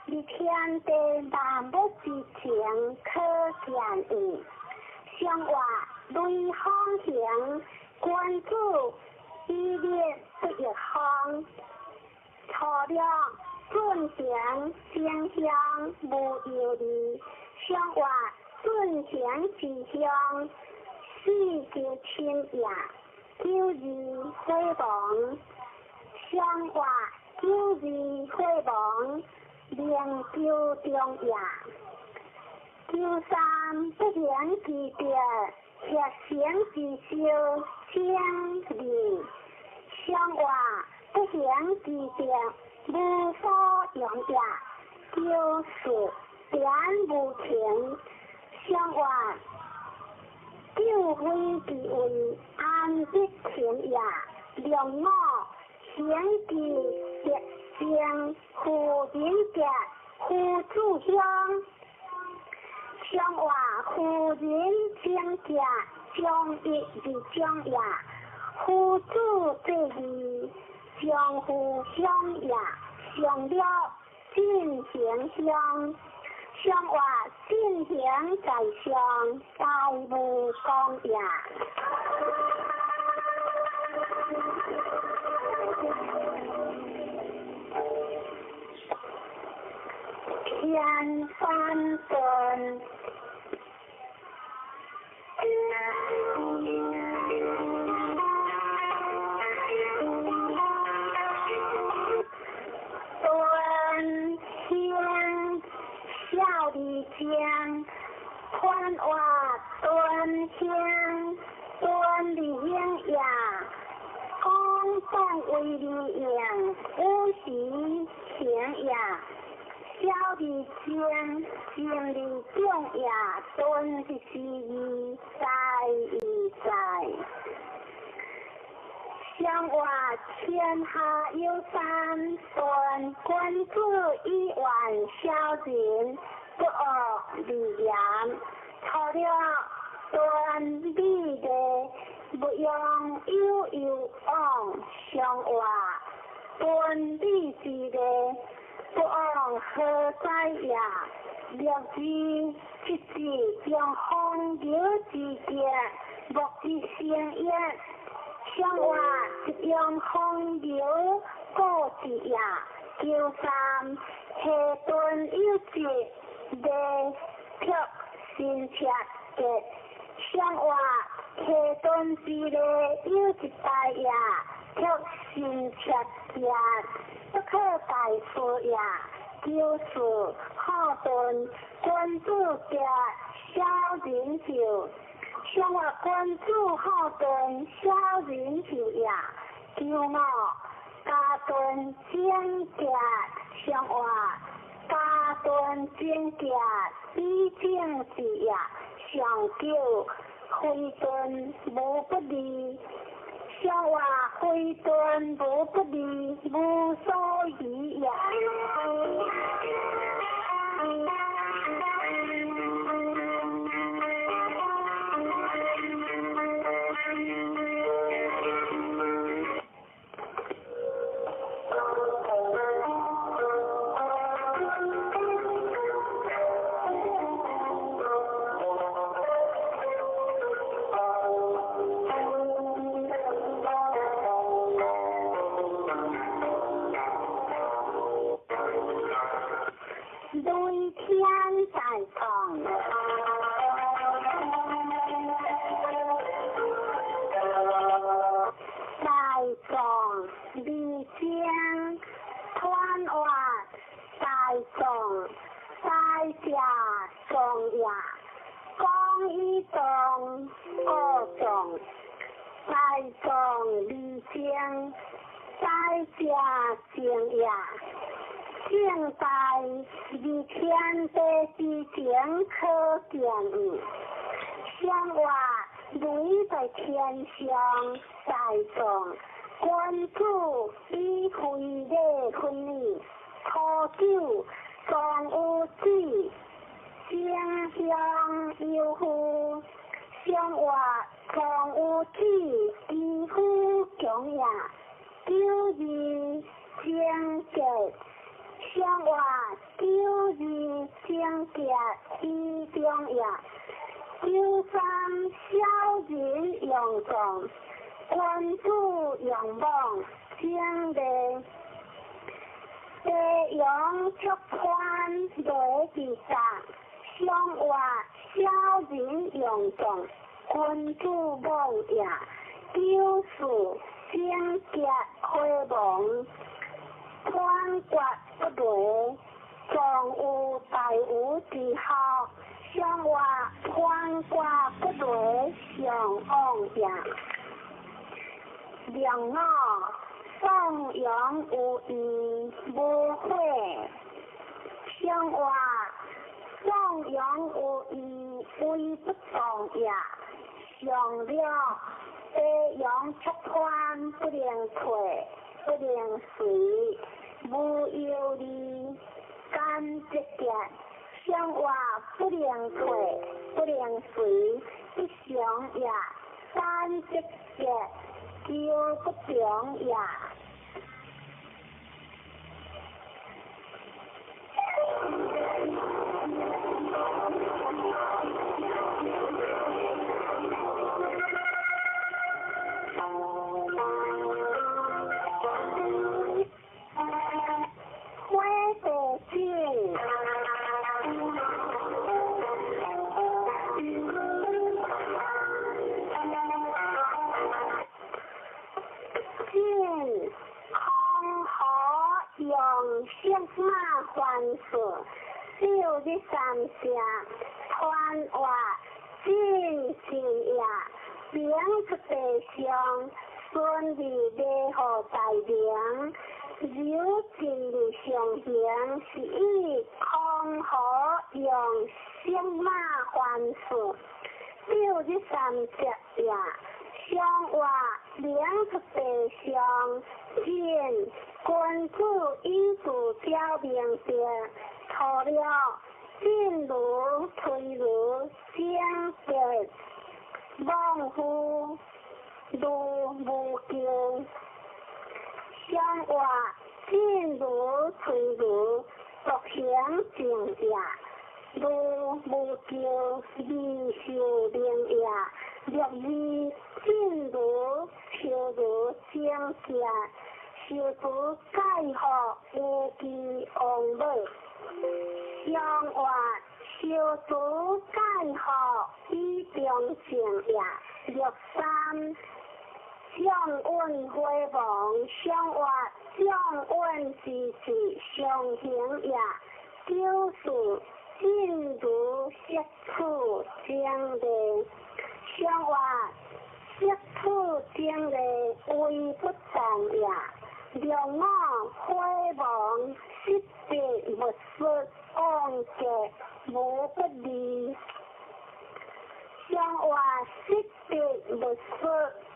伫天地万物之情，可见矣。上话雷锋行，君子以立不亦方。初六进行正向无忧虑，上话进行之向，四求亲也。九二火亡，上话九二火亡，明求中也。九三不行之德，协行之修，正义。上话不行之德，无所用也。九四点无情，上话救非之位，安得情也。两五行之德性，夫人德，夫子乡。上话夫人贞洁，将义而将也；夫子济义，将夫相也。上了进行相，上话进行在上，大无功也。天翻顿。端香小李江，宽话端香，端李英呀，公共为李英，五时行呀。小李江，金李中呀，端是是义在义在。上话天下有三端，君子以远小人，不恶而言。除了端美丽，不用有有往。上话端美之丽，不往何在也？六字七字将风流之节，莫之成也。上话一用风流故之也。九三下顿有节，未却新切节。上话下顿之内有一大也，却新切节，不可大事也。九四好顿君子节小人寿，上话君子好顿小人寿也。九五家顿正节，上话家顿正节比正之也。上九非顿无不利，上话非顿无不利，无所疑也。雷天在讲。者壮也，讲以壮，故壮，大壮而精，大者精也。正大而天地之情可见矣。相话雷在天上，大壮，君子以非礼分矣。初九，壮有子，争相忧夫。相话壮有子，其夫强也。九二贞节，相话九二贞节以中也。九三小人用壮，君子用莽，正义。地阳出宽雷之甲，相话小人用壮，君子莽也。九四贞节火亡，判决不雷，壮有大无之孝，相话判决不雷，上往也。两五颂扬有义无悔，相话颂扬有义为不动也。上了地阳出宽不能退，不能随，无忧虑，甘节节，相话不能退，不能随，不祥也。三节节，求不强也。火地井。进空河用色马还事，六日三声，团话进进也，明出地上，顺利礼号大名，柔进日上行，是以空河用色马还事，六日三节也，相话明出地上，进君子以自表明白，除了进如推如正节，莽夫如无咎。相话进如推如独行正也，如无咎未受灵也。六二进如秋如正节，受主解惑无记王母。相话受主解惑以中正也。六三将运火亡，相话将运之志上行也。九四进如色处正义，相话色处正义为不动也。六五火亡，失别勿失，往结无不利。相话失别勿失，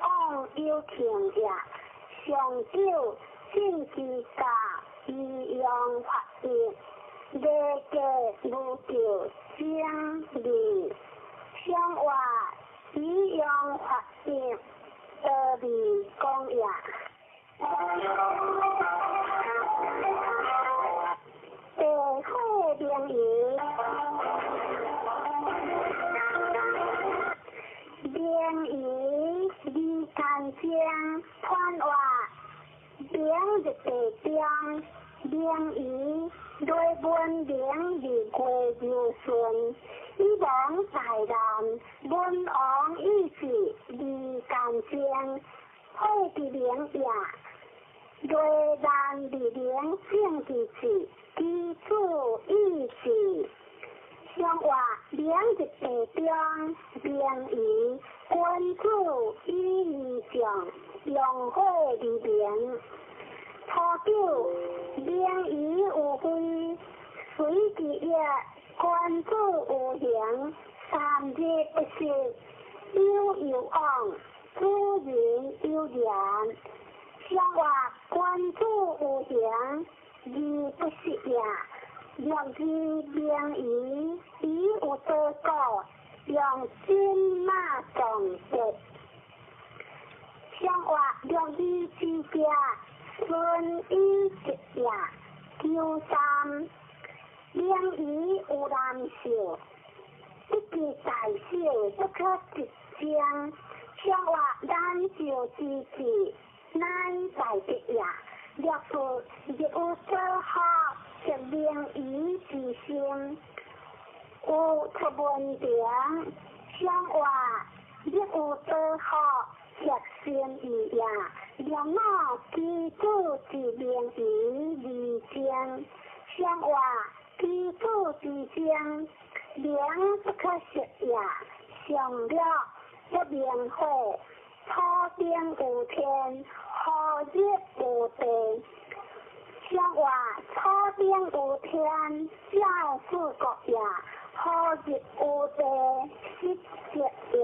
往有情也。上九进之家，以阳发育，礼节无咎正义。相话以阳发育，得利公也。地火明夷，明夷离间精，团话明日地中，明夷雷文明日月柔顺，以亡大难，文王意志离间精，火之明也。雷难日明正之志，其子意志，上话明日地中，名义君子以义上，用火而明。初九，名义有非，随其业，君子有形，三日不食，有有往，主人有言。上话君子有形，义不食也。六字名义，以有多故，用金马撞德。上话六字之家，顺以吉也。九三，名义有难受，不计大小，不可一争。上话难受之至，乃大德也。六四日有所学，即名义之心，有出问题。上话日有所学，即心意也。两五基础之名义而争，上话基础之争，名不可实也。上了不明火，土顶有天，何日有地？上话土顶有天，照四国也；何日有地，失德也。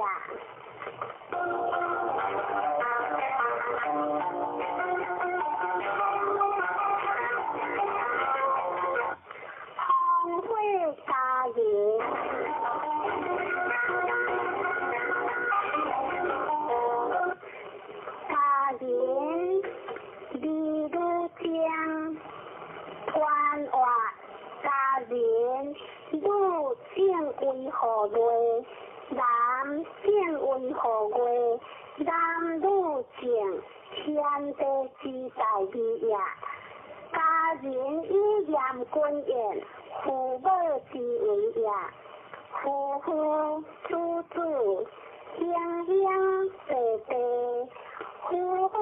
红火家人，家人李女将，团话家人女正为何月？男正为何月？男女正，天地之大义也。家人以严君言，父母之为也。夫妇子子，兄兄弟弟，夫夫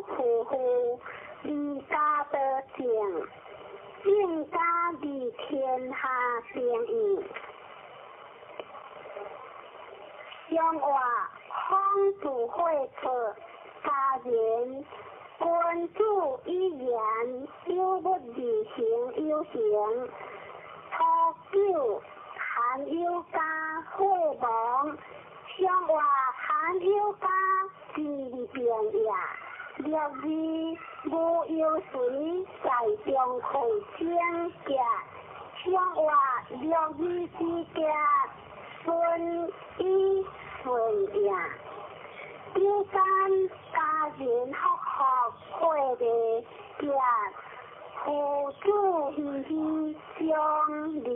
妇妇，离家得正，正家离天下定义。上话方子会错，家人君子以言，有不而行有形。初九，含有家火亡，上话含有家之变也。六字无忧随在中会整洁，上话六字之洁，顺以顺也。九三家人福福会的洁，父子喜喜相邻。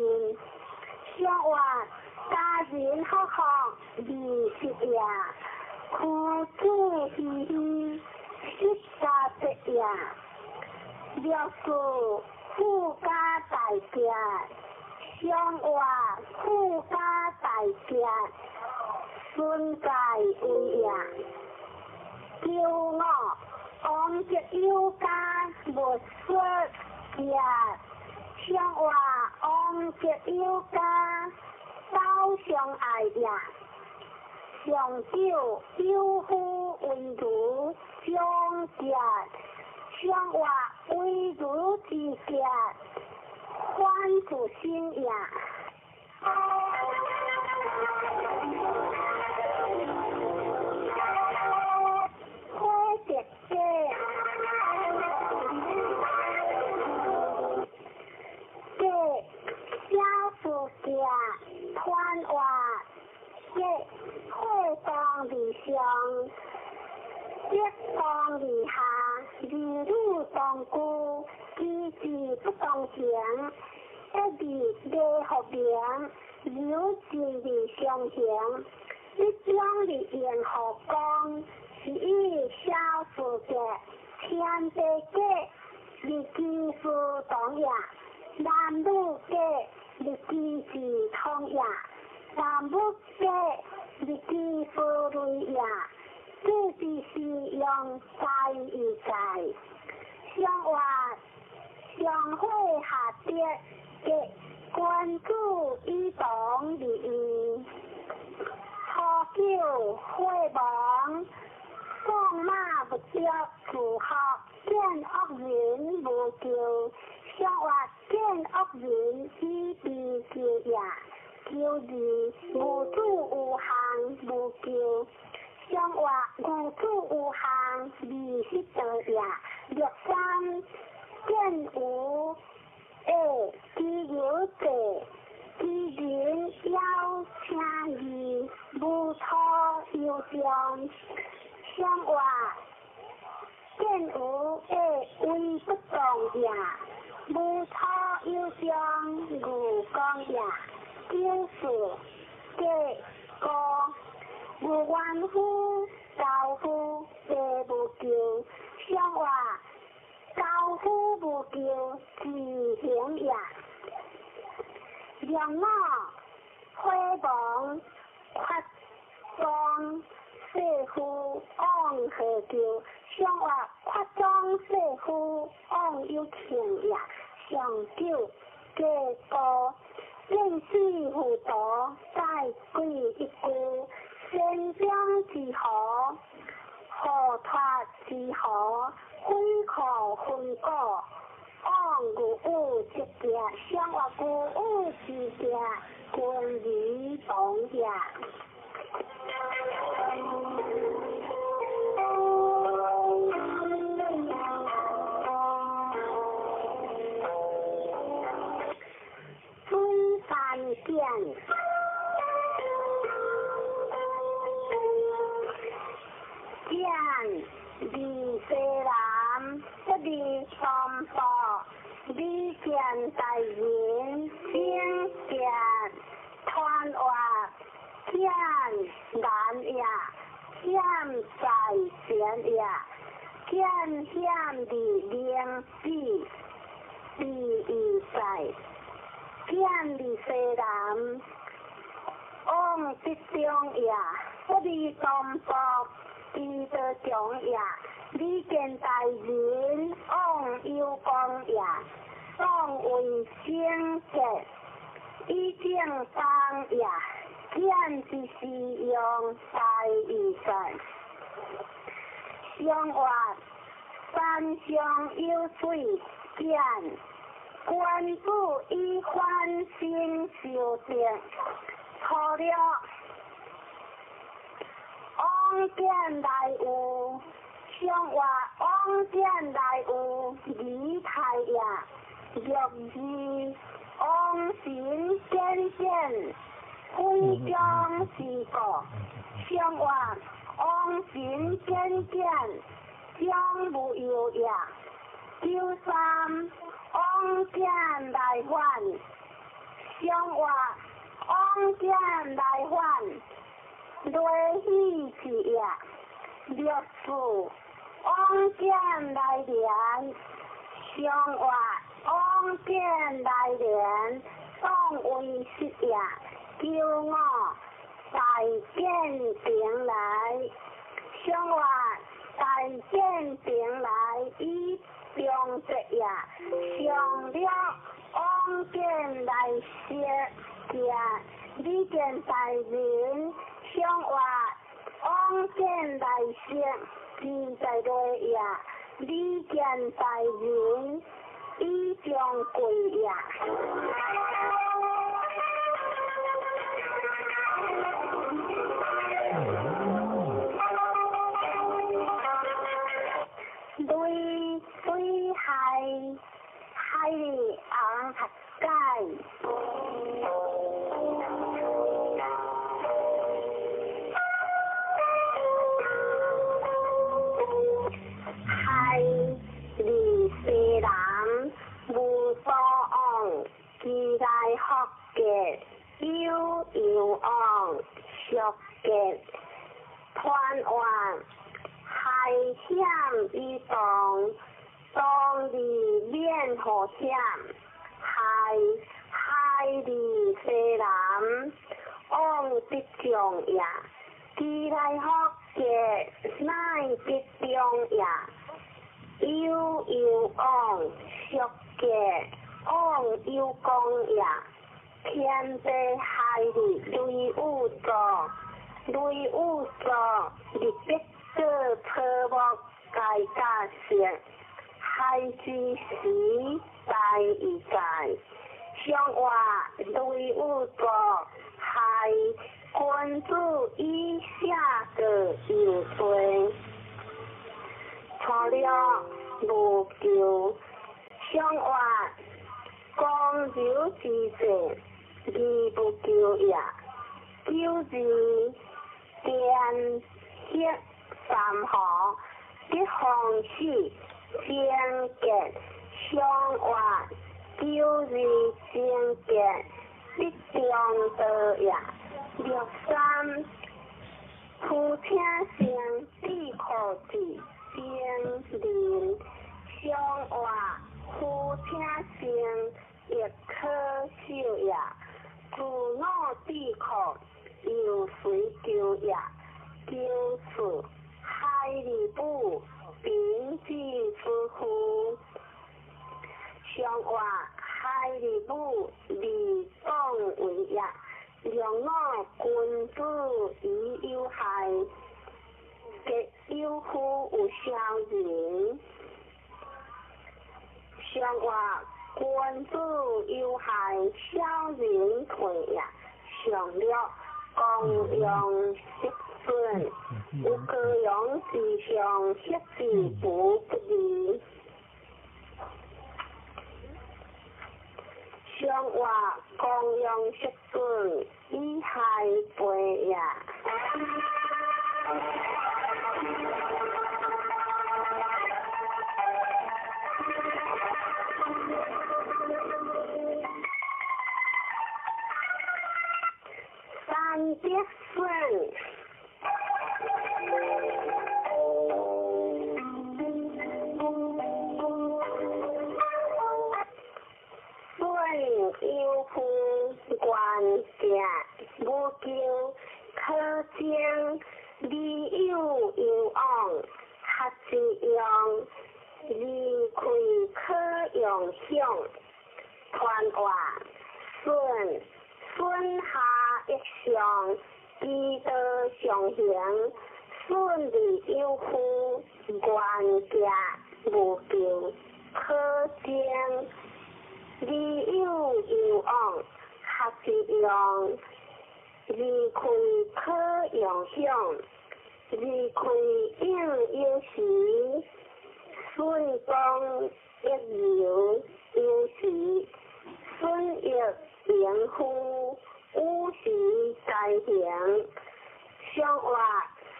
上话家人福福二十也，父子喜喜十三节也。六四富家大吉，上话富家大吉，孙界为也。九五王德有家无说也，上话王德有家走相爱也。上九有夫为如长节，上话为如之节，反自身也。火德者，者小事节，团话者火当而上，德当而下，儿女当顾，机智不当行，一字礼福名，柔情而相行，一种而言何光，是以小事节，天地节，日机事同也；男女节，日机事同也；男女节，日机事类也。这就是用在与在，上话上火下跌，节君子以堂立义，初九火亡，放马不着自学，见恶人无救，相活见恶人以悲救也。九二无主有项无救，相活无主有项二十道也。六三见无下其有者，其人邀请义，无错有中，相活见无下为不动也，无错有中无光也。九四计高无冤夫，高夫地无救，相活高夫无救，自行也。两五火亡，发庄世夫往何救？相活发庄世夫往有庆也。上九计高。见死糊涂，再鬼一句，先将之何，何脱之何，非可分果，往有有之行，相活有有之行，君离同也。水山见，见李西南，不离三宝，李见大人，经见团活，见难也，险在前也，见险的灵子，第一在。见李西南，往得中也，不离东北，彼得中也。李见大人，往有光也，当为圣洁，以正当也。见之是用大义在，相活山上有水见。君子以反省修正，初六往见来有，相活往见来有仪态也。六二往神见见，非将是故，相活往神见见，将无忧也。九三往见来还，相活往见来还，雷喜之也。六四往见来连，相活往见来连，当为实也。九五大见平来，相活大见平来以中节也，上了往见来说也，李见大人相活往见来说，自在内也，李见大人以将贵也。对海海里昂盖。海里西南无所往，其来福结有有往，俗结团圆。海险以动，当日免祸险。海海里西南，往得中也。其来福结乃得中也。有有往，俗结往有功也。天地海日雷有座，雷有座，日必过草木皆甲色，海之时大一界，上话雷有座海君子以下个有罪，错了无求，上话光柔之势，而不求也。九字天黑三河，得方死，贞洁上话九字贞洁，必中道也。六三，夫请生智库子精灵，上话夫请生亦可受也。自我智库又随求也。九四，海日母秉之之夫，上话海日母利当为也。两我君子以有害，皆有夫有小人。上话君子有害，小人退也。上略公羊失损，有高阳之上，失之不不义。上话公羊失损，以害背也。三德损。损有夫愿行无求，可将理有有往，合之用，离开可用享。传话损损下一上，其道上行，损利有夫，愿行无求，可将理有有往，合之用，离开可用享。离开应有时，损光一流有时，损益盈乎五时该行。上话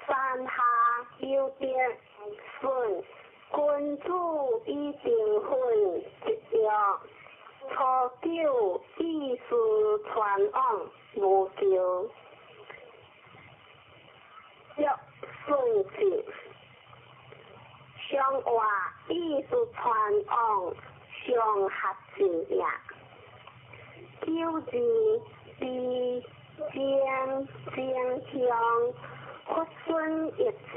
山下有德损，君子以定分一约。初九意思传往无求，约顺子。上话意思传往上合字也。九字比正正向佛孙一字。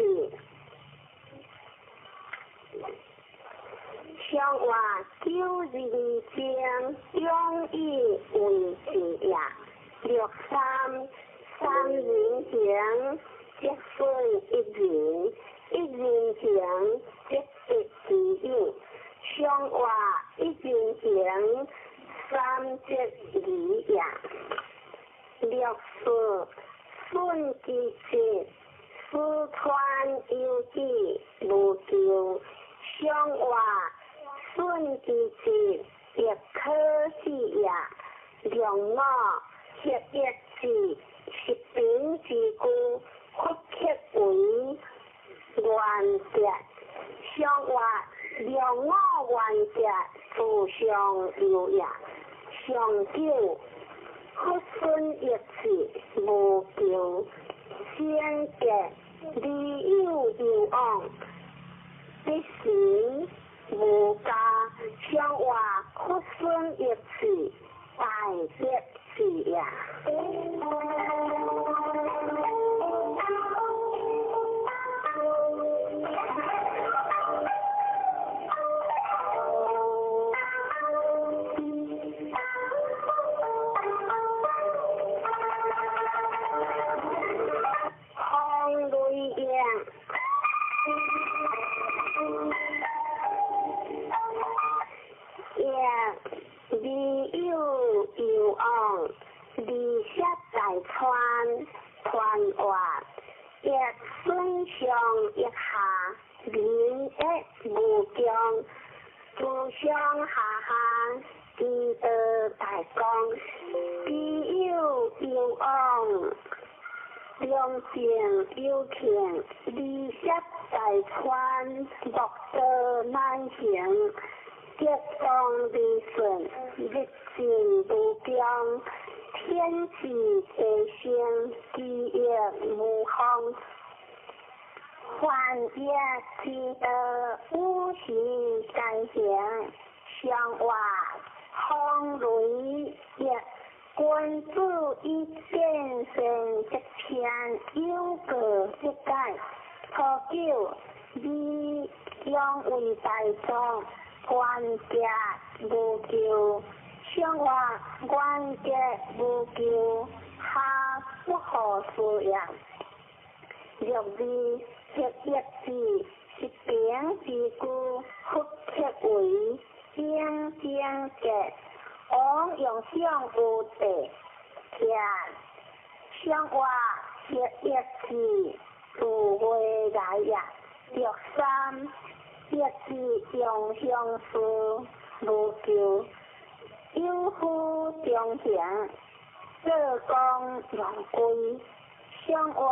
上话九字正中以为字也。六三三人行，则损一人；一人行，则得其友。上话一人行，三则二也。六四损其节，四川有志无求。上话损其节，亦可喜也。两我合一字，十平之故，复刻为原则。上话两我原则，自上有也。上九佛孙一字无求，先觉理有有往，必行无加。上话佛孙一字，大德字也。上腋下，仁益無窮，慈上下下，智道大光，知有攸往，良政有庆，利涉大川，莫道难行，德光利顺，日进無窮，天志地成，基業無方。凡業之道，五行皆行，上話風雷業，君子以見善則天，有過則改。初九，你養為大眾，冤結無咎。上話冤結無咎，下不可思也。六二黑一字是平之句，复刻為正正格，王用上有地，徛上話黑一字自未來也。六三一字用相思無咎，有夫中行，做工用歸，上話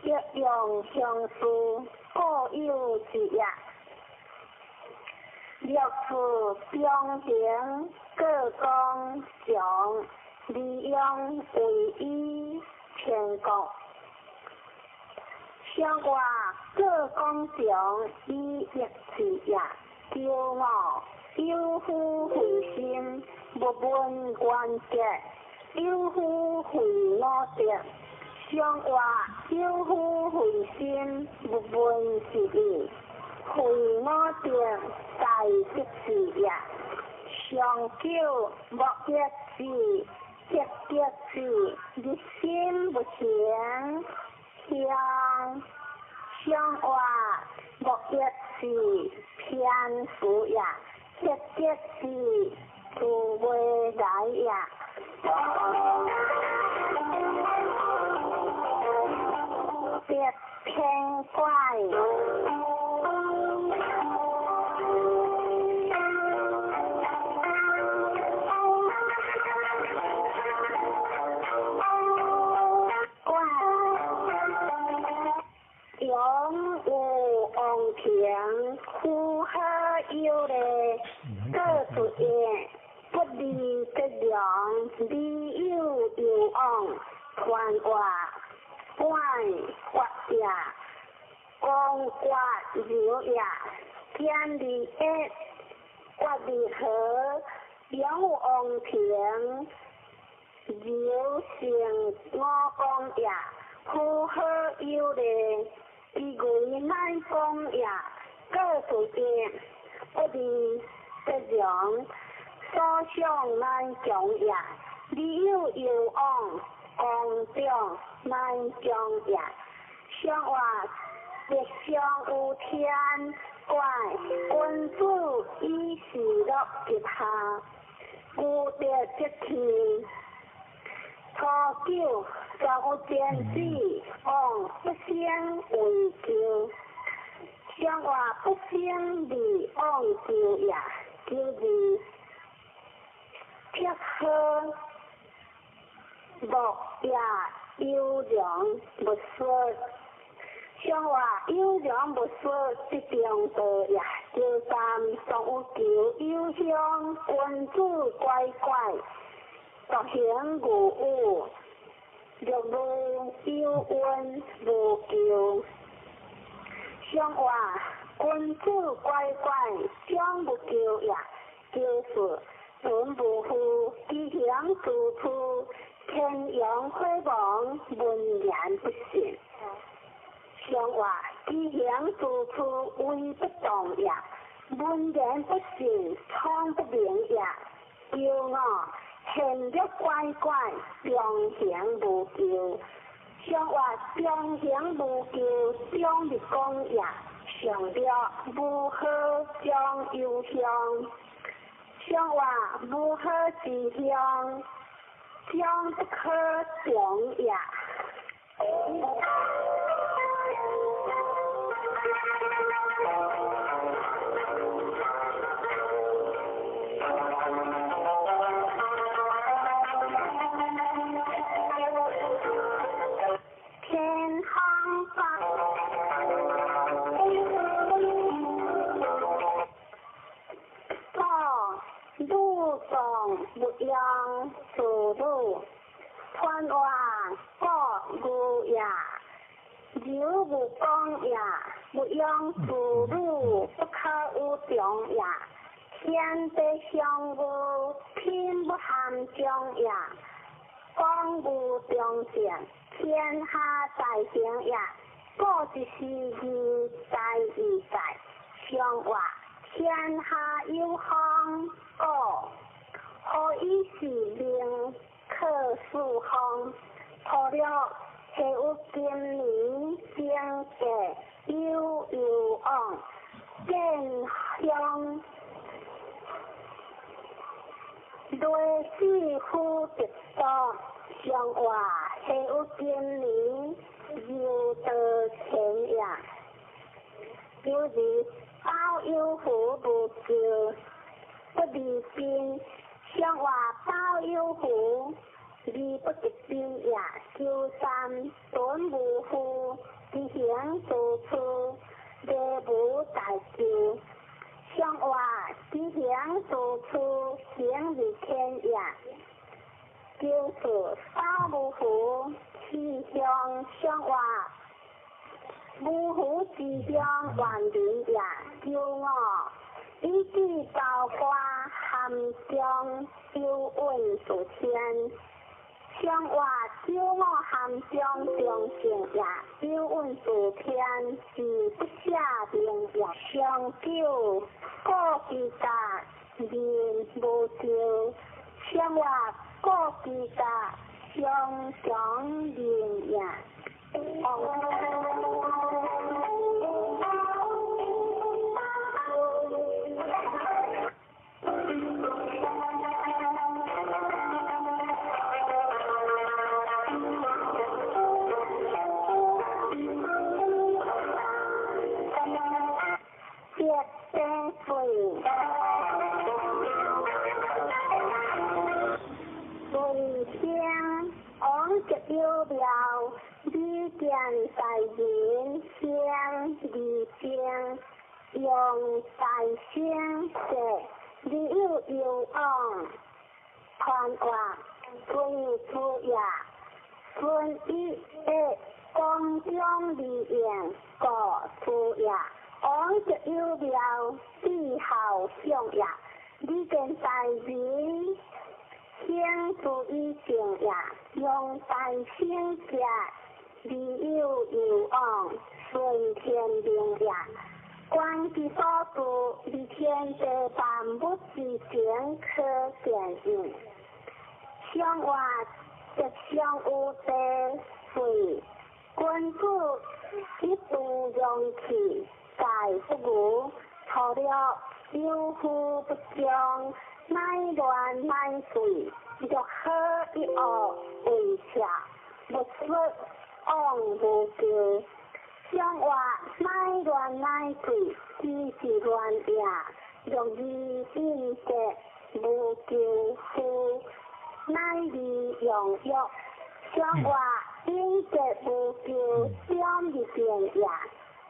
欲用相思，固有之也。六四中行，各公常，利用为以天国。上话各公常以益智也。九五有夫慧心，勿问冤结；有夫慧五德。上话有夫慧心，勿问是义。慧五德，大德智也。上九莫益智，积德智，日心不行。向上话莫益智，偏辅也。积德智，自未来也。别偏怪。怪。永有王庭，呼好有礼，各出言，不离则良，理有攸往，传话。怪发也，光刮柔也，天理一，决离和，永有王庭，柔成五公也，呼好有礼，其为乃公也，各出言，不离则良，所想乃强也，理有攸往，公长乃强也。上话日上有天，怪君子以事乐吉下，无德则天。初九，全有天子，王不生为咎。上话不生利往咎也，咎字撇好。莫也优良勿说，上话优良勿说，则中道也。九三常有求有乡，君子乖乖，独行无有，六路有恩无咎。上话君子乖乖，将无咎也。九四存无负，其行自处。天阳火亡，文言不信。上话其行自处，为不动也；文言不信，聪不明也。九五现略乖乖，中行无咎。上话中行无咎，中立公也。上略无好将忧乡，上话无好之乡。将不可强也。天空放。五女壮勿用自女，传话古牛也，柔无讲也，勿用自女，不可有长也。天地相无，品不含中也。讲无中正，天下大成也。古一时义在义在，上话天下有风，古何以是命可四方？除了下有今年经济有有往，见乡雷死夫得多，上话下有今年又得钱也。有日包有福无救，不离宾，上话包有福，而不得宾也。周三顿无父，执行做处，礼无大救。上话执行做处，行于天也。就是包无福，气象上话。无福之中万人也，九五以至包括含中有运数天，上话九五含中中性也，有运数天是不下明也。上九古之达人无救，上话古之达上强人也。有庙，李见大人先二正，用大声说，你有有往，传话孙出也，孙一的光中利用故出也，王就有庙，地好相也，李见大人。先注意正也，用大声者，利有有往，顺天命也。观之所住，而天地万物之情可见应。上话吉祥有地水，君子一度容器，盖不无，除了有福不将。乃乱乃水，若好一恶为邪，勿说往无救。上话乃乱乃水，只是乱也。若义应节无救夫，乃利用欲。上话应节无救，将入变也。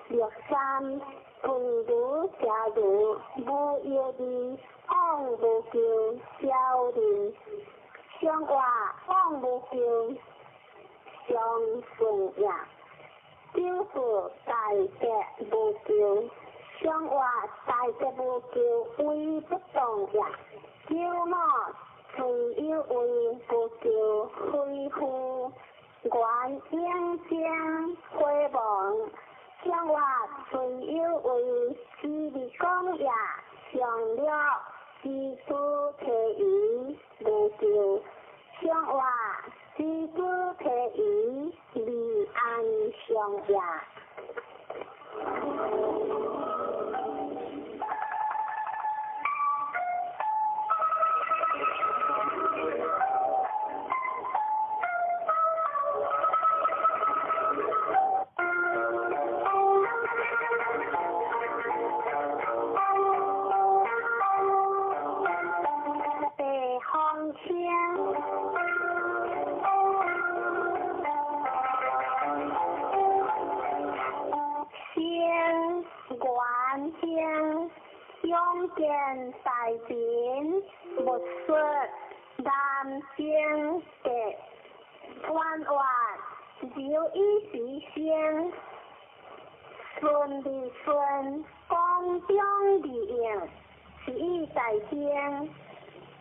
六三分如邪如无药味。往无救，小人上话往无救，上顺也。就是大德无救，上话大德无救，为不动也。九五虽有为无救，恢复原应将回望。上话虽有为，只是讲也。上了知主提疑无救，上话知主提疑离安上也。勇健大人，勿说南征格，弯弯柔以时生，顺利顺，光中利用，是以大兴。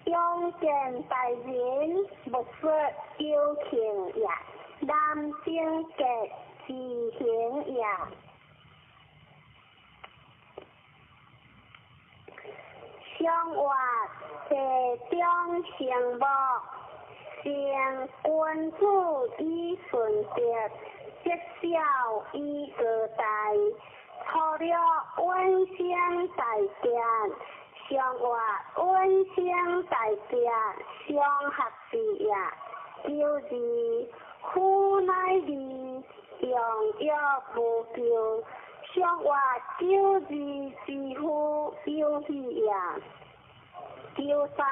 勇健大人，勿说有庆也，南征格之行也。相活地中成木，成君子以顺德，积小以高大，粗略稳生大健，相活稳生大健，相合之也。九二夫乃二，用约无咎。相活九二之夫有喜也。九三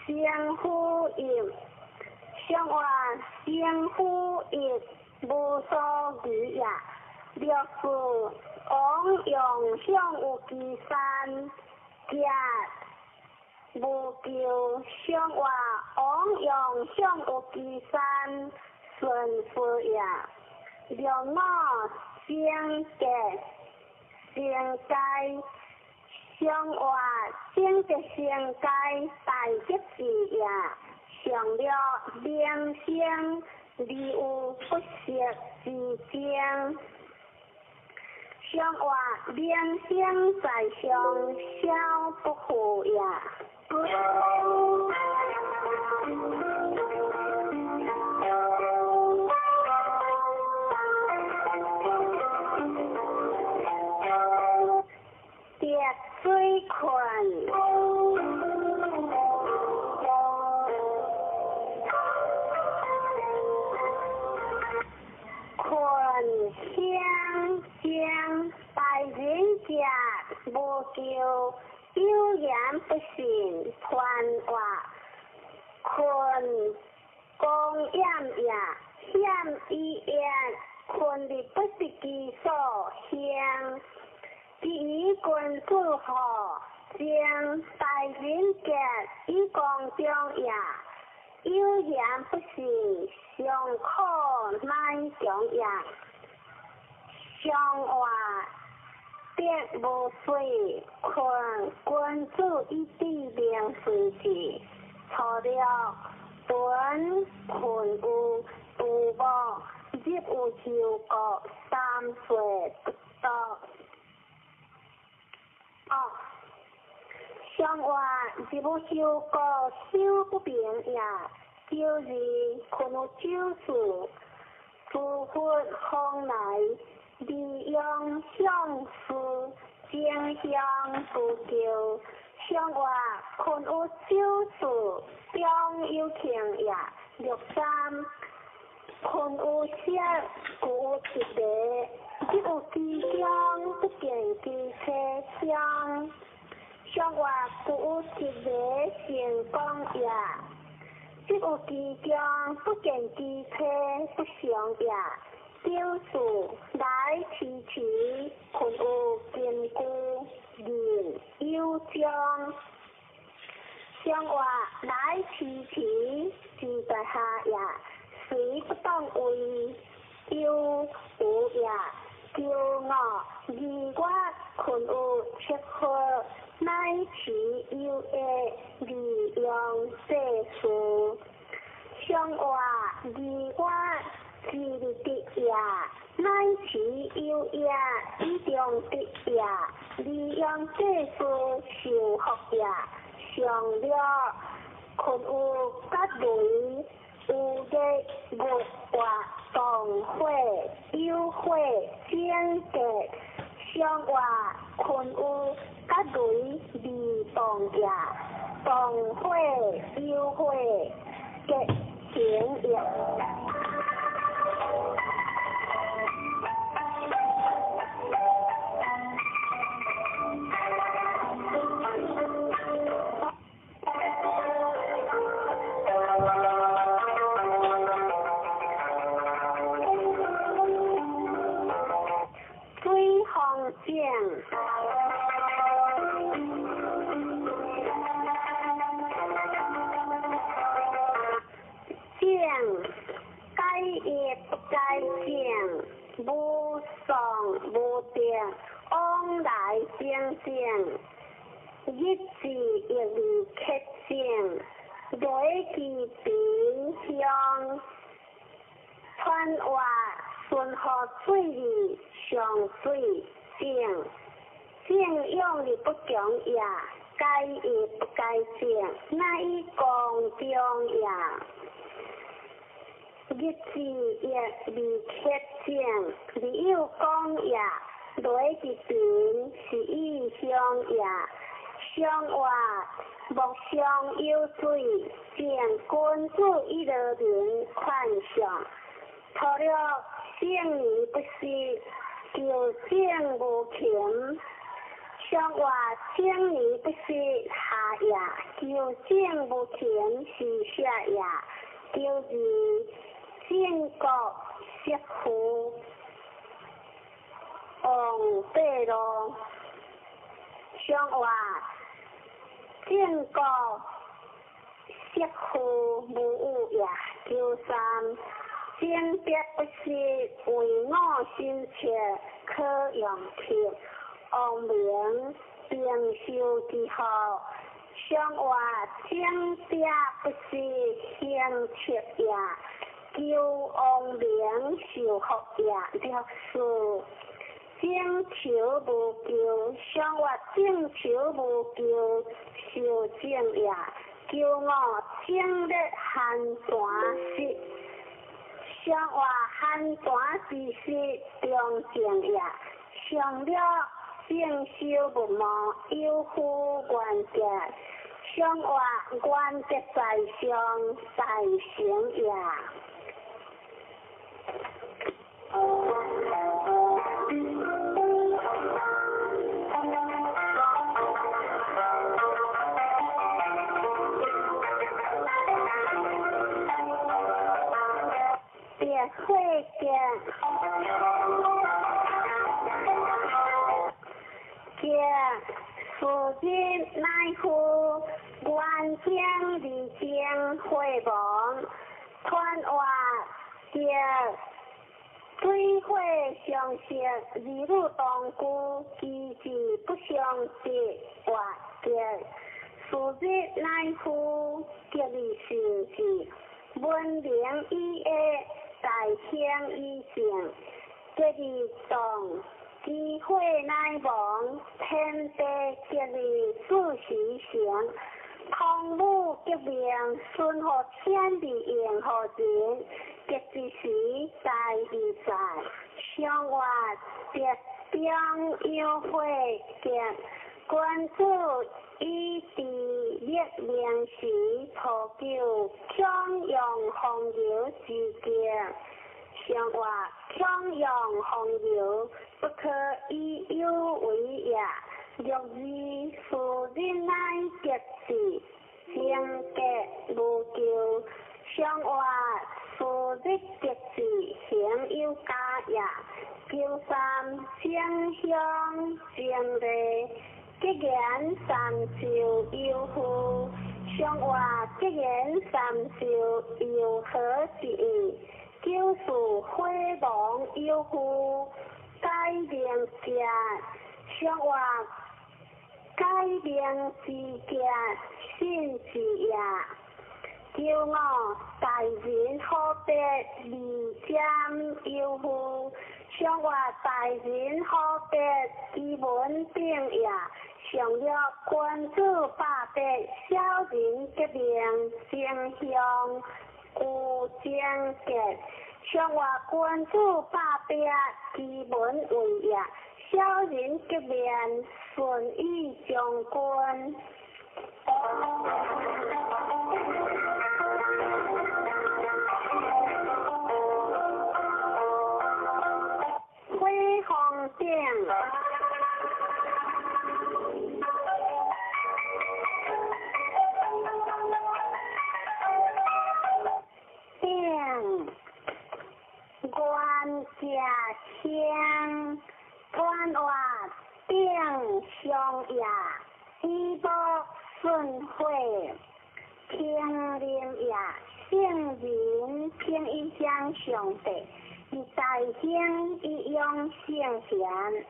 生夫义，相活生夫义无所疑也。六四王用向有其山，甲无咎。相活王用向有其山，顺夫也。六五生格成界，相活生格成界大吉字也。上略名声，而有不息之争。相活名声在上，小不负也。滴水困，困乡将大人者无咎，有言不信，传话困公厌也，险以言，困的不是其所向。第一君子好，将大人格以公中也，有言不信，尚可乃强也。相活得无水，困君子以知明随之。粗略屯困有杜牧，入有修国，三岁不到。哦，相活入有修国，修不平也。九二困有酒事，诸佛方来，利用相思，争相不求。相活困有酒事，中有庆也。六三困有色，故有一个，入有其中，不见其车厢。相活故有一个成功也，入有其中，不见其车不祥也。九四来迟迟，困有根据，人有将。相活来迟迟，之在下也，虽不当为有无也。九五二月困有七号，乃持有的利用世事。相活二月之日得也，乃持有也以中得也，利用世事受福也。上略困有甲雷，有日月活动火，有火整格。相活困有甲雷未动也，动火有火结成也。水风井。無喪無定，往來正正，日子亦未克正，雷其貧鄉，傳話順河水里上水正，正用力不強也，該亦不該正，乃以公中也。日子亦未克正，未有講也，雷其貧是以鄉也。上話莫相有水，正君子以樂民勸上，除了聖年不息，求正無勤。上話正年不息下也，求正無勤是下也。求二正國媳婦王八路，上話正國媳婦無有也。求三正德不息，為我心切，可用鐵。王明平壽之後，上話正德不息，行切也。求王明受福也。六四正求無求，上話正求無求，受正也。求五正日寒寒時，上話寒寒之時中正也。上了正修不忘，有負原則。上話原則在上，大成也。別會見，見事日乃夫，原正二正會亡，傳話見水火相生，二女同居，其志不相得，活見事日乃夫，吉利成事，文明以下，大興以正，吉利動，機會乃亡，天地吉利自時成，汤武革命，順乎天地應乎人，吉之時大義在，上話德中有會見，君子以治立命時，圖求強陽風流之見。上話強陽風流，不可以有為也。六二事日乃吉事，正格無咎。上話事日吉事，行有加也。求三正鄉正禮，吉言三就有福。上話吉言三就有何之意？九四火亡有福，改名家。上話改名之家，信之也。求五大人好德，二占有福。上話大人好德，其文定也。上了君子百德，小人革命正向有正格。上話君子百德，其文為也。小人革命順意將軍。火風頂。頂原家鄉，傳話頂上也，以無順火，平林也，聖人平一向上帝，二大兴以养圣贤，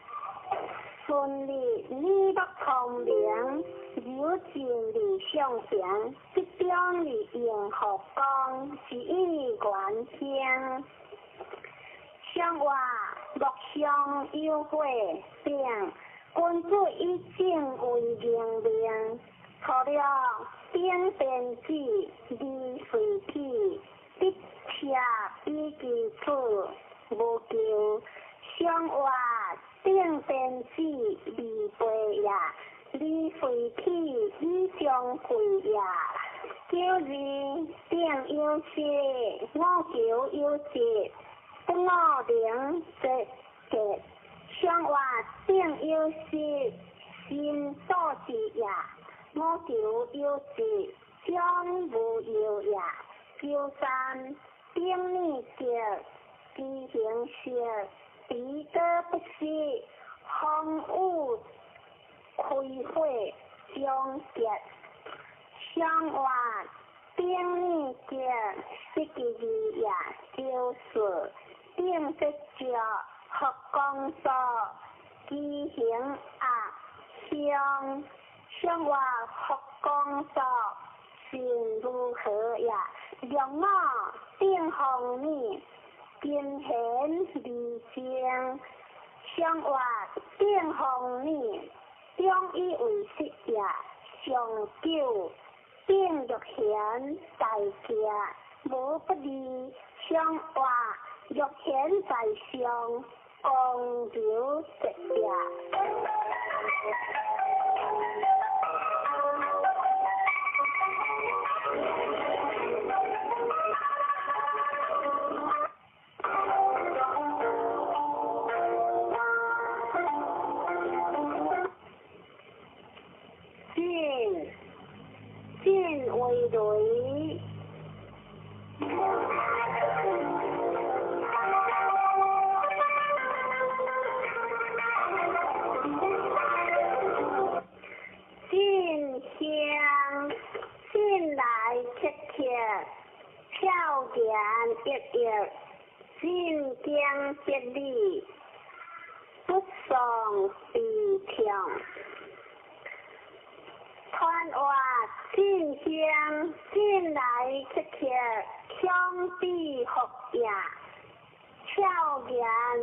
顺利耳目聪明，柔情理上贤，集中利用佛光，是以元兴。相话木上有火并，君子以正为明命。除了顶边子，二随体，得车以其处，无求。相话顶边子，二背也，二随体以相会也。九二顶有色，五求有节，不五灵节节。相话顶有色，心所之也。五求有节，将无忧也。九三顶面节，知行色，彼得不失，风雨开火终结。相话顶面节，失其二也。九四顶节脚，佛光所，知行鸭香。相话佛光所，心如何也？两五顶方面，金贤离正。相话顶方面，中以为实也。上九顶玉贤在家，无不利。相话玉贤在上，光流直也。进为雷，进香，进来切切，俏言熠熠，进经得理，不丧悲痛。传话进香，进来切切，强比福也，俏言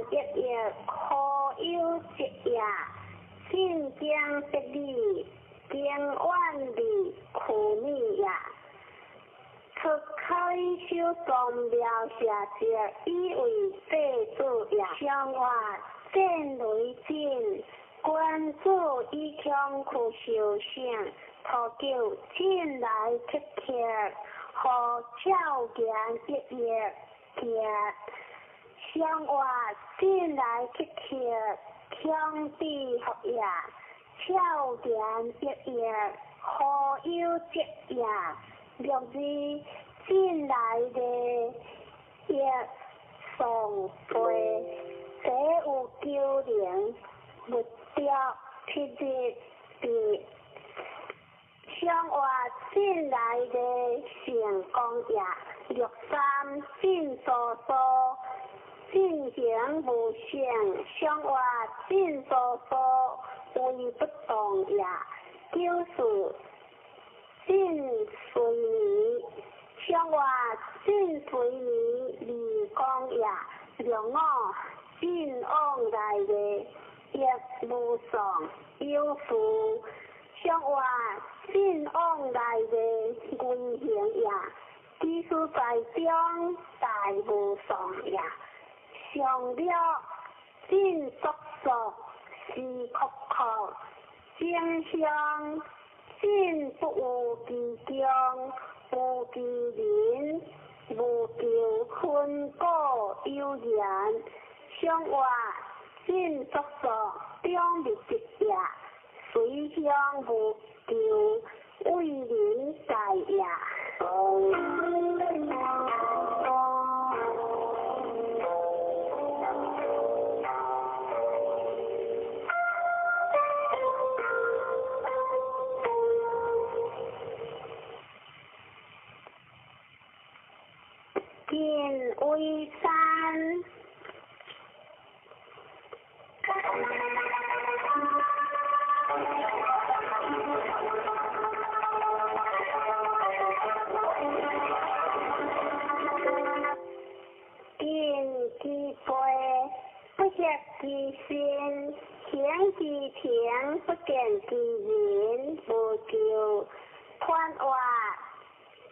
熠熠，可有节也。进经得理，经远离苦米也。出开修宗庙下节，以为祭祖也。相话战雷震，君子以强苦修行，土九进来切切，和俏言熠熠行。相话进来切切，强比福也，俏言熠熠，何有节也？六二进来的一送背，这有九灵，物着七日地。相话进来的成功也，六三进疏疏，进行无性，相话进疏疏，为不动也。九四进随眠，相话进随眠离光也。六五进往来的亦无丧有福，相话进往来的危行也。其实在中大无丧也。上了进速速是阔阔，正向进不有其中，无其人，无求分果有缘。相话进速速中入直也，随向无求为人在也。近为山，身，行其情，不見其人，無求。傳話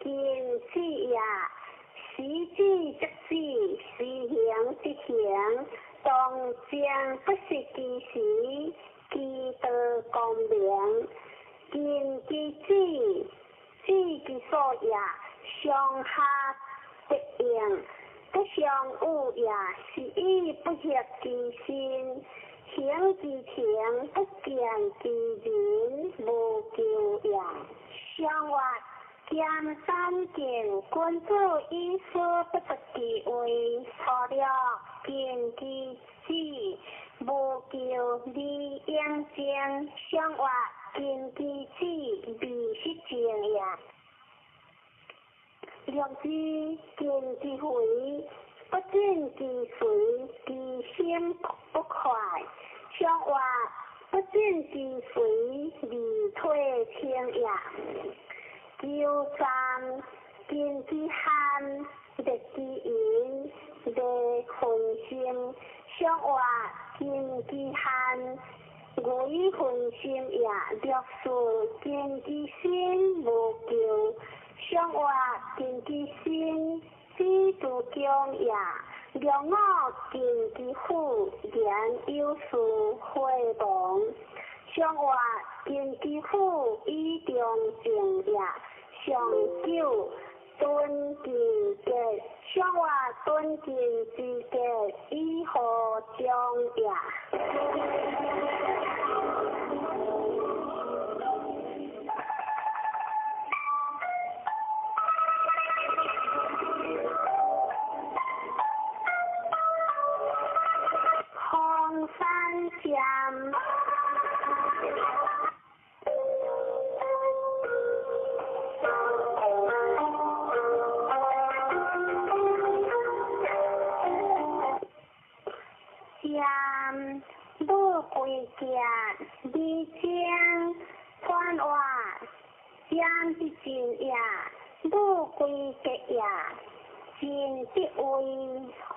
盡智也，時止則止，時行則行，當正不失其時，其道光明。盡其智，智其所也，上下得應，不相惡也，是以不協其身，行其情，不見其人，無求也。上話兼三見，君子以思不得其位，錯了見其智，無求利應正。上話見其智，未失正也。六字見其肥，不進其髓，其心不快。上話不進其髓，未退清也。九三見其寒，熱其陰，熱分心。上話見其寒，偽分心也。六四見其身，無求。上話見其身，知足強也。六五見其虎，言有事回亡。上話見其虎，以中正也。上九敦其格，上話敦敬之格，以何中也。紅山劍。劍，武貴劍，李清傳話，劍之盡也，武貴格也，盡得位，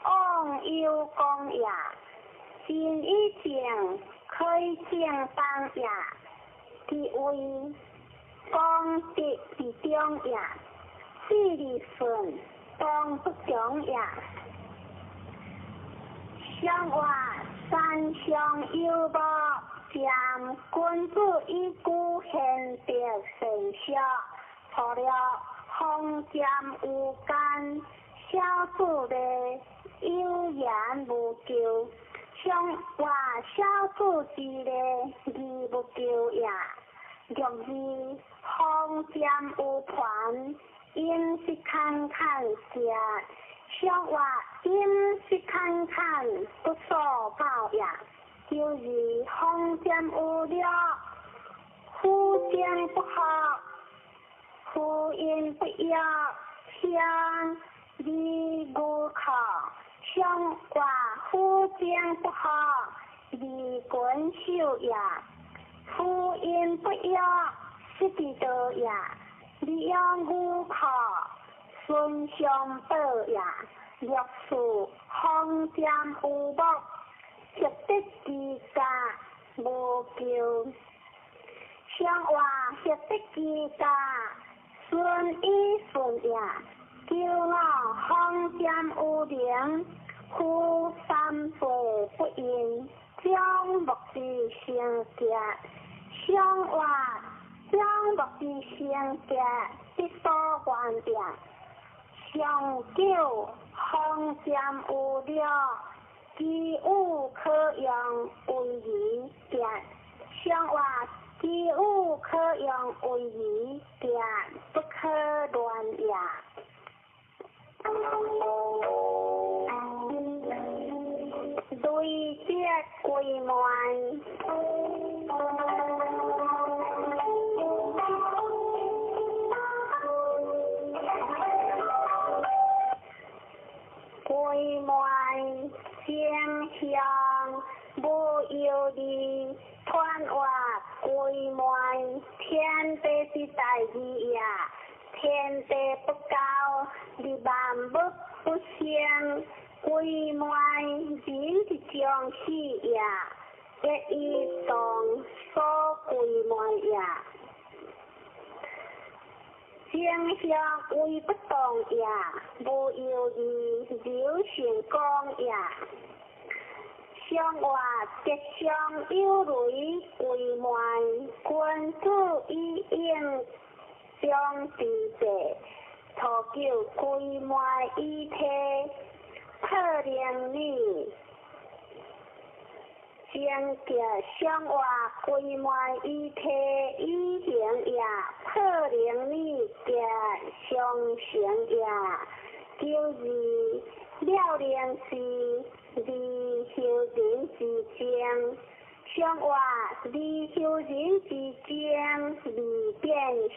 往有功也。盡以正，開正當也，其位功德之中也，四利順，當不強也。上話三相有無，劍君子以古賢德善學，錯了風劍無間，小子的有言無求。上話小子之禮，義無求也。六二風劍有盤，飲食坎坎食。上話飲食坎坎，不所報也。九二風劍有略，夫正不合，夫陰不約，相利無靠。上話夫正不合，利君守也。夫陰不約，失其道也。利用無靠，孫相報也。六四風劍有木，協得其家無求。上話協得其家，順以順也。九五風劍有靈，夫三歲不應，將木之成結。上話將木之成結，得所願也。上九風劍有略，其有可用為儀結。上話其有可用為儀結，不可亂也。累積歸滿，歸滿正向無憂慮，傳話歸滿天地之大義也，天地不交，利萬物不生，归卖人之中喜也，得以当所归卖也。正向为不动也，无犹豫流成功也。上话吉祥有雷归卖，君子以应中之地，初九归卖以体，破灵女。正吉上话归卖以体以行也，破灵女吉上成也。九二了灵是二修人之精，上话二修人之精二变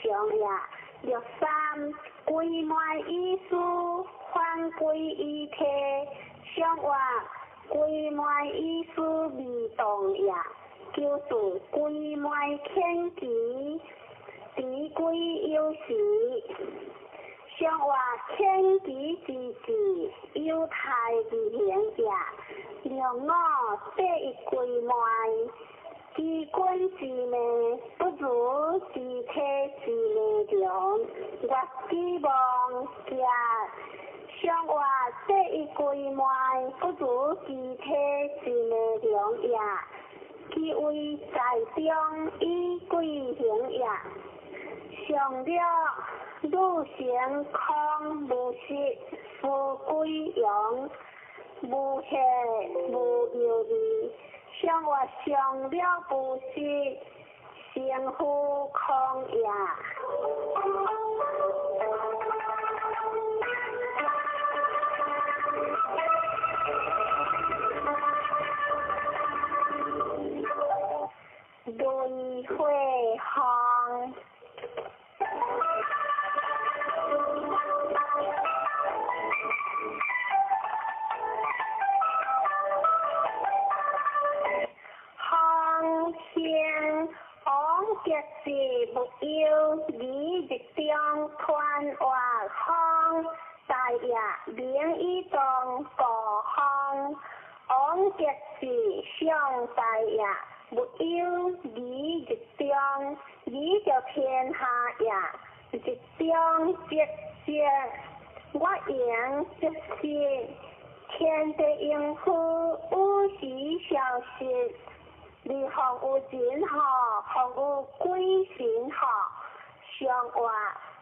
相也。六三归卖以思，反归以体，上话归卖以思未动也。九四归卖天机，持归有时。上话天机之志，有太之行也。六五第一归卖，知君之命，不如知体之命强。月之望吉，上话第一归卖，不如知体之命强也。其位在中，以贵行也。上了女成空无实，夫归阳，无血无犹豫。上话上了无实，成夫空也。雷火风。风兴王吉是无忧，二日中团活风，大业明以当故风。王吉是上大业，无忧二日中，二就天下也，日中吉吉，我赢即是天地应付，有时消失。二方有人吼，方有鬼神吼。上话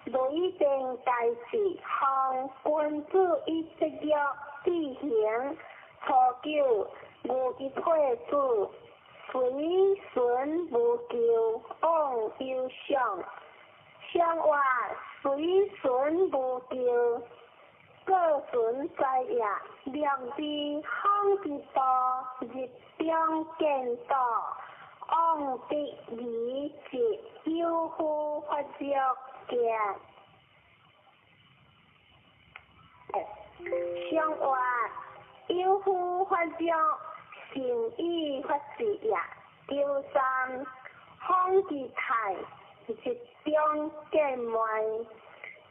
雷电大事，方君子以节约志行。初九牛之退子，随顺无咎，往有上。上话随顺无咎，各顺在也。两字方之道，日中见道，往得而直，有夫发作见。上话有夫发作，诚意发志也。九三方之泰，日中见卖，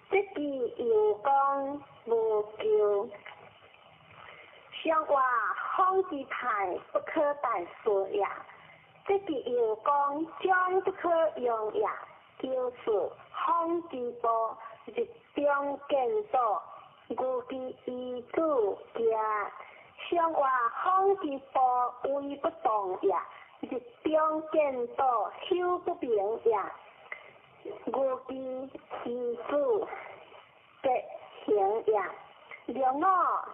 这句又讲无咎。上话方之泰，不可代说也。这句又讲将不可用也。九四方之波，日中见道，牛之遗子行。上话方之波，威不动也。日中见道，修不明也。牛之遗子吉行也。六五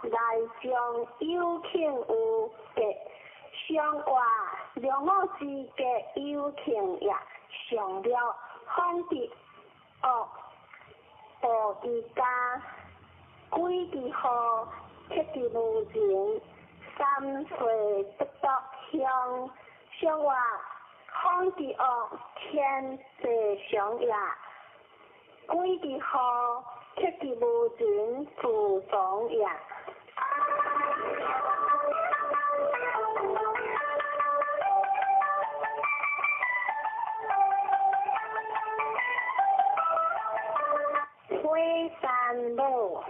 内将有庆有吉，上话六五之吉有庆也。上了方之恶，道之家，鬼之祸，七之无情，三岁不得乡。上话方之恶，天地常也。鬼之祸，七之无情，自从也。火山母。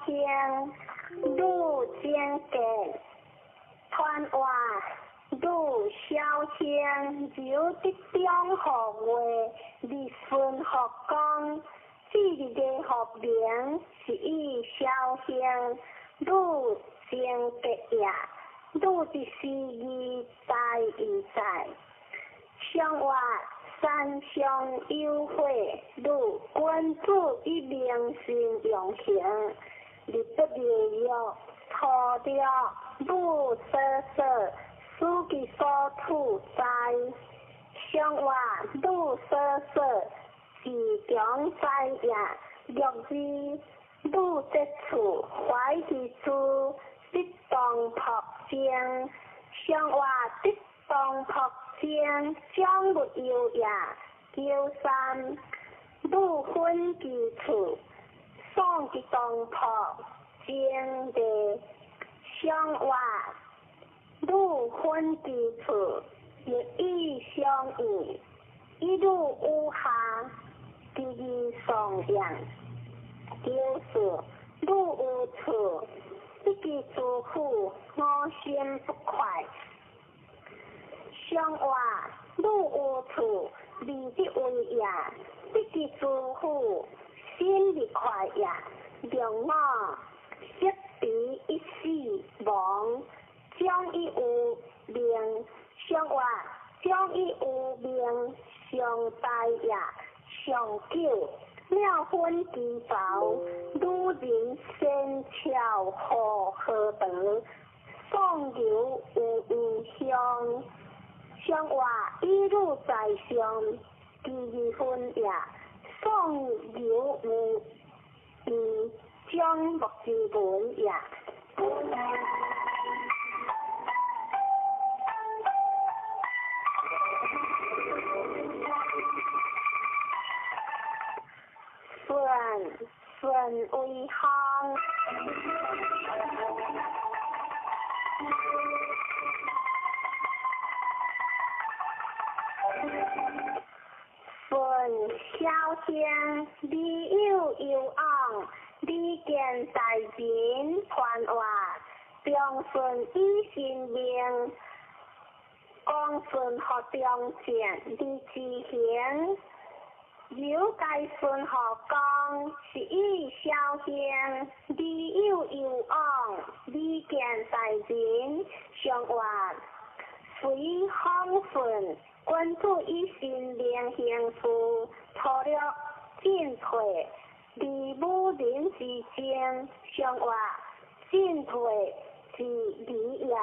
兴，女贞洁，传话女小兴，由得中号月，日顺福公，至日的福名是以小兴，女贞洁也，女的诗义在义在，上话。山上有会，女君子以明心用行，日不流欲，土着女所说，使其所处在。上话女所说，自强在也。六字女节处，怀其处，得当朴正。上话得当朴正，将勿忧也。93，女分其处，丧其当朴正地。上话女分其处，日以相应，一路有下，第二颂扬。94，女有处，得其诸苦，我心不快。上话女有处，利得为也，得其诸苦，心亦快也。六五，识彼一死亡，将以有命。上话将以有命，上大也。上九，妙分其道，女人仙巧何何德，宋牛有异乡。上话一女在上，第二分也。宋牛有异，将木之文也。顺顺为行。顺小兴，李有有昂，李见大人传话，长顺以神明，光顺学中正，李之行。由该孙学讲，是以小兴，李有有昂，李见大人上话，随风顺，君子以神明行事，粗略进退，离武人之争，上话进退之理也，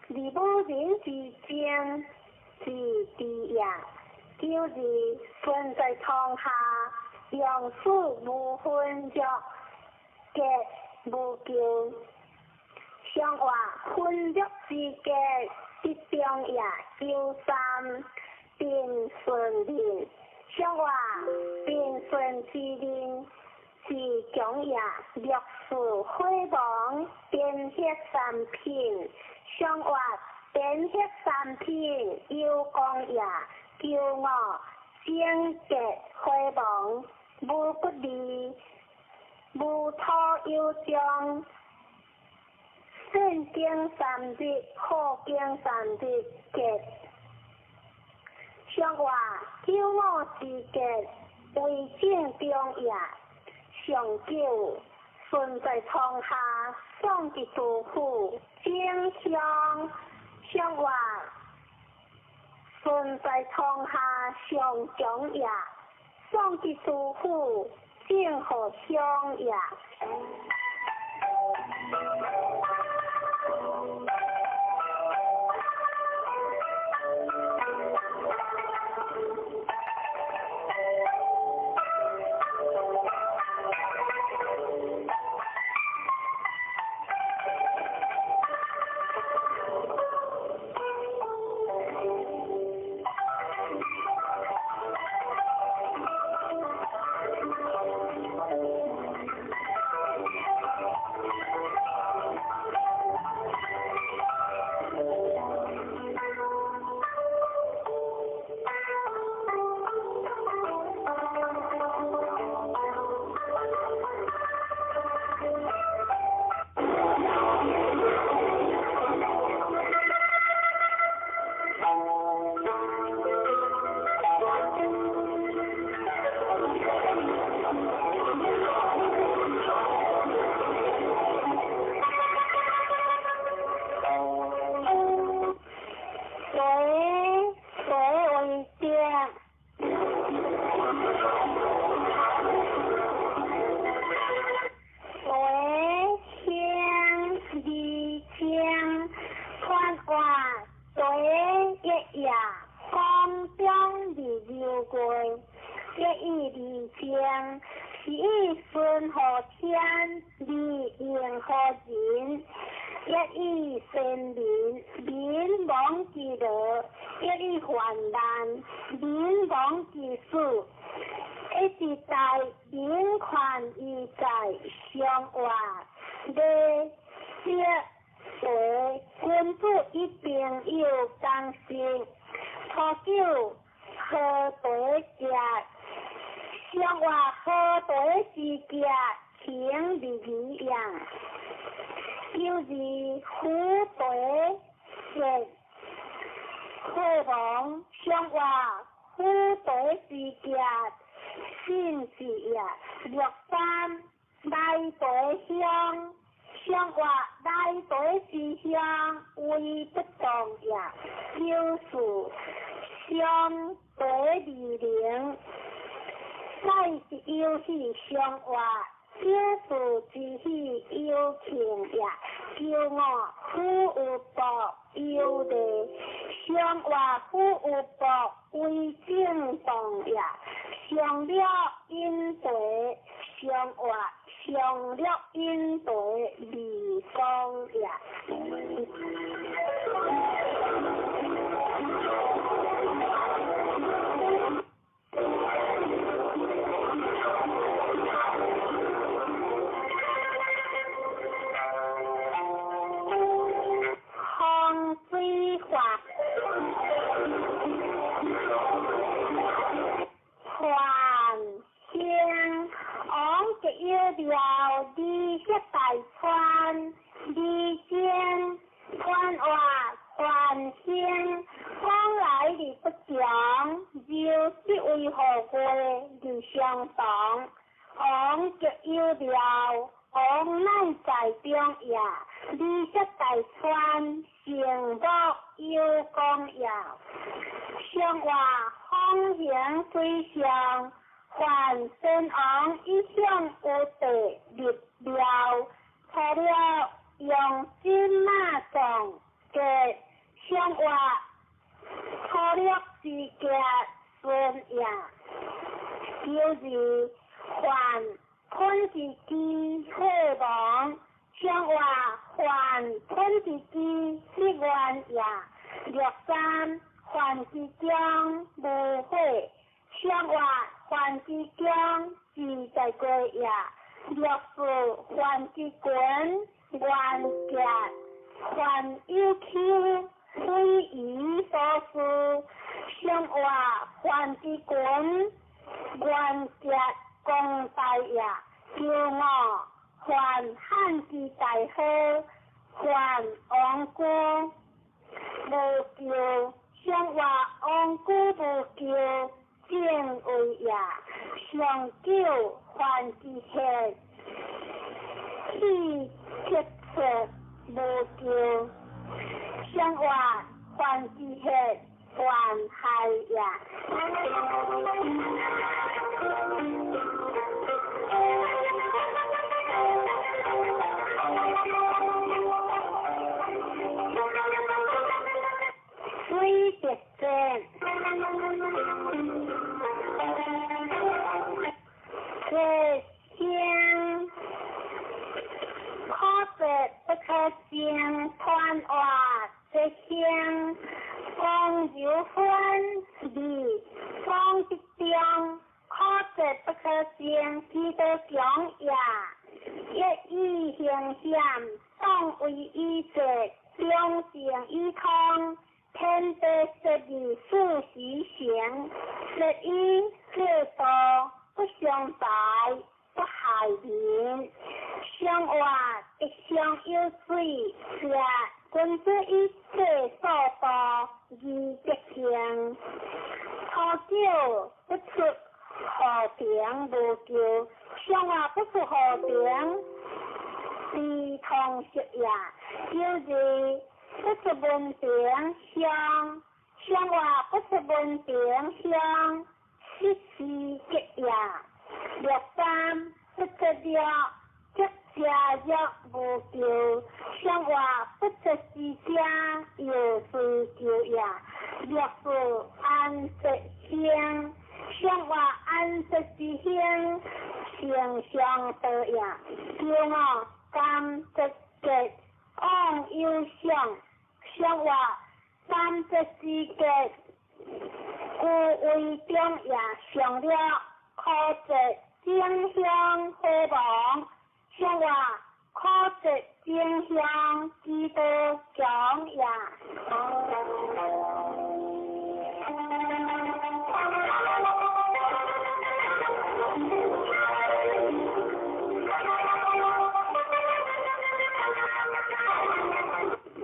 离武人之争之地也。92，顺在堂下，用事无分约，结无咎。上话分约之结，得中也。93，平顺人。上话平顺之人，是强也。六四火亡，颠血三品。上话颠血三品，有功也。95，贞洁火亡，无不利，无土有将。善经三日，好经三日，结。上话95之结，为正中也。上九，顺在床下，送伫杜甫，正香。上话顺在床下，上强也。送伫杜甫，正好香也。一以离情，是以顺乎天，而应乎人。一以先民，民亡之乐；一以患难，民亡之死。一直在民权义在相活，礼节为君子与朋友同心，初九好茶食，相活好茶之食，情义义也。九二虎茶食，火王相活虎茶之食。信是也，六三来茶香，相活来茶之香为不动也。九四相茶二零，乃是游戏相活，九四之喜有庆也。九五虎有报有礼，相活虎有报为正动也。上了饮茶，上活上了饮茶未讲也。风水法。凡兴王吉有庙，二色大川，二间川活凡兴，往来而不强，就即为何过而相同。王吉有庙，王乃在中也，二色大川，成木有功也。相活风行水上，凡先王一向有地立庙，除了用金马藏给相活粗略之家孙也。九二凡吞之机火王，相活凡吞之机立愿也。六三凡之中无火，相活凡之中自在过也。六四凡之群愿结，凡有丘非夷所思，相活凡之群愿结公大也。九五凡汉之大好，凡王居无咎，相活王居无咎，正位也。上九凡之血，气结出无咎，相活凡之血，凡害也。水滴战，这声可说不可争，传话这声讲柔分离讲之中，可说不可争，其道强也。一以形险，当为以节，两性以通。天地设立四时行，设以制度不相败，不害民。相活一相有水，是君子以制所度而德行。初九不出河平无咎，相活不出河平，非通识也。九二不出门庭乡，相活不出门庭乡，失时吉也。六三不出了，即家若无咎，相活不出之家，又虽咎也。六四安吉兴，相活安節之興，成上道也。九五感節結，往有想，上話感節之結，故為中也。上了可節正向火亡，上話可節正向之道強也。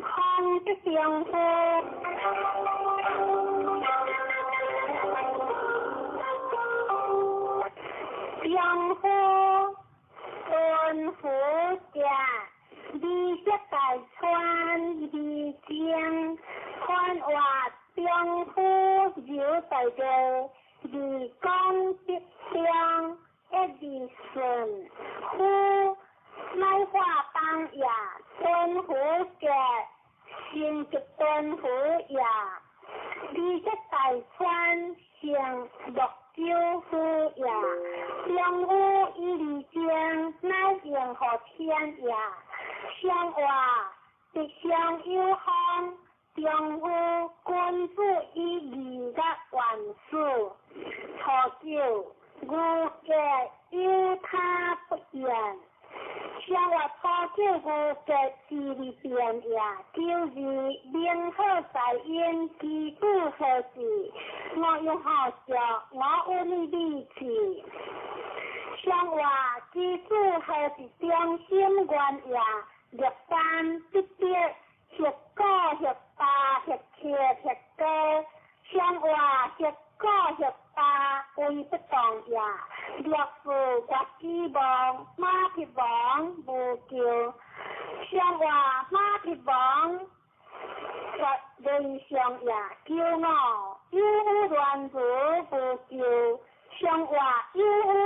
空的丈夫，丈夫敦福者，二色大川二正，宽话丈夫柔大地，二讲得中，一二顺夫乃化当也，敦福者。成吉敦福也，二色大川成泸州府也，中府以二正乃应乎天也。上话吉祥有方，中府君子以二月元始。初九，牛结有他不言。上话初九牛结之二变也，九二明好在因，其子何事？我用好笑，我有你理气。上话其子何是中心原也？六三得得，十九十八十七十九。上话十九十八为不动也。六四月之望，马匹王无救。上话马匹王绝人上也。九五有乱如无救。上话有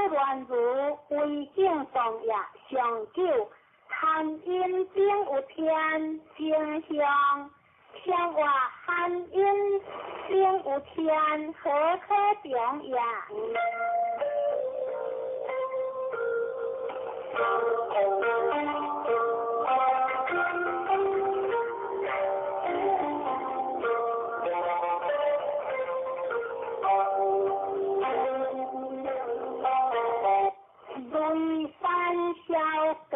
乱如为正动也。上九含阴顶有天正向。上话含阴顶有天何可中也？雷山小阁。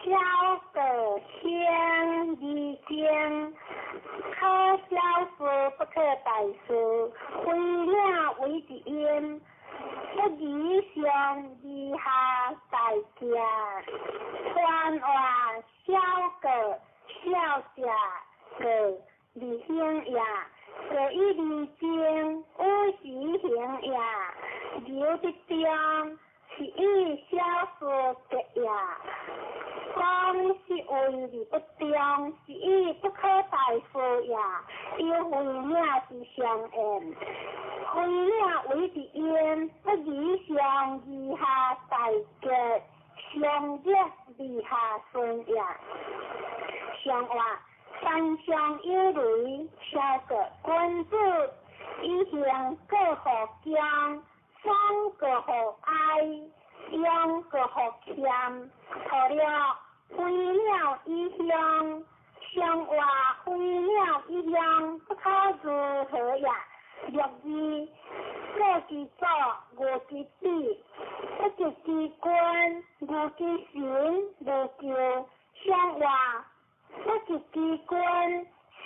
小阁先二正，可小事不可大事，为了为一因，不以上以下大家，传话小阁小者阁二兴也，阁以二正有时行也，留得中是以小事结也。讲是为而不中，是以不可大事也。有为领是相应，为领为一因，不以上以下大结，上热以下顺也。上话山上有雷，小阁君子以行过乎江，双过乎哀，阳过乎谦，错了。飞鸟以乡，上话飞鸟以乡，不可如何也？六二过之祖，牛之比，不及之君，牛之神，无咎。上话不及之君，神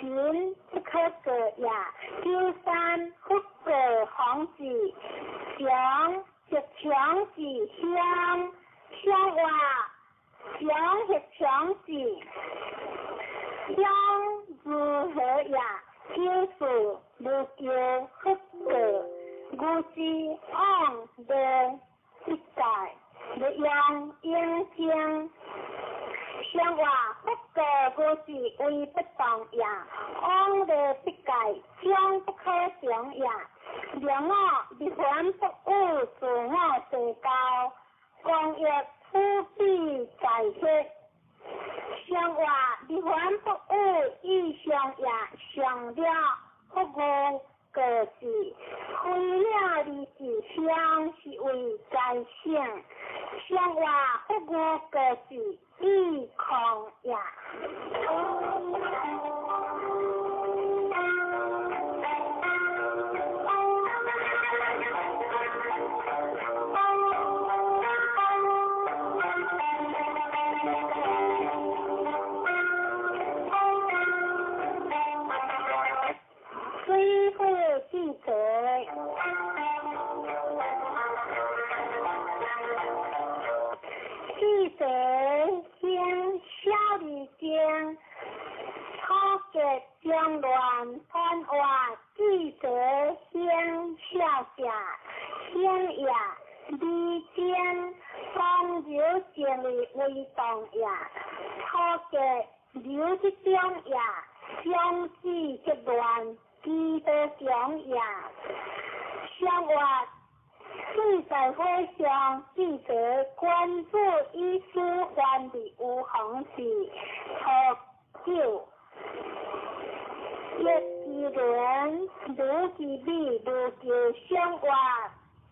不可过也。九三不过方子，强则强之乡，上话。强是强子，乡如何也？九四无求不过，牛之往无必在，无用应经。上话不过牛之为不动也，往无必界，将不可成也。两我立凡不与自我地交，光欲不必在血。上话你还不有意上也上了服务过是，开了你是乡是为在省，上话服务过是意空也。水火记者，记者先小二间，初结中乱团话，记者先小姐，先也二间，双流建立为动也，初结刘这种也，相子结乱。基督强也，上月记者会上，记者关注医师翻的有红是初九，叶一轮卢吉美卢桥上月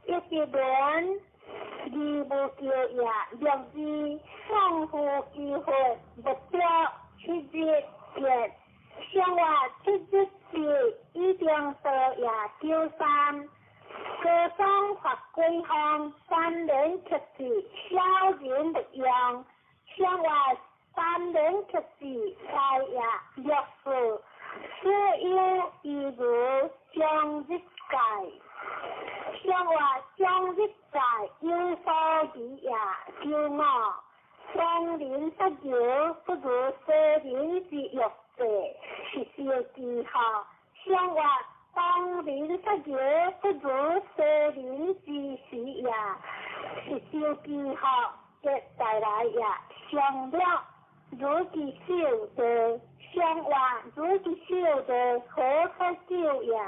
叶一轮二无桥也，六二送付机会目标7日结。上月7日是一定多也93，高中法规方三连克制小人不用，上月三连克制大也64，所有义务将日改，上月将日改有所疑也95，双人不摇不如双人之欲。是小记号，上月当人不摇不如西人之时也，是小记号的带来也，上了如其手的，上月如其手的何可救也？